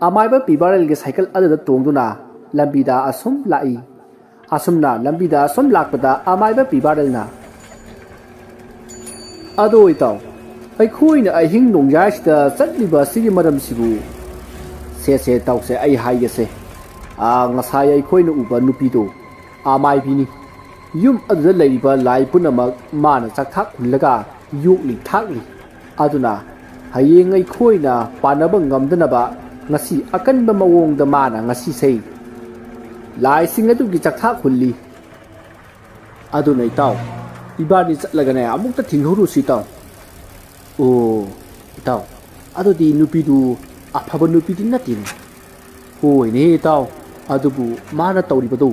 ꯑꯃꯥꯏꯕ ꯄꯤꯕꯥꯔꯦꯜꯒꯤ ꯁꯥꯏꯀꯜ ꯑꯗꯨꯗ ꯇꯣꯡꯗꯨꯅ ꯂꯝꯕꯤꯗ ꯑꯁꯨꯝ ꯂꯥꯛꯏ꯫ ꯑꯁꯨꯝꯅ ꯂꯝꯕꯤꯗ ꯑꯁꯨꯝ ꯂꯥꯛꯄꯗ ꯑꯃꯥꯏꯕ ꯄꯤꯕꯥꯔꯦꯜꯅ, "ꯑꯗꯣ ꯏꯇꯥꯎ, ꯑꯩꯈꯣꯏꯅ ꯑꯍꯤꯡ ꯅꯣꯡꯌꯥꯏꯁꯤꯗ ꯆꯠꯂꯤꯕ ꯑꯁꯤꯒꯤ ꯃꯔꯝꯁꯤꯕꯨ?" "ꯁꯦ, ꯁꯦ, ꯏꯇꯥꯎꯁꯦ, ꯑꯩ ꯍꯥꯏꯒꯦꯁꯦ꯫ ꯑꯥ, ꯉꯁꯥꯏ ꯑꯩꯈꯣꯏꯅ ꯎꯕ ꯅꯨꯄꯤꯗꯣ ꯑꯃꯥꯏꯕꯤꯅꯤ꯫ ꯌꯨꯝ ꯑꯗꯨꯗ ꯂꯩꯔꯤꯕ ꯂꯥꯏ ꯄꯨꯝꯅꯃꯛ ꯃꯥꯅ ꯆꯥꯛꯊꯥꯛ ꯍꯨꯜꯂꯒ ꯌꯣꯛꯂꯤ ꯊꯥꯛꯂꯤ꯫ ꯑꯗꯨꯅ ꯍꯌꯦꯡ ꯑꯩꯈꯣꯏꯅ ꯄꯥꯟꯅꯕ ꯉꯝꯗꯅꯕ ꯉꯁꯤ ꯑꯀꯟꯕ ꯃꯑꯣꯡꯗ ꯃꯥꯅ ꯉꯁꯤꯁꯦ ꯂꯥꯏꯁꯤꯡ ꯑꯗꯨꯒꯤ ꯆꯥꯛꯊꯥꯛ ꯍꯨꯜꯂꯤ꯫ ꯑꯗꯨꯅ ꯏꯇꯥꯎ, ꯏꯕꯥꯅꯤ ꯆꯠꯂꯒꯅꯦ ꯑꯃꯨꯛꯇ ꯊꯤꯡꯍꯧꯔꯨꯁꯤ ꯏꯇꯥꯎ꯫" "ꯑꯣ, ꯏꯇꯥꯎ, ꯑꯗꯨꯗꯤ ꯅꯨꯄꯤꯗꯨ ꯑꯐꯕ ꯅꯨꯄꯤꯗꯤ ꯅꯠꯇꯦꯅꯦ꯫" "ꯍꯣꯏꯅꯦ ꯏꯇꯥꯎ, ꯑꯗꯨꯕꯨ ꯃꯥꯅ ꯇꯧꯔꯤꯕꯗꯨ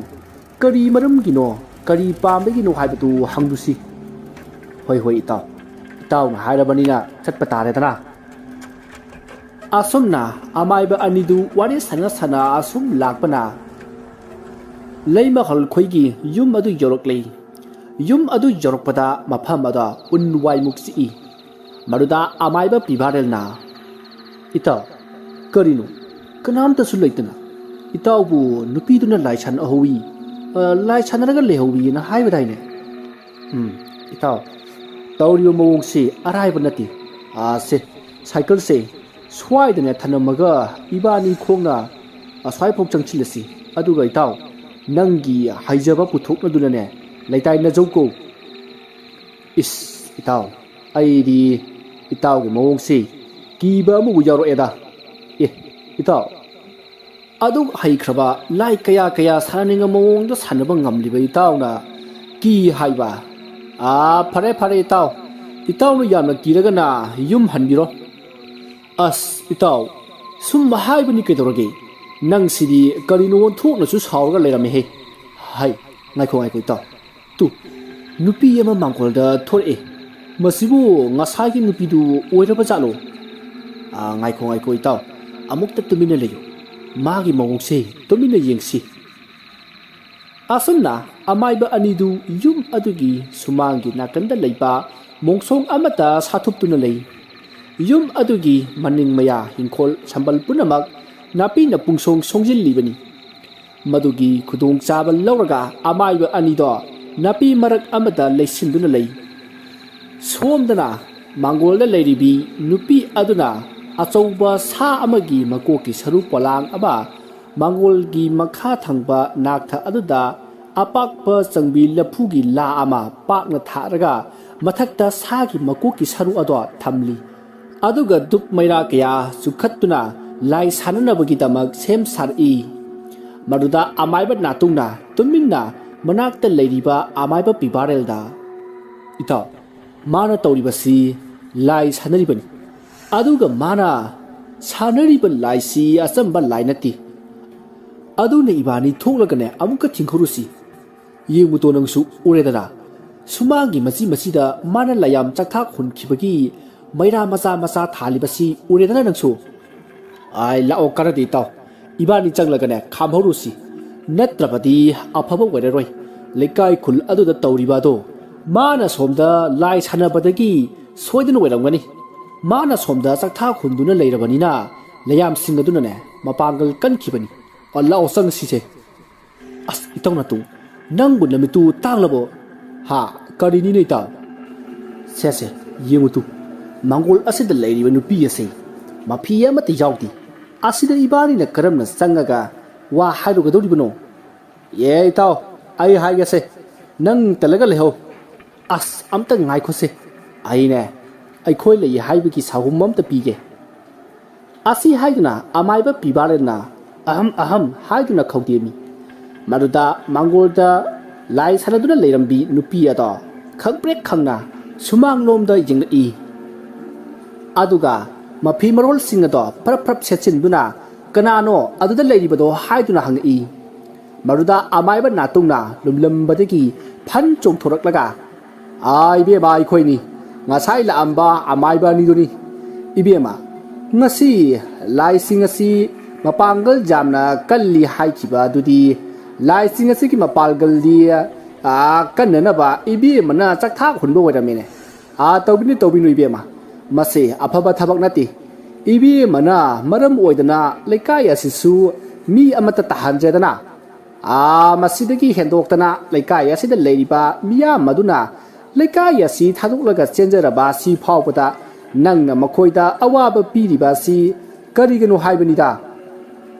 ꯀꯔꯤ ꯃꯔꯝꯒꯤꯅꯣ, ꯀꯔꯤ ꯄꯥꯝꯕꯒꯤꯅꯣ ꯍꯥꯏꯕꯗꯨ ꯍꯪꯂꯨꯁꯤ꯫" "ꯍꯣꯏ, ꯍꯣꯏ ꯏꯇꯥꯎ, ꯏꯇꯥꯎꯅ ꯍꯥꯏꯔꯕꯅꯤꯅ ꯆꯠꯄ ꯇꯥꯔꯦꯗꯅ꯫" ꯑꯁꯨꯝꯅ ꯑꯃꯥꯏꯕ ꯑꯅꯤꯗꯨ ꯋꯥꯔꯤ ꯁꯥꯟꯅ ꯁꯥꯟꯅ ꯑꯁꯨꯝ ꯂꯥꯛꯄꯅ ꯂꯩꯃꯍꯜ ꯈꯣꯏꯒꯤ ꯌꯨꯝ ꯑꯗꯨ ꯌꯧꯔꯛꯂꯦ꯫ ꯌꯨꯝ ꯑꯗꯨ ꯌꯧꯔꯛꯄꯗ ꯃꯐꯝ ꯑꯗꯨ ꯎꯟ ꯋꯥꯏꯃꯨꯛ ꯆꯤꯛꯏ꯫ ꯃꯗꯨꯗ ꯑꯃꯥꯏꯕ ꯄꯤꯕꯥꯔꯦꯜꯅ, "ꯏꯇꯥꯎ, ꯀꯔꯤꯅꯣ? ꯀꯅꯥꯝꯇꯁꯨ ꯂꯩꯇꯅ ꯏꯇꯥꯎꯕꯨ ꯅꯨꯄꯤꯗꯨꯅ ꯂꯥꯏ ꯁꯥꯟꯅꯍꯧꯋꯤ, ꯑ, ꯂꯥꯏ ꯁꯥꯟꯅꯔꯒ ꯂꯩꯍꯧꯋꯤꯅ ꯍꯥꯏꯕꯗꯥꯏꯅꯦ?" "ꯎꯝ, ꯏꯇꯥꯎ, ꯇꯧꯔꯤꯕ ꯃꯑꯣꯡꯁꯤ ꯑꯔꯥꯏꯕ ꯅꯠꯇꯦ꯫ ꯑꯥ, ꯁꯦ, ꯁꯥꯏꯀꯜꯁꯦ ꯁ꯭ꯋꯥꯏꯗꯅꯦ ꯊꯅꯝꯃꯒ ꯏꯕꯥꯅꯤ ꯈꯣꯡꯅ ꯑꯁ꯭ꯋꯥꯏꯐꯥꯎ ꯆꯪꯁꯤꯜꯂꯁꯤ꯫ ꯑꯗꯨꯒ ꯏꯇꯥꯎ, ꯅꯪꯒꯤ ꯍꯩꯖꯕ ꯄꯨꯊꯣꯛꯅꯗꯨꯅꯅꯦ ꯂꯩꯇꯥꯏꯅꯖꯧꯀꯣ꯫" "ꯏꯁ, ꯏꯇꯥꯎ, ꯑꯩꯗꯤ ꯏꯇꯥꯎꯒꯤ ꯃꯑꯣꯡꯁꯤ ꯀꯤꯕ ꯑꯃꯕꯨ ꯌꯥꯎꯔꯛꯑꯦꯗ꯫ ꯑꯦ, ꯏꯇꯥꯎ, ꯑꯗꯨꯛ ꯍꯩꯈ꯭ꯔꯕ ꯂꯥꯏ ꯀꯌꯥ ꯀꯌꯥ ꯁꯥꯟꯅꯅꯤꯡꯕ ꯃꯑꯣꯡꯗ ꯁꯥꯟꯅꯕ ꯉꯝꯂꯤꯕ ꯏꯇꯥꯎꯅ ꯀꯤ ꯍꯥꯏꯕ? ꯑꯥ, ꯐꯔꯦ, ꯐꯔꯦ ꯏꯇꯥꯎ, ꯏꯇꯥꯎꯅ ꯌꯥꯝꯅ ꯀꯤꯔꯒꯅ ꯌꯨꯝ ꯍꯟꯕꯤꯔꯣ꯫" "ꯑꯁ, ꯏꯇꯥꯎ, ꯁꯨꯝ ꯍꯥꯏꯕꯅꯤ ꯀꯩꯗꯧꯔꯒꯦ? ꯅꯪꯁꯤꯗꯤ ꯀꯔꯤꯅꯣ ꯑꯣꯟꯊꯣꯛꯅꯁꯨ ꯁꯥꯎꯔꯒ ꯂꯩꯔꯝꯃꯦꯍꯦ꯫ ꯍꯥꯏ, ꯉꯥꯏꯈꯣ, ꯉꯥꯏꯈꯣ ꯏꯇꯥꯎ꯫ ꯇꯨ, ꯅꯨꯄꯤ ꯑꯃ ꯃꯥꯡꯒꯣꯜꯗ ꯊꯣꯔꯛꯑꯦ꯫ ꯃꯁꯤꯕꯨ ꯉꯁꯥꯏꯒꯤ ꯅꯨꯄꯤꯗꯨ ꯑꯣꯏꯔꯕ ꯖꯥꯠꯂꯣ?" "ꯑꯥ, ꯉꯥꯏꯈꯣ, ꯉꯥꯏꯈꯣ ꯏꯇꯥꯎ, ꯑꯃꯨꯛꯇ ꯇꯨꯃꯤꯟꯅ ꯂꯩꯌꯨ꯫ ꯃꯥꯒꯤ ꯃꯑꯣꯡꯁꯦ ꯇꯨꯃꯤꯟꯅ ꯌꯦꯡꯁꯤ꯫" ꯑꯁꯨꯝꯅ ꯑꯃꯥꯏꯕ ꯑꯅꯤꯗꯨ ꯌꯨꯝ ꯑꯗꯨꯒꯤ ꯁꯨꯃꯥꯡꯒꯤ ꯅꯥꯀꯟꯗ ꯂꯩꯕ ꯃꯣꯡꯁꯣꯡ ꯑꯃꯗ ꯁꯥꯊꯨꯞꯇꯨꯅ ꯂꯩ꯫ ꯌꯨꯝ ꯑꯗꯨꯒꯤ ꯃꯅꯤꯡ ꯃꯌꯥ ꯍꯤꯡꯈꯣꯜ ꯁꯝꯕꯜ ꯄꯨꯝꯅꯃꯛ ꯅꯥꯄꯤꯅ ꯄꯨꯡꯁꯣꯡ ꯁꯣꯡꯖꯤꯜꯂꯤꯕꯅꯤ꯫ ꯃꯗꯨꯒꯤ ꯈꯨꯗꯣꯡꯆꯥꯕ ꯂꯧꯔꯒ ꯑꯃꯥꯏꯕ ꯑꯅꯤꯗꯣ ꯅꯥꯄꯤ ꯃꯔꯛ ꯑꯃꯗ ꯂꯩꯁꯤꯟꯗꯨꯅ ꯂꯩ꯫ ꯁꯣꯝꯗꯅ ꯃꯥꯡꯒꯣꯜꯗ ꯂꯩꯔꯤꯕꯤ ꯅꯨꯄꯤ ꯑꯗꯨꯅ ꯑꯆꯧꯕ ꯁꯥ ꯑꯃꯒꯤ ꯃꯀꯣꯛꯀꯤ ꯁꯔꯨ ꯄꯣꯂꯥꯡ ꯑꯃ ꯃꯥꯡꯒꯣꯜꯒꯤ ꯃꯈꯥ ꯊꯪꯕ ꯅꯥꯛꯊ ꯑꯗꯨꯗ ꯑꯄꯥꯛꯄ ꯆꯪꯕꯤ ꯂꯐꯨꯒꯤ ꯂꯥ ꯑꯃ ꯄꯥꯛꯅ ꯊꯥꯔꯒ ꯃꯊꯛꯇ ꯁꯥꯒꯤ ꯃꯀꯣꯛꯀꯤ ꯁꯔꯨ ꯑꯗꯣ ꯊꯝꯂꯤ꯫ ꯑꯗꯨꯒ ꯙꯨꯞ ꯃꯩꯔꯥ ꯀꯌꯥ ꯆꯨꯈꯠꯇꯨꯅ ꯂꯥꯏ ꯁꯥꯟꯅꯅꯕꯒꯤꯗꯃꯛ ꯁꯦꯝ ꯁꯥꯔꯛꯏ꯫ ꯃꯗꯨꯗ ꯑꯃꯥꯏꯕ ꯅꯥꯇꯨꯡꯅ ꯇꯨꯃꯤꯟꯅ ꯃꯅꯥꯛꯇ ꯂꯩꯔꯤꯕ ꯑꯃꯥꯏꯕ ꯄꯤꯕꯥꯔꯦꯜꯗ, "ꯏꯇꯥꯎ, ꯃꯥꯅ ꯇꯧꯔꯤꯕꯁꯤ ꯂꯥꯏ ꯁꯥꯟꯅꯔꯤꯕꯅꯤ꯫ ꯑꯗꯨꯒ ꯃꯥꯅ ꯁꯥꯟꯅꯔꯤꯕ ꯂꯥꯏꯁꯤ ꯑꯆꯝꯕ ꯂꯥꯏ ꯅꯠꯇꯦ꯫ ꯑꯗꯨꯅ ꯏꯕꯥꯅꯤ ꯊꯣꯛꯂꯒꯅꯦ ꯑꯃꯨꯛꯀ ꯊꯤꯡꯈꯧꯔꯨꯁꯤ꯫ ꯌꯦꯡꯉꯨꯇꯣ ꯅꯪꯁꯨ ꯎꯔꯦꯗꯅ, ꯁꯨꯃꯥꯡꯒꯤ ꯃꯆꯤ ꯃꯆꯤꯗ ꯃꯥꯅ ꯂꯥꯏꯌꯥꯝ ꯆꯥꯛꯊꯥꯛ ꯍꯨꯟꯈꯤꯕꯒꯤ ꯃꯩꯔꯥ ꯃꯆꯥ ꯃꯆꯥ ꯊꯥꯜꯂꯤꯕꯁꯤ ꯎꯔꯦꯗꯅ ꯅꯪꯁꯨ?" ꯑꯥꯏ, ꯂꯥꯛꯑꯣ, ꯀꯥꯟꯅꯗꯦ ꯏꯇꯥꯎ꯫ ꯏꯕꯥꯅꯤ ꯆꯪꯂꯒꯅꯦ ꯈꯥꯝꯍꯧꯔꯨꯁꯤ꯫ ꯅꯠꯇ꯭ꯔꯕꯗꯤ ꯑꯐꯕ ꯑꯣꯏꯔꯔꯣꯏ꯫ ꯂꯩꯀꯥꯏ ꯈꯨꯜ ꯑꯗꯨꯗ ꯇꯧꯔꯤꯕ ꯑꯗꯣ, ꯃꯥꯅ ꯁꯣꯝꯗ ꯂꯥꯏ ꯁꯥꯟꯅꯕꯗꯒꯤ ꯁꯣꯏꯗꯅ ꯑꯣꯏꯔꯝꯒꯅꯤ꯫ ꯃꯥꯅ ꯁꯣꯝꯗ ꯆꯥꯛꯊꯥ ꯍꯨꯟꯗꯨꯅ ꯂꯩꯔꯕꯅꯤꯅ ꯂꯩꯌꯥꯝꯁꯤꯡ ꯑꯗꯨꯅꯅꯦ ꯃꯄꯥꯡꯒꯜ ꯀꯟꯈꯤꯕꯅꯤ꯫ ꯑ, ꯂꯥꯛꯑꯣ, ꯆꯪꯁꯤꯁꯦ꯫ ꯑꯁ, ꯏꯇꯥꯎ ꯅꯥꯇꯣꯡ, ꯅꯪꯕꯨ ꯅꯃꯤꯠꯇꯨ ꯇꯥꯡꯂꯕꯣ? ꯍꯥ? ꯀꯔꯤꯅꯤꯅꯦ ꯏꯇꯥꯎ? ꯁꯦ, ꯁꯦ, ꯌꯦꯡꯉꯨ ꯇꯨ, ꯃꯥꯡꯒꯣꯜ ꯑꯁꯤꯗ ꯂꯩꯔꯤꯕ ꯅꯨꯄꯤ ꯑꯁꯤ ꯃꯐꯤ ꯑꯃꯠꯇ ꯌꯥꯎꯗꯦ꯫ ꯑꯁꯤꯗ ꯏꯕꯥꯅꯤꯅ ꯀꯔꯝꯅ ꯆꯪꯉꯒ ꯋꯥ ꯍꯥꯏꯔꯨꯒꯗꯧꯔꯤꯕꯅꯣ? ꯑꯦ ꯏꯇꯥꯎ, ꯑꯩ ꯍꯥꯏꯒꯦꯁꯦ, ꯅꯪ ꯇꯜꯂꯒ ꯂꯩꯍꯧ꯫ ꯑꯁ, ꯑꯝꯇ ꯉꯥꯏꯈꯣꯁꯦ, ꯑꯩꯅꯦ, ꯑꯩꯈꯣꯏ ꯂꯩ ꯍꯥꯏꯕꯒꯤ ꯁꯥꯍꯨꯝ ꯑꯝꯇ ꯄꯤꯒꯦ꯫ ꯑꯁꯤ ꯍꯥꯏꯗꯨꯅ ꯑꯃꯥꯏꯕ ꯄꯤꯕꯥꯔꯦꯟꯅ ꯑꯍꯝ ꯑꯍꯝ ꯍꯥꯏꯗꯨꯅ ꯈꯧꯗꯦꯝꯃꯤ꯫ ꯃꯗꯨꯗ ꯃꯥꯡꯒꯣꯜꯗ ꯂꯥꯏ ꯁꯥꯟꯅꯗꯨꯅ ꯂꯩꯔꯝꯕꯤ ꯅꯨꯄꯤ ꯑꯗꯣ ꯈꯪꯄ꯭ꯔꯦꯛ ꯈꯪꯅ ꯁꯨꯃꯥꯡꯂꯣꯝꯗ ꯌꯦꯡꯂꯛꯏ꯫ ꯑꯗꯨꯒ ꯃꯐꯤ ꯃꯔꯣꯜꯁꯤꯡ ꯑꯗꯣ ꯐꯔꯞ ꯐꯔꯞ ꯁꯦꯠꯆꯤꯟꯗꯨꯅ, "ꯀꯅꯥꯅꯣ ꯑꯗꯨꯗ ꯂꯩꯔꯤꯕꯗꯣ?" ꯍꯥꯏꯗꯨꯅ ꯍꯪꯉꯛꯏ꯫ ꯃꯗꯨꯗ ꯑꯃꯥꯏꯕ ꯅꯥꯇꯨꯡꯅ ꯂꯨꯝꯂꯝꯕꯗꯒꯤ ꯐꯟ ꯆꯣꯡꯊꯣꯔꯛꯂꯒ, "ꯑꯥ, ꯏꯕꯦꯝꯃ, ꯑꯩꯈꯣꯏꯅꯤ ꯉꯁꯥꯏ ꯂꯥꯛꯑꯝꯕ ꯑꯃꯥꯏꯕ ꯑꯅꯤꯗꯨꯅꯤ꯫ ꯏꯕꯦꯝꯃ, ꯉꯁꯤ ꯂꯥꯏꯁꯤꯡ ꯑꯁꯤ ꯃꯄꯥꯡꯒꯜ ꯌꯥꯝꯅ ꯀꯜꯂꯤ ꯍꯥꯏꯈꯤꯕ ꯑꯗꯨꯗꯤ, ꯂꯥꯏꯁꯤꯡ ꯑꯁꯤꯒꯤ ꯃꯄꯥꯡꯒꯜꯗꯤ, ꯑꯥ, ꯀꯟꯅꯅꯕ ꯏꯕꯦꯝꯃꯅ ꯆꯥꯛꯊꯥꯛ ꯍꯨꯟꯕ ꯑꯣꯏꯔꯝꯃꯦꯅꯦ꯫ ꯑꯥ, ꯇꯧꯕꯤꯅꯨ, ꯇꯧꯕꯤꯅꯨ ꯏꯕꯦꯝꯃ, ꯃꯁꯤ ꯑꯐꯕ ꯊꯕꯛ ꯅꯠꯇꯦ꯫ ꯏꯕꯦꯝꯃꯅ ꯃꯔꯝ ꯑꯣꯏꯗꯅ ꯂꯩꯀꯥꯏ ꯑꯁꯤꯁꯨ ꯃꯤ ꯑꯃꯠꯇ ꯇꯥꯍꯟꯗ꯭ꯔꯦꯗꯅ꯫ ꯑꯥ, ꯃꯁꯤꯗꯒꯤ ꯍꯦꯟꯗꯣꯛꯇꯅ ꯂꯩꯀꯥꯏ ꯑꯁꯤꯗ ꯂꯩꯔꯤꯕ ꯃꯤꯌꯥꯝ ꯑꯗꯨꯅ ꯂꯩꯀꯥꯏ ꯑꯁꯤ ꯊꯥꯗꯣꯛꯂꯒ ꯆꯦꯟꯖꯔꯕ ꯑꯁꯤ ꯐꯥꯎꯕꯗ ꯅꯪꯅ ꯃꯈꯣꯏꯗ ꯑꯋꯥꯕ ꯄꯤꯔꯤꯕ ꯑꯁꯤ ꯀꯔꯤꯒꯤꯅꯣ ꯍꯥꯏꯕꯅꯤꯗ?"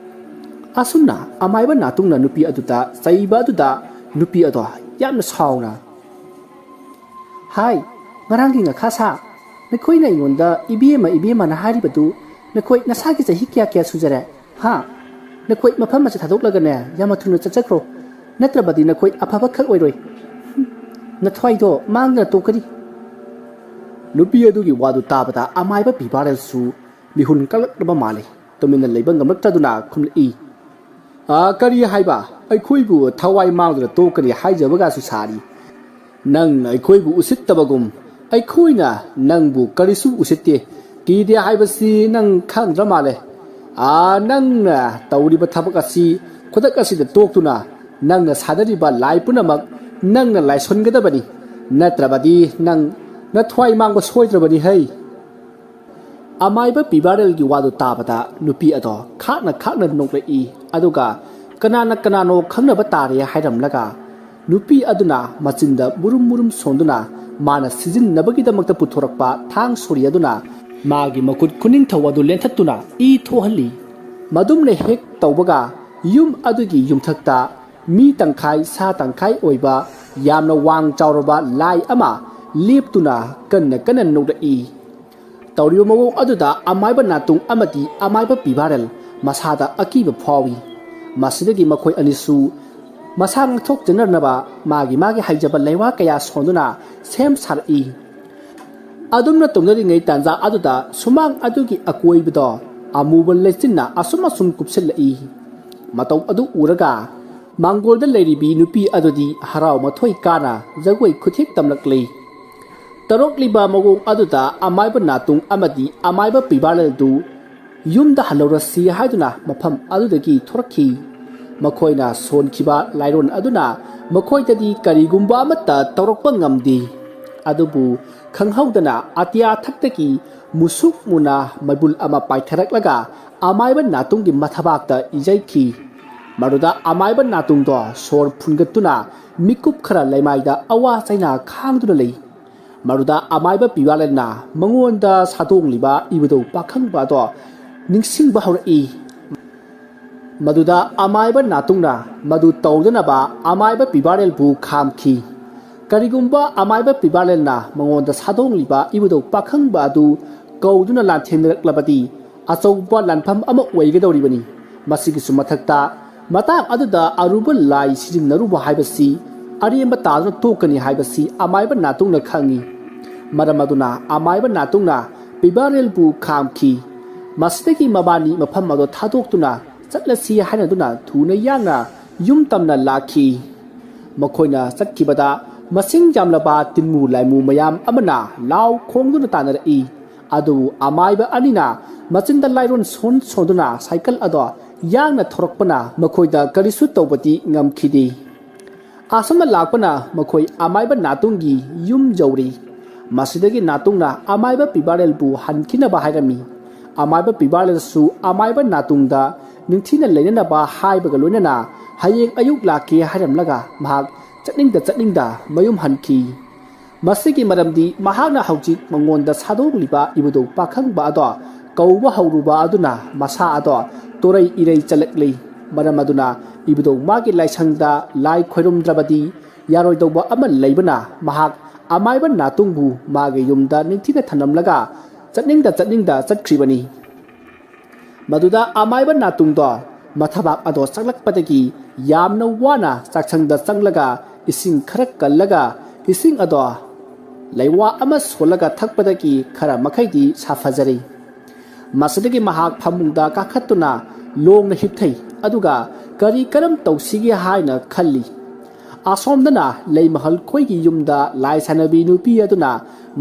ꯑꯁꯨꯝꯅ ꯑꯃꯥꯏꯕ ꯅꯥꯇꯨꯡꯅ ꯅꯨꯄꯤ ꯑꯗꯨꯗ ꯆꯩꯕ ꯑꯗꯨꯗ ꯅꯨꯄꯤ ꯑꯗꯣ ꯌꯥꯝꯅ ꯁꯥꯎꯅ, "ꯍꯥꯏ, ꯉꯔꯥꯡꯒꯤ ꯉꯥꯈꯥ ꯁꯥ, ꯅꯈꯣꯏꯅ ꯑꯩꯉꯣꯟꯗ ꯏꯕꯦꯝꯃ, ꯏꯕꯦꯝꯃꯅ ꯍꯥꯏꯔꯤꯕꯗꯨ ꯅꯈꯣꯏ ꯅꯁꯥꯒꯤ ꯆꯍꯤ ꯀꯌꯥ ꯀꯌꯥ ꯁꯨꯖꯔꯦ? ꯍꯥ? ꯅꯈꯣꯏ ꯃꯐꯝ ꯑꯁꯤ ꯊꯥꯗꯣꯛꯂꯒꯅꯦ ꯌꯥꯝꯅ ꯊꯨꯅ ꯆꯠꯆꯈ꯭ꯔꯣ, ꯅꯠꯇ꯭ꯔꯕꯗꯤ ꯅꯈꯣꯏ ꯑꯐꯕ ꯈꯛ ꯑꯣꯏꯔꯣꯏ꯫ ꯅꯊ꯭ꯋꯥꯏꯗꯣ ꯃꯥꯡꯗꯅ ꯇꯣꯛꯀꯅꯤ꯫" ꯅꯨꯄꯤ ꯑꯗꯨꯒꯤ ꯋꯥꯗꯨ ꯇꯥꯕꯗ ꯑꯃꯥꯏꯕ ꯄꯤꯕꯥꯔꯦꯜꯁꯨ ꯃꯤꯍꯨꯟ ꯀꯂꯛꯂꯕ ꯃꯥꯜꯂꯤ꯫ ꯇꯨꯃꯤꯟꯅ ꯂꯩꯕ ꯉꯝꯂꯛꯇꯗꯨꯅ ꯈꯨꯝꯂꯛꯏ, "ꯑ, ꯀꯔꯤ ꯍꯥꯏꯕ? ꯑꯩꯈꯣꯏꯕꯨ ꯊꯋꯥꯏ ꯃꯥꯡꯗꯨꯅ ꯇꯣꯛꯀꯅꯤ ꯍꯥꯏꯖꯕꯒꯁꯨ ꯁꯥꯔꯤ꯫ ꯅꯪꯅ ꯑꯩꯈꯣꯏꯕꯨ ꯎꯁꯤꯠꯇꯕꯒꯨꯝ ꯑꯩꯈꯣꯏꯅ ꯅꯪꯕꯨ ꯀꯔꯤꯁꯨ ꯎꯁꯤꯠꯇꯦ꯫ ꯀꯤꯗꯦ ꯍꯥꯏꯕꯁꯤ ꯅꯪ ꯈꯪꯗ꯭ꯔ ꯃꯥꯜꯂꯦ꯫ ꯑꯥ, ꯅꯪꯅ ꯇꯧꯔꯤꯕ ꯊꯕꯛ ꯑꯁꯤ ꯈꯨꯗꯛ ꯑꯁꯤꯗ ꯇꯣꯛꯇꯨꯅ ꯅꯪꯅ ꯁꯥꯟꯅꯔꯤꯕ ꯂꯥꯏ ꯄꯨꯝꯅꯃꯛ ꯅꯪꯅ ꯂꯥꯏꯁꯣꯟꯒꯗꯕꯅꯤ, ꯅꯠꯇ꯭ꯔꯕꯗꯤ ꯅꯪ ꯅꯊ꯭ꯋꯥꯏ ꯃꯥꯡꯕ ꯁꯣꯏꯗ꯭ꯔꯕꯅꯤ ꯍꯩ꯫ ꯑꯃꯥꯏꯕ ꯄꯤꯕꯥꯔꯦꯜꯒꯤ ꯋꯥꯗꯨ ꯇꯥꯕꯗ ꯅꯨꯄꯤ ꯑꯗꯣ ꯈꯥꯛꯅ ꯈꯥꯛꯅ ꯅꯣꯛꯂꯛꯏ꯫ ꯑꯗꯨꯒ ꯀꯅꯥꯅ ꯀꯅꯥꯅꯣ ꯈꯪꯅꯕ ꯇꯥꯔꯦ ꯍꯥꯏꯔꯝꯂꯒ ꯅꯨꯄꯤ ꯑꯗꯨꯅ ꯃꯆꯤꯟꯗ ꯃꯨꯔꯨꯝ ꯃꯨꯔꯨꯝ ꯁꯣꯟꯗꯨꯅ ꯃꯥꯅ ꯁꯤꯖꯤꯟꯅꯕꯒꯤꯗꯃꯛꯇ ꯄꯨꯊꯣꯔꯛꯄ ꯊꯥꯡ ꯁꯣꯔꯤ ꯑꯗꯨꯅ ꯃꯥꯒꯤ ꯃꯈꯨꯠ ꯈꯨꯅꯤꯡꯊꯧ ꯑꯗꯨ ꯂꯦꯟꯊꯠꯇꯨꯅ ꯏ ꯊꯣꯛꯍꯜꯂꯤ꯫ ꯃꯗꯨꯝꯅ ꯍꯦꯛ ꯇꯧꯕꯒ ꯌꯨꯝ ꯑꯗꯨꯒꯤ ꯌꯨꯝꯊꯛꯇ ꯃꯤ ꯇꯪꯈꯥꯏ ꯁꯥ ꯇꯪꯈꯥꯏ ꯑꯣꯏꯕ ꯌꯥꯝꯅ ꯋꯥꯡ ꯆꯥꯎꯔꯕ ꯂꯥꯏ ꯑꯃ ꯂꯦꯞꯇꯨꯅ ꯀꯟꯅ ꯀꯟꯅ ꯅꯣꯛꯂꯛꯏ꯫ ꯇꯧꯔꯤꯕ ꯃꯑꯣꯡ ꯑꯗꯨꯗ ꯑꯃꯥꯏꯕ ꯅꯥꯇꯨꯡ ꯑꯃꯗꯤ ꯑꯃꯥꯏꯕ ꯄꯤꯕꯥꯔꯦꯜ ꯃꯁꯥꯗ ꯑꯀꯤꯕ ꯐꯥꯎꯏ꯫ ꯃꯁꯤꯗꯒꯤ ꯃꯈꯣꯏ ꯑꯅꯤꯁꯨ ꯃꯁꯥ ꯉꯥꯛꯊꯣꯛꯆꯅꯅꯕ ꯃꯥꯒꯤ ꯃꯥꯒꯤ ꯍꯩꯖꯕ ꯂꯩꯋꯥ ꯀꯌꯥ ꯁꯣꯟꯗꯨꯅ ꯁꯦꯝ ꯁꯥꯔꯛꯏ꯫ ꯑꯗꯨꯝꯅ ꯇꯧꯅꯔꯤꯉꯩ ꯇꯥꯟꯖꯥ ꯑꯗꯨꯗ ꯁꯨꯃꯥꯡ ꯑꯗꯨꯒꯤ ꯑꯀꯣꯏꯕꯗꯣ ꯑꯃꯨꯕ ꯂꯩꯆꯤꯟꯅ ꯑꯁꯨꯝ ꯑꯁꯨꯝ ꯀꯨꯞꯁꯤꯜꯂꯛꯏ꯫ ꯃꯇꯧ ꯑꯗꯨ ꯎꯔꯒ ꯃꯥꯡꯒꯣꯜꯗ ꯂꯩꯔꯤꯕꯤ ꯅꯨꯄꯤ ꯑꯗꯨꯗꯤ ꯍꯔꯥꯎ ꯃꯊꯣꯏ ꯀꯥꯅ ꯖꯒꯣꯏ ꯈꯨꯊꯦꯛ ꯇꯝꯂꯛꯂꯤ꯫ ꯇꯧꯔꯛꯂꯤꯕ ꯃꯑꯣꯡ ꯑꯗꯨꯗ ꯑꯃꯥꯏꯕ ꯅꯥꯇꯨꯡ ꯑꯃꯗꯤ ꯑꯃꯥꯏꯕ ꯄꯤꯕꯥꯔꯦꯜꯗꯨ ꯌꯨꯝꯗ ꯍꯜꯂꯧꯔꯁꯤ ꯍꯥꯏꯗꯨꯅ ꯃꯐꯝ ꯑꯗꯨꯗꯒꯤ ꯊꯣꯔꯛꯈꯤ꯫ ꯃꯈꯣꯏꯅ ꯁꯣꯟꯈꯤꯕ ꯂꯥꯏꯔꯣꯟ ꯑꯗꯨꯅ ꯃꯈꯣꯏꯗꯗꯤ ꯀꯔꯤꯒꯨꯝꯕ ꯑꯃꯠꯇ ꯇꯧꯔꯛꯄ ꯉꯝꯗꯦ꯫ ꯑꯗꯨꯕꯨ ꯈꯪꯍꯧꯗꯅ ꯑꯇꯤꯌꯥ ꯊꯛꯇꯒꯤ ꯃꯨꯁꯨꯛ ꯃꯨꯅ ꯃꯩꯕꯨꯜ ꯑꯃ ꯄꯥꯏꯊꯔꯛꯂꯒ ꯑꯃꯥꯏꯕ ꯅꯥꯇꯨꯡꯒꯤ ꯃꯊꯕꯥꯛꯇ ꯏꯖꯩꯈꯤ꯫ ꯃꯗꯨꯗ ꯑꯃꯥꯏꯕ ꯅꯥꯇꯨꯡꯗꯣ ꯁꯣꯔ ꯐꯨꯟꯒꯠꯇꯨꯅ ꯃꯤꯀꯨꯞ ꯈꯔ ꯂꯩꯃꯥꯏꯗ ꯑꯋꯥ ꯆꯩꯅꯥ ꯈꯥꯡꯗꯨꯅ ꯂꯩ꯫ ꯃꯗꯨꯗ ꯑꯃꯥꯏꯕ ꯄꯤꯕꯥꯔꯦꯜꯅ ꯃꯉꯣꯟꯗ ꯁꯥꯗꯣꯡꯂꯤꯕ ꯏꯕꯨꯙꯧ ꯄꯥꯈꯪꯕ ꯑꯗꯣ ꯅꯤꯡꯁꯤꯡꯕ ꯍꯧꯔꯛꯏ꯫ ꯃꯗꯨꯗ ꯑꯃꯥꯏꯕ ꯅꯥꯇꯨꯡꯅ ꯃꯗꯨ ꯇꯧꯗꯅꯕ ꯑꯃꯥꯏꯕ ꯄꯤꯕꯥꯔꯦꯜꯕꯨ ꯈꯥꯝꯈꯤ꯫ ꯀꯔꯤꯒꯨꯝꯕ ꯑꯃꯥꯏꯕ ꯄꯤꯕꯥꯔꯦꯜꯅ ꯃꯉꯣꯟꯗ ꯁꯥꯗꯣꯡꯂꯤꯕ ꯏꯕꯨꯙꯧ ꯄꯥꯈꯪꯕ ꯑꯗꯨ ꯀꯧꯗꯨꯅ ꯂꯥꯟꯊꯦꯡꯅꯔꯛꯂꯕꯗꯤ ꯑꯆꯧꯕ ꯂꯥꯟꯐꯝ ꯑꯃ ꯑꯣꯏꯒꯗꯧꯔꯤꯕꯅꯤ꯫ ꯃꯁꯤꯒꯤꯁꯨ ꯃꯊꯛꯇ ꯃꯇꯥꯡ ꯑꯗꯨꯗ ꯑꯔꯨꯕ ꯂꯥꯏ ꯁꯤꯖꯤꯟꯅꯔꯨꯕ ꯍꯥꯏꯕꯁꯤ ꯑꯔꯦꯝꯕ ꯇꯥꯗꯨꯅ ꯇꯣꯛꯀꯅꯤ ꯍꯥꯏꯕꯁꯤ ꯑꯃꯥꯏꯕ ꯅꯥꯇꯨꯡꯅ ꯈꯪꯏ꯫ ꯃꯔꯝ ꯑꯗꯨꯅ ꯑꯃꯥꯏꯕ ꯅꯥꯇꯨꯡꯅ ꯄꯤꯕꯥꯔꯦꯜꯕꯨ ꯈꯥꯝꯈꯤ꯫ ꯃꯁꯤꯗꯒꯤ ꯃꯕꯥꯅꯤ ꯃꯐꯝ ꯑꯗꯨ ꯊꯥꯗꯣꯛꯇꯨꯅ ꯆꯠꯂꯁꯤ ꯍꯥꯏꯅꯗꯨꯅ ꯊꯨꯅ ꯌꯥꯡꯅ ꯌꯨꯝ ꯇꯝꯅ ꯂꯥꯛꯈꯤ꯫ ꯃꯈꯣꯏꯅ ꯆꯠꯈꯤꯕꯗ ꯃꯁꯤꯡ ꯌꯥꯝꯂꯕ ꯇꯤꯟꯃꯨ ꯂꯥꯏꯃꯨ ꯃꯌꯥꯝ ꯑꯃꯅ ꯂꯥꯎ ꯈꯣꯡꯗꯨꯅ ꯇꯥꯟꯅꯔꯛꯏ꯫ ꯑꯗꯨꯕꯨ ꯑꯃꯥꯏꯕ ꯑꯅꯤꯅ ꯃꯆꯤꯟꯗ ꯂꯥꯏꯔꯣꯟ ꯁꯣꯟ ꯁꯣꯟꯗꯨꯅ ꯁꯥꯏꯀꯜ ꯑꯗꯣ ꯌꯥꯡꯅ ꯊꯧꯔꯛꯄꯅ ꯃꯈꯣꯏꯗ ꯀꯔꯤꯁꯨ ꯇꯧꯕꯗꯤ ꯉꯝꯈꯤꯗꯦ꯫ ꯑꯁꯨꯝꯅ ꯂꯥꯛꯄꯅ ꯃꯈꯣꯏ ꯑꯃꯥꯏꯕ ꯅꯥꯇꯨꯡꯒꯤ ꯌꯨꯝ ꯌꯧꯔꯤ꯫ ꯃꯁꯤꯗꯒꯤ ꯅꯥꯇꯨꯡꯅ ꯑꯃꯥꯏꯕ ꯄꯤꯕꯥꯔꯦꯜꯕꯨ ꯍꯟꯈꯤꯅꯕ ꯍꯥꯏꯔꯝꯃꯤ꯫ ꯑꯃꯥꯏꯕ ꯄꯤꯕꯥꯔꯦꯜꯁꯨ ꯑꯃꯥꯏꯕ ꯅꯥꯇꯨꯡꯗ ꯅꯤꯡꯊꯤꯅ ꯂꯩꯅꯅꯕ ꯍꯥꯏꯕꯒ ꯂꯣꯏꯅꯅ ꯍꯌꯦꯡ ꯑꯌꯨꯛ ꯂꯥꯛꯀꯦ ꯍꯥꯏꯔꯝꯂꯒ ꯃꯍꯥꯛ ꯆꯠꯅꯤꯡꯗ ꯆꯠꯅꯤꯡꯗ ꯃꯌꯨꯝ ꯍꯟꯈꯤ꯫ ꯃꯁꯤꯒꯤ ꯃꯔꯝꯗꯤ ꯃꯍꯥꯛꯅ ꯍꯧꯖꯤꯛ ꯃꯉꯣꯟꯗ ꯁꯥꯗꯣꯛꯂꯤꯕ ꯏꯕꯨꯙꯧ ꯄꯥꯈꯪꯕ ꯑꯗꯣ ꯀꯧꯕ ꯍꯧꯔꯨꯕ ꯑꯗꯨꯅ ꯃꯁꯥ ꯑꯗꯣ ꯇꯣꯔꯩ ꯏꯔꯩ ꯆꯠꯂꯛꯂꯤ꯫ ꯃꯔꯝ ꯑꯗꯨꯅ ꯏꯕꯨꯙꯧ ꯃꯥꯒꯤ ꯂꯥꯏꯁꯪꯗ ꯂꯥꯏ ꯈꯣꯏꯔꯨꯝꯗ꯭ꯔꯕꯗꯤ ꯌꯥꯔꯣꯏꯗꯧꯕ ꯑꯃ ꯂꯩꯕꯅ ꯃꯍꯥꯛ ꯑꯃꯥꯏꯕ ꯅꯥꯇꯨꯡꯕꯨ ꯃꯥꯒꯤ ꯌꯨꯝꯗ ꯅꯤꯡꯊꯤꯅ ꯊꯝꯂꯝꯂꯒ ꯆꯠꯅꯤꯡꯗ ꯆꯠꯅꯤꯡꯗ ꯆꯠꯈ꯭ꯔꯤꯕꯅꯤ꯫ ꯃꯗꯨꯗ ꯑꯃꯥꯏꯕ ꯅꯥꯇꯨꯡꯗꯣ ꯃꯊꯕꯥꯛ ꯑꯗꯣ ꯆꯪꯂꯛꯄꯗꯒꯤ ꯌꯥꯝꯅ ꯋꯥꯅ ꯆꯥꯛꯁꯪꯗ ꯆꯪꯂꯒ ꯏꯁꯤꯡ ꯈꯔ ꯀꯜꯂꯒ ꯏꯁꯤꯡ ꯑꯗꯣ ꯂꯩꯋꯥ ꯑꯃ ꯁꯣꯜꯂꯒ ꯊꯛꯄꯗꯒꯤ ꯈꯔ ꯃꯈꯩꯗꯤ ꯁꯥꯐꯖꯔꯦ꯫ ꯃꯁꯤꯗꯒꯤ ꯃꯍꯥꯛ ꯐꯃꯨꯡꯗ ꯀꯥꯈꯠꯇꯨꯅ ꯂꯣꯡꯅ ꯍꯤꯞꯊꯩ꯫ ꯑꯗꯨꯒ ꯀꯔꯤ ꯀꯔꯝ ꯇꯧꯁꯤꯒꯦ ꯍꯥꯏꯅ ꯈꯜꯂꯤ꯫ ꯑꯁꯣꯝꯗꯅ ꯂꯩꯃꯍꯜ ꯈꯣꯏꯒꯤ ꯌꯨꯝꯗ ꯂꯥꯏ ꯁꯥꯟꯅꯕꯤ ꯅꯨꯄꯤ ꯑꯗꯨꯅ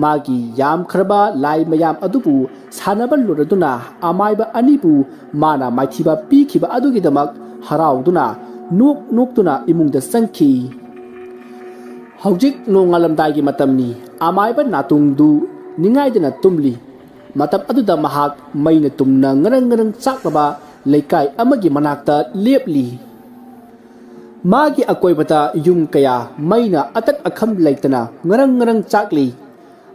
ꯃꯥꯒꯤ ꯌꯥꯝꯈ꯭ꯔꯕ ꯂꯥꯏ ꯃꯌꯥꯝ ꯑꯗꯨꯕꯨ ꯁꯥꯟꯅꯕ ꯂꯣꯏꯔꯗꯨꯅ ꯑꯃꯥꯏꯕ ꯑꯅꯤꯕꯨ ꯃꯥꯅ ꯃꯥꯏꯊꯤꯕ ꯄꯤꯈꯤꯕ ꯑꯗꯨꯒꯤꯗꯃꯛ ꯍꯔꯥꯎꯗꯨꯅ ꯅꯣꯛ ꯅꯣꯛꯇꯨꯅ ꯏꯃꯨꯡꯗ ꯆꯪꯈꯤ꯫ ꯍꯧꯖꯤꯛ ꯅꯣꯡꯉꯥꯜꯂꯝꯗꯥꯏꯒꯤ ꯃꯇꯝꯅꯤ꯫ ꯑꯃꯥꯏꯕ ꯅꯥꯇꯨꯡꯗꯨ ꯅꯤꯡꯉꯥꯏꯗꯅ ꯇꯨꯝꯂꯤ꯫ ꯃꯇꯝ ꯑꯗꯨꯗ ꯃꯍꯥꯛ ꯃꯩꯅ ꯇꯨꯝꯅ ꯉꯔꯪ ꯉꯔꯪ ꯆꯥꯛꯂꯕ ꯂꯩꯀꯥꯏ ꯑꯃꯒꯤ ꯃꯅꯥꯛꯇ ꯂꯦꯞꯂꯤ꯫ ꯃꯥꯒꯤ ꯑꯀꯣꯏꯕꯗ ꯌꯨꯝ ꯀꯌꯥ ꯃꯩꯅ ꯑꯇꯠ ꯑꯈꯝ ꯂꯩꯇꯅ ꯉꯔꯪ ꯉꯔꯪ ꯆꯥꯛꯂꯤ꯫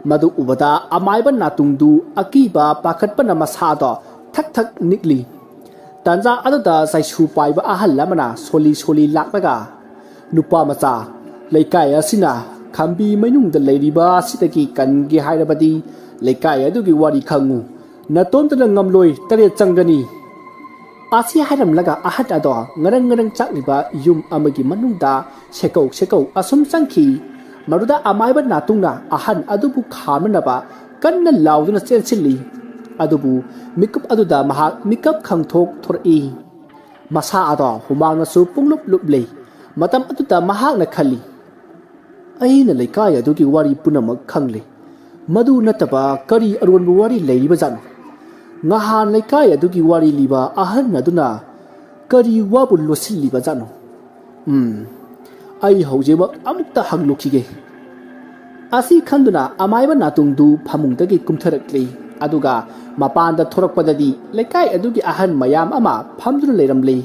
ꯃꯗꯨ ꯎꯕꯗ ꯑꯃꯥꯏꯕ ꯅꯥꯇꯨꯡꯗꯨ ꯑꯀꯤꯕ ꯄꯥꯈꯠꯄꯅ ꯃꯁꯥꯗꯣ ꯊꯛ ꯊꯛ ꯅꯤꯛꯂꯤ꯫ ꯇꯥꯟꯖꯥ ꯑꯗꯨꯗ ꯆꯩꯁꯨ ꯄꯥꯏꯕ ꯑꯍꯜ ꯑꯃꯅ ꯁꯣꯜꯂꯤ ꯁꯣꯜꯂꯤ ꯂꯥꯛꯂꯒ, "ꯅꯨꯄꯥ ꯃꯆꯥ, ꯂꯩꯀꯥꯏ ꯑꯁꯤꯅ ꯈꯥꯝꯕꯤ ꯃꯅꯨꯡꯗ ꯂꯩꯔꯤꯕ ꯑꯁꯤꯗꯒꯤ ꯀꯟꯒꯦ ꯍꯥꯏꯔꯕꯗꯤ ꯂꯩꯀꯥꯏ ꯑꯗꯨꯒꯤ ꯋꯥꯔꯤ ꯈꯪꯉꯨ꯫ ꯅꯇꯣꯝꯇꯅ ꯉꯝꯂꯣꯏ, ꯇꯔꯦꯠ ꯆꯪꯒꯅꯤ"꯫ ꯑꯁꯤ ꯍꯥꯏꯔꯝꯂꯒ ꯑꯍꯟ ꯑꯗꯣ ꯉꯔꯪ ꯉꯔꯪ ꯆꯥꯛꯂꯤꯕ ꯌꯨꯝ ꯑꯃꯒꯤ ꯃꯅꯨꯡꯗ ꯁꯦꯀꯧ ꯁꯦꯀꯧ ꯑꯁꯨꯝ ꯆꯪꯈꯤ꯫ ꯃꯗꯨꯗ ꯑꯃꯥꯏꯕ ꯅꯥꯇꯨꯡꯅ ꯑꯍꯟ ꯑꯗꯨꯕꯨ ꯈꯥꯝꯅꯅꯕ ꯀꯟꯅ ꯂꯥꯎꯗꯨꯅ ꯆꯦꯟꯁꯤꯜꯂꯤ꯫ ꯑꯗꯨꯕꯨ ꯃꯤꯀꯨꯞ ꯑꯗꯨꯗ ꯃꯍꯥꯛ ꯃꯤꯀꯞ ꯈꯪꯊꯣꯛ ꯊꯣꯔꯛꯏ꯫ ꯃꯁꯥ ꯑꯗꯣ ꯍꯨꯃꯥꯡꯅꯁꯨ ꯄꯨꯡꯂꯨꯞ ꯂꯨꯞꯂꯤ꯫ ꯃꯇꯝ ꯑꯗꯨꯗ ꯃꯍꯥꯛꯅ ꯈꯜꯂꯤ, "ꯑꯩꯅ ꯂꯩꯀꯥꯏ ꯑꯗꯨꯒꯤ ꯋꯥꯔꯤ ꯄꯨꯝꯅꯃꯛ ꯈꯪꯂꯦ꯫ ꯃꯗꯨ ꯅꯠꯇꯕ ꯀꯔꯤ ꯑꯔꯣꯟꯕ ꯋꯥꯔꯤ ꯂꯩꯔꯤꯕꯖꯥꯠꯅꯣ? ꯉꯍꯥꯟ ꯂꯩꯀꯥꯏ ꯑꯗꯨꯒꯤ ꯋꯥꯔꯤ ꯂꯤꯕ ꯑꯍꯟ ꯑꯗꯨꯅ ꯀꯔꯤ ꯋꯥꯕꯨ ꯂꯣꯠꯁꯤꯜꯂꯤꯕꯖꯥꯠꯅꯣ? ꯎꯝ, ꯑꯩ ꯍꯧꯖꯤꯛꯃꯛ ꯑꯃꯨꯛꯇ ꯍꯪꯂꯨꯈꯤꯒꯦ꯫ ꯑꯁꯤ ꯈꯟꯗꯨꯅ ꯑꯃꯥꯏꯕ ꯅꯥꯇꯨꯡꯗꯨ ꯐꯃꯨꯡꯗꯒꯤ ꯀꯨꯝꯊꯔꯛꯂꯤ꯫ ꯑꯗꯨꯒ ꯃꯄꯥꯟꯗ ꯊꯣꯔꯛꯄꯗꯗꯤ ꯂꯩꯀꯥꯏ ꯑꯗꯨꯒꯤ ꯑꯍꯟ ꯃꯌꯥꯝ ꯑꯃ ꯐꯝꯗꯨꯅ ꯂꯩꯔꯝꯂꯤ꯫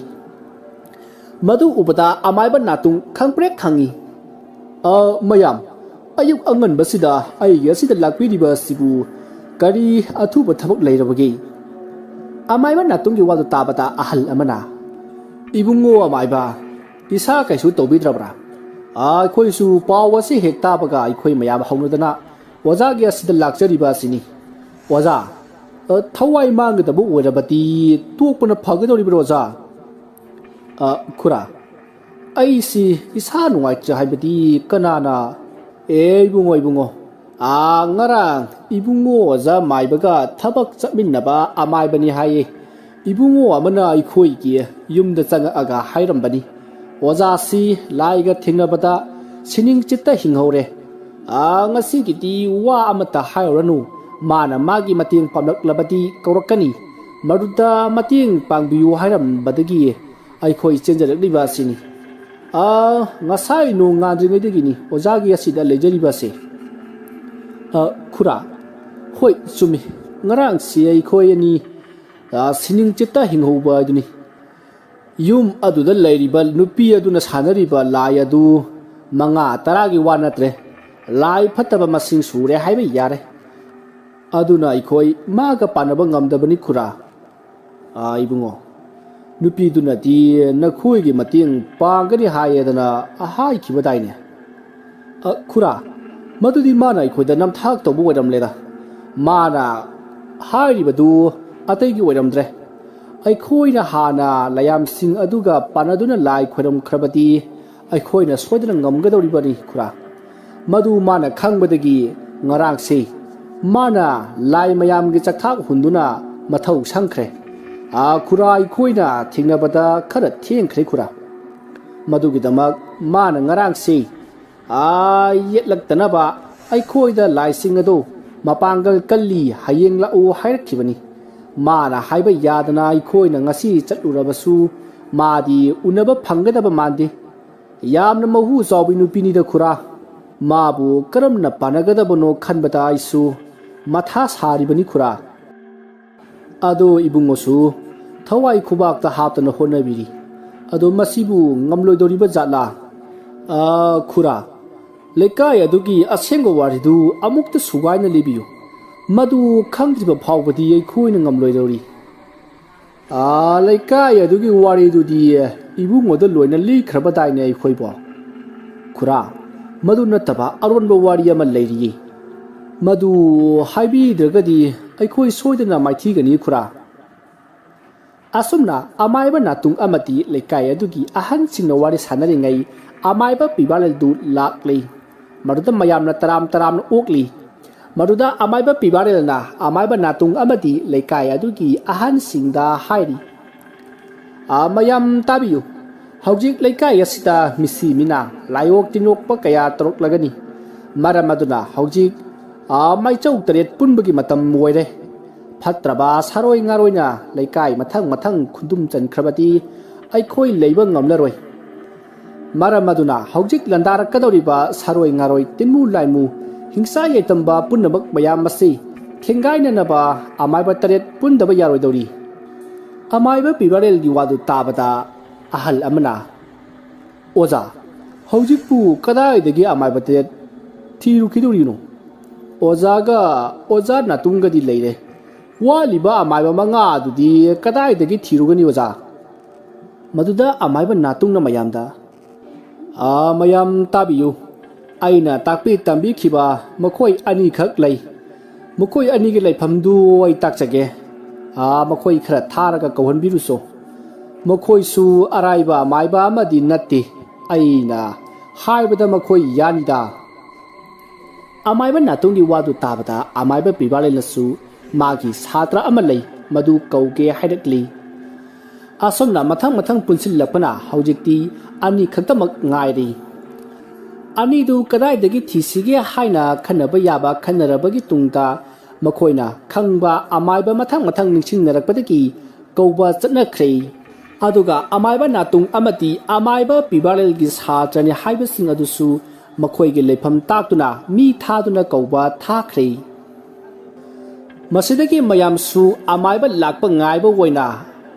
ꯃꯗꯨ ꯎꯕꯗ ꯑꯃꯥꯏꯕ ꯅꯥꯇꯨꯡ ꯈꯪꯄ꯭ꯔꯦꯛ ꯈꯪꯉꯤ꯫ "ꯑ, ꯃꯌꯥꯝ, ꯑꯌꯨꯛ ꯑꯉꯟꯕꯁꯤꯗ ꯑꯩꯒꯤ ꯑꯁꯤꯗ ꯂꯥꯛꯄꯤꯔꯤꯕ ꯑꯁꯤꯕꯨ ꯀꯔꯤ ꯑꯊꯨꯕ ꯊꯕꯛ ꯂꯩꯔꯕꯒꯦ?" ꯑꯃꯥꯏꯕ ꯅꯥꯇꯨꯡꯒꯤ ꯋꯥꯗꯨ ꯇꯥꯕꯗ ꯑꯍꯜ ꯑꯃꯅ, "ꯏꯕꯨꯡꯉꯣ ꯑꯃꯥꯏꯕ, ꯏꯁꯥ ꯀꯩꯁꯨ ꯇꯧꯕꯤꯗ꯭ꯔꯕ꯭ꯔꯥ? ꯑꯩꯈꯣꯏꯁꯨ ꯄꯥꯎ ꯑꯁꯤ ꯍꯦꯛ ꯇꯥꯕꯒ ꯑꯩꯈꯣꯏ ꯃꯌꯥꯝ ꯍꯧꯅꯗꯅ ꯑꯣꯖꯥꯒꯤ ꯑꯁꯤꯗ ꯂꯥꯛꯆꯔꯤꯕ ꯑꯁꯤꯅꯤ꯫ ꯑꯣꯖꯥ, ꯑ, ꯊꯋꯥꯏ ꯃꯥꯡꯒꯗꯕ ꯑꯣꯏꯔꯕꯗꯤ ꯇꯣꯛꯄꯅ ꯐꯒꯗꯧꯔꯤꯕ꯭ꯔꯣ, ꯑꯣꯖꯥ?" "ꯑ, ꯈꯨꯔꯥ, ꯑꯩꯁꯤ ꯏꯁꯥ ꯅꯨꯡꯉꯥꯏꯇ꯭ꯔꯦ ꯍꯥꯏꯕꯗꯤ ꯀꯅꯥꯅ?" "ꯑꯦ, ꯏꯕꯨꯡꯉꯣ, ꯏꯕꯨꯡꯉꯣ, ꯑꯥ, ꯉꯔꯥꯡ ꯏꯕꯨꯡꯉꯣ ꯑꯣꯖꯥ ꯃꯥꯏꯕꯒ ꯊꯕꯛ ꯆꯠꯃꯤꯟꯅꯕ ꯑꯃꯥꯏꯕꯅꯤ ꯍꯥꯏꯌꯦ꯫ ꯏꯕꯨꯡꯉꯣ ꯑꯃꯅ ꯑꯩꯈꯣꯏꯒꯤ ꯌꯨꯝꯗ ꯆꯪꯉꯛꯑꯒ ꯍꯥꯏꯔꯝꯕꯅꯤ, ꯑꯣꯖꯥꯁꯤ ꯂꯥꯏꯒ ꯊꯦꯡꯅꯕꯗ ꯁꯤꯅꯤꯡ ꯆꯤꯠꯇ ꯍꯤꯡꯍꯧꯔꯦ꯫ ꯑꯥ, ꯉꯁꯤꯒꯤꯗꯤ ꯋꯥ ꯑꯃꯠꯇ ꯍꯥꯏꯔꯨꯔꯅꯨ, ꯃꯥꯅ ꯃꯥꯒꯤ ꯃꯇꯦꯡ ꯄꯥꯡꯂꯛꯂꯕꯗꯤ ꯀꯧꯔꯛꯀꯅꯤ꯫ ꯃꯗꯨꯗ ꯃꯇꯦꯡ ꯄꯥꯡꯕꯤꯌꯨ ꯍꯥꯏꯔꯝꯕꯗꯒꯤ ꯑꯩꯈꯣꯏ ꯆꯦꯟꯖꯔꯛꯂꯤꯕ ꯑꯁꯤꯅꯤ꯫ ꯑꯥ, ꯉꯁꯥꯏ ꯅꯣꯡ ꯉꯥꯟꯗ꯭ꯔꯤꯉꯩꯗꯒꯤꯅꯤ ꯑꯣꯖꯥꯒꯤ ꯑꯁꯤꯗ ꯂꯩꯖꯔꯤꯕ ꯑꯁꯦ꯫" "ꯑ, ꯈꯨꯔꯥ, ꯍꯣꯏ, ꯆꯨꯝꯃꯤ꯫ ꯉꯔꯥꯡꯁꯤ ꯑꯩꯈꯣꯏ ꯑꯅꯤ, ꯑ, ꯁꯤꯅꯤꯡ ꯆꯤꯠꯇ ꯍꯤꯡꯍꯧꯕ ꯑꯗꯨꯅꯤ꯫ ꯌꯨꯝ ꯑꯗꯨꯗ ꯂꯩꯔꯤꯕ ꯅꯨꯄꯤ ꯑꯗꯨꯅ ꯁꯥꯟꯅꯔꯤꯕ ꯂꯥꯏ ꯑꯗꯨ ꯃꯉꯥ ꯇꯔꯥꯒꯤ ꯋꯥ ꯅꯠꯇ꯭ꯔꯦ, ꯂꯥꯏ ꯐꯠꯇꯕ ꯃꯁꯤꯡ ꯁꯨꯔꯦ ꯍꯥꯏꯕ ꯌꯥꯔꯦ꯫ ꯑꯗꯨꯅ ꯑꯩꯈꯣꯏ ꯃꯥꯒ ꯄꯥꯟꯅꯕ ꯉꯝꯗꯕꯅꯤ, ꯈꯨꯔꯥ꯫" "ꯑꯥ, ꯏꯕꯨꯡꯉꯣ, ꯅꯨꯄꯤꯗꯨꯅꯗꯤ ꯅꯈꯣꯏꯒꯤ ꯃꯇꯦꯡ ꯄꯥꯡꯒꯅꯤ ꯍꯥꯏꯌꯦꯗꯅ ꯍꯥꯏꯈꯤꯕꯗꯥꯏꯅꯦ?" "ꯑ, ꯈꯨꯔꯥ, ꯃꯗꯨꯗꯤ ꯃꯥꯅ ꯑꯩꯈꯣꯏꯗ ꯅꯝꯊꯥꯛ ꯇꯧꯕ ꯑꯣꯏꯔꯝꯂꯦꯗ꯫ ꯃꯥꯅ ꯍꯥꯏꯔꯤꯕꯗꯨ ꯑꯇꯩꯒꯤ ꯑꯣꯏꯔꯝꯗ꯭ꯔꯦ꯫ ꯑꯩꯈꯣꯏꯅ ꯍꯥꯟꯅ ꯂꯥꯏꯌꯥꯝꯁꯤꯡ ꯑꯗꯨꯒ ꯄꯥꯟꯅꯗꯨꯅ ꯂꯥꯏ ꯈꯣꯏꯔꯝꯈ꯭ꯔꯕꯗꯤ ꯑꯩꯈꯣꯏꯅ ꯁꯣꯏꯗꯅ ꯉꯝꯒꯗꯧꯔꯤꯕꯅꯤ, ꯈꯨꯔꯥ꯫ ꯃꯗꯨ ꯃꯥꯅ ꯈꯪꯕꯗꯒꯤ ꯉꯔꯥꯡꯁꯤ ꯃꯥꯅ ꯂꯥꯏ ꯃꯌꯥꯝꯒꯤ ꯆꯥꯛꯊꯥꯛ ꯍꯨꯟꯗꯨꯅ ꯃꯊꯧ ꯁꯪꯈ꯭ꯔꯦ꯫ ꯑꯥ, ꯈꯨꯔꯥ, ꯑꯩꯈꯣꯏꯅ ꯊꯦꯡꯅꯕꯗ ꯈꯔ ꯊꯦꯡꯈ꯭ꯔꯦ, ꯈꯨꯔꯥ꯫ ꯃꯗꯨꯒꯤꯗꯃꯛ ꯃꯥꯅ ꯉꯔꯥꯡꯁꯤ, ꯑꯥ, ꯌꯦꯠꯂꯛꯇꯅꯕ ꯑꯩꯈꯣꯏꯗ ꯂꯥꯏꯁꯤꯡ ꯑꯗꯨ ꯃꯄꯥꯡꯒꯜ ꯀꯜꯂꯤ, ꯍꯌꯦꯡ ꯂꯥꯛꯎ ꯍꯥꯏꯔꯛꯈꯤꯕꯅꯤ꯫ ꯃꯥꯅ ꯍꯥꯏꯕ ꯌꯥꯗꯅ ꯑꯩꯈꯣꯏꯅ ꯉꯁꯤ ꯆꯠꯂꯨꯔꯕꯁꯨ ꯃꯥꯗꯤ ꯎꯅꯕ ꯐꯪꯒꯗꯕ ꯃꯥꯟꯗꯦ꯫ ꯌꯥꯝꯅ ꯃꯍꯨ ꯆꯥꯎꯕꯤ ꯅꯨꯄꯤꯅꯤꯗ ꯈꯨꯔꯥ꯫ ꯃꯥꯕꯨ ꯀꯔꯝꯅ ꯄꯥꯟꯅꯒꯗꯕꯅꯣ ꯈꯟꯕꯗ ꯑꯩꯁꯨ ꯃꯊꯥ ꯁꯥꯔꯤꯕꯅꯤ ꯈꯨꯔꯥ꯫ ꯑꯗꯣ ꯏꯕꯨꯡꯉꯣꯁꯨ ꯊꯋꯥꯏ ꯈꯨꯕꯥꯛꯇ ꯍꯥꯞꯇꯅ ꯍꯣꯠꯅꯕꯤꯔꯤ꯫ ꯑꯗꯣ ꯃꯁꯤꯕꯨ ꯉꯝꯂꯣꯏꯗꯧꯔꯤꯕ ꯖꯥꯠꯂꯥ? ꯑ, ꯈꯨꯔꯥ, ꯂꯩꯀꯥꯏ ꯑꯗꯨꯒꯤ ꯑꯁꯦꯡꯕ ꯋꯥꯔꯤꯗꯨ ꯑꯃꯨꯛꯇ ꯁꯨꯒꯥꯏꯅ ꯂꯤꯕꯤꯌꯨ꯫ ꯃꯗꯨ ꯈꯪꯗ꯭ꯔꯤꯕ ꯐꯥꯎꯕꯗꯤ ꯑꯩꯈꯣꯏꯅ ꯉꯝꯂꯣꯏꯗꯧꯔꯤ꯫ ꯑꯥ, ꯂꯩꯀꯥꯏ ꯑꯗꯨꯒꯤ ꯋꯥꯔꯤꯗꯨꯗꯤ ꯏꯕꯨꯡꯉꯣꯗ ꯂꯣꯏꯅ ꯂꯤꯈ꯭ꯔꯕꯗꯥꯏꯅꯦ ꯑꯩꯈꯣꯏꯕꯣ? ꯈꯨꯔꯥ, ꯃꯗꯨ ꯅꯠꯇꯕ ꯑꯔꯣꯟꯕ ꯋꯥꯔꯤ ꯑꯃ ꯂꯩꯔꯤꯌꯦ꯫ ꯃꯗꯨ ꯍꯥꯏꯕꯤꯗ꯭ꯔꯒꯗꯤ ꯑꯩꯈꯣꯏ ꯁꯣꯏꯗꯅ ꯃꯥꯏꯊꯤꯒꯅꯤ ꯈꯨꯔꯥ꯫ ꯑꯁꯨꯝꯅ ꯑꯃꯥꯏꯕ ꯅꯥꯇꯨꯡ ꯑꯃꯗꯤ ꯂꯩꯀꯥꯏ ꯑꯗꯨꯒꯤ ꯑꯍꯟꯁꯤꯡꯅ ꯋꯥꯔꯤ ꯁꯥꯟꯅꯔꯤꯉꯩ ꯑꯃꯥꯏꯕ ꯄꯤꯕꯥꯂꯦꯜꯗꯨ ꯂꯥꯛꯂꯤ꯫ ꯃꯗꯨꯗ ꯃꯌꯥꯝꯅ ꯇꯔꯥꯝ ꯇꯔꯥꯝꯅ ꯑꯣꯛꯂꯤ꯫ ꯃꯗꯨꯗ ꯑꯃꯥꯏꯕ ꯄꯤꯕꯥꯔꯦꯜꯅ ꯑꯃꯥꯏꯕ ꯅꯥꯇꯨꯡ ꯑꯃꯗꯤ ꯂꯩꯀꯥꯏ ꯑꯗꯨꯒꯤ ꯑꯍꯟꯁꯤꯡꯗ ꯍꯥꯏꯔꯤ, "ꯑ, ꯃꯌꯥꯝ ꯇꯥꯕꯤꯌꯨ꯫ ꯍꯧꯖꯤꯛ ꯂꯩꯀꯥꯏ ꯑꯁꯤꯗ ꯃꯤꯁꯤ ꯃꯤꯅꯥ, ꯂꯥꯏꯑꯣꯛ ꯇꯤꯟꯑꯣꯛꯄ ꯀꯌꯥ ꯇꯧꯔꯛꯂꯒꯅꯤ꯫ ꯃꯔꯝ ꯑꯗꯨꯅ ꯍꯧꯖꯤꯛ, ꯑ, ꯃꯥꯏꯆꯧ ꯇꯔꯦꯠ ꯄꯨꯟꯕꯒꯤ ꯃꯇꯝ ꯑꯣꯏꯔꯦ꯫ ꯐꯠꯇ꯭ꯔꯕ ꯁꯥꯔꯣꯏ ꯉꯥꯔꯣꯏꯅ ꯂꯩꯀꯥꯏ ꯃꯊꯪ ꯃꯊꯪ ꯈꯨꯟꯗꯨꯝ ꯆꯟꯈ꯭ꯔꯕꯗꯤ ꯑꯩꯈꯣꯏ ꯂꯩꯕ ꯉꯝꯂꯔꯣꯏ꯫ ꯃꯔꯝ ꯑꯗꯨꯅ ꯍꯧꯖꯤꯛ ꯂꯥꯟꯗꯥꯔꯛꯀꯗꯧꯔꯤꯕ ꯁꯥꯔꯣꯏ ꯉꯥꯔꯣꯏ, ꯇꯤꯟꯃꯨ ꯂꯥꯏꯃꯨ, ꯍꯤꯡꯁꯥ ꯌꯥꯏꯇꯝꯕ ꯄꯨꯝꯅꯃꯛ ꯃꯌꯥꯝ ꯑꯁꯤ ꯊꯦꯡꯒꯥꯏꯅꯅꯕ ꯑꯃꯥꯏꯕ ꯇꯔꯦꯠ ꯄꯨꯟꯗꯕ ꯌꯥꯔꯣꯏꯗꯧꯔꯤ꯫" ꯑꯃꯥꯏꯕ ꯄꯤꯕꯥꯔꯦꯜꯒꯤ ꯋꯥꯗꯨ ꯇꯥꯕꯗ ꯑꯍꯜ ꯑꯃꯅ, "ꯑꯣꯖꯥ, ꯍꯧꯖꯤꯛꯄꯨ ꯀꯗꯥꯏꯗꯒꯤ ꯑꯃꯥꯏꯕ ꯇꯔꯦꯠ ꯊꯤꯔꯨꯈꯤꯗꯧꯔꯤꯅꯣ? ꯑꯣꯖꯥꯒ ꯑꯣꯖꯥ ꯅꯥꯇꯨꯡꯒꯗꯤ ꯂꯩꯔꯦ꯫ ꯋꯥꯠꯂꯤꯕ ꯑꯃꯥꯏꯕ ꯃꯉꯥ ꯑꯗꯨꯗꯤ ꯀꯗꯥꯏꯗꯒꯤ ꯊꯤꯔꯨꯒꯅꯤ ꯑꯣꯖꯥ?" ꯃꯗꯨꯗ ꯑꯃꯥꯏꯕ ꯅꯥꯇꯨꯡꯅ ꯃꯌꯥꯝꯗ, "ꯑꯥ, ꯃꯌꯥꯝ ꯇꯥꯕꯤꯌꯨ꯫ ꯑꯩꯅ ꯇꯥꯛꯄꯤ ꯇꯝꯕꯤꯈꯤꯕ ꯃꯈꯣꯏ ꯑꯅꯤꯈꯛ ꯂꯩ꯫ ꯃꯈꯣꯏ ꯑꯅꯤꯒꯤ ꯂꯩꯐꯝꯗꯨ ꯑꯩ ꯇꯥꯛꯆꯒꯦ꯫ ꯑꯥ, ꯃꯈꯣꯏ ꯈꯔ ꯊꯥꯔꯒ ꯀꯧꯍꯟꯕꯤꯔꯨꯁꯣ꯫ ꯃꯈꯣꯏꯁꯨ ꯑꯔꯥꯏꯕ ꯑꯃꯥꯏꯕ ꯑꯃꯗꯤ ꯅꯠꯇꯦ꯫ ꯑꯩꯅ ꯍꯥꯏꯕꯗ ꯃꯈꯣꯏ ꯌꯥꯅꯤꯗ꯫" ꯑꯃꯥꯏꯕ ꯅꯥꯇꯣꯡꯒꯤ ꯋꯥꯗꯨ ꯇꯥꯕꯗ ꯑꯃꯥꯏꯕ ꯄꯤꯕꯥꯂꯦꯅꯁꯨ ꯃꯥꯒꯤ ꯁꯥꯇ꯭ꯔ ꯑꯃ ꯂꯩ, ꯃꯗꯨ ꯀꯧꯒꯦ ꯍꯥꯏꯔꯛꯂꯤ꯫ ꯑꯁꯨꯝꯅ ꯃꯊꯪ ꯃꯊꯪ ꯄꯨꯟꯁꯤꯜꯂꯛꯄꯅ ꯍꯧꯖꯤꯛꯇꯤ ꯑꯅꯤ ꯈꯛꯇꯃꯛ ꯉꯥꯏꯔꯤ꯫ ꯑꯅꯤꯗꯨ ꯀꯗꯥꯏꯗꯒꯤ ꯊꯤꯁꯤꯒꯦ ꯍꯥꯏꯅ ꯈꯟꯅꯕ ꯌꯥꯕ ꯈꯟꯅꯔꯕꯒꯤ ꯇꯨꯡꯗ ꯃꯈꯣꯏꯅ ꯈꯪꯕ ꯑꯃꯥꯏꯕ ꯃꯊꯪ ꯃꯊꯪ ꯅꯤꯡꯁꯤꯡꯅꯔꯛꯄꯗꯒꯤ ꯀꯧꯕ ꯆꯠꯅꯈ꯭ꯔꯦ꯫ ꯑꯗꯨꯒ ꯑꯃꯥꯏꯕ ꯅꯥꯇꯨꯡ ꯑꯃꯗꯤ ꯑꯃꯥꯏꯕ ꯄꯤꯕꯥꯔꯦꯜꯒꯤ ꯁꯥꯇ꯭ꯔꯅꯤ ꯍꯥꯏꯕꯁꯤꯡ ꯑꯗꯨꯁꯨ ꯃꯈꯣꯏꯒꯤ ꯂꯩꯐꯝ ꯇꯥꯛꯇꯨꯅ ꯃꯤ ꯊꯥꯗꯨꯅ ꯀꯧꯕ ꯊꯥꯈ꯭ꯔꯦ꯫ ꯃꯁꯤꯗꯒꯤ ꯃꯌꯥꯝꯁꯨ ꯑꯃꯥꯏꯕ ꯂꯥꯛꯄ ꯉꯥꯏꯕ ꯑꯣꯏꯅ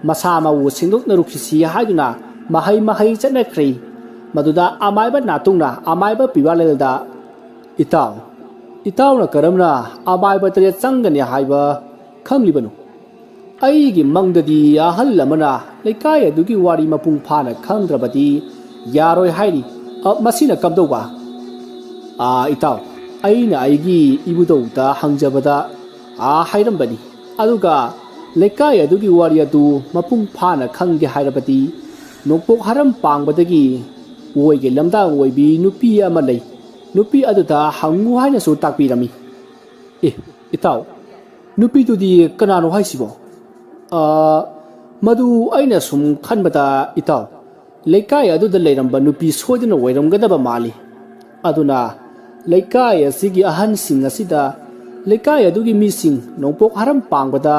ꯃꯁꯥ ꯃꯎ ꯁꯦꯡꯗꯣꯛꯅꯔꯨꯈꯤꯁꯤ ꯍꯥꯏꯗꯨꯅ ꯃꯍꯩ ꯃꯍꯩ ꯆꯠꯅꯈ꯭ꯔꯦ꯫ ꯃꯗꯨꯗ ꯑꯃꯥꯏꯕ ꯅꯥꯇꯨꯡꯅ ꯑꯃꯥꯏꯕ ꯄꯤꯕꯥꯂꯦꯜꯗ, "ꯏꯇꯥꯎ, ꯏꯇꯥꯎꯅ ꯀꯔꯝꯅ ꯑꯃꯥꯏꯕ ꯇꯔꯦꯠ ꯆꯪꯒꯅꯤ ꯍꯥꯏꯕ ꯈꯪꯂꯤꯕꯅꯣ? ꯑꯩꯒꯤ ꯃꯪꯗꯗꯤ ꯑꯍꯜ ꯑꯃꯅ ꯂꯩꯀꯥꯏ ꯑꯗꯨꯒꯤ ꯋꯥꯔꯤ ꯃꯄꯨꯡ ꯐꯥꯅ ꯈꯪꯗ꯭ꯔꯕꯗꯤ ꯌꯥꯔꯣꯏ ꯍꯥꯏꯔꯤ꯫ ꯑ, ꯃꯁꯤꯅ ꯀꯝꯗꯧꯕ?" "ꯑꯥ, ꯏꯇꯥꯎ, ꯑꯩꯅ ꯑꯩꯒꯤ ꯏꯕꯨꯙꯧꯗ ꯍꯪꯖꯕꯗ, ꯑꯥ, ꯍꯥꯏꯔꯝꯕꯅꯤ꯫ ꯑꯗꯨꯒ ꯂꯩꯀꯥꯏ ꯑꯗꯨꯒꯤ ꯋꯥꯔꯤ ꯑꯗꯨ ꯃꯄꯨꯡ ꯐꯥꯅ ꯈꯪꯒꯦ ꯍꯥꯏꯔꯕꯗꯤ ꯅꯣꯡꯄꯣꯛ ꯍꯔꯝ ꯄꯥꯡꯕꯗꯒꯤ ꯑꯣꯏꯒꯤ ꯂꯝꯗꯥꯡ ꯑꯣꯏꯕꯤ ꯅꯨꯄꯤ ꯑꯃ ꯂꯩ꯫ ꯅꯨꯄꯤ ꯑꯗꯨꯗ ꯍꯪꯉꯨ ꯍꯥꯏꯅꯁꯨ ꯇꯥꯛꯄꯤꯔꯝꯃꯤ꯫" "ꯑꯦ, ꯏꯇꯥꯎ, ꯅꯨꯄꯤꯗꯨꯗꯤ ꯀꯅꯥꯅꯣ ꯍꯥꯏꯁꯤꯕꯣ?" "ꯑ, ꯃꯗꯨ ꯑꯩꯅ ꯁꯨꯝ ꯈꯟꯕꯗ, ꯏꯇꯥꯎ, ꯂꯩꯀꯥꯏ ꯑꯗꯨꯗ ꯂꯩꯔꯝꯕ ꯅꯨꯄꯤ ꯁꯣꯏꯗꯅ ꯑꯣꯏꯔꯝꯒꯗꯕ ꯃꯥꯜꯂꯤ꯫ ꯑꯗꯨꯅ ꯂꯩꯀꯥꯏ ꯑꯁꯤꯒꯤ ꯑꯍꯟꯁꯤꯡ ꯑꯁꯤꯗ ꯂꯩꯀꯥꯏ ꯑꯗꯨꯒꯤ ꯃꯤꯁꯤꯡ ꯅꯣꯡꯄꯣꯛ ꯍꯔꯝ ꯄꯥꯡꯕꯗ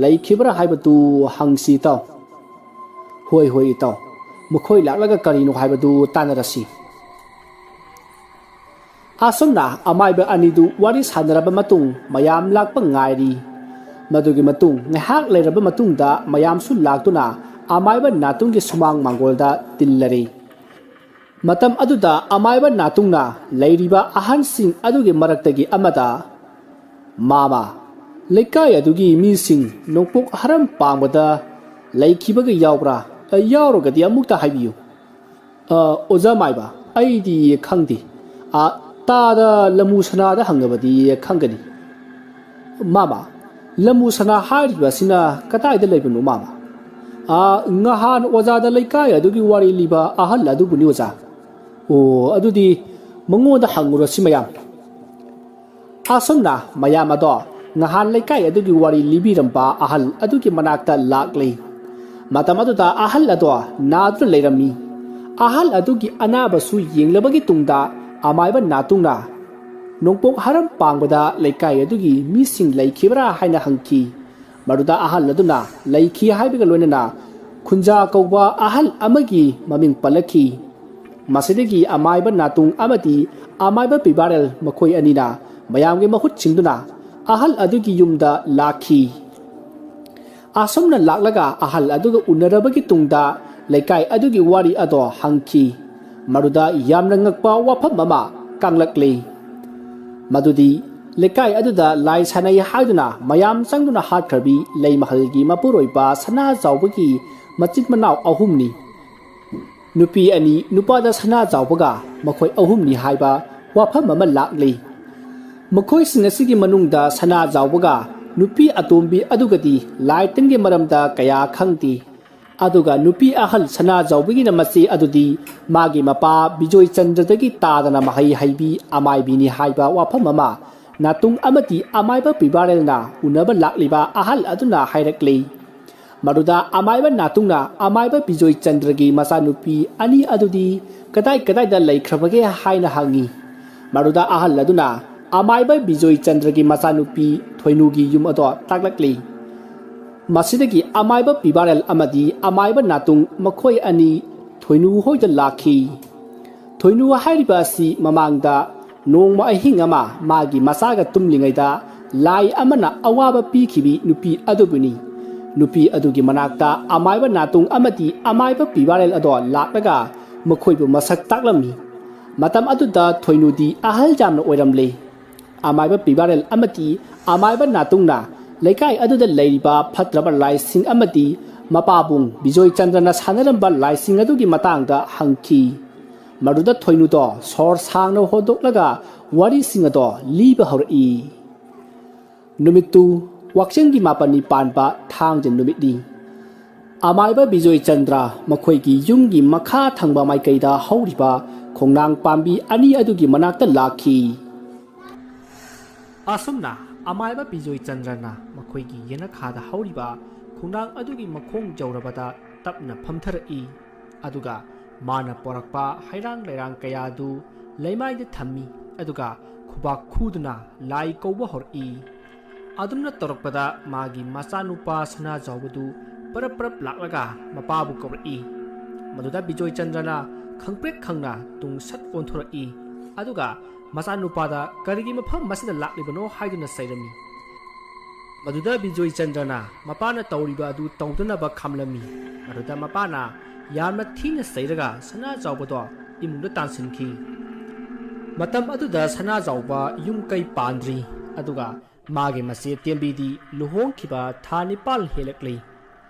ꯂꯩꯈꯤꯕ꯭ꯔꯥ ꯍꯥꯏꯕꯗꯨ ꯍꯪꯁꯤ, ꯏꯇꯥꯎ꯫" "ꯍꯣꯏ, ꯍꯣꯏ, ꯏꯇꯥꯎ, ꯃꯈꯣꯏ ꯂꯥꯛꯂꯒ ꯀꯔꯤꯅꯣ ꯍꯥꯏꯕꯗꯨ ꯇꯥꯟꯅꯔꯁꯤ꯫" ꯑꯁꯨꯝꯅ ꯑꯃꯥꯏꯕ ꯑꯅꯤꯗꯨ ꯋꯥꯔꯤ ꯁꯥꯟꯅꯔꯕ ꯃꯇꯨꯡ ꯃꯌꯥꯝ ꯂꯥꯛꯄ ꯉꯥꯏꯔꯤ꯫ ꯃꯗꯨꯒꯤ ꯃꯇꯨꯡ ꯉꯥꯏꯍꯥꯛ ꯂꯩꯔꯕ ꯃꯇꯨꯡꯗ ꯃꯌꯥꯝꯁꯨ ꯂꯥꯛꯇꯨꯅ ꯑꯃꯥꯏꯕ ꯅꯥꯇꯨꯡꯒꯤ ꯁꯨꯃꯥꯡ ꯃꯥꯡꯒꯣꯜꯗ ꯇꯤꯜꯂꯔꯦ꯫ ꯃꯇꯝ ꯑꯗꯨꯗ ꯑꯃꯥꯏꯕ ꯅꯥꯇꯨꯡꯅ ꯂꯩꯔꯤꯕ ꯑꯍꯟꯁꯤꯡ ꯑꯗꯨꯒꯤ ꯃꯔꯛꯇꯒꯤ ꯑꯃꯗ, "ꯃꯥꯃ, ꯂꯩꯀꯥꯏ ꯑꯗꯨꯒꯤ ꯃꯤꯁꯤꯡ ꯅꯣꯡꯄꯣꯛ ꯍꯔꯝ ꯄꯥꯡꯕꯗ ꯂꯩꯈꯤꯕꯒ ꯌꯥꯎꯕ꯭ꯔꯥ? ꯌꯥꯎꯔꯒꯗꯤ ꯑꯃꯨꯛꯇ ꯍꯥꯏꯕꯤꯌꯨ꯫" "ꯑ, ꯑꯣꯖꯥ ꯃꯥꯏꯕ, ꯑꯩꯗꯤ ꯈꯪꯗꯦ꯫ ꯑ, ꯇꯥꯗ ꯂꯃꯨ ꯁꯅꯥꯗ ꯍꯪꯉꯕꯗꯤ ꯈꯪꯒꯅꯤ꯫" "ꯃꯥꯃ, ꯂꯃꯨ ꯁꯅꯥ ꯍꯥꯏꯔꯤꯕ ꯑꯁꯤꯅ ꯀꯗꯥꯏꯗ ꯂꯩꯕꯅꯣ, ꯃꯥꯃ?" "ꯑ, ꯉꯍꯥꯟ ꯑꯣꯖꯥꯗ ꯂꯩꯀꯥꯏ ꯑꯗꯨꯒꯤ ꯋꯥꯔꯤ ꯂꯤꯕ ꯑꯍꯜ ꯑꯗꯨꯕꯨꯅꯤ, ꯑꯣꯖꯥ꯫" "ꯑꯣ, ꯑꯗꯨꯗꯤ ꯃꯉꯣꯟꯗ ꯍꯪꯉꯨꯔꯁꯤ ꯃꯌꯥꯝ꯫" ꯑꯁꯨꯝꯅ ꯃꯌꯥꯝ ꯑꯗꯣ ꯉꯍꯥꯟ ꯂꯩꯀꯥꯏ ꯑꯗꯨꯒꯤ ꯋꯥꯔꯤ ꯂꯤꯕꯤꯔꯝꯕ ꯑꯍꯜ ꯑꯗꯨꯒꯤ ꯃꯅꯥꯛꯇ ꯂꯥꯛꯂꯤ꯫ ꯃꯇꯝ ꯑꯗꯨꯗ ꯑꯍꯜ ꯑꯗꯣ ꯅꯥꯗꯨꯅ ꯂꯩꯔꯝꯃꯤ꯫ ꯑꯍꯜ ꯑꯗꯨꯒꯤ ꯑꯅꯥꯕꯁꯨ ꯌꯦꯡꯂꯕꯒꯤ ꯇꯨꯡꯗ ꯑꯃꯥꯏꯕ ꯅꯥꯇꯨꯡꯅ, ꯅꯣꯡꯄꯣꯛ ꯍꯔꯝ ꯄꯥꯡꯕꯗ ꯂꯩꯀꯥꯏ ꯑꯗꯨꯒꯤ ꯃꯤꯁꯤꯡ ꯂꯩꯈꯤꯕ꯭ꯔꯥ ꯍꯥꯏꯅ ꯍꯪꯈꯤ꯫ ꯃꯗꯨꯗ ꯑꯍꯜ ꯑꯗꯨꯅ ꯂꯩꯈꯤ ꯍꯥꯏꯕꯒ ꯂꯣꯏꯅꯅ ꯈꯨꯟꯖꯥ ꯀꯧꯕ ꯑꯍꯜ ꯑꯃꯒꯤ ꯃꯃꯤꯡ ꯄꯜꯂꯛꯈꯤ꯫ ꯃꯁꯤꯗꯒꯤ ꯑꯃꯥꯏꯕ ꯅꯥꯇꯨꯡ ꯑꯃꯗꯤ ꯑꯃꯥꯏꯕ ꯄꯤꯕꯥꯔꯦꯜ ꯃꯈꯣꯏ ꯑꯅꯤꯅ ꯃꯌꯥꯝꯒꯤ ꯃꯍꯨꯠ ꯁꯤꯟꯗꯨꯅ ꯑꯍꯜ ꯑꯗꯨꯒꯤ ꯌꯨꯝꯗ ꯂꯥꯛꯈꯤ꯫ ꯑꯁꯨꯝꯅ ꯂꯥꯛꯂꯒ ꯑꯍꯜ ꯑꯗꯨꯒ ꯎꯅꯔꯕꯒꯤ ꯇꯨꯡꯗ ꯂꯩꯀꯥꯏ ꯑꯗꯨꯒꯤ ꯋꯥꯔꯤ ꯑꯗꯣ ꯍꯪꯈꯤ꯫ ꯃꯗꯨꯗ ꯌꯥꯝꯅ ꯉꯛꯄ ꯋꯥꯐꯝ ꯑꯃ ꯀꯪꯂꯛꯂꯤ꯫ ꯃꯗꯨꯗꯤ ꯂꯩꯀꯥꯏ ꯑꯗꯨꯗ ꯂꯥꯏ ꯁꯥꯟꯅꯩ ꯍꯥꯏꯗꯨꯅ ꯃꯌꯥꯝ ꯆꯪꯗꯨꯅ ꯍꯥꯠꯈ꯭ꯔꯕꯤ ꯂꯩꯃꯍꯜꯒꯤ ꯃꯄꯨꯔꯣꯏꯕ ꯁꯅꯥꯖꯥꯎꯕꯒꯤ ꯃꯆꯤꯟ ꯃꯅꯥꯎ ꯑꯍꯨꯝꯅꯤ꯫ ꯅꯨꯄꯤ ꯑꯅꯤ, ꯅꯨꯄꯥꯗ ꯁꯅꯥꯖꯥꯎꯕꯒ ꯃꯈꯣꯏ ꯑꯍꯨꯝꯅꯤ ꯍꯥꯏꯕ ꯋꯥꯐꯝ ꯑꯃ ꯂꯥꯛꯂꯤ꯫ ꯃꯈꯣꯏꯁꯤꯡ ꯑꯁꯤꯒꯤ ꯃꯅꯨꯡꯗ ꯁꯅꯥꯖꯥꯎꯕꯒ ꯅꯨꯄꯤ ꯑꯇꯣꯝꯕꯤ ꯑꯗꯨꯒꯗꯤ ꯂꯥꯏ ꯇꯤꯟꯒꯤ ꯃꯔꯝꯗ ꯀꯌꯥ ꯈꯪꯗꯦ꯫ ꯑꯗꯨꯒ ꯅꯨꯄꯤ ꯑꯍꯜ ꯁꯅꯥꯖꯥꯎꯕꯒꯤꯅ ꯃꯆꯦ ꯑꯗꯨꯗꯤ ꯃꯥꯒꯤ ꯃꯄꯥ ꯕꯤꯖꯣꯏ ꯆꯟꯗ꯭ꯔꯗꯒꯤ ꯇꯥꯗꯅ ꯃꯍꯩ ꯍꯩꯕꯤ ꯑꯃꯥꯏꯕꯤꯅꯤ ꯍꯥꯏꯕ ꯋꯥꯐꯝ ꯑꯃ ꯅꯥꯇꯨꯡ ꯑꯃꯗꯤ ꯑꯃꯥꯏꯕ ꯄꯤꯕꯥꯔꯦꯜꯅ ꯎꯅꯕ ꯂꯥꯛꯂꯤꯕ ꯑꯍꯜ ꯑꯗꯨꯅ ꯍꯥꯏꯔꯛꯂꯤ꯫ ꯃꯗꯨꯗ ꯑꯃꯥꯏꯕ ꯅꯥꯇꯨꯡꯅ ꯑꯃꯥꯏꯕ ꯕꯤꯖꯣꯏ ꯆꯟꯗ꯭ꯔꯒꯤ ꯃꯆꯥꯅꯨꯄꯤ ꯑꯅꯤ ꯑꯗꯨꯗꯤ ꯀꯗꯥꯏ ꯀꯗꯥꯏꯗ ꯂꯩꯈ꯭ꯔꯕꯒꯦ ꯍꯥꯏꯅ ꯍꯪꯉꯤ꯫ ꯃꯗꯨꯗ ꯑꯍꯜ ꯑꯗꯨꯅ ꯑꯃꯥꯏꯕ ꯕꯤꯖꯣꯏ ꯆꯟꯗ꯭ꯔꯒꯤ ꯃꯆꯥꯅꯨꯄꯤ ꯊꯣꯏꯅꯨꯒꯤ ꯌꯨꯝ ꯑꯗꯣ ꯇꯥꯛꯂꯛꯂꯤ꯫ ꯃꯁꯤꯗꯒꯤ ꯑꯃꯥꯏꯕ ꯄꯤꯕꯥꯔꯦꯜ ꯑꯃꯗꯤ ꯑꯃꯥꯏꯕ ꯅꯥꯇꯨꯡ ꯃꯈꯣꯏ ꯑꯅꯤ ꯊꯣꯏꯅꯨ ꯍꯣꯏꯗ ꯂꯥꯛꯈꯤ꯫ ꯊꯣꯏꯅꯨ ꯍꯥꯏꯔꯤꯕ ꯑꯁꯤ ꯃꯃꯥꯡꯗ ꯅꯣꯡꯃ ꯑꯍꯤꯡ ꯑꯃ ꯃꯥꯒꯤ ꯃꯆꯥꯒ ꯇꯨꯝꯂꯤꯉꯩꯗ ꯂꯥꯏ ꯑꯃꯅ ꯑꯋꯥꯕ ꯄꯤꯈꯤꯕꯤ ꯅꯨꯄꯤ ꯑꯗꯨꯕꯨꯅꯤ꯫ ꯅꯨꯄꯤ ꯑꯗꯨꯒꯤ ꯃꯅꯥꯛꯇ ꯑꯃꯥꯏꯕ ꯅꯥꯇꯨꯡ ꯑꯃꯗꯤ ꯑꯃꯥꯏꯕ ꯄꯤꯕꯥꯔꯦꯜ ꯑꯗꯣ ꯂꯥꯛꯂꯒ ꯃꯈꯣꯏꯕꯨ ꯃꯁꯛ ꯇꯥꯛꯂꯝꯃꯤ꯫ ꯃꯇꯝ ꯑꯗꯨꯗ ꯊꯣꯏꯅꯨꯗꯤ ꯑꯍꯜ ꯌꯥꯝꯅ ꯑꯣꯏꯔꯝꯂꯦ꯫ ꯑꯃꯥꯏꯕ ꯄꯤꯕꯥꯔꯦꯜ ꯑꯃꯗꯤ ꯑꯃꯥꯏꯕ ꯅꯥꯇꯨꯡꯅ ꯂꯩꯀꯥꯏ ꯑꯗꯨꯗ ꯂꯩꯔꯤꯕ ꯐꯠꯇ꯭ꯔꯕ ꯂꯥꯏꯁꯤꯡ ꯑꯃꯗꯤ ꯃꯄꯥꯕꯨꯡ ꯕꯤꯖꯣꯏ ꯆꯟꯗ꯭ꯔꯅ ꯁꯥꯟꯅꯔꯝꯕ ꯂꯥꯏꯁꯤꯡ ꯑꯗꯨꯒꯤ ꯃꯇꯥꯡꯗ ꯍꯪꯈꯤ꯫ ꯃꯗꯨꯗ ꯊꯣꯏꯅꯨꯗꯣ ꯁꯣꯔ ꯁꯥꯡꯅ ꯍꯣꯟꯗꯣꯛꯂꯒ ꯋꯥꯔꯤꯁꯤꯡ ꯑꯗꯣ ꯂꯤꯕ ꯍꯧꯔꯛꯏ꯫ ꯅꯨꯃꯤꯠꯇꯨ ꯋꯥꯛꯆꯤꯡꯒꯤ ꯃꯥꯄꯟꯅꯤ ꯄꯥꯟꯕ ꯊꯥꯡꯖ ꯅꯨꯃꯤꯠꯅꯤ꯫ ꯑꯃꯥꯏꯕ ꯕꯤꯖꯣꯏ ꯆꯟꯗ꯭ꯔ ꯃꯈꯣꯏꯒꯤ ꯌꯨꯝꯒꯤ ꯃꯈꯥ ꯊꯪꯕ ꯃꯥꯏꯀꯩꯗ ꯍꯧꯔꯤꯕ ꯈꯣꯡꯅꯥꯡ ꯄꯥꯝꯕꯤ ꯑꯅꯤ ꯑꯗꯨꯒꯤ ꯃꯅꯥꯛꯇ ꯂꯥꯛꯈꯤ꯫ ꯑꯁꯨꯝꯅ ꯑꯃꯥꯏꯕ ꯕꯤꯖꯣꯏ ꯆꯟꯗ꯭ꯔꯅ ꯃꯈꯣꯏꯒꯤ ꯌꯦꯅꯈꯥꯗ ꯍꯧꯔꯤꯕ ꯈꯣꯡꯅꯥꯡ ꯑꯗꯨꯒꯤ ꯃꯈꯣꯡ ꯌꯧꯔꯕꯗ ꯇꯞꯅ ꯐꯝꯊꯔꯛꯏ꯫ ꯑꯗꯨꯒ ꯃꯥꯅ ꯄꯣꯔꯛꯄ ꯍꯩꯔꯥꯡ ꯂꯩꯔꯥꯡ ꯀꯌꯥ ꯑꯗꯨ ꯂꯩꯃꯥꯏꯗ ꯊꯝꯃꯤ꯫ ꯑꯗꯨꯒ ꯈꯨꯕꯥꯛ ꯈꯨꯗꯨꯅ ꯂꯥꯏ ꯀꯧꯕ ꯍꯧꯔꯛꯏ꯫ ꯑꯗꯨꯝꯅ ꯇꯧꯔꯛꯄꯗ ꯃꯥꯒꯤ ꯃꯆꯥꯅꯨꯄꯥ ꯁꯅꯥꯖꯥꯎꯕꯗꯨ ꯄꯔꯞ ꯄꯔꯞ ꯂꯥꯛꯂꯒ ꯃꯄꯥꯕꯨ ꯀꯧꯔꯛꯏ꯫ ꯃꯗꯨꯗ ꯕꯤꯖꯣꯏ ꯆꯟꯗ꯭ꯔꯅ ꯈꯪꯄ꯭ꯔꯦꯛ ꯈꯪꯅ ꯇꯨꯡ ꯁꯠ ꯑꯣꯟꯊꯣꯔꯛꯏ꯫ ꯑꯗꯨꯒ ꯃꯆꯥꯅꯨꯄꯥꯗ "ꯀꯔꯤꯒꯤ ꯃꯐꯝ ꯑꯁꯤꯗ ꯂꯥꯛꯂꯤꯕꯅꯣ?" ꯍꯥꯏꯗꯨꯅ ꯆꯩꯔꯝꯃꯤ꯫ ꯃꯗꯨꯗ ꯕꯤꯖꯣꯏ ꯆꯟꯗ꯭ꯔꯅ ꯃꯄꯥꯅ ꯇꯧꯔꯤꯕ ꯑꯗꯨ ꯇꯧꯗꯅꯕ ꯈꯥꯝꯂꯝꯃꯤ꯫ ꯃꯗꯨꯗ ꯃꯄꯥꯅ ꯌꯥꯝꯅ ꯊꯤꯅ ꯆꯩꯔꯒ ꯁꯅꯥꯖꯥꯎꯕꯗꯣ ꯏꯃꯨꯡꯗ ꯇꯥꯟꯁꯤꯟꯈꯤ꯫ ꯃꯇꯝ ꯑꯗꯨꯗ ꯁꯅꯥꯖꯥꯎꯕ ꯌꯨꯝ ꯀꯩ ꯄꯥꯟꯗ꯭ꯔꯤ꯫ ꯑꯗꯨꯒ ꯃꯥꯒꯤ ꯃꯆꯦ ꯇꯦꯝꯕꯤꯗꯤ ꯂꯨꯍꯣꯡꯈꯤꯕ ꯊꯥ ꯅꯤꯄꯥꯜ ꯍꯦꯜꯂꯛꯂꯤ꯫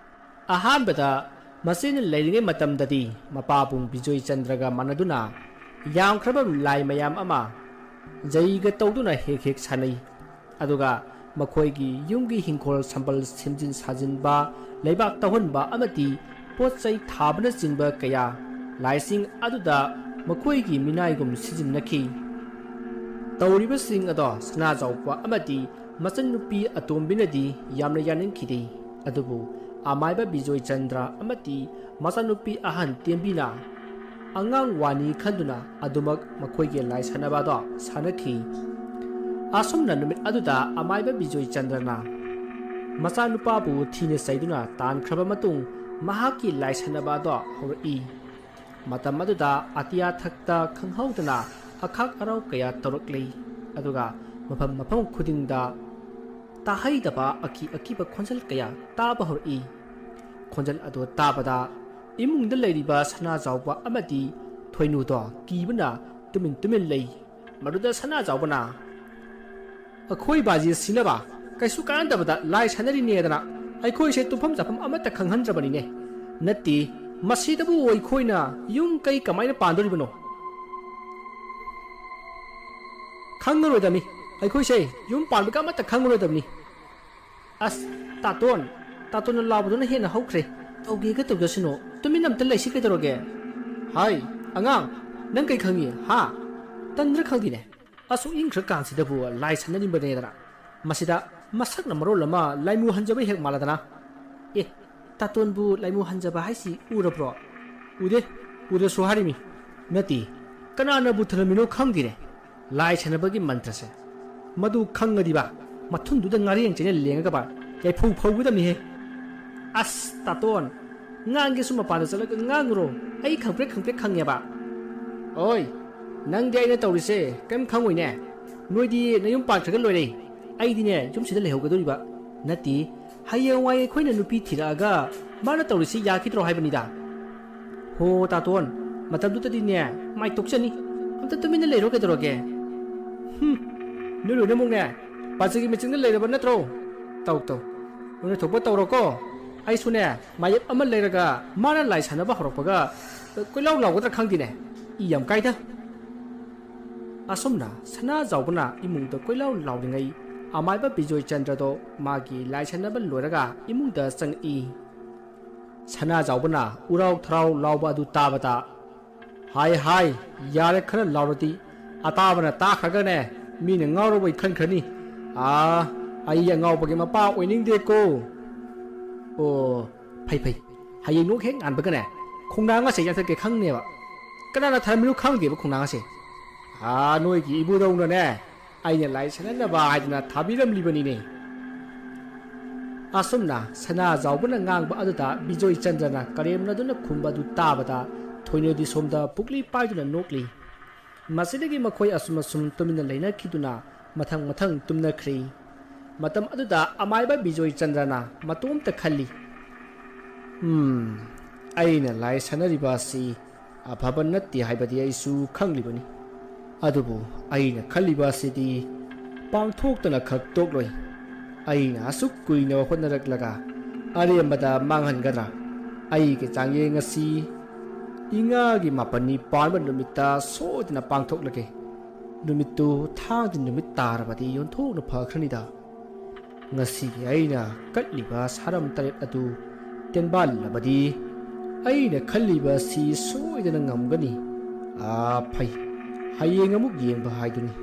ꯑꯍꯥꯟꯕꯗ ꯃꯆꯦꯅ ꯂꯩꯔꯤꯉꯩ ꯃꯇꯝꯗꯗꯤ ꯃꯄꯥꯕꯨꯡ ꯕꯤꯖꯣꯏ ꯆꯟꯗ꯭ꯔꯒ ꯃꯥꯟꯅꯗꯨꯅ ꯌꯥꯝꯈ꯭ꯔꯕ ꯂꯥꯏ ꯃꯌꯥꯝ ꯑꯃ ꯖꯩꯒ ꯇꯧꯗꯨꯅ ꯍꯦꯛ ꯍꯦꯛ ꯁꯥꯟꯅꯩ꯫ ꯑꯗꯨꯒ ꯃꯈꯣꯏꯒꯤ ꯌꯨꯝꯒꯤ ꯍꯤꯡꯈꯣꯜ ꯁꯝꯕꯜ ꯁꯦꯝꯖꯤꯟ ꯁꯥꯖꯤꯟꯕ, ꯂꯩꯕꯥꯛ ꯇꯧꯍꯟꯕ ꯑꯃꯗꯤ ꯄꯣꯠ ꯆꯩ ꯊꯥꯕꯅꯆꯤꯡꯕ ꯀꯌꯥ ꯂꯥꯏꯁꯤꯡ ꯑꯗꯨꯗ ꯃꯈꯣꯏꯒꯤ ꯃꯤꯅꯥꯏꯒꯨꯝ ꯁꯤꯖꯤꯟꯅꯈꯤ꯫ ꯇꯧꯔꯤꯕꯁꯤꯡ ꯑꯗꯣ ꯁꯅꯥꯖꯥꯎꯕ ꯑꯃꯗꯤ ꯃꯆꯟꯅꯨꯄꯤ ꯑꯇꯣꯝꯕꯤꯅꯗꯤ ꯌꯥꯝꯅ ꯌꯥꯅꯤꯡꯈꯤꯗꯦ꯫ ꯑꯗꯨꯕꯨ ꯑꯃꯥꯏꯕ ꯕꯤꯖꯣꯏ ꯆꯟꯗ꯭ꯔ ꯑꯃꯗꯤ ꯃꯆꯥꯅꯨꯄꯤ ꯑꯍꯟ ꯇꯦꯝꯕꯤꯅ ꯑꯉꯥꯡ ꯋꯥꯅꯤ ꯈꯟꯗꯨꯅ ꯑꯗꯨꯃꯛ ꯃꯈꯣꯏꯒꯤ ꯂꯥꯏ ꯁꯥꯟꯅꯕ ꯑꯗꯣ ꯁꯥꯟꯅꯈꯤ꯫ ꯑꯁꯨꯝꯅ ꯅꯨꯃꯤꯠ ꯑꯗꯨꯗ ꯑꯃꯥꯏꯕ ꯕꯤꯖꯣꯏ ꯆꯟꯗ꯭ꯔꯅ ꯃꯆꯥꯅꯨꯄꯥꯕꯨ ꯊꯤꯅ ꯆꯩꯗꯨꯅ ꯇꯥꯟꯈ꯭ꯔꯕ ꯃꯇꯨꯡ ꯃꯍꯥꯛꯀꯤ ꯂꯥꯏ ꯁꯥꯟꯅꯕ ꯑꯗꯣ ꯍꯧꯔꯛꯏ꯫ ꯃꯇꯝ ꯑꯗꯨꯗ ꯑꯇꯤꯌꯥ ꯊꯛꯇ ꯈꯪꯍꯧꯗꯅ ꯑꯈꯥꯛ ꯑꯔꯥꯎ ꯀꯌꯥ ꯇꯧꯔꯛꯂꯤ꯫ ꯑꯗꯨꯒ ꯃꯐꯝ ꯃꯐꯝ ꯈꯨꯗꯤꯡꯗ ꯇꯥꯍꯩꯗꯕ ꯑꯀꯤ ꯑꯀꯤꯕ ꯈꯣꯟꯖꯦꯜ ꯀꯌꯥ ꯇꯥꯕ ꯍꯧꯔꯛꯏ꯫ ꯈꯣꯟꯖꯦꯜ ꯑꯗꯨ ꯇꯥꯕꯗ ꯏꯃꯨꯡꯗ ꯂꯩꯔꯤꯕ ꯁꯅꯥꯖꯥꯎꯕ ꯑꯃꯗꯤ ꯊꯣꯏꯅꯨꯗꯣ ꯀꯤꯕꯅ ꯇꯨꯃꯤꯟ ꯇꯨꯃꯤꯟ ꯂꯩ꯫ ꯃꯗꯨꯗ ꯁꯅꯥꯖꯥꯎꯕꯅ, "ꯑꯩꯈꯣꯏ ꯕꯥꯖꯤ ꯁꯤꯅꯕ ꯀꯩꯁꯨ ꯀꯥꯟꯅꯗꯕꯗ ꯂꯥꯏ ꯁꯥꯟꯅꯔꯤꯅꯦꯗꯅ ꯑꯩꯈꯣꯏꯁꯦ ꯇꯨꯝꯐꯝ ꯆꯥꯐꯝ ꯑꯃꯠꯇ ꯈꯪꯍꯟꯗ꯭ꯔꯕꯅꯤꯅꯦ꯫ ꯅꯠꯇꯦ, ꯃꯁꯤꯗꯕꯨ ꯑꯩꯈꯣꯏꯅ ꯌꯨꯝ ꯀꯩ ꯀꯃꯥꯏꯅ ꯄꯥꯟꯗꯣꯔꯤꯕꯅꯣ? ꯈꯪꯉꯔꯣꯏꯗꯕꯅꯤ꯫ ꯑꯩꯈꯣꯏꯁꯦ ꯌꯨꯝ ꯄꯥꯟꯕꯒ ꯑꯃꯠꯇ ꯈꯪꯉꯔꯣꯏꯗꯕꯅꯤ꯫" "ꯑꯁ, ꯇꯥꯇꯣꯟ, ꯇꯥꯇꯣꯟꯅ ꯂꯥꯎꯕꯗꯨꯅ ꯍꯦꯟꯅ ꯍꯧꯈ꯭ꯔꯦ꯫ ꯇꯧꯒꯦꯒ ꯇꯧꯖꯁꯅꯨ, ꯇꯨꯃꯤꯟ ꯑꯝꯇ ꯂꯩꯁꯤ ꯀꯩꯗꯧꯔꯒꯦ?" "ꯍꯥꯏ, ꯑꯉꯥꯡ, ꯅꯪ ꯀꯩ ꯈꯪꯉꯤ, ꯍꯥ? ꯇꯟꯗ꯭ꯔ ꯈꯪꯗꯦꯅꯦ꯫ ꯑꯁꯨꯛ ꯏꯪꯈ꯭ꯔ ꯀꯥꯟꯁꯤꯗꯕꯨ ꯂꯥꯏ ꯁꯥꯟꯅꯅꯤꯡꯕꯅꯦꯗꯅ꯫ ꯃꯁꯤꯗ ꯃꯁꯛꯅ ꯃꯔꯣꯜ ꯑꯃ ꯂꯥꯏꯃꯨ ꯍꯟꯖꯕ ꯍꯦꯛ ꯃꯥꯜꯂꯗꯅ꯫ ꯑꯦ, ꯇꯥꯇꯣꯟꯕꯨ ꯂꯥꯏꯃꯨ ꯍꯟꯖꯕ ꯍꯥꯏꯁꯤ ꯎꯔꯕ꯭ꯔꯣ?" "ꯎꯗꯦ, ꯎꯗꯁꯨ ꯍꯥꯏꯔꯤꯃꯤ꯫" "ꯅꯠꯇꯦ, ꯀꯅꯥꯅꯕꯨ ꯊꯅꯝꯃꯤꯅꯣ ꯈꯪꯗꯦꯅꯦ꯫ ꯂꯥꯏ ꯁꯥꯟꯅꯕꯒꯤ ꯃꯟꯇ꯭ꯔꯁꯦ꯫ ꯃꯗꯨ ꯈꯪꯉꯗꯤꯕ, ꯃꯊꯨꯟꯗꯨꯗ ꯉꯥꯔꯦꯡ ꯆꯦꯅ ꯂꯦꯡꯉꯒꯕ ꯌꯥꯏꯐꯧ ꯐꯧꯒꯗꯕꯅꯤꯍꯦ꯫ ꯑꯁ, ꯇꯥꯇꯣꯟ, ꯉꯥꯡꯒꯦꯁꯨ ꯃꯄꯥꯟꯗ ꯆꯠꯂꯒ ꯉꯥꯡꯉꯨꯔꯣ꯫ ꯑꯩ ꯈꯪꯄ꯭ꯔꯦꯛ ꯈꯪꯄ꯭ꯔꯦꯛ ꯈꯪꯉꯦꯕ꯫ ꯑꯣꯏ, ꯅꯪꯗꯤ ꯑꯩꯅ ꯇꯧꯔꯤꯁꯦ ꯀꯔꯤꯝ ꯈꯪꯉꯣꯏꯅꯦ꯫ ꯅꯣꯏꯗꯤ ꯅꯌꯨꯝ ꯄꯥꯟꯈ꯭ꯔꯒ ꯂꯣꯏꯔꯦ꯫ ꯑꯩꯗꯤꯅꯦ, ꯌꯨꯝꯁꯤꯗ ꯂꯩꯍꯧꯒꯗꯧꯔꯤꯕ꯫ ꯅꯠꯇꯦ, ꯍꯌꯦꯡꯋꯥꯏ ꯑꯩꯈꯣꯏꯅ ꯅꯨꯄꯤ ꯊꯤꯔꯛꯑꯒ ꯃꯥꯅ ꯇꯧꯔꯤꯁꯤ ꯌꯥꯈꯤꯗ꯭ꯔꯣ ꯍꯥꯏꯕꯅꯤꯗ꯫ ꯍꯣ ꯇꯥꯇꯣꯟ, ꯃꯇꯝꯗꯨꯗꯗꯤꯅꯦ, ꯃꯥꯏ ꯇꯣꯛꯆꯅꯤ꯫ ꯑꯝꯇ ꯇꯨꯃꯤꯟꯅ ꯂꯩꯔꯣ ꯀꯩꯗꯧꯔꯒꯦ? ꯍꯨꯝ, ꯅꯣꯏ ꯂꯣꯏꯅꯃꯛꯅꯦ, ꯄꯥꯖꯒꯤ ꯃꯤꯆꯪꯗ ꯂꯩꯔꯕ ꯅꯠꯇ꯭ꯔꯣ? ꯇꯧ ꯇꯧ, ꯅꯣꯏꯅ ꯊꯣꯛꯄ ꯇꯧꯔꯣꯀꯣ꯫ ꯑꯩꯁꯨꯅꯦ, ꯃꯥꯌꯦꯞ ꯑꯃ ꯂꯩꯔꯒ ꯃꯥꯅ ꯂꯥꯏ ꯁꯥꯟꯅꯕ ꯍꯧꯔꯛꯄꯒ ꯀꯣꯏꯂꯥꯎ ꯂꯥꯎꯒꯗ꯭ꯔꯥ ꯈꯪꯗꯦꯅꯦ꯫ ꯏ ꯌꯥꯝ ꯀꯥꯏꯗ꯫ ꯑꯁꯨꯝꯅ ꯁꯅꯥꯖꯥꯎꯕꯅ ꯏꯃꯨꯡꯗ ꯀꯣꯏꯂꯥꯎ ꯂꯥꯎꯔꯤꯉꯩ, ꯑꯃꯥꯏꯕ ꯕꯤꯖꯣꯏ ꯆꯟꯗ꯭ꯔꯗꯣ ꯃꯥꯒꯤ ꯂꯥꯏ ꯁꯥꯟꯅꯕ ꯂꯣꯏꯔꯒ ꯏꯃꯨꯡꯗ ꯆꯪꯉꯛꯏ꯫ ꯁꯅꯥꯖꯥꯎꯕꯅ ꯎꯔꯥꯎ ꯊꯔꯥꯎ ꯂꯥꯎꯕ ꯑꯗꯨ ꯇꯥꯕꯗ, "ꯍꯥꯏ ꯍꯥꯏ, ꯌꯥꯔꯦ, ꯈꯔ ꯂꯥꯎꯔꯗꯤ ꯑꯇꯥꯕꯅ ꯇꯥꯈ꯭ꯔꯒꯅꯦ, ꯃꯤꯅ ꯉꯥꯎꯔꯕꯣꯏ ꯈꯟꯈ꯭ꯔꯅꯤ꯫ ꯑꯥ, ꯑꯩ ꯑꯉꯥꯎꯕꯒꯤ ꯃꯄꯥ ꯑꯣꯏꯅꯤꯡꯗꯦꯀꯣ꯫ ꯑꯣ, ꯐꯩ ꯐꯩ, ꯍꯌꯦꯡ ꯅꯣꯛ ꯍꯦꯛ ꯉꯥꯟꯕꯒꯅꯦ, ꯈꯣꯡꯅꯥꯡ ꯑꯁꯦ ꯌꯥꯟꯊꯠꯀꯦ ꯈꯪꯅꯦꯕ꯫ ꯀꯅꯥꯅ ꯊꯔꯝꯃꯤꯅꯣ ꯈꯪꯗꯦꯕ ꯈꯣꯡꯅꯥꯡ ꯑꯁꯦ꯫ ꯑꯥ, ꯅꯣꯏꯒꯤ ꯏꯕꯨꯙꯧꯅꯅꯦ, ꯑꯩꯅ ꯂꯥꯏ ꯁꯥꯟꯅꯅꯕ ꯍꯥꯏꯗꯅ ꯊꯥꯕꯤꯔꯝꯂꯤꯕꯅꯤꯅꯦ꯫" ꯑꯁꯨꯝꯅ ꯁꯅꯥꯖꯥꯎꯕꯅ ꯉꯥꯡꯕ ꯑꯗꯨꯗ ꯕꯤꯖꯣꯏ ꯆꯟꯗ꯭ꯔꯅ ꯀꯔꯦꯝꯅꯗꯨꯅ ꯈꯨꯝꯕ ꯑꯗꯨ ꯇꯥꯕꯗ ꯊꯣꯏꯅꯣꯗꯤ ꯁꯣꯝꯗ ꯄꯨꯛꯂꯤ ꯄꯥꯏꯗꯨꯅ ꯅꯣꯛꯂꯤ꯫ ꯃꯁꯤꯗꯒꯤ ꯃꯈꯣꯏ ꯑꯁꯨꯝ ꯑꯁꯨꯝ ꯇꯨꯃꯤꯟꯅ ꯂꯩꯅꯈꯤꯗꯨꯅ ꯃꯊꯪ ꯃꯊꯪ ꯇꯨꯝꯅꯈ꯭ꯔꯤ꯫ ꯃꯇꯝ ꯑꯗꯨꯗ ꯑꯃꯥꯏꯕ ꯕꯤꯖꯣꯏ ꯆꯟꯗ꯭ꯔꯅ ꯃꯇꯣꯝꯇ ꯈꯜꯂꯤ, "ꯎꯝ, ꯑꯩꯅ ꯂꯥꯏ ꯁꯥꯟꯅꯔꯤꯕ ꯑꯁꯤ ꯑꯐꯕ ꯅꯠꯇꯦ ꯍꯥꯏꯕꯗꯤ ꯑꯩꯁꯨ ꯈꯪꯂꯤꯕꯅꯤ꯫ ꯑꯗꯨꯕꯨ ꯑꯩꯅ ꯈꯜꯂꯤꯕ ꯑꯁꯤꯗꯤ ꯄꯥꯡꯊꯣꯛꯇꯅ ꯈꯛ ꯇꯣꯛꯂꯣꯏ꯫ ꯑꯩꯅ ꯑꯁꯨꯛ ꯀꯨꯏꯅ ꯍꯣꯠꯅꯔꯛꯂꯒ ꯑꯔꯦꯝꯕꯗ ꯃꯥꯡꯍꯟꯒꯗ꯭ꯔꯥ? ꯑꯩꯒꯤ ꯆꯥꯡꯌꯦꯡ ꯑꯁꯤ ꯏꯉꯥꯒꯤ ꯃꯥꯄꯟꯅꯤ ꯄꯥꯟꯕ ꯅꯨꯃꯤꯠꯇ ꯁꯣꯏꯗꯅ ꯄꯥꯡꯊꯣꯛꯂꯒꯦ꯫ ꯅꯨꯃꯤꯠꯇꯨ ꯊꯥꯡꯖ ꯅꯨꯃꯤꯠ ꯇꯥꯔꯕꯗꯤ ꯌꯣꯟꯊꯣꯛꯅ ꯐꯈ꯭ꯔꯅꯤꯗ꯫ ꯉꯁꯤꯒꯤ ꯑꯩꯅ ꯀꯠꯂꯤꯕ ꯁꯥꯔꯝ ꯇꯔꯦꯠ ꯑꯗꯨ ꯇꯦꯟꯕꯥꯜꯂꯕꯗꯤ ꯑꯩꯅ ꯈꯜꯂꯤꯕ ꯑꯁꯤ ꯁꯣꯏꯗꯅ ꯉꯝꯒꯅꯤ꯫ ꯑꯥ, ꯐꯩ, ꯍꯌꯦꯡ ꯑꯃꯨꯛ ꯌꯦꯡꯕ ꯍꯥꯏꯗꯨꯅꯤ꯫"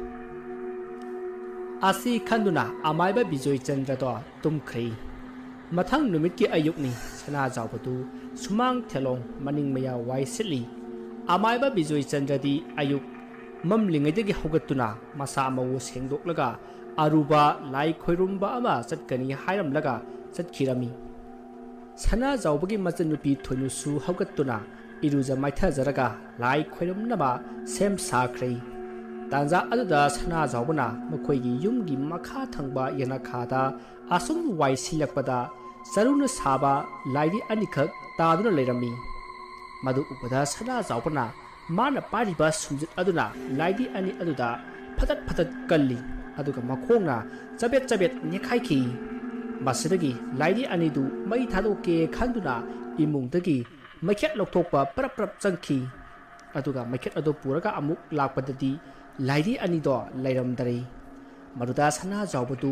ꯑꯁꯤ ꯈꯟꯗꯨꯅ ꯑꯃꯥꯏꯕ ꯕꯤꯖꯣꯏ ꯆꯟꯗ꯭ꯔꯗꯣ ꯇꯨꯝꯈ꯭ꯔꯦ꯫ ꯃꯊꯪ ꯅꯨꯃꯤꯠꯀꯤ ꯑꯌꯨꯛꯅꯤ꯫ ꯁꯅꯥꯖꯥꯎꯕꯗꯨ ꯁꯨꯃꯥꯡ ꯊꯦꯂꯣꯡ ꯃꯅꯤꯡ ꯃꯌꯥ ꯋꯥꯏ ꯁꯤꯠꯂꯤ꯫ ꯑꯃꯥꯏꯕ ꯕꯤꯖꯣꯏ ꯆꯟꯗ꯭ꯔꯗꯤ ꯑꯌꯨꯛ ꯃꯝꯂꯤꯉꯩꯗꯒꯤ ꯍꯧꯒꯠꯇꯨꯅ ꯃꯁꯥ ꯃꯎ ꯁꯦꯡꯗꯣꯛꯂꯒ ꯑꯔꯨꯕ ꯂꯥꯏ ꯈꯣꯏꯔꯨꯝꯕ ꯑꯃ ꯆꯠꯀꯅꯤ ꯍꯥꯏꯔꯝꯂꯒ ꯆꯠꯈꯤꯔꯝꯃꯤ꯫ ꯁꯅꯥꯖꯥꯎꯕꯒꯤ ꯃꯆꯟꯅꯨꯄꯤ ꯊꯣꯏꯅꯨꯁꯨ ꯍꯧꯒꯠꯇꯨꯅ ꯏꯔꯨꯖ ꯃꯥꯏꯊꯖꯔꯒ ꯂꯥꯏ ꯈꯣꯏꯔꯝꯅꯕ ꯁꯦꯝ ꯁꯥꯈ꯭ꯔꯦ꯫ ꯇꯥꯟꯖꯥ ꯑꯗꯨꯗ ꯁꯅꯥꯖꯥꯎꯕꯅ ꯃꯈꯣꯏꯒꯤ ꯌꯨꯝꯒꯤ ꯃꯈꯥ ꯊꯪꯕ ꯌꯦꯅꯈꯥꯗ ꯑꯁꯨꯝ ꯋꯥꯏ ꯁꯤꯜꯂꯛꯄꯗ ꯆꯔꯨꯅ ꯁꯥꯕ ꯂꯥꯏꯔꯤ ꯑꯅꯤꯈꯛ ꯇꯥꯗꯨꯅ ꯂꯩꯔꯝꯃꯤ꯫ ꯃꯗꯨ ꯎꯕꯗ ꯁꯅꯥꯖꯥꯎꯕꯅ ꯃꯥꯅ ꯄꯥꯏꯔꯤꯕ ꯁꯨꯝꯖꯤꯠ ꯑꯗꯨꯅ ꯂꯥꯏꯔꯤ ꯑꯅꯤ ꯑꯗꯨꯗ ꯐꯇꯠ ꯐꯇꯠ ꯀꯜꯂꯤ, ꯑꯗꯨꯒ ꯃꯈꯣꯡꯅ ꯆꯕꯦꯠ ꯆꯕꯦꯠ ꯅꯦꯠꯈꯥꯏꯈꯤ꯫ ꯃꯁꯤꯗꯒꯤ ꯂꯥꯏꯔꯤ ꯑꯅꯤꯗꯨ ꯃꯩ ꯊꯥꯗꯣꯛꯀꯦ ꯈꯟꯗꯨꯅ ꯏꯃꯨꯡꯗꯒꯤ ꯃꯩꯈꯦꯠ ꯂꯧꯊꯣꯛꯄ ꯄꯔꯞ ꯄꯔꯞ ꯆꯪꯈꯤ꯫ ꯑꯗꯨꯒ ꯃꯩꯈꯦꯠ ꯑꯗꯨ ꯄꯨꯔꯒ ꯑꯃꯨꯛ ꯂꯥꯛꯄꯗꯗꯤ ꯂꯥꯏꯔꯤ ꯑꯅꯤꯗꯣ ꯂꯩꯔꯝꯗꯔꯦ꯫ ꯃꯗꯨꯗ ꯁꯅꯥꯖꯥꯎꯕꯗꯨ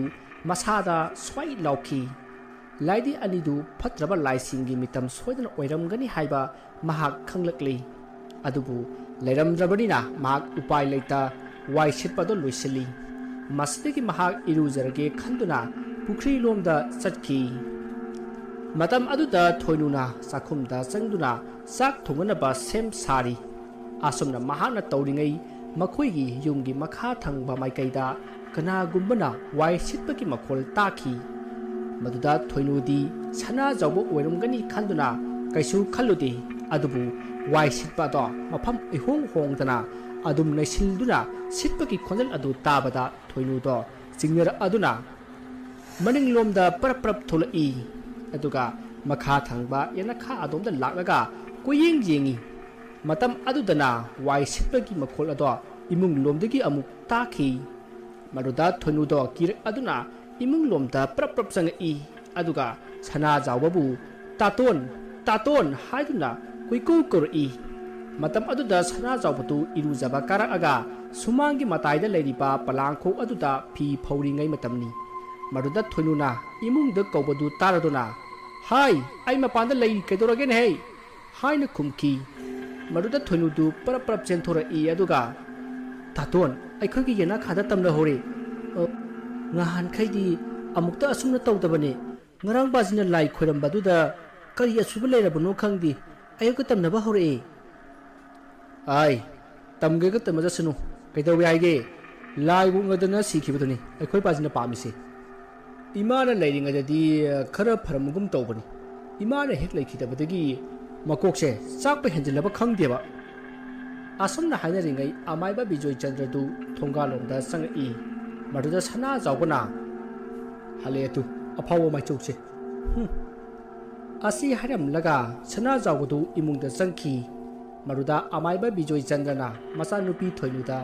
ꯃꯁꯥꯗ ꯁ꯭ꯋꯥꯏ ꯂꯥꯎꯈꯤ꯫ ꯂꯥꯏꯔꯤ ꯑꯅꯤꯗꯨ ꯐꯠꯇ꯭ꯔꯕ ꯂꯥꯏꯁꯤꯡꯒꯤ ꯃꯤꯇꯝ ꯁꯣꯏꯗꯅ ꯑꯣꯏꯔꯝꯒꯅꯤ ꯍꯥꯏꯕ ꯃꯍꯥꯛ ꯈꯪꯂꯛꯂꯤ꯫ ꯑꯗꯨꯕꯨ ꯂꯩꯔꯝꯗ꯭ꯔꯕꯅꯤꯅ ꯃꯍꯥꯛ ꯎꯄꯥꯏ ꯂꯩꯇ ꯋꯥꯏ ꯁꯤꯠꯄ ꯑꯗꯨ ꯂꯣꯏꯁꯤꯜꯂꯤ꯫ ꯃꯁꯤꯗꯒꯤ ꯃꯍꯥꯛ ꯏꯔꯨꯖꯔꯒꯦ ꯈꯟꯗꯨꯅ ꯄꯨꯈ꯭ꯔꯤꯂꯣꯝꯗ ꯆꯠꯈꯤ꯫ ꯃꯇꯝ ꯑꯗꯨꯗ ꯊꯣꯏꯅꯨꯅ ꯆꯥꯛꯈꯨꯝꯗ ꯆꯪꯗꯨꯅ ꯆꯥꯛ ꯊꯣꯡꯅꯅꯕ ꯁꯦꯝ ꯁꯥꯔꯤ꯫ ꯑꯁꯨꯝꯅ ꯃꯍꯥꯛꯅ ꯇꯧꯔꯤꯉꯩ ꯃꯈꯣꯏꯒꯤ ꯌꯨꯝꯒꯤ ꯃꯈꯥ ꯊꯪꯕ ꯃꯥꯏꯀꯩꯗ ꯀꯅꯥꯒꯨꯝꯕꯅ ꯋꯥꯏ ꯁꯤꯠꯄꯒꯤ ꯃꯈꯣꯜ ꯇꯥꯈꯤ꯫ ꯃꯗꯨꯗ ꯊꯣꯏꯅꯨꯗꯤ ꯁꯅꯥꯖꯥꯎꯕ ꯑꯣꯏꯔꯝꯒꯅꯤ ꯈꯟꯗꯨꯅ ꯀꯩꯁꯨ ꯈꯜꯂꯨꯗꯦ꯫ ꯑꯗꯨꯕꯨ ꯋꯥꯏ ꯁꯤꯠꯄ ꯑꯗꯣ ꯃꯐꯝ ꯏꯍꯣꯡ ꯍꯣꯡꯗꯅ ꯑꯗꯨꯝ ꯅꯩꯁꯤꯜꯗꯨꯅ ꯁꯤꯠꯄꯒꯤ ꯈꯣꯟꯖꯦꯜ ꯑꯗꯨ ꯇꯥꯕꯗ ꯊꯣꯏꯅꯨꯗꯣ ꯆꯤꯡꯅꯔꯛꯑꯗꯨꯅ ꯃꯅꯤꯡꯂꯣꯝꯗ ꯄꯔꯞ ꯄꯔꯞ ꯊꯣꯛꯂꯛꯏ꯫ ꯑꯗꯨꯒ ꯃꯈꯥ ꯊꯪꯕ ꯌꯦꯅꯈꯥ ꯑꯗꯣꯝꯗ ꯂꯥꯛꯂꯒ ꯀꯣꯏꯌꯦꯡ ꯌꯦꯡꯉꯤ꯫ ꯃꯇꯝ ꯑꯗꯨꯗꯅ ꯋꯥꯏ ꯁꯤꯠꯄꯒꯤ ꯃꯈꯣꯜ ꯑꯗꯣ ꯏꯃꯨꯡ ꯂꯣꯝꯗꯒꯤ ꯑꯃꯨꯛ ꯇꯥꯈꯤ꯫ ꯃꯗꯨꯗ ꯊꯣꯏꯅꯨꯗꯣ ꯀꯤꯔꯛ ꯑꯗꯨꯅ ꯏꯃꯨꯡ ꯂꯣꯝꯗ ꯄ꯭ꯔꯞ ꯄ꯭ꯔꯞ ꯆꯪꯉꯛꯏ꯫ ꯑꯗꯨꯒ ꯁꯅꯥꯖꯥꯎꯕꯕꯨ "ꯇꯥꯇꯣꯟ, ꯇꯥꯇꯣꯟ" ꯍꯥꯏꯗꯨꯅ ꯀꯣꯏꯀꯧ ꯀꯧꯔꯛꯏ꯫ ꯃꯇꯝ ꯑꯗꯨꯗ ꯁꯅꯥꯖꯥꯎꯕꯗꯨ ꯏꯔꯨꯖꯕ ꯀꯥꯔꯛꯑꯒ ꯁꯨꯃꯥꯡꯒꯤ ꯃꯇꯥꯏꯗ ꯂꯩꯔꯤꯕ ꯄꯂꯥꯡꯈꯣꯛ ꯑꯗꯨꯗ ꯐꯤ ꯐꯧꯔꯤꯉꯩ ꯃꯇꯝꯅꯤ꯫ ꯃꯗꯨꯗ ꯊꯣꯏꯅꯨꯅ ꯏꯃꯨꯡꯗ ꯀꯧꯕꯗꯨ ꯇꯥꯔꯗꯨꯅ, "ꯍꯥꯏ, ꯑꯩ ꯃꯄꯥꯟꯗ ꯂꯩ, ꯀꯩꯗꯧꯔꯒꯦꯅꯦꯍꯦ?" ꯍꯥꯏꯅ ꯈꯨꯝꯈꯤ꯫ ꯃꯗꯨꯗ ꯊꯣꯏꯅꯨꯗꯨ ꯄꯔꯞ ꯄꯔꯞ ꯆꯦꯟꯊꯣꯔꯛꯏ ꯑꯗꯨꯒ, "ꯇꯥꯇꯣꯟ, ꯑꯩꯈꯣꯏꯒꯤ ꯌꯦꯅꯈꯥꯗ ꯇꯝꯅꯍꯧꯔꯦ꯫ ꯑ, ꯉꯍꯥꯟꯈꯩꯗꯤ ꯑꯃꯨꯛꯇ ꯑꯁꯨꯝꯅ ꯇꯧꯗꯕꯅꯦ꯫ ꯉꯔꯥꯡ ꯕꯥꯖꯤꯅ ꯂꯥꯏ ꯈꯣꯏꯔꯝꯕꯗꯨꯗ ꯀꯔꯤ ꯑꯁꯣꯏꯕ ꯂꯩꯔꯕꯅꯣ ꯈꯪꯗꯦ, ꯑꯌꯨꯛꯇ ꯇꯝꯅꯕ ꯍꯧꯔꯛꯑꯦ꯫" ꯑꯥꯏ, ꯇꯝꯒꯦꯒ ꯇꯝꯃ ꯆꯠꯁꯅꯨ꯫ ꯀꯩꯗꯧꯋꯦ ꯍꯥꯏꯒꯦ? ꯂꯥꯏ ꯎꯛꯅꯗꯅ ꯁꯤꯈꯤꯕꯗꯨꯅꯤ ꯑꯩꯈꯣꯏ ꯕꯥꯖꯤꯅ ꯄꯥꯝꯃꯤꯁꯦ꯫ ꯏꯃꯥꯅ ꯂꯩꯔꯤꯉꯩꯗꯗꯤ ꯈꯔ ꯐꯔꯝꯒꯨꯝ ꯇꯧꯕꯅꯤ꯫ ꯏꯃꯥꯅ ꯍꯦꯛ ꯂꯩꯈꯤꯗꯕꯗꯒꯤ ꯃꯀꯣꯛꯁꯦ ꯆꯥꯛꯄ ꯍꯦꯟꯖꯤꯜꯂꯕ ꯈꯪꯗꯦꯕ꯫ ꯑꯁꯨꯝꯅ ꯍꯥꯏꯅꯔꯤꯉꯩ ꯑꯃꯥꯏꯕ ꯕꯤꯖꯣꯏ ꯆꯟꯗ꯭ꯔꯗꯨ ꯊꯣꯡꯒꯥꯜꯂꯣꯝꯗ ꯆꯪꯉꯛꯏ꯫ ꯃꯗꯨꯗ ꯁꯅꯥꯖꯥꯎꯕꯅ, "ꯍꯜꯂꯛꯑꯦ ꯇꯨ, ꯑꯐꯥꯎꯕ ꯃꯥꯏꯆꯧꯁꯦ꯫ ꯍꯨꯝ꯫" ꯑꯁꯤ ꯍꯥꯏꯔꯝꯂꯒ ꯁꯅꯥꯖꯥꯎꯕꯗꯨ ꯏꯃꯨꯡꯗ ꯆꯪꯈꯤ꯫ ꯃꯗꯨꯗ ꯑꯃꯥꯏꯕ ꯕꯤꯖꯣꯏ ꯆꯟꯗ꯭ꯔꯅ ꯃꯆꯥꯅꯨꯄꯤ ꯊꯣꯏꯅꯨꯗ,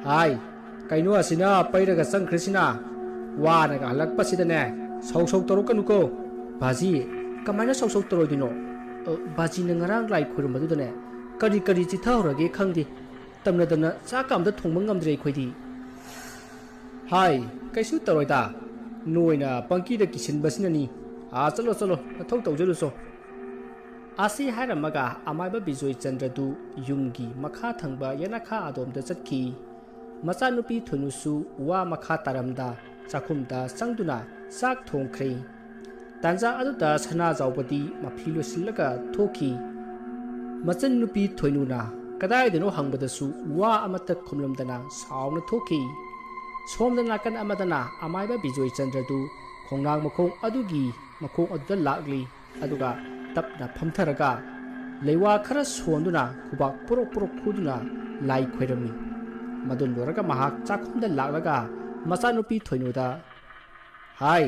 "ꯍꯥꯏ, ꯀꯩꯅꯣ ꯑꯁꯤꯅ ꯄꯩꯔꯒ ꯆꯪꯈ꯭ꯔꯤꯁꯤꯅ? ꯋꯥꯅꯒ ꯍꯜꯂꯛꯄꯁꯤꯗꯅꯦ ꯁꯧ ꯁꯧ ꯇꯧꯔꯛꯀꯅꯨꯀꯣ꯫ ꯕꯥꯖꯤ, ꯀꯃꯥꯏꯅ ꯁꯧ ꯁꯧ ꯇꯧꯔꯣꯏꯗꯣꯏꯅꯣ? ꯑ, ꯕꯥꯖꯤꯅ ꯉꯔꯥꯡ ꯂꯥꯏ ꯈꯣꯏꯔꯝꯕꯗꯨꯗꯅꯦ ꯀꯔꯤ ꯀꯔꯤ ꯆꯤꯊꯍꯧꯔꯒꯦ ꯈꯪꯗꯦ꯫ ꯇꯝꯅꯗꯅ ꯆꯥꯛꯀ ꯑꯝꯇ ꯊꯣꯡꯕ ꯉꯝꯗ꯭ꯔꯦ ꯑꯩꯈꯣꯏꯗꯤ꯫" "ꯍꯥꯏ, ꯀꯩꯁꯨ ꯇꯧꯔꯣꯏꯗ꯫ ꯅꯣꯏꯅ ꯄꯪꯀꯤꯗ ꯀꯤꯁꯤꯟꯕꯁꯤꯅꯅꯤ꯫ ꯑꯥ, ꯆꯠꯂꯣ, ꯆꯠꯂꯣ, ꯅꯊꯧ ꯇꯧꯖꯔꯨꯆꯣ꯫" ꯑꯁꯤ ꯍꯥꯏꯔꯝꯃꯒ ꯑꯃꯥꯏꯕ ꯕꯤꯖꯣꯏ ꯆꯟꯗ꯭ꯔꯗꯨ ꯌꯨꯝꯒꯤ ꯃꯈꯥ ꯊꯪꯕ ꯌꯦꯅꯈꯥ ꯑꯗꯣꯝꯗ ꯆꯠꯈꯤ꯫ ꯃꯆꯥꯅꯨꯄꯤ ꯊꯣꯏꯅꯨꯁꯨ ꯋꯥ ꯃꯈꯥ ꯇꯥꯔꯝꯗ ꯆꯥꯛꯈꯨꯝꯗ ꯆꯪꯗꯨꯅ ꯆꯥꯛ ꯊꯣꯡꯈ꯭ꯔꯦ꯫ ꯇꯥꯟꯖꯥ ꯑꯗꯨꯗ ꯁꯅꯥꯖꯥꯎꯕꯗꯤ ꯃꯐꯤ ꯂꯣꯏꯁꯤꯜꯂꯒ ꯊꯣꯛꯈꯤ꯫ ꯃꯆꯟꯅꯨꯄꯤ ꯊꯣꯏꯅꯨꯅ ꯀꯗꯥꯏꯗꯅꯣ ꯍꯪꯕꯗꯁꯨ ꯋꯥ ꯑꯃꯠꯇ ꯈꯨꯝꯂꯝꯗꯅ ꯁꯥꯎꯅ ꯊꯣꯛꯈꯤ꯫ ꯁꯣꯝꯗ ꯅꯥꯀꯟ ꯑꯃꯗꯅ ꯑꯃꯥꯏꯕ ꯕꯤꯖꯣꯏ ꯆꯟꯗ꯭ꯔꯗꯨ ꯈꯣꯡꯅꯥꯡ ꯃꯈꯣꯡ ꯑꯗꯨꯒꯤ ꯃꯈꯣꯡ ꯑꯗꯨꯗ ꯂꯥꯛꯂꯤ꯫ ꯑꯗꯨꯒ ꯇꯞꯅ ꯐꯝꯊꯔꯒ ꯂꯩꯋꯥ ꯈꯔ ꯁꯣꯟꯗꯨꯅ ꯈꯨꯕꯥꯛ ꯄꯨꯔꯣꯛ ꯄꯨꯔꯣꯛ ꯈꯨꯗꯨꯅ ꯂꯥꯏ ꯈꯣꯏꯔꯝꯃꯤ꯫ ꯃꯗꯨ ꯂꯣꯏꯔꯒ ꯃꯍꯥꯛ ꯆꯥꯛꯈꯨꯝꯗ ꯂꯥꯛꯂꯒ ꯃꯆꯥꯅꯨꯄꯤ ꯊꯣꯏꯅꯨꯗ, "ꯍꯥꯏ,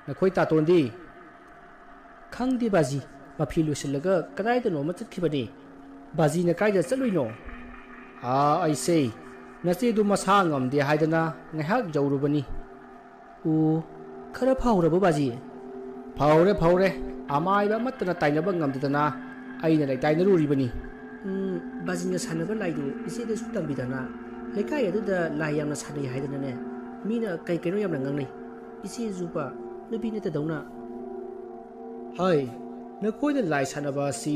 ꯅꯈꯣꯏ ꯇꯥꯇꯣꯟꯗꯤ?" "ꯈꯪꯗꯦ ꯕꯥꯖꯤ, ꯃꯐꯤ ꯂꯣꯏꯁꯤꯜꯂꯒ ꯀꯗꯥꯏꯗꯅꯣ ꯑꯃ ꯆꯠꯈꯤꯕꯅꯤ꯫" "ꯕꯥꯖꯤꯅ ꯀꯥꯏꯗ ꯆꯠꯂꯨꯏꯅꯣ?" "ꯑꯥ, ꯑꯩꯁꯦ ꯅꯆꯦꯗꯨ ꯃꯁꯥ ꯉꯝꯗꯦ ꯍꯥꯏꯗꯅ ꯉꯥꯏꯍꯥꯛ ꯌꯧꯔꯨꯕꯅꯤ꯫" "ꯑꯣ, ꯈꯔ ꯐꯍꯧꯔꯕꯣ ꯕꯥꯖꯤ?" "ꯐꯍꯧꯔꯦ, ꯐꯍꯧꯔꯦ꯫ ꯑꯃꯥꯏꯕ ꯑꯃꯠꯇꯅ ꯇꯥꯏꯅꯕ ꯉꯝꯗꯗꯅ ꯑꯩꯅ ꯂꯩꯇꯥꯏꯅꯔꯨꯔꯤꯕꯅꯤ꯫" "ꯎꯝ, ꯕꯥꯖꯤꯅ ꯁꯥꯟꯅꯕ ꯂꯥꯏꯗꯨ ꯏꯆꯦꯗꯁꯨ ꯇꯝꯕꯤꯗꯅ꯫ ꯂꯩꯀꯥꯏ ꯑꯗꯨꯗ ꯂꯥꯏ ꯌꯥꯝꯅ ꯁꯥꯟꯅꯩ ꯍꯥꯏꯗꯅꯅꯦ, ꯃꯤꯅ ꯀꯩ ꯀꯩꯅꯣ ꯌꯥꯝꯅ ꯉꯥꯡꯅꯩ꯫ ꯏꯆꯦꯁꯨꯕ ꯅꯨꯄꯤ ꯅꯠꯇꯗꯧꯅ꯫" "ꯍꯥꯏ, ꯅꯈꯣꯏꯅ ꯂꯥꯏ ꯁꯥꯟꯅꯕ ꯑꯁꯤ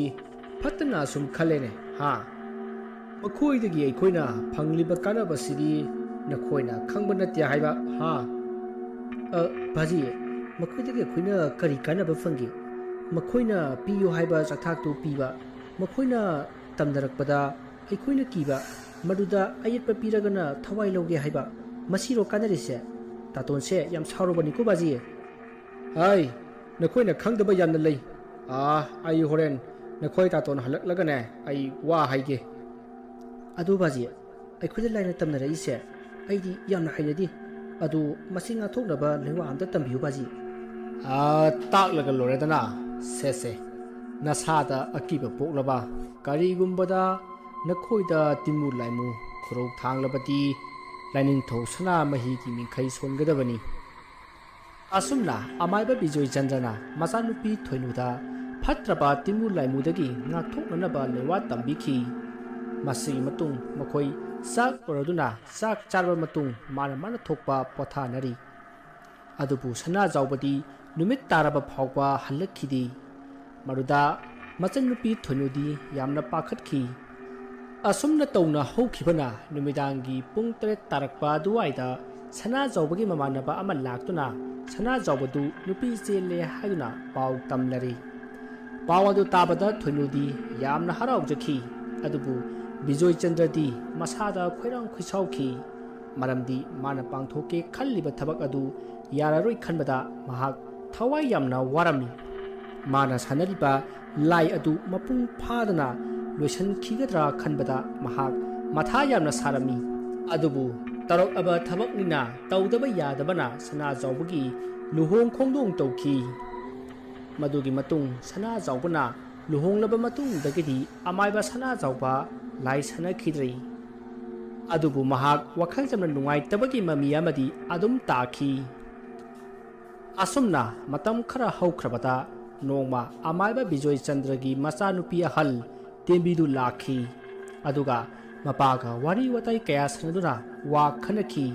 ꯐꯠꯇꯅ ꯑꯁꯨꯝ ꯈꯜꯂꯦꯅꯦ, ꯍꯥ? ꯃꯈꯣꯏꯗꯒꯤ ꯑꯩꯈꯣꯏꯅ ꯐꯪꯂꯤꯕ ꯀꯥꯟꯅꯕꯁꯤꯗꯤ ꯅꯈꯣꯏꯅ ꯈꯪꯕ ꯅꯠꯇꯦ ꯍꯥꯏꯕ, ꯍꯥ?" "ꯑ, ꯕꯥꯖꯤ, ꯃꯈꯣꯏꯗꯒꯤ ꯑꯩꯈꯣꯏꯅ ꯀꯔꯤ ꯀꯥꯟꯅꯕ ꯐꯪꯒꯦ? ꯃꯈꯣꯏꯅ ꯄꯤꯌꯨ ꯍꯥꯏꯕ ꯆꯥꯛꯊꯥꯛꯇꯨ ꯄꯤꯕ, ꯃꯈꯣꯏꯅ ꯇꯝꯅꯔꯛꯄꯗ ꯑꯩꯈꯣꯏꯅ ꯀꯤꯕ, ꯃꯗꯨꯗ ꯑꯌꯦꯠꯄ ꯄꯤꯔꯒꯅ ꯊꯋꯥꯏ ꯂꯧꯒꯦ ꯍꯥꯏꯕ, ꯃꯁꯤꯔꯣ ꯀꯥꯟꯅꯔꯤꯁꯦ? ꯇꯥꯇꯣꯟꯁꯦ ꯌꯥꯝ ꯁꯥꯎꯔꯕꯅꯤꯀꯣ ꯕꯥꯖꯤ꯫ ꯑꯩ, ꯅꯈꯣꯏꯅ ꯈꯪꯗꯕ ꯌꯥꯝꯅ ꯂꯩ꯫ ꯑꯥ, ꯑꯩ ꯍꯣꯔꯦꯟ ꯅꯈꯣꯏ ꯇꯥꯇꯣꯟ ꯍꯜꯂꯛꯂꯒꯅꯦ, ꯑꯩ ꯋꯥ ꯍꯥꯏꯒꯦ꯫ ꯑꯗꯨ ꯕꯥꯖꯤ, ꯑꯩꯈꯣꯏꯗ ꯂꯥꯏꯅ ꯇꯝꯅꯔꯛꯏꯁꯦ ꯑꯩꯗꯤ ꯌꯥꯝꯅ ꯍꯩꯅꯗꯦ꯫ ꯑꯗꯨ ꯃꯁꯤ ꯉꯥꯛꯊꯣꯛꯅꯕ ꯂꯩꯋꯥ ꯑꯝꯇ ꯇꯝꯕꯤꯌꯨ ꯕꯥꯖꯤ꯫ ꯑꯥ, ꯇꯥꯛꯂꯒ ꯂꯣꯏꯔꯦꯗꯅ꯫ ꯁꯦ ꯁꯦ, ꯅꯁꯥꯗ ꯑꯀꯤꯕ ꯄꯣꯛꯂꯕ? ꯀꯔꯤꯒꯨꯝꯕꯗ ꯅꯈꯣꯏꯗ ꯇꯤꯟꯃꯨ ꯂꯥꯏꯃꯨ ꯈꯨꯔꯧ ꯊꯥꯡꯂꯕꯗꯤ ꯂꯥꯏꯅꯤꯡꯊꯧ ꯁꯅꯥꯃꯍꯤꯒꯤ ꯃꯤꯡꯈꯩ ꯁꯣꯟꯒꯗꯕꯅꯤ꯫ ꯑꯁꯨꯝꯅ ꯑꯃꯥꯏꯕ ꯕꯤꯖꯣꯏ ꯆꯟꯗ꯭ꯔꯅ ꯃꯆꯥꯅꯨꯄꯤ ꯊꯣꯏꯅꯨꯗ ꯐꯠꯇ꯭ꯔꯕ ꯇꯤꯟꯃꯨ ꯂꯥꯏꯃꯨꯗꯒꯤ ꯉꯥꯛꯊꯣꯛꯅꯅꯕ ꯂꯩꯋꯥ ꯇꯝꯕꯤꯈꯤ꯫ ꯃꯁꯤꯒꯤ ꯃꯇꯨꯡ ꯃꯈꯣꯏ ꯆꯥꯛ ꯂꯣꯏꯔꯗꯨꯅ ꯆꯥꯛ ꯆꯥꯔꯕ ꯃꯇꯨꯡ ꯃꯥꯅ ꯃꯥꯅ ꯊꯣꯛꯄ ꯄꯣꯊꯥꯅꯔꯤ꯫ ꯑꯗꯨꯕꯨ ꯁꯅꯥꯖꯥꯎꯕꯗꯤ ꯅꯨꯃꯤꯠ ꯇꯥꯔꯕ ꯐꯥꯎꯕ ꯍꯜꯂꯛꯈꯤꯗꯦ꯫ ꯃꯗꯨꯗ ꯃꯆꯟꯅꯨꯄꯤ ꯊꯣꯏꯅꯨꯗꯤ ꯌꯥꯝꯅ ꯄꯥꯈꯠꯈꯤ꯫ ꯑꯁꯨꯝꯅ ꯇꯧꯅ ꯍꯧꯈꯤꯕꯅ ꯅꯨꯃꯤꯗꯥꯡꯒꯤ ꯄꯨꯡ ꯇꯔꯦꯠ ꯇꯥꯔꯛꯄ ꯑꯗꯨꯋꯥꯏꯗ ꯁꯅꯥꯖꯥꯎꯕꯒꯤ ꯃꯃꯥꯟꯅꯕ ꯑꯃ ꯂꯥꯛꯇꯨꯅ ꯁꯅꯥꯖꯥꯎꯕꯗꯨ ꯅꯨꯄꯤ ꯆꯦꯜꯂꯦ ꯍꯥꯏꯗꯨꯅ ꯄꯥꯎ ꯇꯝꯂꯔꯤ꯫ ꯄꯥꯎ ꯑꯗꯨ ꯇꯥꯕꯗ ꯊꯣꯏꯅꯨꯗꯤ ꯌꯥꯝꯅ ꯍꯔꯥꯎꯖꯈꯤ꯫ ꯑꯗꯨꯕꯨ ꯕꯤꯖꯣꯏ ꯆꯟꯗ꯭ꯔꯗꯤ ꯃꯁꯥꯗ ꯈꯣꯏꯔꯥꯡ ꯈꯣꯏꯁꯥꯎꯈꯤ꯫ ꯃꯔꯝꯗꯤ ꯃꯥꯅ ꯄꯥꯡꯊꯣꯛꯀꯦ ꯈꯜꯂꯤꯕ ꯊꯕꯛ ꯑꯗꯨ ꯌꯥꯔꯔꯣꯏ ꯈꯟꯕꯗ ꯃꯍꯥꯛ ꯊꯋꯥꯏ ꯌꯥꯝꯅ ꯋꯥꯔꯝꯃꯤ꯫ ꯃꯥꯅ ꯁꯥꯟꯅꯔꯤꯕ ꯂꯥꯏ ꯑꯗꯨ ꯃꯄꯨꯡ ꯐꯥꯗꯅ ꯂꯣꯏꯁꯤꯟꯈꯤꯒꯗ꯭ꯔꯥ ꯈꯟꯕꯗ ꯃꯍꯥꯛ ꯃꯊꯥ ꯌꯥꯝꯅ ꯁꯥꯔꯝꯃꯤ꯫ ꯑꯗꯨꯕꯨ ꯇꯧꯔꯛꯂꯕ ꯊꯕꯛꯅꯤꯅ ꯇꯧꯗꯕ ꯌꯥꯗꯕꯅ ꯁꯅꯥꯖꯥꯎꯕꯒꯤ ꯂꯨꯍꯣꯡ ꯈꯣꯡꯗꯣꯡ ꯇꯧꯈꯤ꯫ ꯃꯗꯨꯒꯤ ꯃꯇꯨꯡ ꯁꯅꯥꯖꯥꯎꯕꯅ ꯂꯨꯍꯣꯡꯂꯕ ꯃꯇꯨꯡꯗꯒꯤꯗꯤ ꯑꯃꯥꯏꯕ ꯁꯅꯥꯖꯥꯎꯕ ꯂꯥꯏ ꯁꯥꯟꯅꯈꯤꯗ꯭ꯔꯤ꯫ ꯑꯗꯨꯕꯨ ꯃꯍꯥꯛ ꯋꯥꯈꯜ ꯌꯥꯝꯅ ꯅꯨꯡꯉꯥꯏꯇꯕꯒꯤ ꯃꯃꯤ ꯑꯃꯗꯤ ꯑꯗꯨꯝ ꯇꯥꯈꯤ꯫ ꯑꯁꯨꯝꯅ ꯃꯇꯝ ꯈꯔ ꯍꯧꯈ꯭ꯔꯕꯗ ꯅꯣꯡꯃ ꯑꯃꯥꯏꯕ ꯕꯤꯖꯣꯏ ꯆꯟꯗ꯭ꯔꯒꯤ ꯃꯆꯥꯅꯨꯄꯤ ꯑꯍꯜ ꯇꯦꯝꯕꯤꯗꯨ ꯂꯥꯛꯈꯤ꯫ ꯑꯗꯨꯒ ꯃꯄꯥꯒ ꯋꯥꯔꯤ ꯋꯥꯇꯥꯏ ꯀꯌꯥ ꯁꯥꯟꯅꯗꯨꯅ ꯋꯥ ꯈꯟꯅꯈꯤ꯫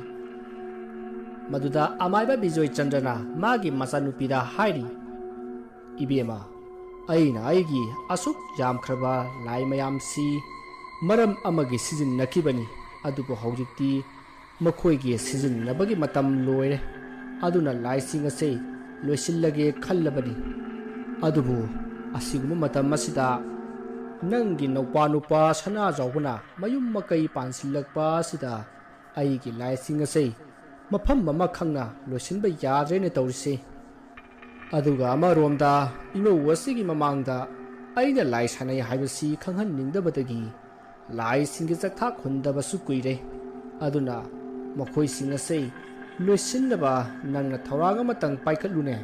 ꯃꯗꯨꯗ ꯑꯃꯥꯏꯕ ꯕꯤꯖꯣꯏ ꯆꯟꯗ꯭ꯔꯅ ꯃꯥꯒꯤ ꯃꯆꯥꯅꯨꯄꯤꯗ ꯍꯥꯏꯔꯤ, "ꯏꯕꯦꯝꯃ, ꯑꯩꯅ ꯑꯩꯒꯤ ꯑꯁꯨꯛ ꯌꯥꯝꯈ꯭ꯔꯕ ꯂꯥꯏ ꯃꯌꯥꯝꯁꯤ ꯃꯔꯝ ꯑꯃꯒꯤ ꯁꯤꯖꯤꯟꯅꯈꯤꯕꯅꯤ, ꯑꯗꯨꯕꯨ ꯍꯧꯖꯤꯛꯇꯤ ꯃꯈꯣꯏꯒꯤ ꯁꯤꯖꯤꯟꯅꯕꯒꯤ ꯃꯇꯝ ꯂꯣꯏꯔꯦ꯫ ꯑꯗꯨꯅ ꯂꯥꯏꯁꯤꯡ ꯑꯁꯦ ꯂꯣꯏꯁꯤꯜꯂꯒꯦ ꯈꯜꯂꯕꯅꯤ꯫ ꯑꯗꯨꯕꯨ ꯑꯁꯤꯒꯨꯝꯕ ꯃꯇꯝ ꯑꯁꯤꯗ ꯅꯪꯒꯤ ꯅꯧꯄꯥ ꯅꯨꯄꯥ ꯁꯅꯥꯖꯥꯎꯕꯅ ꯃꯌꯨꯝ ꯃꯀꯩ ꯄꯥꯟꯁꯤꯜꯂꯛꯄ ꯑꯁꯤꯗ ꯑꯩꯒꯤ ꯂꯥꯏꯁꯤꯡ ꯑꯁꯦ ꯃꯐꯝ ꯑꯃ ꯈꯪꯅ ꯂꯣꯏꯁꯤꯟꯕ ꯌꯥꯗ꯭ꯔꯦꯅ ꯇꯧꯔꯤꯁꯦ꯫ ꯑꯗꯨꯒ ꯑꯃꯔꯣꯝꯗ ꯏꯃꯧ ꯑꯁꯤꯒꯤ ꯃꯃꯥꯡꯗ ꯑꯩꯅ ꯂꯥꯏ ꯁꯥꯟꯅꯩ ꯍꯥꯏꯕꯁꯤ ꯈꯪꯍꯟꯅꯤꯡꯗꯕꯗꯒꯤ ꯂꯥꯏꯁꯤꯡꯒꯤ ꯆꯥꯛꯊꯥꯛ ꯍꯨꯟꯗꯕꯁꯨ ꯀꯨꯏꯔꯦ꯫ ꯑꯗꯨꯅ ꯃꯈꯣꯏꯁꯤꯡ ꯑꯁꯤ ꯂꯣꯏꯁꯤꯟꯅꯕ ꯅꯪꯅ ꯊꯧꯔꯥꯡ ꯑꯃꯇꯪ ꯄꯥꯏꯈꯠꯂꯨꯅꯦ꯫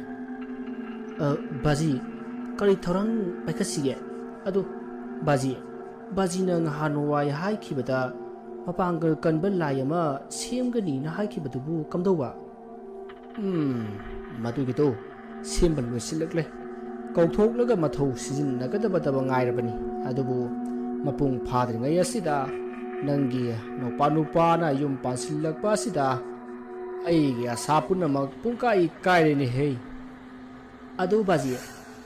ꯑ, ꯕꯥꯖꯤ, ꯀꯔꯤ ꯊꯧꯔꯥꯡ ꯄꯥꯏꯈꯠꯁꯤꯒꯦ? ꯑꯗꯨ, ꯕꯥꯖꯤ, ꯕꯥꯖꯤꯅ ꯅꯍꯥꯟꯋꯥꯏ ꯍꯥꯏꯈꯤꯕꯗ ꯃꯄꯥꯡꯒꯜ ꯀꯟꯕ ꯂꯥꯏ ꯑꯃ ꯁꯦꯝꯒꯅꯤꯅ ꯍꯥꯏꯈꯤꯕꯗꯨꯕꯨ ꯀꯝꯗꯧꯕ? ꯎꯝ, ꯃꯗꯨꯒꯤꯗꯣ ꯁꯦꯝꯕ ꯂꯣꯏꯁꯤꯜꯂꯛꯂꯦ꯫ ꯀꯧꯊꯣꯛꯂꯒ ꯃꯊꯧ ꯁꯤꯖꯤꯟꯅꯒꯗꯕꯇꯕ ꯉꯥꯏꯔꯕꯅꯤ꯫ ꯑꯗꯨꯕꯨ ꯃꯄꯨꯡ ꯐꯥꯗ꯭ꯔꯤꯉꯩ ꯑꯁꯤꯗ ꯅꯪꯒꯤ ꯅꯧꯄꯥ ꯅꯨꯄꯥꯅ ꯌꯨꯝ ꯄꯥꯟꯁꯤꯜꯂꯛꯄ ꯑꯁꯤꯗ ꯑꯩꯒꯤ ꯑꯁꯥ ꯄꯨꯝꯅꯃꯛ ꯄꯨꯡꯀꯥꯏ ꯀꯥꯏꯔꯦꯅꯦꯍꯦ꯫ ꯑꯗꯨ ꯕꯥꯖꯤ,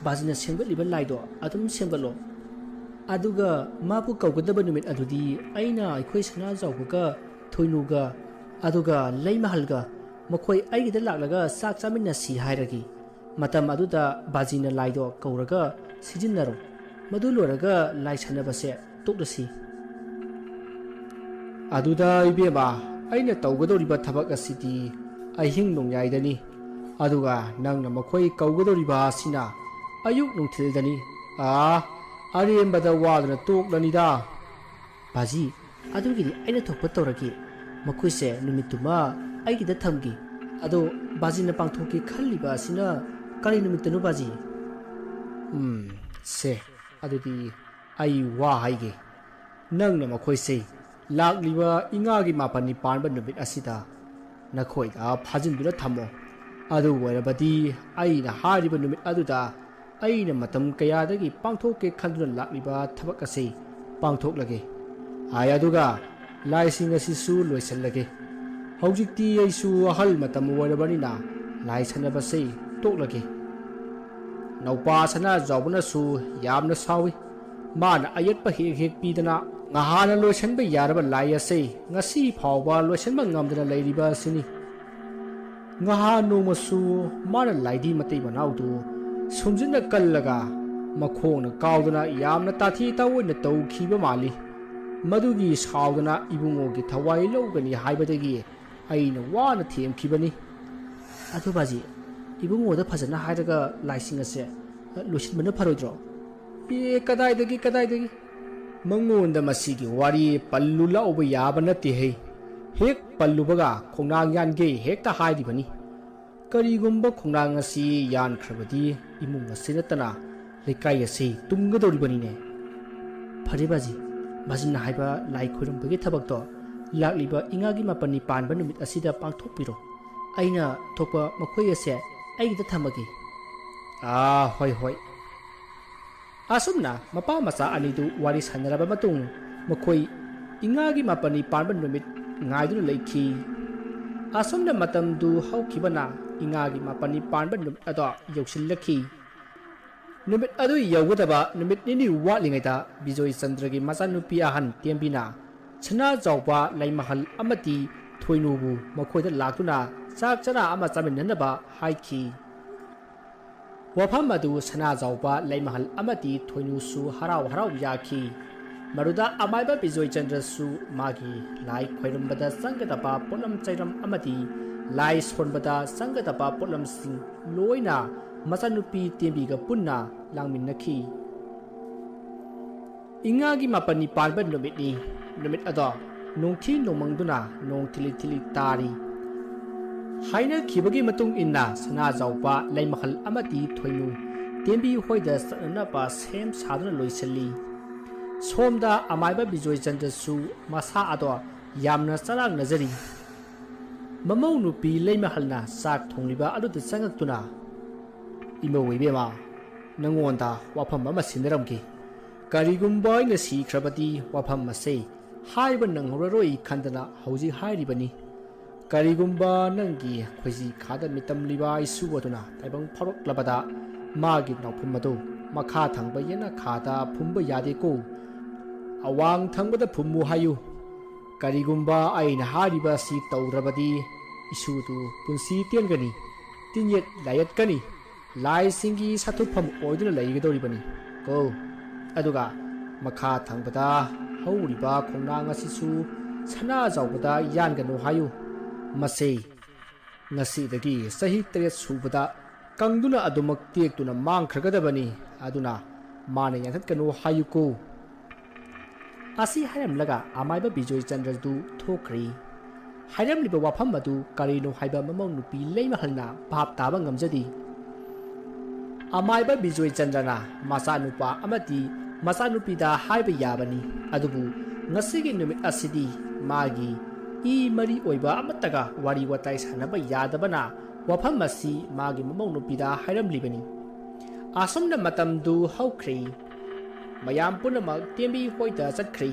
ꯕꯥꯖꯤꯅ ꯁꯦꯝꯒꯠꯂꯤꯕ ꯂꯥꯏꯗꯣ ꯑꯗꯨꯝ ꯁꯦꯝꯒꯠꯂꯣ꯫ ꯑꯗꯨꯒ ꯃꯥꯕꯨ ꯀꯧꯒꯗꯕ ꯅꯨꯃꯤꯠ ꯑꯗꯨꯗꯤ ꯑꯩꯅ ꯑꯩꯈꯣꯏ ꯁꯅꯥꯖꯥꯎꯕꯒ ꯊꯣꯏꯅꯨꯒ ꯑꯗꯨꯒ ꯂꯩꯃꯍꯜꯒ ꯃꯈꯣꯏ ꯑꯩꯒꯤꯗ ꯂꯥꯛꯂꯒ ꯆꯥꯛ ꯆꯥꯃꯤꯟꯅꯁꯤ ꯍꯥꯏꯔꯒꯦ꯫ ꯃꯇꯝ ꯑꯗꯨꯗ ꯕꯥꯖꯤꯅ ꯂꯥꯏꯗꯣ ꯀꯧꯔꯒ ꯁꯤꯖꯤꯟꯅꯔꯣ꯫ ꯃꯗꯨ ꯂꯣꯏꯔꯒ ꯂꯥꯏ ꯁꯥꯟꯅꯕꯁꯦ ꯇꯣꯛꯂꯁꯤ꯫ ꯑꯗꯨꯗ ꯏꯕꯦꯝꯃ, ꯑꯩꯅ ꯇꯧꯒꯗꯧꯔꯤꯕ ꯊꯕꯛ ꯑꯁꯤꯗꯤ ꯑꯍꯤꯡ ꯅꯣꯡꯌꯥꯏꯗꯅꯤ꯫ ꯑꯗꯨꯒ ꯅꯪꯅ ꯃꯈꯣꯏ ꯀꯧꯒꯗꯧꯔꯤꯕ ꯑꯁꯤꯅ ꯑꯌꯨꯛ ꯅꯨꯡꯊꯤꯜꯗꯅꯤ꯫ ꯑꯥ, ꯑꯔꯦꯝꯕꯗ ꯋꯥꯗꯨꯅ ꯇꯣꯛꯂꯅꯤꯗ꯫ ꯕꯥꯖꯤ, ꯑꯗꯨꯒꯤꯗꯤ ꯑꯩꯅ ꯊꯣꯛꯄ ꯇꯧꯔꯒꯦ꯫ ꯃꯈꯣꯏꯁꯦ ꯅꯨꯃꯤꯠꯇꯨꯃ ꯑꯩꯒꯤꯗ ꯊꯝꯒꯦ꯫ ꯑꯗꯣ ꯕꯥꯖꯤꯅ ꯄꯥꯡꯊꯣꯛꯀꯦ ꯈꯜꯂꯤꯕ ꯑꯁꯤꯅ ꯀꯔꯤ ꯅꯨꯃꯤꯠꯇꯅꯣ, ꯕꯥꯖꯤ? ꯎꯝ, ꯁꯦ, ꯑꯗꯨꯗꯤ ꯑꯩ ꯋꯥ ꯍꯥꯏꯒꯦ꯫ ꯅꯪꯅ ꯃꯈꯣꯏꯁꯦ ꯂꯥꯛꯂꯤꯕ ꯏꯉꯥꯒꯤ ꯃꯥꯄꯟꯅꯤ ꯄꯥꯟꯕ ꯅꯨꯃꯤꯠ ꯑꯁꯤꯗ ꯅꯈꯣꯏꯗ ꯐꯥꯖꯤꯟꯗꯨꯅ ꯊꯝꯃꯣ꯫ ꯑꯗꯨ ꯑꯣꯏꯔꯕꯗꯤ ꯑꯩꯅ ꯍꯥꯏꯔꯤꯕ ꯅꯨꯃꯤꯠ ꯑꯗꯨꯗ ꯑꯩꯅ ꯃꯇꯝ ꯀꯌꯥꯗꯒꯤ ꯄꯥꯡꯊꯣꯛꯀꯦ ꯈꯟꯗꯨꯅ ꯂꯥꯛꯂꯤꯕ ꯊꯕꯛ ꯑꯁꯤ ꯄꯥꯡꯊꯣꯛꯂꯒꯦ꯫ ꯍꯥꯏ ꯑꯗꯨꯒ ꯂꯥꯏꯁꯤꯡ ꯑꯁꯤꯁꯨ ꯂꯣꯏꯁꯤꯜꯂꯒꯦ꯫ ꯍꯧꯖꯤꯛꯇꯤ ꯑꯩꯁꯨ ꯑꯍꯜ ꯃꯇꯝ ꯑꯣꯏꯔꯕꯅꯤꯅ ꯂꯥꯏ ꯁꯥꯟꯅꯕꯁꯤ ꯇꯣꯛꯂꯒꯦ꯫ ꯅꯧꯄꯥ ꯁꯅꯥꯖꯥꯎꯕꯅꯁꯨ ꯌꯥꯝꯅ ꯁꯥꯎꯏ꯫ ꯃꯥꯅ ꯑꯌꯦꯠꯄ ꯍꯦꯛ ꯍꯦꯛ ꯄꯤꯗꯅ ꯉꯍꯥꯟꯅ ꯂꯣꯏꯁꯤꯟꯕ ꯌꯥꯔꯕ ꯂꯥꯏ ꯑꯁꯤ ꯉꯁꯤ ꯐꯥꯎꯕ ꯂꯣꯏꯁꯤꯟꯕ ꯉꯝꯗꯅ ꯂꯩꯔꯤꯕ ꯑꯁꯤꯅꯤ꯫ ꯉꯍꯥꯟ ꯅꯣꯡꯃꯁꯨ ꯃꯥꯅ ꯂꯥꯏꯙꯤ ꯃꯇꯩ ꯃꯅꯥꯎꯗꯨ ꯁꯨꯝꯖꯤꯠꯅ ꯀꯜꯂꯒ ꯃꯈꯣꯡꯅ ꯀꯥꯎꯗꯅ ꯌꯥꯝꯅ ꯇꯥꯊꯤ ꯇꯥꯑꯣꯏꯅ ꯇꯧꯈꯤꯕ ꯃꯥꯜꯂꯤ꯫ ꯃꯗꯨꯒꯤ ꯁꯥꯎꯗꯅ ꯏꯕꯨꯡꯉꯣꯒꯤ ꯊꯋꯥꯏ ꯂꯧꯒꯅꯤ ꯍꯥꯏꯕꯗꯒꯤ ꯑꯩꯅ ꯋꯥꯅ ꯊꯦꯝꯈꯤꯕꯅꯤ꯫ ꯑꯗꯨ ꯕꯥꯖꯤ, ꯏꯕꯨꯡꯉꯣꯗ ꯐꯖꯅ ꯍꯥꯏꯔꯒ ꯂꯥꯏꯁꯤꯡ ꯑꯁꯦ ꯂꯣꯏꯁꯤꯟꯕꯅ ꯐꯔꯣꯏꯗ꯭ꯔꯣ? ꯑꯦ, ꯀꯗꯥꯏꯗꯒꯤ, ꯀꯗꯥꯏꯗꯒꯤ? ꯃꯉꯣꯟꯗ ꯃꯁꯤꯒꯤ ꯋꯥꯔꯤ ꯄꯜꯂꯨ ꯂꯥꯎꯕ ꯌꯥꯕ ꯅꯠꯇꯦꯍꯦ꯫ ꯍꯦꯛ ꯄꯜꯂꯨꯕꯒ ꯈꯣꯡꯅꯥꯡ ꯌꯥꯟꯒꯦ ꯍꯦꯛꯇ ꯍꯥꯏꯔꯤꯕꯅꯤ꯫ ꯀꯔꯤꯒꯨꯝꯕ ꯈꯣꯡꯅꯥꯡ ꯑꯁꯤ ꯌꯥꯟꯈ꯭ꯔꯕꯗꯤ ꯏꯃꯨꯡ ꯑꯁꯤ ꯅꯠꯇꯅ ꯂꯩꯀꯥꯏ ꯑꯁꯤ ꯇꯨꯝꯒꯗꯧꯔꯤꯕꯅꯤꯅꯦ꯫ ꯐꯔꯦ ꯕꯥꯖꯤ, ꯕꯥꯖꯤꯅ ꯍꯥꯏꯕ ꯂꯥꯏ ꯈꯣꯏꯔꯝꯕꯒꯤ ꯊꯕꯛꯇꯣ ꯂꯥꯛꯂꯤꯕ ꯏꯉꯥꯒꯤ ꯃꯥꯄꯟꯅꯤ ꯄꯥꯟꯕ ꯅꯨꯃꯤꯠ ꯑꯁꯤꯗ ꯄꯥꯡꯊꯣꯛꯄꯤꯔꯣ꯫ ꯑꯩꯅ ꯊꯣꯛꯄ ꯃꯈꯣꯏ ꯑꯁꯦ ꯑꯩꯒꯤꯗ ꯊꯝꯃꯒꯦ꯫ ꯑꯥ, ꯍꯣꯏ, ꯍꯣꯏ꯫ ꯑꯁꯨꯝꯅ ꯃꯄꯥ ꯃꯆꯥ ꯑꯅꯤꯗꯨ ꯋꯥꯔꯤ ꯁꯥꯟꯅꯔꯕ ꯃꯇꯨꯡ, ꯃꯈꯣꯏ ꯏꯉꯥꯒꯤ ꯃꯥꯄꯟꯅꯤ ꯄꯥꯟꯕ ꯅꯨꯃꯤꯠ ꯉꯥꯏꯗꯨꯅ ꯂꯩꯈꯤ꯫ ꯑꯁꯨꯝꯅ ꯃꯇꯝꯗꯨ ꯍꯧꯈꯤꯕꯅ ꯏꯉꯥꯒꯤ ꯃꯥꯄꯟꯅꯤ ꯄꯥꯟꯕ ꯅꯨꯃꯤꯠ ꯑꯗꯣ ꯌꯧꯁꯤꯜꯂꯛꯈꯤ꯫ ꯅꯨꯃꯤꯠ ꯑꯗꯨ ꯌꯧꯒꯗꯕ ꯅꯨꯃꯤꯠ ꯅꯤꯅꯤ ꯋꯥꯠꯂꯤꯉꯩꯗ ꯕꯤꯖꯣꯏ ꯆꯟꯗ꯭ꯔꯒꯤ ꯃꯆꯥꯅꯨꯄꯤ ꯑꯍꯟ ꯇꯦꯝꯕꯤꯅ ꯁꯅꯥꯖꯥꯎꯕ ꯂꯩꯃꯍꯜ ꯑꯃꯗꯤ ꯊꯣꯏꯅꯨꯕꯨ ꯃꯈꯣꯏꯗ ꯂꯥꯛꯇꯨꯅ ꯆꯥꯛ ꯆꯔꯥ ꯑꯃ ꯆꯥꯃꯤꯟꯅꯅꯕ ꯍꯥꯏꯈꯤ꯫ ꯋꯥꯐꯝ ꯑꯗꯨ ꯁꯅꯥꯖꯥꯎꯕ ꯂꯩꯃꯍꯜ ꯑꯃꯗꯤ ꯊꯣꯏꯅꯨꯁꯨ ꯍꯔꯥꯎ ꯍꯔꯥꯎ ꯌꯥꯈꯤ꯫ ꯃꯗꯨꯗ ꯑꯃꯥꯏꯕ ꯕꯤꯖꯣꯏ ꯆꯟꯗ꯭ꯔꯁꯨ ꯃꯥꯒꯤ ꯂꯥꯏ ꯈꯣꯏꯔꯝꯕꯗ ꯆꯪꯒꯗꯕ ꯄꯣꯠꯂꯝ ꯆꯩꯔꯝ ꯑꯃꯗꯤ ꯂꯥꯏ ꯁꯣꯟꯕꯗ ꯆꯪꯒꯗꯕ ꯄꯣꯠꯂꯝꯁꯤꯡ ꯂꯣꯏꯅ ꯃꯆꯥꯅꯨꯄꯤ ꯇꯦꯝꯕꯤꯒ ꯄꯨꯟꯅ ꯂꯥꯡꯃꯤꯟꯅꯈꯤ꯫ ꯏꯉꯥꯒꯤ ꯃꯥꯄꯟꯅꯤ ꯄꯥꯟꯕ ꯅꯨꯃꯤꯠꯅꯤ꯫ ꯅꯨꯃꯤꯠ ꯑꯗꯣ ꯅꯣꯡꯊꯤ ꯅꯣꯡꯃꯪꯗꯨꯅ ꯅꯣꯡ ꯊꯤꯂꯤ ꯊꯤꯂꯤ ꯇꯥꯔꯤ꯫ ꯍꯥꯏꯅꯈꯤꯕꯒꯤ ꯃꯇꯨꯡ ꯏꯟꯅ ꯁꯅꯥꯖꯥꯎꯕ ꯂꯩꯃꯍꯜ ꯑꯃꯗꯤ ꯊꯣꯏꯅꯨ ꯇꯦꯝꯕꯤ ꯍꯣꯏꯗ ꯆꯠꯅꯅꯕ ꯁꯦꯝ ꯁꯥꯗꯨꯅ ꯂꯣꯏꯁꯤꯜꯂꯤ꯫ ꯁꯣꯝꯗ ꯑꯃꯥꯏꯕ ꯕꯤꯖꯣꯏ ꯆꯟꯗ꯭ꯔꯁꯨ ꯃꯁꯥ ꯑꯗꯣ ꯌꯥꯝꯅ ꯆꯔꯥꯡꯅꯖꯔꯤ꯫ ꯃꯃꯧ ꯅꯨꯄꯤ ꯂꯩꯃꯍꯜꯅ ꯆꯥꯛ ꯊꯣꯡꯂꯤꯕ ꯑꯗꯨꯗ ꯆꯪꯉꯛꯇꯨꯅ, "ꯏꯃꯧ ꯏꯕꯦꯝꯃ, ꯅꯉꯣꯟꯗ ꯋꯥꯐꯝ ꯑꯃ ꯁꯤꯟꯅꯔꯝꯒꯦ꯫ ꯀꯔꯤꯒꯨꯝꯕ ꯑꯩꯅ ꯁꯤꯈ꯭ꯔꯕꯗꯤ ꯋꯥꯐꯝ ꯑꯁꯦ ꯍꯥꯏꯕ ꯅꯪꯍꯧꯔꯔꯣꯏ ꯈꯟꯗꯅ ꯍꯧꯖꯤꯛ ꯍꯥꯏꯔꯤꯕꯅꯤ꯫ ꯀꯔꯤꯒꯨꯝꯕ ꯅꯪꯒꯤ ꯈꯣꯏꯖꯤ ꯈꯥꯗ ꯃꯤꯇꯝꯂꯤꯕ ꯏꯁꯨ ꯑꯗꯨꯅ ꯇꯥꯏꯕꯪ ꯐꯥꯎꯔꯛꯂꯕꯗ ꯃꯥꯒꯤ ꯅꯥꯎꯐꯝ ꯑꯗꯨ ꯃꯈꯥ ꯊꯪꯕ ꯌꯦꯅꯈꯥꯗ ꯐꯨꯝꯕ ꯌꯥꯗꯦꯀꯣ꯫ ꯑꯋꯥꯡ ꯊꯪꯕꯗ ꯐꯨꯝꯃꯨ ꯍꯥꯏꯌꯨ꯫ ꯀꯔꯤꯒꯨꯝꯕ ꯑꯩꯅ ꯍꯥꯏꯔꯤꯕ ꯑꯁꯤ ꯇꯧꯗ꯭ꯔꯕꯗꯤ ꯏꯁꯨꯗꯨ ꯄꯨꯟꯁꯤ ꯇꯦꯟꯒꯅꯤ, ꯇꯤꯟꯌꯦꯠ ꯂꯥꯏꯌꯦꯠꯀꯅꯤ꯫ ꯂꯥꯏꯁꯤꯡꯒꯤ ꯁꯥꯊꯨꯐꯝ ꯑꯣꯏꯗꯨꯅ ꯂꯩꯒꯗꯧꯔꯤꯕꯅꯤ ꯀꯣ꯫ ꯑꯗꯨꯒ ꯃꯈꯥ ꯊꯪꯕꯗ ꯍꯧꯔꯤꯕ ꯈꯣꯡꯅꯥꯡ ꯑꯁꯤꯁꯨ ꯁꯅꯥꯖꯥꯎꯕꯗ ꯌꯥꯟꯒꯅꯨ ꯍꯥꯏꯌꯨ꯫ ꯃꯁꯤ ꯉꯁꯤꯗꯒꯤ ꯆꯍꯤ ꯇꯔꯦꯠ ꯁꯨꯕꯗ ꯀꯪꯗꯨꯅ ꯑꯗꯨꯃꯛ ꯇꯦꯛꯇꯨꯅ ꯃꯥꯡꯈ꯭ꯔꯒꯗꯕꯅꯤ꯫ ꯑꯗꯨꯅ ꯃꯥꯅ ꯌꯥꯟꯊꯠꯀꯅꯨ ꯍꯥꯏꯌꯨꯀꯣ꯫ ꯑꯁꯤ ꯍꯥꯏꯔꯝꯂꯒ ꯑꯃꯥꯏꯕ ꯕꯤꯖꯣꯏ ꯆꯟꯗ꯭ꯔꯗꯨ ꯊꯣꯛꯈ꯭ꯔꯦ꯫ ꯍꯥꯏꯔꯝꯂꯤꯕ ꯋꯥꯐꯝ ꯑꯗꯨ ꯀꯔꯤꯅꯣ ꯍꯥꯏꯕ ꯃꯃꯧ ꯅꯨꯄꯤ ꯂꯩꯃꯍꯜꯅ ꯚꯥꯞ ꯇꯥꯕ ꯉꯝꯖꯗꯦ꯫ ꯑꯃꯥꯏꯕ ꯕꯤꯖꯣꯏ ꯆꯟꯗ꯭ꯔꯅ ꯃꯆꯥꯅꯨꯄꯥ ꯑꯃꯗꯤ ꯃꯆꯥꯅꯨꯄꯤꯗ ꯍꯥꯏꯕ ꯌꯥꯕꯅꯤ, ꯑꯗꯨꯕꯨ ꯉꯁꯤꯒꯤ ꯅꯨꯃꯤꯠ ꯑꯁꯤꯗꯤ ꯃꯥꯒꯤ ꯏ ꯃꯔꯤ ꯑꯣꯏꯕ ꯑꯃꯠꯇꯒ ꯋꯥꯔꯤ ꯋꯥꯇꯥꯏ ꯁꯥꯟꯅꯕ ꯌꯥꯗꯕꯅ ꯋꯥꯐꯝ ꯑꯁꯤ ꯃꯥꯒꯤ ꯃꯃꯧ ꯅꯨꯄꯤꯗ ꯍꯥꯏꯔꯝꯂꯤꯕꯅꯤ꯫ ꯑꯁꯨꯝꯅ ꯃꯇꯝꯗꯨ ꯍꯧꯈ꯭ꯔꯦ꯫ ꯃꯌꯥꯝ ꯄꯨꯝꯅꯃꯛ ꯇꯦꯝꯕꯤ ꯍꯣꯏꯗ ꯆꯠꯈ꯭ꯔꯦ꯫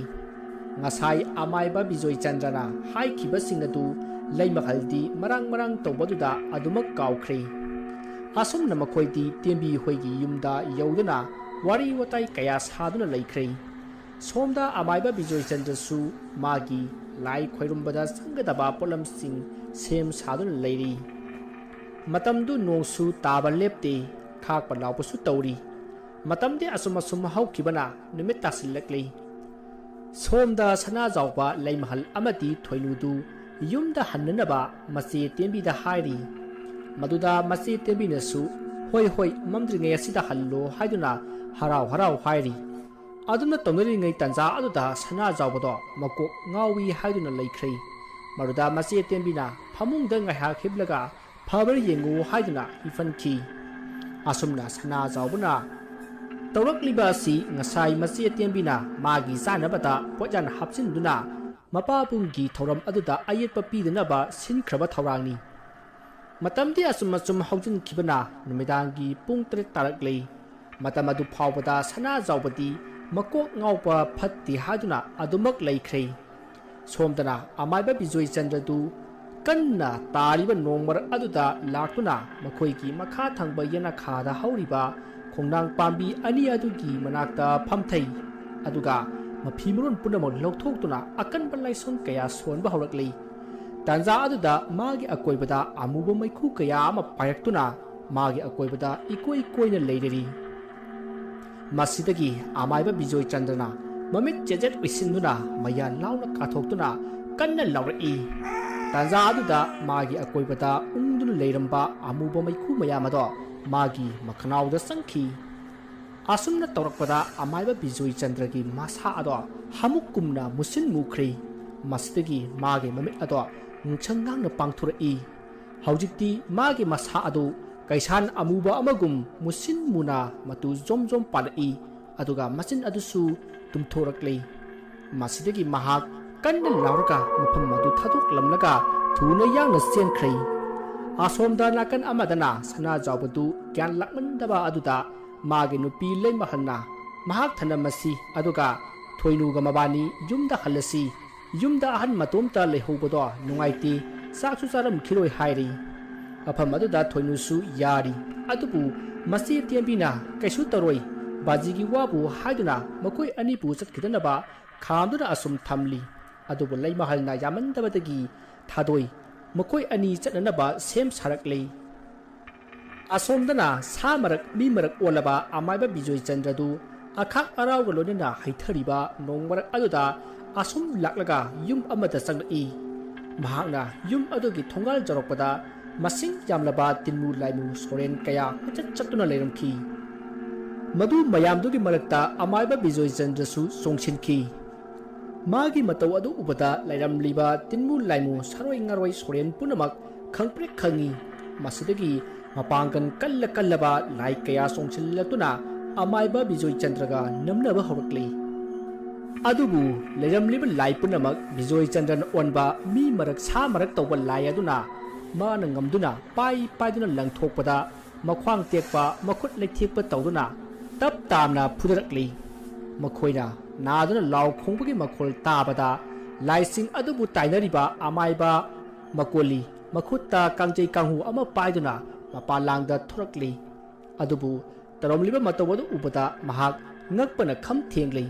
ꯉꯁꯥꯏ ꯑꯃꯥꯏꯕ ꯕꯤꯖꯣꯏ ꯆꯟꯗ꯭ꯔꯅ ꯍꯥꯏꯈꯤꯕꯁꯤꯡ ꯑꯗꯨ ꯂꯩꯃꯈꯜꯗꯤ ꯃꯔꯥꯡ ꯃꯔꯥꯡ ꯇꯧꯕꯗꯨꯗ ꯑꯗꯨꯃꯛ ꯀꯥꯎꯈ꯭ꯔꯦ꯫ ꯑꯁꯨꯝꯅ ꯃꯈꯣꯏꯗꯤ ꯇꯦꯝꯕꯤ ꯍꯣꯏꯒꯤ ꯌꯨꯝꯗ ꯌꯧꯗꯨꯅ ꯋꯥꯔꯤ ꯋꯥꯇꯥꯏ ꯀꯌꯥ ꯁꯥꯗꯨꯅ ꯂꯩꯈ꯭ꯔꯦ꯫ ꯁꯣꯝꯗ ꯑꯃꯥꯏꯕ ꯕꯤꯖꯣꯏ ꯆꯟꯗ꯭ꯔꯁꯨ ꯃꯥꯒꯤ ꯂꯥꯏ ꯈꯣꯏꯔꯨꯝꯕꯗ ꯆꯪꯒꯗꯕ ꯄꯣꯠꯂꯝꯁꯤꯡ ꯁꯦꯝ ꯁꯥꯗꯨꯅ ꯂꯩꯔꯤ꯫ ꯃꯇꯝꯗꯨ ꯅꯣꯡꯁꯨ ꯇꯥꯕ ꯂꯦꯞꯇꯦ, ꯈꯥꯛꯄ ꯂꯥꯎꯕꯁꯨ ꯇꯧꯔꯤ꯫ ꯃꯇꯝꯗꯤ ꯑꯁꯨꯝ ꯑꯁꯨꯝ ꯍꯧꯈꯤꯕꯅ ꯅꯨꯃꯤꯠ ꯇꯥꯁꯤꯜꯂꯛꯂꯤ꯫ ꯁꯣꯝꯗ ꯁꯅꯥꯖꯥꯎꯕ, ꯂꯩꯃꯍꯜ ꯑꯃꯗꯤ ꯊꯣꯏꯅꯨꯗꯨ ꯌꯨꯝꯗ ꯍꯟꯅꯅꯕ ꯃꯆꯦ ꯇꯦꯝꯕꯤꯗ ꯍꯥꯏꯔꯤ꯫ ꯃꯗꯨꯗ ꯃꯆꯦ ꯇꯦꯝꯕꯤꯅꯁꯨ "ꯍꯣꯏ, ꯍꯣꯏ, ꯃꯝꯗ꯭ꯔꯤꯉꯩ ꯑꯁꯤꯗ ꯍꯜꯂꯣ" ꯍꯥꯏꯗꯨꯅ ꯍꯔꯥꯎ ꯍꯔꯥꯎ ꯍꯥꯏꯔꯤ꯫ ꯑꯗꯨꯝꯅ ꯇꯧꯅꯔꯤꯉꯩ ꯇꯥꯟꯖꯥ ꯑꯗꯨꯗ ꯁꯅꯥꯖꯥꯎꯕꯗꯣ ꯃꯀꯣꯛ ꯉꯥꯎꯏ ꯍꯥꯏꯗꯨꯅ ꯂꯩꯈ꯭ꯔꯦ꯫ ꯃꯗꯨꯗ ꯃꯆꯦ ꯇꯦꯝꯕꯤꯅ ꯐꯃꯨꯡꯗ ꯉꯥꯏꯍꯥꯛ ꯍꯤꯞꯂꯒ ꯐꯕ꯭ꯔꯥ ꯌꯦꯡꯉꯨ ꯍꯥꯏꯗꯨꯅ ꯏꯐꯟꯈꯤ꯫ ꯑꯁꯨꯝꯅ ꯁꯅꯥꯖꯥꯎꯕꯅ ꯇꯧꯔꯛꯂꯤꯕ ꯑꯁꯤ ꯉꯁꯥꯏ ꯃꯆꯦ ꯇꯦꯝꯕꯤꯅ ꯃꯥꯒꯤ ꯆꯥꯅꯕꯗ ꯄꯣꯠꯌꯥꯟ ꯍꯥꯞꯆꯤꯟꯗꯨꯅ ꯃꯄꯥꯕꯨꯡꯒꯤ ꯊꯧꯔꯝ ꯑꯗꯨꯗ ꯑꯌꯦꯠꯄ ꯄꯤꯗꯅꯕ ꯁꯤꯟꯈ꯭ꯔꯕ ꯊꯧꯔꯥꯡꯅꯤ꯫ ꯃꯇꯝꯗꯤ ꯑꯁꯨꯝ ꯑꯁꯨꯝ ꯍꯧꯖꯤꯟꯈꯤꯕꯅ ꯅꯨꯃꯤꯗꯥꯡꯒꯤ ꯄꯨꯡ ꯇꯔꯦꯠ ꯇꯥꯔꯛꯂꯦ꯫ ꯃꯇꯝ ꯑꯗꯨ ꯐꯥꯎꯕꯗ ꯁꯅꯥꯖꯥꯎꯕꯗꯤ ꯃꯀꯣꯛ ꯉꯥꯎꯕ ꯐꯠꯇꯦ ꯍꯥꯏꯗꯨꯅ ꯑꯗꯨꯃꯛ ꯂꯩꯈ꯭ꯔꯦ꯫ ꯁꯣꯝꯗꯅ ꯑꯃꯥꯏꯕ ꯕꯤꯖꯣꯏ ꯆꯟꯗ꯭ꯔꯗꯨ ꯀꯟꯅ ꯇꯥꯔꯤꯕ ꯅꯣꯡ ꯃꯔꯛ ꯑꯗꯨꯗ ꯂꯥꯛꯇꯨꯅ ꯃꯈꯣꯏꯒꯤ ꯃꯈꯥ ꯊꯪꯕ ꯌꯦꯅꯈꯥꯗ ꯍꯧꯔꯤꯕ ꯈꯣꯡꯅꯥꯡ ꯄꯥꯝꯕꯤ ꯑꯅꯤ ꯑꯗꯨꯒꯤ ꯃꯅꯥꯛꯇ ꯐꯝꯊꯩ꯫ ꯑꯗꯨꯒ ꯃꯐꯤ ꯃꯔꯣꯟ ꯄꯨꯝꯅꯃꯛ ꯂꯧꯊꯣꯛꯇꯨꯅ ꯑꯀꯟꯕ ꯂꯥꯏꯁꯣꯟ ꯀꯌꯥ ꯁꯣꯟꯕ ꯍꯧꯔꯛꯂꯤ꯫ ꯇꯥꯟꯖꯥ ꯑꯗꯨꯗ ꯃꯥꯒꯤ ꯑꯀꯣꯏꯕꯗ ꯑꯃꯨꯕ ꯃꯩꯈꯨ ꯀꯌꯥ ꯑꯃ ꯄꯥꯏꯔꯛꯇꯨꯅ ꯃꯥꯒꯤ ꯑꯀꯣꯏꯕꯗ ꯏꯀꯣꯏ ꯀꯣꯏꯅ ꯂꯩꯔꯔꯤ꯫ ꯃꯁꯤꯗꯒꯤ ꯑꯃꯥꯏꯕ ꯕꯤꯖꯣꯏ ꯆꯟꯗ꯭ꯔꯅ ꯃꯃꯤꯠ ꯆꯦꯖꯦꯠ ꯎꯏꯁꯤꯟꯗꯨꯅ ꯃꯌꯥ ꯂꯥꯎꯅ ꯀꯥꯊꯣꯛꯇꯨꯅ ꯀꯟꯅ ꯂꯥꯎꯔꯛꯏ꯫ ꯇꯥꯟꯖꯥ ꯑꯗꯨꯗ ꯃꯥꯒꯤ ꯑꯀꯣꯏꯕꯗ ꯎꯪꯗꯨꯅ ꯂꯩꯔꯝꯕ ꯑꯃꯨꯕ ꯃꯩꯈꯨ ꯃꯌꯥꯝ ꯑꯗꯣ ꯃꯥꯒꯤ ꯃꯈꯅꯥꯎꯗ ꯆꯪꯈꯤ꯫ ꯑꯁꯨꯝꯅ ꯇꯧꯔꯛꯄꯗ ꯑꯃꯥꯏꯕ ꯕꯤꯖꯣꯏ ꯆꯟꯗ꯭ꯔꯒꯤ ꯃꯁꯥ ꯑꯗꯣ ꯍꯥꯃꯨꯛꯀꯨꯝꯅ ꯃꯨꯁꯤꯟ ꯃꯨꯈ꯭ꯔꯦ꯫ ꯃꯁꯤꯗꯒꯤ ꯃꯥꯒꯤ ꯃꯃꯤꯠ ꯑꯗꯣ ꯉꯁꯪ ꯉꯥꯡꯅ ꯄꯥꯡꯊꯣꯔꯛꯏ꯫ ꯍꯧꯖꯤꯛꯇꯤ ꯃꯥꯒꯤ ꯃꯁꯥ ꯑꯗꯨ ꯀꯩꯁꯥꯟ ꯑꯃꯨꯕ ꯑꯃꯒꯨꯝ ꯃꯨꯁꯤꯟ ꯃꯨꯅ ꯃꯇꯨ ꯖꯣꯝ ꯖꯣꯝ ꯄꯥꯜꯂꯛꯏ, ꯑꯗꯨꯒ ꯃꯆꯤꯟ ꯑꯗꯨꯁꯨ ꯇꯨꯝꯊꯣꯔꯛꯂꯦ꯫ ꯃꯁꯤꯗꯒꯤ ꯃꯍꯥꯛ ꯀꯟꯅ ꯂꯥꯎꯔꯒ ꯃꯐꯝ ꯑꯗꯨ ꯊꯥꯗꯣꯛꯂꯝꯂꯒ ꯊꯨꯅ ꯌꯥꯡꯅ ꯆꯦꯟꯈ꯭ꯔꯦ꯫ ꯑꯁꯣꯝꯗ ꯅꯥꯀꯟ ꯑꯃꯗꯅ ꯁꯅꯥꯖꯥꯎꯕꯗꯨ ꯒ꯭ꯌꯥꯟ ꯂꯥꯛꯃꯟꯗꯕ ꯑꯗꯨꯗ ꯃꯥꯒꯤ ꯅꯨꯄꯤ ꯂꯩꯃꯍꯜꯅ ꯃꯍꯥꯛ ꯊꯅꯝꯃꯁꯤ, ꯑꯗꯨꯒ ꯊꯣꯏꯅꯨꯒ ꯃꯕꯥꯅꯤ ꯌꯨꯝꯗ ꯍꯜꯂꯁꯤ꯫ ꯌꯨꯝꯗ ꯑꯍꯟ ꯃꯇꯣꯝꯇ ꯂꯩꯍꯧꯕꯗꯣ ꯅꯨꯡꯉꯥꯏꯇꯦ, ꯆꯥꯛꯁꯨ ꯆꯥꯔꯝꯈꯤꯔꯣꯏ ꯍꯥꯏꯔꯤ꯫ ꯃꯐꯝ ꯑꯗꯨꯗ ꯊꯣꯏꯅꯨꯁꯨ ꯌꯥꯔꯤ꯫ ꯑꯗꯨꯕꯨ ꯃꯆꯦ ꯇꯦꯝꯕꯤꯅ ꯀꯩꯁꯨ ꯇꯧꯔꯣꯏ, ꯕꯥꯖꯤꯒꯤ ꯋꯥꯕꯨ ꯍꯥꯏꯗꯨꯅ ꯃꯈꯣꯏ ꯑꯅꯤꯕꯨ ꯆꯠꯈꯤꯗꯅꯕ ꯈꯥꯝꯗꯨꯅ ꯑꯁꯨꯝ ꯊꯝꯂꯤ꯫ ꯑꯗꯨꯕꯨ ꯂꯩꯃꯍꯜꯅ ꯌꯥꯃꯟꯗꯕꯗꯒꯤ ꯊꯥꯗꯣꯏ꯫ ꯃꯈꯣꯏ ꯑꯅꯤ ꯆꯠꯅꯅꯕ ꯁꯦꯝ ꯁꯥꯔꯛꯂꯤ꯫ ꯑꯁꯣꯝꯗꯅ ꯁꯥ ꯃꯔꯛ ꯃꯤ ꯃꯔꯛ ꯑꯣꯜꯂꯕ ꯑꯃꯥꯏꯕ ꯕꯤꯖꯣꯏ ꯆꯟꯗ꯭ꯔꯗꯨ ꯑꯈꯥꯛ ꯑꯔꯥꯎꯒ ꯂꯣꯏꯅꯅ ꯍꯩꯊꯔꯤꯕ ꯅꯣꯡ ꯃꯔꯛ ꯑꯗꯨꯗ ꯑꯁꯨꯝ ꯂꯥꯛꯂꯒ ꯌꯨꯝ ꯑꯃꯗ ꯆꯪꯂꯛꯏ꯫ ꯃꯍꯥꯛꯅ ꯌꯨꯝ ꯑꯗꯨꯒꯤ ꯊꯣꯡꯒꯥꯜ ꯌꯧꯔꯛꯄꯗ ꯃꯁꯤꯡ ꯌꯥꯝꯂꯕ ꯇꯤꯟꯃꯨ ꯂꯥꯏꯃꯨ ꯁꯣꯔꯦꯟ ꯀꯌꯥ ꯀꯣꯏꯆꯠ ꯆꯠꯇꯨꯅ ꯂꯩꯔꯝꯈꯤ꯫ ꯃꯗꯨ ꯃꯌꯥꯝꯗꯨꯒꯤ ꯃꯔꯛꯇ ꯑꯃꯥꯏꯕ ꯕꯤꯖꯣꯏ ꯆꯟꯗ꯭ꯔꯁꯨ ꯆꯣꯡꯁꯤꯟꯈꯤ꯫ ꯃꯥꯒꯤ ꯃꯇꯧ ꯑꯗꯨ ꯎꯕꯗ ꯂꯩꯔꯝꯂꯤꯕ ꯇꯤꯟꯃꯨ ꯂꯥꯏꯃꯨ ꯁꯥꯔꯣꯏ ꯉꯥꯔꯣꯏ ꯁꯣꯔꯦꯟ ꯄꯨꯝꯅꯃꯛ ꯈꯪꯄ꯭ꯔꯦꯛ ꯈꯪꯉꯤ꯫ ꯃꯁꯤꯗꯒꯤ ꯃꯄꯥꯡꯒꯜ ꯀꯜꯂ ꯀꯜꯂꯕ ꯂꯥꯏ ꯀꯌꯥ ꯆꯣꯡꯁꯤꯜꯂꯛꯇꯨꯅ ꯑꯃꯥꯏꯕ ꯕꯤꯖꯣꯏ ꯆꯟꯗ꯭ꯔꯒ ꯅꯝꯅꯕ ꯍꯧꯔꯛꯂꯤ꯫ ꯑꯗꯨꯕꯨ ꯂꯩꯔꯝꯂꯤꯕ ꯂꯥꯏ ꯄꯨꯝꯅꯃꯛ ꯕꯤꯖꯣꯏ ꯆꯟꯗ꯭ꯔꯅ ꯑꯣꯟꯕ ꯃꯤ ꯃꯔꯛ ꯁꯥ ꯃꯔꯛ ꯇꯧꯕ ꯂꯥꯏ ꯑꯗꯨꯅ ꯃꯥꯅ ꯉꯝꯗꯨꯅ ꯄꯥꯏ ꯄꯥꯏꯗꯨꯅ ꯂꯪꯊꯣꯛꯄꯗ ꯃꯈ꯭ꯋꯥꯡ ꯇꯦꯛꯄ, ꯃꯈꯨꯠ ꯂꯩꯊꯦꯛꯄ ꯇꯧꯗꯨꯅ ꯇꯞ ꯇꯥꯝꯅ ꯐꯨꯗꯔꯛꯂꯤ꯫ ꯃꯈꯣꯏꯅ ꯅꯥꯗꯨꯅ ꯂꯥꯎ ꯈꯣꯡꯕꯒꯤ ꯃꯈꯣꯜ ꯇꯥꯕꯗ ꯂꯥꯏꯁꯤꯡ ꯑꯗꯨꯕꯨ ꯇꯥꯏꯅꯔꯤꯕ ꯑꯃꯥꯏꯕ ꯃꯀꯣꯂꯤ ꯃꯈꯨꯠꯇ ꯀꯥꯡꯖꯩ ꯀꯥꯡꯍꯨ ꯑꯃ ꯄꯥꯏꯗꯨꯅ ꯃꯄꯥꯟꯂꯥꯡꯗ ꯊꯣꯔꯛꯂꯤ꯫ ꯑꯗꯨꯕꯨ ꯇꯧꯔꯝꯂꯤꯕ ꯃꯇꯧ ꯑꯗꯨ ꯎꯕꯗ ꯃꯍꯥꯛ ꯉꯛꯄꯅ ꯈꯝ ꯊꯦꯡꯂꯤ꯫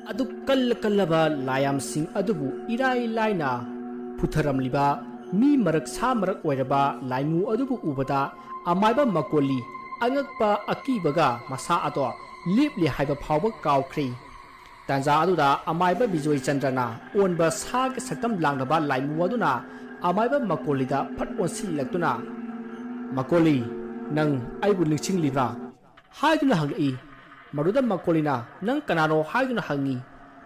ꯑꯗꯨꯛ ꯀꯜꯂ ꯀꯜꯂꯕ ꯂꯥꯏꯌꯥꯝꯁꯤꯡ ꯑꯗꯨꯕꯨ ꯏꯔꯥꯏ ꯂꯥꯏꯅ ꯐꯨꯊꯔꯝꯂꯤꯕ ꯃꯤ ꯃꯔꯛ ꯁꯥ ꯃꯔꯛ ꯑꯣꯏꯔꯕ ꯂꯥꯏꯃꯨ ꯑꯗꯨꯕꯨ ꯎꯕꯗ ꯑꯃꯥꯏꯕ ꯃꯀꯣꯂꯤ ꯑꯉꯛꯄ ꯑꯀꯤꯕꯒ ꯃꯁꯥ ꯑꯗꯣ ꯂꯦꯞꯂꯦ ꯍꯥꯏꯕ ꯐꯥꯎꯕ ꯀꯥꯎꯈ꯭ꯔꯦ꯫ ꯇꯥꯟꯖꯥ ꯑꯗꯨꯗ ꯑꯃꯥꯏꯕ ꯕꯤꯖꯣꯏ ꯆꯟꯗ꯭ꯔꯅ ꯑꯣꯟꯕ ꯁꯥꯒꯤ ꯁꯛꯇꯝ ꯂꯥꯡꯂꯕ ꯂꯥꯏꯃꯨ ꯑꯗꯨꯅ ꯑꯃꯥꯏꯕ ꯃꯀꯣꯂꯤꯗ ꯐꯠ ꯑꯣꯟꯁꯤꯜꯂꯛꯇꯨꯅ, "ꯃꯀꯣꯂꯤ, ꯅꯪ ꯑꯩꯕꯨ ꯅꯤꯡꯁꯤꯡꯂꯤꯕ꯭ꯔꯥ?" ꯍꯥꯏꯗꯨꯅ ꯍꯪꯂꯛꯏ꯫ ꯃꯗꯨꯗ ꯃꯀꯣꯂꯤꯅ, "ꯅꯪ ꯀꯅꯥꯅꯣ?" ꯍꯥꯏꯗꯨꯅ ꯍꯪꯉꯤ꯫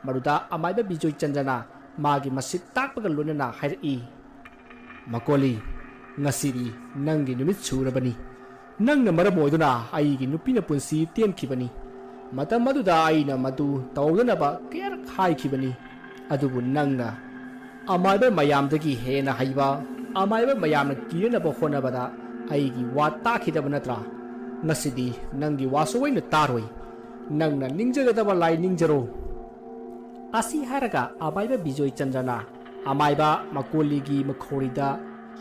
ꯃꯗꯨꯗ ꯑꯃꯥꯏꯕ ꯕꯤꯖꯣꯏ ꯆꯟꯗ꯭ꯔꯅ ꯃꯥꯒꯤ ꯃꯁꯤꯠ ꯇꯥꯛꯄꯒ ꯂꯣꯏꯅꯅ ꯍꯥꯏꯔꯛꯏ, "ꯃꯀꯣꯂꯤ, ꯉꯁꯤꯗꯤ ꯅꯪꯒꯤ ꯅꯨꯃꯤꯠ ꯁꯨꯔꯕꯅꯤ꯫ ꯅꯪꯅ ꯃꯔꯝ ꯑꯣꯏꯗꯨꯅ ꯑꯩꯒꯤ ꯅꯨꯄꯤꯅ ꯄꯨꯟꯁꯤ ꯇꯦꯟꯈꯤꯕꯅꯤ꯫ ꯃꯇꯝ ꯑꯗꯨꯗ ꯑꯩꯅ ꯃꯗꯨ ꯇꯧꯗꯅꯕ ꯀꯌꯥꯔꯛ ꯍꯥꯏꯈꯤꯕꯅꯤ, ꯑꯗꯨꯕꯨ ꯅꯪꯅ ꯑꯃꯥꯏꯕ ꯃꯌꯥꯝꯗꯒꯤ ꯍꯦꯟꯅ ꯍꯩꯕ, ꯑꯃꯥꯏꯕ ꯃꯌꯥꯝꯅ ꯀꯤꯅꯅꯕ ꯍꯣꯠꯅꯕꯗ ꯑꯩꯒꯤ ꯋꯥ ꯇꯥꯈꯤꯗꯕ ꯅꯠꯇ꯭ꯔꯥ? ꯉꯁꯤꯗꯤ ꯅꯪꯒꯤ ꯋꯥꯁꯨ ꯑꯩꯅ ꯇꯥꯔꯣꯏ꯫ ꯅꯪꯅ ꯅꯤꯡꯖꯒꯗꯕ ꯂꯥꯏ ꯅꯤꯡꯖꯔꯣ꯫" ꯑꯁꯤ ꯍꯥꯏꯔꯒ ꯑꯃꯥꯏꯕ ꯕꯤꯖꯣꯏ ꯆꯟꯗ꯭ꯔꯅ ꯑꯃꯥꯏꯕ ꯃꯀꯣꯂꯤꯒꯤ ꯃꯈꯧꯔꯤꯗ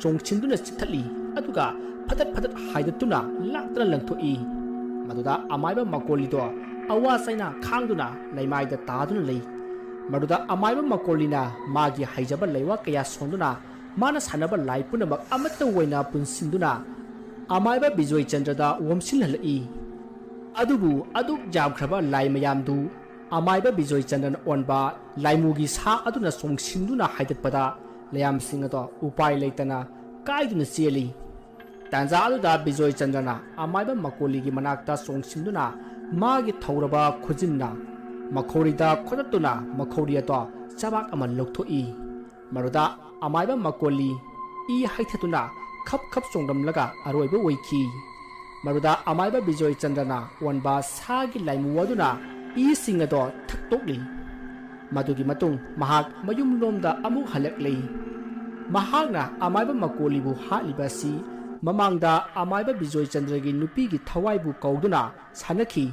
ꯆꯣꯡꯁꯤꯟꯗꯨꯅ ꯆꯤꯛꯊꯠꯂꯤ, ꯑꯗꯨꯒ ꯐꯇꯠ ꯐꯇꯠ ꯍꯥꯏꯗꯠꯇꯨꯅ ꯂꯥꯛꯇꯅ ꯂꯪꯊꯣꯛꯏ꯫ ꯃꯗꯨꯗ ꯑꯃꯥꯏꯕ ꯃꯀꯣꯂꯤꯗꯣ ꯑꯋꯥ ꯆꯩꯅꯥ ꯈꯥꯡꯗꯨꯅ ꯂꯩꯃꯥꯏꯗ ꯇꯥꯗꯨꯅ ꯂꯩ꯫ ꯃꯗꯨꯗ ꯑꯃꯥꯏꯕ ꯃꯀꯣꯂꯤꯅ ꯃꯥꯒꯤ ꯍꯩꯖꯕ ꯂꯩꯋꯥ ꯀꯌꯥ ꯁꯣꯟꯗꯨꯅ ꯃꯥꯅ ꯁꯥꯟꯅꯕ ꯂꯥꯏ ꯄꯨꯝꯅꯃꯛ ꯑꯃꯠꯇ ꯑꯣꯏꯅ ꯄꯨꯟꯁꯤꯟꯗꯨꯅ ꯑꯃꯥꯏꯕ ꯕꯤꯖꯣꯏ ꯆꯟꯗ꯭ꯔꯗ ꯑꯣꯝꯁꯤꯜꯍꯜꯂꯛꯏ꯫ ꯑꯗꯨꯕꯨ ꯑꯗꯨꯛ ꯌꯥꯝꯈ꯭ꯔꯕ ꯂꯥꯏ ꯃꯌꯥꯝꯗꯨ ꯑꯃꯥꯏꯕ ꯕꯤꯖꯣꯏ ꯆꯟꯗ꯭ꯔꯅ ꯑꯣꯟꯕ ꯂꯥꯏꯃꯨꯒꯤ ꯁꯥ ꯑꯗꯨꯅ ꯆꯣꯡꯁꯤꯟꯗꯨꯅ ꯍꯥꯏꯗꯠꯄꯗ ꯂꯥꯏꯌꯥꯝꯁꯤꯡ ꯑꯗꯣ ꯎꯄꯥꯏ ꯂꯩꯇꯅ ꯀꯥꯏꯗꯨꯅ ꯆꯦꯜꯂꯤ꯫ ꯇꯥꯟꯖꯥ ꯑꯗꯨꯗ ꯕꯤꯖꯣꯏ ꯆꯟꯗ꯭ꯔꯅ ꯑꯃꯥꯏꯕ ꯃꯀꯣꯂꯤꯒꯤ ꯃꯅꯥꯛꯇ ꯆꯣꯡꯁꯤꯟꯗꯨꯅ ꯃꯥꯒꯤ ꯊꯧꯔꯕ ꯈꯨꯖꯤꯟꯅ ꯃꯈꯧꯔꯤꯗ ꯈꯣꯇꯠꯇꯨꯅ ꯃꯈꯧꯔꯤ ꯑꯗꯣ ꯆꯕꯥꯛ ꯑꯃ ꯂꯧꯊꯣꯛꯏ꯫ ꯃꯗꯨꯗ ꯑꯃꯥꯏꯕ ꯃꯀꯣꯂꯤ ꯏ ꯍꯩꯊꯗꯨꯅ ꯈꯞ ꯈꯞ ꯆꯣꯡꯂꯝꯂꯒ ꯑꯔꯣꯏꯕ ꯑꯣꯏꯈꯤ꯫ ꯃꯗꯨꯗ ꯑꯃꯥꯏꯕ ꯕꯤꯖꯣꯏ ꯆꯟꯗ꯭ꯔꯅ ꯑꯣꯟꯕ ꯁꯥꯒꯤ ꯂꯥꯏꯃꯨ ꯑꯗꯨꯅ ꯏꯁꯤꯡ ꯑꯗꯣ ꯊꯛꯇꯣꯛꯂꯤ꯫ ꯃꯗꯨꯒꯤ ꯃꯇꯨꯡ ꯃꯍꯥꯛ ꯃꯌꯨꯝꯂꯣꯝꯗ ꯑꯃꯨꯛ ꯍꯜꯂꯛꯂꯤ꯫ ꯃꯍꯥꯛꯅ ꯑꯃꯥꯏꯕ ꯃꯀꯣꯂꯤꯕꯨ ꯍꯥꯠꯂꯤꯕ ꯑꯁꯤ ꯃꯃꯥꯡꯗ ꯑꯃꯥꯏꯕ ꯕꯤꯖꯣꯏ ꯆꯟꯗ꯭ꯔꯒꯤ ꯅꯨꯄꯤꯒꯤ ꯊꯋꯥꯏꯕꯨ ꯀꯧꯗꯨꯅ ꯁꯥꯟꯅꯈꯤ꯫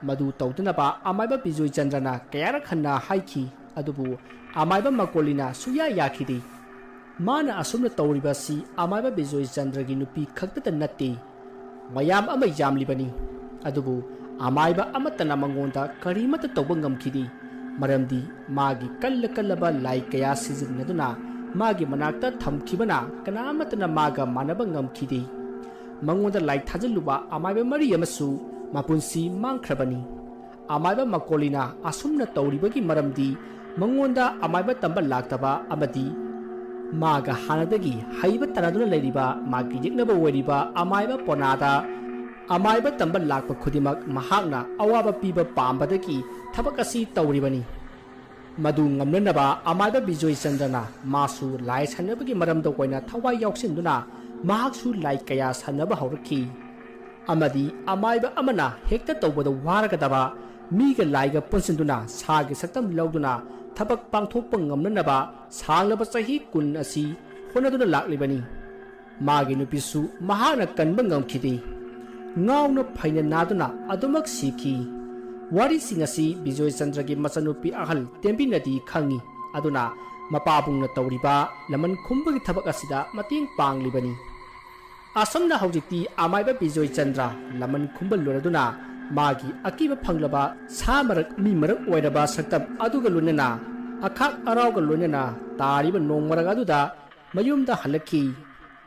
ꯃꯗꯨ ꯇꯧꯗꯅꯕ ꯑꯃꯥꯏꯕ ꯕꯤꯖꯣꯏ ꯆꯟꯗ꯭ꯔꯅ ꯀꯌꯥꯔꯛ ꯍꯟꯅ ꯍꯥꯏꯈꯤ, ꯑꯗꯨꯕꯨ ꯑꯃꯥꯏꯕ ꯃꯀꯣꯂꯤꯅ ꯁꯨꯌꯥ ꯌꯥꯈꯤꯗꯦ꯫ ꯃꯥꯅ ꯑꯁꯨꯝꯅ ꯇꯧꯔꯤꯕ ꯑꯁꯤ ꯑꯃꯥꯏꯕ ꯕꯤꯖꯣꯏ ꯆꯟꯗ꯭ꯔꯒꯤ ꯅꯨꯄꯤ ꯈꯛꯇꯗ ꯅꯠꯇꯦ, ꯃꯌꯥꯝ ꯑꯃ ꯌꯥꯝꯂꯤꯕꯅꯤ꯫ ꯑꯗꯨꯕꯨ ꯑꯃꯥꯏꯕ ꯑꯃꯠꯇꯅ ꯃꯉꯣꯟꯗ ꯀꯔꯤꯃꯠꯇ ꯇꯧꯕ ꯉꯝꯈꯤꯗꯦ, ꯃꯔꯝꯗꯤ ꯃꯥꯒꯤ ꯀꯜꯂ ꯀꯜꯂꯕ ꯂꯥꯏ ꯀꯌꯥ ꯁꯤꯖꯤꯟꯅꯗꯨꯅ ꯃꯥꯒꯤ ꯃꯅꯥꯛꯇ ꯊꯝꯈꯤꯕꯅ ꯀꯅꯥꯃꯠꯇꯅ ꯃꯥꯒ ꯃꯥꯟꯅꯕ ꯉꯝꯈꯤꯗꯦ꯫ ꯃꯉꯣꯟꯗ ꯂꯥꯏ ꯊꯥꯖꯤꯜꯂꯨꯕ ꯑꯃꯥꯏꯕ ꯃꯔꯤ ꯑꯃꯁꯨ ꯃꯄꯨꯟꯁꯤ ꯃꯥꯡꯈ꯭ꯔꯕꯅꯤ꯫ ꯑꯃꯥꯏꯕ ꯃꯀꯣꯂꯤꯅ ꯑꯁꯨꯝꯅ ꯇꯧꯔꯤꯕꯒꯤ ꯃꯔꯝꯗꯤ ꯃꯉꯣꯟꯗ ꯑꯃꯥꯏꯕ ꯇꯝꯕ ꯂꯥꯛꯇꯕ ꯑꯃꯗꯤ ꯃꯥꯒ ꯍꯥꯟꯅꯗꯒꯤ ꯍꯩꯕ ꯇꯥꯟꯅꯗꯨꯅ ꯂꯩꯔꯤꯕ ꯃꯥꯒꯤ ꯌꯦꯛꯅꯕ ꯑꯣꯏꯔꯤꯕ ꯑꯃꯥꯏꯕ ꯄꯣꯅꯥꯗ ꯑꯃꯥꯏꯕ ꯇꯝꯕ ꯂꯥꯛꯄ ꯈꯨꯗꯤꯡꯃꯛ ꯃꯍꯥꯛꯅ ꯑꯋꯥꯕ ꯄꯤꯕ ꯄꯥꯝꯕꯗꯒꯤ ꯊꯕꯛ ꯑꯁꯤ ꯇꯧꯔꯤꯕꯅꯤ꯫ ꯃꯗꯨ ꯉꯝꯅꯅꯕ ꯑꯃꯥꯏꯕ ꯕꯤꯖꯣꯏ ꯆꯟꯗ꯭ꯔꯅ ꯃꯥꯁꯨ ꯂꯥꯏ ꯁꯥꯟꯅꯕꯒꯤ ꯃꯔꯝꯗ ꯑꯣꯏꯅ ꯊꯋꯥꯏ ꯌꯥꯎꯁꯤꯟꯗꯨꯅ ꯃꯍꯥꯛꯁꯨ ꯂꯥꯏ ꯀꯌꯥ ꯁꯥꯟꯅꯕ ꯍꯧꯔꯛꯈꯤ꯫ ꯑꯃꯗꯤ ꯑꯃꯥꯏꯕ ꯑꯃꯅ ꯍꯦꯛꯇ ꯇꯧꯕꯗ ꯋꯥꯔꯒꯗꯕ ꯃꯤꯒ ꯂꯥꯏꯒ ꯄꯨꯟꯁꯤꯟꯗꯨꯅ ꯁꯥꯒꯤ ꯁꯛꯇꯝ ꯂꯧꯗꯨꯅ ꯊꯕꯛ ꯄꯥꯡꯊꯣꯛꯄ ꯉꯝꯅꯅꯕ ꯁꯥꯡꯂꯕ ꯆꯍꯤ ꯀꯨꯟ ꯑꯁꯤ ꯍꯣꯠꯅꯗꯨꯅ ꯂꯥꯛꯂꯤꯕꯅꯤ꯫ ꯃꯥꯒꯤ ꯅꯨꯄꯤꯁꯨ ꯃꯍꯥꯛꯅ ꯀꯟꯕ ꯉꯝꯈꯤꯗꯦ꯫ ꯉꯥꯎꯅ ꯐꯩꯅ ꯅꯥꯗꯨꯅ ꯑꯗꯨꯃꯛ ꯁꯤꯈꯤ꯫ ꯋꯥꯔꯤꯁꯤꯡ ꯑꯁꯤ ꯕꯤꯖꯣꯏ ꯆꯟꯗ꯭ꯔꯒꯤ ꯃꯆꯟꯅꯨꯄꯤ ꯑꯍꯜ ꯇꯦꯝꯕꯤꯅꯗꯤ ꯈꯪꯏ꯫ ꯑꯗꯨꯅ ꯃꯄꯥꯕꯨꯡꯅ ꯇꯧꯔꯤꯕ ꯂꯃꯟ ꯈꯨꯝꯕꯒꯤ ꯊꯕꯛ ꯑꯁꯤꯗ ꯃꯇꯦꯡ ꯄꯥꯡꯂꯤꯕꯅꯤ꯫ ꯑꯁꯨꯝꯅ ꯍꯧꯖꯤꯛꯇꯤ ꯑꯃꯥꯏꯕ ꯕꯤꯖꯣꯏ ꯆꯟꯗ꯭ꯔ ꯂꯃꯟ ꯈꯨꯝꯕ ꯂꯣꯏꯔꯗꯨꯅ ꯃꯥꯒꯤ ꯑꯀꯤꯕ ꯐꯪꯂꯕ ꯁꯥ ꯃꯔꯛ ꯃꯤ ꯃꯔꯛ ꯑꯣꯏꯔꯕ ꯁꯛꯇꯝ ꯑꯗꯨꯒ ꯂꯣꯏꯅꯅ ꯑꯈꯥꯛ ꯑꯔꯥꯎꯒ ꯂꯣꯏꯅꯅ ꯇꯥꯔꯤꯕ ꯅꯣꯡ ꯃꯔꯛ ꯑꯗꯨꯗ ꯃꯌꯨꯝꯗ ꯍꯜꯂꯛꯈꯤ꯫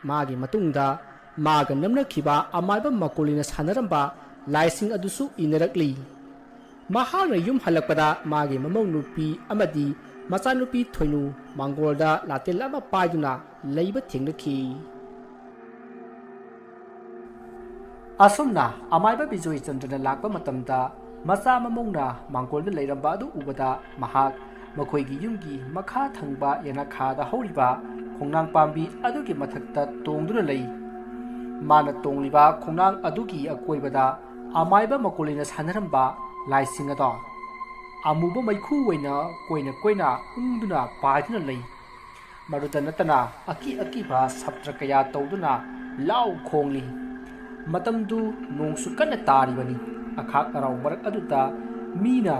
ꯃꯥꯒꯤ ꯃꯇꯨꯡꯗ ꯃꯥꯒ ꯅꯝꯅꯈꯤꯕ ꯑꯃꯥꯏꯕ ꯃꯀꯣꯂꯤꯅ ꯁꯥꯟꯅꯔꯝꯕ ꯂꯥꯏꯁꯤꯡ ꯑꯗꯨꯁꯨ ꯏꯅꯔꯛꯂꯤ꯫ ꯃꯍꯥꯛꯅ ꯌꯨꯝ ꯍꯜꯂꯛꯄꯗ ꯃꯥꯒꯤ ꯃꯃꯧ ꯅꯨꯄꯤ ꯑꯃꯗꯤ ꯃꯆꯥꯅꯨꯄꯤ ꯊꯣꯏꯅꯨ ꯃꯥꯡꯒꯣꯜꯗ ꯂꯥꯇꯦꯜ ꯑꯃ ꯄꯥꯏꯗꯨꯅ ꯂꯩꯕ ꯊꯦꯡꯅꯈꯤ꯫ ꯑꯁꯨꯝꯅ ꯑꯃꯥꯏꯕ ꯕꯤꯖꯣꯏ ꯆꯟꯗ꯭ꯔꯅ ꯂꯥꯛꯄ ꯃꯇꯝꯗ ꯃꯆꯥ ꯃꯃꯧꯅ ꯃꯥꯡꯒꯣꯜꯗ ꯂꯩꯔꯝꯕ ꯑꯗꯨ ꯎꯕꯗ ꯃꯍꯥꯛ ꯃꯈꯣꯏꯒꯤ ꯌꯨꯝꯒꯤ ꯃꯈꯥ ꯊꯪꯕ ꯌꯦꯅꯈꯥꯗ ꯍꯧꯔꯤꯕ ꯈꯣꯡꯅꯥꯡ ꯄꯥꯝꯕꯤ ꯑꯗꯨꯒꯤ ꯃꯊꯛꯇ ꯇꯣꯡꯗꯨꯅ ꯂꯩ꯫ ꯃꯥꯅ ꯇꯣꯡꯂꯤꯕ ꯈꯣꯡꯅꯥꯡ ꯑꯗꯨꯒꯤ ꯑꯀꯣꯏꯕꯗ ꯑꯃꯥꯏꯕ ꯃꯀꯣꯂꯤꯅ ꯁꯥꯟꯅꯔꯝꯕ ꯂꯥꯏꯁꯤꯡ ꯑꯗꯣ ꯑꯃꯨꯕ ꯃꯩꯈꯨ ꯑꯣꯏꯅ ꯀꯣꯏꯅ ꯀꯣꯏꯅ ꯎꯪꯗꯨꯅ ꯄꯥꯏꯗꯨꯅ ꯂꯩ꯫ ꯃꯗꯨꯇ ꯅꯠꯇꯅ ꯑꯀꯤ ꯑꯀꯤꯕ ꯁꯞꯇ꯭ꯔ ꯀꯌꯥ ꯇꯧꯗꯨꯅ ꯂꯥꯎ ꯈꯣꯡꯂꯤ꯫ ꯃꯇꯝꯗꯨ ꯅꯣꯡꯁꯨ ꯀꯟꯅ ꯇꯥꯔꯤꯕꯅꯤ꯫ ꯑꯈꯥꯛ ꯑꯔꯥꯎ ꯃꯔꯛ ꯑꯗꯨꯗ ꯃꯤꯅ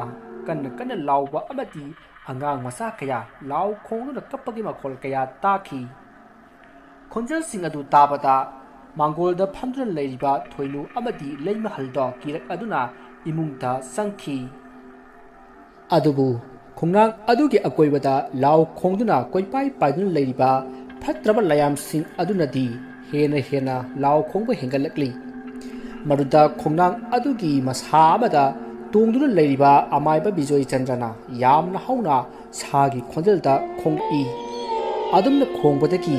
ꯀꯟꯅ ꯀꯟꯅ ꯂꯥꯎꯕ ꯑꯃꯗꯤ ꯑꯉꯥꯡ ꯃꯆꯥ ꯀꯌꯥ ꯂꯥꯎ ꯈꯣꯡꯗꯨꯅ ꯀꯞꯄꯒꯤ ꯃꯈꯣꯜ ꯀꯌꯥ ꯇꯥꯈꯤ꯫ ꯈꯣꯟꯖꯦꯜꯁꯤꯡ ꯑꯗꯨ ꯇꯥꯕꯗ ꯃꯥꯡꯒꯣꯜꯗ ꯐꯝꯗꯨꯅ ꯂꯩꯔꯤꯕ ꯊꯣꯏꯅꯨ ꯑꯃꯗꯤ ꯂꯩꯃꯍꯜꯗꯣ ꯀꯤꯔꯛ ꯑꯗꯨꯅ ꯏꯃꯨꯡꯗ ꯆꯪꯈꯤ꯫ ꯑꯗꯨꯕꯨ ꯈꯣꯡꯅꯥꯡ ꯑꯗꯨꯒꯤ ꯑꯀꯣꯏꯕꯗ ꯂꯥꯎ ꯈꯣꯡꯗꯨꯅ ꯀꯣꯏꯄꯥꯏ ꯄꯥꯏꯗꯨꯅ ꯂꯩꯔꯤꯕ ꯐꯠꯇ꯭ꯔꯕ ꯂꯥꯏꯌꯥꯝꯁꯤꯡ ꯑꯗꯨꯅꯗꯤ ꯍꯦꯟꯅ ꯍꯦꯟꯅ ꯂꯥꯎ ꯈꯣꯡꯕ ꯍꯦꯟꯒꯠꯂꯛꯂꯤ꯫ ꯃꯗꯨꯗ ꯈꯣꯡꯅꯥꯡ ꯑꯗꯨꯒꯤ ꯃꯁꯥ ꯑꯃꯗ ꯇꯣꯡꯗꯨꯅ ꯂꯩꯔꯤꯕ ꯑꯃꯥꯏꯕ ꯕꯤꯖꯣꯏ ꯆꯟꯗ꯭ꯔꯅ ꯌꯥꯝꯅ ꯍꯧꯅ ꯁꯥꯒꯤ ꯈꯣꯟꯖꯦꯜꯗ ꯈꯣꯡꯂꯛꯏ꯫ ꯑꯗꯨꯝꯅ ꯈꯣꯡꯕꯗꯒꯤ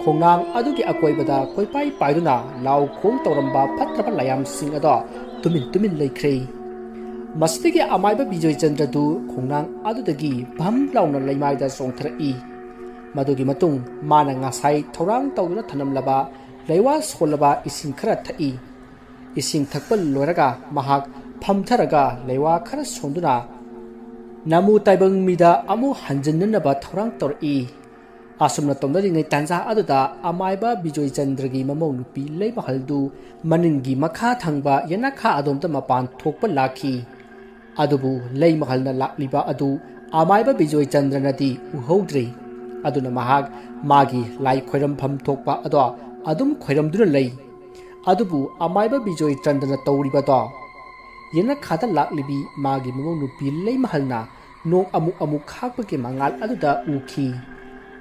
ꯈꯣꯡꯅꯥꯡ ꯑꯗꯨꯒꯤ ꯑꯀꯣꯏꯕꯗ ꯀꯣꯏꯄꯥꯏ ꯄꯥꯏꯗꯨꯅ ꯂꯥꯎ ꯈꯣꯡ ꯇꯧꯔꯝꯕ ꯐꯠꯇ꯭ꯔꯕ ꯂꯥꯏꯌꯥꯝꯁꯤꯡ ꯑꯗꯣ ꯇꯨꯃꯤꯟ ꯇꯨꯃꯤꯟ ꯂꯩꯈ꯭ꯔꯦ꯫ ꯃꯁꯤꯗꯒꯤ ꯑꯃꯥꯏꯕ ꯕꯤꯖꯣꯏ ꯆꯟꯗ꯭ꯔꯗꯨ ꯈꯣꯡꯅꯥꯡ ꯑꯗꯨꯗꯒꯤ ꯚꯝ ꯂꯥꯎꯅ ꯂꯩꯃꯥꯏꯗ ꯆꯣꯡꯊꯔꯛꯏ꯫ ꯃꯗꯨꯒꯤ ꯃꯇꯨꯡ ꯃꯥꯅ ꯉꯁꯥꯏ ꯊꯧꯔꯥꯡ ꯇꯧꯗꯨꯅ ꯊꯝꯂꯝꯂꯕ ꯂꯩꯋꯥ ꯁꯣꯜꯂꯕ ꯏꯁꯤꯡ ꯈꯔ ꯊꯛꯏ꯫ ꯏꯁꯤꯡ ꯊꯛꯄ ꯂꯣꯏꯔꯒ ꯃꯍꯥꯛ ꯐꯝꯊꯔꯒ ꯂꯩꯋꯥ ꯈꯔ ꯁꯣꯟꯗꯨꯅ ꯅꯃꯨ ꯇꯥꯏꯕꯪ ꯃꯤꯗ ꯑꯃꯨꯛ ꯍꯟꯖꯤꯟꯅꯅꯕ ꯊꯧꯔꯥꯡ ꯇꯧꯔꯛꯏ꯫ ꯑꯁꯨꯝꯅ ꯇꯧꯅꯔꯤꯉꯩ ꯇꯥꯟꯖꯥ ꯑꯗꯨꯗ ꯑꯃꯥꯏꯕ ꯕꯤꯖꯣꯏ ꯆꯟꯗ꯭ꯔꯒꯤ ꯃꯃꯧ ꯅꯨꯄꯤ ꯂꯩꯃꯍꯜꯗꯨ ꯃꯅꯤꯡꯒꯤ ꯃꯈꯥ ꯊꯪꯕ ꯌꯦꯅꯈꯥ ꯑꯗꯣꯝꯗ ꯃꯄꯥꯟ ꯊꯣꯛꯄ ꯂꯥꯛꯈꯤ꯫ ꯑꯗꯨꯕꯨ ꯂꯩꯃꯍꯜꯅ ꯂꯥꯛꯂꯤꯕ ꯑꯗꯨ ꯑꯃꯥꯏꯕ ꯕꯤꯖꯣꯏ ꯆꯟꯗ꯭ꯔꯅꯗꯤ ꯎꯍꯧꯗ꯭ꯔꯦ꯫ ꯑꯗꯨꯅ ꯃꯍꯥꯛ ꯃꯥꯒꯤ ꯂꯥꯏ ꯈꯣꯏꯔꯝꯐꯝ ꯊꯣꯛꯄ ꯑꯗꯣ ꯑꯗꯨꯝ ꯈꯣꯏꯔꯝꯗꯨꯅ ꯂꯩ꯫ ꯑꯗꯨꯕꯨ ꯑꯃꯥꯏꯕ ꯕꯤꯖꯣꯏ ꯆꯟꯗ꯭ꯔꯅ ꯇꯧꯔꯤꯕꯗꯣ ꯌꯦꯅꯈꯥꯗ ꯂꯥꯛꯂꯤꯕꯤ ꯃꯥꯒꯤ ꯃꯃꯧ ꯅꯨꯄꯤ ꯂꯩꯃꯍꯜꯅ ꯅꯣꯡ ꯑꯃꯨꯛ ꯑꯃꯨꯛ ꯈꯥꯛꯄꯒꯤ ꯃꯉꯥꯜ ꯑꯗꯨꯗ ꯎꯈꯤ꯫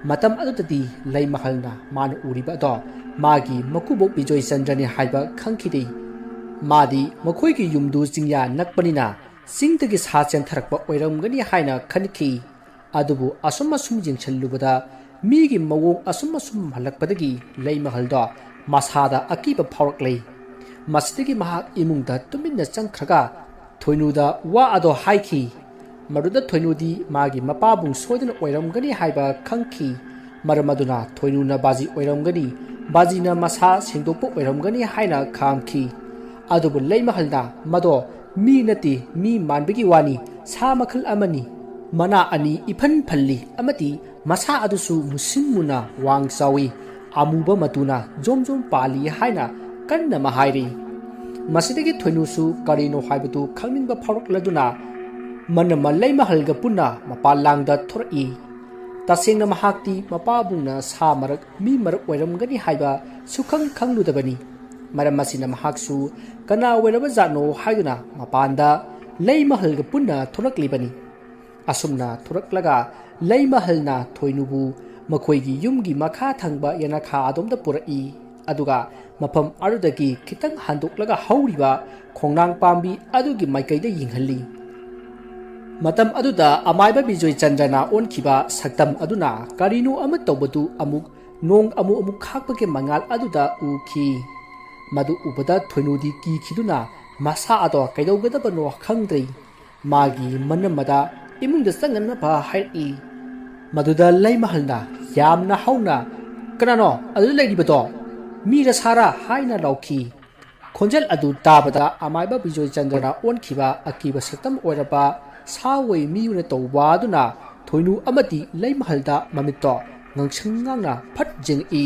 ꯃꯇꯝ ꯑꯗꯨꯗꯗꯤ ꯂꯩꯃꯍꯜꯅ ꯃꯥꯅ ꯎꯔꯤꯕ ꯑꯗꯣ ꯃꯥꯒꯤ ꯃꯀꯨꯕꯣꯛ ꯕꯤꯖꯣꯏ ꯆꯟꯗ꯭ꯔꯅꯤ ꯍꯥꯏꯕ ꯈꯪꯈꯤꯗꯦ꯫ ꯃꯥꯗꯤ ꯃꯈꯣꯏꯒꯤ ꯌꯨꯝꯗꯨ ꯆꯤꯡꯌꯥ ꯅꯛꯄꯅꯤꯅ ꯆꯤꯡꯗꯒꯤ ꯁꯥ ꯆꯦꯟꯊꯔꯛꯄ ꯑꯣꯏꯔꯝꯒꯅꯤ ꯍꯥꯏꯅ ꯈꯟꯈꯤ꯫ ꯑꯗꯨꯕꯨ ꯑꯁꯨꯝ ꯑꯁꯨꯝ ꯌꯦꯡꯁꯤꯜꯂꯨꯕꯗ ꯃꯤꯒꯤ ꯃꯑꯣꯡ ꯑꯁꯨꯝ ꯑꯁꯨꯝ ꯍꯜꯂꯛꯄꯗꯒꯤ ꯂꯩꯃꯍꯜꯗꯣ ꯃꯁꯥꯗ ꯑꯀꯤꯕ ꯐꯥꯎꯔꯛꯂꯦ꯫ ꯃꯁꯤꯗꯒꯤ ꯃꯍꯥꯛ ꯏꯃꯨꯡꯗ ꯇꯨꯃꯤꯟꯅ ꯆꯪꯈ꯭ꯔꯒ ꯊꯣꯏꯅꯨꯗ ꯋꯥ ꯑꯗꯣ ꯍꯥꯏꯈꯤ꯫ ꯃꯗꯨꯗ ꯊꯣꯏꯅꯨꯗꯤ ꯃꯥꯒꯤ ꯃꯄꯥꯕꯨꯡ ꯁꯣꯏꯗꯅ ꯑꯣꯏꯔꯝꯒꯅꯤ ꯍꯥꯏꯕ ꯈꯪꯈꯤ꯫ ꯃꯔꯝ ꯑꯗꯨꯅ ꯊꯣꯏꯅꯨ ꯅꯕꯥꯖꯤ ꯑꯣꯏꯔꯝꯒꯅꯤ, ꯕꯥꯖꯤꯅ ꯃꯁꯥ ꯁꯦꯡꯗꯣꯛꯄ ꯑꯣꯏꯔꯝꯒꯅꯤ ꯍꯥꯏꯅ ꯈꯥꯝꯈꯤ꯫ ꯑꯗꯨꯕꯨ ꯂꯩꯃꯍꯜꯅ ꯃꯗꯣ ꯃꯤ ꯅꯠꯇꯦ, ꯃꯤ ꯃꯥꯟꯕꯒꯤ ꯋꯥꯅꯤ, ꯁꯥ ꯃꯈꯜ ꯑꯃꯅꯤ, ꯃꯅꯥ ꯑꯅꯤ ꯏꯐꯟ ꯐꯜꯂꯤ ꯑꯃꯗꯤ ꯃꯁꯥ ꯑꯗꯨꯁꯨ ꯃꯨꯁꯤꯟ ꯃꯨꯅ ꯋꯥꯡ ꯆꯥꯎꯏ, ꯑꯃꯨꯕ ꯃꯇꯨꯅ ꯖꯣꯝ ꯖꯣꯝ ꯄꯥꯜꯂꯤ ꯍꯥꯏꯅ ꯀꯟꯅ ꯑꯃ ꯍꯥꯏꯔꯤ꯫ ꯃꯁꯤꯗꯒꯤ ꯊꯣꯏꯅꯨꯁꯨ ꯀꯔꯤꯅꯣ ꯍꯥꯏꯕꯗꯨ ꯈꯪꯅꯤꯡꯕ ꯐꯥꯎꯔꯛꯂꯗꯨꯅ ꯃꯅꯃ ꯂꯩꯃꯍꯜꯒ ꯄꯨꯟꯅ ꯃꯄꯥꯟ ꯂꯥꯡꯗ ꯊꯣꯔꯛꯏ꯫ ꯇꯁꯦꯡꯅ ꯃꯍꯥꯛꯇꯤ ꯃꯄꯥꯕꯨꯡꯅ ꯁꯥ ꯃꯔꯛ ꯃꯤ ꯃꯔꯛ ꯑꯣꯏꯔꯝꯒꯅꯤ ꯍꯥꯏꯕ ꯁꯨꯈꯪ ꯈꯪꯂꯨꯗꯕꯅꯤ꯫ ꯃꯔꯝ ꯑꯁꯤꯅ ꯃꯍꯥꯛꯁꯨ ꯀꯅꯥ ꯑꯣꯏꯔꯕ ꯖꯥꯠꯅꯣ ꯍꯥꯏꯗꯨꯅ ꯃꯄꯥꯟꯗ ꯂꯩꯃꯍꯜꯒ ꯄꯨꯟꯅ ꯊꯣꯛꯂꯛꯂꯤꯕꯅꯤ꯫ ꯑꯁꯨꯝꯅ ꯊꯣꯔꯛꯂꯒ ꯂꯩꯃꯍꯜꯅ ꯊꯣꯏꯅꯨꯕꯨ ꯃꯈꯣꯏꯒꯤ ꯌꯨꯝꯒꯤ ꯃꯈꯥ ꯊꯪꯕ ꯌꯦꯅꯈꯥ ꯑꯗꯣꯝꯗ ꯄꯨꯔꯛꯏ꯫ ꯑꯗꯨꯒ ꯃꯐꯝ ꯑꯗꯨꯗꯒꯤ ꯈꯤꯇꯪ ꯍꯟꯗꯣꯛꯂꯒ ꯍꯧꯔꯤꯕ ꯈꯣꯡꯅꯥꯡ ꯄꯥꯝꯕꯤ ꯑꯗꯨꯒꯤ ꯃꯥꯏꯀꯩꯗ ꯌꯦꯡꯍꯜꯂꯤ꯫ ꯃꯇꯝ ꯑꯗꯨꯗ ꯑꯃꯥꯏꯕ ꯕꯤꯖꯣꯏ ꯆꯟꯗ꯭ꯔꯅ ꯑꯣꯟꯈꯤꯕ ꯁꯛꯇꯝ ꯑꯗꯨꯅ ꯀꯔꯤꯅꯣ ꯑꯃ ꯇꯧꯕꯗꯨ ꯑꯃꯨꯛ ꯅꯣꯡ ꯑꯃꯨꯛ ꯑꯃꯨꯛ ꯈꯥꯛꯄꯒꯤ ꯃꯉꯥꯜ ꯑꯗꯨꯗ ꯎꯈꯤ꯫ ꯃꯗꯨ ꯎꯕꯗ ꯊꯣꯏꯅꯨꯗꯤ ꯀꯤꯈꯤꯗꯨꯅ ꯃꯁꯥ ꯑꯗꯣ ꯀꯩꯗꯧꯒꯗꯕꯅꯣ ꯈꯪꯗ꯭ꯔꯦ꯫ ꯃꯥꯒꯤ ꯃꯅꯝ ꯑꯗ ꯏꯃꯨꯡꯗ ꯆꯪꯅꯅꯕ ꯍꯥꯏꯔꯛꯏ꯫ ꯃꯗꯨꯗ ꯂꯩꯃꯍꯜꯅ ꯌꯥꯝꯅ ꯍꯧꯅ, "ꯀꯅꯥꯅꯣ ꯑꯗꯨꯗ ꯂꯩꯔꯤꯕꯗꯣ? ꯃꯤꯔ ꯁꯥꯔ?" ꯍꯥꯏꯅ ꯂꯥꯎꯈꯤ꯫ ꯈꯣꯟꯖꯦꯜ ꯑꯗꯨ ꯇꯥꯕꯗ ꯑꯃꯥꯏꯕ ꯕꯤꯖꯣꯏ ꯆꯟꯗ꯭ꯔꯅ ꯑꯣꯟꯈꯤꯕ ꯑꯀꯤꯕ ꯁꯛꯇꯝ ꯑꯣꯏꯔꯕ ꯁꯥ ꯑꯣꯏ ꯃꯤ ꯑꯣꯏꯅ ꯇꯧꯕ ꯑꯗꯨꯅ ꯊꯣꯏꯅꯨ ꯑꯃꯗꯤ ꯂꯩꯃꯍꯜꯗ ꯃꯃꯤꯠꯇꯣ ꯉꯥꯡꯁꯪ ꯉꯥꯡꯅ ꯐꯠ ꯌꯦꯡꯉꯛꯏ꯫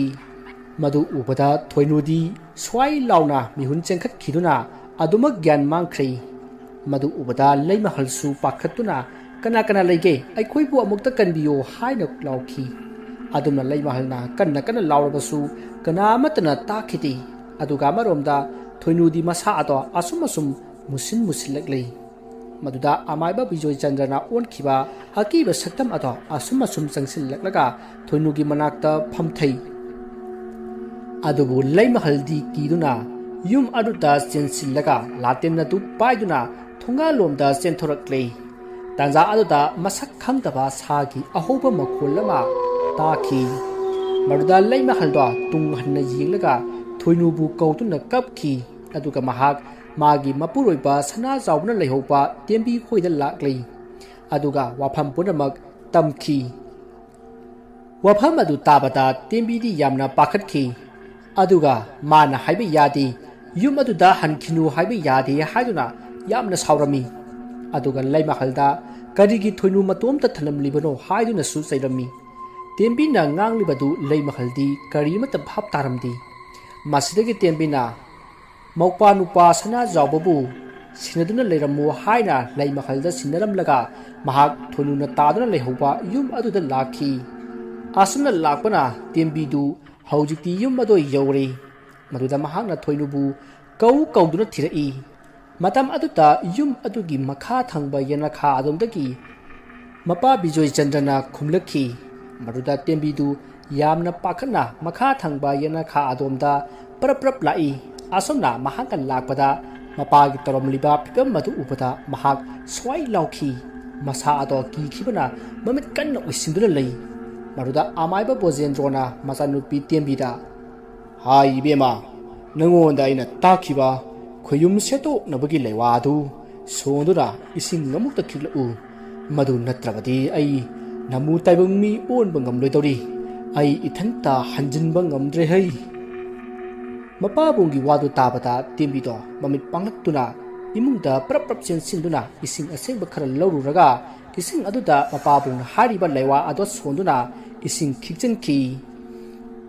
ꯃꯗꯨ ꯎꯕꯗ ꯊꯣꯏꯅꯨꯗꯤ ꯁ꯭ꯋꯥꯏ ꯂꯥꯎꯅ ꯃꯤꯍꯨꯟ ꯆꯦꯟꯈꯠꯈꯤꯗꯨꯅ ꯑꯗꯨꯃꯛ ꯒ꯭ꯌꯥꯟ ꯃꯥꯡꯈ꯭ꯔꯦ꯫ ꯃꯗꯨ ꯎꯕꯗ ꯂꯩꯃꯍꯜꯁꯨ ꯄꯥꯈꯠꯇꯨꯅ, "ꯀꯅꯥ ꯀꯅꯥ ꯂꯩꯒꯦ? ꯑꯩꯈꯣꯏꯕꯨ ꯑꯃꯨꯛꯇ ꯀꯟꯕꯤꯌꯣ" ꯍꯥꯏꯅ ꯂꯥꯎꯈꯤ꯫ ꯑꯗꯨꯝꯅ ꯂꯩꯃꯍꯜꯅ ꯀꯟꯅ ꯀꯟꯅ ꯂꯥꯎꯔꯕꯁꯨ ꯀꯅꯥ ꯑꯃꯠꯇꯅ ꯇꯥꯈꯤꯗꯦ꯫ ꯑꯗꯨꯒ ꯑꯃꯔꯣꯝꯗ ꯊꯣꯏꯅꯨꯗꯤ ꯃꯁꯥ ꯑꯗꯣ ꯑꯁꯨꯝ ꯑꯁꯨꯝ ꯃꯨꯁꯤꯟ ꯃꯨꯁꯤꯜꯂꯛꯂꯤ꯫ ꯃꯗꯨꯗ ꯑꯃꯥꯏꯕ ꯕꯤꯖꯣꯏ ꯆꯟꯗ꯭ꯔꯅ ꯑꯣꯟꯈꯤꯕ ꯑꯀꯤꯕ ꯁꯛꯇꯝ ꯑꯗꯣ ꯑꯁꯨꯝ ꯑꯁꯨꯝ ꯆꯪꯁꯤꯜꯂꯛꯂꯒ ꯊꯣꯏꯅꯨꯒꯤ ꯃꯅꯥꯛꯇ ꯐꯝꯊꯩ꯫ ꯑꯗꯨꯕꯨ ꯂꯩꯃꯍꯜꯗꯤ ꯀꯤꯗꯨꯅ ꯌꯨꯝ ꯑꯗꯨꯗ ꯆꯦꯟꯁꯤꯜꯂꯒ ꯂꯥꯇꯦꯟ ꯑꯗꯨ ꯄꯥꯏꯗꯨꯅ ꯊꯣꯡꯒꯥꯜꯂꯣꯝꯗ ꯆꯦꯟꯊꯣꯔꯛꯂꯦ꯫ ꯇꯥꯟꯖꯥ ꯑꯗꯨꯗ ꯃꯁꯛ ꯈꯪꯗꯕ ꯁꯥꯒꯤ ꯑꯍꯧꯕ ꯃꯈꯣꯜ ꯑꯃ ꯇꯥꯈꯤ꯫ ꯃꯗꯨꯗ ꯂꯩꯃꯍꯜꯗꯣ ꯇꯨꯡ ꯍꯟꯅ ꯌꯦꯡꯂꯒ ꯊꯣꯏꯅꯨꯕꯨ ꯀꯧꯗꯨꯅ ꯀꯞꯈꯤ꯫ ꯑꯗꯨꯒ ꯃꯍꯥꯛ ꯃꯥꯒꯤ ꯃꯄꯨꯔꯣꯏꯕ ꯁꯅꯥꯖꯥꯎꯕꯅ ꯂꯩꯍꯧꯕ ꯇꯦꯝꯕꯤ ꯈꯣꯏꯗ ꯂꯥꯛꯂꯦ꯫ ꯑꯗꯨꯒ ꯋꯥꯐꯝ ꯄꯨꯝꯅꯃꯛ ꯇꯝꯈꯤ꯫ ꯋꯥꯐꯝ ꯑꯗꯨ ꯇꯥꯕꯗ ꯇꯦꯝꯕꯤꯗꯤ ꯌꯥꯝꯅ ꯄꯥꯈꯠꯈꯤ꯫ ꯑꯗꯨꯒ ꯃꯥꯅ ꯍꯥꯏꯕ ꯌꯥꯗꯦ, ꯌꯨꯝ ꯑꯗꯨꯗ ꯍꯟꯈꯤꯅꯨ ꯍꯥꯏꯕ ꯌꯥꯗꯦ ꯍꯥꯏꯗꯨꯅ ꯌꯥꯝꯅ ꯁꯥꯎꯔꯝꯃꯤ꯫ ꯑꯗꯨꯒ ꯂꯩꯃꯍꯜꯗ ꯀꯔꯤꯒꯤ ꯊꯣꯏꯅꯨ ꯃꯇꯣꯝꯇ ꯊꯅꯝꯂꯤꯕꯅꯣ ꯍꯥꯏꯗꯨꯅꯁꯨ ꯆꯩꯔꯝꯃꯤ꯫ ꯇꯦꯝꯕꯤꯅ ꯉꯥꯡꯂꯤꯕꯗꯨ ꯂꯩꯃꯍꯜꯗꯤ ꯀꯔꯤꯃꯠꯇ ꯚꯥꯞ ꯇꯥꯔꯝꯗꯦ꯫ ꯃꯁꯤꯗꯒꯤ ꯇꯦꯝꯕꯤꯅ ꯃꯧꯄꯥ ꯅꯨꯄꯥ ꯁꯅꯥꯖꯥꯎꯕꯕꯨ ꯁꯤꯟꯅꯗꯨꯅ ꯂꯩꯔꯝꯃꯨ ꯍꯥꯏꯅ ꯂꯩꯃꯍꯜꯗ ꯁꯤꯟꯅꯔꯝꯂꯒ ꯃꯍꯥꯛ ꯊꯣꯏꯅꯨꯅ ꯇꯥꯗꯨꯅ ꯂꯩꯍꯧꯕ ꯌꯨꯝ ꯑꯗꯨꯗ ꯂꯥꯛꯈꯤ꯫ ꯑꯁꯨꯝꯅ ꯂꯥꯛꯄꯅ ꯇꯦꯝꯕꯤꯗꯨ ꯍꯧꯖꯤꯛꯇꯤ ꯌꯨꯝ ꯑꯗꯨ ꯌꯧꯔꯦ꯫ ꯃꯗꯨꯗ ꯃꯍꯥꯛꯅ ꯊꯣꯏꯅꯨꯕꯨ ꯀꯧ ꯀꯧꯗꯨꯅ ꯊꯤꯔꯛꯏ꯫ ꯃꯇꯝ ꯑꯗꯨꯗ ꯌꯨꯝ ꯑꯗꯨꯒꯤ ꯃꯈꯥ ꯊꯪꯕ ꯌꯦꯅꯈꯥ ꯑꯗꯣꯝꯗꯒꯤ ꯃꯄꯥ ꯕꯤꯖꯣꯏ ꯆꯟꯗ꯭ꯔꯅ ꯈꯨꯝꯂꯛꯈꯤ꯫ ꯃꯗꯨꯗ ꯇꯦꯝꯕꯤꯗꯨ ꯌꯥꯝꯅ ꯄꯥꯈꯠꯅ ꯃꯈꯥ ꯊꯪꯕ ꯌꯦꯅꯈꯥ ꯑꯗꯣꯝꯗ ꯄ꯭ꯔꯞ ꯄ꯭ꯔꯞ ꯂꯥꯛꯏ꯫ ꯑꯁꯨꯝꯅ ꯃꯍꯥꯛꯅ ꯂꯥꯛꯄꯗ ꯃꯄꯥꯒꯤ ꯇꯧꯔꯝꯂꯤꯕ ꯐꯤꯕꯝ ꯑꯗꯨ ꯎꯕꯗ ꯃꯍꯥꯛ ꯁ꯭ꯋꯥꯏ ꯂꯥꯎꯈꯤ꯫ ꯃꯁꯥ ꯑꯗꯣ ꯀꯤꯈꯤꯕꯅ ꯃꯃꯤꯠ ꯀꯟꯅ ꯎꯏꯁꯤꯟꯗꯨꯅ ꯂꯩ꯫ ꯃꯗꯨꯗ ꯑꯃꯥꯏꯕ ꯕꯣꯖꯦꯟꯗ꯭ꯔꯣꯅ ꯃꯆꯥꯅꯨꯄꯤ ꯇꯦꯝꯕꯤꯗ, "ꯍꯥꯏ ꯏꯕꯦꯝꯃ, ꯅꯉꯣꯟꯗ ꯑꯩꯅ ꯇꯥꯛꯈꯤꯕ ꯈꯨꯌꯨꯝ ꯁꯦꯠꯇꯣꯛꯅꯕꯒꯤ ꯂꯩꯋꯥ ꯑꯗꯨ ꯁꯣꯟꯗꯨꯅ ꯏꯁꯤꯡ ꯑꯃꯨꯛꯇ ꯈꯤꯛꯂꯛꯎ꯫ ꯃꯗꯨ ꯅꯠꯇ꯭ꯔꯕꯗꯤ ꯑꯩ ꯅꯃꯨ ꯇꯥꯏꯕꯪ ꯃꯤ ꯑꯣꯟꯕ ꯉꯝꯂꯣꯏꯗꯧꯔꯤ꯫ ꯑꯩ ꯏꯊꯟꯇ ꯍꯟꯖꯤꯟꯕ ꯉꯝꯗ꯭ꯔꯦ ꯍꯩ꯫" ꯃꯄꯥꯕꯨꯡꯒꯤ ꯋꯥꯗꯨ ꯇꯥꯕꯗ ꯇꯦꯝꯕꯤꯗꯣ ꯃꯃꯤꯠ ꯄꯥꯡꯂꯛꯇꯨꯅ ꯏꯃꯨꯡꯗ ꯄ꯭ꯔꯞ ꯄ꯭ꯔꯞ ꯆꯦꯟꯁꯤꯟꯗꯨꯅ ꯏꯁꯤꯡ ꯑꯁꯦꯡꯕ ꯈꯔ ꯂꯧꯔꯨꯔꯒ ꯏꯁꯤꯡ ꯑꯗꯨꯗ ꯃꯄꯥꯕꯨꯡꯅ ꯍꯥꯏꯔꯤꯕ ꯂꯩꯋꯥ ꯑꯗꯣ ꯁꯣꯟꯗꯨꯅ ꯏꯁꯤꯡ ꯈꯤꯛꯆꯤꯟꯈꯤ꯫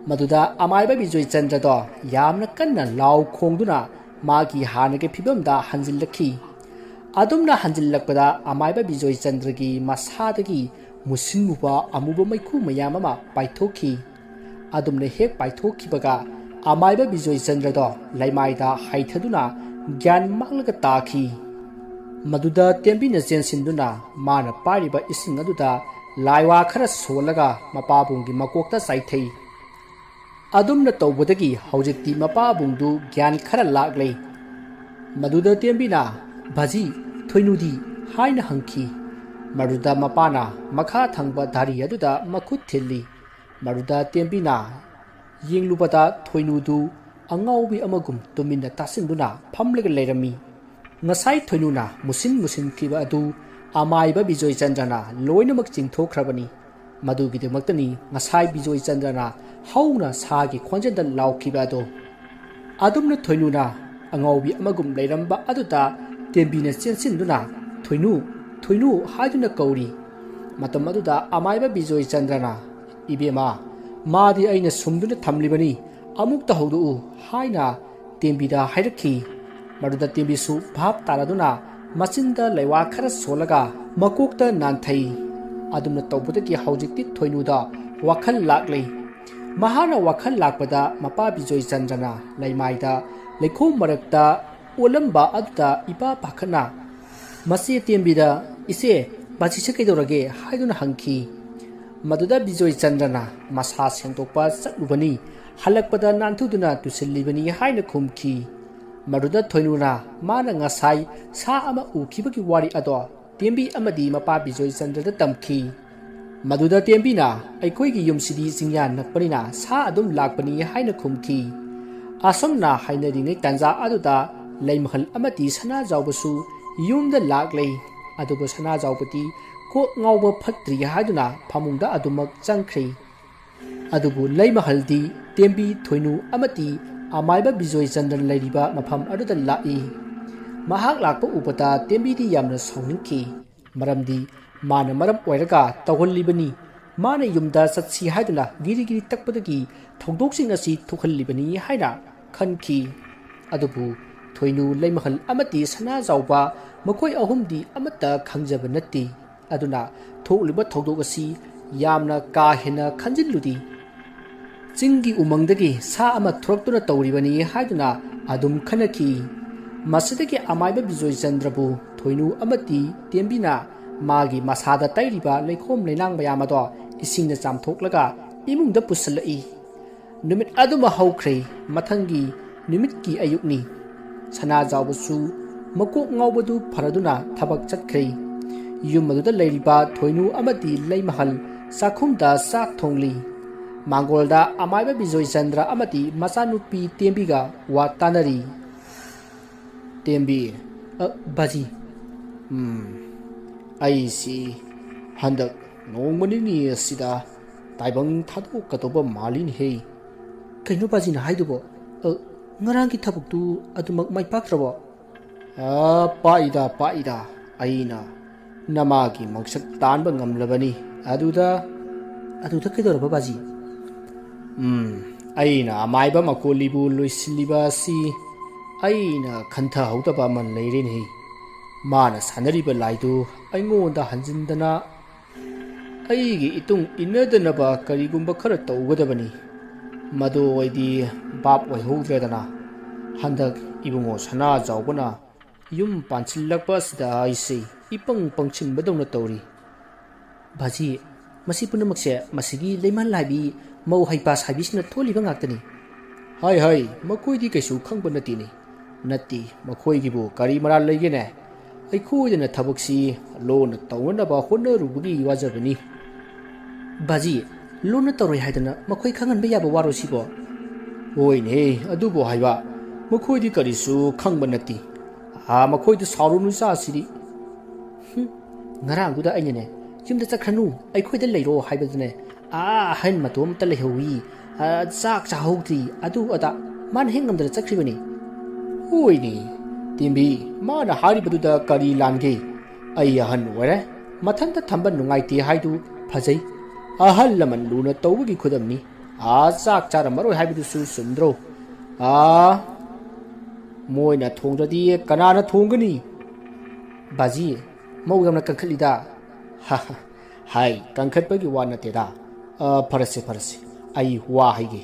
ꯃꯗꯨꯗ ꯑꯃꯥꯏꯕ ꯕꯤꯖꯣꯏ ꯆꯟꯗ꯭ꯔꯗꯣ ꯌꯥꯝꯅ ꯀꯟꯅ ꯂꯥꯎ ꯈꯣꯡꯗꯨꯅ ꯃꯥꯒꯤ ꯍꯥꯟꯅꯒꯤ ꯐꯤꯕꯝꯗ ꯍꯟꯖꯤꯜꯂꯛꯈꯤ꯫ ꯑꯗꯨꯝꯅ ꯍꯟꯖꯤꯜꯂꯛꯄꯗ ꯑꯃꯥꯏꯕ ꯕꯤꯖꯣꯏ ꯆꯟꯗ꯭ꯔꯒꯤ ꯃꯁꯥꯗꯒꯤ ꯃꯨꯁꯤꯟꯃꯨꯕ ꯑꯃꯨꯕ ꯃꯩꯈꯨ ꯃꯌꯥꯝ ꯑꯃ ꯄꯥꯏꯊꯣꯛꯈꯤ꯫ ꯑꯗꯨꯝꯅ ꯍꯦꯛ ꯄꯥꯏꯊꯣꯛꯈꯤꯕꯒ ꯑꯃꯥꯏꯕ ꯕꯤꯖꯣꯏ ꯆꯟꯗ꯭ꯔꯗꯣ ꯂꯩꯃꯥꯏꯗ ꯍꯥꯏꯊꯗꯨꯅ ꯒ꯭ꯌꯥꯟ ꯃꯥꯡꯂꯒ ꯇꯥꯈꯤ꯫ ꯃꯗꯨꯗ ꯇꯦꯝꯕꯤꯅ ꯆꯦꯟꯁꯤꯟꯗꯨꯅ ꯃꯥꯅ ꯄꯥꯏꯔꯤꯕ ꯏꯁꯤꯡ ꯑꯗꯨꯗ ꯂꯥꯏꯋꯥ ꯈꯔ ꯁꯣꯜꯂꯒ ꯃꯄꯥꯕꯨꯡꯒꯤ ꯃꯀꯣꯛꯇ ꯆꯥꯏꯊꯩ꯫ ꯑꯗꯨꯝꯅ ꯇꯧꯕꯗꯒꯤ ꯍꯧꯖꯤꯛꯇꯤ ꯃꯄꯥꯕꯨꯡꯗꯨ ꯒ꯭ꯌꯥꯟ ꯈꯔ ꯂꯥꯛꯂꯦ꯫ ꯃꯗꯨꯗ ꯇꯦꯝꯕꯤꯅ, "ꯚꯥꯖꯤ, ꯊꯣꯏꯅꯨꯗꯤ?" ꯍꯥꯏꯅ ꯍꯪꯈꯤ꯫ ꯃꯗꯨꯗ ꯃꯄꯥꯅ ꯃꯈꯥ ꯊꯪꯕ ꯗꯥꯔꯤ ꯑꯗꯨꯗ ꯃꯈꯨꯠ ꯊꯤꯜꯂꯤ꯫ ꯃꯗꯨꯗ ꯇꯦꯝꯕꯤꯅ ꯌꯦꯡꯂꯨꯕꯗ ꯊꯣꯏꯅꯨꯗꯨ ꯑꯉꯥꯎꯕꯤ ꯑꯃꯒꯨꯝ ꯇꯨꯃꯤꯟꯅ ꯇꯥꯁꯤꯟꯗꯨꯅ ꯐꯝꯂꯒ ꯂꯩꯔꯝꯃꯤ꯫ ꯉꯁꯥꯏ ꯊꯣꯏꯅꯨꯅ ꯃꯨꯁꯤꯟ ꯃꯨꯁꯤꯟꯈꯤꯕ ꯑꯗꯨ ꯑꯃꯥꯏꯕ ꯕꯤꯖꯣꯏ ꯆꯟꯗ꯭ꯔꯅ ꯂꯣꯏꯅꯃꯛ ꯆꯤꯡꯊꯣꯛꯈ꯭ꯔꯕꯅꯤ꯫ ꯃꯗꯨꯒꯤꯗꯃꯛꯇꯅꯤ ꯉꯁꯥꯏ ꯕꯤꯖꯣꯏ ꯆꯟꯗ꯭ꯔꯅ ꯍꯧꯅ ꯁꯥꯒꯤ ꯈꯣꯟꯖꯦꯜꯗ ꯂꯥꯎꯈꯤꯕ ꯑꯗꯨ꯫ ꯑꯗꯨꯝꯅ ꯊꯣꯏꯅꯨꯅ ꯑꯉꯥꯎꯕꯤ ꯑꯃꯒꯨꯝ ꯂꯩꯔꯝꯕ ꯑꯗꯨꯗ ꯇꯦꯝꯕꯤꯅ ꯆꯦꯟꯁꯤꯟꯗꯨꯅ, "ꯊꯣꯏꯅꯨ, ꯊꯣꯏꯅꯨ" ꯍꯥꯏꯗꯨꯅ ꯀꯧꯔꯤ꯫ ꯃꯇꯝ ꯑꯗꯨꯗ ꯑꯃꯥꯏꯕ ꯕꯤꯖꯣꯏ ꯆꯟꯗ꯭ꯔꯅ, "ꯏꯕꯦꯝꯃ, ꯃꯥꯗꯤ ꯑꯩꯅ ꯁꯨꯝꯗꯨꯅ ꯊꯝꯂꯤꯕꯅꯤ, ꯑꯃꯨꯛꯇ ꯍꯧꯗꯣꯛꯎ" ꯍꯥꯏꯅ ꯇꯦꯝꯕꯤꯗ ꯍꯥꯏꯔꯛꯈꯤ꯫ ꯃꯗꯨꯗ ꯇꯦꯝꯕꯤꯁꯨ ꯚꯥꯞ ꯇꯥꯔꯗꯨꯅ ꯃꯆꯤꯟꯗ ꯂꯩꯋꯥ ꯈꯔ ꯁꯣꯜꯂꯒ ꯃꯀꯣꯛꯇ ꯅꯥꯟꯊꯩ꯫ ꯑꯗꯨꯝꯅ ꯇꯧꯕꯗꯒꯤ ꯍꯧꯖꯤꯛꯇꯤ ꯊꯣꯏꯅꯨꯗ ꯋꯥꯈꯜ ꯂꯥꯛꯂꯦ꯫ ꯃꯍꯥꯛꯅ ꯋꯥꯈꯜ ꯂꯥꯛꯄꯗ ꯃꯄꯥ ꯕꯤꯖꯣꯏ ꯆꯟꯗ꯭ꯔꯅ ꯂꯩꯃꯥꯏꯗ ꯂꯩꯈꯣꯝ ꯃꯔꯛꯇ ꯑꯣꯜꯂꯝꯕ ꯑꯗꯨꯗ ꯏꯄꯥ ꯄꯥꯈꯠꯅ ꯃꯆꯦ ꯇꯦꯝꯕꯤꯗ, "ꯏꯆꯦ, "ꯕꯥꯖꯤꯁꯦ ꯀꯩꯗꯧꯔꯒꯦ?" ꯍꯥꯏꯗꯨꯅ ꯍꯪꯈꯤ꯫ ꯃꯗꯨꯗ ꯕꯤꯖꯣꯏ ꯆꯟꯗ꯭ꯔꯅ, "ꯃꯁꯥ ꯁꯦꯡꯗꯣꯛꯄ ꯆꯠꯂꯨꯕꯅꯤ, ꯍꯜꯂꯛꯄꯗ ꯅꯥꯟꯊꯨꯗꯨꯅ ꯇꯨꯁꯤꯜꯂꯤꯕꯅꯤ" ꯍꯥꯏꯅ ꯈꯨꯝꯈꯤ꯫ ꯃꯗꯨꯗ ꯊꯣꯏꯅꯨꯅ ꯃꯥꯅ ꯉꯁꯥꯏ ꯁꯥ ꯑꯃ ꯎꯈꯤꯕꯒꯤ ꯋꯥꯔꯤ ꯑꯗꯣ ꯇꯦꯝꯕꯤ ꯑꯃꯗꯤ ꯃꯄꯥ ꯕꯤꯖꯣꯏ ꯆꯟꯗ꯭ꯔꯗ ꯇꯝꯈꯤ꯫ ꯃꯗꯨꯗ ꯇꯦꯝꯕꯤꯅ, "ꯑꯩꯈꯣꯏꯒꯤ ꯌꯨꯝꯁꯤꯗꯤ ꯆꯤꯡꯌꯥ ꯅꯛꯄꯅꯤꯅ ꯁꯥ ꯑꯗꯨꯝ ꯂꯥꯛꯄꯅꯤ" ꯍꯥꯏꯅ ꯈꯨꯝꯈꯤ꯫ ꯑꯁꯨꯝꯅ ꯍꯥꯏꯅꯔꯤꯉꯩ ꯇꯥꯟꯖꯥ ꯑꯗꯨꯗ ꯂꯩꯃꯍꯜ ꯑꯃꯗꯤ ꯁꯅꯥꯖꯥꯎꯕꯁꯨ ꯌꯨꯝꯗ ꯂꯥꯛꯂꯦ꯫ ꯑꯗꯨꯕꯨ ꯁꯅꯥꯖꯥꯎꯕꯗꯤ ꯀꯣꯛ ꯉꯥꯎꯕ ꯐꯠꯇ꯭ꯔꯤ ꯍꯥꯏꯗꯨꯅ ꯐꯃꯨꯡꯗ ꯑꯗꯨꯃꯛ ꯆꯪꯈ꯭ꯔꯦ꯫ ꯑꯗꯨꯕꯨ ꯂꯩꯃꯍꯜꯗꯤ ꯇꯦꯝꯕꯤ, ꯊꯣꯏꯅꯨ ꯑꯃꯗꯤ ꯑꯃꯥꯏꯕ ꯕꯤꯖꯣꯏ ꯆꯟꯗ꯭ꯔ ꯂꯩꯔꯤꯕ ꯃꯐꯝ ꯑꯗꯨꯗ ꯂꯥꯛꯏ꯫ ꯃꯍꯥꯛ ꯂꯥꯛꯄ ꯎꯕꯗ ꯇꯦꯝꯕꯤꯗꯤ ꯌꯥꯝꯅ ꯁꯥꯎꯅꯤꯡꯈꯤ꯫ ꯃꯔꯝꯗꯤ ꯃꯥꯅ ꯃꯔꯝ ꯑꯣꯏꯔꯒ ꯇꯧꯍꯜꯂꯤꯕꯅꯤ꯫ ꯃꯥꯅ ꯌꯨꯝꯗ ꯆꯠꯁꯤ ꯍꯥꯏꯗꯨꯅ ꯒꯤꯔꯤ ꯒꯤꯔꯤ ꯇꯛꯄꯗꯒꯤ ꯊꯧꯗꯣꯛꯁꯤꯡ ꯑꯁꯤ ꯊꯣꯛꯍꯜꯂꯤꯕꯅꯤ ꯍꯥꯏꯅ ꯈꯟꯈꯤ꯫ ꯑꯗꯨꯕꯨ ꯊꯣꯏꯅꯨ, ꯂꯩꯃꯍꯜ ꯑꯃꯗꯤ ꯁꯅꯥꯖꯥꯎꯕ, ꯃꯈꯣꯏ ꯑꯍꯨꯝꯗꯤ ꯑꯃꯠꯇ ꯈꯪꯖꯕ ꯅꯠꯇꯦ꯫ ꯑꯗꯨꯅ ꯊꯣꯛꯂꯤꯕ ꯊꯧꯗꯣꯛ ꯑꯁꯤ ꯌꯥꯝꯅ ꯀꯥ ꯍꯦꯟꯅ ꯈꯟꯖꯤꯜꯂꯨꯗꯦ꯫ ꯆꯤꯡꯒꯤ ꯎꯃꯪꯗꯒꯤ ꯁꯥ ꯑꯃ ꯊꯣꯔꯛꯇꯨꯅ ꯇꯧꯔꯤꯕꯅꯤ ꯍꯥꯏꯗꯨꯅ ꯑꯗꯨꯝ ꯈꯟꯅꯈꯤ꯫ ꯃꯁꯤꯗꯒꯤ ꯑꯃꯥꯏꯕ ꯕꯤꯖꯣꯏ ꯆꯟꯗ꯭ꯔꯕꯨ ꯊꯣꯏꯅꯨ ꯑꯃꯗꯤ ꯇꯦꯝꯕꯤꯅ ꯃꯥꯒꯤ ꯃꯁꯥꯗ ꯇꯩꯔꯤꯕ ꯂꯩꯈꯣꯝ ꯂꯩꯅꯥꯡ ꯃꯌꯥꯝ ꯑꯗꯣ ꯏꯁꯤꯡꯅ ꯆꯥꯝꯊꯣꯛꯂꯒ ꯏꯃꯨꯡꯗ ꯄꯨꯁꯤꯜꯂꯛꯏ꯫ ꯅꯨꯃꯤꯠ ꯑꯗꯨꯃ ꯍꯧꯈ꯭ꯔꯦ꯫ ꯃꯊꯪꯒꯤ ꯅꯨꯃꯤꯠꯀꯤ ꯑꯌꯨꯛꯅꯤ꯫ ꯁꯅꯥꯖꯥꯎꯕꯁꯨ ꯃꯀꯣꯛ ꯉꯥꯎꯕꯗꯨ ꯐꯔꯗꯨꯅ ꯊꯕꯛ ꯆꯠꯈ꯭ꯔꯦ꯫ ꯌꯨꯝ ꯑꯗꯨꯗ ꯂꯩꯔꯤꯕ ꯊꯣꯏꯅꯨ ꯑꯃꯗꯤ ꯂꯩꯃꯍꯜ ꯆꯥꯛꯈꯨꯝꯗ ꯆꯥꯛ ꯊꯣꯡꯂꯤ꯫ ꯃꯥꯡꯒꯣꯜꯗ ꯑꯃꯥꯏꯕ ꯕꯤꯖꯣꯏ ꯆꯟꯗ꯭ꯔ ꯑꯃꯗꯤ ꯃꯆꯥꯅꯨꯄꯤ ꯇꯦꯝꯕꯤꯒ ꯋꯥ ꯇꯥꯅꯔꯤ꯫ ꯇꯦꯝꯕꯤ, "ꯑ, ꯕꯥꯖꯤ, ꯎꯝ, ꯑꯩꯁꯤ ꯍꯟꯗꯛ ꯅꯣꯡꯃ ꯅꯤꯅꯤ ꯑꯁꯤꯗ ꯇꯥꯏꯕꯪ ꯊꯥꯗꯣꯛꯀꯗꯧꯕ ꯃꯥꯜꯂꯤꯅꯦꯍꯦ꯫" "ꯀꯩꯅꯣ ꯕꯥꯖꯤꯅ ꯍꯥꯏꯗꯨꯕꯣ? ꯑ, ꯉꯔꯥꯡꯒꯤ ꯊꯕꯛꯇꯨ ꯑꯗꯨꯃꯛ ꯃꯥꯏ ꯄꯥꯛꯇ꯭ꯔꯕꯣ?" "ꯑ, ꯄꯥꯛꯏꯗ, ꯄꯥꯛꯏꯗ꯫ ꯑꯩꯅ ꯅꯃꯥꯒꯤ ꯃꯪꯁꯛ ꯇꯥꯟꯕ ꯉꯝꯂꯕꯅꯤ꯫ ꯑꯗꯨꯗ" "ꯑꯗꯨꯗ ꯀꯩꯗꯧꯔꯕ ꯕꯥꯖꯤ?" "ꯎꯝ, ꯑꯩꯅ ꯑꯃꯥꯏꯕ ꯃꯀꯣꯂꯤꯕꯨ ꯂꯣꯏꯁꯤꯜꯂꯤꯕ ꯑꯁꯤ ꯑꯩꯅ ꯈꯟꯊꯍꯧꯗꯕ ꯑꯃ ꯂꯩꯔꯦꯅꯦꯍꯦ꯫ ꯃꯥꯅ ꯁꯥꯟꯅꯔꯤꯕ ꯂꯥꯏꯗꯨ ꯑꯩꯉꯣꯟꯗ ꯍꯟꯖꯤꯟꯗꯅ ꯑꯩꯒꯤ ꯏꯇꯨꯡ ꯏꯟꯅꯗꯅꯕ ꯀꯔꯤꯒꯨꯝꯕ ꯈꯔ ꯇꯧꯒꯗꯕꯅꯤ꯫ ꯃꯗꯨ ꯑꯣꯏꯗꯤ ꯚꯥꯞ ꯑꯣꯏꯍꯧꯗ꯭ꯔꯦꯗꯅ꯫ ꯍꯟꯗꯛ ꯏꯕꯨꯡꯉꯣ ꯁꯅꯥ ꯆꯥꯎꯕꯅ ꯌꯨꯝ ꯄꯥꯟꯁꯤꯜꯂꯛꯄ ꯑꯁꯤꯗ ꯑꯩꯁꯦ ꯏꯄꯪ ꯄꯪꯁꯤꯟꯕꯗꯧꯅ ꯇꯧꯔꯤ꯫ ꯕꯥꯖꯤ, ꯃꯁꯤ ꯄꯨꯝꯅꯃꯛꯁꯦ ꯃꯁꯤꯒꯤ ꯂꯩꯃꯥꯟ ꯂꯥꯏꯕꯤ ꯃꯧ ꯍꯩꯄꯥ ꯁꯥꯕꯤꯁꯤꯅ ꯊꯣꯛꯍꯜꯂꯤꯕ ꯉꯥꯛꯇꯅꯤ꯫ ꯍꯥꯏ ꯍꯥꯏ, ꯃꯈꯣꯏꯗꯤ ꯀꯩꯁꯨ ꯈꯪꯕ ꯅꯠꯇꯦꯅꯦ꯫ ꯅꯠꯇꯦ, ꯃꯈꯣꯏꯒꯤꯕꯨ ꯀꯔꯤ ꯃꯔꯥꯜ ꯂꯩꯒꯦꯅꯦ? ꯑꯩꯈꯣꯏꯗꯅ ꯊꯕꯛꯁꯤ ꯂꯣꯟꯅ ꯇꯧꯅꯅꯕ ꯍꯣꯠꯅꯔꯨꯕꯒꯤ ꯋꯥꯖꯕꯅꯤ꯫ ꯕꯥꯖꯤ, ꯂꯣꯟꯅ ꯇꯧꯔꯣꯏ ꯍꯥꯏꯗꯅ ꯃꯈꯣꯏ ꯈꯪꯍꯟꯕ ꯌꯥꯕ ꯋꯥꯔꯣ ꯁꯤꯕꯣ? ꯍꯣꯏꯅꯦ, ꯑꯗꯨꯕꯨ ꯍꯥꯏꯕ, ꯃꯈꯣꯏꯗꯤ ꯀꯔꯤꯁꯨ ꯈꯪꯕ ꯅꯠꯇꯦ꯫ ꯑꯥ, ꯃꯈꯣꯏꯗ ꯁꯥꯎꯔꯨꯅꯨ ꯏꯆꯥꯁꯤꯗꯤ꯫ ꯍꯨꯝ, ꯉꯔꯥꯡꯗꯨꯗ ꯑꯩꯅꯅꯦ, "ꯌꯨꯝꯗ ꯆꯠꯈ꯭ꯔꯅꯨ, ꯑꯩꯈꯣꯏꯗ ꯂꯩꯔꯣ" ꯍꯥꯏꯕꯗꯅꯦ, ꯑꯥ, ꯑꯍꯟ ꯃꯇꯣꯝꯇ ꯂꯩꯍꯧꯏ, ꯑꯥ, ꯆꯥꯛ ꯆꯥꯍꯧꯗ꯭ꯔꯤ, ꯑꯗꯨ ꯑꯗꯥ, ꯃꯥꯅ ꯍꯦꯛ ꯉꯝꯗꯅ ꯆꯠꯈ꯭ꯔꯤꯕꯅꯤ꯫ ꯍꯣꯏꯅꯦ, ꯇꯦꯝꯕꯤ, ꯃꯥꯅ ꯍꯥꯏꯔꯤꯕꯗꯨꯗ ꯀꯔꯤ ꯂꯥꯟꯒꯦ? ꯑꯩ ꯑꯍꯟ ꯑꯣꯏꯔꯦ, ꯃꯊꯟꯇ ꯊꯝꯕ ꯅꯨꯡꯉꯥꯏꯇꯦ ꯍꯥꯏꯗꯨ ꯐꯖꯩ꯫ ꯑꯍꯜ ꯂꯃꯟ ꯂꯨꯅ ꯇꯧꯕꯒꯤ ꯈꯨꯗꯝꯅꯤ꯫ ꯑꯥ, ꯆꯥꯛ ꯆꯥꯔꯝꯃꯔꯣꯏ ꯍꯥꯏꯕꯗꯨꯁꯨ ꯆꯨꯝꯗ꯭ꯔꯣ? ꯑꯥ, ꯃꯣꯏꯅ ꯊꯣꯡꯗ꯭ꯔꯗꯤ ꯀꯅꯥꯅ ꯊꯣꯡꯒꯅꯤ? ꯕꯥꯖꯤ, ꯃꯧ ꯌꯥꯝꯅ ꯀꯟꯈꯠꯂꯤꯗ꯫ ꯍꯥꯏ, ꯀꯟꯈꯠꯄꯒꯤ ꯋꯥ ꯅꯠꯇꯦꯗ꯫ ꯑ, ꯐꯔꯁꯦ, ꯐꯔꯁꯦ, ꯑꯩ ꯋꯥ ꯍꯥꯏꯒꯦ꯫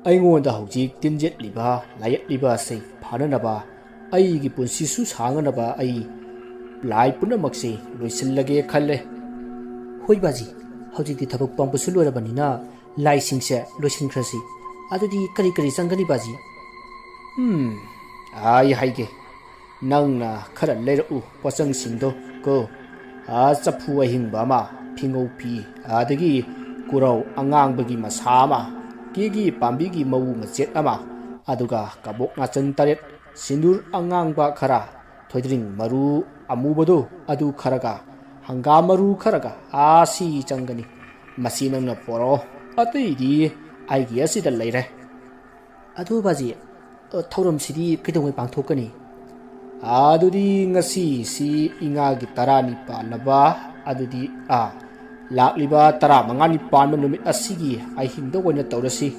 ꯑꯩꯉꯣꯟꯗ ꯍꯧꯖꯤꯛ ꯇꯤꯟꯖꯠꯂꯤꯕ, ꯂꯥꯏꯌꯦꯠꯂꯤꯕ ꯑꯁꯤ ꯐꯅꯅꯕ, ꯑꯩꯒꯤ ꯄꯨꯟꯁꯤꯁꯨ ꯁꯥꯡꯅꯅꯕ ꯑꯩ ꯂꯥꯏ ꯄꯨꯝꯅꯃꯛꯁꯦ ꯂꯣꯏꯁꯤꯜꯂꯒꯦ ꯈꯜꯂꯦ꯫ ꯍꯣꯏ ꯕꯥꯖꯤ, ꯍꯧꯖꯤꯛꯇꯤ ꯊꯕꯛ ꯄꯥꯡꯕꯁꯨ ꯂꯣꯏꯔꯕꯅꯤꯅ ꯂꯥꯏꯁꯤꯡꯁꯦ ꯂꯣꯏꯁꯤꯟꯈ꯭ꯔꯁꯤ꯫ ꯑꯗꯨꯗꯤ ꯀꯔꯤ ꯀꯔꯤ ꯆꯪꯒꯅꯤ ꯕꯥꯖꯤ? ꯎꯝ, ꯑꯩ ꯍꯥꯏꯒꯦ꯫ ꯅꯪꯅ ꯈꯔ ꯂꯩꯔꯛꯎ ꯄꯣꯠꯆꯪꯁꯤꯡꯗꯣ ꯀꯣ꯫ ꯑꯥ, ꯆꯐꯨ ꯑꯍꯤꯡꯕ ꯑꯃ, ꯐꯤꯉꯧ ꯐꯤ, ꯑꯗꯒꯤ ꯀꯨꯔꯧ ꯑꯉꯥꯡꯕꯒꯤ ꯃꯁꯥ ꯑꯃ, ꯀꯦꯒꯤ ꯄꯥꯝꯕꯤꯒꯤ ꯃꯎ ꯃꯆꯦꯠ ꯑꯃ, ꯑꯗꯨꯒ ꯀꯕꯣꯛ ꯅꯥꯆꯟ ꯇꯔꯦꯠ, ꯁꯤꯟꯗꯨꯔ ꯑꯉꯥꯡꯕ ꯈꯔ, ꯊꯣꯏꯗ꯭ꯔꯤꯡ ꯃꯔꯨ ꯑꯃꯨꯕꯗꯨ ꯑꯗꯨ ꯈꯔꯒ, ꯍꯪꯒꯥꯝ ꯃꯔꯨ ꯈꯔꯒ, ꯑꯥ, ꯁꯤ ꯆꯪꯒꯅꯤ꯫ ꯃꯁꯤ ꯅꯪꯅ ꯄꯣꯔꯛꯑꯣ, ꯑꯇꯩꯗꯤ ꯑꯩꯒꯤ ꯑꯁꯤꯗ ꯂꯩꯔꯦ꯫ ꯑꯗꯨ ꯕꯥꯖꯤ, ꯑ, ꯊꯧꯔꯝꯁꯤꯗꯤ ꯀꯩꯗꯧꯉꯩ ꯄꯥꯡꯊꯣꯛꯀꯅꯤ? ꯑꯗꯨꯗꯤ ꯉꯁꯤꯁꯤ ꯏꯉꯥꯒꯤ ꯇꯔꯥꯅꯤ ꯄꯥꯜꯂꯕ, ꯑꯗꯨꯗꯤ, ꯑꯥ, ꯂꯥꯛꯂꯤꯕ ꯇꯔꯥꯃꯉꯥꯅꯤ ꯄꯥꯟꯕ ꯅꯨꯃꯤꯠ ꯑꯁꯤꯒꯤ ꯑꯍꯤꯡꯗ ꯑꯣꯏꯅ ꯇꯧꯔꯁꯤ꯫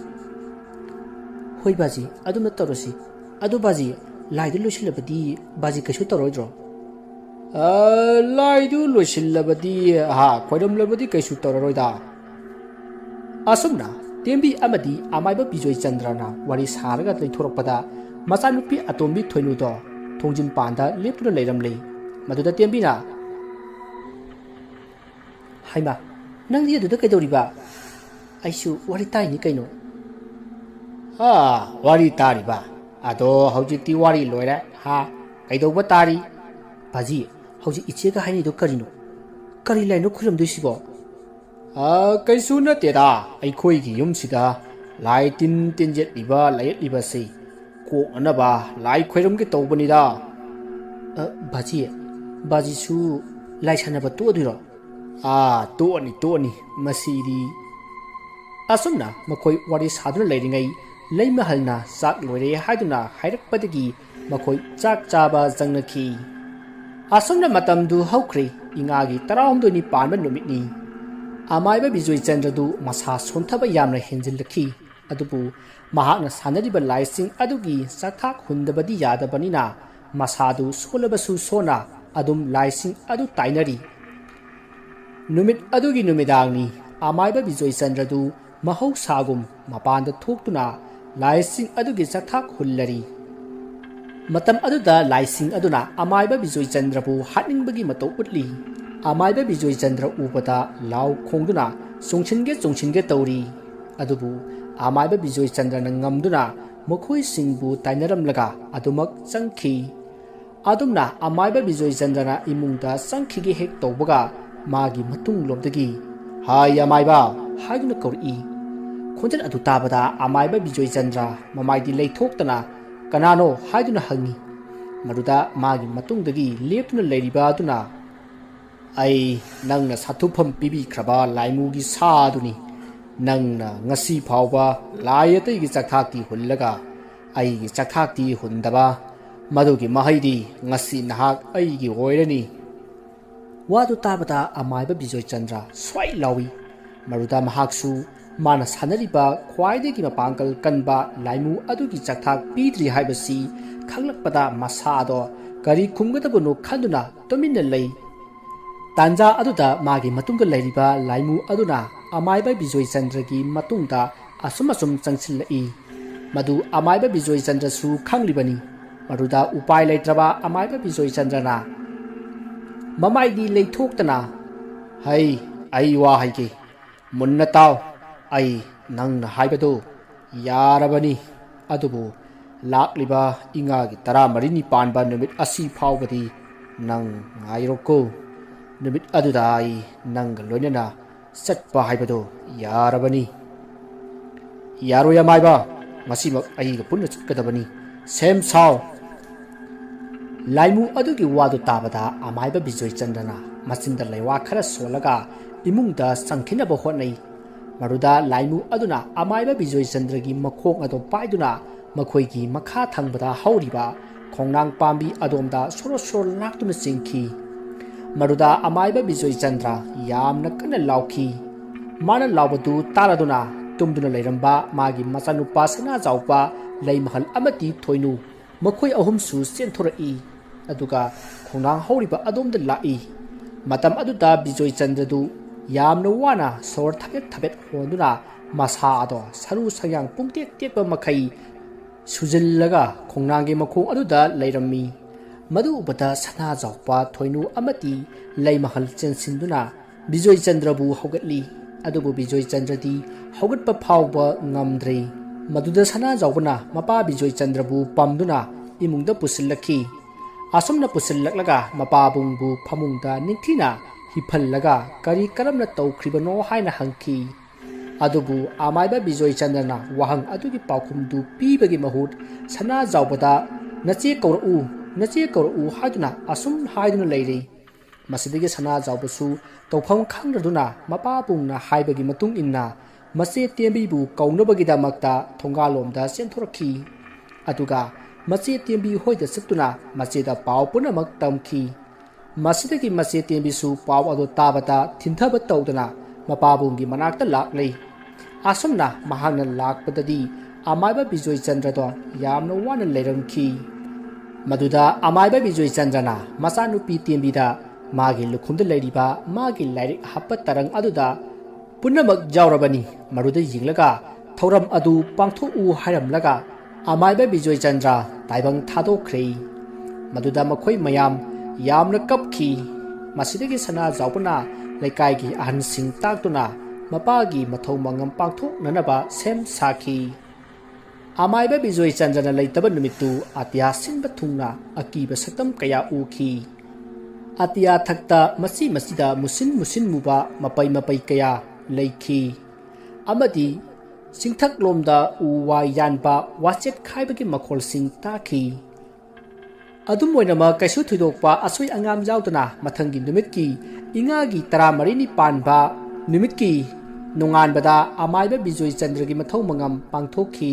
ꯍꯣꯏ ꯕꯥꯖꯤ, ꯑꯗꯨꯝꯅ ꯇꯧꯔꯁꯤ꯫ ꯑꯗꯨ ꯕꯥꯖꯤ, ꯂꯥꯏꯗꯨ ꯂꯣꯏꯁꯤꯜꯂꯕꯗꯤ ꯕꯥꯖꯤ ꯀꯩꯁꯨ ꯇꯧꯔꯣꯏꯗ꯭ꯔꯣ? ꯑ, ꯂꯥꯏꯗꯨ ꯂꯣꯏꯁꯤꯜꯂꯕꯗꯤ, ꯍꯥ, ꯈꯣꯏꯔꯝꯂꯕꯗꯤ ꯀꯩꯁꯨ ꯇꯧꯔꯔꯣꯏꯗ꯫ ꯑꯁꯨꯝꯅ ꯇꯦꯝꯕꯤ ꯑꯃꯗꯤ ꯑꯃꯥꯏꯕ ꯕꯤꯖꯣꯏ ꯆꯟꯗ꯭ꯔꯅ ꯋꯥꯔꯤ ꯁꯥꯔꯒ ꯂꯩꯊꯣꯔꯛꯄꯗ, ꯃꯆꯥꯅꯨꯄꯤ ꯑꯇꯣꯝꯕꯤ ꯊꯣꯏꯅꯨꯗꯣ ꯊꯣꯡꯖꯤꯟ ꯄꯥꯟꯗ ꯂꯦꯞꯇꯨꯅ ꯂꯩꯔꯝꯂꯦ꯫ ꯃꯗꯨꯗ ꯇꯦꯝꯕꯤꯅ, "ꯍꯩꯃꯥ, ꯅꯪꯗꯤ ꯑꯗꯨꯗ ꯀꯩꯗꯧꯔꯤꯕ? ꯑꯩꯁꯨ ꯋꯥꯔꯤ ꯇꯥꯏꯅꯤ ꯀꯩꯅꯣ꯫" "ꯑꯥ, ꯋꯥꯔꯤ ꯇꯥꯔꯤꯕ? ꯑꯗꯣ ꯍꯧꯖꯤꯛꯇꯤ ꯋꯥꯔꯤ ꯂꯣꯏꯔꯦ, ꯍꯥ? ꯀꯩꯗꯧꯕ ꯇꯥꯔꯤ?" "ꯕꯥꯖꯤ, ꯍꯧꯖꯤꯛ ꯏꯆꯦꯒ ꯍꯥꯏꯅꯩꯗꯣ ꯀꯔꯤꯅꯣ? ꯀꯔꯤ ꯂꯥꯏꯅꯣ ꯈꯨꯔꯨꯝꯗꯣꯏꯁꯤꯕꯣ?" "ꯑ, ꯀꯩꯁꯨ ꯅꯠꯇꯦꯗ, ꯑꯩꯈꯣꯏꯒꯤ ꯌꯨꯝꯁꯤꯗ ꯂꯥꯏ ꯇꯤꯟ ꯇꯤꯟꯖꯦꯠꯂꯤꯕ ꯂꯥꯏꯌꯦꯠꯂꯤꯕꯁꯤ ꯀꯣꯛꯅꯅꯕ ꯂꯥꯏ ꯈꯣꯏꯔꯝꯒꯦ ꯇꯧꯕꯅꯤꯗ꯫" "ꯑ, ꯕꯥꯖꯤ, ꯕꯥꯖꯤꯁꯨ ꯂꯥꯏ ꯁꯥꯟꯅꯕ ꯇꯣꯛꯑꯗꯣꯏꯔꯣ?" "ꯑꯥ, ꯇꯣꯛꯑꯅꯤ, ꯇꯣꯛꯑꯅꯤ, ꯃꯁꯤꯗꯤ꯫" ꯑꯁꯨꯝꯅ ꯃꯈꯣꯏ ꯋꯥꯔꯤ ꯁꯥꯗꯨꯅ ꯂꯩꯔꯤꯉꯩ, ꯂꯩꯃꯍꯜꯅ ꯆꯥꯛ ꯂꯣꯏꯔꯦ ꯍꯥꯏꯗꯨꯅ ꯍꯥꯏꯔꯛꯄꯗꯒꯤ ꯃꯈꯣꯏ ꯆꯥꯛ ꯆꯥꯕ ꯆꯪꯅꯈꯤ꯫ ꯑꯁꯨꯝꯅ ꯃꯇꯝꯗꯨ ꯍꯧꯈ꯭ꯔꯦ꯫ ꯏꯉꯥꯒꯤ ꯇꯔꯥꯍꯨꯝꯗꯣꯏꯅꯤ ꯄꯥꯟꯕ ꯅꯨꯃꯤꯠꯅꯤ꯫ ꯑꯃꯥꯏꯕ ꯕꯤꯖꯣꯏꯆꯟꯗ꯭ꯔꯗꯨ ꯃꯁꯥ ꯁꯣꯟꯊꯕ ꯌꯥꯝꯅ ꯍꯦꯟꯖꯤꯜꯂꯛꯈꯤ꯫ ꯑꯗꯨꯕꯨ ꯃꯍꯥꯛꯅ ꯁꯥꯟꯅꯔꯤꯕ ꯂꯥꯏꯁꯤꯡ ꯑꯗꯨꯒꯤ ꯆꯥꯛꯊꯥꯛ ꯍꯨꯟꯗꯕꯗꯤ ꯌꯥꯗꯕꯅꯤꯅ, ꯃꯁꯥꯗꯨ ꯁꯣꯜꯂꯕꯁꯨ ꯁꯣꯟꯅ ꯑꯗꯨꯝ ꯂꯥꯏꯁꯤꯡ ꯑꯗꯨ ꯇꯥꯏꯅꯔꯤ꯫ ꯅꯨꯃꯤꯠ ꯑꯗꯨꯒꯤ ꯅꯨꯃꯤꯗꯥꯡꯅꯤ꯫ ꯑꯃꯥꯏꯕ ꯕꯤꯖꯣꯏꯆꯟꯗ꯭ꯔꯗꯨ ꯃꯍꯧꯁꯥꯒꯨꯝ ꯃꯄꯥꯟꯗ ꯊꯣꯛꯇꯨꯅ ꯂꯥꯏꯁꯤꯡ ꯑꯗꯨꯒꯤ ꯆꯥꯛꯊꯥꯛ ꯍꯨꯜꯂꯔꯤ꯫ ꯃꯇꯝ ꯑꯗꯨꯗ ꯂꯥꯏꯁꯤꯡ ꯑꯗꯨꯅ ꯑꯃꯥꯏꯕ ꯕꯤꯖꯣꯏꯆꯟꯗ꯭ꯔꯕꯨ ꯍꯥꯠꯅꯤꯡꯕꯒꯤ ꯃꯇꯧ ꯎꯠꯂꯤ꯫ ꯑꯃꯥꯏꯕ ꯕꯤꯖꯣꯏꯆꯟꯗ꯭ꯔ ꯎꯕꯗ ꯂꯥꯎ ꯈꯣꯡꯗꯨꯅ ꯆꯣꯡꯁꯤꯟꯒꯦ ꯆꯣꯡꯁꯤꯟꯒꯦ ꯇꯧꯔꯤ꯫ ꯑꯗꯨꯕꯨ ꯑꯃꯥꯏꯕ ꯕꯤꯖꯣꯏꯆꯟꯗ꯭ꯔꯅ ꯉꯝꯗꯨꯅ ꯃꯈꯣꯏꯁꯤꯡꯕꯨ ꯇꯥꯏꯅꯔꯝꯂꯒ ꯑꯗꯨꯃꯛ ꯆꯪꯈꯤ꯫ ꯑꯗꯨꯝꯅ ꯑꯃꯥꯏꯕ ꯕꯤꯖꯣꯏꯆꯟꯗ꯭ꯔꯅ ꯏꯃꯨꯡꯗ ꯆꯪꯈꯤꯒꯦ ꯍꯦꯛ ꯇꯧꯕꯒ, ꯃꯥꯒꯤ ꯃꯇꯨꯡꯂꯣꯝꯗꯒꯤ, "ꯍꯥꯏ ꯑꯃꯥꯏꯕ" ꯍꯥꯏꯗꯨꯅ ꯀꯧꯔꯛꯏ꯫ ꯈꯣꯟꯖꯦꯜ ꯑꯗꯨ ꯇꯥꯕꯗ ꯑꯃꯥꯏꯕ ꯕꯤꯖꯣꯏꯆꯟꯗ꯭ꯔ ꯃꯃꯥꯏꯗꯤ ꯂꯩꯊꯣꯛꯇꯅ "ꯀꯅꯥꯅꯣ?" ꯍꯥꯏꯗꯨꯅ ꯍꯪꯉꯤ꯫ ꯃꯗꯨꯗ ꯃꯥꯒꯤ ꯃꯇꯨꯡꯗꯒꯤ ꯂꯦꯞꯇꯨꯅ ꯂꯩꯔꯤꯕ ꯑꯗꯨꯅ, "ꯑꯩ ꯅꯪꯅ ꯁꯥꯊꯨꯐꯝ ꯄꯤꯕꯤꯈ꯭ꯔꯕ ꯂꯥꯏꯃꯨꯒꯤ ꯁꯥ ꯑꯗꯨꯅꯤ꯫ ꯅꯪꯅ ꯉꯁꯤ ꯐꯥꯎꯕ ꯂꯥꯏ ꯑꯇꯩꯒꯤ ꯆꯥꯛꯊꯥꯛꯇꯤ ꯍꯨꯜꯂꯒ ꯑꯩꯒꯤ ꯆꯥꯛꯊꯥꯛꯇꯤ ꯍꯨꯟꯗꯕ, ꯃꯗꯨꯒꯤ ꯃꯍꯩꯗꯤ ꯉꯁꯤ ꯅꯍꯥꯛ ꯑꯩꯒꯤ ꯑꯣꯏꯔꯅꯤ꯫" ꯋꯥꯗꯨ ꯇꯥꯕꯗ ꯑꯃꯥꯏꯕ ꯕꯤꯖꯣꯏꯆꯟꯗ꯭ꯔ ꯁ꯭ꯋꯥꯏ ꯂꯥꯎꯏ꯫ ꯃꯗꯨꯗ ꯃꯍꯥꯛꯁꯨ ꯃꯥꯅ ꯁꯥꯟꯅꯔꯤꯕ ꯈ꯭ꯋꯥꯏꯗꯒꯤ ꯃꯄꯥꯡꯒꯜ ꯀꯟꯕ ꯂꯥꯏꯃꯨ ꯑꯗꯨꯒꯤ ꯆꯥꯛꯊꯥꯛ ꯄꯤꯗ꯭ꯔꯤ ꯍꯥꯏꯕꯁꯤ ꯈꯪꯂꯛꯄꯗ ꯃꯁꯥꯗꯣ ꯀꯔꯤ ꯈꯨꯝꯒꯗꯕꯅꯣ ꯈꯟꯗꯨꯅ ꯇꯨꯃꯤꯟꯅ ꯂꯩ꯫ ꯇꯥꯟꯖꯥ ꯑꯗꯨꯗ ꯃꯥꯒꯤ ꯃꯇꯨꯡꯗ ꯂꯩꯔꯤꯕ ꯂꯥꯏꯃꯨ ꯑꯗꯨꯅ ꯑꯃꯥꯏꯕ ꯕꯤꯖꯣꯏꯆꯟꯗ꯭ꯔꯒꯤ ꯃꯇꯨꯡꯗ ꯑꯁꯨꯝ ꯑꯁꯨꯝ ꯆꯪꯁꯤꯜꯂꯛꯏ꯫ ꯃꯗꯨ ꯑꯃꯥꯏꯕ ꯕꯤꯖꯣꯏꯆꯟꯗ꯭ꯔꯁꯨ ꯈꯪꯂꯤꯕꯅꯤ꯫ ꯃꯗꯨꯗ ꯎꯄꯥꯏ ꯂꯩꯇ꯭ꯔꯕ ꯑꯃꯥꯏꯕ ꯕꯤꯖꯣꯏ ꯆꯟꯗ꯭ꯔꯅ ꯃꯃꯥꯏꯗꯤ ꯂꯩꯊꯣꯛꯇꯅ, "ꯍꯩ, ꯑꯩ ꯋꯥ ꯍꯥꯏꯒꯦ, ꯃꯨꯟꯅ ꯇꯥꯎ, ꯑꯩ ꯅꯪꯅ ꯍꯥꯏꯕꯗꯨ ꯌꯥꯔꯕꯅꯤ꯫ ꯑꯗꯨꯕꯨ ꯂꯥꯛꯂꯤꯕ ꯏꯉꯥꯒꯤ ꯇꯔꯥꯃꯔꯤꯅꯤ ꯄꯥꯟꯕ ꯅꯨꯃꯤꯠ ꯑꯁꯤ ꯐꯥꯎꯕꯗꯤ ꯅꯪ ꯉꯥꯏꯔꯣꯀꯣ꯫ ꯅꯨꯃꯤꯠ ꯑꯗꯨꯗ ꯑꯩ ꯅꯪꯒ ꯂꯣꯏꯅꯅ ꯆꯠꯄ ꯍꯥꯏꯕꯗꯨ ꯌꯥꯔꯕꯅꯤ꯫" "ꯌꯥꯔꯣꯏ ꯑꯃꯥꯏꯕ, ꯉꯁꯤꯃꯛ ꯑꯩꯒ ꯄꯨꯟꯅ ꯆꯠꯀꯗꯕꯅꯤ꯫ ꯁꯦꯝ ꯁꯥꯎ!" ꯂꯥꯏꯃꯨ ꯑꯗꯨꯒꯤ ꯋꯥꯗꯨ ꯇꯥꯕꯗ ꯑꯃꯥꯏꯕ ꯕꯤꯖꯣꯏ ꯆꯟꯗ꯭ꯔꯅ ꯃꯆꯤꯟꯗ ꯂꯩꯋꯥ ꯈꯔ ꯁꯣꯜꯂꯒ ꯏꯃꯨꯡꯗ ꯆꯪꯈꯤꯅꯕ ꯍꯣꯠꯅꯩ꯫ ꯃꯗꯨꯗ ꯂꯥꯏꯃꯨ ꯑꯗꯨꯅ ꯑꯃꯥꯏꯕ ꯕꯤꯖꯣꯏ ꯆꯟꯗ꯭ꯔꯒꯤ ꯃꯈꯣꯡ ꯑꯗꯨ ꯄꯥꯏꯗꯨꯅ ꯃꯈꯣꯏꯒꯤ ꯃꯈꯥ ꯊꯪꯕꯗ ꯍꯧꯔꯤꯕ ꯈꯣꯡꯅꯥꯡ ꯄꯥꯝꯕꯤ ꯑꯗꯣꯝꯗ ꯁꯣꯔꯣ ꯁꯣꯔꯣ ꯂꯥꯛꯇꯨꯅ ꯆꯦꯟꯈꯤ꯫ ꯃꯗꯨꯗ ꯑꯃꯥꯏꯕ ꯕꯤꯖꯣꯏ ꯆꯟꯗ꯭ꯔ ꯌꯥꯝꯅ ꯀꯟꯅ ꯂꯥꯎꯈꯤ꯫ ꯃꯥꯅ ꯂꯥꯎꯕꯗꯨ ꯇꯥꯔꯗꯨꯅ ꯇꯨꯝꯗꯨꯅ ꯂꯩꯔꯝꯕ ꯃꯥꯒꯤ ꯃꯆꯥꯅꯨꯄꯥ ꯁꯅꯥꯖꯥꯎꯕ, ꯂꯩꯃꯍꯜ ꯑꯃꯗꯤ ꯊꯣꯏꯅꯨ, ꯃꯈꯣꯏ ꯑꯍꯨꯝꯁꯨ ꯆꯦꯟꯊꯣꯔꯛꯏ꯫ ꯑꯗꯨꯒ ꯈꯣꯡꯅꯥꯡ ꯍꯧꯔꯤꯕ ꯑꯗꯣꯝꯗ ꯂꯥꯛꯏ꯫ ꯃꯇꯝ ꯑꯗꯨꯗ ꯕꯤꯖꯣꯏ ꯆꯟꯗ꯭ꯔꯗꯨ ꯌꯥꯝꯅ ꯋꯥꯅ ꯁꯣꯔ ꯊꯕꯦꯠ ꯊꯕꯦꯠ ꯍꯣꯟꯗꯨꯅ ꯃꯁꯥ ꯑꯗꯣ ꯁꯔꯨ ꯁꯌꯥꯡ ꯄꯨꯡꯇꯦꯛ ꯇꯦꯛꯄ ꯃꯈꯩ ꯁꯨꯖꯤꯜꯂꯒ ꯈꯣꯡꯅꯥꯡꯒꯤ ꯃꯈꯣꯡ ꯑꯗꯨꯗ ꯂꯩꯔꯝꯃꯤ꯫ ꯃꯗꯨ ꯎꯕꯗ ꯁꯅꯥꯖꯥꯎꯄ, ꯊꯣꯏꯅꯨ ꯑꯃꯗꯤ ꯂꯩꯃꯍꯜ ꯆꯦꯟꯁꯤꯟꯗꯨꯅ ꯕꯤꯖꯣꯏ ꯆꯟꯗ꯭ꯔꯕꯨ ꯍꯧꯒꯠꯂꯤ꯫ ꯑꯗꯨꯕꯨ ꯕꯤꯖꯣꯏ ꯆꯟꯗ꯭ꯔꯗꯤ ꯍꯧꯒꯠꯄ ꯐꯥꯎꯕ ꯉꯝꯗ꯭ꯔꯦ꯫ ꯃꯗꯨꯗ ꯁꯅꯥꯖꯥꯎꯕꯅ ꯃꯄꯥ ꯕꯤꯖꯣꯏ ꯆꯟꯗ꯭ꯔꯕꯨ ꯄꯝꯗꯨꯅ ꯏꯃꯨꯡꯗ ꯄꯨꯁꯤꯜꯂꯛꯈꯤ꯫ ꯑꯁꯨꯝꯅ ꯄꯨꯁꯤꯜꯂꯛꯂꯒ ꯃꯄꯥꯕꯨꯡꯕꯨ ꯐꯃꯨꯡꯗ ꯅꯤꯡꯊꯤꯅ ꯍꯤꯞꯍꯜꯂꯒ ꯀꯔꯤ ꯀꯔꯝꯅ ꯇꯧꯈ꯭ꯔꯤꯕꯅꯣ ꯍꯥꯏꯅ ꯍꯪꯈꯤ꯫ ꯑꯗꯨꯕꯨ ꯑꯃꯥꯏꯕ ꯕꯤꯖꯣꯏ ꯆꯟꯗ꯭ꯔꯅ ꯋꯥꯍꯪ ꯑꯗꯨꯒꯤ ꯄꯥꯎꯈꯨꯝꯗꯨ ꯄꯤꯕꯒꯤ ꯃꯍꯨꯠ ꯁꯅꯥꯖꯥꯎꯕꯗ "ꯅꯆꯦ ꯀꯧꯔꯛꯎ, ꯅꯆꯦ ꯀꯧꯔꯛꯎ" ꯍꯥꯏꯗꯨꯅ ꯑꯁꯨꯝ ꯍꯥꯏꯗꯨꯅ ꯂꯩꯔꯤ꯫ ꯃꯁꯤꯗꯒꯤ ꯁꯅꯥꯖꯥꯎꯕꯁꯨ ꯇꯧꯐꯝ ꯈꯪꯗ꯭ꯔꯗꯨꯅ ꯃꯄꯥꯕꯨꯡꯅ ꯍꯥꯏꯕꯒꯤ ꯃꯇꯨꯡ ꯏꯟꯅ ꯃꯆꯦ ꯇꯦꯝꯕꯤꯕꯨ ꯀꯧꯅꯕꯒꯤꯗꯃꯛꯇ ꯊꯣꯡꯒꯥꯜꯂꯣꯝꯗ ꯆꯦꯟꯊꯣꯔꯛꯈꯤ꯫ ꯑꯗꯨꯒ ꯃꯆꯦ ꯇꯦꯝꯕꯤ ꯍꯣꯏꯗ ꯆꯠꯇꯨꯅ ꯃꯆꯦꯗ ꯄꯥꯎ ꯄꯨꯝꯅꯃꯛ ꯇꯝꯈꯤ꯫ ꯃꯁꯤꯗꯒꯤ ꯃꯆꯦ ꯇꯦꯝꯕꯤꯁꯨ ꯄꯥꯎ ꯑꯗꯨ ꯇꯥꯕꯗ ꯊꯤꯟꯊꯕ ꯇꯧꯗꯅ ꯃꯄꯥꯕꯨꯡꯒꯤ ꯃꯅꯥꯛꯇ ꯂꯥꯛꯂꯦ꯫ ꯑꯁꯨꯝꯅ ꯃꯍꯥꯛꯅ ꯂꯥꯛꯄꯗꯗꯤ ꯑꯃꯥꯏꯕ ꯕꯤꯖꯣꯏ ꯆꯟꯗ꯭ꯔꯗꯣ ꯌꯥꯝꯅ ꯋꯥꯅ ꯂꯩꯔꯝꯈꯤ꯫ ꯃꯗꯨꯗ ꯑꯃꯥꯏꯕ ꯕꯤꯖꯣꯏ ꯆꯟꯗ꯭ꯔꯅ ꯃꯆꯥꯅꯨꯄꯤ ꯇꯦꯝꯕꯤꯗ ꯃꯥꯒꯤ ꯂꯨꯈꯨꯝꯗ ꯂꯩꯔꯤꯕ ꯃꯥꯒꯤ ꯂꯥꯏꯔꯤꯛ ꯍꯥꯞꯄ ꯇꯔꯪ ꯑꯗꯨꯗ ꯄꯨꯝꯅꯃꯛ ꯌꯥꯎꯔꯕꯅꯤ꯫ ꯃꯗꯨꯗ ꯌꯦꯡꯂꯒ ꯊꯧꯔꯝ ꯑꯗꯨ ꯄꯥꯡꯊꯣꯛꯎ ꯍꯥꯏꯔꯝꯂꯒ ꯑꯃꯥꯏꯕ ꯕꯤꯖꯣꯏ ꯆꯟꯗ꯭ꯔ ꯇꯥꯏꯕꯪ ꯊꯥꯗꯣꯛꯈ꯭ꯔꯦ꯫ ꯃꯗꯨꯗ ꯃꯈꯣꯏ ꯃꯌꯥꯝ ꯌꯥꯝꯅ ꯀꯞꯈꯤ꯫ ꯃꯁꯤꯗꯒꯤ ꯁꯅꯥꯖꯥꯎꯕꯅ ꯂꯩꯀꯥꯏꯒꯤ ꯑꯍꯟꯁꯤꯡ ꯇꯥꯛꯇꯨꯅ ꯃꯄꯥꯒꯤ ꯃꯊꯧ ꯃꯉꯝ ꯄꯥꯡꯊꯣꯛꯅꯅꯕ ꯁꯦꯝ ꯁꯥꯈꯤ꯫ ꯑꯃꯥꯏꯕ ꯕꯤꯖꯣꯏ ꯆꯟꯗ꯭ꯔꯅ ꯂꯩꯇꯕ ꯅꯨꯃꯤꯠꯇꯨ ꯑꯇꯤꯌꯥ ꯁꯤꯟꯕ ꯊꯨꯡꯅ ꯑꯀꯤꯕ ꯁꯛꯇꯝ ꯀꯌꯥ ꯎꯈꯤ꯫ ꯑꯇꯤꯌꯥ ꯊꯛꯇ ꯃꯆꯤ ꯃꯆꯤꯗ ꯃꯨꯁꯤꯟ ꯃꯨꯁꯤꯟ ꯃꯨꯕ ꯃꯄꯩ ꯃꯄꯩ ꯀꯌꯥ ꯂꯩꯈꯤ꯫ ꯑꯃꯗꯤ ꯆꯤꯡꯊꯛꯂꯣꯝꯗ ꯎ ꯋꯥ ꯌꯥꯟꯕ ꯋꯥꯆꯦꯠ ꯈꯥꯏꯕꯒꯤ ꯃꯈꯣꯜꯁꯤꯡ ꯇꯥꯈꯤ꯫ ꯑꯗꯨꯝ ꯑꯣꯏꯅꯃꯛ, ꯀꯩꯁꯨ ꯊꯣꯏꯗꯣꯛꯄ ꯑꯁꯣꯏ ꯑꯉꯥꯝ ꯌꯥꯎꯗꯅ ꯃꯊꯪꯒꯤ ꯅꯨꯃꯤꯠꯀꯤ ꯏꯉꯥꯒꯤ ꯇꯔꯥꯃꯔꯤꯅꯤ ꯄꯥꯟꯕ ꯅꯨꯃꯤꯠꯀꯤ ꯅꯣꯡꯉꯥꯟꯕꯗ ꯑꯃꯥꯏꯕ ꯕꯤꯖꯣꯏ ꯆꯟꯗ꯭ꯔꯒꯤ ꯃꯊꯧ ꯃꯉꯝ ꯄꯥꯡꯊꯣꯛꯈꯤ꯫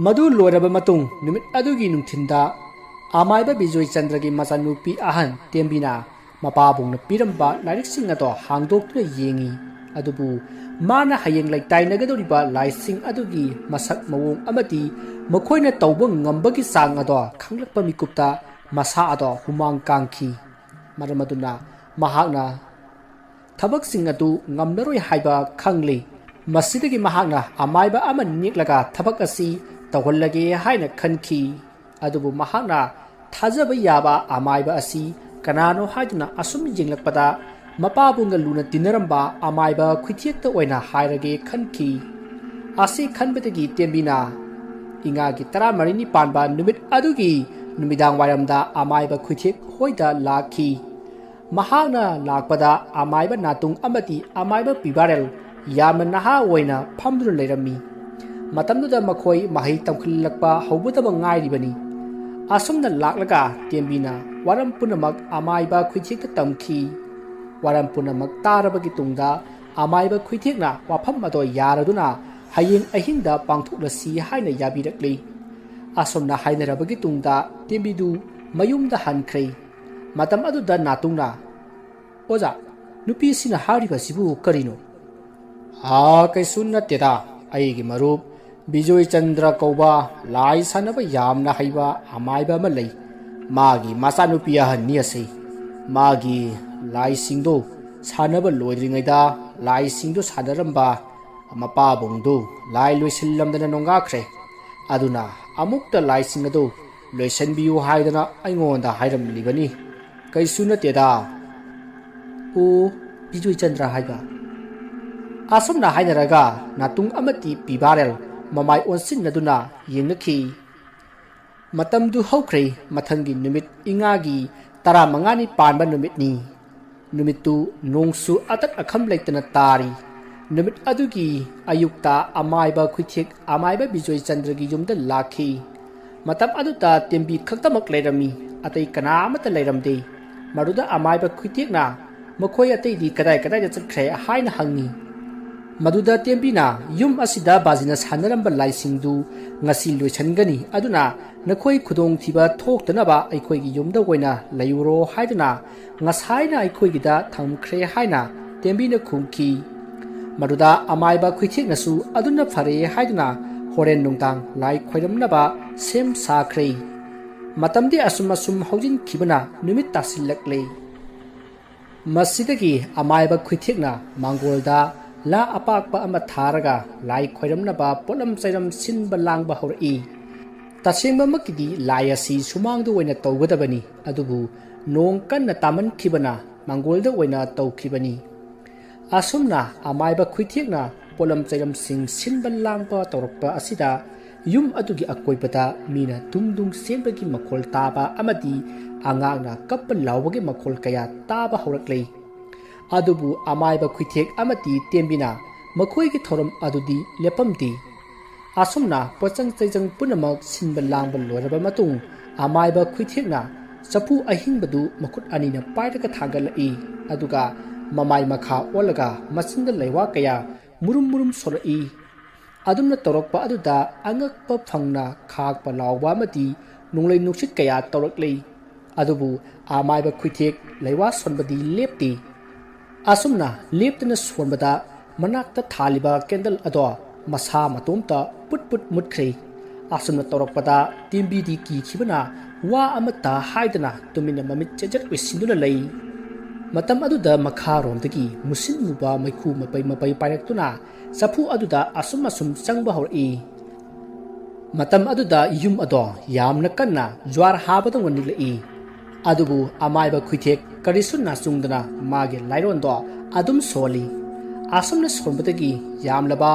ꯃꯗꯨ ꯂꯣꯏꯔꯕ ꯃꯇꯨꯡ, ꯅꯨꯃꯤꯠ ꯑꯗꯨꯒꯤ ꯅꯨꯡꯊꯤꯟꯗ ꯑꯃꯥꯏꯕ ꯕꯤꯖꯣꯏ ꯆꯟꯗ꯭ꯔꯒꯤ ꯃꯆꯥꯅꯨꯄꯤ ꯑꯍꯟ ꯇꯦꯝꯕꯤꯅ ꯃꯄꯥꯕꯨꯡꯅ ꯄꯤꯔꯝꯕ ꯂꯥꯏꯔꯤꯛꯁꯤꯡ ꯑꯗꯣ ꯍꯥꯡꯗꯣꯛꯇꯨꯅ ꯌꯦꯡꯉꯤ꯫ ꯑꯗꯨꯕꯨ ꯃꯥꯅ ꯍꯌꯦꯡ ꯂꯩꯇꯥꯏꯅꯒꯗꯧꯔꯤꯕ ꯂꯥꯏꯁꯤꯡ ꯑꯗꯨꯒꯤ ꯃꯁꯛ ꯃꯑꯣꯡ ꯑꯃꯗꯤ ꯃꯈꯣꯏꯅ ꯇꯧꯕ ꯉꯝꯕꯒꯤ ꯆꯥꯡ ꯑꯗꯣ ꯈꯪꯂꯛꯄ ꯃꯤꯀꯨꯞꯇ ꯃꯁꯥ ꯑꯗꯣ ꯍꯨꯃꯥꯡ ꯀꯥꯡꯈꯤ꯫ ꯃꯔꯝ ꯑꯗꯨꯅ ꯃꯍꯥꯛꯅ ꯊꯕꯛꯁꯤꯡ ꯑꯗꯨ ꯉꯝꯂꯔꯣꯏ ꯍꯥꯏꯕ ꯈꯪꯂꯤ꯫ ꯃꯁꯤꯗꯒꯤ ꯃꯍꯥꯛꯅ ꯑꯃꯥꯏꯕ ꯑꯃ ꯅꯦꯛꯂꯒ ꯊꯕꯛ ꯑꯁꯤ ꯇꯧꯍꯜꯂꯒꯦ ꯍꯥꯏꯅ ꯈꯟꯈꯤ꯫ ꯑꯗꯨꯕꯨ ꯃꯍꯥꯛꯅ ꯊꯥꯖꯕ ꯌꯥꯕ ꯑꯃꯥꯏꯕ ꯑꯁꯤ ꯀꯅꯥꯅꯣ ꯍꯥꯏꯗꯨꯅ ꯑꯁꯨꯝ ꯌꯦꯡꯂꯛꯄꯗ, ꯃꯄꯥꯕꯨꯡꯒ ꯂꯨꯅ ꯇꯤꯟꯅꯔꯝꯕ ꯑꯃꯥꯏꯕ ꯈꯨꯏꯊꯦꯛꯇ ꯑꯣꯏꯅ ꯍꯥꯏꯔꯒꯦ ꯈꯟꯈꯤ꯫ ꯑꯁꯤ ꯈꯟꯕꯗꯒꯤ ꯇꯦꯝꯕꯤꯅ ꯏꯉꯥꯒꯤ ꯇꯔꯥꯃꯔꯤꯅꯤ ꯄꯥꯟꯕ ꯅꯨꯃꯤꯠ ꯑꯗꯨꯒꯤ ꯅꯨꯃꯤꯗꯥꯡ ꯋꯥꯏꯔꯝꯗ ꯑꯃꯥꯏꯕ ꯈꯨꯏꯊꯦꯛ ꯍꯣꯏꯗ ꯂꯥꯛꯈꯤ꯫ ꯃꯍꯥꯛꯅ ꯂꯥꯛꯄꯗ ꯑꯃꯥꯏꯕ ꯅꯥꯇꯨꯡ ꯑꯃꯗꯤ ꯑꯃꯥꯏꯕ ꯄꯤꯕꯥꯔꯦꯜ ꯌꯥꯝꯅ ꯅꯍꯥ ꯑꯣꯏꯅ ꯐꯝꯗꯨꯅ ꯂꯩꯔꯝꯃꯤ꯫ ꯃꯇꯝꯗꯨꯗ ꯃꯈꯣꯏ ꯃꯍꯩ ꯇꯝꯈꯠꯂꯛꯄ ꯍꯧꯒꯗꯕ ꯉꯥꯏꯔꯤꯕꯅꯤ꯫ ꯑꯁꯨꯝꯅ ꯂꯥꯛꯂꯒ ꯇꯦꯝꯕꯤꯅ ꯋꯥꯔꯝ ꯄꯨꯝꯅꯃꯛ ꯑꯃꯥꯏꯕ ꯈꯨꯏꯊꯦꯛꯇ ꯇꯝꯈꯤ꯫ ꯋꯥꯔꯝ ꯄꯨꯝꯅꯃꯛ ꯇꯥꯔꯕꯒꯤ ꯇꯨꯡꯗ ꯑꯃꯥꯏꯕ ꯈꯨꯏꯊꯦꯛꯅ ꯋꯥꯐꯝ ꯑꯗꯣ ꯌꯥꯔꯗꯨꯅ ꯍꯌꯦꯡ ꯑꯍꯤꯡꯗ ꯄꯥꯡꯊꯣꯛꯂꯁꯤ ꯍꯥꯏꯅ ꯌꯥꯕꯤꯔꯛꯂꯤ꯫ ꯑꯁꯨꯝꯅ ꯍꯥꯏꯅꯔꯕꯒꯤ ꯇꯨꯡꯗ ꯇꯦꯝꯕꯤꯗꯨ ꯃꯌꯨꯝꯗ ꯍꯟꯈ꯭ꯔꯦ꯫ ꯃꯇꯝ ꯑꯗꯨꯗ ꯅꯥꯇꯨꯡꯅ, "ꯑꯣꯖꯥ, ꯅꯨꯄꯤꯁꯤꯅ ꯍꯥꯏꯔꯤꯕꯁꯤꯕꯨ ꯀꯔꯤꯅꯣ?" "ꯑꯥ, ꯀꯩꯁꯨ ꯅꯠꯇꯦꯗ, ꯑꯩꯒꯤ ꯃꯔꯨꯞ ꯕꯤꯖꯣꯏ ꯆꯟꯗ꯭ꯔ ꯀꯧꯕ ꯂꯥꯏ ꯁꯥꯟꯅꯕ ꯌꯥꯝꯅ ꯍꯩꯕ ꯑꯃꯥꯏꯕ ꯑꯃ ꯂꯩ꯫ ꯃꯥꯒꯤ ꯃꯆꯥꯅꯨꯄꯤ ꯑꯍꯟꯅꯤ ꯑꯁꯤ꯫ ꯃꯥꯒꯤ ꯂꯥꯏꯁꯤꯡꯗꯨ ꯁꯥꯟꯅꯕ ꯂꯣꯏꯗ꯭ꯔꯤꯉꯩꯗ ꯂꯥꯏꯁꯤꯡꯗꯨ ꯁꯥꯟꯅꯔꯝꯕ ꯃꯄꯥꯕꯨꯡꯗꯨ ꯂꯥꯏ ꯂꯣꯏꯁꯤꯜꯂꯝꯗꯅ ꯅꯣꯡꯉꯥꯈ꯭ꯔꯦ꯫ ꯑꯗꯨꯅ ꯑꯃꯨꯛꯇ ꯂꯥꯏꯁꯤꯡ ꯑꯗꯨ ꯂꯣꯏꯁꯤꯟꯕꯤꯌꯨ ꯍꯥꯏꯗꯅ ꯑꯩꯉꯣꯟꯗ ꯍꯥꯏꯔꯝꯂꯤꯕꯅꯤ꯫ ꯀꯩꯁꯨ ꯅꯠꯇꯦꯗ꯫ ꯑꯣ, ꯕꯤꯖꯣꯏ ꯆꯟꯗ꯭ꯔ ꯍꯥꯏꯕ꯫ ꯑꯁꯨꯝꯅ ꯍꯥꯏꯅꯔꯒ ꯅꯥꯇꯨꯡ ꯑꯃꯗꯤ ꯄꯤꯕꯥꯔꯦꯜ ꯃꯃꯥꯏ ꯑꯣꯟꯁꯤꯟꯅꯗꯨꯅ ꯌꯦꯡꯅꯈꯤ꯫ ꯃꯇꯝꯗꯨ ꯍꯧꯈ꯭ꯔꯦ꯫ ꯃꯊꯪꯒꯤ ꯅꯨꯃꯤꯠ ꯏꯉꯥꯒꯤ ꯇꯔꯥꯃꯉꯥꯅꯤ ꯄꯥꯟꯕ ꯅꯨꯃꯤꯠꯅꯤ꯫ ꯅꯨꯃꯤꯠꯇꯨ ꯅꯣꯡꯁꯨ ꯑꯇꯠ ꯑꯈꯝ ꯂꯩꯇꯅ ꯇꯥꯔꯤ꯫ ꯅꯨꯃꯤꯠ ꯑꯗꯨꯒꯤ ꯑꯌꯨꯛꯇ ꯑꯃꯥꯏꯕ ꯈꯨꯏꯊꯦꯛ ꯑꯃꯥꯏꯕ ꯕꯤꯖꯣꯏ ꯆꯟꯗ꯭ꯔꯒꯤ ꯌꯨꯝꯗ ꯂꯥꯛꯈꯤ꯫ ꯃꯇꯝ ꯑꯗꯨꯗ ꯇꯦꯝꯕꯤ ꯈꯛꯇꯃꯛ ꯂꯩꯔꯝꯃꯤ, ꯑꯇꯩ ꯀꯅꯥ ꯑꯃꯠꯇ ꯂꯩꯔꯝꯗꯦ꯫ ꯃꯗꯨꯗ ꯑꯃꯥꯏꯕ ꯈꯨꯏꯊꯦꯛꯅ ꯃꯈꯣꯏ ꯑꯇꯩꯗꯤ ꯀꯗꯥꯏ ꯀꯗꯥꯏꯗ ꯆꯠꯈ꯭ꯔꯦ ꯍꯥꯏꯅ ꯍꯪꯉꯤ꯫ ꯃꯗꯨꯗ ꯇꯦꯝꯕꯤꯅ, "ꯌꯨꯝ ꯑꯁꯤꯗ ꯕꯥꯖꯤꯅ ꯁꯥꯟꯅꯔꯝꯕ ꯂꯥꯏꯁꯤꯡꯗꯨ ꯉꯁꯤ ꯂꯣꯏꯁꯤꯟꯒꯅꯤ, ꯑꯗꯨꯅ ꯅꯈꯣꯏ ꯈꯨꯗꯣꯡꯊꯤꯕ ꯊꯣꯛꯇꯅꯕ ꯑꯩꯈꯣꯏꯒꯤ ꯌꯨꯝꯗ ꯑꯣꯏꯅ ꯂꯩꯔꯨꯔꯣ" ꯍꯥꯏꯗꯨꯅ ꯉꯁꯥꯏꯅ ꯑꯩꯈꯣꯏꯒꯤꯗ ꯊꯝꯈ꯭ꯔꯦ ꯍꯥꯏꯅ ꯇꯦꯝꯕꯤꯅ ꯈꯨꯝꯈꯤ꯫ ꯃꯗꯨꯗ ꯑꯃꯥꯏꯕ ꯈꯨꯏꯊꯦꯛꯅꯁꯨ ꯑꯗꯨꯅ ꯐꯔꯦ ꯍꯥꯏꯗꯨꯅ ꯍꯣꯔꯦꯟ ꯅꯨꯡꯗꯥꯡ ꯂꯥꯏ ꯈꯣꯏꯔꯝꯅꯕ ꯁꯦꯝ ꯁꯥꯈ꯭ꯔꯦ꯫ ꯃꯇꯝꯗꯤ ꯑꯁꯨꯝ ꯑꯁꯨꯝ ꯍꯧꯖꯤꯟꯈꯤꯕꯅ ꯅꯨꯃꯤꯠ ꯇꯥꯁꯤꯜꯂꯛꯂꯦ꯫ ꯃꯁꯤꯗꯒꯤ ꯑꯃꯥꯏꯕ ꯈꯨꯏꯊꯦꯛꯅ ꯃꯥꯡꯒꯣꯜꯗ ꯂꯥ ꯑꯄꯥꯛꯄ ꯑꯃ ꯊꯥꯔꯒ ꯂꯥꯏ ꯈꯣꯏꯔꯝꯅꯕ ꯄꯣꯠꯂꯝ ꯆꯩꯔꯝ ꯁꯤꯟꯕ ꯂꯥꯡꯕ ꯍꯧꯔꯛꯏ꯫ ꯇꯁꯦꯡꯕꯃꯛꯀꯤꯗꯤ ꯂꯥꯏ ꯑꯁꯤ ꯁꯨꯃꯥꯡꯗ ꯑꯣꯏꯅ ꯇꯧꯒꯗꯕꯅꯤ, ꯑꯗꯨꯕꯨ ꯅꯣꯡ ꯀꯟꯅ ꯇꯥꯃꯟꯈꯤꯕꯅ ꯃꯥꯡꯒꯣꯜꯗ ꯑꯣꯏꯅ ꯇꯧꯈꯤꯕꯅꯤ꯫ ꯑꯁꯨꯝꯅ ꯑꯃꯥꯏꯕ ꯈꯨꯏꯊꯦꯛꯅ ꯄꯣꯠꯂꯝ ꯆꯩꯔꯝꯁꯤꯡ ꯁꯤꯟꯕ ꯂꯥꯡꯕ ꯇꯧꯔꯛꯄ ꯑꯁꯤꯗ ꯌꯨꯝ ꯑꯗꯨꯒꯤ ꯑꯀꯣꯏꯕꯗ ꯃꯤꯅ ꯗꯨꯡ ꯗꯨꯡ ꯆꯦꯟꯕꯒꯤ ꯃꯈꯣꯜ ꯇꯥꯕ ꯑꯃꯗꯤ ꯑꯉꯥꯡꯅ ꯀꯞꯄ ꯂꯥꯎꯕꯒꯤ ꯃꯈꯣꯜ ꯀꯌꯥ ꯇꯥꯕ ꯍꯧꯔꯛꯂꯦ꯫ ꯑꯗꯨꯕꯨ ꯑꯃꯥꯏꯕ ꯈꯨꯏꯊꯦꯛ ꯑꯃꯗꯤ ꯇꯦꯝꯕꯤꯅ ꯃꯈꯣꯏꯒꯤ ꯊꯧꯔꯝ ꯑꯗꯨꯗꯤ ꯂꯦꯞꯄꯝꯗꯦ꯫ ꯑꯁꯨꯝꯅ ꯄꯣꯠꯆꯪ ꯆꯩꯖꯪ ꯄꯨꯝꯅꯃꯛ ꯁꯤꯟꯕ ꯂꯥꯡꯕ ꯂꯣꯏꯔꯕ ꯃꯇꯨꯡ, ꯑꯃꯥꯏꯕ ꯈꯨꯏꯊꯦꯛꯅ ꯆꯐꯨ ꯑꯍꯤꯡꯕꯗꯨ ꯃꯈꯨꯠ ꯑꯅꯤꯅ ꯄꯥꯏꯔꯒ ꯊꯥꯡꯒꯠꯂꯛꯏ, ꯑꯗꯨꯒ ꯃꯃꯥꯏ ꯃꯈꯥ ꯑꯣꯜꯂꯒ ꯃꯆꯤꯟꯗ ꯂꯩꯋꯥ ꯀꯌꯥ ꯃꯨꯔꯨꯝ ꯃꯨꯔꯨꯝ ꯁꯣꯜꯂꯛꯏ꯫ ꯑꯗꯨꯝꯅ ꯇꯧꯔꯛꯄ ꯑꯗꯨꯗ ꯑꯉꯛꯄ ꯐꯪꯅ ꯈꯥꯛꯄ ꯂꯥꯎꯕ ꯑꯃꯗꯤ ꯅꯣꯡꯂꯩ ꯅꯨꯡꯁꯤꯠ ꯀꯌꯥ ꯇꯧꯔꯛꯂꯤ꯫ ꯑꯗꯨꯕꯨ ꯑꯃꯥꯏꯕ ꯈꯨꯏꯊꯦꯛ ꯂꯩꯋꯥ ꯁꯣꯟꯕꯗꯤ ꯂꯦꯞꯇꯦ꯫ ꯑꯁꯨꯝꯅ ꯂꯦꯞꯇꯅ ꯁꯣꯟꯕꯗ ꯃꯅꯥꯛꯇ ꯊꯥꯜꯂꯤꯕ ꯀꯦꯟꯗꯜ ꯑꯗꯣ ꯃꯁꯥ ꯃꯇꯣꯝꯇ ꯄꯨꯠ ꯄꯨꯠ ꯃꯨꯠꯈ꯭ꯔꯦ꯫ ꯑꯁꯨꯝꯅ ꯇꯧꯔꯛꯄꯗ ꯇꯦꯝꯕꯤꯗꯤ ꯀꯤꯈꯤꯕꯅ ꯋꯥ ꯑꯃꯠꯇ ꯍꯥꯏꯗꯅ ꯇꯨꯃꯤꯟꯅ ꯃꯃꯤꯠ ꯆꯦꯖꯠ ꯎꯏꯁꯤꯟꯗꯨꯅ ꯂꯩ꯫ ꯃꯇꯝ ꯑꯗꯨꯗ ꯃꯈꯥꯔꯣꯝꯗꯒꯤ ꯃꯨꯁꯤꯟ ꯃꯨꯕ ꯃꯩꯈꯨ ꯃꯄꯩ ꯃꯄꯩ ꯄꯥꯏꯔꯛꯇꯨꯅ ꯆꯐꯨ ꯑꯗꯨꯗ ꯑꯁꯨꯝ ꯑꯁꯨꯝ ꯆꯪꯕ ꯍꯧꯔꯛꯏ꯫ ꯃꯇꯝ ꯑꯗꯨꯗ ꯌꯨꯝ ꯑꯗꯣ ꯌꯥꯝꯅ ꯀꯟꯅ ꯖ꯭ꯋꯥꯔ ꯍꯥꯕꯗꯧꯅ ꯅꯤꯛꯂꯛꯏ꯫ ꯑꯗꯨꯕꯨ ꯑꯃꯥꯏꯕ ꯈꯨꯏꯊꯦꯛ ꯀꯔꯤꯁꯨ ꯅꯥꯆꯨꯡꯗꯅ ꯃꯥꯒꯤ ꯂꯥꯏꯔꯣꯟꯗꯣ ꯑꯗꯨꯝ ꯁꯣꯜꯂꯤ꯫ ꯑꯁꯨꯝꯅ ꯁꯣꯟꯕꯗꯒꯤ ꯌꯥꯝꯂꯕ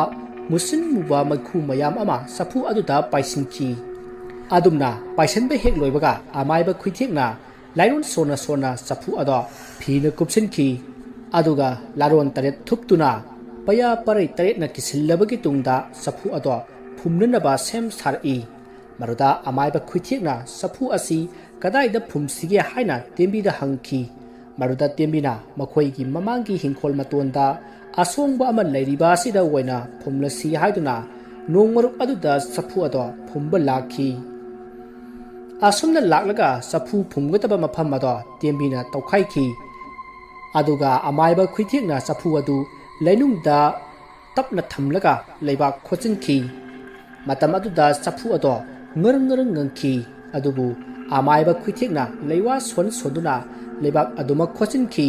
ꯃꯨꯁꯤꯟ ꯃꯨꯕ ꯃꯩꯈꯨ ꯃꯌꯥꯝ ꯑꯃ ꯆꯐꯨ ꯑꯗꯨꯗ ꯄꯥꯏꯁꯤꯟꯈꯤ꯫ ꯑꯗꯨꯝꯅ ꯄꯥꯏꯁꯤꯟꯕ ꯍꯦꯛ ꯂꯣꯏꯕꯒ ꯑꯃꯥꯏꯕ ꯈꯨꯏꯊꯦꯛꯅ ꯂꯥꯏꯔꯣꯟ ꯁꯣꯟꯅ ꯁꯣꯟꯅ ꯆꯐꯨ ꯑꯗꯣ ꯐꯤꯅ ꯀꯨꯞꯁꯤꯟꯈꯤ꯫ ꯑꯗꯨꯒ ꯂꯥꯔꯣꯟ ꯇꯔꯦꯠ ꯊꯨꯞꯇꯨꯅ ꯄꯩꯌꯥ ꯄꯔꯩ ꯇꯔꯦꯠꯅ ꯀꯤꯁꯤꯜꯂꯕꯒꯤ ꯇꯨꯡꯗ ꯆꯐꯨ ꯑꯗꯣ ꯐꯨꯝꯅꯅꯕ ꯁꯦꯝ ꯁꯥꯔꯛꯏ꯫ ꯃꯗꯨꯗ ꯑꯃꯥꯏꯕ ꯈꯨꯏꯊꯦꯛꯅ ꯆꯐꯨ ꯑꯁꯤ ꯀꯗꯥꯏꯗ ꯐꯨꯝꯁꯤꯒꯦ ꯍꯥꯏꯅ ꯇꯦꯝꯕꯤꯗ ꯍꯪꯈꯤ꯫ ꯃꯗꯨꯗ ꯇꯦꯝꯕꯤꯅ ꯃꯈꯣꯏꯒꯤ ꯃꯃꯥꯡꯒꯤ ꯍꯤꯡꯈꯣꯜ ꯃꯇꯣꯟꯗ ꯑꯁꯣꯡꯕ ꯑꯃ ꯂꯩꯔꯤꯕ ꯑꯁꯤꯗ ꯑꯣꯏꯅ ꯐꯨꯝꯂꯁꯤ ꯍꯥꯏꯗꯨꯅ ꯅꯣꯡꯃꯔꯨꯞ ꯑꯗꯨꯗ ꯆꯐꯨ ꯑꯗꯣ ꯐꯨꯝꯕ ꯂꯥꯛꯈꯤ꯫ ꯑꯁꯨꯝꯅ ꯂꯥꯛꯂꯒ ꯆꯐꯨ ꯐꯨꯝꯒꯗꯕ ꯃꯐꯝ ꯑꯗꯣ ꯇꯦꯝꯕꯤꯅ ꯇꯧꯈꯥꯏꯈꯤ꯫ ꯑꯗꯨꯒ ꯑꯃꯥꯏꯕ ꯈꯨꯏꯊꯦꯛꯅ ꯆꯐꯨ ꯑꯗꯨ ꯂꯩꯅꯨꯡꯗ ꯇꯞꯅ ꯊꯝꯂꯒ ꯂꯩꯕꯥꯛ ꯈꯣꯠꯆꯤꯟꯈꯤ꯫ ꯃꯇꯝ ꯑꯗꯨꯗ ꯆꯐꯨ ꯑꯗꯣ ꯉꯔꯪ ꯉꯔꯪ ꯉꯪꯈꯤ꯫ ꯑꯗꯨꯕꯨ ꯑꯃꯥꯏꯕ ꯈꯨꯏꯊꯦꯛꯅ ꯂꯩꯋꯥ ꯁꯣꯟ ꯁꯣꯟꯗꯨꯅ ꯂꯩꯕꯥꯛ ꯑꯗꯨꯃꯛ ꯈꯣꯠꯆꯤꯟꯈꯤ꯫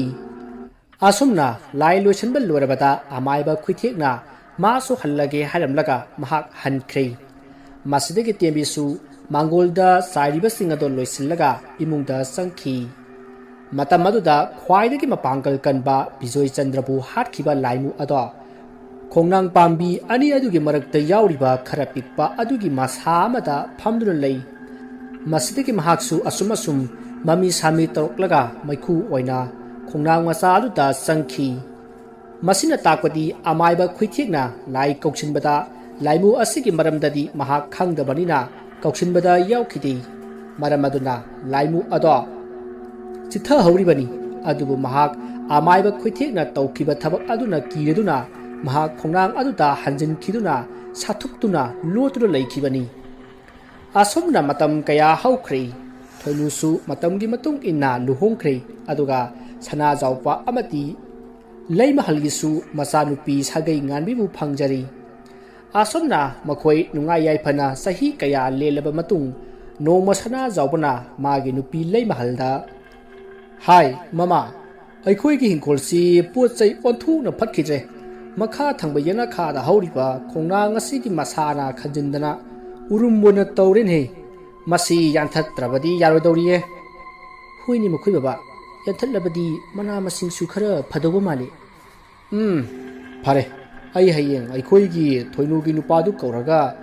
ꯑꯁꯨꯝꯅ ꯂꯥꯏ ꯂꯣꯏꯁꯤꯟꯕ ꯂꯣꯏꯔꯕꯗ ꯑꯃꯥꯏꯕ ꯈꯨꯏꯊꯦꯛꯅ ꯃꯥꯁꯨ ꯍꯜꯂꯒꯦ ꯍꯥꯏꯔꯝꯂꯒ ꯃꯍꯥꯛ ꯍꯟꯈ꯭ꯔꯦ꯫ ꯃꯁꯤꯗꯒꯤ ꯇꯦꯝꯕꯤꯁꯨ ꯃꯥꯡꯒꯣꯜꯗ ꯆꯥꯏꯔꯤꯕꯁꯤꯡ ꯑꯗꯨ ꯂꯣꯏꯁꯤꯜꯂꯒ ꯏꯃꯨꯡꯗ ꯆꯪꯈꯤ꯫ ꯃꯇꯝ ꯑꯗꯨꯗ ꯈ꯭ꯋꯥꯏꯗꯒꯤ ꯃꯄꯥꯡꯒꯜ ꯀꯟꯕ ꯕꯤꯖꯣꯏ ꯆꯟꯗ꯭ꯔꯕꯨ ꯍꯥꯠꯈꯤꯕ ꯂꯥꯏꯃꯨ ꯑꯗꯣ ꯈꯣꯡꯅꯥꯡ ꯄꯥꯝꯕꯤ ꯑꯅꯤ ꯑꯗꯨꯒꯤ ꯃꯔꯛꯇ ꯌꯥꯎꯔꯤꯕ ꯈꯔ ꯄꯤꯛꯄ ꯑꯗꯨꯒꯤ ꯃꯁꯥ ꯑꯃꯗ ꯐꯝꯗꯨꯅ ꯂꯩ꯫ ꯃꯁꯤꯗꯒꯤ ꯃꯍꯥꯛꯁꯨ ꯑꯁꯨꯝ ꯑꯁꯨꯝ ꯃꯃꯤ ꯁꯥꯃꯤ ꯇꯧꯔꯛꯂꯒ ꯃꯩꯈꯨ ꯑꯣꯏꯅ ꯈꯣꯡꯅꯥꯡ ꯃꯆꯥ ꯑꯗꯨꯗ ꯆꯪꯈꯤ꯫ ꯃꯁꯤꯅ ꯇꯥꯛꯄꯗꯤ ꯑꯃꯥꯏꯕ ꯈꯨꯏꯊꯦꯛꯅ ꯂꯥꯏ ꯀꯧꯁꯤꯟꯕꯗ ꯂꯥꯏꯃꯨ ꯑꯁꯤꯒꯤ ꯃꯔꯝꯗꯗꯤ ꯃꯍꯥꯛ ꯈꯪꯗꯕꯅꯤꯅ ꯀꯧꯁꯤꯟꯕꯗ ꯌꯥꯎꯈꯤꯗꯦ꯫ ꯃꯔꯝ ꯑꯗꯨꯅ ꯂꯥꯏꯃꯨ ꯑꯗꯣ ꯆꯤꯊꯍꯧꯔꯤꯕꯅꯤ꯫ ꯑꯗꯨꯕꯨ ꯃꯍꯥꯛ ꯑꯃꯥꯏꯕ ꯈꯨꯏꯊꯦꯛꯅ ꯇꯧꯈꯤꯕ ꯊꯕꯛ ꯑꯗꯨꯅ ꯀꯤꯔꯗꯨꯅ ꯃꯍꯥꯛ ꯈꯣꯡꯅꯥꯡ ꯑꯗꯨꯗ ꯍꯟꯖꯤꯟꯈꯤꯗꯨꯅ ꯁꯥꯊꯨꯛꯇꯨꯅ ꯂꯣꯠꯇꯨꯅ ꯂꯩꯈꯤꯕꯅꯤ꯫ ꯑꯁꯨꯝꯅ ꯃꯇꯝ ꯀꯌꯥ ꯍꯧꯈ꯭ꯔꯦ꯫ ꯊꯣꯏꯅꯨꯁꯨ ꯃꯇꯝꯒꯤ ꯃꯇꯨꯡ ꯏꯟꯅ ꯂꯨꯍꯣꯡꯈ꯭ꯔꯦ꯫ ꯑꯗꯨꯒ ꯁꯅꯥꯖꯥꯎꯕ ꯑꯃꯗꯤ ꯂꯩꯃꯍꯜꯒꯤꯁꯨ ꯃꯆꯥꯅꯨꯄꯤ ꯁꯥꯒꯩ ꯉꯥꯟꯕꯤꯕꯨ ꯐꯪꯖꯔꯤ꯫ ꯑꯁꯨꯝꯅ ꯃꯈꯣꯏ ꯅꯨꯡꯉꯥꯏ ꯌꯥꯏꯐꯅ ꯆꯍꯤ ꯀꯌꯥ ꯂꯦꯜꯂꯕ ꯃꯇꯨꯡ ꯅꯣꯡꯃ ꯁꯅꯥꯖꯥꯎꯕꯅ ꯃꯥꯒꯤ ꯅꯨꯄꯤ ꯂꯩꯃꯍꯜꯗ, "ꯍꯥꯏ ꯃꯃꯥ, ꯑꯩꯈꯣꯏꯒꯤ ꯍꯤꯡꯈꯣꯜꯁꯤ ꯄꯣꯠ ꯆꯩ ꯑꯣꯟꯊꯣꯛꯅ ꯐꯠꯈꯤꯗ꯭ꯔꯦ꯫ ꯃꯈꯥ ꯊꯪꯕ ꯌꯦꯅꯈꯥꯗ ꯍꯧꯔꯤꯕ ꯈꯣꯡꯅꯥꯡ ꯑꯁꯤꯒꯤ ꯃꯁꯥꯅ ꯈꯟꯖꯤꯟꯗꯅ ꯎꯔꯨꯝ ꯑꯣꯏꯅ ꯇꯧꯔꯦꯅꯦ꯫ ꯃꯁꯤ ꯌꯥꯟꯊꯠꯇ꯭ꯔꯕꯗꯤ ꯌꯥꯔꯣꯏꯗꯧꯔꯤꯌꯦ꯫ ꯍꯣꯏꯅꯦ ꯃꯈꯣꯏ ꯕꯕꯥ, ꯌꯥꯟꯊꯠꯂꯕꯗꯤ ꯃꯅꯥ ꯃꯁꯤꯡꯁꯨ ꯈꯔ ꯐꯗꯧꯕ ꯃꯥꯜꯂꯤ꯫ ꯎꯝ, ꯐꯔꯦ, ꯑꯩ ꯍꯌꯦꯡ ꯑꯩꯈꯣꯏꯒꯤ ꯊꯣꯏꯅꯨꯒꯤ ꯅꯨꯄꯥꯗꯨ ꯀꯧꯔꯒ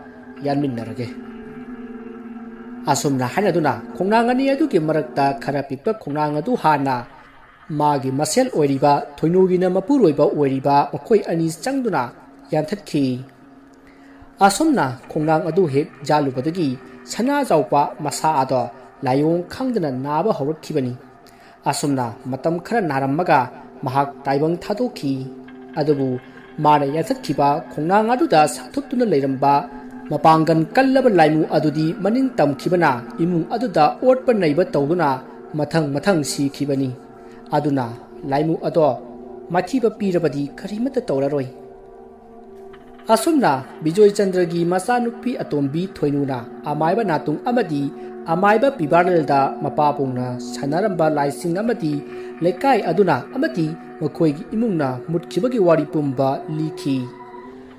ꯌꯥꯟꯃꯤꯟꯅꯔꯒꯦ꯫ ꯑꯁꯨꯝꯅ ꯍꯥꯏꯅꯗꯨꯅ ꯈꯣꯡꯅꯥꯡ ꯑꯅꯤ ꯑꯗꯨꯒꯤ ꯃꯔꯛꯇ ꯈꯔ ꯄꯤꯛꯄ ꯈꯣꯡꯅꯥꯡ ꯑꯗꯨ ꯍꯥꯟꯅ ꯃꯥꯒꯤ ꯃꯁꯦꯜ ꯑꯣꯏꯔꯤꯕ ꯊꯣꯏꯅꯨꯒꯤꯅ ꯃꯄꯨꯔꯣꯏꯕ ꯑꯣꯏꯔꯤꯕ ꯃꯈꯣꯏ ꯑꯅꯤ ꯆꯪꯗꯨꯅ ꯌꯥꯟꯊꯠꯈꯤ꯫ ꯑꯁꯨꯝꯅ ꯈꯣꯡꯅꯥꯡ ꯑꯗꯨ ꯍꯦꯛ ꯌꯥꯜꯂꯨꯕꯗꯒꯤ ꯁꯅꯥꯖꯥꯎꯕ ꯃꯁꯥ ꯑꯗꯣ ꯂꯥꯏꯑꯣꯡ ꯈꯪꯗꯅ ꯅꯥꯕ ꯍꯧꯔꯛꯈꯤꯕꯅꯤ꯫ ꯑꯁꯨꯝꯅ ꯃꯇꯝ ꯈꯔ ꯅꯥꯔꯝꯃꯒ ꯃꯍꯥꯛ ꯇꯥꯏꯕꯪ ꯊꯥꯗꯣꯛꯈꯤ꯫ ꯑꯗꯨꯕꯨ ꯃꯥꯅ ꯌꯥꯟꯊꯠꯈꯤꯕ ꯈꯣꯡꯅꯥꯡ ꯑꯗꯨꯗ ꯁꯥꯊꯨꯞꯇꯨꯅ ꯂꯩꯔꯝꯕ ꯃꯄꯥꯡꯒꯜ ꯀꯜꯂꯕ ꯂꯥꯏꯃꯨ ꯑꯗꯨꯗꯤ ꯃꯅꯤꯡ ꯇꯝꯈꯤꯕꯅ ꯏꯃꯨꯡ ꯑꯗꯨꯗ ꯑꯣꯠꯄ ꯅꯩꯕ ꯇꯧꯗꯨꯅ ꯃꯊꯪ ꯃꯊꯪ ꯁꯤꯈꯤꯕꯅꯤ꯫ ꯑꯗꯨꯅ ꯂꯥꯏꯃꯨ ꯑꯗꯣ ꯃꯥꯏꯊꯤꯕ ꯄꯤꯔꯕꯗꯤ ꯀꯔꯤꯃꯠꯇ ꯇꯧꯔꯔꯣꯏ꯫ ꯑꯁꯨꯝꯅ ꯕꯤꯖꯣꯏ ꯆꯟꯗ꯭ꯔꯒꯤ ꯃꯆꯥꯅꯨꯄꯤ ꯑꯇꯣꯝꯕꯤ ꯊꯣꯏꯅꯨꯅ ꯑꯃꯥꯏꯕ ꯅꯥꯇꯨꯡ ꯑꯃꯗꯤ ꯑꯃꯥꯏꯕ ꯄꯤꯕꯥꯔꯦꯜꯗ ꯃꯄꯥꯕꯨꯡꯅ ꯁꯥꯟꯅꯔꯝꯕ ꯂꯥꯏꯁꯤꯡ ꯑꯃꯗꯤ ꯂꯩꯀꯥꯏ ꯑꯗꯨꯅ ꯑꯃꯗꯤ ꯃꯈꯣꯏꯒꯤ ꯏꯃꯨꯡꯅ ꯃꯨꯠꯈꯤꯕꯒꯤ ꯋꯥꯔꯤ ꯄꯨꯝꯕ ꯂꯤꯈꯤ꯫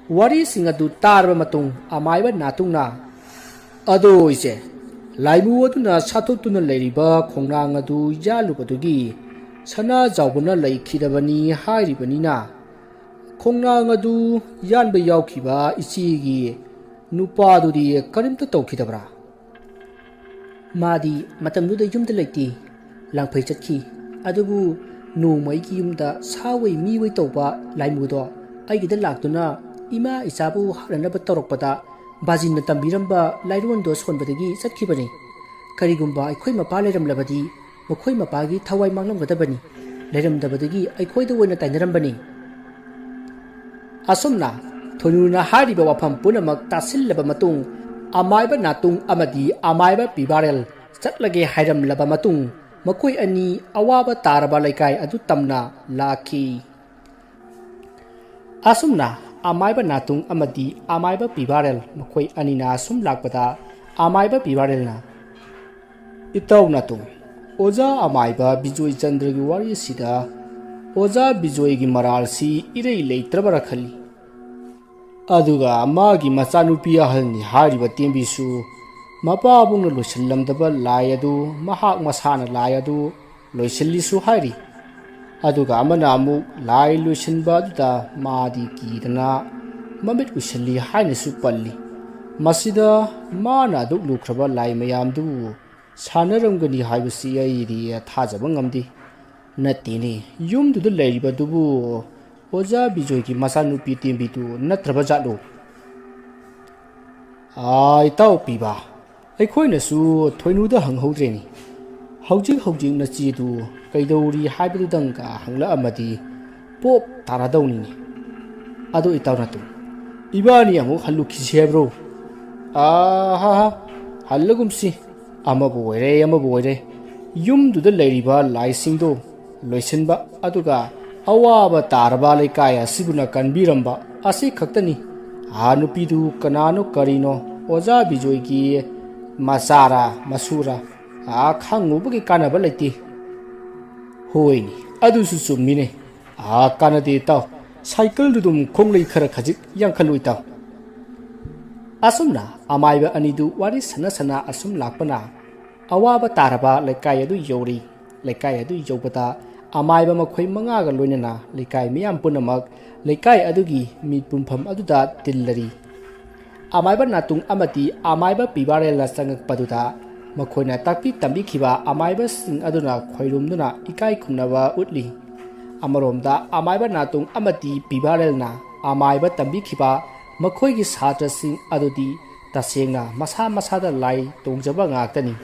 ꯋꯥꯔꯤꯁꯤꯡ ꯑꯗꯨ ꯇꯥꯔꯕ ꯃꯇꯨꯡ ꯑꯃꯥꯏꯕ ꯅꯥꯇꯨꯡꯅ, "ꯑꯗꯣ ꯏꯆꯦ, ꯂꯥꯏꯃꯨ ꯑꯗꯨꯅ ꯁꯥꯊꯣꯛꯇꯨꯅ ꯂꯩꯔꯤꯕ ꯈꯣꯡꯅꯥꯡ ꯑꯗꯨ ꯌꯥꯜꯂꯨꯕꯗꯨꯒꯤ ꯁꯅꯥꯖꯥꯎꯕꯅ ꯂꯩꯈꯤꯗꯕꯅꯤ ꯍꯥꯏꯔꯤꯕꯅꯤꯅ, ꯈꯣꯡꯅꯥꯡ ꯑꯗꯨ ꯌꯥꯟꯕ ꯌꯥꯎꯈꯤꯕ ꯏꯆꯦꯒꯤ ꯅꯨꯄꯥꯗꯨꯗꯤ ꯀꯔꯤꯝꯇ ꯇꯧꯈꯤꯗꯕ꯭ꯔꯥ?" "ꯃꯥꯗꯤ ꯃꯇꯝꯗꯨꯗ ꯌꯨꯝꯗ ꯂꯩꯇꯦ, ꯂꯥꯡꯐꯩ ꯆꯠꯈꯤ꯫ ꯑꯗꯨꯕꯨ ꯅꯣꯡꯃ ꯑꯩꯒꯤ ꯌꯨꯝꯗ ꯁꯥ ꯑꯣꯏ ꯃꯤ ꯑꯣꯏ ꯇꯧꯕ ꯂꯥꯏꯃꯨꯗꯣ ꯑꯩꯒꯤꯗ ꯂꯥꯛꯇꯨꯅ ꯏꯃꯥ ꯏꯆꯥꯕꯨ ꯍꯥꯠꯅꯅꯕ ꯇꯧꯔꯛꯄꯗ ꯕꯥꯖꯤꯟꯅ ꯇꯝꯕꯤꯔꯝꯕ ꯂꯥꯏꯔꯣꯟꯗꯣ ꯁꯣꯟꯕꯗꯒꯤ ꯆꯠꯈꯤꯕꯅꯤ꯫ ꯀꯔꯤꯒꯨꯝꯕ ꯑꯩꯈꯣꯏ ꯃꯄꯥ ꯂꯩꯔꯝꯂꯕꯗꯤ ꯃꯈꯣꯏ ꯃꯄꯥꯒꯤ ꯊꯋꯥꯏ ꯃꯥꯡꯂꯝꯒꯗꯕꯅꯤ꯫ ꯂꯩꯔꯝꯗꯕꯗꯒꯤ ꯑꯩꯈꯣꯏꯗ ꯑꯣꯏꯅ ꯇꯥꯏꯅꯔꯝꯕꯅꯤ꯫" ꯑꯁꯨꯝꯅ ꯊꯣꯏꯅꯨꯅ ꯍꯥꯏꯔꯤꯕ ꯋꯥꯐꯝ ꯄꯨꯝꯅꯃꯛ ꯇꯥꯁꯤꯜꯂꯕ ꯃꯇꯨꯡ, ꯑꯃꯥꯏꯕ ꯅꯥꯇꯨꯡ ꯑꯃꯗꯤ ꯑꯃꯥꯏꯕ ꯄꯤꯕꯥꯔꯦꯜ ꯆꯠꯂꯒꯦ ꯍꯥꯏꯔꯝꯂꯕ ꯃꯇꯨꯡ, ꯃꯈꯣꯏ ꯑꯅꯤ ꯑꯋꯥꯕ ꯇꯥꯔꯕ ꯂꯩꯀꯥꯏ ꯑꯗꯨ ꯇꯝꯅ ꯂꯥꯛꯈꯤ꯫ ꯑꯁꯨꯝꯅ ꯑꯃꯥꯏꯕ ꯅꯥꯇꯨꯡ ꯑꯃꯗꯤ ꯑꯃꯥꯏꯕ ꯄꯤꯕꯥꯔꯦꯜ ꯃꯈꯣꯏ ꯑꯅꯤꯅ ꯑꯁꯨꯝ ꯂꯥꯛꯄꯗ, ꯑꯃꯥꯏꯕ ꯄꯤꯕꯥꯔꯦꯜꯅ, "ꯏꯇꯥꯎ ꯅꯥꯇꯨꯡ, ꯑꯣꯖꯥ ꯑꯃꯥꯏꯕ ꯕꯤꯖꯣꯏ ꯆꯟꯗ꯭ꯔꯒꯤ ꯋꯥꯔꯤ ꯑꯁꯤꯗ ꯑꯣꯖꯥ ꯕꯤꯖꯣꯏꯒꯤ ꯃꯔꯥꯜꯁꯤ ꯏꯔꯩ ꯂꯩꯇ꯭ꯔꯕꯔꯥ ꯈꯜꯂꯤ꯫" ꯑꯗꯨꯒ ꯃꯥꯒꯤ ꯃꯆꯥꯅꯨꯄꯤ ꯑꯍꯜꯅꯤ ꯍꯥꯏꯔꯤꯕ ꯇꯦꯝꯕꯤꯁꯨ ꯃꯄꯥꯕꯨꯡꯅ ꯂꯣꯏꯁꯤꯜꯂꯝꯗꯕ ꯂꯥꯏ ꯑꯗꯨ ꯃꯍꯥꯛ ꯃꯁꯥꯅ ꯂꯥꯏ ꯑꯗꯨ ꯂꯣꯏꯁꯤꯜꯂꯤꯁꯨ ꯍꯥꯏꯔꯤ꯫ ꯑꯗꯨꯒ ꯑꯃꯅ ꯑꯃꯨꯛ ꯂꯥꯏ ꯂꯣꯏꯁꯤꯟꯕ ꯑꯗꯨꯗ ꯃꯥꯗꯤ ꯀꯤꯗꯅ ꯃꯃꯤꯠ ꯎꯏꯁꯤꯜꯂꯤ ꯍꯥꯏꯅꯁꯨ ꯄꯜꯂꯤ꯫ ꯃꯁꯤꯗ ꯃꯥꯅ ꯑꯗꯨꯛ ꯂꯨꯈ꯭ꯔꯕ ꯂꯥꯏ ꯃꯌꯥꯝꯗꯨꯕꯨ ꯁꯥꯟꯅꯔꯝꯒꯅꯤ ꯍꯥꯏꯕꯁꯤ ꯑꯩꯗꯤ ꯊꯥꯖꯕ ꯉꯝꯗꯦ꯫ ꯅꯠꯇꯦꯅꯦ, ꯌꯨꯝꯗꯨꯗ ꯂꯩꯔꯤꯕꯗꯨꯕꯨ ꯑꯣꯖꯥ ꯕꯤꯖꯣꯏꯒꯤ ꯃꯆꯥꯅꯨꯄꯤ ꯇꯦꯝꯕꯤꯗꯨ ꯅꯠꯇ꯭ꯔꯕ ꯖꯥꯠꯂꯣ? ꯑꯥ, ꯏꯇꯥꯎ ꯄꯤꯕ, ꯑꯩꯈꯣꯏꯅꯁꯨ ꯊꯣꯏꯅꯨꯗ ꯍꯪꯍꯧꯗ꯭ꯔꯦꯅꯦ꯫ ꯍꯧꯖꯤꯛ ꯍꯧꯖꯤꯛ ꯅꯆꯦꯗꯨ ꯀꯩꯗꯧꯔꯤ ꯍꯥꯏꯕꯗꯨꯗꯪꯒ ꯍꯪꯂꯛꯑꯝꯃꯗꯤ ꯄꯣꯞ ꯇꯥꯔꯗꯧꯅꯤꯅꯦ꯫ ꯑꯗꯣ ꯏꯇꯥꯎ ꯅꯥꯇꯣꯟ, ꯏꯕꯥꯅꯤ ꯑꯃꯨꯛ ꯍꯜꯂꯨꯈꯤꯁꯤ ꯍꯥꯏꯕ꯭ꯔꯣ? ꯑꯥꯍꯥ, ꯍꯜꯂꯒꯨꯝꯁꯤ꯫ ꯑꯃꯕꯨ ꯑꯣꯏꯔꯦ, ꯑꯃꯕꯨ ꯑꯣꯏꯔꯦ, ꯌꯨꯝꯗꯨꯗ ꯂꯩꯔꯤꯕ ꯂꯥꯏꯁꯤꯡꯗꯣ ꯂꯣꯏꯁꯤꯟꯕ, ꯑꯗꯨꯒ ꯑꯋꯥꯕ ꯇꯥꯔꯕ ꯂꯩꯀꯥꯏ ꯑꯁꯤꯕꯨꯅ ꯀꯟꯕꯤꯔꯝꯕ ꯑꯁꯤ ꯈꯛꯇꯅꯤ꯫ ꯑꯥ, ꯅꯨꯄꯤꯗꯨ ꯀꯅꯥꯅꯣ ꯀꯔꯤꯅꯣ, ꯑꯣꯖꯥ ꯕꯤꯖꯣꯏꯒꯤ ꯃꯆꯥꯔꯥ ꯃꯁꯨꯔꯥ, ꯑꯥ, ꯈꯪꯉꯨꯕꯒꯤ ꯀꯥꯟꯅꯕ ꯂꯩꯇꯦ꯫ ꯍꯣꯏꯅꯦ, ꯑꯗꯨꯁꯨ ꯆꯨꯝꯃꯤꯅꯦ꯫ ꯑꯥ, ꯀꯥꯟꯅꯗꯦ ꯏꯇꯥꯎ, ꯁꯥꯏꯀꯜꯗꯨ ꯑꯗꯨꯝ ꯈꯣꯡꯂꯩ ꯈꯔ ꯈꯖꯤꯛ ꯌꯥꯡꯈꯠꯂꯨ ꯏꯇꯥꯎ꯫ ꯑꯁꯨꯝꯅ ꯑꯃꯥꯏꯕ ꯑꯅꯤꯗꯨ ꯋꯥꯔꯤ ꯁꯥꯟꯅ ꯁꯥꯟꯅ ꯑꯁꯨꯝ ꯂꯥꯛꯄꯅ ꯑꯋꯥꯕ ꯇꯥꯔꯕ ꯂꯩꯀꯥꯏ ꯑꯗꯨ ꯌꯧꯔꯤ꯫ ꯂꯩꯀꯥꯏ ꯑꯗꯨ ꯌꯧꯕꯗ ꯑꯃꯥꯏꯕ ꯃꯈꯣꯏ ꯃꯉꯥꯒ ꯂꯣꯏꯅꯅ ꯂꯩꯀꯥꯏ ꯃꯤꯌꯥꯝ ꯄꯨꯝꯅꯃꯛ ꯂꯩꯀꯥꯏ ꯑꯗꯨꯒꯤ ꯃꯤ ꯄꯨꯟꯐꯝ ꯑꯗꯨꯗ ꯇꯤꯜꯂꯔꯤ꯫ ꯑꯃꯥꯏꯕ ꯅꯥꯇꯨꯡ ꯑꯃꯗꯤ ꯑꯃꯥꯏꯕ ꯄꯤꯕꯥꯔꯦꯜꯅ ꯆꯪꯉꯛꯄꯗꯨꯗ ꯃꯈꯣꯏꯅ ꯇꯥꯛꯄꯤ ꯇꯝꯕꯤꯈꯤꯕ ꯑꯃꯥꯏꯕꯁꯤꯡ ꯑꯗꯨꯅ ꯈꯣꯏꯔꯨꯝꯗꯨꯅ ꯏꯀꯥꯏ ꯈꯨꯝꯅꯕ ꯎꯠꯂꯤ꯫ ꯑꯃꯔꯣꯝꯗ ꯑꯃꯥꯏꯕ ꯅꯥꯇꯨꯡ ꯑꯃꯗꯤ ꯄꯤꯕꯥꯔꯦꯜꯅ ꯑꯃꯥꯏꯕ ꯇꯝꯕꯤꯈꯤꯕ ꯃꯈꯣꯏꯒꯤ ꯁꯥꯇ꯭ꯔꯁꯤꯡ ꯑꯗꯨꯗꯤ ꯇꯁꯦꯡꯅ ꯃꯁꯥ ꯃꯁꯥꯗ ꯂꯥꯏ ꯇꯣꯡꯖꯕ ꯉꯥꯛꯇꯅꯤ꯫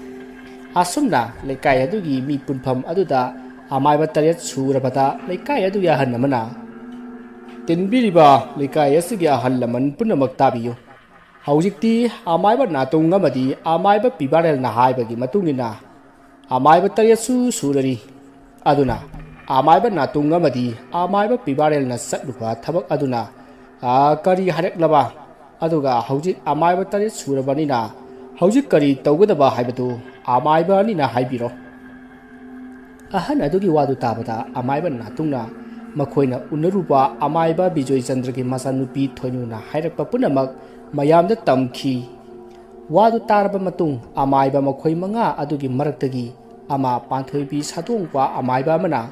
ꯑꯁꯨꯝꯅ ꯂꯩꯀꯥꯏ ꯑꯗꯨꯒꯤ ꯃꯤ ꯄꯨꯟꯐꯝ ꯑꯗꯨꯗ ꯑꯃꯥꯏꯕ ꯇꯔꯦꯠ ꯁꯨꯔꯕꯗ ꯂꯩꯀꯥꯏ ꯑꯗꯨꯒꯤ ꯑꯍꯜ ꯑꯃꯅ, "ꯇꯤꯟꯕꯤꯔꯤꯕ ꯂꯩꯀꯥꯏ ꯑꯁꯤꯒꯤ ꯑꯍꯜ ꯂꯃꯟ ꯄꯨꯝꯅꯃꯛ ꯇꯥꯕꯤꯌꯨ꯫ ꯍꯧꯖꯤꯛꯇꯤ ꯑꯃꯥꯏꯕ ꯅꯥꯇꯨꯡ ꯑꯃꯗꯤ ꯑꯃꯥꯏꯕ ꯄꯤꯕꯥꯔꯦꯜꯅ ꯍꯥꯏꯕꯒꯤ ꯃꯇꯨꯡ ꯏꯟꯅ ꯑꯃꯥꯏꯕ ꯇꯔꯦꯠꯁꯨ ꯁꯨꯔꯔꯤ꯫ ꯑꯗꯨꯅ ꯑꯃꯥꯏꯕ ꯅꯥꯇꯨꯡ ꯑꯃꯗꯤ ꯑꯃꯥꯏꯕ ꯄꯤꯕꯥꯔꯦꯜꯅ ꯆꯠꯂꯨꯕ ꯊꯕꯛ ꯑꯗꯨꯅ, ꯑ, ꯀꯔꯤ ꯍꯥꯏꯔꯛꯂꯕ? ꯑꯗꯨꯒ ꯍꯧꯖꯤꯛ ꯑꯃꯥꯏꯕ ꯇꯔꯦꯠ ꯁꯨꯔꯕꯅꯤꯅ ꯍꯧꯖꯤꯛ ꯀꯔꯤ ꯇꯧꯒꯗꯕ ꯍꯥꯏꯕꯗꯨ ꯑꯃꯥꯏꯕ ꯑꯅꯤꯅ ꯍꯥꯏꯕꯤꯔꯣ꯫" ꯑꯍꯟ ꯑꯗꯨꯒꯤ ꯋꯥꯗꯨ ꯇꯥꯕꯗ ꯑꯃꯥꯏꯕ ꯅꯥꯇꯨꯡꯅ ꯃꯈꯣꯏꯅ ꯎꯅꯔꯨꯕ ꯑꯃꯥꯏꯕ ꯕꯤꯖꯣꯏ ꯆꯟꯗ꯭ꯔꯒꯤ ꯃꯆꯥꯅꯨꯄꯤ ꯊꯣꯏꯅꯨꯅ ꯍꯥꯏꯔꯛꯄ ꯄꯨꯝꯅꯃꯛ ꯃꯌꯥꯝꯗ ꯇꯝꯈꯤ꯫ ꯋꯥꯗꯨ ꯇꯥꯔꯕ ꯃꯇꯨꯡ ꯑꯃꯥꯏꯕ ꯃꯈꯣꯏ ꯃꯉꯥ ꯑꯗꯨꯒꯤ ꯃꯔꯛꯇꯒꯤ ꯑꯃ ꯄꯥꯟꯊꯣꯏꯕꯤ ꯁꯥꯗꯣꯡꯄ ꯑꯃꯥꯏꯕ ꯑꯃꯅ,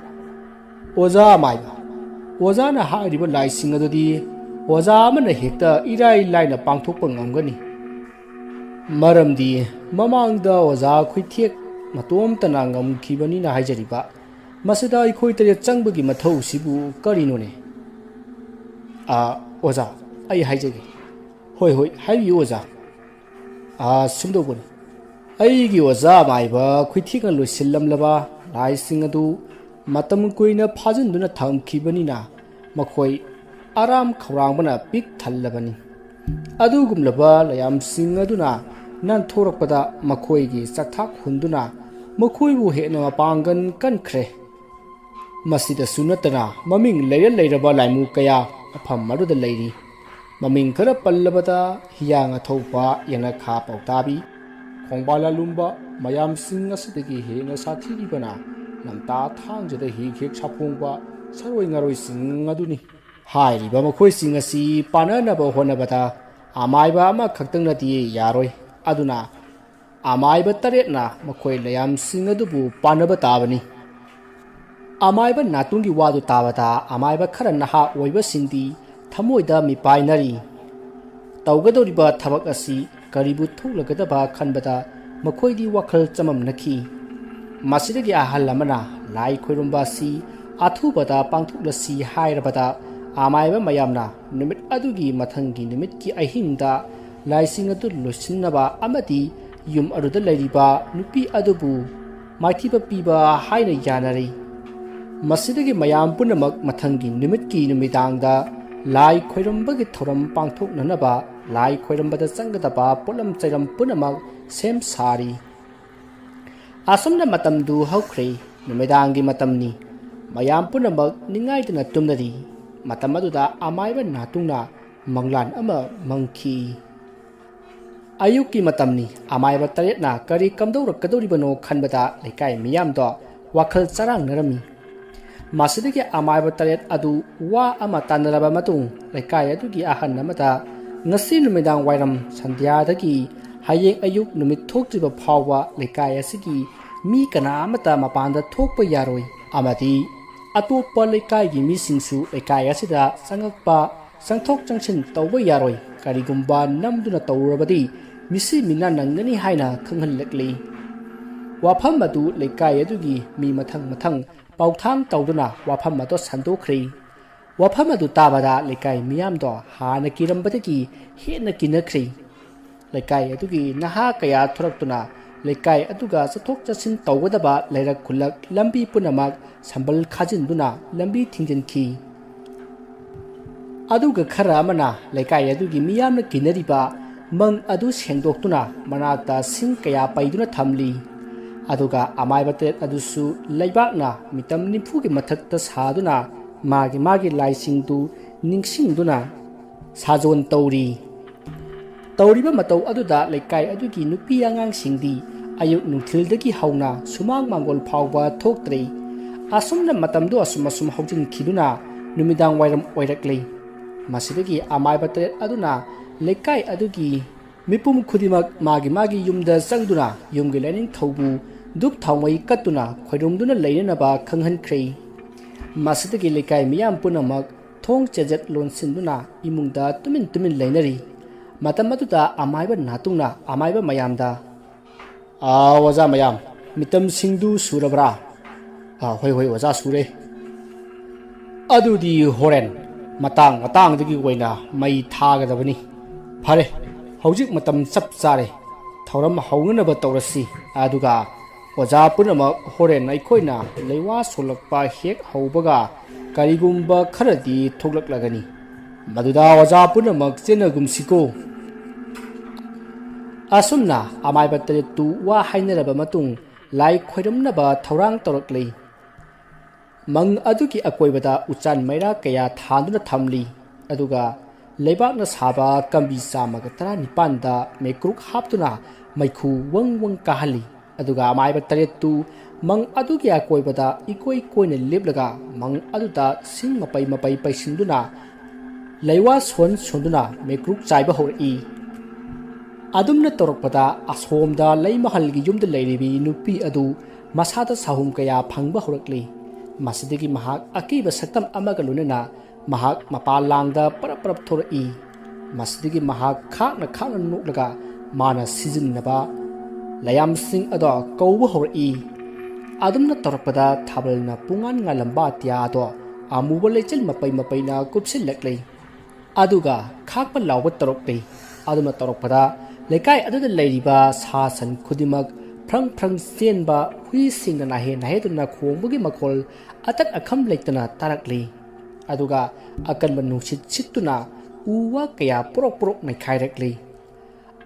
"ꯑꯣꯖꯥ ꯑꯃꯥꯏꯕ, ꯑꯣꯖꯥꯅ ꯍꯥꯏꯔꯤꯕ ꯂꯥꯏꯁꯤꯡ ꯑꯗꯨꯗꯤ ꯑꯣꯖꯥ ꯑꯃꯅ ꯍꯦꯛꯇ ꯏꯔꯥꯏ ꯂꯥꯏꯅ ꯄꯥꯡꯊꯣꯛꯄ ꯉꯝꯒꯅꯤ꯫ ꯃꯔꯝꯗꯤ ꯃꯃꯥꯡꯗ ꯑꯣꯖꯥ ꯈꯨꯏꯊꯦꯛ ꯃꯇꯣꯝꯇꯅ ꯉꯝꯈꯤꯕꯅꯤꯅ ꯍꯥꯏꯖꯔꯤꯕ꯫ ꯃꯁꯤꯗ ꯑꯩꯈꯣꯏ ꯇꯔꯦꯠ ꯆꯪꯕꯒꯤ ꯃꯊꯧꯁꯤꯕꯨ ꯀꯔꯤꯅꯣꯅꯦ?" "ꯑꯥ, ꯑꯣꯖꯥ, ꯑꯩ ꯍꯥꯏꯖꯒꯦ꯫" "ꯍꯣꯏ, ꯍꯣꯏ, ꯍꯥꯏꯕꯤꯌꯨ ꯑꯣꯖꯥ꯫" "ꯑꯥ, ꯁꯨꯝꯗꯧꯕꯅꯤ꯫ ꯑꯩꯒꯤ ꯑꯣꯖꯥ ꯑꯃꯥꯏꯕ ꯈꯨꯏꯊꯦꯛꯅ ꯂꯣꯏꯁꯤꯜꯂꯝꯂꯕ ꯂꯥꯏꯁꯤꯡ ꯑꯗꯨ ꯃꯇꯝ ꯀꯨꯏꯅ ꯐꯥꯖꯤꯟꯗꯨꯅ ꯊꯝꯈꯤꯕꯅꯤꯅ ꯃꯈꯣꯏ ꯑꯔꯥꯝ ꯈꯧꯔꯥꯡꯕꯅ ꯄꯤꯛ ꯊꯜꯂꯕꯅꯤ꯫ ꯑꯗꯨꯒꯨꯝꯂꯕ ꯂꯥꯏꯌꯥꯝꯁꯤꯡ ꯑꯗꯨꯅ ꯅꯥꯟꯊꯣꯔꯛꯄꯗ ꯃꯈꯣꯏꯒꯤ ꯆꯥꯛꯊꯥꯛ ꯍꯨꯟꯗꯨꯅ ꯃꯈꯣꯏꯕꯨ ꯍꯦꯟꯅ ꯃꯄꯥꯡꯒꯜ ꯀꯟꯈ꯭ꯔꯦ꯫ ꯃꯁꯤꯗꯁꯨ ꯅꯠꯇꯅ ꯃꯃꯤꯡ ꯂꯩꯔ ꯂꯩꯔꯕ ꯂꯥꯏꯃꯨ ꯀꯌꯥ ꯃꯐꯝ ꯑꯗꯨꯗ ꯂꯩꯔꯤ꯫ ꯃꯃꯤꯡ ꯈꯔ ꯄꯜꯂꯕꯗ ꯍꯤꯌꯥꯡ ꯑꯊꯧꯕ, ꯌꯦꯅꯈꯥ ꯄꯥꯎꯇꯥꯕꯤ, ꯈꯣꯡꯕꯥꯜ ꯂꯥꯂꯨꯝꯕ ꯃꯌꯥꯝꯁꯤꯡ ꯑꯁꯤꯗꯒꯤ ꯍꯦꯟꯅ ꯁꯥꯊꯤꯔꯤꯕꯅ ꯂꯝꯇꯥ ꯊꯥꯡꯖꯗ ꯍꯦꯛ ꯍꯦꯛ ꯁꯥꯐꯣꯡꯕ ꯁꯥꯔꯣꯏ ꯉꯥꯔꯣꯏꯁꯤꯡ ꯑꯗꯨꯅꯤ꯫ ꯍꯥꯏꯔꯤꯕ ꯃꯈꯣꯏꯁꯤꯡ ꯑꯁꯤ ꯄꯥꯟꯅꯅꯕ ꯍꯣꯠꯅꯕꯗ ꯑꯃꯥꯏꯕ ꯑꯃꯈꯛꯇꯪꯅꯗꯤ ꯌꯥꯔꯣꯏ꯫ ꯑꯗꯨꯅ ꯑꯃꯥꯏꯕ ꯇꯔꯦꯠꯅ ꯃꯈꯣꯏ ꯂꯥꯏꯌꯥꯝꯁꯤꯡ ꯑꯗꯨꯕꯨ ꯄꯥꯟꯅꯕ ꯇꯥꯕꯅꯤ꯫ ꯑꯃꯥꯏꯕ ꯅꯥꯇꯨꯡꯒꯤ ꯋꯥꯗꯨ ꯇꯥꯕꯗ ꯑꯃꯥꯏꯕ ꯈꯔ ꯅꯍꯥ ꯑꯣꯏꯕꯁꯤꯡꯗꯤ ꯊꯃꯣꯏꯗ ꯃꯤꯄꯥꯏꯅꯔꯤ꯫ ꯇꯧꯒꯗꯧꯔꯤꯕ ꯊꯕꯛ ꯑꯁꯤ ꯀꯔꯤꯕꯨ ꯊꯣꯛꯂꯒꯗꯕ ꯈꯟꯕꯗ ꯃꯈꯣꯏꯗꯤ ꯋꯥꯈꯜ ꯆꯃꯝꯅꯈꯤ꯫ ꯃꯁꯤꯗꯒꯤ ꯑꯍꯜ ꯑꯃꯅ ꯂꯥꯏ ꯈꯣꯏꯔꯨꯝꯕ ꯑꯁꯤ ꯑꯊꯨꯕꯗ ꯄꯥꯡꯊꯣꯛꯂꯁꯤ ꯍꯥꯏꯔꯕꯗ ꯑꯃꯥꯏꯕ ꯃꯌꯥꯝꯅ ꯅꯨꯃꯤꯠ ꯑꯗꯨꯒꯤ ꯃꯊꯪꯒꯤ ꯅꯨꯃꯤꯠꯀꯤ ꯑꯍꯤꯡꯗ ꯂꯥꯏꯁꯤꯡ ꯑꯗꯨ ꯂꯣꯏꯁꯤꯟꯅꯕ ꯑꯃꯗꯤ ꯌꯨꯝ ꯑꯗꯨꯗ ꯂꯩꯔꯤꯕ ꯅꯨꯄꯤ ꯑꯗꯨꯕꯨ ꯃꯥꯏꯊꯤꯕ ꯄꯤꯕ ꯍꯥꯏꯅ ꯌꯥꯅꯔꯤ꯫ ꯃꯁꯤꯗꯒꯤ ꯃꯌꯥꯝ ꯄꯨꯝꯅꯃꯛ ꯃꯊꯪꯒꯤ ꯅꯨꯃꯤꯠꯀꯤ ꯅꯨꯃꯤꯗꯥꯡꯗ ꯂꯥꯏ ꯈꯣꯏꯔꯝꯕꯒꯤ ꯊꯧꯔꯝ ꯄꯥꯡꯊꯣꯛꯅꯅꯕ ꯂꯥꯏ ꯈꯣꯏꯔꯝꯕꯗ ꯆꯪꯒꯗꯕ ꯄꯣꯠꯂꯝ ꯆꯩꯔꯝ ꯄꯨꯝꯅꯃꯛ ꯁꯦꯝ ꯁꯥꯔꯤ꯫ ꯑꯁꯨꯝꯅ ꯃꯇꯝꯗꯨ ꯍꯧꯈ꯭ꯔꯦ꯫ ꯅꯨꯃꯤꯗꯥꯡꯒꯤ ꯃꯇꯝꯅꯤ꯫ ꯃꯌꯥꯝ ꯄꯨꯝꯅꯃꯛ ꯅꯤꯡꯉꯥꯏꯗꯅ ꯇꯨꯝꯅꯔꯤ꯫ ꯃꯇꯝ ꯑꯗꯨꯗ ꯑꯃꯥꯏꯕ ꯅꯥꯇꯨꯡꯅ ꯃꯪꯂꯥꯟ ꯑꯃ ꯃꯪꯈꯤ꯫ ꯑꯌꯨꯛꯀꯤ ꯃꯇꯝꯅꯤ꯫ ꯑꯃꯥꯏꯕ ꯇꯔꯦꯠꯅ ꯀꯔꯤ ꯀꯝꯗꯧꯔꯛꯀꯗꯧꯔꯤꯕꯅꯣ ꯈꯟꯕꯗ ꯂꯩꯀꯥꯏ ꯃꯤꯌꯥꯝꯗꯣ ꯋꯥꯈꯜ ꯆꯔꯥꯡꯅꯔꯝꯃꯤ꯫ ꯃꯁꯤꯗꯒꯤ ꯑꯃꯥꯏꯕ ꯇꯔꯦꯠ ꯑꯗꯨ ꯋꯥ ꯑꯃ ꯇꯥꯟꯅꯔꯕ ꯃꯇꯨꯡ, ꯂꯩꯀꯥꯏ ꯑꯗꯨꯒꯤ ꯑꯍꯜ ꯑꯃꯗ, "ꯉꯁꯤ ꯅꯨꯃꯤꯗꯥꯡ ꯋꯥꯏꯔꯝ ꯁꯟꯙ꯭ꯌꯥꯗꯒꯤ ꯍꯌꯦꯡ ꯑꯌꯨꯛ ꯅꯨꯃꯤꯠ ꯊꯣꯛꯇ꯭ꯔꯤꯕ ꯐꯥꯎꯕ ꯂꯩꯀꯥꯏ ꯑꯁꯤꯒꯤ ꯃꯤ ꯀꯅꯥ ꯑꯃꯠꯇ ꯃꯄꯥꯟꯗ ꯊꯣꯛꯄ ꯌꯥꯔꯣꯏ, ꯑꯃꯗꯤ ꯑꯇꯣꯞꯄ ꯂꯩꯀꯥꯏꯒꯤ ꯃꯤꯁꯤꯡꯁꯨ ꯂꯩꯀꯥꯏ ꯑꯁꯤꯗ ꯆꯪꯉꯛꯄ, ꯆꯪꯊꯣꯛ ꯆꯪꯁꯤꯟ ꯇꯧꯕ ꯌꯥꯔꯣꯏ꯫ ꯀꯔꯤꯒꯨꯝꯕ ꯅꯝꯗꯨꯅ ꯇꯧꯔꯕꯗꯤ ꯃꯤꯁꯤ ꯃꯤꯅꯥ ꯅꯪꯒꯅꯤ" ꯍꯥꯏꯅ ꯈꯪꯍꯜꯂꯛꯂꯤ꯫ ꯋꯥꯐꯝ ꯑꯗꯨ ꯂꯩꯀꯥꯏ ꯑꯗꯨꯒꯤ ꯃꯤ ꯃꯊꯪ ꯃꯊꯪ ꯄꯥꯎꯊꯥꯡ ꯇꯧꯗꯨꯅ ꯋꯥꯐꯝ ꯑꯗꯨ ꯁꯟꯗꯣꯛꯈ꯭ꯔꯦ꯫ ꯋꯥꯐꯝ ꯑꯗꯨ ꯇꯥꯕꯗ ꯂꯩꯀꯥꯏ ꯃꯤꯌꯥꯝꯗꯣ ꯍꯥꯟꯅ ꯀꯤꯔꯝꯕꯗꯒꯤ ꯍꯦꯟꯅ ꯀꯤꯅꯈ꯭ꯔꯦ꯫ ꯂꯩꯀꯥꯏ ꯑꯗꯨꯒꯤ ꯅꯍꯥ ꯀꯌꯥ ꯊꯣꯔꯛꯇꯨꯅ ꯂꯩꯀꯥꯏ ꯑꯗꯨꯒ ꯆꯠꯊꯣꯛ ꯆꯠꯁꯤꯟ ꯇꯧꯒꯗꯕ ꯂꯩꯔꯛ ꯈꯨꯜꯂꯛ ꯂꯝꯕꯤ ꯄꯨꯝꯅꯃꯛ ꯁꯝꯕꯜ ꯈꯥꯖꯤꯟꯗꯨꯅ ꯂꯝꯕꯤ ꯊꯤꯡꯖꯤꯟꯈꯤ꯫ ꯑꯗꯨꯒ ꯈꯔ ꯑꯃꯅ ꯂꯩꯀꯥꯏ ꯑꯗꯨꯒꯤ ꯃꯤꯌꯥꯝꯅ ꯀꯤꯅꯔꯤꯕ ꯃꯪ ꯑꯗꯨ ꯁꯦꯡꯗꯣꯛꯇꯨꯅ ꯃꯅꯥꯛꯇ ꯁꯤꯡ ꯀꯌꯥ ꯄꯩꯗꯨꯅ ꯊꯝꯂꯤ꯫ ꯑꯗꯨꯒ ꯑꯃꯥꯏꯕ ꯇꯔꯦꯠ ꯑꯗꯨꯁꯨ ꯂꯩꯕꯥꯛꯅ ꯃꯤꯇꯝ ꯅꯤꯐꯨꯒꯤ ꯃꯊꯛꯇ ꯁꯥꯗꯨꯅ ꯃꯥꯒꯤ ꯃꯥꯒꯤ ꯂꯥꯏꯁꯤꯡꯗꯨ ꯅꯤꯡꯁꯤꯡꯗꯨꯅ ꯁꯥꯖꯣꯟ ꯇꯧꯔꯤ꯫ ꯇꯧꯔꯤꯕ ꯃꯇꯧ ꯑꯗꯨꯗ ꯂꯩꯀꯥꯏ ꯑꯗꯨꯒꯤ ꯅꯨꯄꯤ ꯑꯉꯥꯡꯁꯤꯡꯗꯤ ꯑꯌꯨꯛ ꯅꯨꯡꯊꯤꯜꯗꯒꯤ ꯍꯧꯅ ꯁꯨꯃꯥꯡ ꯃꯥꯡꯒꯣꯜ ꯐꯥꯎꯕ ꯊꯣꯛꯇ꯭ꯔꯦ꯫ ꯑꯁꯨꯝꯅ ꯃꯇꯝꯗꯨ ꯑꯁꯨꯝ ꯑꯁꯨꯝ ꯍꯧꯖꯤꯟꯈꯤꯗꯨꯅ ꯅꯨꯃꯤꯗꯥꯡ ꯋꯥꯏꯔꯝ ꯑꯣꯏꯔꯛꯂꯦ꯫ ꯃꯁꯤꯗꯒꯤ ꯑꯃꯥꯏꯕ ꯇꯔꯦꯠ ꯑꯗꯨꯅ ꯂꯩꯀꯥꯏ ꯑꯗꯨꯒꯤ ꯃꯤꯄꯨꯝ ꯈꯨꯗꯤꯡꯃꯛ ꯃꯥꯒꯤ ꯃꯥꯒꯤ ꯌꯨꯝꯗ ꯆꯪꯗꯨꯅ ꯌꯨꯝꯒꯤ ꯂꯥꯏꯅꯤꯡꯊꯧꯕꯨ ꯙꯨꯞ ꯊꯥꯎꯃꯩ ꯀꯠꯇꯨꯅ ꯈꯣꯏꯔꯨꯝꯗꯨꯅ ꯂꯩꯅꯅꯕ ꯈꯪꯍꯟꯈ꯭ꯔꯦ꯫ ꯃꯁꯤꯗꯒꯤ ꯂꯩꯀꯥꯏ ꯃꯤꯌꯥꯝ ꯄꯨꯝꯅꯃꯛ ꯊꯣꯡ ꯆꯦꯖꯠ ꯂꯣꯟꯁꯤꯟꯗꯨꯅ ꯏꯃꯨꯡꯗ ꯇꯨꯃꯤꯟ ꯇꯨꯃꯤꯟ ꯂꯩꯅꯔꯤ꯫ ꯃꯇꯝ ꯑꯗꯨꯗ ꯑꯃꯥꯏꯕ ꯅꯥꯇꯨꯡꯅ ꯑꯃꯥꯏꯕ ꯃꯌꯥꯝꯗ, "ꯑꯥ, ꯑꯣꯖꯥ ꯃꯌꯥꯝ, ꯃꯤꯇꯝꯁꯤꯡꯗꯨ ꯁꯨꯔꯕ꯭ꯔꯥ?" "ꯑꯥ, ꯍꯣꯏ, ꯍꯣꯏ, ꯑꯣꯖꯥ, ꯁꯨꯔꯦ꯫" "ꯑꯗꯨꯗꯤ ꯍꯣꯔꯦꯟ ꯃꯇꯥꯡ ꯃꯇꯥꯡꯗꯒꯤ ꯑꯣꯏꯅ ꯃꯩ ꯊꯥꯒꯗꯕꯅꯤ꯫ ꯐꯔꯦ, ꯍꯧꯖꯤꯛ ꯃꯇꯝ ꯆꯞ ꯆꯥꯔꯦ꯫ ꯊꯧꯔꯝ ꯍꯧꯅꯅꯕ ꯇꯧꯔꯁꯤ꯫ ꯑꯗꯨꯒ ꯑꯣꯖꯥ ꯄꯨꯝꯅꯃꯛ ꯍꯣꯔꯦꯟ ꯑꯩꯈꯣꯏꯅ ꯂꯩꯋꯥ ꯁꯣꯜꯂꯛꯄ ꯍꯦꯛ ꯍꯧꯕꯒ ꯀꯔꯤꯒꯨꯝꯕ ꯈꯔꯗꯤ ꯊꯣꯛꯂꯛꯂꯒꯅꯤ꯫ ꯃꯗꯨꯗ ꯑꯣꯖꯥ ꯄꯨꯝꯅꯃꯛ ꯆꯦꯟꯅꯒꯨꯝꯁꯤꯀꯣ꯫" ꯑꯁꯨꯝꯅ ꯑꯃꯥꯏꯕ ꯇꯔꯦꯠꯇꯨ ꯋꯥ ꯍꯥꯏꯅꯔꯕ ꯃꯇꯨꯡ ꯂꯥꯏ ꯈꯣꯏꯔꯝꯅꯕ ꯊꯧꯔꯥꯡ ꯇꯧꯔꯛꯂꯤ꯫ ꯃꯪ ꯑꯗꯨꯒꯤ ꯑꯀꯣꯏꯕꯗ ꯎꯆꯥꯟ ꯃꯩꯔꯥ ꯀꯌꯥ ꯊꯥꯟꯗꯨꯅ ꯊꯝꯂꯤ꯫ ꯑꯗꯨꯒ ꯂꯩꯕꯥꯛꯅ ꯁꯥꯕ ꯀꯝꯕꯤ ꯆꯥꯝꯃꯒ ꯇꯔꯥꯅꯤꯄꯥꯟꯗ ꯃꯩꯀ꯭ꯔꯨꯛ ꯍꯥꯞꯇꯨꯅ ꯃꯩꯈꯨ ꯋꯪ ꯋꯪ ꯀꯥꯍꯜꯂꯤ꯫ ꯑꯗꯨꯒ ꯑꯃꯥꯏꯕ ꯇꯔꯦꯠꯇꯨ ꯃꯪ ꯑꯗꯨꯒꯤ ꯑꯀꯣꯏꯕꯗ ꯏꯀꯣꯏ ꯀꯣꯏꯅ ꯂꯦꯞꯂꯒ ꯃꯪ ꯑꯗꯨꯗ ꯁꯤꯡ ꯃꯄꯩ ꯃꯄꯩ ꯄꯩꯁꯤꯟꯗꯨꯅ ꯂꯩꯋꯥ ꯁꯣꯟ ꯁꯣꯟꯗꯨꯅ ꯃꯩꯀ꯭ꯔꯨꯛ ꯆꯥꯏꯕ ꯍꯧꯔꯛꯏ꯫ ꯑꯗꯨꯝꯅ ꯇꯧꯔꯛꯄꯗ ꯑꯁꯣꯝꯗ ꯂꯩꯃꯍꯜꯒꯤ ꯌꯨꯝꯗ ꯂꯩꯔꯤꯕꯤ ꯅꯨꯄꯤ ꯑꯗꯨ ꯃꯁꯥꯗ ꯁꯥꯍꯨꯝ ꯀꯌꯥ ꯐꯪꯕ ꯍꯧꯔꯛꯂꯤ꯫ ꯃꯁꯤꯗꯒꯤ ꯃꯍꯥꯛ ꯑꯀꯤꯕ ꯁꯛꯇꯝ ꯑꯃꯒ ꯂꯣꯏꯅꯅ ꯃꯍꯥꯛ ꯃꯄꯥꯟ ꯂꯥꯡꯗ ꯄꯔꯞ ꯄꯔꯞ ꯊꯣꯔꯛꯏ꯫ ꯃꯁꯤꯗꯒꯤ ꯃꯍꯥꯛ ꯈꯥꯛꯅ ꯈꯥꯛꯅ ꯅꯣꯛꯂꯒ ꯃꯥꯅ ꯁꯤꯖꯤꯟꯅꯕ ꯂꯌꯥꯝꯁꯤꯡ ꯑꯗꯣ ꯀꯧꯕ ꯍꯧꯔꯛꯏ꯫ ꯑꯗꯨꯝꯅ ꯇꯧꯔꯛꯄꯗ ꯊꯥꯕꯜꯅ ꯄꯨꯡꯉꯥꯟ ꯉꯥꯜꯂꯝꯕ ꯑꯇꯤꯌꯥ ꯑꯗꯣ ꯑꯃꯨꯕ ꯂꯩꯆꯤꯜ ꯃꯄꯩ ꯃꯄꯩꯅ ꯀꯨꯞꯁꯤꯜꯂꯛꯂꯤ꯫ ꯑꯗꯨꯒ ꯈꯥꯛꯄ ꯂꯥꯎꯕ ꯇꯧꯔꯛꯂꯤ꯫ ꯑꯗꯨꯝꯅ ꯇꯧꯔꯛꯄꯗ ꯂꯩꯀꯥꯏ ꯑꯗꯨꯗ ꯂꯩꯔꯤꯕ ꯁꯥ ꯁꯟ ꯈꯨꯗꯤꯡꯃꯛ ꯐ꯭ꯔꯪ ꯐ꯭ꯔꯪ ꯆꯦꯟꯕ, ꯍꯨꯏꯁꯤꯡꯅ ꯅꯥꯍꯦ ꯅꯥꯍꯦꯗꯨꯅ ꯈꯣꯡꯕꯒꯤ ꯃꯈꯣꯜ ꯑꯇꯠ ꯑꯈꯝ ꯂꯩꯇꯅ ꯇꯥꯔꯛꯂꯤ꯫ ꯑꯗꯨꯒ ꯑꯀꯟꯕ ꯅꯨꯡꯁꯤꯠ ꯁꯤꯠꯇꯨꯅ ꯎ ꯋꯥ ꯀꯌꯥ ꯄꯣꯔꯣꯛ ꯄꯣꯔꯣꯛ ꯅꯩꯈꯥꯏꯔꯛꯂꯤ꯫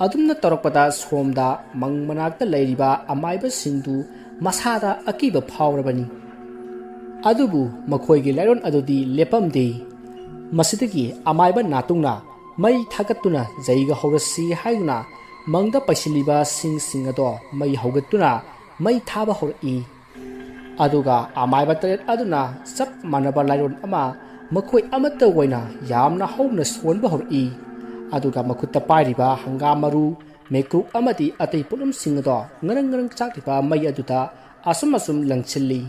ꯑꯗꯨꯝꯅ ꯇꯧꯔꯛꯄꯗ ꯁꯣꯝꯗ ꯃꯪ ꯃꯅꯥꯛꯇ ꯂꯩꯔꯤꯕ ꯑꯃꯥꯏꯕꯁꯤꯡꯗꯨ ꯃꯁꯥꯗ ꯑꯀꯤꯕ ꯐꯥꯎꯔꯕꯅꯤ꯫ ꯑꯗꯨꯕꯨ ꯃꯈꯣꯏꯒꯤ ꯂꯥꯏꯔꯣꯟ ꯑꯗꯨꯗꯤ ꯂꯦꯞꯄꯝꯗꯦ꯫ ꯃꯁꯤꯗꯒꯤ ꯑꯃꯥꯏꯕ ꯅꯥꯇꯨꯡꯅ ꯃꯩ ꯊꯥꯒꯠꯇꯨꯅ ꯖꯩꯒ ꯍꯧꯔꯁꯤ ꯍꯥꯏꯗꯨꯅ ꯃꯪꯗ ꯄꯩꯁꯤꯜꯂꯤꯕ ꯁꯤꯡꯁꯤꯡ ꯑꯗꯣ ꯃꯩ ꯍꯧꯒꯠꯇꯨꯅ ꯃꯩ ꯊꯥꯕ ꯍꯧꯔꯛꯏ꯫ ꯑꯗꯨꯒ ꯑꯃꯥꯏꯕ ꯇꯔꯦꯠ ꯑꯗꯨꯅ ꯆꯞ ꯃꯥꯟꯅꯕ ꯂꯥꯏꯔꯣꯟ ꯑꯃ ꯃꯈꯣꯏ ꯑꯃꯠꯇ ꯑꯣꯏꯅ ꯌꯥꯝꯅ ꯍꯧꯅ ꯁꯣꯟꯕ ꯍꯧꯔꯛꯏ꯫ ꯑꯗꯨꯒ ꯃꯈꯨꯠꯇ ꯄꯥꯏꯔꯤꯕ ꯍꯪꯒꯥꯝ ꯃꯔꯨ, ꯃꯩꯀ꯭ꯔꯨꯛ ꯑꯃꯗꯤ ꯑꯇꯩ ꯄꯣꯠꯂꯝꯁꯤꯡ ꯑꯗꯣ ꯉꯔꯪ ꯉꯔꯪ ꯆꯥꯛꯂꯤꯕ ꯃꯩ ꯑꯗꯨꯗ ꯑꯁꯨꯝ ꯑꯁꯨꯝ ꯂꯪꯁꯤꯜꯂꯤ꯫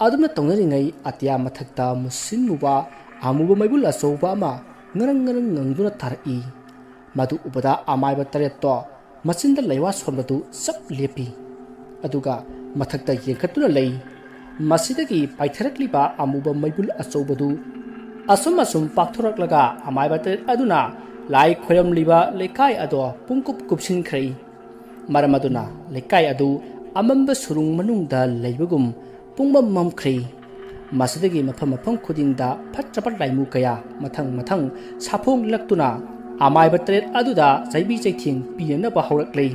ꯑꯗꯨꯝꯅ ꯇꯧꯅꯔꯤꯉꯩ ꯑꯇꯤꯌꯥ ꯃꯊꯛꯇ ꯃꯨꯁꯤꯟ ꯃꯨꯕ ꯑꯃꯨꯕ ꯃꯩꯕꯨꯜ ꯑꯆꯧꯕ ꯑꯃ ꯉꯔꯪ ꯉꯔꯪ ꯉꯪꯗꯨꯅ ꯇꯥꯔꯛꯏ꯫ ꯃꯗꯨ ꯎꯕꯗ ꯑꯃꯥꯏꯕ ꯇꯔꯦꯠꯇꯣ ꯃꯆꯤꯟꯗ ꯂꯩꯋꯥ ꯁꯣꯟꯕꯗꯨ ꯆꯞ ꯂꯦꯞꯄꯤ꯫ ꯑꯗꯨꯒ ꯃꯊꯛꯇ ꯌꯦꯡꯈꯠꯇꯨꯅ ꯂꯩ꯫ ꯃꯁꯤꯗꯒꯤ ꯄꯥꯏꯊꯔꯛꯂꯤꯕ ꯑꯃꯨꯕ ꯃꯩꯕꯨꯜ ꯑꯆꯧꯕꯗꯨ ꯑꯁꯨꯝ ꯑꯁꯨꯝ ꯄꯥꯛꯊꯣꯔꯛꯂꯒ ꯑꯃꯥꯏꯕ ꯇꯔꯦꯠ ꯑꯗꯨꯅ ꯂꯥꯏ ꯈꯣꯏꯔꯝꯂꯤꯕ ꯂꯩꯀꯥꯏ ꯑꯗꯣ ꯄꯨꯡꯀꯨꯞ ꯀꯨꯞꯁꯤꯟꯈ꯭ꯔꯦ꯫ ꯃꯔꯝ ꯑꯗꯨꯅ ꯂꯩꯀꯥꯏ ꯑꯗꯨ ꯑꯃꯝꯕ ꯁꯨꯔꯨꯡ ꯃꯅꯨꯡꯗ ꯂꯩꯕꯒꯨꯝ ꯄꯨꯡꯃꯝ ꯃꯝꯈ꯭ꯔꯦ꯫ ꯃꯁꯤꯗꯒꯤ ꯃꯐꯝ ꯃꯐꯝ ꯈꯨꯗꯤꯡꯗ ꯐꯠꯇ꯭ꯔꯕ ꯂꯥꯏꯃꯨ ꯀꯌꯥ ꯃꯊꯪ ꯃꯊꯪ ꯁꯥꯐꯣꯡꯂꯛꯇꯨꯅ ꯑꯃꯥꯏꯕ ꯇꯔꯦꯠ ꯑꯗꯨꯗ ꯆꯩꯕꯤ ꯆꯩꯊꯦꯡ ꯄꯤꯅꯅꯕ ꯍꯧꯔꯛꯂꯦ꯫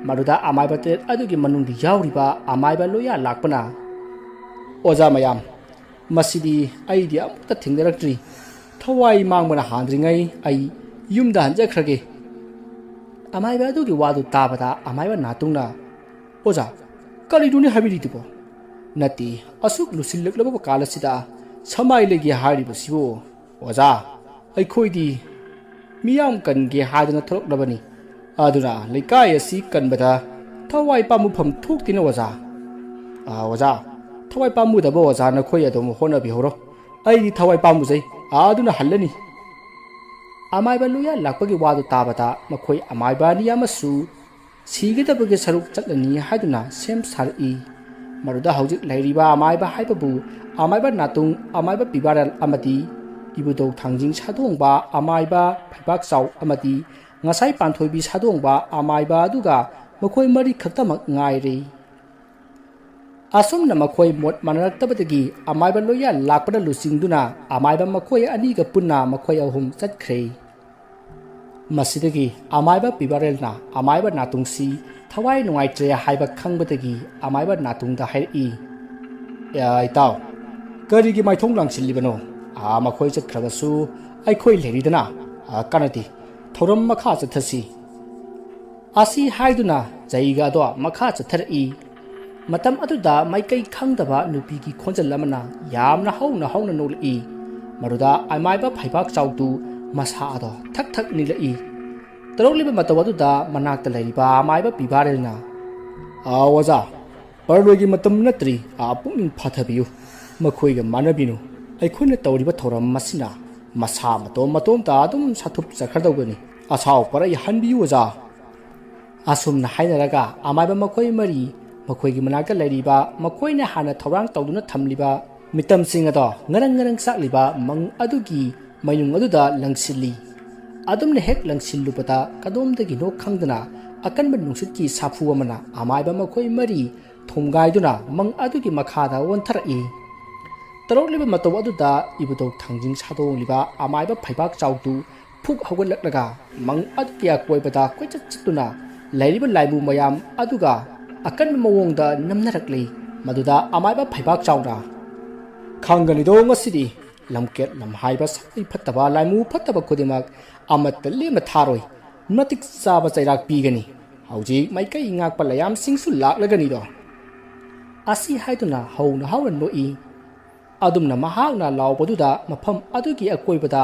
ꯃꯗꯨꯗ ꯑꯃꯥꯏꯕ ꯇꯔꯦꯠ ꯑꯗꯨꯒꯤ ꯃꯅꯨꯡꯗ ꯌꯥꯎꯔꯤꯕ ꯑꯃꯥꯏꯕ ꯂꯣꯌꯥ ꯂꯥꯛꯄꯅ, "ꯑꯣꯖꯥ ꯃꯌꯥꯝ, ꯃꯁꯤꯗꯤ ꯑꯩꯗꯤ ꯑꯃꯨꯛꯇ ꯊꯦꯡꯅꯔꯛꯇ꯭ꯔꯤ꯫ ꯊꯋꯥꯏ ꯃꯥꯡꯕꯅ ꯍꯥꯟꯗ꯭ꯔꯤꯉꯩ ꯑꯩ ꯌꯨꯝꯗ ꯍꯟꯖꯈ꯭ꯔꯒꯦ꯫" ꯑꯃꯥꯏꯕ ꯑꯗꯨꯒꯤ ꯋꯥꯗꯨ ꯇꯥꯕꯗ ꯑꯃꯥꯏꯕ ꯅꯥꯇꯨꯡꯅ, ꯑꯣꯖꯥ, ꯀꯔꯤꯅꯣꯅꯦ ꯍꯥꯏꯕꯤꯔꯤꯗꯨꯕꯣ? ꯅꯠꯇꯦ, ꯑꯁꯨꯛ ꯂꯨꯁꯤꯜꯂꯛꯂꯕ ꯀꯥꯟ ꯑꯁꯤꯗ ꯁꯃꯥꯏ ꯂꯩꯒꯦ ꯍꯥꯏꯔꯤꯕꯁꯤꯕꯨ? ꯑꯣꯖꯥ, ꯑꯩꯈꯣꯏꯗꯤ ꯃꯤꯌꯥꯝ ꯀꯟꯒꯦ ꯍꯥꯏꯗꯅ ꯊꯣꯛꯂꯛꯂꯕꯅꯤ꯫ ꯑꯗꯨꯅ ꯂꯩꯀꯥꯏ ꯑꯁꯤ ꯀꯟꯕꯗ ꯊꯋꯥꯏ ꯄꯥꯝꯃꯨꯐꯝ ꯊꯣꯛꯇꯦꯅꯦ ꯑꯣꯖꯥ꯫ ꯑꯥ, ꯑꯣꯖꯥ, ꯊꯋꯥꯏ ꯄꯥꯝꯃꯨꯗꯕ ꯑꯣꯖꯥ ꯅꯈꯣꯏ ꯑꯗꯨꯝ ꯍꯣꯠꯅꯕꯤꯍꯧꯔꯣ꯫ ꯑꯩꯗꯤ ꯊꯋꯥꯏ ꯄꯥꯝꯃꯨꯖꯩ, ꯑꯗꯨꯅ ꯍꯜꯂꯅꯤ꯫ ꯑꯃꯥꯏꯕ ꯂꯣꯌꯥ ꯂꯥꯛꯄꯒꯤ ꯋꯥꯗꯨ ꯇꯥꯕꯗ ꯃꯈꯣꯏ ꯑꯃꯥꯏꯕ ꯑꯅꯤ ꯑꯃꯁꯨ ꯁꯤꯒꯗꯕꯒꯤ ꯁꯔꯨꯛ ꯆꯠꯂꯅꯤ ꯍꯥꯏꯗꯨꯅ ꯁꯦꯝ ꯁꯥꯔꯛꯏ꯫ ꯃꯗꯨꯗ ꯍꯧꯖꯤꯛ ꯂꯩꯔꯤꯕ ꯑꯃꯥꯏꯕ ꯍꯥꯏꯕꯕꯨ ꯑꯃꯥꯏꯕ ꯅꯥꯇꯨꯡ, ꯑꯃꯥꯏꯕ ꯄꯤꯕꯥꯔꯦꯜ ꯑꯃꯗꯤ ꯏꯕꯨꯙꯧ ꯊꯥꯡꯖꯤꯡ ꯁꯥꯗꯣꯡꯕ, ꯑꯃꯥꯏꯕ ꯐꯩꯕꯥꯛꯆꯥꯎ ꯑꯃꯗꯤ ꯉꯁꯥꯏ ꯄꯥꯟꯊꯣꯏꯕꯤ ꯁꯥꯗꯣꯡꯕ ꯑꯃꯥꯏꯕ ꯑꯗꯨꯒ ꯃꯈꯣꯏ ꯃꯔꯤ ꯈꯛꯇꯃꯛ ꯉꯥꯏꯔꯦ꯫ ꯑꯁꯨꯝꯅ ꯃꯈꯣꯏ ꯃꯣꯠ ꯃꯥꯟꯅꯔꯛꯇꯕꯗꯒꯤ ꯑꯃꯥꯏꯕ ꯂꯣꯌꯥ ꯂꯥꯛꯄꯅ ꯂꯨꯆꯤꯡꯗꯨꯅ ꯑꯃꯥꯏꯕ ꯃꯈꯣꯏ ꯑꯅꯤꯒ ꯄꯨꯟꯅ ꯃꯈꯣꯏ ꯑꯍꯨꯝ ꯆꯠꯈ꯭ꯔꯦ꯫ ꯃꯁꯤꯗꯒꯤ ꯑꯃꯥꯏꯕ ꯄꯤꯕꯥꯔꯦꯜꯅ ꯑꯃꯥꯏꯕ ꯅꯥꯇꯨꯡꯁꯤ ꯊꯋꯥꯏ ꯅꯨꯡꯉꯥꯏꯇ꯭ꯔꯦ ꯍꯥꯏꯕ ꯈꯪꯕꯗꯒꯤ ꯑꯃꯥꯏꯕ ꯅꯥꯇꯨꯡꯗ ꯍꯥꯏꯔꯛꯏ, "ꯑꯦ, ꯏꯇꯥꯎ, ꯀꯔꯤꯒꯤ ꯃꯥꯏꯊꯣꯡ ꯂꯥꯡꯁꯤꯜꯂꯤꯕꯅꯣ? ꯑꯥ, ꯃꯈꯣꯏ ꯆꯠꯈ꯭ꯔꯕꯁꯨ ꯑꯩꯈꯣꯏ ꯂꯩꯔꯤꯗꯅ, ꯑꯥ, ꯀꯥꯟꯅꯗꯦ꯫ ꯊꯧꯔꯝ ꯃꯈꯥ ꯆꯠꯊꯁꯤ꯫" ꯑꯁꯤ ꯍꯥꯏꯗꯨꯅ ꯖꯩꯒ ꯑꯗꯣ ꯃꯈꯥ ꯆꯠꯊꯔꯛꯏ꯫ ꯃꯇꯝ ꯑꯗꯨꯗ ꯃꯥꯏꯀꯩ ꯈꯪꯗꯕ ꯅꯨꯄꯤꯒꯤ ꯈꯣꯟꯖꯦꯜ ꯑꯃꯅ ꯌꯥꯝꯅ ꯍꯧꯅ ꯍꯧꯅ ꯅꯣꯛꯂꯛꯏ꯫ ꯃꯗꯨꯗ ꯑꯃꯥꯏꯕ ꯐꯩꯕꯥꯛ ꯆꯥꯎꯗꯨ ꯃꯁꯥ ꯑꯗꯣ ꯊꯛ ꯊꯛ ꯅꯤꯛꯂꯛꯏ꯫ ꯇꯧꯔꯛꯂꯤꯕ ꯃꯇꯧ ꯑꯗꯨꯗ ꯃꯅꯥꯛꯇ ꯂꯩꯔꯤꯕ ꯑꯃꯥꯏꯕ ꯄꯤꯕꯥꯔꯦꯜꯅ, "ꯑꯥ, ꯑꯣꯖꯥ, ꯄꯔꯂꯣꯏꯒꯤ ꯃꯇꯝ ꯅꯠꯇ꯭ꯔꯤ, ꯑꯥ, ꯄꯨꯛꯅꯤꯡ ꯐꯥꯊꯕꯤꯌꯨ꯫ ꯃꯈꯣꯏꯒ ꯃꯥꯟꯅꯕꯤꯅꯨ꯫ ꯑꯩꯈꯣꯏꯅ ꯇꯧꯔꯤꯕ ꯊꯧꯔꯝ ꯑꯁꯤꯅ ꯃꯁꯥ ꯃꯇꯣꯝ ꯃꯇꯣꯝꯇ ꯑꯗꯨꯝ ꯁꯥꯊꯨꯞꯆꯈ꯭ꯔꯗꯧꯕꯅꯤ꯫ ꯑꯁꯥꯎ ꯄꯔꯩ ꯍꯟꯕꯤꯌꯨ, ꯑꯣꯖꯥ꯫" ꯑꯁꯨꯝꯅ ꯍꯥꯏꯅꯔꯒ ꯑꯃꯥꯏꯕ ꯃꯈꯣꯏ ꯃꯔꯤ ꯃꯈꯣꯏꯒꯤ ꯃꯅꯥꯛꯇ ꯂꯩꯔꯤꯕ ꯃꯈꯣꯏꯅ ꯍꯥꯟꯅ ꯊꯧꯔꯥꯡ ꯇꯧꯗꯨꯅ ꯊꯝꯂꯤꯕ ꯃꯤꯇꯝꯁꯤꯡ ꯑꯗꯣ ꯉꯔꯪ ꯉꯔꯪ ꯆꯥꯛꯂꯤꯕ ꯃꯪ ꯑꯗꯨꯒꯤ ꯃꯌꯨꯡ ꯑꯗꯨꯗ ꯂꯪꯁꯤꯜꯂꯤ꯫ ꯑꯗꯨꯝꯅ ꯍꯦꯛ ꯂꯪꯁꯤꯜꯂꯨꯕꯗ ꯀꯗꯣꯝꯗꯒꯤꯅꯣ ꯈꯪꯗꯅ ꯑꯀꯟꯕ ꯅꯨꯡꯁꯤꯠꯀꯤ ꯁꯥꯐꯨ ꯑꯃꯅ ꯑꯃꯥꯏꯕ ꯃꯈꯣꯏ ꯃꯔꯤ ꯊꯣꯝꯒꯥꯏꯗꯨꯅ ꯃꯪ ꯑꯗꯨꯒꯤ ꯃꯈꯥꯗ ꯑꯣꯟꯊꯔꯛꯏ꯫ ꯇꯧꯔꯛꯂꯤꯕ ꯃꯇꯧ ꯑꯗꯨꯗ ꯏꯕꯨꯙꯧ ꯊꯥꯡꯖꯤꯡ ꯁꯥꯗꯣꯡꯂꯤꯕ ꯑꯃꯥꯏꯕ ꯐꯩꯕꯥꯛ ꯆꯥꯎꯗꯨ ꯐꯨꯛ ꯍꯧꯒꯠꯂꯛꯂꯒ ꯃꯪ ꯑꯗꯨꯒꯤ ꯑꯀꯣꯏꯕꯗ ꯀꯣꯏꯆꯠ ꯆꯠꯇꯨꯅ ꯂꯩꯔꯤꯕ ꯂꯥꯏꯕꯨ ꯃꯌꯥꯝ ꯑꯗꯨꯒ ꯑꯀꯟꯕ ꯃꯑꯣꯡꯗ ꯅꯝꯅꯔꯛꯂꯤ꯫ ꯃꯗꯨꯗ ꯑꯃꯥꯏꯕ ꯐꯩꯕꯥꯛ ꯆꯥꯎꯅ, "ꯈꯪꯒꯅꯤꯗꯣ ꯉꯁꯤꯗꯤ ꯂꯝꯀꯦꯠ ꯂꯝꯍꯥꯏꯕ ꯁꯥꯐꯩ ꯐꯠꯇꯕ ꯂꯥꯏꯃꯨ ꯐꯠꯇꯕ ꯈꯨꯗꯤꯡꯃꯛ ꯑꯃꯠꯇ ꯂꯦꯝꯅ ꯊꯥꯔꯣꯏ꯫ ꯃꯇꯤꯛ ꯆꯥꯕ ꯆꯩꯔꯥꯛ ꯄꯤꯒꯅꯤ꯫" ꯍꯧꯖꯤꯛ ꯃꯥꯏꯀꯩ ꯉꯥꯛꯄ ꯂꯌꯥꯝꯁꯤꯡꯁꯨ ꯂꯥꯛꯂꯒꯅꯤꯗꯣ꯫ ꯑꯁꯤ ꯍꯥꯏꯗꯨꯅ ꯍꯧꯅ ꯍꯧꯅ ꯅꯣꯛꯏ꯫ ꯑꯗꯨꯝꯅ ꯃꯍꯥꯛꯅ ꯂꯥꯎꯕꯗꯨꯗ ꯃꯐꯝ ꯑꯗꯨꯒꯤ ꯑꯀꯣꯏꯕꯗ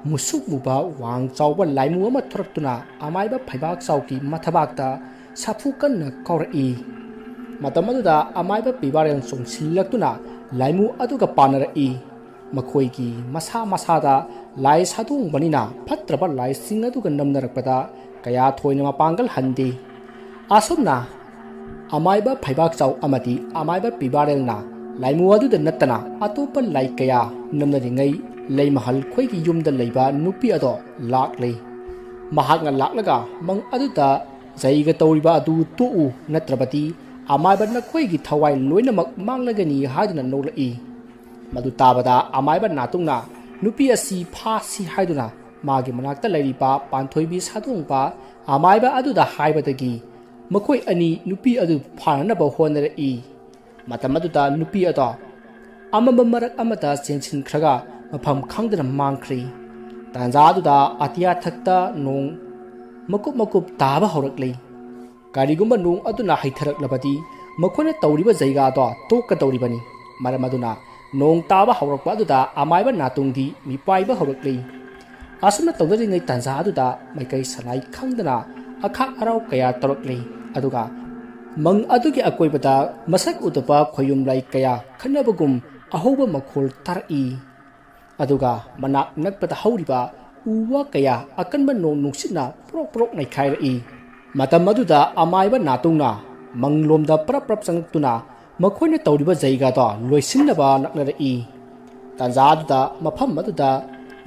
ꯃꯨꯁꯨꯛ ꯃꯨꯕ ꯋꯥꯡ ꯆꯥꯎꯕ ꯂꯥꯏꯃꯨ ꯑꯃ ꯊꯣꯔꯛꯇꯨꯅ ꯑꯃꯥꯏꯕ ꯐꯩꯕꯥꯛ ꯆꯥꯎꯒꯤ ꯃꯊꯕꯥꯛꯇ ꯁꯥꯐꯨ ꯀꯟꯅ ꯀꯥꯎꯔꯛꯏ꯫ ꯃꯇꯝ ꯑꯗꯨꯗ ꯑꯃꯥꯏꯕ ꯄꯤꯕꯥꯔꯦꯜ ꯆꯣꯡꯁꯤꯜꯂꯛꯇꯨꯅ ꯂꯥꯏꯃꯨ ꯑꯗꯨꯒ ꯄꯥꯟꯅꯔꯛꯏ꯫ ꯃꯈꯣꯏꯒꯤ ꯃꯁꯥ ꯃꯁꯥꯗ ꯂꯥꯏ ꯁꯥꯗꯣꯡꯕꯅꯤꯅ ꯐꯠꯇ꯭ꯔꯕ ꯂꯥꯏꯁꯤꯡ ꯑꯗꯨꯒ ꯅꯝꯅꯔꯛꯄꯗ ꯀꯌꯥ ꯊꯣꯏꯅ ꯃꯄꯥꯡꯒꯜ ꯍꯟꯗꯦ꯫ ꯑꯁꯨꯝꯅ ꯑꯃꯥꯏꯕ ꯐꯩꯕꯥꯛꯆꯥꯎ ꯑꯃꯗꯤ ꯑꯃꯥꯏꯕ ꯄꯤꯕꯥꯔꯦꯜꯅ ꯂꯥꯏꯃꯨ ꯑꯗꯨꯗ ꯅꯠꯇꯅ ꯑꯇꯣꯞꯄ ꯂꯥꯏ ꯀꯌꯥ ꯅꯝꯅꯔꯤꯉꯩ ꯂꯩꯃꯍꯜ ꯈꯣꯏꯒꯤ ꯌꯨꯝꯗ ꯂꯩꯕ ꯅꯨꯄꯤ ꯑꯗꯣ ꯂꯥꯛꯂꯦ꯫ ꯃꯍꯥꯛꯅ ꯂꯥꯛꯂꯒ ꯃꯪ ꯑꯗꯨꯗ ꯖꯩꯒ ꯇꯧꯔꯤꯕ ꯑꯗꯨ ꯇꯣꯛꯎ, ꯅꯠꯇ꯭ꯔꯕꯗꯤ ꯑꯃꯥꯏꯕ ꯅꯈꯣꯏꯒꯤ ꯊꯋꯥꯏ ꯂꯣꯏꯅꯃꯛ ꯃꯥꯡꯂꯒꯅꯤ ꯍꯥꯏꯗꯨꯅ ꯅꯣꯛꯂꯛꯏ꯫ ꯃꯗꯨ ꯇꯥꯕꯗ ꯑꯃꯥꯏꯕ ꯅꯥꯇꯨꯡꯅ ꯅꯨꯄꯤ ꯑꯁꯤ ꯐꯥꯁꯤ ꯍꯥꯏꯗꯨꯅ ꯃꯥꯒꯤ ꯃꯅꯥꯛꯇ ꯂꯩꯔꯤꯕ ꯄꯥꯟꯊꯣꯏꯕꯤ ꯁꯥꯗꯣꯡꯕ ꯑꯃꯥꯏꯕ ꯑꯗꯨꯗ ꯍꯥꯏꯕꯗꯒꯤ ꯃꯈꯣꯏ ꯑꯅꯤ ꯅꯨꯄꯤ ꯑꯗꯨ ꯐꯥꯅꯅꯕ ꯍꯣꯠꯅꯔꯛꯏ꯫ ꯃꯇꯝ ꯑꯗꯨꯗ ꯅꯨꯄꯤ ꯑꯗꯣ ꯑꯃꯝꯕ ꯃꯔꯛ ꯑꯃꯗ ꯆꯦꯟꯁꯤꯟꯈ꯭ꯔꯒ ꯃꯐꯝ ꯈꯪꯗꯅ ꯃꯥꯡꯈ꯭ꯔꯤ꯫ ꯇꯥꯟꯖꯥ ꯑꯗꯨꯗ ꯑꯇꯤꯌꯥꯊꯛꯇ ꯅꯣꯡ ꯃꯀꯨꯞ ꯃꯀꯨꯞ ꯇꯥꯕ ꯍꯧꯔꯛꯂꯤ꯫ ꯀꯔꯤꯒꯨꯝꯕ ꯅꯣꯡ ꯑꯗꯨꯅ ꯍꯩꯊꯔꯛꯂꯕꯗꯤ ꯃꯈꯣꯏꯅ ꯇꯧꯔꯤꯕ ꯖꯩꯒꯥꯗꯣ ꯇꯣꯛꯀꯗꯧꯔꯤꯕꯅꯤ꯫ ꯃꯔꯝ ꯑꯗꯨꯅ ꯅꯣꯡ ꯇꯥꯕ ꯍꯧꯔꯛꯄ ꯑꯗꯨꯗ ꯑꯃꯥꯏꯕ ꯅꯥꯇꯣꯡꯗꯤ ꯃꯤꯄꯥꯏꯕ ꯍꯧꯔꯛꯂꯤ꯫ ꯑꯁꯨꯝꯅ ꯇꯧꯅꯔꯤꯉꯩ ꯇꯥꯟꯖꯥ ꯑꯗꯨꯗ ꯃꯥꯏꯀꯩ ꯁꯂꯥꯏ ꯈꯪꯗꯅ ꯑꯈꯥꯛ ꯑꯔꯥꯎ ꯀꯌꯥ ꯇꯧꯔꯛꯂꯤ꯫ ꯑꯗꯨꯒ ꯃꯪ ꯑꯗꯨꯒꯤ ꯑꯀꯣꯏꯕꯗ ꯃꯁꯛ ꯎꯗꯕ ꯈꯣꯌꯨꯝ ꯂꯥꯏ ꯀꯌꯥ ꯈꯟꯅꯕꯒꯨꯝ ꯑꯍꯧꯕ ꯃꯈꯣꯜ ꯇꯥꯔꯛꯏ꯫ ꯑꯗꯨꯒ ꯃꯅꯥꯛ ꯅꯛꯄꯗ ꯍꯧꯔꯤꯕ ꯎ ꯋꯥ ꯀꯌꯥ ꯑꯀꯟꯕ ꯅꯣꯡ ꯅꯨꯡꯁꯤꯠꯅ ꯄ꯭ꯔꯣꯛ ꯄ꯭ꯔꯣꯛ ꯅꯩꯈꯥꯏꯔꯛꯏ꯫ ꯃꯇꯝ ꯑꯗꯨꯗ ꯑꯃꯥꯏꯕ ꯅꯥꯇꯣꯡꯅ ꯃꯪꯂꯣꯝꯗ ꯄ꯭ꯔꯞ ꯄ꯭ꯔꯞ ꯆꯪꯂꯛꯇꯨꯅ ꯃꯈꯣꯏꯅ ꯇꯧꯔꯤꯕ ꯖꯩꯒꯥꯗꯣ ꯂꯣꯏꯁꯤꯟꯅꯕ ꯂꯥꯛꯅꯔꯛꯏ꯫ ꯇꯥꯟꯖꯥ ꯑꯗꯨꯗ ꯃꯐꯝ ꯑꯗꯨꯗ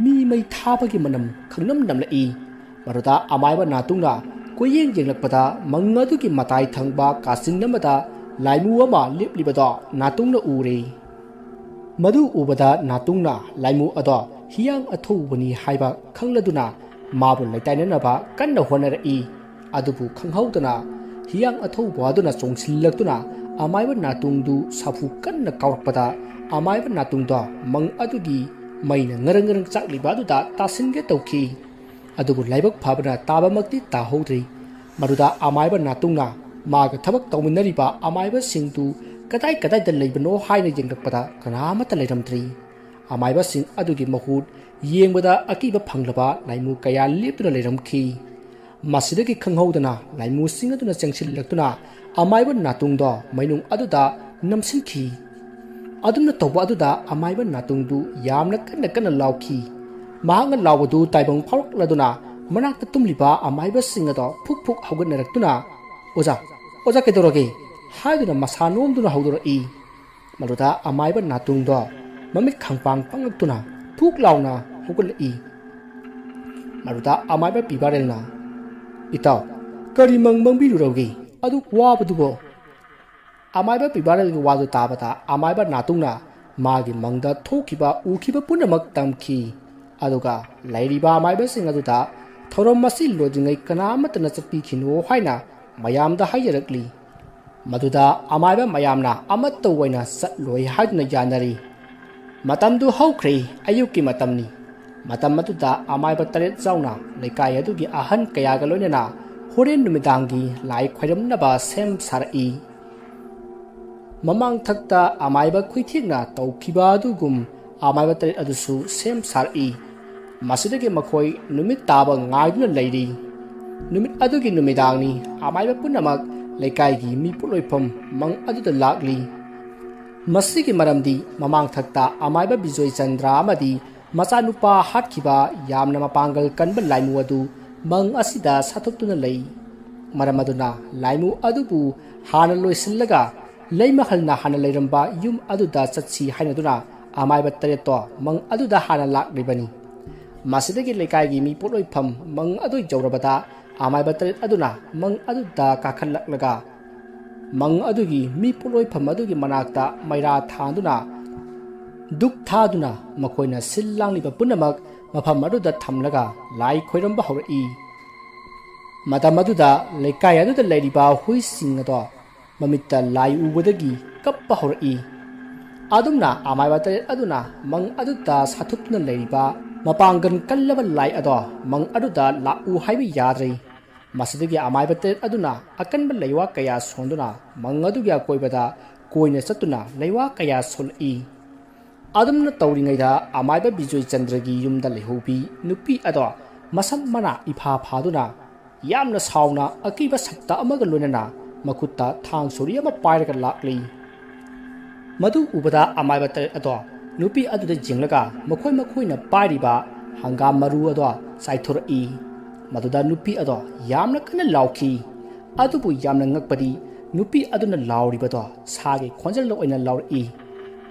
ꯃꯤ ꯃꯩ ꯊꯥꯕꯒꯤ ꯃꯅꯝ ꯈꯪꯅꯝ ꯅꯝꯂꯛꯏ꯫ ꯃꯗꯨꯗ ꯑꯃꯥꯏꯕ ꯅꯥꯇꯨꯡꯅ ꯀꯣꯏꯌꯦꯡ ꯌꯦꯡꯂꯛꯄꯗ ꯃꯪ ꯑꯗꯨꯒꯤ ꯃꯇꯥꯏ ꯊꯪꯕ ꯀꯥꯆꯤꯟ ꯑꯃꯗ ꯂꯥꯏꯃꯨ ꯑꯃ ꯂꯦꯞꯂꯤꯕꯗꯣ ꯅꯥꯇꯨꯡꯅ ꯎꯔꯦ꯫ ꯃꯗꯨ ꯎꯕꯗ ꯅꯥꯇꯨꯡꯅ ꯂꯥꯏꯃꯨ ꯑꯗꯣ ꯍꯤꯌꯥꯡ ꯑꯊꯧꯕꯅꯤ ꯍꯥꯏꯕ ꯈꯪꯂꯗꯨꯅ ꯃꯥꯕꯨ ꯂꯩꯇꯥꯏꯅꯅꯕ ꯀꯟꯅ ꯍꯣꯠꯅꯔꯛꯏ꯫ ꯑꯗꯨꯕꯨ ꯈꯪꯍꯧꯗꯅ ꯍꯤꯌꯥꯡ ꯑꯊꯧꯕ ꯑꯗꯨꯅ ꯆꯣꯡꯁꯤꯜꯂꯛꯇꯨꯅ ꯑꯃꯥꯏꯕ ꯅꯥꯇꯨꯡꯗꯨ ꯁꯥꯐꯨ ꯀꯟꯅ ꯀꯥꯎꯔꯛꯄꯗ ꯑꯃꯥꯏꯕ ꯅꯥꯇꯨꯡꯗꯣ ꯃꯪ ꯑꯗꯨꯒꯤ ꯃꯩꯅ ꯉꯔꯪ ꯉꯔꯪ ꯆꯥꯛꯂꯤꯕ ꯑꯗꯨꯗ ꯇꯥꯁꯤꯟꯒꯦ ꯇꯧꯈꯤ꯫ ꯑꯗꯨꯕꯨ ꯂꯥꯏꯕꯛ ꯐꯕꯅ ꯇꯥꯕꯃꯛꯇꯤ ꯇꯥꯍꯧꯗ꯭ꯔꯤ꯫ ꯃꯗꯨꯗ ꯑꯃꯥꯏꯕ ꯅꯥꯇꯨꯡꯅ ꯃꯥꯒ ꯊꯕꯛ ꯇꯧꯃꯤꯟꯅꯔꯤꯕ ꯑꯃꯥꯏꯕꯁꯤꯡꯗꯨ ꯀꯗꯥꯏ ꯀꯗꯥꯏꯗ ꯂꯩꯕꯅꯣ ꯍꯥꯏꯅ ꯌꯦꯡꯂꯛꯄꯗ ꯀꯅꯥꯃꯠꯇ ꯂꯩꯔꯝꯗ꯭ꯔꯤ꯫ ꯑꯃꯥꯏꯕꯁꯤꯡ ꯑꯗꯨꯒꯤ ꯃꯍꯨꯠ ꯌꯦꯡꯕꯗ ꯑꯀꯤꯕ ꯐꯪꯂꯕ ꯂꯥꯏꯃꯨ ꯀꯌꯥ ꯂꯦꯞꯇꯨꯅ ꯂꯩꯔꯝꯈꯤ꯫ ꯃꯁꯤꯗꯒꯤ ꯈꯪꯍꯧꯗꯅ ꯂꯥꯏꯃꯨꯁꯤꯡ ꯑꯗꯨꯅ ꯆꯪꯁꯤꯜꯂꯛꯇꯨꯅ ꯑꯃꯥꯏꯕ ꯅꯥꯇꯨꯡꯗꯣ ꯃꯩꯅꯨꯡ ꯑꯗꯨꯗ ꯅꯝꯁꯤꯟꯈꯤ꯫ ꯑꯗꯨꯝꯅ ꯇꯧꯕ ꯑꯗꯨꯗ ꯑꯃꯥꯏꯕ ꯅꯥꯇꯨꯡꯗꯨ ꯌꯥꯝꯅ ꯀꯟꯅ ꯀꯟꯅ ꯂꯥꯎꯈꯤ꯫ ꯃꯍꯥꯛꯅ ꯂꯥꯎꯕꯗꯨ ꯇꯥꯏꯕꯪ ꯐꯥꯎꯔꯛꯂꯗꯨꯅ ꯃꯅꯥꯛꯇ ꯇꯨꯝꯂꯤꯕ ꯑꯃꯥꯏꯕꯁꯤꯡ ꯑꯗꯣ ꯐꯨꯛ ꯐꯨꯛ ꯍꯧꯒꯠꯅꯔꯛꯇꯨꯅ, "ꯑꯣꯖꯥ, ꯑꯣꯖꯥ ꯀꯩꯗꯧꯔꯒꯦ?" ꯍꯥꯏꯗꯨꯅ ꯃꯁꯥ ꯅꯣꯝꯗꯨꯅ ꯍꯧꯗꯣꯔꯛꯏ꯫ ꯃꯗꯨꯗ ꯑꯃꯥꯏꯕ ꯅꯥꯇꯨꯡꯗꯣ ꯃꯃꯤꯠ ꯈꯪꯄꯥꯡ ꯄꯥꯡꯂꯛꯇꯨꯅ ꯊꯨꯛ ꯂꯥꯎꯅ ꯍꯧꯒꯠꯂꯛꯏ꯫ ꯃꯗꯨꯗ ꯑꯃꯥꯏꯕ ꯄꯤꯕꯥꯔꯦꯜꯅ, "ꯏꯇꯥꯎ, ꯀꯔꯤ ꯃꯪ ꯃꯪꯕꯤꯔꯨꯔꯕꯒꯦ? ꯑꯗꯨꯛ ꯋꯥꯕꯗꯨꯕꯣ?" ꯑꯃꯥꯏꯕ ꯄꯤꯕꯥꯔꯦꯜꯒꯤ ꯋꯥꯗꯨ ꯇꯥꯕꯗ ꯑꯃꯥꯏꯕ ꯅꯥꯇꯨꯡꯅ ꯃꯥꯒꯤ ꯃꯪꯗ ꯊꯣꯛꯈꯤꯕ ꯎꯈꯤꯕ ꯄꯨꯝꯅꯃꯛ ꯇꯝꯈꯤ꯫ ꯑꯗꯨꯒ ꯂꯩꯔꯤꯕ ꯑꯃꯥꯏꯕꯁꯤꯡ ꯑꯗꯨꯗ ꯊꯧꯔꯝ ꯑꯁꯤ ꯂꯣꯏꯗ꯭ꯔꯤꯉꯩ ꯀꯅꯥ ꯑꯃꯠꯇꯅ ꯆꯠꯄꯤꯈꯤꯅꯨ ꯍꯥꯏꯅ ꯃꯌꯥꯝꯗ ꯍꯥꯏꯖꯔꯛꯂꯤ꯫ ꯃꯗꯨꯗ ꯑꯃꯥꯏꯕ ꯃꯌꯥꯝꯅ ꯑꯃꯠꯇ ꯑꯣꯏꯅ ꯆꯠꯂꯣꯏ ꯍꯥꯏꯗꯨꯅ ꯌꯥꯅꯔꯤ꯫ ꯃꯇꯝꯗꯨ ꯍꯧꯈ꯭ꯔꯦ, ꯑꯌꯨꯛꯀꯤ ꯃꯇꯝꯅꯤ꯫ ꯃꯇꯝ ꯑꯗꯨꯗ ꯑꯃꯥꯏꯕ ꯇꯔꯦꯠ ꯌꯥꯎꯅ ꯂꯩꯀꯥꯏ ꯑꯗꯨꯒꯤ ꯑꯍꯟ ꯀꯌꯥꯒ ꯂꯣꯏꯅꯅ ꯍꯣꯔꯦꯟ ꯅꯨꯃꯤꯗꯥꯡꯒꯤ ꯂꯥꯏ ꯈꯣꯏꯔꯝꯅꯕ ꯁꯦꯝ ꯁꯥꯔꯛꯏ꯫ ꯃꯃꯥꯡꯊꯛꯇ ꯑꯃꯥꯏꯕ ꯈꯨꯏꯊꯦꯛꯅ ꯇꯧꯈꯤꯕ ꯑꯗꯨꯒꯨꯝ ꯑꯃꯥꯏꯕ ꯇꯔꯦꯠ ꯑꯗꯨꯁꯨ ꯁꯦꯝ ꯁꯥꯔꯛꯏ꯫ ꯃꯁꯤꯗꯒꯤ ꯃꯈꯣꯏ ꯅꯨꯃꯤꯠ ꯇꯥꯕ ꯉꯥꯏꯗꯨꯅ ꯂꯩꯔꯤ꯫ ꯅꯨꯃꯤꯠ ꯑꯗꯨꯒꯤ ꯅꯨꯃꯤꯗꯥꯡꯅꯤ꯫ ꯑꯃꯥꯏꯕ ꯄꯨꯝꯅꯃꯛ ꯂꯩꯀꯥꯏꯒꯤ ꯃꯤ ꯄꯣꯠꯂꯣꯏꯐꯝ ꯃꯪ ꯑꯗꯨꯗ ꯂꯥꯛꯂꯤ꯫ ꯃꯁꯤꯒꯤ ꯃꯔꯝꯗꯤ ꯃꯃꯥꯡꯊꯛꯇ ꯑꯃꯥꯏꯕ ꯕꯤꯖꯣꯏ ꯆꯟꯗ꯭ꯔ ꯑꯃꯗꯤ ꯃꯆꯥꯅꯨꯄꯥ ꯍꯥꯠꯈꯤꯕ ꯌꯥꯝꯅ ꯃꯄꯥꯡꯒꯜ ꯀꯟꯕ ꯂꯥꯏꯃꯨ ꯑꯗꯨ ꯃꯪ ꯑꯁꯤꯗ ꯁꯥꯊꯣꯛꯇꯨꯅ ꯂꯩ꯫ ꯃꯔꯝ ꯑꯗꯨꯅ ꯂꯥꯏꯃꯨ ꯑꯗꯨꯕꯨ ꯍꯥꯟꯅ ꯂꯣꯏꯁꯤꯜꯂꯒ ꯂꯩꯃꯍꯜꯅ ꯍꯥꯟꯅ ꯂꯩꯔꯝꯕ ꯌꯨꯝ ꯑꯗꯨꯗ ꯆꯠꯁꯤ ꯍꯥꯏꯅꯗꯨꯅ ꯑꯃꯥꯏꯕ ꯇꯔꯦꯠꯇꯣ ꯃꯪ ꯑꯗꯨꯗ ꯍꯥꯟꯅ ꯂꯥꯛꯂꯤꯕꯅꯤ꯫ ꯃꯁꯤꯗꯒꯤ ꯂꯩꯀꯥꯏꯒꯤ ꯃꯤ ꯄꯣꯠꯂꯣꯏꯐꯝ ꯃꯪ ꯑꯗꯨ ꯌꯧꯔꯕꯗ ꯑꯃꯥꯏꯕ ꯇꯔꯦꯠ ꯑꯗꯨꯅ ꯃꯪ ꯑꯗꯨꯗ ꯀꯥꯈꯠꯂꯛꯂꯒ ꯃꯪ ꯑꯗꯨꯒꯤ ꯃꯤ ꯄꯣꯠꯂꯣꯏꯐꯝ ꯑꯗꯨꯒꯤ ꯃꯅꯥꯛꯇ ꯃꯩꯔꯥ ꯊꯥꯟꯗꯨꯅ ꯙꯨꯞ ꯊꯥꯗꯨꯅ ꯃꯈꯣꯏꯅ ꯁꯤꯜ ꯂꯥꯡꯂꯤꯕ ꯄꯨꯝꯅꯃꯛ ꯃꯐꯝ ꯑꯗꯨꯗ ꯊꯝꯂꯒ ꯂꯥꯏ ꯈꯣꯏꯔꯝꯕ ꯍꯧꯔꯛꯏ꯫ ꯃꯇꯝ ꯑꯗꯨꯗ ꯂꯩꯀꯥꯏ ꯑꯗꯨꯗ ꯂꯩꯔꯤꯕ ꯍꯨꯏꯁꯤꯡ ꯑꯗꯣ ꯃꯃꯤꯠꯇ ꯂꯥꯏ ꯎꯕꯗꯒꯤ ꯀꯞꯄ ꯍꯧꯔꯛꯏ꯫ ꯑꯗꯨꯝꯅ ꯑꯃꯥꯏꯕ ꯇꯔꯦꯠ ꯑꯗꯨꯅ ꯃꯪ ꯑꯗꯨꯗ ꯁꯥꯊꯨꯞꯇꯨꯅ ꯂꯩꯔꯤꯕ ꯃꯄꯥꯡꯒꯜ ꯀꯜꯂꯕ ꯂꯥꯏ ꯑꯗꯣ ꯃꯪ ꯑꯗꯨꯗ ꯂꯥꯛꯎ ꯍꯥꯏꯕ ꯌꯥꯗ꯭ꯔꯦ꯫ ꯃꯁꯤꯗꯒꯤ ꯑꯃꯥꯏꯕ ꯇꯔꯦꯠ ꯑꯗꯨꯅ ꯑꯀꯟꯕ ꯂꯩꯋꯥ ꯀꯌꯥ ꯁꯣꯟꯗꯨꯅ ꯃꯪ ꯑꯗꯨꯒꯤ ꯑꯀꯣꯏꯕꯗ ꯀꯣꯏꯅ ꯆꯠꯇꯨꯅ ꯂꯩꯋꯥ ꯀꯌꯥ ꯁꯣꯜꯂꯛꯏ꯫ ꯑꯗꯨꯝꯅ ꯇꯧꯔꯤꯉꯩꯗ ꯑꯃꯥꯏꯕ ꯕꯤꯖꯣꯏ ꯆꯟꯗ꯭ꯔꯒꯤ ꯌꯨꯝꯗ ꯂꯩꯍꯧꯕꯤ ꯅꯨꯄꯤ ꯑꯗꯣ ꯃꯁꯝ ꯃꯅꯥ ꯏꯐꯥ ꯐꯥꯗꯨꯅ ꯌꯥꯝꯅ ꯁꯥꯎꯅ ꯑꯀꯤꯕ ꯁꯛꯇ ꯑꯃꯒ ꯂꯣꯏꯅꯅ ꯃꯈꯨꯠꯇ ꯊꯥꯡ ꯁꯣꯔꯤ ꯑꯃ ꯄꯥꯏꯔꯒ ꯂꯥꯛꯂꯤ꯫ ꯃꯗꯨ ꯎꯕꯗ ꯑꯃꯥꯏꯕ ꯇꯔꯦꯠ ꯑꯗꯣ ꯅꯨꯄꯤ ꯑꯗꯨꯗ ꯌꯦꯡꯂꯒ ꯃꯈꯣꯏ ꯃꯈꯣꯏꯅ ꯄꯥꯏꯔꯤꯕ ꯍꯪꯒꯥꯝ ꯃꯔꯨ ꯑꯗꯣ ꯆꯥꯏꯊꯣꯔꯛꯏ꯫ ꯃꯗꯨꯗ ꯅꯨꯄꯤ ꯑꯗꯣ ꯌꯥꯝꯅ ꯀꯟꯅ ꯂꯥꯎꯈꯤ꯫ ꯑꯗꯨꯕꯨ ꯌꯥꯝꯅ ꯉꯛꯄꯗꯤ ꯅꯨꯄꯤ ꯑꯗꯨꯅ ꯂꯥꯎꯔꯤꯕꯗꯣ ꯁꯥꯒꯤ ꯈꯣꯟꯖꯦꯜꯗ ꯑꯣꯏꯅ ꯂꯥꯎꯔꯛꯏ꯫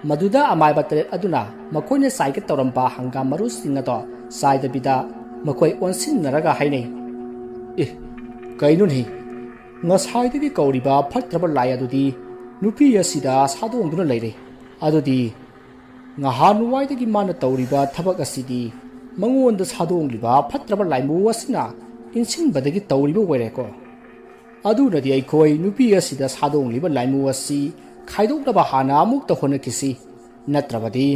ꯃꯗꯨꯗ ꯑꯃꯥꯏꯕ ꯇꯔꯦꯠ ꯑꯗꯨꯅ ꯃꯈꯣꯏꯅ ꯆꯥꯏꯒꯦ ꯇꯧꯔꯝꯕ ꯍꯪꯒꯥꯝ ꯃꯔꯨꯁꯤꯡ ꯑꯗꯣ ꯆꯥꯏꯗꯕꯤꯗ ꯃꯈꯣꯏ ꯑꯣꯟꯁꯤꯟꯅꯔꯒ ꯍꯥꯏꯅꯩ, "ꯑꯦ, ꯀꯩꯅꯣꯅꯦ? ꯉꯁꯥꯏꯗꯒꯤ ꯀꯧꯔꯤꯕ ꯐꯠꯇ꯭ꯔꯕ ꯂꯥꯏ ꯑꯗꯨꯗꯤ ꯅꯨꯄꯤ ꯑꯁꯤꯗ ꯁꯥꯗꯣꯡꯗꯨꯅ ꯂꯩꯔꯦ꯫ ꯑꯗꯨꯗꯤ ꯉꯍꯥꯟꯋꯥꯏꯗꯒꯤ ꯃꯥꯅ ꯇꯧꯔꯤꯕ ꯊꯕꯛ ꯑꯁꯤꯗꯤ ꯃꯉꯣꯟꯗ ꯁꯥꯗꯣꯡꯂꯤꯕ ꯐꯠꯇ꯭ꯔꯕ ꯂꯥꯏꯃꯨ ꯑꯁꯤꯅ ꯏꯟꯁꯤꯟꯕꯗꯒꯤ ꯇꯧꯔꯤꯕ ꯑꯣꯏꯔꯦꯀꯣ꯫ ꯑꯗꯨꯅꯗꯤ ꯑꯩꯈꯣꯏ ꯅꯨꯄꯤ ꯑꯁꯤꯗ ꯁꯥꯗꯣꯡꯂꯤꯕ ꯂꯥꯏꯃꯨ ꯑꯁꯤ ꯈꯥꯏꯗꯣꯛꯅꯕ ꯍꯥꯟꯅ ꯑꯃꯨꯛꯇ ꯍꯣꯠꯅꯈꯤꯁꯤ, ꯅꯠꯇ꯭ꯔꯕꯗꯤ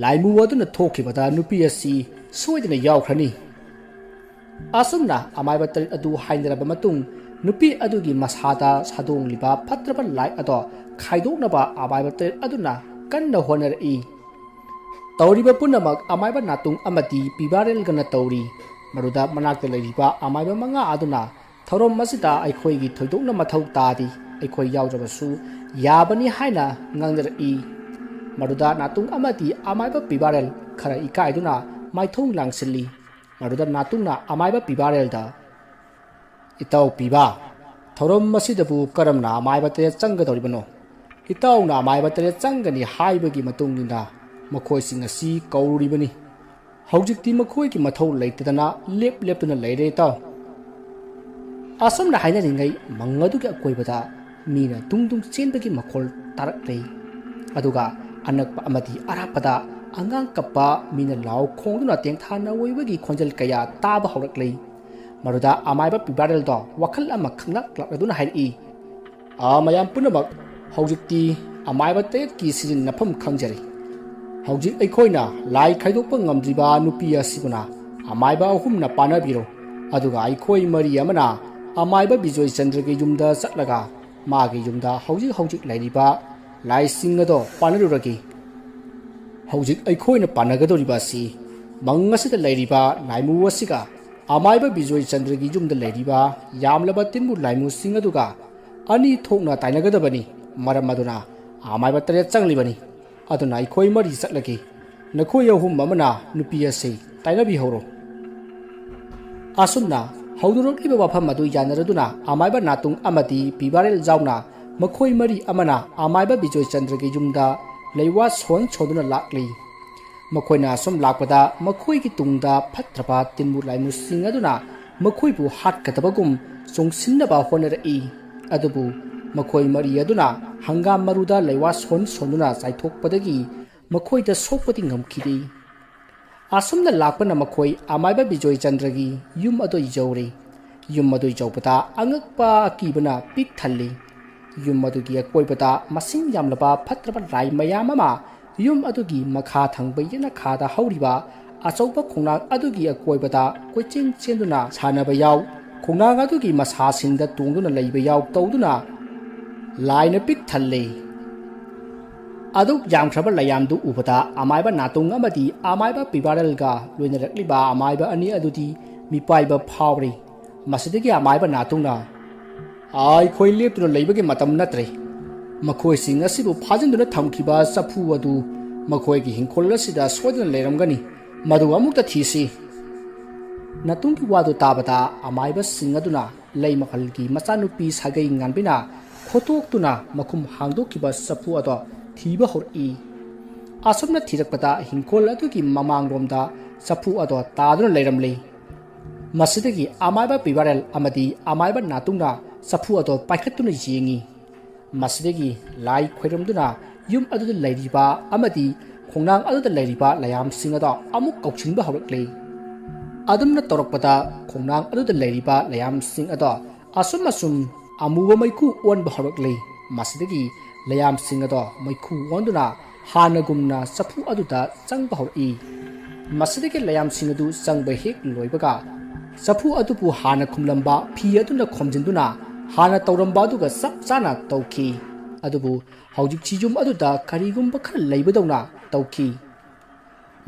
ꯂꯥꯏꯃꯨ ꯑꯗꯨꯅ ꯊꯣꯛꯈꯤꯕꯗ ꯅꯨꯄꯤ ꯑꯁꯤ ꯁꯣꯏꯗꯅ ꯌꯥꯎꯈ꯭ꯔꯅꯤ"꯫ ꯑꯁꯨꯝꯅ ꯑꯃꯥꯏꯕ ꯇꯔꯦꯠ ꯑꯗꯨ ꯍꯥꯏꯅꯔꯕ ꯃꯇꯨꯡ, ꯅꯨꯄꯤ ꯑꯗꯨꯒꯤ ꯃꯁꯥꯗ ꯁꯥꯗꯣꯡꯂꯤꯕ ꯐꯠꯇ꯭ꯔꯕ ꯂꯥꯏ ꯑꯗꯣ ꯈꯥꯏꯗꯣꯛꯅꯕ ꯑꯃꯥꯏꯕ ꯇꯔꯦꯠ ꯑꯗꯨꯅ ꯀꯟꯅ ꯍꯣꯠꯅꯔꯛꯏ꯫ ꯇꯧꯔꯤꯕ ꯄꯨꯝꯅꯃꯛ ꯑꯃꯥꯏꯕ ꯅꯥꯇꯨꯡ ꯑꯃꯗꯤ ꯄꯤꯕꯥꯔꯦꯜꯒꯅ ꯇꯧꯔꯤ꯫ ꯃꯗꯨꯗ ꯃꯅꯥꯛꯇ ꯂꯩꯔꯤꯕ ꯑꯃꯥꯏꯕ ꯃꯉꯥ ꯑꯗꯨꯅ ꯊꯧꯔꯝ ꯑꯁꯤꯗ ꯑꯩꯈꯣꯏꯒꯤ ꯊꯣꯏꯗꯣꯛꯅ ꯃꯊꯧ ꯇꯥꯗꯦ, ꯑꯩꯈꯣꯏ ꯌꯥꯎꯗ꯭ꯔꯕꯁꯨ ꯌꯥꯕꯅꯤ ꯍꯥꯏꯅ ꯉꯥꯡꯅꯔꯛꯏ꯫ ꯃꯗꯨꯗ ꯅꯥꯇꯨꯡ ꯑꯃꯗꯤ ꯑꯃꯥꯏꯕ ꯄꯤꯕꯥꯔꯦꯜ ꯈꯔ ꯏꯀꯥꯏꯗꯨꯅ ꯃꯥꯏꯊꯣꯡ ꯂꯥꯡꯁꯤꯜꯂꯤ꯫ ꯃꯗꯨꯗ ꯅꯥꯇꯨꯡꯅ ꯑꯃꯥꯏꯕ ꯄꯤꯕꯥꯔꯦꯜꯗ, "ꯏꯇꯥꯎ ꯄꯤꯕꯥ, ꯊꯧꯔꯝ ꯑꯁꯤꯗꯕꯨ ꯀꯔꯝꯅ ꯑꯃꯥꯏꯕ ꯇꯔꯦꯠ ꯆꯪꯒꯗꯧꯔꯤꯕꯅꯣ? ꯏꯇꯥꯎꯅ ꯑꯃꯥꯏꯕ ꯇꯔꯦꯠ ꯆꯪꯒꯅꯤ ꯍꯥꯏꯕꯒꯤ ꯃꯇꯨꯡ ꯏꯟꯅ ꯃꯈꯣꯏꯁꯤꯡ ꯑꯁꯤ ꯀꯧꯔꯨꯔꯤꯕꯅꯤ꯫ ꯍꯧꯖꯤꯛꯇꯤ ꯃꯈꯣꯏꯒꯤ ꯃꯊꯧ ꯂꯩꯇꯗꯅ ꯂꯦꯞ ꯂꯦꯞꯇꯨꯅ ꯂꯩꯔꯦ, ꯏꯇꯥꯎ"꯫ ꯑꯁꯨꯝꯅ ꯍꯥꯏꯅꯔꯤꯉꯩ ꯃꯪ ꯑꯗꯨꯒꯤ ꯑꯀꯣꯏꯕꯗ ꯃꯤꯅ ꯗꯨꯡ ꯗꯨꯡ ꯆꯦꯟꯕꯒꯤ ꯃꯈꯣꯜ ꯇꯥꯔꯛꯂꯦ꯫ ꯑꯗꯨꯒ ꯑꯅꯛꯄ ꯑꯃꯗꯤ ꯑꯔꯥꯞꯄꯗ ꯑꯉꯥꯡ ꯀꯞꯄ, ꯃꯤꯅ ꯂꯥꯎ ꯈꯣꯡꯗꯨꯅ ꯇꯦꯡꯊꯥ ꯅꯥꯋꯣꯏꯕꯒꯤ ꯈꯣꯟꯖꯦꯜ ꯀꯌꯥ ꯇꯥꯕ ꯍꯧꯔꯛꯂꯦ꯫ ꯃꯗꯨꯗ ꯑꯃꯥꯏꯕ ꯄꯤꯕꯥꯔꯦꯜꯗꯣ ꯋꯥꯈꯜ ꯑꯃ ꯈꯪꯂꯛ ꯂꯥꯛꯂꯗꯨꯅ ꯍꯥꯏꯔꯛꯏ, "ꯑꯥ, ꯃꯌꯥꯝ ꯄꯨꯝꯅꯃꯛ, ꯍꯧꯖꯤꯛꯇꯤ ꯑꯃꯥꯏꯕ ꯇꯔꯦꯠꯀꯤ ꯁꯤꯖꯤꯟꯅꯐꯝ ꯈꯪꯖꯔꯦ꯫ ꯍꯧꯖꯤꯛ ꯑꯩꯈꯣꯏꯅ ꯂꯥꯏ ꯈꯥꯏꯗꯣꯛꯄ ꯉꯝꯗ꯭ꯔꯤꯕ ꯅꯨꯄꯤ ꯑꯁꯤꯕꯨꯅ ꯑꯃꯥꯏꯕ ꯑꯍꯨꯝꯅ ꯄꯥꯟꯅꯕꯤꯔꯣ꯫ ꯑꯗꯨꯒ ꯑꯩꯈꯣꯏ ꯃꯔꯤ ꯑꯃꯅ ꯑꯃꯥꯏꯕ ꯕꯤꯖꯣꯏ ꯆꯟꯗ꯭ꯔꯒꯤ ꯌꯨꯝꯗ ꯆꯠꯂꯒ ꯃꯥꯒꯤ ꯌꯨꯝꯗ ꯍꯧꯖꯤꯛ ꯍꯧꯖꯤꯛ ꯂꯩꯔꯤꯕ ꯂꯥꯏꯁꯤꯡ ꯑꯗꯣ ꯄꯥꯟꯅꯔꯨꯔꯒꯦ꯫ ꯍꯧꯖꯤꯛ ꯑꯩꯈꯣꯏꯅ ꯄꯥꯟꯅꯒꯗꯧꯔꯤꯕ ꯑꯁꯤ ꯃꯪ ꯑꯁꯤꯗ ꯂꯩꯔꯤꯕ ꯂꯥꯏꯃꯨ ꯑꯁꯤꯒ ꯑꯃꯥꯏꯕ ꯕꯤꯖꯣꯏ ꯆꯟꯗ꯭ꯔꯒꯤ ꯌꯨꯝꯗ ꯂꯩꯔꯤꯕ ꯌꯥꯝꯂꯕ ꯇꯤꯟꯕꯨ ꯂꯥꯏꯃꯨꯁꯤꯡ ꯑꯗꯨꯒ ꯑꯅꯤ ꯊꯣꯛꯅ ꯇꯥꯏꯅꯒꯗꯕꯅꯤ꯫ ꯃꯔꯝ ꯑꯗꯨꯅ ꯑꯃꯥꯏꯕ ꯇꯔꯦꯠ ꯆꯪꯂꯤꯕꯅꯤ꯫ ꯑꯗꯨꯅ ꯑꯩꯈꯣꯏ ꯃꯔꯤ ꯆꯠꯂꯒꯦ꯫ ꯅꯈꯣꯏ ꯑꯍꯨꯝ ꯑꯃꯅ ꯅꯨꯄꯤ ꯑꯁꯤ ꯇꯥꯏꯅꯕꯤꯍꯧꯔꯣ꯫ ꯑꯁꯨꯝꯅ ꯍꯧꯗꯣꯔꯛꯂꯤꯕ ꯋꯥꯐꯝ ꯑꯗꯨ ꯌꯥꯅꯔꯗꯨꯅ ꯑꯃꯥꯏꯕ ꯅꯥꯇꯨꯡ ꯑꯃꯗꯤ ꯄꯤꯕꯥꯔꯦꯜ ꯌꯥꯎꯅ ꯃꯈꯣꯏ ꯃꯔꯤ ꯑꯃꯅ ꯑꯃꯥꯏꯕ ꯕꯤꯖꯣꯏ ꯆꯟꯗ꯭ꯔꯒꯤ ꯌꯨꯝꯗ ꯂꯩꯋꯥ ꯁꯣꯟ ꯁꯣꯟꯗꯨꯅ ꯂꯥꯛꯂꯤ꯫ ꯃꯈꯣꯏꯅ ꯑꯁꯨꯝ ꯂꯥꯛꯄꯗ ꯃꯈꯣꯏꯒꯤ ꯇꯨꯡꯗ ꯐꯠꯇ꯭ꯔꯕ ꯇꯤꯟꯕꯨ ꯂꯥꯏꯃꯨꯁꯤꯡ ꯑꯗꯨꯅ ꯃꯈꯣꯏꯕꯨ ꯍꯥꯠꯀꯗꯕꯒꯨꯝ ꯆꯣꯡꯁꯤꯟꯅꯕ ꯍꯣꯠꯅꯔꯛꯏ꯫ ꯑꯗꯨꯕꯨ ꯃꯈꯣꯏ ꯃꯔꯤ ꯑꯗꯨꯅ ꯍꯪꯒꯥꯝ ꯃꯔꯨꯗ ꯂꯩꯋꯥ ꯁꯣꯟ ꯁꯣꯟꯗꯨꯅ ꯆꯥꯏꯊꯣꯛꯄꯗꯒꯤ ꯃꯈꯣꯏꯗ ꯁꯣꯛꯄꯗꯤ ꯉꯝꯈꯤꯗꯦ꯫ ꯑꯁꯨꯝꯅ ꯂꯥꯛꯄꯅ ꯃꯈꯣꯏ ꯑꯃꯥꯏꯕ ꯕꯤꯖꯣꯏ ꯆꯟꯗ꯭ꯔꯒꯤ ꯌꯨꯝ ꯑꯗꯨ ꯌꯧꯔꯦ꯫ ꯌꯨꯝ ꯑꯗꯨ ꯌꯧꯕꯗ ꯑꯉꯛꯄ ꯑꯀꯤꯕꯅ ꯄꯤꯛ ꯊꯜꯂꯤ꯫ ꯌꯨꯝ ꯑꯗꯨꯒꯤ ꯑꯀꯣꯏꯕꯗ ꯃꯁꯤꯡ ꯌꯥꯝꯂꯕ ꯐꯠꯇ꯭ꯔꯕ ꯂꯥꯏ ꯃꯌꯥꯝ ꯑꯃ ꯌꯨꯝ ꯑꯗꯨꯒꯤ ꯃꯈꯥ ꯊꯪꯕ ꯌꯦꯅꯈꯥꯗ ꯍꯧꯔꯤꯕ ꯑꯆꯧꯕ ꯈꯣꯡꯅꯥꯡ ꯑꯗꯨꯒꯤ ꯑꯀꯣꯏꯕꯗ ꯀꯣꯏꯆꯦꯟ ꯆꯦꯟꯗꯨꯅ ꯁꯥꯟꯅꯕ ꯌꯥꯎ, ꯈꯣꯡꯅꯥꯡ ꯑꯗꯨꯒꯤ ꯃꯁꯥꯁꯤꯡꯗ ꯇꯣꯡꯗꯨꯅ ꯂꯩꯕ ꯌꯥꯎ ꯇꯧꯗꯨꯅ ꯂꯥꯏꯅ ꯄꯤꯛ ꯊꯜꯂꯦ꯫ ꯑꯗꯨꯛ ꯌꯥꯝꯈ꯭ꯔꯕ ꯂꯩꯌꯥꯝꯗꯨ ꯎꯕꯗ ꯑꯃꯥꯏꯕ ꯅꯥꯇꯣꯡ ꯑꯃꯗꯤ ꯑꯃꯥꯏꯕ ꯄꯤꯕꯥꯔꯦꯜꯒ ꯂꯣꯏꯅꯔꯛꯂꯤꯕ ꯑꯃꯥꯏꯕ ꯑꯅꯤ ꯑꯗꯨꯗꯤ ꯃꯤꯄꯥꯏꯕ ꯐꯥꯎꯔꯤ꯫ ꯃꯁꯤꯗꯒꯤ ꯑꯃꯥꯏꯕ ꯅꯥꯇꯣꯡꯅ, "ꯑꯩꯈꯣꯏ ꯂꯦꯞꯇꯨꯅ ꯂꯩꯕꯒꯤ ꯃꯇꯝ ꯅꯠꯇ꯭ꯔꯦ꯫ ꯃꯈꯣꯏꯁꯤꯡ ꯑꯁꯤꯕꯨ ꯐꯥꯖꯤꯟꯗꯨꯅ ꯊꯝꯈꯤꯕ ꯆꯐꯨ ꯑꯗꯨ ꯃꯈꯣꯏꯒꯤ ꯍꯤꯡꯈꯣꯜ ꯑꯁꯤꯗ ꯁꯣꯏꯗꯅ ꯂꯩꯔꯝꯒꯅꯤ꯫ ꯃꯗꯨ ꯑꯃꯨꯛꯇ ꯊꯤꯁꯤ꯫" ꯅꯥꯇꯣꯡꯒꯤ ꯋꯥꯗꯨ ꯇꯥꯕꯗ ꯑꯃꯥꯏꯕꯁꯤꯡ ꯑꯗꯨꯅ ꯂꯩꯃꯈꯜꯒꯤ ꯃꯆꯥꯅꯨꯄꯤ ꯁꯥꯒꯩ ꯉꯥꯟꯕꯤꯅ ꯈꯣꯠꯇꯣꯛꯇꯨꯅ ꯃꯈꯨꯝ ꯍꯥꯡꯗꯣꯛꯈꯤꯕ ꯆꯐꯨ ꯑꯗꯣ ꯊꯤꯕ ꯍꯧꯔꯛꯏ꯫ ꯑꯁꯨꯝꯅ ꯊꯤꯔꯛꯄꯗ ꯍꯤꯡꯈꯣꯜ ꯑꯗꯨꯒꯤ ꯃꯃꯥꯡꯂꯣꯝꯗ ꯆꯐꯨ ꯑꯗꯣ ꯇꯥꯗꯨꯅ ꯂꯩꯔꯝꯂꯦ꯫ ꯃꯁꯤꯗꯒꯤ ꯑꯃꯥꯏꯕ ꯄꯤꯕꯥꯔꯦꯜ ꯑꯃꯗꯤ ꯑꯃꯥꯏꯕ ꯅꯥꯇꯨꯡꯅ ꯆꯐꯨ ꯑꯗꯣ ꯄꯥꯏꯈꯠꯇꯨꯅ ꯌꯦꯡꯉꯤ꯫ ꯃꯁꯤꯗꯒꯤ ꯂꯥꯏ ꯈꯣꯏꯔꯝꯗꯨꯅ ꯌꯨꯝ ꯑꯗꯨꯗ ꯂꯩꯔꯤꯕ ꯑꯃꯗꯤ ꯈꯣꯡꯅꯥꯡ ꯑꯗꯨꯗ ꯂꯩꯔꯤꯕ ꯂꯩꯌꯥꯝꯁꯤꯡ ꯑꯗꯣ ꯑꯃꯨꯛ ꯀꯧꯁꯤꯟꯕ ꯍꯧꯔꯛꯂꯤ꯫ ꯑꯗꯨꯝꯅ ꯇꯧꯔꯛꯄꯗ ꯈꯣꯡꯅꯥꯡ ꯑꯗꯨꯗ ꯂꯩꯔꯤꯕ ꯂꯩꯌꯥꯝꯁꯤꯡ ꯑꯗꯣ ꯑꯁꯨꯝ ꯑꯁꯨꯝ ꯑꯃꯨꯕ ꯃꯩꯈꯨ ꯑꯣꯟꯕ ꯍꯧꯔꯛꯂꯤ꯫ ꯃꯁꯤꯗꯒꯤ ꯂꯩꯌꯥꯝꯁꯤꯡ ꯑꯗꯣ ꯃꯩꯈꯨ ꯑꯣꯟꯗꯨꯅ ꯍꯥꯟꯅꯒꯨꯝꯅ ꯆꯐꯨ ꯑꯗꯨꯗ ꯆꯪꯕ ꯍꯧꯔꯛꯏ꯫ ꯃꯁꯤꯗꯒꯤ ꯂꯩꯌꯥꯝꯁꯤꯡ ꯑꯗꯨ ꯆꯪꯕ ꯍꯦꯛ ꯂꯣꯏꯕꯒ ꯆꯐꯨ ꯑꯗꯨꯕꯨ ꯍꯥꯟꯅ ꯈꯨꯝꯂꯝꯕ ꯐꯤ ꯑꯗꯨꯅ ꯈꯣꯝꯖꯤꯟꯗꯨꯅ ꯍꯥꯟꯅ ꯇꯧꯔꯝꯕ ꯑꯗꯨꯒ ꯆꯞ ꯆꯥꯅ ꯇꯧꯈꯤ꯫ ꯑꯗꯨꯕꯨ ꯍꯧꯖꯤꯛꯁꯤ ꯌꯨꯝ ꯑꯗꯨꯗ ꯀꯔꯤꯒꯨꯝꯕ ꯈꯔ ꯂꯩꯕꯗꯧꯅ ꯇꯧꯈꯤ꯫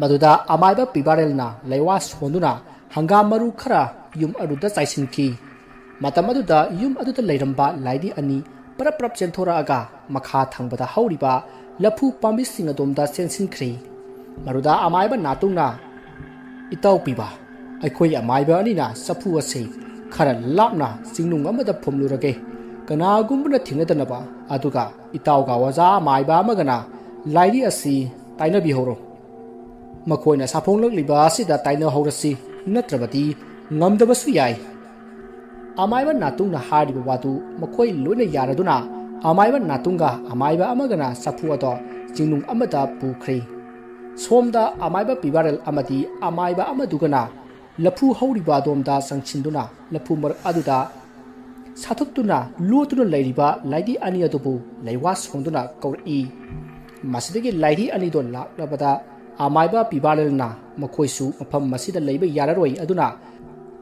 ꯃꯗꯨꯗ ꯑꯃꯥꯏꯕ ꯄꯤꯕꯥꯔꯦꯜꯅ ꯂꯩꯋꯥ ꯁꯣꯟꯗꯨꯅ ꯍꯪꯒꯥꯝ ꯃꯔꯨ ꯈꯔ ꯌꯨꯝ ꯑꯗꯨꯗ ꯆꯥꯏꯁꯤꯟꯈꯤ꯫ ꯃꯇꯝ ꯑꯗꯨꯗ ꯌꯨꯝ ꯑꯗꯨꯗ ꯂꯩꯔꯝꯕ ꯂꯥꯏꯗꯤ ꯑꯅꯤ ꯄꯔꯞ ꯄꯔꯞ ꯆꯦꯟꯊꯣꯔꯛꯑꯒ ꯃꯈꯥ ꯊꯪꯕꯗ ꯍꯧꯔꯤꯕ ꯂꯐꯨ ꯄꯥꯝꯕꯤꯁꯤꯡ ꯑꯗꯣꯝꯗ ꯆꯦꯟꯁꯤꯟꯈ꯭ꯔꯦ꯫ ꯃꯗꯨꯗ ꯑꯃꯥꯏꯕ ꯅꯥꯇꯨꯡꯅ, "ꯏꯇꯥꯎ ꯄꯤꯕ, ꯑꯩꯈꯣꯏ ꯑꯃꯥꯏꯕ ꯑꯅꯤꯅ ꯆꯐꯨ ꯑꯁꯤ ꯈꯔ ꯂꯥꯞꯅ ꯆꯤꯡꯅꯨꯡ ꯑꯃꯗ ꯐꯨꯝꯂꯨꯔꯒꯦ, ꯀꯅꯥꯒꯨꯝꯕꯅ ꯊꯦꯡꯅꯗꯅꯕ, ꯑꯗꯨꯒ ꯏꯇꯥꯎꯒ ꯑꯣꯖꯥ ꯑꯃꯥꯏꯕ ꯑꯃꯒꯅ ꯂꯥꯏꯗꯤ ꯑꯁꯤ ꯇꯥꯏꯅꯕꯤꯍꯧꯔꯣ꯫ ꯃꯈꯣꯏꯅ ꯁꯥꯐꯣꯡꯂꯛꯂꯤꯕ ꯑꯁꯤꯗ ꯇꯥꯏꯅꯍꯧꯔꯁꯤ, ꯅꯠꯇ꯭ꯔꯕꯗꯤ ꯉꯝꯗꯕꯁꯨ ꯌꯥꯏ"꯫ ꯑꯃꯥꯏꯕ ꯅꯥꯇꯨꯡꯅ ꯍꯥꯏꯔꯤꯕ ꯋꯥꯗꯨ ꯃꯈꯣꯏ ꯂꯣꯏꯅ ꯌꯥꯔꯗꯨꯅ ꯑꯃꯥꯏꯕ ꯅꯥꯇꯨꯡꯒ ꯑꯃꯥꯏꯕ ꯑꯃꯒꯅ ꯆꯐꯨ ꯑꯗꯣ ꯆꯤꯡꯅꯨꯡ ꯑꯃꯗ ꯄꯨꯈ꯭ꯔꯦ꯫ ꯁꯣꯝꯗ ꯑꯃꯥꯏꯕ ꯄꯤꯕꯥꯔꯦꯜ ꯑꯃꯗꯤ ꯑꯃꯥꯏꯕ ꯑꯃꯗꯨꯒꯅ ꯂꯐꯨ ꯍꯧꯔꯤꯕ ꯑꯗꯣꯝꯗ ꯆꯪꯁꯤꯟꯗꯨꯅ ꯂꯐꯨ ꯃꯔꯛ ꯑꯗꯨꯗ ꯁꯥꯊꯨꯞꯇꯨꯅ ꯂꯣꯠꯇꯨꯅ ꯂꯩꯔꯤꯕ ꯂꯥꯏꯗꯤ ꯑꯅꯤ ꯑꯗꯨꯕꯨ ꯂꯩꯋꯥ ꯁꯣꯟꯗꯨꯅ ꯀꯧꯔꯛꯏ꯫ ꯃꯁꯤꯗꯒꯤ ꯂꯥꯏꯗꯤ ꯑꯅꯤꯗꯣ ꯂꯥꯛꯂꯕꯗ ꯑꯃꯥꯏꯕ ꯄꯤꯕꯥꯂꯦꯜꯅ ꯃꯈꯣꯏꯁꯨ ꯃꯐꯝ ꯑꯁꯤꯗ ꯂꯩꯕ ꯌꯥꯔꯔꯣꯏ, ꯑꯗꯨꯅ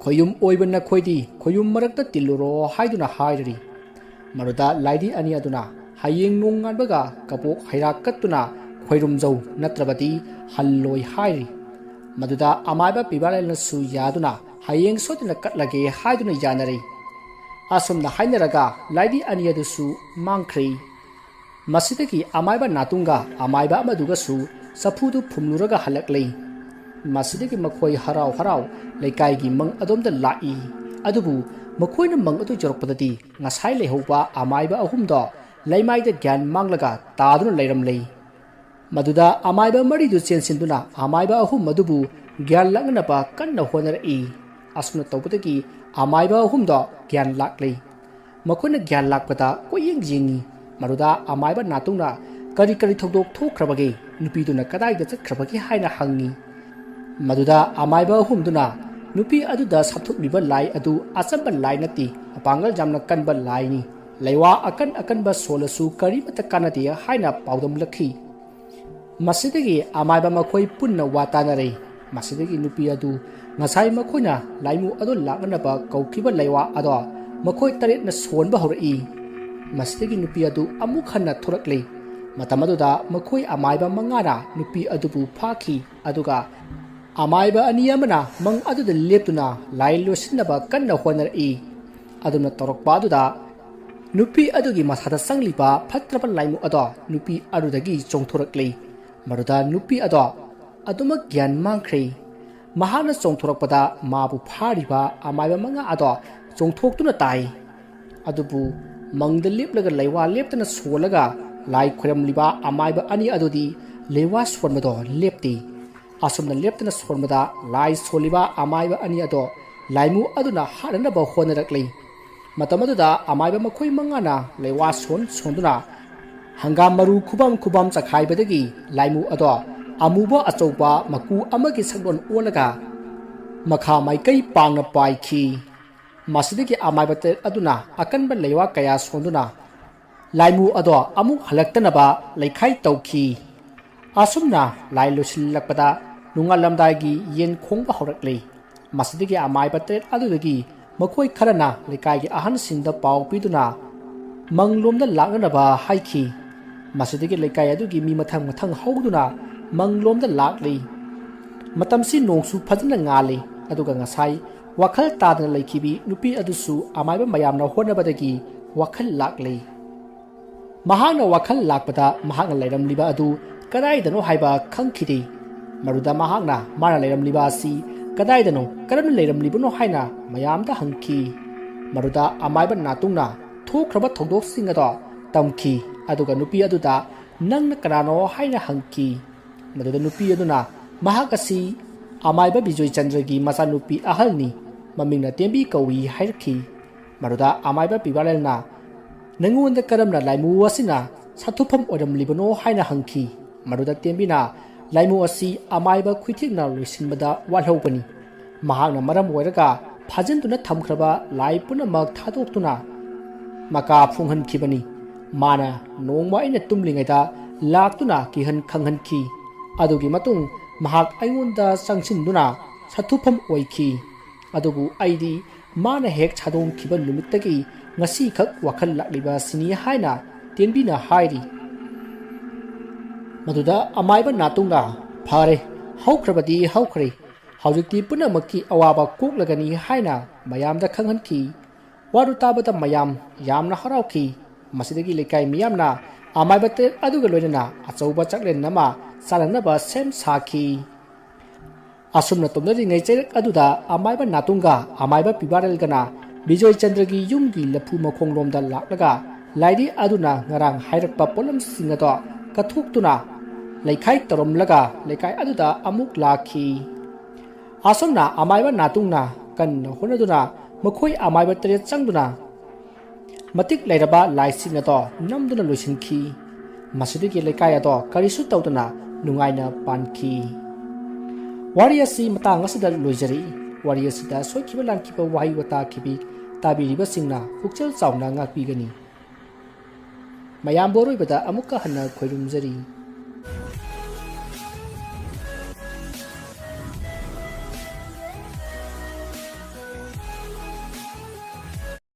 "ꯈꯣꯌꯨꯝ ꯑꯣꯏꯕ ꯅꯈꯣꯏꯗꯤ ꯈꯣꯌꯨꯝ ꯃꯔꯛꯇ ꯇꯤꯜꯂꯨꯔꯣ" ꯍꯥꯏꯗꯨꯅ ꯍꯥꯏꯔꯔꯤ꯫ ꯃꯗꯨꯗ ꯂꯥꯏꯗꯤ ꯑꯅꯤ ꯑꯗꯨꯅ "ꯍꯌꯦꯡ ꯅꯣꯡꯉꯥꯟꯕꯒ ꯀꯕꯣꯛ ꯍꯩꯔꯥꯛ ꯀꯠꯇꯨꯅ ꯈꯣꯏꯔꯨꯝꯖꯧ, ꯅꯠꯇ꯭ꯔꯕꯗꯤ ꯍꯜꯂꯣꯏ" ꯍꯥꯏꯔꯤ꯫ ꯃꯗꯨꯗ ꯑꯃꯥꯏꯕ ꯄꯤꯕꯥꯂꯦꯜꯅꯁꯨ ꯌꯥꯗꯨꯅ "ꯍꯌꯦꯡ ꯁꯣꯏꯗꯅ ꯀꯠꯂꯒꯦ" ꯍꯥꯏꯗꯨꯅ ꯌꯥꯅꯔꯤ꯫ ꯑꯁꯨꯝꯅ ꯍꯥꯏꯅꯔꯒ ꯂꯥꯏꯗꯤ ꯑꯅꯤ ꯑꯗꯨꯁꯨ ꯃꯥꯡꯈ꯭ꯔꯦ꯫ ꯃꯁꯤꯗꯒꯤ ꯑꯃꯥꯏꯕ ꯅꯥꯇꯨꯡꯒ ꯑꯃꯥꯏꯕ ꯑꯃꯗꯨꯒꯁꯨ ꯆꯐꯨꯗꯨ ꯐꯨꯝꯂꯨꯔꯒ ꯍꯜꯂꯛꯂꯦ꯫ ꯃꯁꯤꯗꯒꯤ ꯃꯈꯣꯏ ꯍꯔꯥꯎ ꯍꯔꯥꯎ ꯂꯩꯀꯥꯏꯒꯤ ꯃꯪ ꯑꯗꯣꯝꯗ ꯂꯥꯛꯏ꯫ ꯑꯗꯨꯕꯨ ꯃꯈꯣꯏꯅ ꯃꯪ ꯑꯗꯨ ꯌꯧꯔꯛꯄꯗꯗꯤ ꯉꯁꯥꯏ ꯂꯩꯍꯧꯕ ꯑꯃꯥꯏꯕ ꯑꯍꯨꯝꯗꯣ ꯂꯩꯃꯥꯏꯗ ꯒ꯭ꯌꯥꯟ ꯃꯥꯡꯂꯒ ꯇꯥꯗꯨꯅ ꯂꯩꯔꯝꯂꯦ꯫ ꯃꯗꯨꯗ ꯑꯃꯥꯏꯕ ꯃꯔꯤꯗꯨ ꯆꯦꯟꯁꯤꯟꯗꯨꯅ ꯑꯃꯥꯏꯕ ꯑꯍꯨꯝ ꯑꯗꯨꯕꯨ ꯒ꯭ꯌꯥꯟ ꯂꯥꯛꯅꯅꯕ ꯀꯟꯅ ꯍꯣꯠꯅꯔꯛꯏ꯫ ꯑꯁꯨꯝꯅ ꯇꯧꯕꯗꯒꯤ ꯑꯃꯥꯏꯕ ꯑꯍꯨꯝꯗꯣ ꯒ꯭ꯌꯥꯟ ꯂꯥꯛꯂꯦ꯫ ꯃꯈꯣꯏꯅ ꯒ꯭ꯌꯥꯟ ꯂꯥꯛꯄꯗ ꯀꯣꯏꯌꯦꯡ ꯌꯦꯡꯉꯤ꯫ ꯃꯗꯨꯗ ꯑꯃꯥꯏꯕ ꯅꯥꯇꯨꯡꯅ "ꯀꯔꯤ ꯀꯔꯤ ꯊꯧꯗꯣꯛ ꯊꯣꯛꯈ꯭ꯔꯕꯒꯦ? ꯅꯨꯄꯤꯗꯨꯅ ꯀꯗꯥꯏꯗ ꯆꯠꯈ꯭ꯔꯕꯒꯦ?" ꯍꯥꯏꯅ ꯍꯪꯉꯤ꯫ ꯃꯗꯨꯗ ꯑꯃꯥꯏꯕ ꯑꯍꯨꯝꯗꯨꯅ, "ꯅꯨꯄꯤ ꯑꯗꯨꯗ ꯁꯥꯞꯊꯨꯞꯂꯤꯕ ꯂꯥꯏ ꯑꯗꯨ ꯑꯆꯝꯕ ꯂꯥꯏ ꯅꯠꯇꯦ, ꯃꯄꯥꯡꯒꯜ ꯌꯥꯝꯅ ꯀꯟꯕ ꯂꯥꯏꯅꯤ꯫ ꯂꯩꯋꯥ ꯑꯀꯟ ꯑꯀꯟꯕ ꯁꯣꯜꯂꯁꯨ ꯀꯔꯤꯃꯠꯇ ꯀꯥꯟꯅꯗꯦ" ꯍꯥꯏꯅ ꯄꯥꯎꯗꯝꯂꯛꯈꯤ꯫ ꯃꯁꯤꯗꯒꯤ ꯑꯃꯥꯏꯕ ꯃꯈꯣꯏ ꯄꯨꯟꯅ ꯋꯥ ꯇꯥꯅꯔꯦ꯫ ꯃꯁꯤꯗꯒꯤ ꯅꯨꯄꯤ ꯑꯗꯨ ꯉꯁꯥꯏ ꯃꯈꯣꯏꯅ ꯂꯥꯏꯃꯨ ꯑꯗꯨ ꯂꯥꯛꯅꯅꯕ ꯀꯧꯈꯤꯕ ꯂꯩꯋꯥ ꯑꯗꯣ ꯃꯈꯣꯏ ꯇꯔꯦꯠꯅ ꯁꯣꯟꯕ ꯍꯧꯔꯛꯏ꯫ ꯃꯁꯤꯗꯒꯤ ꯅꯨꯄꯤ ꯑꯗꯨ ꯑꯃꯨꯛ ꯍꯟꯅ ꯊꯣꯔꯛꯂꯤ꯫ ꯃꯇꯝ ꯑꯗꯨꯗ ꯃꯈꯣꯏ ꯑꯃꯥꯏꯕ ꯃꯉꯥꯅ ꯅꯨꯄꯤ ꯑꯗꯨꯕꯨ ꯐꯥꯈꯤ, ꯑꯗꯨꯒ ꯑꯃꯥꯏꯕ ꯑꯅꯤ ꯑꯃꯅ ꯃꯪ ꯑꯗꯨꯗ ꯂꯦꯞꯇꯨꯅ ꯂꯥꯏ ꯂꯣꯏꯁꯤꯟꯅꯕ ꯀꯟꯅ ꯍꯣꯠꯅꯔꯛꯏ꯫ ꯑꯗꯨꯝꯅ ꯇꯧꯔꯛꯄ ꯑꯗꯨꯗ ꯅꯨꯄꯤ ꯑꯗꯨꯒꯤ ꯃꯁꯥꯗ ꯆꯪꯂꯤꯕ ꯐꯠꯇ꯭ꯔꯕ ꯂꯥꯏꯃꯨ ꯑꯗꯣ ꯅꯨꯄꯤ ꯑꯗꯨꯗꯒꯤ ꯆꯣꯡꯊꯣꯔꯛꯂꯤ꯫ ꯃꯗꯨꯗ ꯅꯨꯄꯤ ꯑꯗꯣ ꯑꯗꯨꯃꯛ ꯒ꯭ꯌꯥꯟ ꯃꯥꯡꯈ꯭ꯔꯦ꯫ ꯃꯍꯥꯛꯅ ꯆꯣꯡꯊꯣꯔꯛꯄꯗ ꯃꯥꯕꯨ ꯐꯥꯔꯤꯕ ꯑꯃꯥꯏꯕ ꯃꯉꯥ ꯑꯗꯣ ꯆꯣꯡꯊꯣꯛꯇꯨꯅ ꯇꯥꯏ꯫ ꯑꯗꯨꯕꯨ ꯃꯪꯗ ꯂꯦꯞꯂꯒ ꯂꯩꯋꯥ ꯂꯦꯞꯇꯅ ꯁꯣꯜꯂꯒ ꯂꯥꯏ ꯈꯣꯏꯔꯝꯂꯤꯕ ꯑꯃꯥꯏꯕ ꯑꯅꯤ ꯑꯗꯨꯗꯤ ꯂꯩꯋꯥ ꯁꯣꯟꯕꯗꯣ ꯂꯦꯞꯇꯦ꯫ ꯑꯁꯨꯝꯅ ꯂꯦꯞꯇꯅ ꯁꯣꯟꯕꯗ ꯂꯥꯏ ꯁꯣꯜꯂꯤꯕ ꯑꯃꯥꯏꯕ ꯑꯅꯤ ꯑꯗꯣ ꯂꯥꯏꯃꯨ ꯑꯗꯨꯅ ꯍꯥꯠꯅꯅꯕ ꯍꯣꯠꯅꯔꯛꯂꯤ꯫ ꯃꯇꯝ ꯑꯗꯨꯗ ꯑꯃꯥꯏꯕ ꯃꯈꯣꯏ ꯃꯉꯥꯅ ꯂꯩꯋꯥ ꯁꯣꯟ ꯁꯣꯟꯗꯨꯅ ꯍꯪꯒꯥꯝ ꯃꯔꯨ ꯈꯨꯕꯝ ꯈꯨꯕꯝ ꯆꯈꯥꯏꯕꯗꯒꯤ ꯂꯥꯏꯃꯨ ꯑꯗꯣ ꯑꯃꯨꯕ ꯑꯆꯧꯕ ꯃꯀꯨ ꯑꯃꯒꯤ ꯁꯛꯂꯣꯟ ꯑꯣꯜꯂꯒ ꯃꯈꯥ ꯃꯥꯏꯀꯩ ꯄꯥꯡꯅ ꯄꯥꯏꯈꯤ꯫ ꯃꯁꯤꯗꯒꯤ ꯑꯃꯥꯏꯕ ꯇꯔꯦꯠ ꯑꯗꯨꯅ ꯑꯀꯟꯕ ꯂꯩꯋꯥ ꯀꯌꯥ ꯁꯣꯟꯗꯨꯅ ꯂꯥꯏꯃꯨ ꯑꯗꯣ ꯑꯃꯨꯛ ꯍꯜꯂꯛꯇꯅꯕ ꯂꯩꯈꯥꯏ ꯇꯧꯈꯤ꯫ ꯑꯁꯨꯝꯅ ꯂꯥꯏ ꯂꯣꯏꯁꯤꯜꯂꯛꯄꯗ ꯅꯣꯡꯉꯥꯜꯂꯝꯗꯥꯏꯒꯤ ꯌꯦꯟ ꯈꯣꯡꯕ ꯍꯧꯔꯛꯂꯤ꯫ ꯃꯁꯤꯗꯒꯤ ꯑꯃꯥꯏꯕ ꯇꯔꯦꯠ ꯑꯗꯨꯗꯒꯤ ꯃꯈꯣꯏ ꯈꯔꯅ ꯂꯩꯀꯥꯏꯒꯤ ꯑꯍꯟꯁꯤꯡꯗ ꯄꯥꯎ ꯄꯤꯗꯨꯅ ꯃꯪꯂꯣꯝꯗ ꯂꯥꯛꯅꯅꯕ ꯍꯥꯏꯈꯤ꯫ ꯃꯁꯤꯗꯒꯤ ꯂꯩꯀꯥꯏ ꯑꯗꯨꯒꯤ ꯃꯤ ꯃꯊꯪ ꯃꯊꯪ ꯍꯧꯗꯨꯅ ꯃꯪꯂꯣꯝꯗ ꯂꯥꯛꯂꯤ꯫ ꯃꯇꯝꯁꯤ ꯅꯣꯡꯁꯨ ꯐꯖꯅ ꯉꯥꯜꯂꯤ, ꯑꯗꯨꯒ ꯉꯁꯥꯏ ꯋꯥꯈꯜ ꯇꯥꯗꯅ ꯂꯩꯈꯤꯕꯤ ꯅꯨꯄꯤ ꯑꯗꯨꯁꯨ ꯑꯃꯥꯏꯕ ꯃꯌꯥꯝꯅ ꯍꯣꯠꯅꯕꯗꯒꯤ ꯋꯥꯈꯜ ꯂꯥꯛꯂꯤ꯫ ꯃꯍꯥꯛꯅ ꯋꯥꯈꯜ ꯂꯥꯛꯄꯗ ꯃꯍꯥꯛꯅ ꯂꯩꯔꯝꯂꯤꯕ ꯑꯗꯨ ꯀꯗꯥꯏꯗꯅꯣ ꯍꯥꯏꯕ ꯈꯪꯈꯤꯗꯦ꯫ ꯃꯗꯨꯗ ꯃꯍꯥꯛꯅ ꯃꯥꯅ ꯂꯩꯔꯝꯂꯤꯕ ꯑꯁꯤ ꯀꯗꯥꯏꯗꯅꯣ, ꯀꯔꯝꯅ ꯂꯩꯔꯝꯂꯤꯕꯅꯣ ꯍꯥꯏꯅ ꯃꯌꯥꯝꯗ ꯍꯪꯈꯤ꯫ ꯃꯗꯨꯗ ꯑꯃꯥꯏꯕ ꯅꯥꯇꯨꯡꯅ ꯊꯣꯛꯈ꯭ꯔꯕ ꯊꯧꯗꯣꯛꯁꯤꯡ ꯑꯗꯣ ꯇꯝꯈꯤ, ꯑꯗꯨꯒ ꯅꯨꯄꯤ ꯑꯗꯨꯗ "ꯅꯪꯅ ꯀꯅꯥꯅꯣ?" ꯍꯥꯏꯅ ꯍꯪꯈꯤ꯫ ꯃꯗꯨꯗ ꯅꯨꯄꯤ ꯑꯗꯨꯅ ꯃꯍꯥꯛ ꯑꯁꯤ ꯑꯃꯥꯏꯕ ꯕꯤꯖꯣꯏ ꯆꯟꯗ꯭ꯔꯒꯤ ꯃꯆꯥꯅꯨꯄꯤ ꯑꯍꯜꯅꯤ, ꯃꯃꯤꯡꯅ ꯇꯦꯝꯕꯤ ꯀꯧꯏ ꯍꯥꯏꯔꯛꯈꯤ꯫ ꯃꯗꯨꯗ ꯑꯃꯥꯏꯕ ꯄꯤꯕꯥꯂꯦꯜꯅ "ꯅꯉꯣꯟꯗ ꯀꯔꯝꯅ ꯂꯥꯏꯃꯨ ꯑꯁꯤꯅ ꯁꯥꯊꯨꯐꯝ ꯑꯣꯏꯔꯝꯂꯤꯕꯅꯣ?" ꯍꯥꯏꯅ ꯍꯪꯈꯤ꯫ ꯃꯗꯨꯗ ꯇꯦꯝꯕꯤꯅ "ꯂꯥꯏꯃꯨ ꯑꯁꯤ ꯑꯃꯥꯏꯕ ꯈꯨꯏꯊꯦꯛꯅ ꯂꯣꯏꯁꯤꯟꯕꯗ ꯋꯥꯠꯍꯧꯕꯅꯤ꯫ ꯃꯍꯥꯛꯅ ꯃꯔꯝ ꯑꯣꯏꯔꯒ ꯐꯥꯖꯤꯟꯗꯨꯅ ꯊꯝꯈ꯭ꯔꯕ ꯂꯥꯏ ꯄꯨꯝꯅꯃꯛ ꯊꯥꯗꯣꯛꯇꯨꯅ ꯃꯀꯥ ꯐꯣꯡꯍꯟꯈꯤꯕꯅꯤ꯫ ꯃꯥꯅ ꯅꯣꯡꯃ ꯑꯩꯅ ꯇꯨꯝꯂꯤꯉꯩꯗ ꯂꯥꯛꯇꯨꯅ ꯀꯤꯍꯟ ꯈꯪꯍꯟꯈꯤ꯫ ꯑꯗꯨꯒꯤ ꯃꯇꯨꯡ ꯃꯍꯥꯛ ꯑꯩꯉꯣꯟꯗ ꯆꯪꯁꯤꯟꯗꯨꯅ ꯁꯥꯊꯨꯐꯝ ꯑꯣꯏꯈꯤ꯫ ꯑꯗꯨꯕꯨ ꯑꯩꯗꯤ ꯃꯥꯅ ꯍꯦꯛ ꯁꯥꯗꯣꯡꯈꯤꯕ ꯅꯨꯃꯤꯠꯇꯒꯤ ꯉꯁꯤꯈꯛ ꯋꯥꯈꯜ ꯂꯥꯛꯂꯤꯕ ꯁꯤꯅꯤ ꯍꯥꯏꯅ ꯇꯦꯟꯕꯤꯅ ꯍꯥꯏꯔꯤ꯫ ꯃꯗꯨꯗ ꯑꯃꯥꯏꯕ ꯅꯥꯇꯨꯡꯅ, "ꯐꯔꯦ, ꯍꯧꯈ꯭ꯔꯕꯗꯤ ꯍꯧꯈ꯭ꯔꯦ, ꯍꯧꯖꯤꯛꯇꯤ ꯄꯨꯝꯅꯃꯛꯀꯤ ꯑꯋꯥꯕ ꯀꯣꯛꯂꯒꯅꯤ" ꯍꯥꯏꯅ ꯃꯌꯥꯝꯗ ꯈꯪꯍꯟꯈꯤ꯫ ꯋꯥꯗꯨ ꯇꯥꯕꯗ ꯃꯌꯥꯝ ꯌꯥꯝꯅ ꯍꯔꯥꯎꯈꯤ꯫ ꯃꯁꯤꯗꯒꯤ ꯂꯩꯀꯥꯏ ꯃꯤꯌꯥꯝꯅ ꯑꯃꯥꯏꯕ ꯇꯔꯦꯠ ꯑꯗꯨꯒ ꯂꯣꯏꯅꯅ ꯑꯆꯧꯕ ꯆꯥꯛꯂꯦꯟ ꯑꯃ ꯆꯥꯅꯅꯕ ꯁꯦꯝ ꯁꯥꯈꯤ꯫ ꯑꯁꯨꯝꯅ ꯇꯧꯅꯔꯤꯉꯩ ꯆꯩꯔꯛ ꯑꯗꯨꯗ ꯑꯃꯥꯏꯕ ꯅꯥꯇꯨꯡꯒ ꯑꯃꯥꯏꯕ ꯄꯤꯕꯥꯔꯦꯜꯒꯅ ꯕꯤꯖꯣꯏ ꯆꯟꯗ꯭ꯔꯒꯤ ꯌꯨꯝꯒꯤ ꯂꯐꯨ ꯃꯈꯣꯡꯂꯣꯝꯗ ꯂꯥꯛꯂꯒ ꯂꯥꯏꯔꯤ ꯑꯗꯨꯅ ꯉꯔꯥꯡ ꯍꯥꯏꯔꯛꯄ ꯄꯣꯠꯂꯝꯁꯤꯡ ꯑꯗꯣ ꯀꯠꯊꯣꯛꯇꯨꯅ ꯂꯩꯈꯥꯏ ꯇꯧꯔꯝꯂꯒ ꯂꯩꯀꯥꯏ ꯑꯗꯨꯗ ꯑꯃꯨꯛ ꯂꯥꯛꯈꯤ꯫ ꯑꯁꯨꯝꯅ ꯑꯃꯥꯏꯕ ꯅꯥꯇꯨꯡꯅ ꯀꯟꯅ ꯍꯣꯠꯅꯗꯨꯅ ꯃꯈꯣꯏ ꯑꯃꯥꯏꯕ ꯇꯔꯦꯠ ꯆꯪꯗꯨꯅ ꯃꯇꯤꯛ ꯂꯩꯔꯕ ꯂꯥꯏꯁꯤꯡ ꯑꯗꯣ ꯅꯝꯗꯨꯅ ꯂꯣꯏꯁꯤꯟꯈꯤ꯫ ꯃꯁꯤꯗꯒꯤ ꯂꯩꯀꯥꯏ ꯑꯗꯣ ꯀꯔꯤꯁꯨ ꯇꯧꯗꯅ ꯅꯨꯡꯉꯥꯏꯅ ꯄꯥꯟꯈꯤ꯫ ꯋꯥꯔꯤ ꯑꯁꯤ ꯃꯇꯥꯡ ꯑꯁꯤꯗ ꯂꯣꯏꯖꯔꯤ꯫ ꯋꯥꯔꯤ ꯑꯁꯤꯗ ꯁꯣꯏꯈꯤꯕ ꯂꯥꯟꯈꯤꯕ ꯋꯥꯍꯩ ꯋꯥꯇꯥ ꯈꯤꯕꯤ ꯇꯥꯕꯤꯔꯤꯕꯁꯤꯡꯅ ꯄꯨꯛꯆꯦꯜ ꯆꯥꯎꯅ ꯉꯥꯛꯄꯤꯒꯅꯤ꯫ ꯃꯌꯥꯝꯕꯨ ꯑꯔꯣꯏꯕꯗ ꯑꯃꯨꯛꯀ ꯍꯟꯅ ꯈꯣꯏꯔꯨꯝꯖꯔꯤ꯫